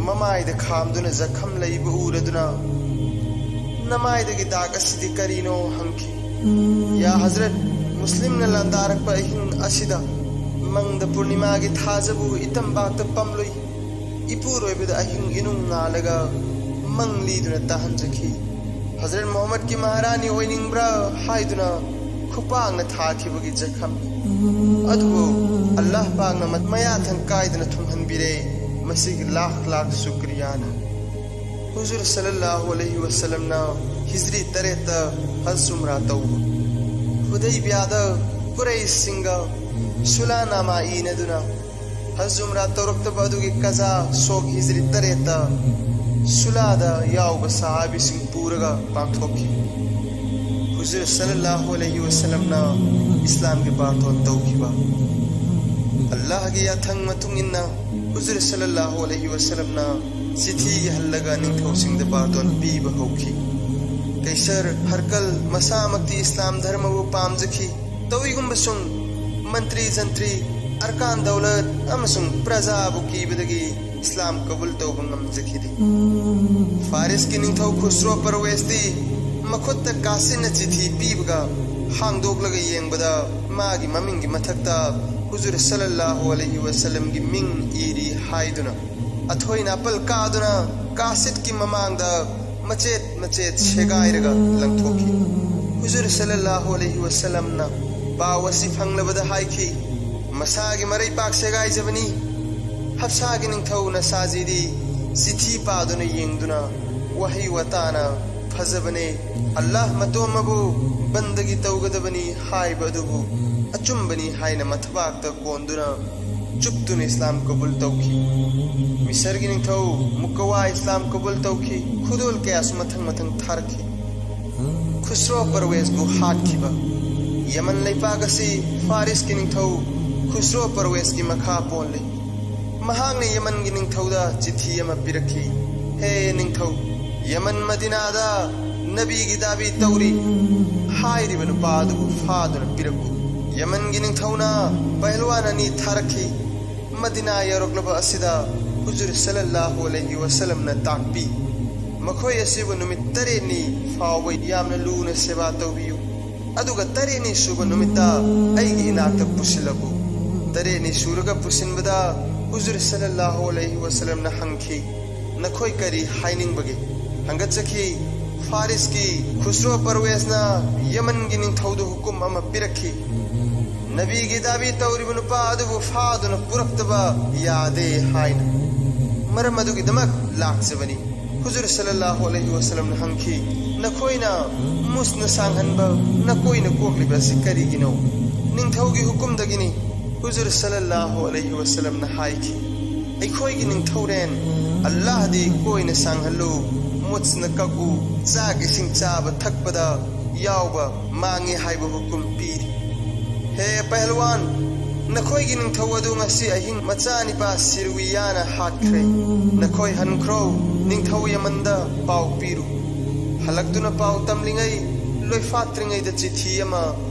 ꯃꯃꯥꯏꯗ ꯈꯥꯝꯗꯨꯅ ꯖꯈꯝ ꯂꯩꯕ ꯎꯔꯗꯨꯅ, "ꯅꯃꯥꯏꯗꯒꯤ ꯗꯥꯛ ꯑꯁꯤꯗꯤ ꯀꯔꯤꯅꯣ?" ꯍꯪꯈꯤ꯫ "ꯌꯥ ꯍꯖꯔꯠ, ꯃꯨꯁꯂꯤꯝꯅ ꯂꯥꯟꯗꯥꯔꯛꯄ ꯑꯍꯤꯡ ꯑꯁꯤꯗ ꯃꯪꯗ ꯄꯨꯔꯅꯤꯃꯥꯒꯤ ꯊꯥꯖꯕꯨ ꯏꯇꯝꯕꯥꯛꯇ ꯄꯝꯂꯨꯏ꯫ ꯏꯄꯨꯔꯣꯏꯕꯗ ꯑꯍꯤꯡ ꯏꯅꯨꯡ ꯉꯥꯜꯂꯒ ꯃꯪ ꯂꯤꯗꯨꯅ ꯇꯥꯍꯟꯖꯈꯤ꯫ ꯍꯖꯔꯠ ꯃꯨꯍꯝꯃꯗꯀꯤ ꯃꯍꯥꯔꯥꯅꯤ ꯑꯣꯏꯅꯤꯡꯕ꯭ꯔꯥ ꯍꯥꯏꯗꯨꯅ ꯈꯨꯄꯥꯛꯅ ꯊꯥꯈꯤꯕꯒꯤ ꯖꯈꯝꯅꯤ꯫ ꯑꯗꯨꯕꯨ ꯑꯜꯂꯥꯍ ꯄꯥꯛꯅ ꯃ-, ꯃꯌꯥꯊꯪ ꯀꯥꯏꯗꯅ ꯊꯨꯡꯍꯟꯕꯤꯔꯦ꯫ ꯃꯁꯤꯒꯤ ꯂꯥꯈ ꯂꯥꯈ ꯁꯨꯀ꯭ꯔꯤꯌꯥꯅ"꯫ ꯍꯨꯖꯨꯔ ꯁꯜꯂꯜꯂꯥꯍꯨ ꯑꯂꯩꯍꯤ ꯋꯁꯜꯂꯝꯅ ꯍꯤꯖ꯭ꯔꯤ ꯇꯔꯦꯠꯇ ꯍꯖ ꯎꯝꯔꯥ ꯇꯧꯕ꯫ ꯍꯨꯗꯩꯕꯤꯌꯥꯗ ꯀꯨꯔꯩꯁꯤꯡꯒ ꯁꯨꯂꯥꯅꯥꯃꯥ ꯏꯅꯗꯨꯅ ꯍꯖ ꯎꯝꯔꯥ ꯇꯧꯔꯛꯇꯕ ꯑꯗꯨꯒꯤ ꯀꯖꯥ ꯁꯣꯛ ꯍꯤꯖ꯭ꯔꯤ ꯇꯔꯦꯠꯇ ꯁꯨꯂꯥꯗ ꯌꯥꯎꯕ ꯁꯍꯥꯕꯤꯁꯤꯡ ꯄꯨꯔꯒ ꯄꯥꯡꯊꯣꯛꯈꯤ꯫ ꯍꯨꯖꯨꯔ ꯁꯜꯂꯜꯂꯥꯍꯨ ꯑꯂꯩꯍꯤ ꯋꯁꯜꯂꯝꯅ ꯏꯁꯂꯥꯝꯒꯤ ꯕꯥꯔꯇꯣꯟ ꯇꯧꯈꯤꯕ꯫ ꯑꯜꯂꯥꯍꯒꯤ ꯌꯥꯊꯪ ꯃꯇꯨꯡ ꯏꯟꯅ ꯍꯨꯖꯨꯔ ꯁꯜꯂꯜꯂꯥꯍꯨ ꯑꯂꯩꯍꯤ ꯋꯁꯜꯂꯝꯅ ꯆꯤꯊꯤ ꯏꯍꯜꯂꯒ ꯅꯤꯡꯊꯧꯁꯤꯡꯗ ꯕꯥꯔꯇꯣꯟ ꯄꯤꯕ ꯍꯧꯈꯤ꯫ ꯀꯩꯁꯔ ꯍꯔꯀꯜ ꯃꯁꯥꯃꯛꯇꯤ ꯏꯁꯂꯥꯝ ꯙꯔꯃꯕꯨ ꯄꯥꯝꯖꯈꯤ꯫ ꯇꯧꯏꯒꯨꯝꯕꯁꯨꯡ ꯃꯟꯇ꯭ꯔꯤ ꯖꯟꯇ꯭ꯔꯤ, ꯑꯔꯀꯥꯟ ꯗꯧꯂꯠ ꯑꯃꯁꯨꯡ ꯄ꯭ꯔꯖꯥꯕꯨ ꯀꯤꯕꯗꯒꯤ ꯏꯁꯂꯥꯝ ꯀꯕꯨꯜ ꯇꯧꯕ ꯉꯝꯖꯈꯤꯗꯦ꯫ ꯐꯥꯔꯤꯁꯀꯤ ꯅꯤꯡꯊꯧ ꯈꯨꯁ꯭ꯔꯣ ꯄꯔꯋꯦꯁꯇꯤ ꯃꯈꯨꯠꯇ ꯀꯥꯁꯤꯠꯅ ꯆꯤꯊꯤ ꯄꯤꯕꯒ ꯍꯥꯡꯗꯣꯛꯂꯒ ꯌꯦꯡꯕꯗ ꯃꯥꯒꯤ ꯃꯃꯤꯡꯒꯤ ꯃꯊꯛꯇ ꯍꯨꯖꯨꯔ ꯁꯜꯂꯜꯂꯥꯍꯨ ꯑꯂꯩꯍꯤ ꯋꯁꯜꯂꯝꯒꯤ ꯃꯤꯡ ꯏꯔꯤ ꯍꯥꯏꯗꯨꯅ ꯑꯊꯣꯏ ꯑꯄꯜ ꯀꯥꯗꯨꯅ ꯀꯥꯁꯤꯠꯀꯤ ꯃꯃꯥꯡꯗ ꯃꯆꯦꯠ ꯃꯆꯦꯠ ꯁꯦꯒꯥꯏꯔꯒ ꯂꯪꯊꯣꯛꯈꯤ꯫ ꯍꯨꯖꯨꯔ ꯁꯜꯂꯜꯂꯥꯍꯨ ꯑꯂꯩꯍꯤ ꯋꯁꯜꯂꯝꯅ ꯄꯥꯎ ꯑꯁꯤ ꯐꯪꯂꯕꯗ ꯍꯥꯏꯈꯤ, "ꯃꯁꯥꯒꯤ ꯃꯔꯩꯄꯥꯛ ꯁꯦꯒꯥꯏꯖꯕꯅꯤ꯫ ꯍꯞꯁꯥꯒꯤ ꯅꯤꯡꯊꯧ ꯅꯁꯥꯖꯤꯗꯤ ꯆꯤꯊꯤ ꯄꯥꯗꯨꯅ ꯌꯦꯡꯗꯨꯅ ꯋꯥꯍꯩ ꯋꯥꯇꯥꯅ ꯐꯖꯕꯅꯦ, ꯑꯜꯂꯥꯍ ꯃꯇꯣꯝꯃꯕꯨ ꯕꯟꯗꯒꯤ ꯇꯧꯒꯗꯕꯅꯤ ꯍꯥꯏꯕ ꯑꯗꯨꯕꯨ ꯑꯆꯨꯝꯕꯅꯤ ꯍꯥꯏꯅ ꯃꯊꯕꯥꯛꯇ ꯀꯣꯟꯗꯨꯅ ꯆꯨꯞꯇꯨꯅ ꯏꯁꯂꯥꯝ ꯀꯕꯨꯜ ꯇꯧꯈꯤ꯫ ꯃꯤꯁꯔꯒꯤ ꯅꯤꯡꯊꯧ ꯃꯨꯀꯋꯥ ꯏꯁꯂꯥꯝ ꯀꯕꯨꯜ ꯇꯧꯈꯤ꯫ ꯈꯨꯗꯣꯜ ꯀꯌꯥꯁꯨ ꯃꯊꯪ ꯃꯊꯪ ꯊꯥꯔꯛꯈꯤ꯫ ꯈꯨꯁ꯭ꯔꯣ ꯄꯔꯋꯦꯁꯄꯨ ꯍꯥꯠꯈꯤꯕ꯫ ꯌꯃꯟ ꯂꯩꯄꯥꯛ ꯑꯁꯤ ꯐꯥꯔꯤꯁꯀꯤ ꯅꯤꯡꯊꯧ ꯈꯨꯁ꯭ꯔꯣ ꯄꯔꯋꯦꯁꯀꯤ ꯃꯈꯥ ꯄꯣꯜꯂꯤ꯫ ꯃꯍꯥꯛꯅ ꯌꯃꯟꯒꯤ ꯅꯤꯡꯊꯧꯗ ꯆꯤꯊꯤ ꯑꯃ ꯄꯤꯔꯛꯈꯤ, "ꯍꯦ ꯅꯤꯡꯊꯧ, ꯌꯃꯟ ꯃꯗꯤꯅꯥꯗ ꯅꯕꯤꯒꯤ ꯗꯥꯕꯤ ꯇꯧꯔꯤ ꯍꯥꯏꯔꯤꯕ ꯅꯨꯄꯥ ꯑꯗꯨꯕꯨ ꯐꯥꯗꯨꯅ ꯄꯤꯔꯛꯎ꯫" ꯌꯃꯟꯒꯤ ꯅꯤꯡꯊꯧꯅ ꯄꯍꯜꯋꯥꯟ ꯑꯅꯤ ꯊꯥꯔꯛꯈꯤ꯫ ꯃꯗꯤꯅꯥ ꯌꯧꯔꯛꯂꯕ ꯑꯁꯤꯗ ꯍꯨꯖꯨꯔ ꯁꯜꯂꯜꯂꯥꯍꯨ ꯑꯂꯩꯍꯤ ꯋꯁꯜꯂꯝꯅ ꯇꯥꯛꯄꯤ, "ꯃꯈꯣꯏ ꯑꯁꯤꯕꯨ ꯅꯨꯃꯤꯠ ꯇꯔꯦꯠꯅꯤ ꯐꯥꯎꯕ ꯌꯥꯝꯅ ꯂꯨꯅ ꯁꯦꯕꯥ ꯇꯧꯕꯤꯌꯨ, ꯑꯗꯨꯒ ꯇꯔꯦꯠꯅꯤ ꯁꯨꯕ ꯅꯨꯃꯤꯠꯇ ꯑꯩꯒꯤ ꯏꯅꯥꯛꯇ ꯄꯨꯁꯤꯜꯂꯛꯎ꯫" ꯇꯔꯦꯠꯅꯤ ꯁꯨꯔꯒ ꯄꯨꯁꯤꯟꯕꯗ ꯍꯨꯖꯨꯔ ꯁꯜꯂꯜꯂꯥꯍꯨ ꯑꯂꯩꯍꯤ ꯋꯁꯜꯂꯝꯅ ꯍꯪꯈꯤ, "ꯅꯈꯣꯏ ꯀꯔꯤ ꯍꯥꯏꯅꯤꯡꯕꯒꯦ?" ꯍꯪꯒꯠꯆꯈꯤ, "ꯐꯥꯔꯤꯁꯀꯤ ꯈꯨꯁ꯭ꯔꯣ ꯄꯔꯋꯦꯁꯅ ꯌꯃꯟꯒꯤ ꯅꯤꯡꯊꯧꯗ ꯍꯨꯀꯨꯝ ꯑꯃ ꯄꯤꯔꯛꯈꯤ, ꯅꯕꯤꯒꯤ ꯗꯥꯕꯤ ꯇꯧꯔꯤꯕ ꯅꯨꯄꯥ ꯑꯗꯨꯕꯨ ꯐꯥꯗꯨꯅ ꯄꯨꯔꯛꯇꯕ ꯌꯥꯗꯦ ꯍꯥꯏꯅ꯫ ꯃꯔꯝ ꯑꯗꯨꯒꯤꯗꯃꯛ ꯂꯥꯛꯆꯕꯅꯤ꯫" ꯍꯨꯖꯨꯔ ꯁꯜꯂꯜꯂꯥꯍꯨ ꯑꯂꯩꯍꯤ ꯋꯁꯜꯂꯝꯅ ꯍꯪꯈꯤ, "ꯅꯈꯣꯏꯅ ꯃꯨꯁꯅ ꯁꯥꯡꯍꯟꯕ ꯅꯀꯣꯏꯅ ꯀꯣꯛꯂꯤꯕ ꯑꯁꯤ ꯀꯔꯤꯒꯤꯅꯣ?" "ꯅꯤꯡꯊꯧꯒꯤ ꯍꯨꯀꯨꯝꯗꯒꯤꯅꯤ꯫" ꯍꯨꯖꯨꯔ ꯁꯜꯂꯜꯂꯥꯍꯨ ꯑꯂꯩꯍꯤ ꯋꯁꯜꯂꯝꯅ ꯍꯥꯏꯈꯤ, "ꯑꯩꯈꯣꯏꯒꯤ ꯅꯤꯡꯊꯧꯔꯦꯟ ꯑꯜꯂꯥꯍꯗꯤ ꯀꯣꯏꯅ ꯁꯥꯡꯍꯜꯂꯨ, ꯃꯨꯠꯁꯅ ꯀꯛꯎ, ꯆꯥꯛ ꯏꯁꯤꯡ ꯆꯥꯕ ꯊꯛꯄꯗ ꯌꯥꯎꯕ ꯃꯥꯡꯉꯤ ꯍꯥꯏꯕ ꯍꯨꯀꯨꯝ ꯄꯤꯔꯤ꯫ ꯍꯦ ꯄꯍꯜꯋꯥꯟ, ꯅꯈꯣꯏꯒꯤ ꯅꯤꯡꯊꯧ ꯑꯗꯨ ꯉꯁꯤ ꯑꯍꯤꯡ ꯃꯆꯥꯅꯤꯄꯥ ꯁꯤꯔꯨꯋꯤꯌꯥꯅ ꯍꯥꯠꯈ꯭ꯔꯦ꯫ ꯅꯈꯣꯏ ꯍꯟꯈ꯭ꯔꯣ, ꯅꯤꯡꯊꯧ ꯌꯃꯟꯗ ꯄꯥꯎ ꯄꯤꯔꯨ꯫" ꯍꯜꯂꯛꯇꯨꯅ ꯄꯥꯎ ꯇꯝꯂꯤꯉꯩ ꯂꯣꯏꯐꯥꯠꯇ꯭ꯔꯤꯉꯩꯗ ꯆꯤꯊꯤ ꯑꯃ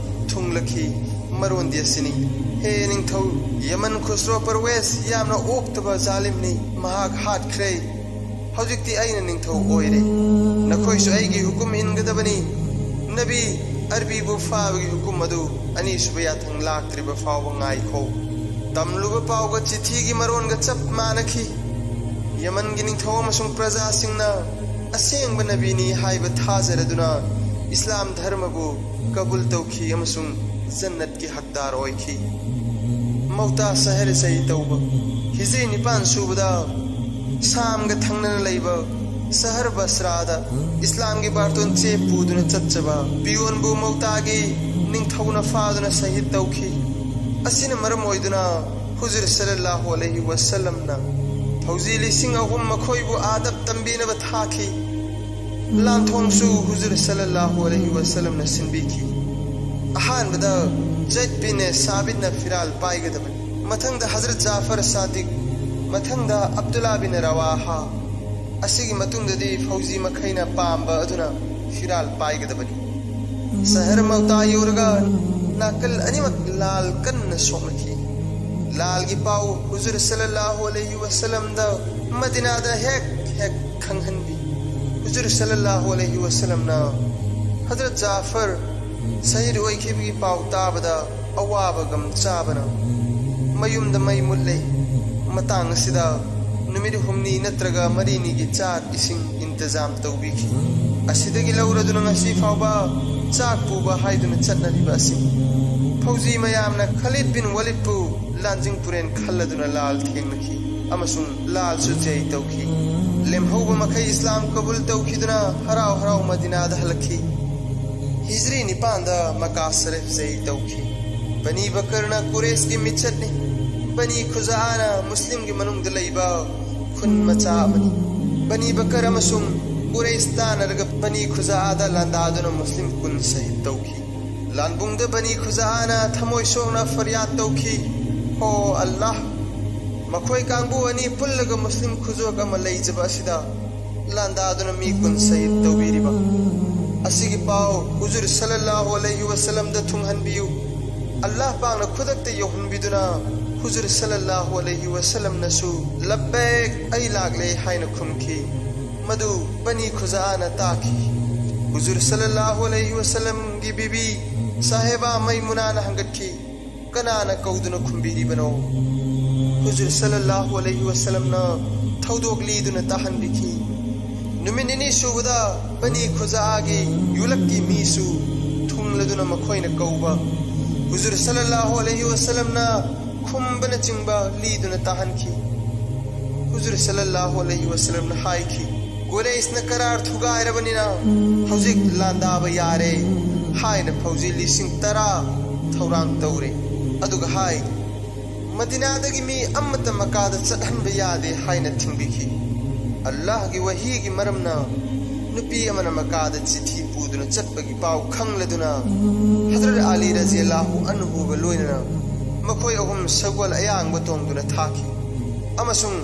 ꯊꯨꯡꯂꯛꯈꯤ꯫ ꯃꯔꯣꯟꯗꯤ ꯑꯁꯤꯅꯤ, "ꯍꯦ ꯅꯤꯡꯊꯧ, ꯌꯃꯟ ꯈꯨꯁ꯭ꯔꯣ ꯄꯔꯋꯦꯁ ꯌꯥꯝꯅ ꯑꯣꯛꯇꯕ ꯖꯥꯂꯤꯝꯅꯤ꯫ ꯃꯍꯥꯛ ꯍꯥꯠꯈ꯭ꯔꯦ꯫ ꯍꯧꯖꯤꯛꯇꯤ ꯑꯩꯅ ꯅꯤꯡꯊꯧ ꯑꯣꯏꯔꯦ꯫ ꯅꯈꯣꯏꯁꯨ ꯑꯩꯒꯤ ꯍꯨꯀꯨꯝ ꯏꯟꯒꯗꯕꯅꯤ꯫ ꯅꯕꯤ ꯑꯔꯕꯤꯕꯨ ꯐꯥꯕꯒꯤ ꯍꯨꯀꯨꯝ ꯑꯗꯨ ꯑꯅꯤꯁꯨꯕ ꯌꯥꯊꯪ ꯂꯥꯛꯇ꯭ꯔꯤꯕ ꯐꯥꯎꯕ ꯉꯥꯏꯈꯣ꯫" ꯇꯝꯂꯨꯕ ꯄꯥꯎꯒ ꯆꯤꯊꯤꯒꯤ ꯃꯔꯣꯟꯒ ꯆꯞ ꯃꯥꯟꯅꯈꯤ꯫ ꯌꯃꯟꯒꯤ ꯅꯤꯡꯊꯧ ꯑꯃꯁꯨꯡ ꯄ꯭ꯔꯖꯥꯁꯤꯡꯅ ꯑꯁꯦꯡꯕ ꯅꯕꯤꯅꯤ ꯍꯥꯏꯕ ꯊꯥꯖꯔꯗꯨꯅ ꯏꯁꯂꯥꯝ ꯙꯔꯃꯕꯨ ꯀꯕꯨꯜ ꯇꯧꯈꯤ ꯑꯃꯁꯨꯡ ꯖꯟꯅꯠꯀꯤ ꯍꯛꯗꯥꯔ ꯑꯣꯏꯈꯤ꯫ ꯃꯧꯇꯥ ꯁꯍꯔ ꯆꯍꯤ ꯇꯧꯕ꯫ ꯍꯤꯖ꯭ꯔꯤ ꯅꯤꯄꯥꯟ ꯁꯨꯕꯗ ꯁꯥꯝꯒ ꯊꯪꯅꯅ ꯂꯩꯕ ꯁꯍꯔ ꯕꯁ꯭ꯔꯥꯗ ꯏꯁꯂꯥꯝꯒꯤ ꯕꯥꯔꯇꯣꯟ ꯆꯦ ꯄꯨꯗꯨꯅ ꯆꯠꯆꯕ ꯄꯤꯌꯣꯟꯕꯨ ꯃꯧꯇꯥꯒꯤ ꯅꯤꯡꯊꯧꯅ ꯐꯥꯗꯨꯅ ꯁꯍꯤꯗ ꯇꯧꯈꯤ꯫ ꯑꯁꯤꯅ ꯃꯔꯝ ꯑꯣꯏꯗꯨꯅ ꯍꯨꯖꯨꯔ ꯁꯜꯂꯜꯂꯥꯍꯨ ꯑꯂꯩꯍꯤ ꯋꯁꯜꯂꯝꯅ ꯐꯧꯖꯤ ꯂꯤꯁꯤꯡ ꯑꯍꯨꯝ ꯃꯈꯣꯏꯕꯨ ꯑꯥꯗꯕ ꯇꯝꯕꯤꯅꯕ ꯊꯥꯈꯤ꯫ ꯂꯥꯟꯊꯣꯡꯁꯨ ꯍꯨꯖꯨꯔ ꯁꯜꯂꯜꯂꯥꯍꯨ ꯑꯂꯩꯍꯤ ꯋꯁꯜꯂꯝꯅ ꯁꯤꯟꯕꯤꯈꯤ꯫ ꯑꯍꯥꯟꯕꯗ ꯖꯩꯗ ꯕꯤꯟ ꯁꯥꯕꯤꯠꯅ ꯐꯤꯔꯥꯜ ꯄꯥꯏꯒꯗꯕꯅꯤ, ꯃꯊꯪꯗ ꯍꯖꯔꯠ ꯖꯥꯐꯔ ꯁꯥꯗꯤꯛ, ꯃꯊꯪꯗ ꯑꯕꯗꯨꯜꯂꯥ ꯕꯤꯟ ꯔꯋꯥꯍꯥ꯫ ꯑꯁꯤꯒꯤ ꯃꯇꯨꯡꯗꯗꯤ ꯐꯧꯖꯤ ꯃꯈꯩꯅ ꯄꯥꯝꯕ ꯑꯗꯨꯅ ꯐꯤꯔꯥꯜ ꯄꯥꯏꯒꯗꯕꯅꯤ꯫ ꯁꯍꯔ ꯃꯧꯇꯥ ꯌꯧꯔꯒ ꯅꯥꯀꯜ ꯑꯅꯤꯃꯛ ꯂꯥꯜ ꯀꯟꯅ ꯁꯣꯛꯅꯈꯤ꯫ ꯂꯥꯜꯒꯤ ꯄꯥꯎ ꯍꯨꯖꯨꯔ ꯁꯜꯂꯜꯂꯥꯍꯨ ꯑꯂꯩꯍꯤ ꯋꯁꯜꯂꯝꯗ ꯃꯗꯤꯅꯥꯗ ꯍꯦꯛ ꯍꯦꯛ ꯈꯪꯍꯟꯕꯤ꯫ ꯍꯨꯖꯨꯔ ꯁꯜꯂꯜꯂꯥꯍꯨ ꯑꯂꯩꯍꯤ ꯋꯁꯜꯂꯝꯅ ꯍꯖꯔꯠ ꯖꯥꯐꯔ ꯁꯍꯤꯗ ꯑꯣꯏꯈꯤꯕꯒꯤ ꯄꯥꯎ ꯇꯥꯕꯗ ꯑꯋꯥꯕ ꯒꯝ ꯆꯥꯕꯅ ꯃꯌꯨꯝꯗ ꯃꯩ ꯃꯨꯠꯂꯦ꯫ ꯃꯇꯥꯡ ꯑꯁꯤꯗ ꯅꯨꯃꯤꯠ ꯍꯨꯝꯅꯤ ꯅꯠꯇ꯭ꯔꯒ ꯃꯔꯤꯅꯤꯒꯤ ꯆꯥꯛ ꯏꯁꯤꯡ ꯏꯟꯇꯖꯥꯝ ꯇꯧꯕꯤꯈꯤ꯫ ꯑꯁꯤꯗꯒꯤ ꯂꯧꯔꯗꯨꯅ ꯉꯁꯤ ꯐꯥꯎꯕ ꯆꯥꯛ ꯄꯨꯕ ꯍꯥꯏꯗꯨꯅ ꯆꯠꯅꯔꯤꯕ ꯑꯁꯤ꯫ ꯐꯧꯖꯤ ꯃꯌꯥꯝꯅ ꯈꯥꯂꯤꯗ ꯕꯤꯟ ꯋꯥꯂꯤꯗꯄꯨ ꯂꯥꯟꯖꯤꯡ ꯄꯨꯔꯦꯟ ꯈꯜꯂꯗꯨꯅ ꯂꯥꯜ ꯊꯦꯡꯅꯈꯤ ꯑꯃꯁꯨꯡ ꯂꯥꯜꯁꯨ ꯖꯩ ꯇꯧꯈꯤ꯫ ꯂꯦꯝꯍꯧꯕ ꯃꯈꯩ ꯏꯁꯂꯥꯝ ꯀꯕꯨꯜ ꯇꯧꯈꯤꯗꯨꯅ ꯍꯔꯥꯎ ꯍꯔꯥꯎ ꯃꯗꯤꯅꯥꯗ ꯍꯜꯂꯛꯈꯤ꯫ ꯍꯤꯖ꯭ꯔꯤ ꯅꯤꯄꯥꯟꯗ ꯃꯀꯥ ꯁꯔꯤꯐ ꯖꯩ ꯇꯧꯈꯤ꯫ ꯕꯅꯤ ꯕꯀꯔꯅ ꯀꯨꯔꯦꯁꯀꯤ ꯃꯤꯆꯠꯅꯤ꯫ ꯕꯅꯤ ꯈꯨꯖꯥꯑꯅ ꯃꯨꯁꯂꯤꯝꯒꯤ ꯃꯅꯨꯡꯗ ꯂꯩꯕ ꯈꯨꯟ ꯃꯆꯥ ꯑꯃꯅꯤ꯫ ꯕꯅꯤ ꯕꯀꯔ ꯑꯃꯁꯨꯡ ꯀꯨꯔꯦꯁ ꯇꯥꯟꯅꯔꯒ ꯕꯅꯤ ꯈꯨꯖꯥꯑꯗ ꯂꯥꯟꯗꯥꯗꯨꯅ ꯃꯨꯁꯂꯤꯝ ꯀꯨꯟ ꯁꯍꯤꯗ ꯇꯧꯈꯤ꯫ ꯂꯥꯟꯕꯨꯡꯗ ꯕꯅꯤ ꯈꯨꯖꯥꯑꯅ ꯊꯃꯣꯏ ꯁꯣꯛꯅ ꯐꯔꯤꯌꯥꯗ ꯇꯧꯈꯤ, "ꯍꯣ ꯑꯜꯂꯥꯍ, ꯃꯈꯣꯏ ꯀꯥꯡꯕꯨ ꯑꯅꯤ ꯄꯨꯜꯂꯒ ꯃꯨꯁꯂꯤꯝ ꯈꯨꯖꯣꯛ ꯑꯃ ꯂꯩꯖꯕ ꯑꯁꯤꯗ ꯂꯥꯟꯗꯥꯗꯨꯅ ꯃꯤ ꯀꯨꯟ ꯁꯍꯤꯗ ꯇꯧꯕꯤꯔꯤꯕ ꯑꯁꯤꯒꯤ ꯄꯥꯎ ꯍꯨꯖꯨꯔ ꯁꯜꯂꯜꯂꯥꯍꯨ ꯑꯂꯩꯍꯤ ꯋꯁꯜꯂꯝꯗ ꯊꯨꯡꯍꯟꯕꯤꯌꯨ꯫" ꯑꯜꯂꯥꯍ ꯄꯥꯛꯅ ꯈꯨꯗꯛꯇ ꯌꯧꯍꯟꯕꯤꯗꯨꯅ ꯍꯨꯖꯨꯔ ꯁꯜꯂꯜꯂꯥꯍꯨ ꯑꯂꯩꯍꯤ ꯋꯁꯜꯂꯝꯅꯁꯨ "ꯂꯕꯦꯛ, ꯑꯩ ꯂꯥꯛꯂꯦ" ꯍꯥꯏꯅ ꯈꯨꯝꯈꯤ꯫ ꯃꯗꯨ ꯕꯅꯤ ꯈꯨꯖꯥꯑꯅ ꯇꯥꯈꯤ꯫ ꯍꯨꯖꯨꯔ ꯁꯜꯂꯜꯂꯥꯍꯨ ꯑꯂꯩꯍꯤ ꯋꯁꯜꯂꯝꯒꯤ ꯕꯤꯕꯤ ꯁꯥꯍꯦꯕꯥ ꯃꯩꯃꯨꯅꯥꯅ ꯍꯪꯒꯠꯈꯤ, "ꯀꯅꯥꯅ ꯀꯧꯗꯨꯅ ꯈꯨꯝꯕꯤꯔꯤꯕꯅꯣ?" ꯍꯨꯖꯨꯔ ꯁꯜꯂꯜꯂꯥꯍꯨ ꯑꯂꯩꯍꯤ ꯋꯁꯜꯂꯝꯅ ꯊꯧꯗꯣꯛ ꯂꯤꯗꯨꯅ ꯇꯥꯍꯟꯕꯤꯈꯤ꯫ ꯅꯨꯃꯤꯠ ꯅꯤꯅꯤ ꯁꯨꯕꯗ ꯕꯅꯤ ꯈꯨꯖꯥꯒꯤ ꯌꯨꯂꯛꯀꯤ ꯃꯤꯁꯨ ꯊꯨꯡꯂꯗꯨꯅ ꯃꯈꯣꯏꯅ ꯀꯧꯕ ꯍꯨꯖꯨꯔ ꯁꯜꯂꯜꯂꯥꯍꯨ ꯑꯂꯩꯍꯤ ꯋꯁꯜꯂꯝꯅ ꯈꯨꯝꯕꯅꯆꯤꯡꯕ ꯂꯤꯗꯨꯅ ꯇꯥꯍꯟꯈꯤ꯫ ꯍꯨꯖꯨꯔ ꯁꯜꯂꯜꯂꯥꯍꯨ ꯑꯂꯩꯍꯤ ꯋꯁꯜꯂꯝꯅ ꯍꯥꯏꯈꯤ, "ꯀꯨꯔꯩꯁꯅ ꯀꯔꯥꯔ ꯊꯨꯒꯥꯏꯔꯕꯅꯤꯅ ꯍꯧꯖꯤꯛ ꯂꯥꯟꯗꯥꯕ ꯌꯥꯔꯦ" ꯍꯥꯏꯅ ꯐꯧꯖꯤ ꯂꯤꯁꯤꯡ ꯇꯔꯥ ꯊꯧꯔꯥꯡ ꯇꯧꯔꯦ꯫ ꯑꯗꯨꯒ ꯍꯥꯏ, "ꯃꯗꯤꯅꯥꯗꯒꯤ ꯃꯤ ꯑꯃꯠꯇ ꯃꯀꯥꯗ ꯆꯠꯍꯟꯕ ꯌꯥꯗꯦ" ꯍꯥꯏꯅ ꯊꯤꯡꯕꯤꯈꯤ꯫ ꯑꯜꯂꯥꯍꯒꯤ ꯋꯥꯍꯤꯒꯤ ꯃꯔꯝꯅ ꯅꯨꯄꯤ ꯑꯃꯅ ꯃꯀꯥꯗ ꯆꯤꯊꯤ ꯄꯨꯗꯨꯅ ꯆꯠꯄꯒꯤ ꯄꯥꯎ ꯈꯪꯂꯗꯨꯅ ꯍꯖꯔꯠ ꯑꯂꯤ ꯔꯖꯤꯌꯜꯂꯥꯍꯨ ꯑꯟꯍꯨꯒ ꯂꯣꯏꯅꯅ ꯃꯈꯣꯏ ꯑꯍꯨꯝ ꯁꯒꯣꯜ ꯑꯌꯥꯡꯕ ꯇꯣꯡꯗꯨꯅ ꯊꯥꯈꯤ ꯑꯃꯁꯨꯡ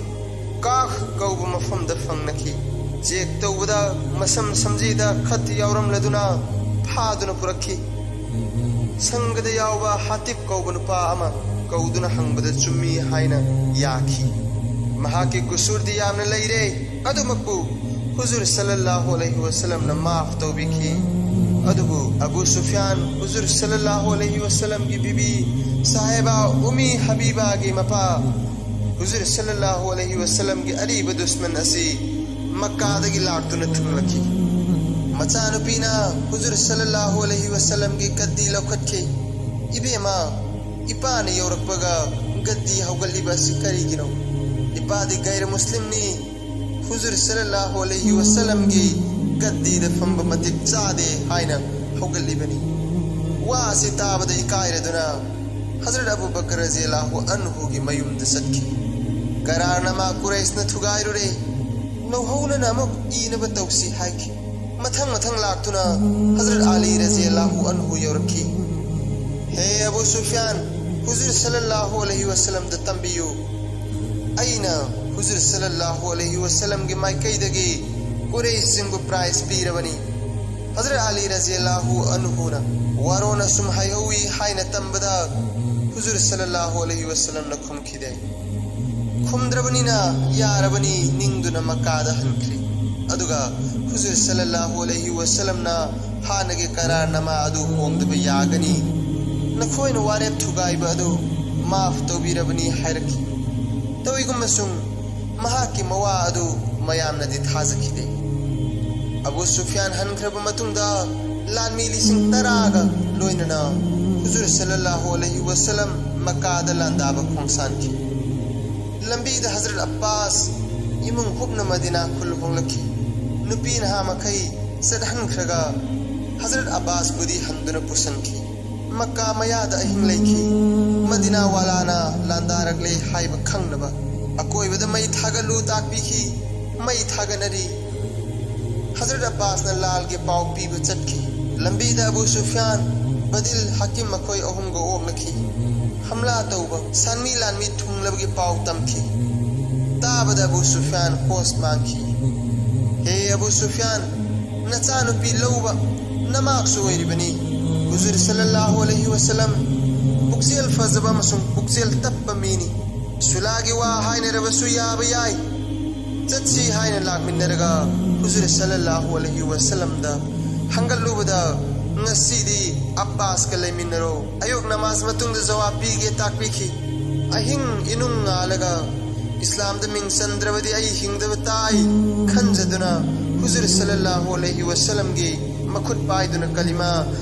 ꯀꯥꯈ ꯀꯧꯕ ꯃꯐꯝꯗ ꯐꯪꯅꯈꯤ꯫ ꯆꯦꯛ ꯇꯧꯕꯗ ꯃꯁꯝ ꯁꯝꯖꯤꯗ ꯈꯠ ꯌꯥꯎꯔꯝꯂꯗꯨꯅ ꯐꯥꯗꯨꯅ ꯄꯨꯔꯛꯈꯤ꯫ ꯁꯪꯒꯗ ꯌꯥꯎꯕ ꯍꯥꯇꯤꯞ ꯀꯧꯕ ꯅꯨꯄꯥ ꯑꯃ ꯀꯧꯗꯨꯅ ꯍꯪꯕꯗ ꯆꯨꯝꯃꯤ ꯍꯥꯏꯅ ꯌꯥꯈꯤ꯫ ꯃꯍꯥꯛꯀꯤ ꯀꯨꯁꯨꯔꯗꯤ ꯌꯥꯝꯅ ꯂꯩꯔꯦ, ꯑꯗꯨꯃꯛꯄꯨ ꯍꯨꯖꯨꯔ ꯁꯜꯂꯜꯂꯥꯍꯨ ꯑꯂꯩꯍꯤ ꯋꯁꯜꯂꯝꯅ ꯃꯥꯐ ꯇꯧꯕꯤꯈꯤ꯫ ꯑꯗꯨꯕꯨ ꯑꯕꯨ ꯁꯨꯐꯤꯌꯥꯟ, ꯍꯨꯖꯨꯔ ꯁꯜꯂꯜꯂꯥꯍꯨ ꯑꯂꯩꯍꯤ ꯋꯁꯜꯂꯝꯒꯤ ꯕꯤꯕꯤ ꯁꯥꯍꯦꯕꯥ ꯎꯝꯃꯤ ꯍꯕꯤꯕꯥꯒꯤ ꯃꯄꯥ, ꯍꯨꯖꯨꯔ ꯁꯜꯂꯜꯂꯥꯍꯨ ꯑꯂꯩꯍꯤ ꯋꯁꯜꯂꯝꯒꯤ ꯑꯔꯤꯕ ꯗꯨꯁꯃꯟ ꯑꯁꯤ ꯃꯛꯀꯥꯗꯒꯤ ꯂꯥꯛꯇꯨꯅ ꯊꯨꯡꯂꯛꯈꯤ꯫ ꯃꯆꯥꯅꯨꯄꯤꯅ ꯍꯨꯖꯨꯔ ꯁꯜꯂꯜꯂꯥꯍꯨ ꯑꯂꯩꯍꯤ ꯋꯁꯜꯂꯝꯒꯤ ꯒꯗꯤ ꯂꯧꯈꯠꯈꯤ꯫ "ꯏꯕꯦꯝꯃ, ꯏꯄꯥꯅ ꯌꯧꯔꯛꯄꯒ ꯒꯗꯤ ꯍꯧꯒꯠꯂꯤꯕ ꯑꯁꯤ ꯀꯔꯤꯒꯤꯅꯣ? ꯏꯄꯥꯗꯤ ꯒꯩꯔ ꯃꯨꯁꯂꯤꯝꯅꯤ꯫ ꯍꯨꯖꯨꯔ ꯁꯜꯂꯜꯂꯥꯍꯨ ꯑꯂꯩꯍꯤ ꯋꯁꯜꯂꯝꯒꯤ ꯒꯗꯤꯗ ꯐꯝꯕ ꯃꯇꯤꯛ ꯆꯥꯗꯦ" ꯍꯥꯏꯅ ꯍꯧꯒꯠꯂꯤꯕꯅꯤ꯫ ꯋꯥ ꯑꯁꯤ ꯇꯥꯕꯗ ꯏꯀꯥꯏꯔꯗꯨꯅ ꯍꯖꯔꯠ ꯑꯕꯨ ꯕꯀꯔ ꯔꯖꯤꯌꯜꯂꯥꯍꯨ ꯑꯟꯍꯨꯒꯤ ꯃꯌꯨꯝꯗ ꯆꯠꯈꯤ꯫ "ꯀꯔꯥꯔꯅꯃꯥ ꯀꯨꯔꯩꯁꯅ ꯊꯨꯒꯥꯏꯔꯨꯔꯦ꯫ ꯅꯧꯍꯧꯅꯅ ꯑꯃꯨꯛ ꯏꯅꯕ ꯇꯧꯁꯤ" ꯍꯥꯏꯈꯤ꯫ ꯃꯊꯪ ꯃꯊꯪ ꯂꯥꯛꯇꯨꯅ ꯍꯖꯔꯠ ꯑꯂꯤ ꯔꯖꯤꯌꯜꯂꯥꯍꯨ ꯑꯟꯍꯨ ꯌꯧꯔꯛꯈꯤ꯫ "ꯍꯦ ꯑꯕꯨ ꯁꯨꯐꯤꯌꯥꯟ, ꯍꯨꯖꯨꯔ ꯁꯜꯂꯜꯂꯥꯍꯨ ꯑꯂꯩꯍꯤ ꯋꯁꯜꯂꯝꯗ ꯇꯝꯕꯤꯌꯨ꯫ ꯑꯩꯅ ꯍꯨꯖꯨꯔ ꯁꯜꯂꯜꯂꯥꯍꯨ ꯑꯂꯩꯍꯤ ꯋꯁꯜꯂꯝꯒꯤ ꯃꯥꯏꯀꯩꯗꯒꯤ ꯀꯨꯔꯩꯁꯁꯤꯡꯕꯨ ꯄ꯭ꯔꯥꯏꯖ ꯄꯤꯔꯕꯅꯤ꯫" ꯍꯖꯔꯠ ꯑꯂꯤ ꯔꯖꯤꯌꯜꯂꯥꯍꯨ ꯑꯟꯍꯨꯅ ꯋꯥꯔꯣꯟ ꯑꯁꯨꯝ ꯍꯥꯏꯍꯧꯏ ꯍꯥꯏꯅ ꯇꯝꯕꯗ ꯍꯨꯖꯨꯔ ꯁꯜꯂꯜꯂꯥꯍꯨ ꯑꯂꯩꯍꯤ ꯋꯁꯜꯂꯝꯅ ꯈꯨꯝꯈꯤꯗꯦ꯫ ꯈꯨꯝꯗ꯭ꯔꯕꯅꯤꯅ ꯌꯥꯔꯕꯅꯤ ꯅꯤꯡꯗꯨꯅ ꯃꯛꯀꯥꯗ ꯍꯟꯈ꯭ꯔꯦ꯫ ꯑꯗꯨꯒ ꯍꯨꯖꯨꯔ ꯁꯜꯂꯜꯂꯥꯍꯨ ꯑꯂꯩꯍꯤ ꯋꯁꯜꯂꯝꯅ ꯍꯥꯟꯅꯒꯤ ꯀꯔꯥꯔꯅꯃꯥ ꯑꯗꯨ ꯍꯣꯡꯗꯕ ꯌꯥꯒꯅꯤ, ꯅꯈꯣꯏꯅ ꯋꯥꯔꯦꯞ ꯊꯨꯒꯥꯏꯕ ꯑꯗꯨ ꯃꯥꯐ ꯇꯧꯕꯤꯔꯕꯅꯤ ꯍꯥꯏꯔꯛꯈꯤ꯫ ꯇꯧꯏꯒꯨꯝꯕꯁꯨꯡ ꯃꯍꯥꯛꯀꯤ ꯃꯋꯥ ꯑꯗꯨ ꯃꯌꯥꯝꯅꯗꯤ ꯊꯥꯖꯈꯤꯗꯦ꯫ ꯑꯕꯨ ꯁꯨꯐꯤꯌꯥꯟ ꯍꯟꯈ꯭ꯔꯕ ꯃꯇꯨꯡꯗ ꯂꯥꯟꯃꯤ ꯂꯤꯁꯤꯡ ꯇꯔꯥꯒ ꯂꯣꯏꯅꯅ ꯍꯨꯖꯨꯔ ꯁꯜꯂꯜꯂꯥꯍꯨ ꯑꯂꯩꯍꯤ ꯋꯥꯁꯜꯂꯝ ꯃꯛꯀꯥꯗ ꯂꯥꯟꯗꯥꯕ ꯈꯣꯡꯁꯥꯟꯈꯤ꯫ ꯂꯝꯕꯤꯗ ꯍꯖꯔꯠ ꯑꯕꯥꯁ ꯏꯃꯨꯡ ꯍꯨꯞꯅ ꯃꯗꯤꯅꯥ ꯈꯨꯜ ꯍꯣꯡꯂꯛꯈꯤ꯫ ꯅꯨꯄꯤ ꯅꯍꯥ ꯃꯈꯩ ꯆꯠꯍꯟꯈ꯭ꯔꯒ ꯍꯖꯔꯠ ꯑꯕꯥꯁꯄꯨꯗꯤ ꯍꯟꯗꯨꯅ ꯄꯨꯁꯟꯈꯤ꯫ ꯃꯛꯀꯥ ꯃꯌꯥꯗ ꯑꯍꯤꯡ ꯂꯩꯈꯤ꯫ ꯃꯗꯤꯅꯥ ꯋꯥꯂꯥꯅ ꯂꯥꯟꯗꯥꯔꯛꯂꯦ ꯍꯥꯏꯕ ꯈꯪꯅꯕ ꯑꯀꯣꯏꯕꯗ ꯃꯩ ꯊꯥꯒꯠꯂꯨ ꯇꯥꯛꯄꯤꯈꯤ꯫ ꯃꯩ ꯊꯥꯒꯠꯅꯔꯤ꯫ ꯍꯖꯔꯠ ꯑꯕꯥꯁꯅ ꯂꯥꯜꯒꯤ ꯄꯥꯎ ꯄꯤꯕ ꯆꯠꯈꯤ꯫ ꯂꯝꯕꯤꯗ ꯑꯕꯨ ꯁꯨꯐꯤꯌꯥꯟ, ꯕꯗꯤꯜ, ꯍꯥꯀꯤꯝ ꯃꯈꯣꯏ ꯑꯍꯨꯝꯒ ꯑꯣꯛꯂꯛꯈꯤ꯫ ꯍꯝꯂꯥ ꯇꯧꯕ, ꯁꯥꯟꯃꯤ ꯂꯥꯟꯃꯤ ꯊꯨꯡꯂꯕꯒꯤ ꯄꯥꯎ ꯇꯝꯈꯤ꯫ ꯇꯥꯕꯗ ꯑꯕꯨ ꯁꯨꯐꯤꯌꯥꯟ ꯍꯣꯁ ꯃꯥꯡꯈꯤ꯫ ꯍꯦ ꯑꯕꯨ ꯁꯨꯐꯤꯌꯥꯟ, ꯅꯆꯥꯅꯨꯄꯤ ꯂꯧꯕ ꯅꯃꯥꯛꯁꯨ ꯑꯣꯏꯔꯤꯕꯅꯤ꯫ ꯍꯨꯖꯨꯔ ꯁꯜꯂꯜꯂꯥꯍꯨ ꯑꯂꯩꯍꯤ ꯋꯥꯁꯜꯂꯝ ꯄꯨꯛꯆꯦꯜ ꯐꯖꯕ ꯑꯃꯁꯨꯡ ꯄꯨꯛꯆꯦꯜ ꯇꯞꯄ ꯃꯤꯅꯤ꯫ ꯁꯨꯂꯥꯒꯤ ꯋꯥ ꯍꯥꯏꯅꯔꯕꯁꯨ ꯌꯥꯕ ꯌꯥꯏ꯫ ꯆꯠꯁꯤ ꯍꯥꯏꯅ ꯂꯥꯛꯃꯤꯟꯅꯔꯒ ꯍꯨꯖꯨꯔ ꯁꯜꯂꯜꯂꯥꯍꯨ ꯑꯂꯩꯍꯤ ꯋꯥꯁꯜꯂꯝꯗ ꯍꯪꯒꯠꯂꯨꯕꯗ, "ꯉꯁꯤꯗꯤ ꯑꯕꯥꯁꯀ ꯂꯩꯃꯤꯟꯅꯔꯣ, ꯑꯌꯨꯛ ꯅꯃꯥꯖ ꯃꯇꯨꯡꯗ ꯖꯋꯥꯕ ꯄꯤꯒꯦ" ꯇꯥꯛꯄꯤꯈꯤ꯫ ꯑꯍꯤꯡ ꯏꯅꯨꯡ ꯉꯥꯜꯂꯒ, "ꯏꯁꯂꯥꯝꯗ ꯃꯤꯡ ꯆꯟꯗ꯭ꯔꯕꯗꯤ ꯑꯩ ꯍꯤꯡꯗꯕ ꯇꯥꯏ" ꯈꯟꯖꯗꯨꯅ ꯍꯨꯖꯨꯔ ꯁꯜꯂꯜꯂꯥꯍꯨ ꯑꯂꯩꯍꯤ ꯋꯥꯁꯜꯂꯝꯒꯤ ꯃꯈꯨꯠ ꯄꯥꯏꯗꯨꯅ ꯀꯂꯤꯃꯥ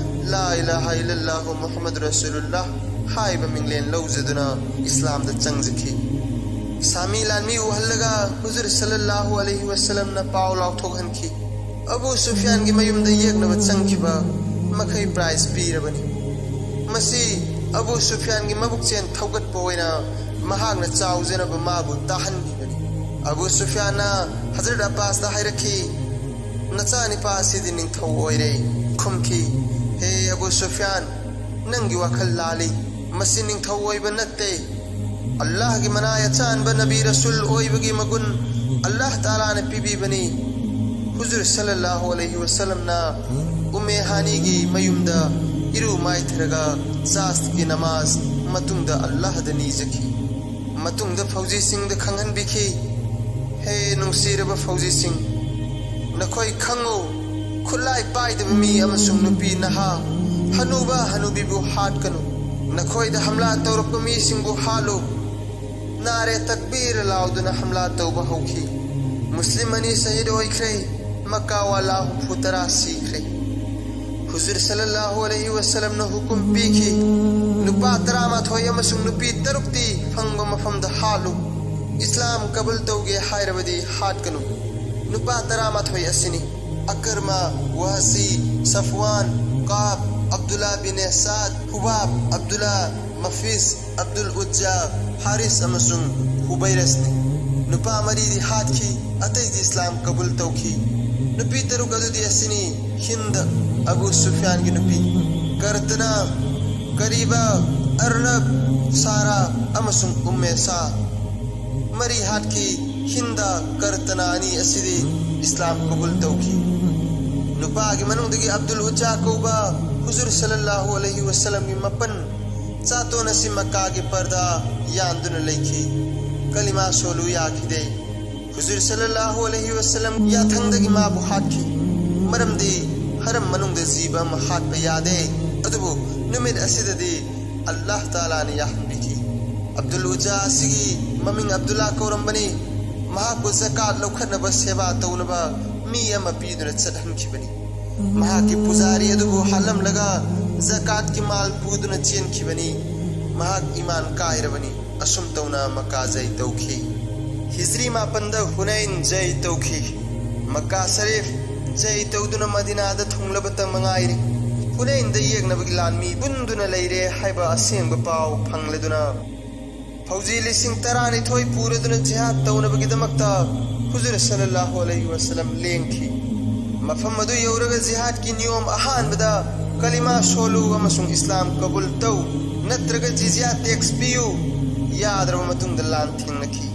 "ꯂꯥ ꯏꯂꯥꯍ ꯏꯜꯂꯜꯂꯥꯍꯨ ꯃꯨꯍꯝꯃꯗꯨ ꯔꯁꯨꯂꯨꯜꯂꯥꯍ" ꯍꯥꯏꯕ ꯃꯤꯡꯂꯦꯟ ꯂꯧꯖꯗꯨꯅ ꯏꯁꯂꯥꯝꯗ ꯆꯪꯖꯈꯤ꯫ ꯁꯥꯃꯤ ꯂꯥꯟꯃꯤ ꯎꯍꯜꯂꯒ ꯍꯨꯖꯨꯔ ꯁꯜꯂꯜꯂꯥꯍꯨ ꯑꯂꯩꯍꯤ ꯋꯥꯁꯜꯂꯝꯅ ꯄꯥꯎ ꯂꯥꯎꯊꯣꯛꯍꯟꯈꯤ꯫ ꯑꯕꯨ ꯁꯨꯐꯤꯌꯥꯟꯒꯤ ꯃꯌꯨꯝꯗ ꯌꯦꯛꯅꯕ ꯆꯪꯈꯤꯕ ꯃꯈꯩ ꯄ꯭ꯔꯥꯏꯖ ꯄꯤꯔꯕꯅꯤ꯫ ꯃꯁꯤ ꯑꯕꯨ ꯁꯨꯐꯤꯌꯥꯟꯒꯤ ꯃꯕꯨꯛꯆꯦꯜ ꯊꯧꯒꯠꯄ ꯑꯣꯏꯅ ꯃꯍꯥꯛꯅ ꯆꯥꯎꯖꯅꯕ ꯃꯥꯕꯨ ꯇꯥꯍꯟꯕꯤꯕꯅꯤ꯫ ꯑꯕꯨ ꯁꯨꯐꯤꯌꯥꯟꯅ ꯍꯖꯔꯠ ꯑꯕꯥꯁꯇ ꯍꯥꯏꯔꯛꯈꯤ, "ꯅꯆꯥꯅꯤꯄꯥ ꯑꯁꯤꯗꯤ ꯅꯤꯡꯊꯧ ꯑꯣꯏꯔꯦ" ꯈꯨꯝꯈꯤ꯫ "ꯍꯦ ꯑꯕꯨ ꯁꯨꯐꯤꯌꯥꯟ, ꯅꯪꯒꯤ ꯋꯥꯈꯜ ꯂꯥꯜꯂꯤ꯫ ꯃꯁꯤ ꯅꯤꯡꯊꯧ ꯑꯣꯏꯕ ꯅꯠꯇꯦ꯫ ꯑꯜꯂꯥꯍꯒꯤ ꯃꯅꯥꯏ ꯑꯆꯥꯟꯕ ꯅꯕꯤ ꯔꯁꯨꯜ ꯑꯣꯏꯕꯒꯤ ꯃꯒꯨꯟ ꯑꯜꯂꯥꯍ ꯇꯥꯂꯥꯅ ꯄꯤꯕꯤꯕꯅꯤ"꯫ ꯍꯨꯖꯨꯔ ꯁꯜꯂꯜꯂꯥꯍꯨ ꯑꯂꯩꯍꯤ ꯋꯥꯁꯜꯂꯝꯅ ꯎꯝꯃꯦ ꯍꯥꯅꯤꯒꯤ ꯃꯌꯨꯝꯗ ꯏꯔꯨ ꯃꯥꯏꯊꯔꯒ ꯆꯥꯁꯀꯤ ꯅꯃꯥꯖ ꯃꯇꯨꯡꯗ ꯑꯜꯂꯥꯍꯗ ꯅꯤꯖꯈꯤ꯫ ꯃꯇꯨꯡꯗ ꯐꯧꯖꯤꯁꯤꯡꯗ ꯈꯪꯍꯟꯕꯤꯈꯤ, "ꯍꯦ ꯅꯨꯡꯁꯤꯔꯕ ꯐꯧꯖꯤꯁꯤꯡ, ꯅꯈꯣꯏ ꯈꯪꯉꯨ, ꯈꯨꯠꯂꯥꯏ ꯄꯥꯏꯗꯕ ꯃꯤ ꯑꯃꯁꯨꯡ ꯅꯨꯄꯤ ꯅꯍꯥ, ꯍꯅꯨꯕ ꯍꯅꯨꯕꯤꯕꯨ ꯍꯥꯠꯀꯅꯨ꯫ ꯅꯈꯣꯏꯗ ꯍꯝꯂꯥ ꯇꯧꯔꯛꯄ ꯃꯤꯁꯤꯡꯕꯨ ꯍꯥꯠꯂꯨ"꯫ ꯅꯥꯔꯦ ꯇꯛꯕꯤꯔ ꯂꯥꯎꯗꯨꯅ ꯍꯝꯂꯥ ꯇꯧꯕ ꯍꯧꯈꯤ꯫ ꯃꯨꯁꯂꯤꯝ ꯑꯅꯤ ꯁꯍꯤꯗ ꯑꯣꯏꯈ꯭ꯔꯦ꯫ ꯃꯛꯀꯥꯋꯥꯂꯥ ꯍꯨꯝꯐꯨ ꯇꯔꯥ ꯁꯤꯈ꯭ꯔꯦ꯫ ꯍꯨꯖꯨꯔ ꯁꯜꯂꯜꯂꯥꯍꯨ ꯑꯂꯩꯍꯤ ꯋꯁꯜꯂꯝꯅ ꯍꯨꯀꯨꯝ ꯄꯤꯈꯤ, "ꯅꯨꯄꯥ ꯇꯔꯥꯃꯥꯊꯣꯏ ꯑꯃꯁꯨꯡ ꯅꯨꯄꯤ ꯇꯔꯨꯛꯇꯤ ꯐꯪꯕ ꯃꯐꯝꯗ ꯍꯥꯠꯂꯨ꯫ ꯏꯁꯂꯥꯝ ꯀꯕꯨꯜ ꯇꯧꯒꯦ ꯍꯥꯏꯔꯕꯗꯤ ꯍꯥꯠꯀꯅꯨ꯫ ꯅꯨꯄꯥ ꯇꯔꯥꯃꯥꯊꯣꯏ ꯑꯁꯤꯅꯤ: ꯑꯀꯔꯃ, ꯋꯥꯍꯁꯤ, ꯁꯐꯋꯥꯟ, ꯀꯥꯕ, ꯑꯕꯗꯨꯜꯂꯥ ꯕꯤꯟ ꯁꯥꯗ, ꯍꯨꯕꯥꯕ, ꯑꯕꯗꯨꯜꯂꯥ, ꯃꯐꯤꯁ, ꯑꯕꯗꯨꯜ ꯎꯖꯖꯥ, ꯍꯥꯔꯤꯁ ꯑꯃꯁꯨꯡ ꯍꯨꯕꯩꯔꯁꯅꯤ꯫ ꯅꯨꯄꯥ ꯃꯔꯤꯗꯤ ꯍꯥꯠꯈꯤ, ꯑꯇꯩꯗꯤ ꯏꯁꯂꯥꯝ ꯀꯕꯨꯜ ꯇꯧꯈꯤ꯫ ꯅꯨꯄꯤ ꯇꯔꯨꯛ ꯑꯗꯨꯗꯤ ꯑꯁꯤꯅꯤ: ꯍꯤꯟꯗ, ꯑꯕꯨ ꯁꯨꯐꯤꯌꯥꯟꯒꯤ ꯅꯨꯄꯤ, ꯀꯔꯇꯅꯥ, ꯀꯔꯤꯕ, ꯑꯔꯅꯕ, ꯁꯥꯔꯥ ꯑꯃꯁꯨꯡ ꯎꯝꯃꯦ ꯁꯥ꯫ ꯃꯔꯤ ꯍꯥꯠꯈꯤ꯫ ꯍꯤꯟꯗ, ꯀꯔꯇꯅꯥ ꯑꯅꯤ ꯑꯁꯤꯗꯤ ꯏꯁꯂꯥꯝ ꯀꯕꯨꯜ ꯇꯧꯈꯤ꯫ ꯅꯨꯄꯥꯒꯤ ꯃꯅꯨꯡꯗꯒꯤ ꯑꯕꯗꯨꯜ ꯎꯖꯖꯥ ꯀꯧꯕ ꯍꯨꯖꯨꯔ ꯁꯜꯂꯜꯂꯥꯍꯨ ꯑꯂꯩꯍꯤ ꯋꯁꯜꯂꯝꯒꯤ ꯃꯄꯟ ꯆꯥꯇꯣꯟ ꯑꯁꯤ ꯃꯛꯀꯥꯒꯤ ꯄꯔꯗꯥ ꯌꯥꯟꯗꯨꯅ ꯂꯩꯈꯤ꯫ ꯀꯂꯤꯃꯥ ꯁꯣꯜꯂꯨ ꯌꯥꯈꯤꯗꯦ꯫ ꯍꯨꯖꯨꯔ ꯁꯜꯂꯜꯂꯥꯍꯨ ꯑꯂꯩꯍꯤ ꯋꯁꯜꯂꯝ ꯌꯥꯊꯪꯗꯒꯤ ꯃꯥꯕꯨ ꯍꯥꯠꯈꯤ, ꯃꯔꯝꯗꯤ ꯍꯔꯝ ꯃꯅꯨꯡꯗ ꯖꯤꯕ ꯑꯃ ꯍꯥꯠꯄ ꯌꯥꯗꯦ꯫ ꯑꯗꯨꯕꯨ ꯅꯨꯃꯤꯠ ꯑꯁꯤꯗꯗꯤ ꯑꯜꯂꯥꯍ ꯇꯥꯂꯥꯅ ꯌꯥꯍꯟꯕꯤꯈꯤ꯫ ꯑꯕꯗꯨꯜ ꯎꯖꯖꯥ ꯑꯁꯤꯒꯤ ꯃꯃꯤꯡ ꯑꯕꯗꯨꯜꯂꯥ ꯀꯧꯔꯝꯕꯅꯤ꯫ ꯃꯍꯥꯛꯄꯨ ꯖꯀꯥꯠ ꯂꯧꯈꯠꯅꯕ ꯁꯦꯕꯥ ꯇꯧꯅꯕ ꯃꯤ ꯑꯃ ꯄꯤꯗꯨꯅ ꯆꯠꯍꯟꯈꯤꯕꯅꯤ꯫ ꯃꯍꯥꯛꯀꯤ ꯄꯨꯖꯥꯔꯤ ꯑꯗꯨꯕꯨ ꯍꯥꯠꯂꯝꯂꯒ ꯖꯀꯥꯠꯀꯤ ꯃꯥꯜ ꯄꯨꯗꯨꯅ ꯆꯦꯟꯈꯤꯕꯅꯤ꯫ ꯃꯍꯥꯛ ꯏꯃꯥꯟ ꯀꯥꯏꯔꯕꯅꯤ꯫ ꯑꯁꯨꯝ ꯇꯧꯅ ꯃꯛꯀꯥ ꯖꯩ ꯇꯧꯈꯤ꯫ ꯍꯤꯖ꯭ꯔꯤ ꯃꯥꯄꯟꯗ ꯍꯨꯅꯩꯟ ꯖꯩ ꯇꯧꯈꯤ꯫ ꯃꯛꯀꯥ ꯁꯔꯤꯐ ꯖꯩ ꯇꯧꯗꯨꯅ ꯃꯗꯤꯅꯥꯗ ꯊꯨꯡꯂꯕꯇ ꯃꯉꯥꯏꯔꯦ꯫ ꯍꯨꯅꯩꯟꯗ ꯌꯦꯛꯅꯕꯒꯤ ꯂꯥꯟꯃꯤ ꯄꯨꯟꯗꯨꯅ ꯂꯩꯔꯦ ꯍꯥꯏꯕ ꯑꯁꯦꯡꯕ ꯄꯥꯎ ꯐꯪꯂꯗꯨꯅ ꯐꯧꯖꯤ ꯂꯤꯁꯤꯡ ꯇꯔꯥꯅꯤꯊꯣꯏ ꯄꯨꯔꯗꯨꯅ ꯖꯤꯍꯥꯗ ꯇꯧꯅꯕꯒꯤꯗꯃꯛꯇ ꯍꯨꯖꯨꯔ ꯁꯜꯂꯜꯂꯥꯍꯨ ꯑꯂꯩꯍꯤ ꯋꯁꯜꯂꯝ ꯂꯦꯡꯈꯤ꯫ ꯃꯐꯝ ꯑꯗꯨ ꯌꯧꯔꯒ ꯖꯤꯍꯥꯗꯀꯤ ꯅꯤꯌꯣꯝ ꯑꯍꯥꯟꯕꯗ ꯀꯂꯤꯃꯥ ꯁꯣꯜꯂꯨ ꯑꯃꯁꯨꯡ ꯏꯁꯂꯥꯝ ꯀꯕꯨꯜ ꯇꯧ, ꯅꯠꯇ꯭ꯔꯒ ꯖꯤꯖꯤꯌꯥ ꯇꯦꯛꯁ ꯄꯤꯌꯨ ꯌꯥꯗ꯭ꯔꯕ ꯃꯇꯨꯡꯗ ꯂꯥꯟ ꯊꯦꯡꯅꯈꯤ꯫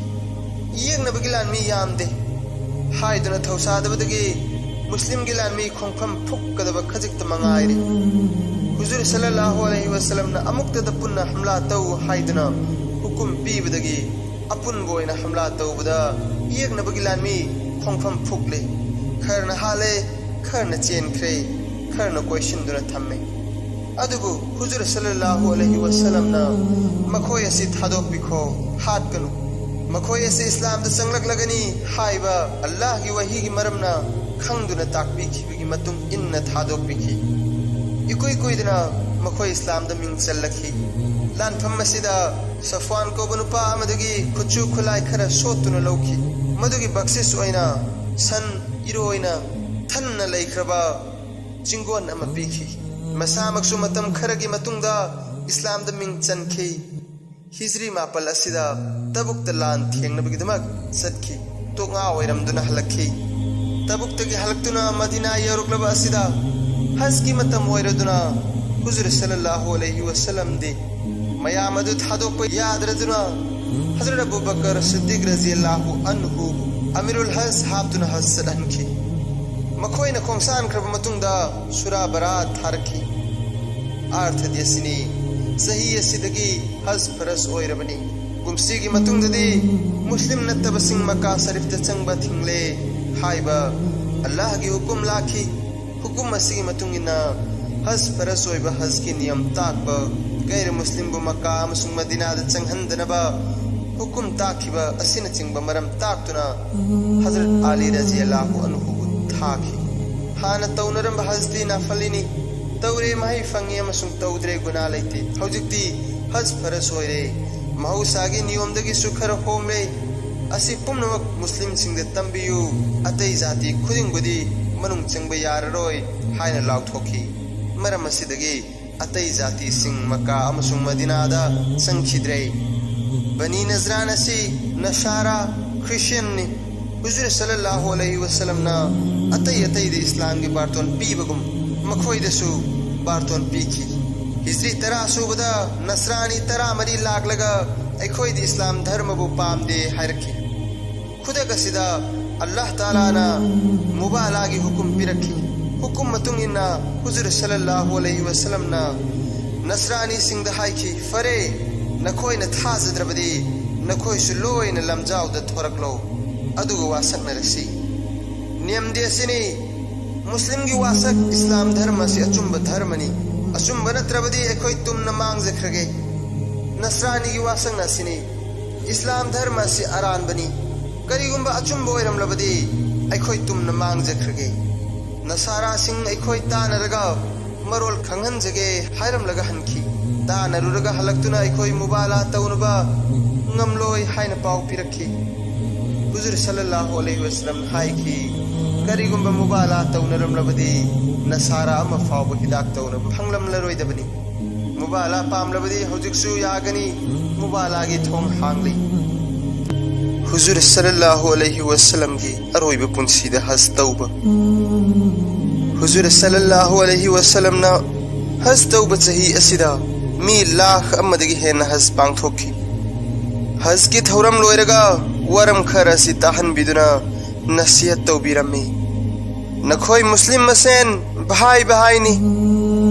ꯌꯦꯛꯅꯕꯒꯤ ꯂꯥꯟꯃꯤ ꯌꯥꯝꯗꯦ ꯍꯥꯏꯗꯨꯅ ꯊꯧꯁꯥꯗꯕꯗꯒꯤ ꯃꯨꯁꯂꯤꯝꯒꯤ ꯂꯥꯟꯃꯤ ꯈꯣꯡꯐꯝ ꯐꯨꯛꯀꯗꯕ ꯈꯖꯤꯛꯇ ꯃꯉꯥꯏꯔꯦ꯫ ꯍꯨꯖꯨꯔ ꯁꯜꯂꯜꯂꯥꯍꯨ ꯑꯂꯩꯍꯤ ꯋꯁꯜꯂꯝꯅ ꯑꯃꯨꯛꯇꯗ ꯄꯨꯟꯅ ꯍꯝꯂꯥ ꯇꯧ ꯍꯥꯏꯗꯨꯅ ꯍꯨꯀꯨꯝ ꯄꯤꯕꯗꯒꯤ ꯑꯄꯨꯟꯕ ꯑꯣꯏꯅ ꯍꯝꯂꯥ ꯇꯧꯕꯗ ꯌꯦꯛꯅꯕꯒꯤ ꯂꯥꯟꯃꯤ ꯈꯣꯡꯐꯝ ꯐꯨꯛꯂꯦ꯫ ꯈꯔꯅ ꯍꯥꯠꯂꯦ, ꯈꯔꯅ ꯆꯦꯟꯈ꯭ꯔꯦ, ꯈꯔꯅ ꯀꯣꯏꯁꯤꯟꯗꯨꯅ ꯊꯝꯃꯦ꯫ ꯑꯗꯨꯕꯨ ꯍꯨꯖꯨꯔ ꯁꯜꯂꯜꯂꯥꯍꯨ ꯑꯂꯩꯍꯤ ꯋꯁꯜꯂꯝꯅ ꯃꯈꯣꯏ ꯑꯁꯤ ꯊꯥꯗꯣꯛꯄꯤꯈꯣ, ꯍꯥꯠꯀꯅꯨ, ꯃꯈꯣꯏ ꯑꯁꯤ ꯏꯁꯂꯥꯝꯗ ꯆꯪꯂꯛꯂꯒꯅꯤ ꯍꯥꯏꯕ ꯑꯜꯂꯥꯍꯒꯤ ꯋꯥꯍꯤꯒꯤ ꯃꯔꯝꯅ ꯈꯪꯗꯨꯅ ꯇꯥꯛꯄꯤꯈꯤꯕꯒꯤ ꯃꯇꯨꯡ ꯏꯟꯅ ꯊꯥꯗꯣꯛꯄꯤꯈꯤ꯫ ꯏꯀꯨꯏ ꯀꯨꯏꯗꯅ ꯃꯈꯣꯏ ꯏꯁꯂꯥꯝꯗ ꯃꯤꯡ ꯆꯜꯂꯛꯈꯤ꯫ ꯂꯥꯟꯐꯝ ꯑꯁꯤꯗ ꯁꯐ꯭ꯋꯥꯟ ꯀꯧꯕ ꯅꯨꯄꯥ ꯑꯃꯗꯒꯤ ꯈꯨꯠꯁꯨ ꯈꯨꯠꯂꯥꯏ ꯈꯔ ꯁꯣꯠꯇꯨꯅ ꯂꯧꯈꯤ꯫ ꯃꯗꯨꯒꯤ ꯕꯛꯁꯤꯁ ꯑꯣꯏꯅ ꯁꯟ, ꯏꯔꯣꯏꯅ ꯊꯟꯅ ꯂꯩꯈ꯭ꯔꯕ ꯆꯤꯡꯒꯣꯟ ꯑꯃ ꯄꯤꯈꯤ꯫ ꯃꯁꯥꯃꯛꯁꯨ ꯃꯇꯝ ꯈꯔꯒꯤ ꯃꯇꯨꯡꯗ ꯏꯁꯂꯥꯝꯗ ꯃꯤꯡ ꯆꯟꯈꯤ꯫ ꯍꯤꯖ꯭ꯔꯤ ꯃꯥꯄꯜ ꯑꯁꯤꯗ ꯇꯕꯨꯛꯇ ꯂꯥꯟ ꯊꯦꯡꯅꯕꯒꯤꯗꯃꯛ ꯆꯠꯈꯤ꯫ ꯇꯣꯛꯉꯥ ꯑꯣꯏꯔꯝꯗꯨꯅ ꯍꯜꯂꯛꯈꯤ꯫ ꯇꯕꯨꯛꯇꯒꯤ ꯍꯜꯂꯛꯇꯨꯅ ꯃꯗꯤꯅꯥ ꯌꯧꯔꯛꯂꯕ ꯑꯁꯤꯗ ꯍꯖꯀꯤ ꯃꯇꯝ ꯑꯣꯏꯔꯗꯨꯅ ꯍꯨꯖꯨꯔ ꯁꯜꯂꯜꯂꯥꯍꯨ ꯑꯂꯩꯍꯤ ꯋꯁꯜꯂꯝꯗꯤ ꯃꯌꯥꯝ ꯑꯗꯨ ꯊꯥꯗꯣꯛꯄ ꯌꯥꯗ꯭ꯔꯗꯨꯅ ꯍꯖꯔꯠ ꯑꯕꯨ ꯕꯀꯔ ꯁꯤꯗꯤꯛ ꯔꯖꯤꯌꯜꯂꯥꯍꯨ ꯑꯟꯍꯨ ꯑꯃꯤꯔꯨꯜ ꯍꯖ ꯍꯥꯞꯇꯨꯅ ꯍꯖ ꯆꯠꯍꯟꯈꯤ꯫ ꯃꯈꯣꯏꯅ ꯈꯣꯡꯁꯥꯟꯈ꯭ꯔꯕ ꯃꯇꯨꯡꯗ ꯁꯨꯔꯥ ꯕꯔꯥ ꯊꯥꯔꯛꯈꯤ꯫ ꯑꯥꯔꯊꯗꯤ ꯑꯁꯤꯅꯤ, ꯆꯍꯤ ꯑꯁꯤꯗꯒꯤ ꯍꯖ ꯐꯔꯖ ꯑꯣꯏꯔꯕꯅꯤ꯫ ꯀꯨꯝꯁꯤꯒꯤ ꯃꯇꯨꯡꯗꯗꯤ ꯃꯨꯁꯂꯤꯝ ꯅꯠꯇꯕꯁꯤꯡ ꯃꯀꯥ ꯁꯔꯤꯐꯇ ꯆꯪꯕ ꯊꯤꯡꯂꯦ ꯍꯥꯏꯕ ꯑꯜꯂꯥꯍꯒꯤ ꯍꯨꯀꯨꯝ ꯂꯥꯛꯈꯤ꯫ ꯍꯨꯀꯨꯝ ꯑꯁꯤꯒꯤ ꯃꯇꯨꯡ ꯏꯟꯅ ꯍꯖ ꯐꯔꯖ ꯑꯣꯏꯕ ꯍꯖꯀꯤ ꯅꯤꯌꯝ ꯇꯥꯛꯄ, ꯒꯩꯔ ꯃꯨꯁꯂꯤꯝꯕꯨ ꯃꯀꯥ ꯑꯃꯁꯨꯡ ꯃꯗꯤꯅꯥꯗ ꯆꯪꯍꯟꯗꯅꯕ ꯍꯨꯀꯨꯝ ꯇꯥꯛꯈꯤꯕ ꯑꯁꯤꯅꯆꯤꯡꯕ ꯃꯔꯝ ꯇꯥꯛꯇꯨꯅ ꯍꯖꯔꯠ ꯑꯂꯤ ꯔꯖꯤꯌꯜꯂꯥꯍꯨ ꯑꯟꯍꯨꯕꯨ ꯊꯥꯈꯤ꯫ ꯍꯥꯟꯅ ꯇꯧꯅꯔꯝꯕ ꯍꯖꯗꯤ ꯅꯥꯐꯜꯂꯤꯅꯤ, ꯇꯧꯔꯦ ꯃꯍꯩ ꯐꯪꯉꯤ ꯑꯃꯁꯨꯡ ꯇꯧꯗ꯭ꯔꯦ ꯒꯨꯅꯥ ꯂꯩꯇꯦ꯫ ꯍꯧꯖꯤꯛꯇꯤ ꯍꯖ ꯐꯔꯖ ꯑꯣꯏꯔꯦ꯫ ꯃꯍꯧꯁꯥꯒꯤ ꯅꯤꯌꯣꯝꯗꯒꯤꯁꯨ ꯈꯔ ꯍꯣꯡꯂꯦ꯫ ꯑꯁꯤ ꯄꯨꯝꯅꯃꯛ ꯃꯨꯁꯂꯤꯝꯁꯤꯡꯗ ꯇꯝꯕꯤꯌꯨ, ꯑꯇꯩ ꯖꯥꯇꯤ ꯈꯨꯗꯤꯡꯕꯨꯗꯤ ꯃꯅꯨꯡ ꯆꯪꯕ ꯌꯥꯔꯔꯣꯏ ꯍꯥꯏꯅ ꯂꯥꯎꯊꯣꯛꯈꯤ꯫ ꯃꯔꯝ ꯑꯁꯤꯗꯒꯤ ꯑꯇꯩ ꯖꯥꯇꯤꯁꯤꯡ ꯃꯀꯥ ꯑꯃꯁꯨꯡ ꯃꯗꯤꯅꯥꯗ ꯆꯪꯈꯤꯗ꯭ꯔꯦ꯫ ꯕꯅꯤ ꯅꯖꯔꯥꯟ ꯑꯁꯤ ꯅꯁꯥꯔꯥ, ꯈ꯭ꯔꯤꯁꯇꯤꯌꯟꯅꯤ꯫ ꯍꯨꯖꯨꯔ ꯁꯜꯂꯜꯂꯥꯍꯨ ꯑꯂꯩꯍꯤ ꯋꯁꯜꯂꯝꯅ ꯑꯇꯩ ꯑꯇꯩꯗ ꯏꯁꯂꯥꯝꯒꯤ ꯕꯥꯔꯇꯣꯟ ꯄꯤꯕꯒꯨꯝ ꯃꯈꯣꯏꯗꯁꯨ ꯕꯥꯔꯇꯣꯟ ꯄꯤꯈꯤ꯫ ꯍꯤꯖ꯭ꯔꯤ ꯇꯔꯥ ꯁꯨꯕꯗ ꯅꯁꯔꯥꯅꯤ ꯇꯔꯥꯃꯔꯤ ꯂꯥꯛꯂꯒ ꯑꯩꯈꯣꯏꯗꯤ ꯏꯁꯂꯥꯝ ꯙꯔꯃꯕꯨ ꯄꯥꯝꯗꯦ ꯍꯥꯏꯔꯛꯈꯤ꯫ ꯈꯨꯗꯛ ꯑꯁꯤꯗ ꯑꯜꯂꯥꯍ ꯇꯥꯂꯥꯅ ꯃꯨꯕꯥꯂꯥꯒꯤ ꯍꯨꯀꯨꯝ ꯄꯤꯔꯛꯈꯤ꯫ ꯍꯨꯀꯨꯝ ꯃꯇꯨꯡ ꯏꯟꯅ ꯍꯨꯖꯨꯔ ꯁꯜꯂꯜꯂꯥꯍꯨ ꯑꯂꯩꯍꯤ ꯋꯁꯜꯂꯝꯅ ꯅꯁꯔꯥꯅꯤꯁꯤꯡꯗ ꯍꯥꯏꯈꯤ, "ꯐꯔꯦ, ꯅꯈꯣꯏꯅ ꯊꯥꯖꯗ꯭ꯔꯕꯗꯤ ꯅꯈꯣꯏꯁꯨ ꯂꯣꯏꯅ ꯂꯝꯖꯥꯎꯗ ꯊꯣꯔꯛꯂꯣ, ꯑꯗꯨꯒ ꯋꯥꯁꯛꯅꯔꯁꯤ꯫" ꯅꯤꯌꯝꯗꯤ ꯑꯁꯤꯅꯤ, ꯃꯨꯁꯂꯤꯝꯒꯤ ꯋꯥꯁꯛ, ꯏꯁꯂꯥꯝ ꯙꯔꯃ ꯑꯁꯤ ꯑꯆꯨꯝꯕ ꯙꯔꯃꯅꯤ꯫ ꯑꯆꯨꯝꯕ ꯅꯠꯇ꯭ꯔꯕꯗꯤ ꯑꯩꯈꯣꯏ ꯇꯨꯝꯅ ꯃꯥꯡꯖꯈ꯭ꯔꯒꯦ꯫ ꯅꯁꯔꯥꯅꯤꯒꯤ ꯋꯥꯁꯛꯅ ꯑꯁꯤꯅꯤ, ꯏꯁꯂꯥꯝ ꯙꯔꯃ ꯑꯁꯤ ꯑꯔꯥꯟꯕꯅꯤ꯫ ꯀꯔꯤꯒꯨꯝꯕ ꯑꯆꯨꯝꯕ ꯑꯣꯏꯔꯝꯂꯕꯗꯤ ꯑꯩꯈꯣꯏ ꯇꯨꯝꯅ ꯃꯥꯡꯖꯈ꯭ꯔꯒꯦ꯫ ꯅꯁꯥꯔꯥꯁꯤꯡ ꯑꯩꯈꯣꯏ ꯇꯥꯟꯅꯔꯒ ꯃꯔꯣꯜ ꯈꯪꯍꯟꯖꯒꯦ ꯍꯥꯏꯔꯝꯂꯒ ꯍꯟꯈꯤ꯫ ꯇꯥꯟꯅꯔꯨꯔꯒ ꯍꯜꯂꯛꯇꯨꯅ ꯑꯩꯈꯣꯏ ꯃꯨꯕꯥꯂꯥ ꯇꯧꯅꯕ ꯉꯝꯂꯣꯏ ꯍꯥꯏꯅ ꯄꯥꯎ ꯄꯤꯔꯛꯈꯤ꯫ ꯍꯨꯖꯨꯔ ꯁꯜꯂꯜꯂꯥꯍꯨ ꯑꯂꯩꯍꯤ ꯋꯁꯜꯂꯝꯅ ꯍꯥꯏꯈꯤ, "ꯀꯔꯤꯒꯨꯝꯕ ꯃꯨꯕꯥꯂꯥ ꯇꯧꯅꯔꯝꯂꯕꯗꯤ ꯅꯁꯥꯔꯥ ꯑꯃ ꯐꯥꯎꯕ ꯍꯤꯗꯥꯛ ꯇꯧꯅꯕ ꯐꯪꯂꯝꯂꯔꯣꯏꯗꯕꯅꯤ꯫ ꯃꯨꯕꯥꯂꯥ ꯄꯥꯝꯂꯕꯗꯤ ꯍꯧꯖꯤꯛꯁꯨ ꯌꯥꯒꯅꯤ, ꯃꯨꯕꯥꯂꯥꯒꯤ ꯊꯣꯡ ꯍꯥꯡꯂꯤ"꯫ ꯍꯨꯖꯨꯔ ꯁꯜꯂꯜꯂꯥꯍꯨ ꯑꯂꯩꯍꯤ ꯋꯁꯜꯂꯝꯒꯤ ꯑꯔꯣꯏꯕ ꯄꯨꯟꯁꯤꯗ ꯍꯖ ꯇꯧꯕ꯫ ꯍꯨꯖꯨꯔ ꯁꯜꯂꯜꯂꯥꯍꯨ ꯑꯂꯩꯍꯤ ꯋꯁꯜꯂꯝꯅ ꯍꯖ ꯇꯧꯕ ꯆꯍꯤ ꯑꯁꯤꯗ ꯃꯤ ꯂꯥꯈ ꯑꯃꯗꯒꯤ ꯍꯦꯟꯅ ꯍꯖ ꯄꯥꯡꯊꯣꯛꯈꯤ꯫ ꯍꯖꯀꯤ ꯊꯧꯔꯝ ꯂꯣꯏꯔꯒ ꯋꯥꯔꯝ ꯈꯔ ꯑꯁꯤ ꯇꯥꯍꯟꯕꯤꯗꯨꯅ ꯅꯁꯤꯍꯠ ꯇꯧꯕꯤꯔꯝꯃꯤ꯫ ꯅꯈꯣꯏ ꯃꯨꯁꯂꯤꯝ ꯃꯁꯦꯟ ꯚꯥꯏ ꯚꯥꯏꯅꯤ꯫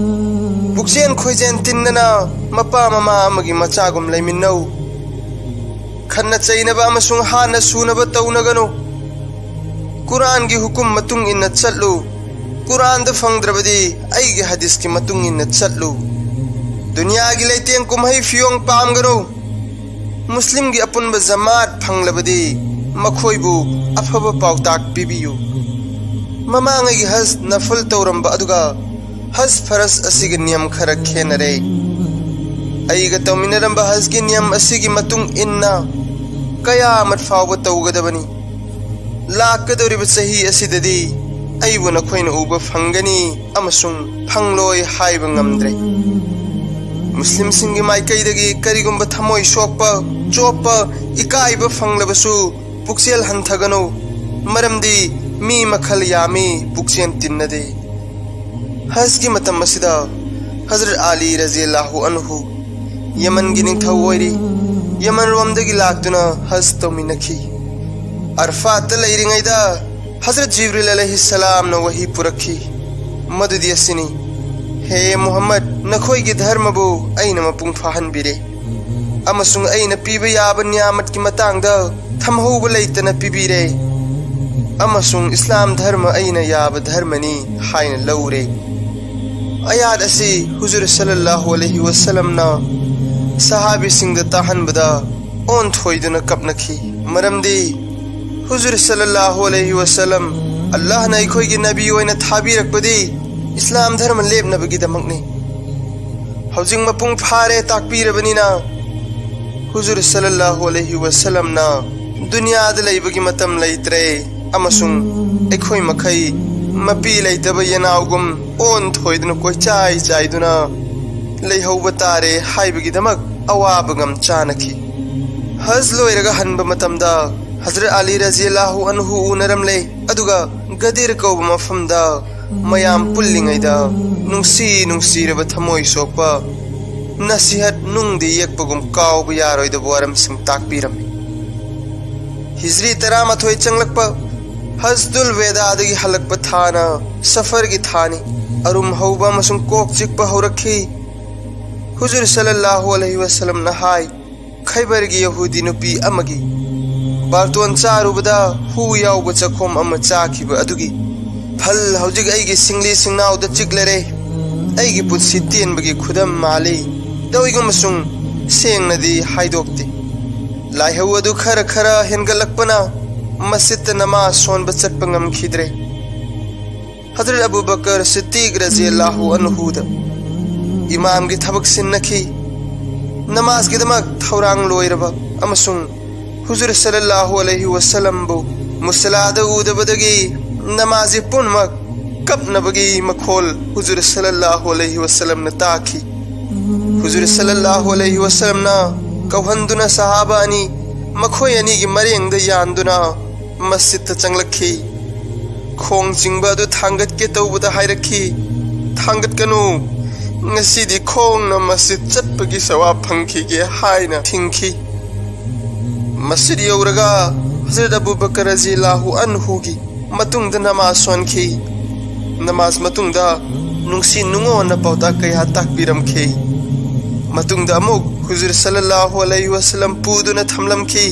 ꯄꯨꯛꯆꯦꯟ ꯈꯣꯏꯖꯦꯟ ꯇꯤꯟꯅꯅ ꯃꯄꯥ ꯃꯃꯥ ꯑꯃꯒꯤ ꯃꯆꯥꯒꯨꯝ ꯂꯩꯃꯤꯟꯅꯧ꯫ ꯈꯠꯅ ꯆꯩꯅꯕ ꯑꯃꯁꯨꯡ ꯍꯥꯠꯅ ꯁꯨꯅꯕ ꯇꯧꯅꯒꯅꯨ꯫ ꯀꯨꯔꯥꯟꯒꯤ ꯍꯨꯀꯨꯝ ꯃꯇꯨꯡ ꯏꯟꯅ ꯆꯠꯂꯨ꯫ ꯀꯨꯔꯥꯟꯗ ꯐꯪꯗ꯭ꯔꯕꯗꯤ ꯑꯩꯒꯤ ꯍꯗꯤꯁꯀꯤ ꯃꯇꯨꯡ ꯏꯟꯅ ꯆꯠꯂꯨ꯫ ꯗꯨꯅꯤꯌꯥꯒꯤ ꯂꯩꯇꯦꯡ ꯀꯨꯝꯍꯩ ꯐꯤꯌꯣꯡ ꯄꯥꯝꯒꯅꯨ꯫ ꯃꯨꯁꯂꯤꯝꯒꯤ ꯑꯄꯨꯟꯕ ꯖꯃꯥꯠ ꯐꯪꯂꯕꯗꯤ ꯃꯈꯣꯏꯕꯨ ꯑꯐꯕ ꯄꯥꯎꯇꯥꯛ ꯄꯤꯕꯤꯌꯨ꯫ ꯃꯃꯥꯡꯉꯩꯒꯤ ꯍꯖ ꯅꯐꯜ ꯇꯧꯔꯝꯕ ꯑꯗꯨꯒ ꯍꯖ ꯐꯔꯖ ꯑꯁꯤꯒꯤ ꯅꯤꯌꯝ ꯈꯔ ꯈꯦꯠꯅꯔꯦ꯫ ꯑꯩꯒ ꯇꯧꯃꯤꯟꯅꯔꯝꯕ ꯍꯖꯒꯤ ꯅꯤꯌꯝ ꯑꯁꯤꯒꯤ ꯃꯇꯨꯡ ꯏꯟꯅ ꯀꯌꯥꯃꯠ ꯐꯥꯎꯕ ꯇꯧꯒꯗꯕꯅꯤ꯫ ꯂꯥꯛꯀꯗꯧꯔꯤꯕ ꯆꯍꯤ ꯑꯁꯤꯗꯗꯤ ꯑꯩꯕꯨ ꯅꯈꯣꯏꯅ ꯎꯕ ꯐꯪꯒꯅꯤ ꯑꯃꯁꯨꯡ ꯐꯪꯂꯣꯏ ꯍꯥꯏꯕ ꯉꯝꯗ꯭ꯔꯦ꯫ ꯃꯨꯁꯂꯤꯝꯁꯤꯡꯒꯤ ꯃꯥꯏꯀꯩꯗꯒꯤ ꯀꯔꯤꯒꯨꯝꯕ ꯊꯃꯣꯏ ꯁꯣꯛꯄ, ꯆꯣꯞꯄ, ꯏꯀꯥꯏꯕ ꯐꯪꯂꯕꯁꯨ ꯄꯨꯛꯆꯦꯜ ꯍꯟꯊꯒꯅꯨ, ꯃꯔꯝꯗꯤ ꯃꯤ ꯃꯈꯜ ꯌꯥꯝꯃꯤ, ꯄꯨꯛꯆꯦꯜ ꯇꯤꯟꯅꯗꯦ꯫ ꯍꯖꯒꯤ ꯃꯇꯝ ꯑꯁꯤꯗ ꯍꯖꯔꯠ ꯑꯂꯤ ꯔꯖꯤꯌꯜꯂꯥꯍꯨ ꯑꯟꯍꯨ ꯌꯃꯟꯒꯤ ꯅꯤꯡꯊꯧ ꯑꯣꯏꯔꯤ꯫ ꯌꯃꯟ ꯔꯣꯝꯗꯒꯤ ꯂꯥꯛꯇꯨꯅ ꯍꯖ ꯇꯧꯃꯤꯟꯅꯈꯤ꯫ ꯑꯔꯐꯥꯠꯇ ꯂꯩꯔꯤꯉꯩꯗ ꯍꯖꯔꯠ ꯖꯤꯕ꯭ꯔꯤꯜ ꯑꯂꯩꯍꯤꯁꯁꯂꯥꯝꯅ ꯋꯥꯍꯤ ꯄꯨꯔꯛꯈꯤ, ꯃꯗꯨꯗꯤ ꯑꯁꯤꯅꯤ: "ꯍꯦ ꯃꯨꯍꯝꯃꯗ, ꯅꯈꯣꯏꯒꯤ ꯙꯔꯃꯕꯨ ꯑꯩꯅ ꯃꯄꯨꯡ ꯐꯥꯍꯟꯕꯤꯔꯦ, ꯑꯃꯁꯨꯡ ꯑꯩꯅ ꯄꯤꯕ ꯌꯥꯕ ꯅꯤꯌꯥꯃꯠꯀꯤ ꯃꯇꯥꯡꯗ ꯊꯝꯍꯧꯕ ꯂꯩꯇꯅ ꯄꯤꯕꯤꯔꯦ, ꯑꯃꯁꯨꯡ ꯏꯁꯂꯥꯝ ꯙꯔꯃ ꯑꯩꯅ ꯌꯥꯕ ꯙꯔꯃꯅꯤ ꯍꯥꯏꯅ ꯂꯧꯔꯦ"꯫ ꯑꯌꯥꯠ ꯑꯁꯤ ꯍꯨꯖꯨꯔ ꯁꯜꯂꯜꯂꯥꯍꯨ ꯑꯂꯩꯍꯤ ꯋꯁꯜꯂꯝꯅ ꯁꯍꯥꯕꯤꯁꯤꯡꯗ ꯇꯥꯍꯟꯕꯗ ꯑꯣꯟꯊꯣꯏꯗꯨꯅ ꯀꯞꯅꯈꯤ꯫ ꯃꯔꯝꯗꯤ ꯍꯨꯖꯨꯔ ꯁꯜꯂꯜꯂꯥꯍꯨ ꯑꯂꯩꯍꯤ ꯋꯁꯜꯂꯝ, ꯑꯜꯂꯥꯍꯅ ꯑꯩꯈꯣꯏꯒꯤ ꯅꯕꯤ ꯑꯣꯏꯅ ꯊꯥꯕꯤꯔꯛꯄꯗꯤ ꯏꯁꯂꯥꯝ ꯙꯔꯃ ꯂꯦꯞꯅꯕꯒꯤꯗꯃꯛꯅꯤ꯫ ꯍꯧꯖꯤꯛ ꯃꯄꯨꯡ ꯐꯥꯔꯦ ꯇꯥꯛꯄꯤꯔꯕꯅꯤꯅ, ꯍꯨꯖꯨꯔ ꯁꯜꯂꯜꯂꯥꯍꯨ ꯑꯂꯩꯍꯤ ꯋꯁꯜꯂꯝꯅ ꯗꯨꯅꯤꯌꯥꯗ ꯂꯩꯕꯒꯤ ꯃꯇꯝ ꯂꯩꯇ꯭ꯔꯦ, ꯑꯃꯁꯨꯡ ꯑꯩꯈꯣꯏ ꯃꯈꯩ ꯃꯄꯤ ꯂꯩꯇꯕ ꯌꯦꯅꯥꯎꯒꯨꯝ ꯑꯣꯟꯊꯣꯏꯗꯨꯅ ꯀꯣꯏꯆꯥꯏ ꯆꯥꯏꯗꯨꯅ ꯂꯩꯍꯧꯕ ꯇꯥꯔꯦ ꯍꯥꯏꯕꯒꯤꯗꯃꯛ ꯑꯋꯥꯕ ꯉꯝ ꯆꯥꯅꯈꯤ꯫ ꯍꯖ ꯂꯣꯏꯔꯒ ꯍꯟꯕ ꯃꯇꯝꯗ ꯍꯖꯔꯠ ꯑꯂꯤ ꯔꯖꯤꯌꯜꯂꯥꯍꯨ ꯑꯟꯍꯨ ꯎꯅꯔꯝꯂꯦ, ꯑꯗꯨꯒ ꯒꯗꯤꯔ ꯀꯧꯕ ꯃꯐꯝꯗ ꯃꯌꯥꯝ ꯄꯨꯜꯂꯤꯉꯩꯗ ꯅꯨꯡꯁꯤ ꯅꯨꯡꯁꯤꯔꯕ ꯊꯃꯣꯏ ꯁꯣꯛꯄ ꯅꯁꯤꯍꯠ ꯅꯨꯡꯗ ꯌꯦꯛꯄꯒꯨꯝ ꯀꯥꯎꯕ ꯌꯥꯔꯣꯏꯗꯕ ꯋꯥꯔꯝꯁꯤꯡ ꯇꯥꯛꯄꯤꯔꯝꯃꯤ꯫ ꯍꯤꯖ꯭ꯔꯤ ꯇꯔꯥꯃꯥꯊꯣꯏ ꯆꯪꯂꯛꯄ ꯍꯖꯗꯨꯜ ꯋꯦꯗꯥꯗꯒꯤ ꯍꯜꯂꯛꯄ ꯊꯥꯅ ꯁꯐꯔꯒꯤ ꯊꯥꯅꯤ꯫ ꯑꯔꯨꯝ ꯍꯧꯕ ꯑꯃꯁꯨꯡ ꯀꯣꯛ ꯆꯤꯛꯄ ꯍꯧꯔꯛꯈꯤ꯫ ꯍꯨꯖꯨꯔ ꯁꯜꯂꯜꯂꯥꯍꯨ ꯑꯂꯩꯍꯤ ꯋꯁꯜꯂꯝꯅ ꯍꯥꯏ, ꯈꯩꯕꯔꯒꯤ ꯌꯍꯨꯗꯤ ꯅꯨꯄꯤ ꯑꯃꯒꯤ ꯕꯥꯜꯇꯣꯟ ꯆꯥꯔꯨꯕꯗ ꯍꯨ ꯌꯥꯎꯕ ꯆꯈꯣꯝ ꯑꯃ ꯆꯥꯈꯤꯕ ꯑꯗꯨꯒꯤ ꯐꯜ ꯍꯧꯖꯤꯛ ꯑꯩꯒꯤ ꯁꯤꯡꯂꯤ ꯁꯤꯡꯅꯥꯎꯗ ꯆꯤꯛꯂꯔꯦ꯫ ꯑꯩꯒꯤ ꯄꯨꯟꯁꯤ ꯇꯦꯟꯕꯒꯤ ꯈꯨꯗꯝ ꯃꯥꯜꯂꯤ꯫ ꯇꯧꯏꯒꯨꯝꯕꯁꯨꯡ ꯁꯦꯡꯅꯗꯤ ꯍꯥꯏꯗꯣꯛꯇꯦ꯫ ꯂꯥꯏꯍꯧ ꯑꯗꯨ ꯈꯔ ꯈꯔ ꯍꯦꯟꯒꯠꯂꯛꯄꯅ ꯃꯁꯖꯤꯠꯇ ꯅꯃꯥꯖ ꯁꯣꯟꯕ ꯆꯠꯄ ꯉꯝꯈꯤꯗ꯭ꯔꯦ꯫ ꯍꯖꯔꯠ ꯑꯕꯨ ꯕꯀꯔ ꯁꯤꯗꯤꯛ ꯔꯖꯤꯌꯜꯂꯥꯍꯨ ꯑꯟꯍꯨꯗ ꯏꯃꯥꯝꯒꯤ ꯊꯕꯛ ꯁꯤꯟꯅꯈꯤ꯫ ꯅꯃꯥꯖꯒꯤꯗꯃꯛ ꯊꯧꯔꯥꯡ ꯂꯣꯏꯔꯕ ꯑꯃꯁꯨꯡ ꯍꯨꯖꯨꯔ ꯁꯜꯂꯜꯂꯥꯍꯨ ꯑꯂꯩꯍꯤ ꯋꯁꯜꯂꯝꯕꯨ ꯃꯨꯁꯂꯥꯗ ꯎꯗꯕꯗꯒꯤ ꯅꯃꯥꯖꯤ ꯄꯨꯝꯅꯃꯛ ꯀꯞꯅꯕꯒꯤ ꯃꯈꯣꯜ ꯍꯨꯖꯨꯔ ꯁꯜꯂꯜꯂꯥꯍꯨ ꯑꯂꯩꯍꯤ ꯋꯁꯜꯂꯝꯅ ꯇꯥꯈꯤ꯫ ꯍꯨꯖꯨꯔ ꯁꯜꯂꯜꯂꯥꯍꯨ ꯑꯂꯩꯍꯤ ꯋꯁꯜꯂꯝꯅ ꯀꯧꯍꯟꯗꯨꯅ ꯁꯍꯥꯕꯥ ꯑꯅꯤ ꯃꯈꯣꯏ ꯑꯅꯤꯒꯤ ꯃꯔꯦꯡꯗ ꯌꯥꯟꯗꯨꯅ ꯃꯁꯖꯤꯠꯇ ꯆꯪꯂꯛꯈꯤ꯫ ꯈꯣꯡ ꯆꯤꯡꯕ ꯑꯗꯨ ꯊꯥꯡꯒꯠꯀꯦ ꯇꯧꯕꯗ ꯍꯥꯏꯔꯛꯈꯤ, "ꯊꯥꯡꯒꯠꯀꯅꯨ, ꯉꯁꯤꯗꯤ ꯈꯣꯡꯅ ꯃꯁꯖꯤꯠ ꯆꯠꯄꯒꯤ ꯁꯋꯥꯕ ꯐꯪꯈꯤꯒꯦ" ꯍꯥꯏꯅ ꯊꯤꯡꯈꯤ꯫ ꯃꯁꯖꯤꯠ ꯌꯧꯔꯒ ꯍꯖꯔꯠ ꯑꯕꯨ ꯕꯀꯔ ꯔꯖꯤꯌꯜꯂꯥꯍꯨ ꯑꯟꯍꯨꯒꯤ ꯃꯇꯨꯡꯗ ꯅꯃꯥꯖ ꯁꯣꯟꯈꯤ꯫ ꯅꯃꯥꯖ ꯃꯇꯨꯡꯗ ꯅꯨꯡꯁꯤ ꯅꯨꯡꯉꯣꯟꯅ ꯄꯥꯎꯇꯥꯛ ꯀꯌꯥ ꯇꯥꯛꯄꯤꯔꯝꯈꯤ꯫ ꯃꯇꯨꯡꯗ ꯑꯃꯨꯛ ꯍꯨꯖꯨꯔ ꯁꯜꯂꯜꯂꯥꯍꯨ ꯑꯂꯩꯍꯤ ꯋꯁꯜꯂꯝ ꯄꯨꯗꯨꯅ ꯊꯝꯂꯝꯈꯤ꯫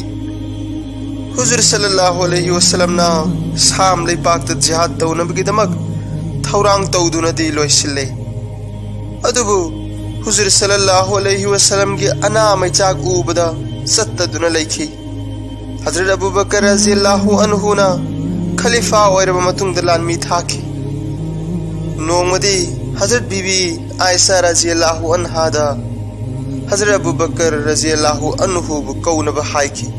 ꯍꯨꯖꯨꯔ ꯁꯜꯂꯜꯂꯥꯍꯨ ꯑꯂꯩꯍꯤ ꯋꯁꯜꯂꯝꯅ ꯁꯥꯝ ꯂꯩꯄꯥꯛꯇ ꯖꯤꯍꯥꯗ ꯇꯧꯅꯕꯒꯤꯗꯃꯛ ꯊꯧꯔꯥꯡ ꯇꯧꯗꯨꯅꯗꯤ ꯂꯣꯏꯁꯤꯜꯂꯦ꯫ ꯑꯗꯨꯕꯨ ꯍꯨꯖꯨꯔ ꯁꯜꯂꯜꯂꯥꯍꯨ ꯑꯂꯩꯍꯤ ꯋꯁꯜꯂꯝꯒꯤ ꯑꯅꯥ ꯃꯩꯆꯥꯛ ꯎꯕꯗ ꯆꯠꯇꯗꯨꯅ ꯂꯩꯈꯤ꯫ ꯍꯖꯔꯠ ꯑꯕꯨ ꯕꯀꯔ ꯔꯖꯤꯌꯜꯂꯥꯍꯨ ꯑꯟꯍꯨꯅ ꯈꯂꯤꯐꯥ ꯑꯣꯏꯔꯕ ꯃꯇꯨꯡꯗ ꯂꯥꯟꯃꯤ ꯊꯥꯈꯤ꯫ ꯅꯣꯡꯃꯗꯤ ꯍꯖꯔꯠ ꯕꯤꯕꯤ ꯑꯥꯏꯁꯥ ꯔꯖꯤꯌꯜꯂꯥꯍꯨ ꯑꯟꯍꯥꯗ ꯍꯖꯔꯠ ꯑꯕꯨ ꯕꯀꯔ ꯔꯖꯤꯌꯜꯂꯥꯍꯨ ꯑꯟꯍꯨꯕꯨ ꯀꯧꯅꯕ ꯍꯥꯏꯈꯤ꯫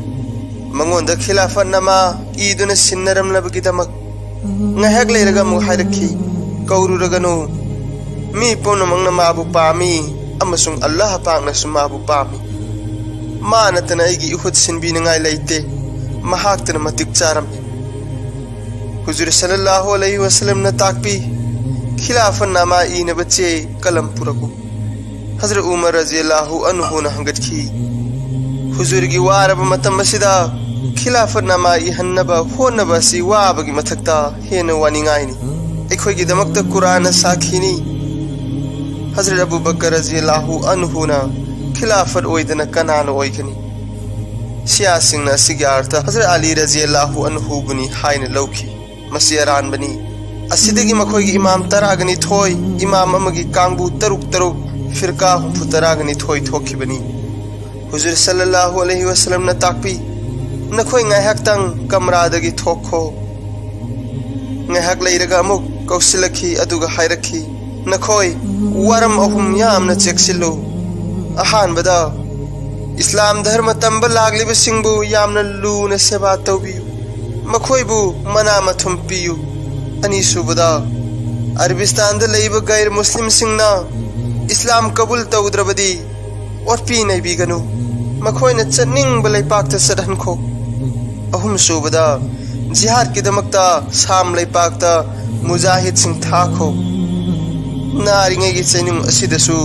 ꯃꯉꯣꯟꯗ ꯈꯤꯂꯥꯐꯠꯅꯃꯥ ꯏꯗꯨꯅ ꯁꯤꯟꯅꯔꯝꯂꯕꯒꯤꯗꯃꯛ ꯉꯥꯏꯍꯥꯛ ꯂꯩꯔꯒ ꯑꯃꯨꯛ ꯍꯥꯏꯔꯛꯈꯤ, "ꯀꯧꯔꯨꯔꯒꯅꯨ, ꯃꯤ ꯄꯨꯝꯅꯃꯛꯅ ꯃꯥꯕꯨ ꯄꯥꯝꯃꯤ ꯑꯃꯁꯨꯡ ꯑꯜꯂꯥꯍ ꯄꯥꯛꯅꯁꯨ ꯃꯥꯕꯨ ꯄꯥꯝꯃꯤ꯫ ꯃꯥ ꯅꯠꯇꯅ ꯑꯩꯒꯤ ꯏꯍꯨꯠ ꯁꯤꯟꯕꯤꯅꯉꯥꯏ ꯂꯩꯇꯦ꯫ ꯃꯍꯥꯛꯇꯅ ꯃꯇꯤꯛ ꯆꯥꯔꯝꯃꯤ꯫" ꯍꯨꯖꯨꯔ ꯁꯜꯂꯜꯂꯥꯍꯨ ꯑꯂꯩꯍꯤ ꯋꯁꯜꯂꯝꯅ ꯇꯥꯛꯄꯤ, "ꯈꯤꯂꯥꯐꯠꯅꯃꯥ ꯏꯅꯕ ꯆꯦ ꯀꯂꯝ ꯄꯨꯔꯛꯎ꯫" ꯍꯖꯔꯠ ꯎꯃꯔ ꯔꯖꯤꯌꯜꯂꯥꯍꯨ ꯑꯟꯍꯨꯅ ꯍꯪꯒꯠꯈꯤ, "ꯍꯨꯖꯨꯔꯒꯤ ꯋꯥꯔꯕ ꯃꯇꯝ ꯑꯁꯤꯗ ꯈꯤꯂꯥꯐꯠꯅꯃꯥ ꯏꯍꯟꯅꯕ ꯍꯣꯠꯅꯕ ꯑꯁꯤ ꯋꯥꯕꯒꯤ ꯃꯊꯛꯇ ꯍꯦꯟꯅ ꯋꯥꯅꯤꯡꯉꯥꯏꯅꯤ꯫ ꯑꯩꯈꯣꯏꯒꯤꯗꯃꯛꯇ ꯀꯨꯔꯥꯟꯅ ꯁꯥꯈꯤꯅꯤ꯫" ꯍꯖꯔꯠ ꯑꯕꯨ ꯕꯀꯔ ꯔꯖꯤꯌꯜꯂꯥꯍꯨ ꯑꯟꯍꯨꯅ ꯈꯤꯂꯥꯐꯠ ꯑꯣꯏꯗꯅ ꯀꯅꯥꯅ ꯑꯣꯏꯒꯅꯤ? ꯁꯤꯌꯥꯁꯤꯡꯅ ꯑꯁꯤꯒꯤ ꯑꯥꯔꯊ ꯍꯖꯔꯠ ꯑꯂꯤ ꯔꯖꯤꯌꯜꯂꯥꯍꯨ ꯑꯟꯍꯨꯕꯨꯅꯤ ꯍꯥꯏꯅ ꯂꯧꯈꯤ꯫ ꯃꯁꯤ ꯑꯔꯥꯟꯕꯅꯤ꯫ ꯑꯁꯤꯗꯒꯤ ꯃꯈꯣꯏꯒꯤ ꯏꯃꯥꯝ ꯇꯔꯥꯒ ꯅꯤꯊꯣꯏ, ꯏꯃꯥꯝ ꯑꯃꯒꯤ ꯀꯥꯡꯕꯨ ꯇꯔꯨꯛ ꯇꯔꯨꯛ, ꯐꯤꯔꯀꯥ ꯍꯨꯝꯐꯨ ꯇꯔꯥꯒ ꯅꯤꯊꯣꯏ ꯊꯣꯛꯈꯤꯕꯅꯤ꯫ ꯍꯨꯖꯨꯔ ꯁꯜꯂꯜꯂꯥꯍꯨ ꯑꯂꯩꯍꯤ ꯋꯁꯜꯂꯝꯅ ꯇꯥꯛꯄꯤ, "ꯅꯈꯣꯏ ꯉꯥꯏꯍꯥꯛꯇꯪ ꯀꯝꯔꯥꯗꯒꯤ ꯊꯣꯛꯈꯣ꯫" ꯉꯥꯏꯍꯥꯛ ꯂꯩꯔꯒ ꯑꯃꯨꯛ ꯀꯧꯁꯤꯜꯂꯛꯈꯤ, ꯑꯗꯨꯒ ꯍꯥꯏꯔꯛꯈꯤ, "ꯅꯈꯣꯏ ꯋꯥꯔꯝ ꯑꯍꯨꯝ ꯌꯥꯝꯅ ꯆꯦꯛꯁꯤꯜꯂꯨ꯫ ꯑꯍꯥꯟꯕꯗ, ꯏꯁꯂꯥꯝ ꯙꯔꯃ ꯇꯝꯕ ꯂꯥꯛꯂꯤꯕꯁꯤꯡꯕꯨ ꯌꯥꯝꯅ ꯂꯨꯅ ꯁꯦꯕꯥ ꯇꯧꯕꯤꯌꯨ꯫ ꯃꯈꯣꯏꯕꯨ ꯃꯅꯥ ꯃꯊꯨꯝ ꯄꯤꯌꯨ꯫ ꯑꯅꯤꯁꯨꯕꯗ, ꯑꯔꯕꯤꯁꯇꯥꯟꯗ ꯂꯩꯕ ꯒꯩꯔ ꯃꯨꯁꯂꯤꯝꯁꯤꯡꯅ ꯏꯁꯂꯥꯝ ꯀꯕꯨꯜ ꯇꯧꯗ꯭ꯔꯕꯗꯤ ꯑꯣꯠꯄꯤ ꯅꯩꯕꯤꯒꯅꯨ꯫ ꯃꯈꯣꯏꯅ ꯆꯠꯅꯤꯡꯕ ꯂꯩꯄꯥꯛꯇ ꯆꯠꯍꯟꯈꯣ꯫ ꯑꯍꯨꯝꯁꯨꯕꯗ, ꯖꯤꯍꯥꯗꯀꯤꯗꯃꯛꯇ ꯁꯥꯝ ꯂꯩꯄꯥꯛꯇ ꯃꯨꯖꯥꯍꯤꯗꯁꯤꯡ ꯊꯥꯈꯣ꯫" ꯅꯥꯔꯤꯉꯩꯒꯤ ꯆꯩꯅꯨꯡ ꯑꯁꯤꯗꯁꯨ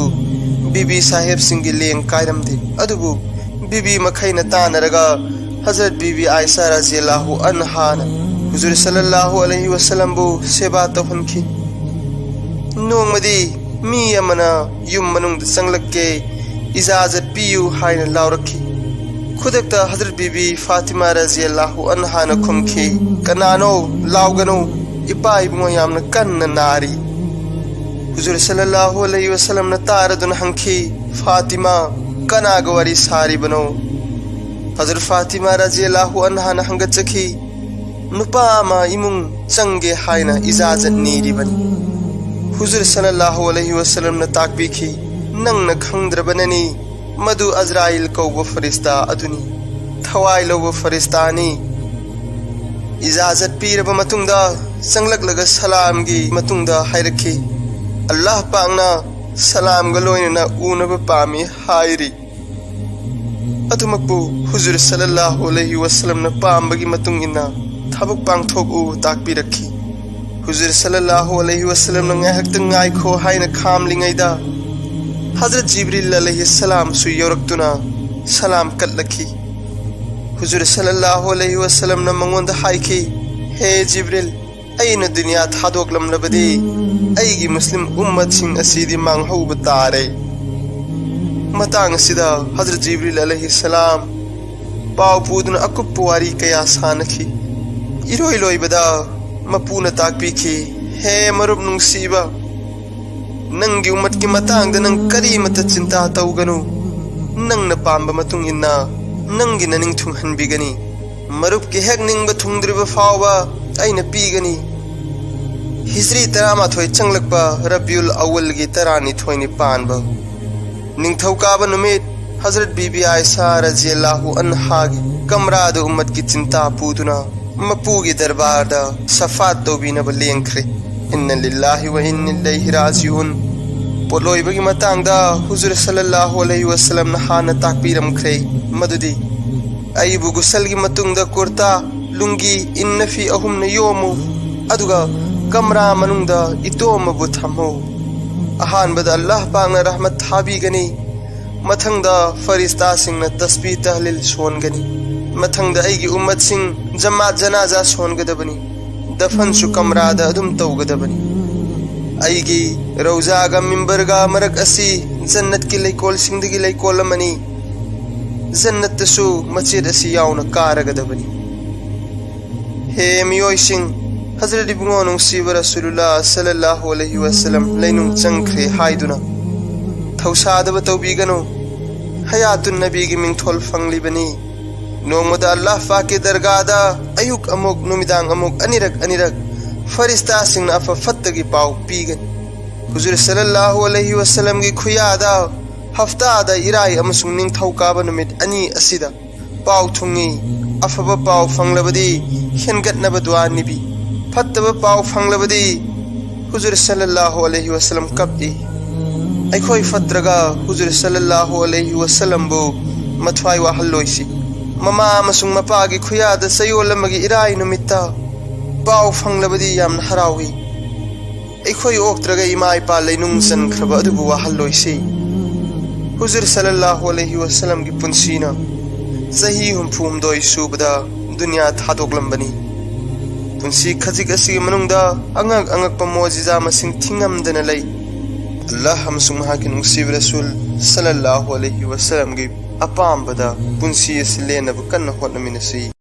ꯕꯤꯕꯤ ꯁꯥꯍꯦꯕꯁꯤꯡꯒꯤ ꯂꯦꯡ ꯀꯥꯏꯔꯝꯗꯦ꯫ ꯑꯗꯨꯕꯨ ꯕꯤꯕꯤ ꯃꯈꯩꯅ ꯇꯥꯟꯅꯔꯒ ꯍꯖꯔꯠ ꯕꯤꯕꯤ ꯑꯥꯏꯁꯥ ꯔꯖꯤꯌꯜꯂꯥꯍꯨ ꯑꯟꯍꯥꯅ ꯍꯨꯖꯨꯔ ꯁꯜꯂꯜꯂꯥꯍꯨ ꯑꯂꯩꯍꯤ ꯋꯁꯜꯂꯝꯕꯨ ꯁꯦꯕꯥ ꯇꯧꯍꯟꯈꯤ꯫ ꯅꯣꯡꯃꯗꯤ ꯃꯤ ꯑꯃꯅ ꯌꯨꯝ ꯃꯅꯨꯡꯗ ꯆꯪꯂꯛꯀꯦ, ꯏꯖꯥꯖꯠ ꯄꯤꯌꯨ ꯍꯥꯏꯅ ꯂꯥꯎꯔꯛꯈꯤ꯫ ꯈꯨꯗꯛꯇ ꯍꯖꯔꯠ ꯕꯤꯕꯤ ꯐꯥꯇꯤꯃꯥ ꯔꯖꯤꯌꯜꯂꯥꯍꯨ ꯑꯟꯍꯥꯅ ꯈꯨꯝꯈꯤ, "ꯀꯅꯥꯅꯣ? ꯂꯥꯎꯒꯅꯨ, ꯏꯄꯥ ꯏꯕꯨꯡꯉꯣ ꯌꯥꯝꯅ ꯀꯟꯅ ꯅꯥꯔꯤ꯫" ꯍꯨꯖꯨꯔ ꯁꯜꯂꯜꯂꯥꯍꯨ ꯑꯂꯩꯍꯤ ꯋꯁꯜꯂꯝꯅ ꯇꯥꯔꯗꯨꯅ ꯍꯪꯈꯤ, "ꯐꯥꯇꯤꯃꯥ, ꯀꯅꯥꯒ ꯋꯥꯔꯤ ꯁꯥꯔꯤꯕꯅꯣ?" ꯍꯖꯔꯠ ꯐꯥꯇꯤꯃꯥ ꯔꯖꯤꯌꯜꯂꯥꯍꯨ ꯑꯟꯍꯥꯅ ꯍꯪꯒꯠꯆꯈꯤ, "ꯅꯨꯄꯥ ꯑꯃ ꯏꯃꯨꯡ ꯆꯪꯒꯦ ꯍꯥꯏꯅ ꯏꯖꯥꯖꯠ ꯅꯤꯔꯤꯕꯅꯤ꯫" ꯍꯨꯖꯨꯔ ꯁꯜꯂꯜꯂꯥꯍꯨ ꯑꯂꯩꯍꯤ ꯋꯁꯜꯂꯝꯅ ꯇꯥꯛꯄꯤꯈꯤ, "ꯅꯪꯅ ꯈꯪꯗ꯭ꯔꯕꯅꯅꯤ, ꯃꯗꯨ ꯑꯖꯔꯥꯏꯜ ꯀꯧꯕ ꯐꯔꯤꯁꯇꯥ ꯑꯗꯨꯅꯤ, ꯊꯋꯥꯏ ꯂꯧꯕ ꯐꯔꯤꯁꯇꯥꯅꯤ꯫" ꯏꯖꯥꯖꯠ ꯄꯤꯔꯕ ꯃꯇꯨꯡꯗ ꯆꯪꯂꯛꯂꯒ ꯁꯂꯥꯝꯒꯤ ꯃꯇꯨꯡꯗ ꯍꯥꯏꯔꯛꯈꯤ, "ꯑꯜꯂꯥꯍ ꯄꯥꯛꯅ ꯁꯂꯥꯝꯒ ꯂꯣꯏꯅꯅ ꯎꯅꯕ ꯄꯥꯝꯃꯤ" ꯍꯥꯏꯔꯤ꯫ ꯑꯗꯨꯃꯛꯄꯨ ꯍꯨꯖꯨꯔ ꯁꯜꯂꯜꯂꯥꯍꯨ ꯑꯂꯩꯍꯤ ꯋꯁꯜꯂꯝꯅ ꯄꯥꯝꯕꯒꯤ ꯃꯇꯨꯡ ꯏꯟꯅ ꯊꯕꯛ ꯄꯥꯡꯊꯣꯛꯎ ꯇꯥꯛꯄꯤꯔꯛꯈꯤ꯫ ꯍꯨꯖꯨꯔ ꯁꯜꯂꯜꯂꯥꯍꯨ ꯑꯂꯩꯍꯤ ꯋꯁꯜꯂꯝꯅ ꯉꯥꯏꯍꯥꯛꯇꯪ ꯉꯥꯏꯈꯣ ꯍꯥꯏꯅ ꯈꯥꯝꯂꯤꯉꯩꯗ ꯍꯖꯔꯠ ꯖꯤꯕ꯭ꯔꯤꯜ ꯑꯂꯩꯍꯤ ꯁꯂꯥꯝꯁꯨ ꯌꯧꯔꯛꯇꯨꯅ ꯁꯂꯥꯝ ꯀꯠꯂꯛꯈꯤ꯫ ꯍꯨꯖꯨꯔ ꯁꯜꯂꯜꯂꯥꯍꯨ ꯑꯂꯩꯍꯤ ꯋꯁꯜꯂꯝꯅ ꯃꯉꯣꯟꯗ ꯍꯥꯏꯈꯤ, "ꯍꯦ ꯖꯤꯕ꯭ꯔꯤꯜ, ꯑꯩꯅ ꯗꯨꯅꯤꯌꯥ ꯊꯥꯗꯣꯛꯂꯝꯂꯕꯗꯤ ꯑꯩꯒꯤ ꯃꯨꯁꯂꯤꯝ ꯎꯝꯃꯠꯁꯤꯡ ꯑꯁꯤꯗꯤ ꯃꯥꯡꯍꯧꯕ ꯇꯥꯔꯦ꯫" ꯃꯇꯥꯡ ꯑꯁꯤꯗ ꯍꯖꯔꯠ ꯖꯤꯕ꯭ꯔꯤꯜ ꯑꯂꯩꯍꯤ ꯁꯂꯥꯝ ꯄꯥꯎ ꯄꯨꯗꯨꯅ ꯑꯀꯨꯞꯄ ꯋꯥꯔꯤ ꯀꯌꯥ ꯁꯥꯅꯈꯤ꯫ ꯏꯔꯣꯏ ꯂꯣꯏꯕꯗ ꯃꯄꯨꯅ ꯇꯥꯛꯄꯤꯈꯤ, "ꯍꯦ ꯃꯔꯨꯞ ꯅꯨꯡꯁꯤꯕ, ꯅꯪꯒꯤ ꯎꯃꯠꯀꯤ ꯃꯇꯥꯡꯗ ꯅꯪ ꯀꯔꯤꯃꯠꯇ ꯆꯤꯟꯇꯥ ꯇꯧꯒꯅꯨ꯫ ꯅꯪꯅ ꯄꯥꯝꯕ ꯃꯇꯨꯡ ꯏꯟꯅ ꯅꯪꯒꯤ ꯅꯅꯤꯡ ꯊꯨꯡꯍꯟꯕꯤꯒꯅꯤ꯫ ꯃꯔꯨꯞꯀꯤ ꯍꯦꯛ ꯅꯤꯡꯕ ꯊꯨꯡꯗ꯭ꯔꯤꯕ ꯐꯥꯎꯕ ꯑꯩꯅ ꯄꯤꯒꯅꯤ꯫" ꯍꯤꯖ꯭ꯔꯤ ꯇꯔꯥꯃꯥꯊꯣꯏ ꯆꯪꯂꯛꯄ ꯔꯕꯤꯎꯜ ꯑꯋꯜꯒꯤ ꯇꯔꯥꯅꯤꯊꯣꯏꯅꯤ ꯄꯥꯟꯕ ꯅꯤꯡꯊꯧꯀꯥꯕ ꯅꯨꯃꯤꯠ ꯍꯖꯔꯠ ꯕꯤꯕꯤ ꯑꯥꯏꯁꯥ ꯔꯖꯤꯌꯜꯂꯥꯍꯨ ꯑꯟꯍꯥꯒꯤ ꯀꯝꯔꯥꯗ ꯎꯃꯠꯀꯤ ꯆꯤꯟꯇꯥ ꯄꯨꯗꯨꯅ ꯃꯄꯨꯒꯤ ꯗꯔꯕꯥꯔꯗ ꯁꯐꯥꯠ ꯇꯧꯕꯤꯅꯕ ꯂꯦꯡꯈ꯭ꯔꯦ꯫ ꯏꯟꯅ ꯂꯤꯜꯂꯥꯍꯤ ꯋ ꯏꯟꯅ ꯏꯂꯩꯍꯤ ꯔꯥꯖꯤꯎꯟ꯫ ꯄꯣꯠꯂꯣꯏꯕꯒꯤ ꯃꯇꯥꯡꯗ ꯍꯨꯖꯨꯔ ꯁꯜꯂꯜꯂꯥꯍꯨ ꯑꯂꯩꯍꯤ ꯋꯁꯜꯂꯝꯅ ꯍꯥꯟꯅ ꯇꯥꯛꯄꯤꯔꯝꯈ꯭ꯔꯦ, ꯃꯗꯨꯗꯤ, "ꯑꯩꯕꯨ ꯒꯨꯁꯜꯒꯤ ꯃꯇꯨꯡꯗ ꯀꯨꯔꯇꯥ, ꯂꯨꯡꯒꯤ, ꯏꯟꯅꯐꯤ ꯑꯍꯨꯝꯅ ꯌꯣꯝꯃꯨ, ꯑꯗꯨꯒ ꯀꯝꯔꯥ ꯃꯅꯨꯡꯗ ꯏꯇꯣꯝ ꯑꯃꯕꯨ ꯊꯝꯃꯨ꯫ ꯑꯍꯥꯟꯕꯗ ꯑꯜꯂꯥꯍ ꯄꯥꯛꯅ ꯔꯍꯃꯠ ꯊꯥꯕꯤꯒꯅꯤ, ꯃꯊꯪꯗ ꯐꯔꯤꯁꯇꯥꯁꯤꯡꯅ ꯇꯁꯕꯤ ꯇꯍꯂꯤꯜ ꯁꯣꯟꯒꯅꯤ, ꯃꯊꯪꯗ ꯑꯩꯒꯤ ꯎꯝꯃꯠꯁꯤꯡ ꯖꯃꯥꯠ ꯖꯅꯥꯖꯥ ꯁꯣꯟꯒꯗꯕꯅꯤ, ꯗꯐꯟꯁꯨ ꯀꯝꯔꯥꯗ ꯑꯗꯨꯝ ꯇꯧꯒꯗꯕꯅꯤ꯫ ꯑꯩꯒꯤ ꯔꯧꯖꯥꯒ ꯃꯤꯝꯕꯔꯒ ꯃꯔꯛ ꯑꯁꯤ ꯖꯟꯅꯠꯀꯤ ꯂꯩꯀꯣꯜꯁꯤꯡꯗꯒꯤ ꯂꯩꯀꯣꯜ ꯑꯃꯅꯤ꯫ ꯖꯟꯅꯠꯇꯁꯨ ꯃꯆꯦꯠ ꯑꯁꯤ ꯌꯥꯎꯅ ꯀꯥꯔꯒꯗꯕꯅꯤ꯫ ꯍꯦ ꯃꯤꯑꯣꯏꯁꯤꯡ, ꯍꯖꯔꯠ ꯏꯕꯨꯡꯉꯣ ꯅꯨꯡꯁꯤꯕ ꯔꯁꯨꯂꯨꯜꯂꯥ ꯁꯜꯂꯜꯂꯥꯍꯨ ꯑꯂꯩꯍꯤ ꯋꯥꯁꯜꯂꯝ ꯂꯩꯅꯨꯡ ꯆꯪꯈ꯭ꯔꯦ ꯍꯥꯏꯗꯨꯅ ꯊꯧꯁꯥꯗꯕ ꯇꯧꯕꯤꯒꯅꯨ꯫ ꯍꯌꯥꯇꯨꯟ ꯅꯕꯤꯒꯤ ꯃꯤꯡꯊꯣꯜ ꯐꯪꯂꯤꯕꯅꯤ꯫ ꯅꯣꯡꯃꯗ ꯑꯜꯂꯥꯍ ꯄꯥꯛꯀꯤ ꯗꯔꯒꯥꯗ ꯑꯌꯨꯛ ꯑꯃꯨꯛ ꯅꯨꯃꯤꯗꯥꯡ ꯑꯃꯨꯛ ꯑꯅꯤꯔꯛ ꯑꯅꯤꯔꯛ ꯐꯔꯤꯁꯇꯥꯁꯤꯡꯅ ꯑꯐ ꯐꯠꯇꯒꯤ ꯄꯥꯎ ꯄꯤꯒꯅꯤ꯫ ꯍꯨꯖꯨꯔ ꯁꯜꯂꯜꯂꯥꯍꯨ ꯑꯂꯩꯍꯤ ꯋꯥꯁꯜꯂꯝꯒꯤ ꯈꯨꯌꯥꯗ ꯍꯞꯇꯥꯗ ꯏꯔꯥꯏ ꯑꯃꯁꯨꯡ ꯅꯤꯡꯊꯧꯀꯥꯕ ꯅꯨꯃꯤꯠ ꯑꯅꯤ ꯑꯁꯤꯗ ꯄꯥꯎ ꯊꯨꯡꯉꯤ꯫ ꯑꯐꯕ ꯄꯥꯎ ꯐꯪꯂꯕꯗꯤ ꯍꯦꯟꯒꯠꯅꯕ ꯗꯨꯋꯥ ꯅꯤꯕꯤ, ꯐꯠꯇꯕ ꯄꯥꯎ ꯐꯪꯂꯕꯗꯤ ꯍꯨꯖꯨꯔ ꯁꯜꯂꯜꯂꯥꯍꯨ ꯑꯂꯩꯍꯤ ꯋꯥꯁꯜꯂꯝ ꯀꯞꯏ꯫ ꯑꯩꯈꯣꯏ ꯐꯠꯇ꯭ꯔꯒ ꯍꯨꯖꯨꯔ ꯁꯜꯂꯜꯂꯥꯍꯨ ꯑꯂꯩꯍꯤ ꯋꯥꯁꯜꯂꯝꯕꯨ ꯃꯊ꯭ꯋꯥꯏ ꯋꯥꯍꯜꯂꯣꯏꯁꯤ꯫ ꯃꯃꯥ ꯑꯃꯁꯨꯡ ꯃꯄꯥꯒꯤ ꯈꯨꯌꯥꯗ ꯆꯌꯣꯜ ꯑꯃꯒꯤ ꯏꯔꯥꯏ ꯅꯨꯃꯤꯠꯇ ꯄꯥꯎ ꯐꯪꯂꯕꯗꯤ ꯌꯥꯝꯅ ꯍꯔꯥꯎꯏ꯫ ꯑꯩꯈꯣꯏ ꯑꯣꯛꯇ꯭ꯔꯒ ꯏꯃꯥ ꯏꯄꯥ ꯂꯩꯅꯨꯡ ꯆꯟꯈ꯭ꯔꯕ ꯑꯗꯨꯕꯨ ꯋꯥꯍꯜꯂꯣꯏꯁꯤ꯫ ꯍꯨꯖꯨꯔ ꯁꯜꯂꯜꯂꯥꯍꯨ ꯑꯂꯩꯍꯤ ꯋꯥꯁꯜꯂꯝꯒꯤ ꯄꯨꯟꯁꯤꯅ ꯆꯍꯤ ꯍꯨꯝꯐꯨ ꯍꯨꯝꯗꯣꯏ ꯁꯨꯕꯗ ꯗꯨꯅꯤꯌꯥ ꯊꯥꯗꯣꯛꯂꯝꯕꯅꯤ꯫ ꯄꯨꯟꯁꯤ ꯈꯖꯤꯛ ꯑꯁꯤꯒꯤ ꯃꯅꯨꯡꯗ ꯑꯉꯛ ꯑꯉꯛꯄ ꯃꯣꯖꯤꯖꯥ ꯃꯁꯤꯡ ꯊꯤꯉꯝꯗꯅ ꯂꯩ꯫ ꯑꯜꯂꯥꯍ ꯑꯃꯁꯨꯡ ꯃꯍꯥꯛꯀꯤ ꯅꯨꯡꯁꯤꯕ ꯔꯁꯨꯜ ꯁꯜꯂꯜꯂꯥꯍꯨ ꯑꯂꯩꯍꯤ ꯋꯥꯁꯜꯂꯝꯒꯤ ꯑꯄꯥꯝꯕꯗ ꯄꯨꯟꯁꯤ ꯑꯁꯤ ꯂꯦꯟꯅꯕ ꯀꯟꯅ ꯍꯣꯠꯅꯃꯤꯟꯅꯁꯤ꯫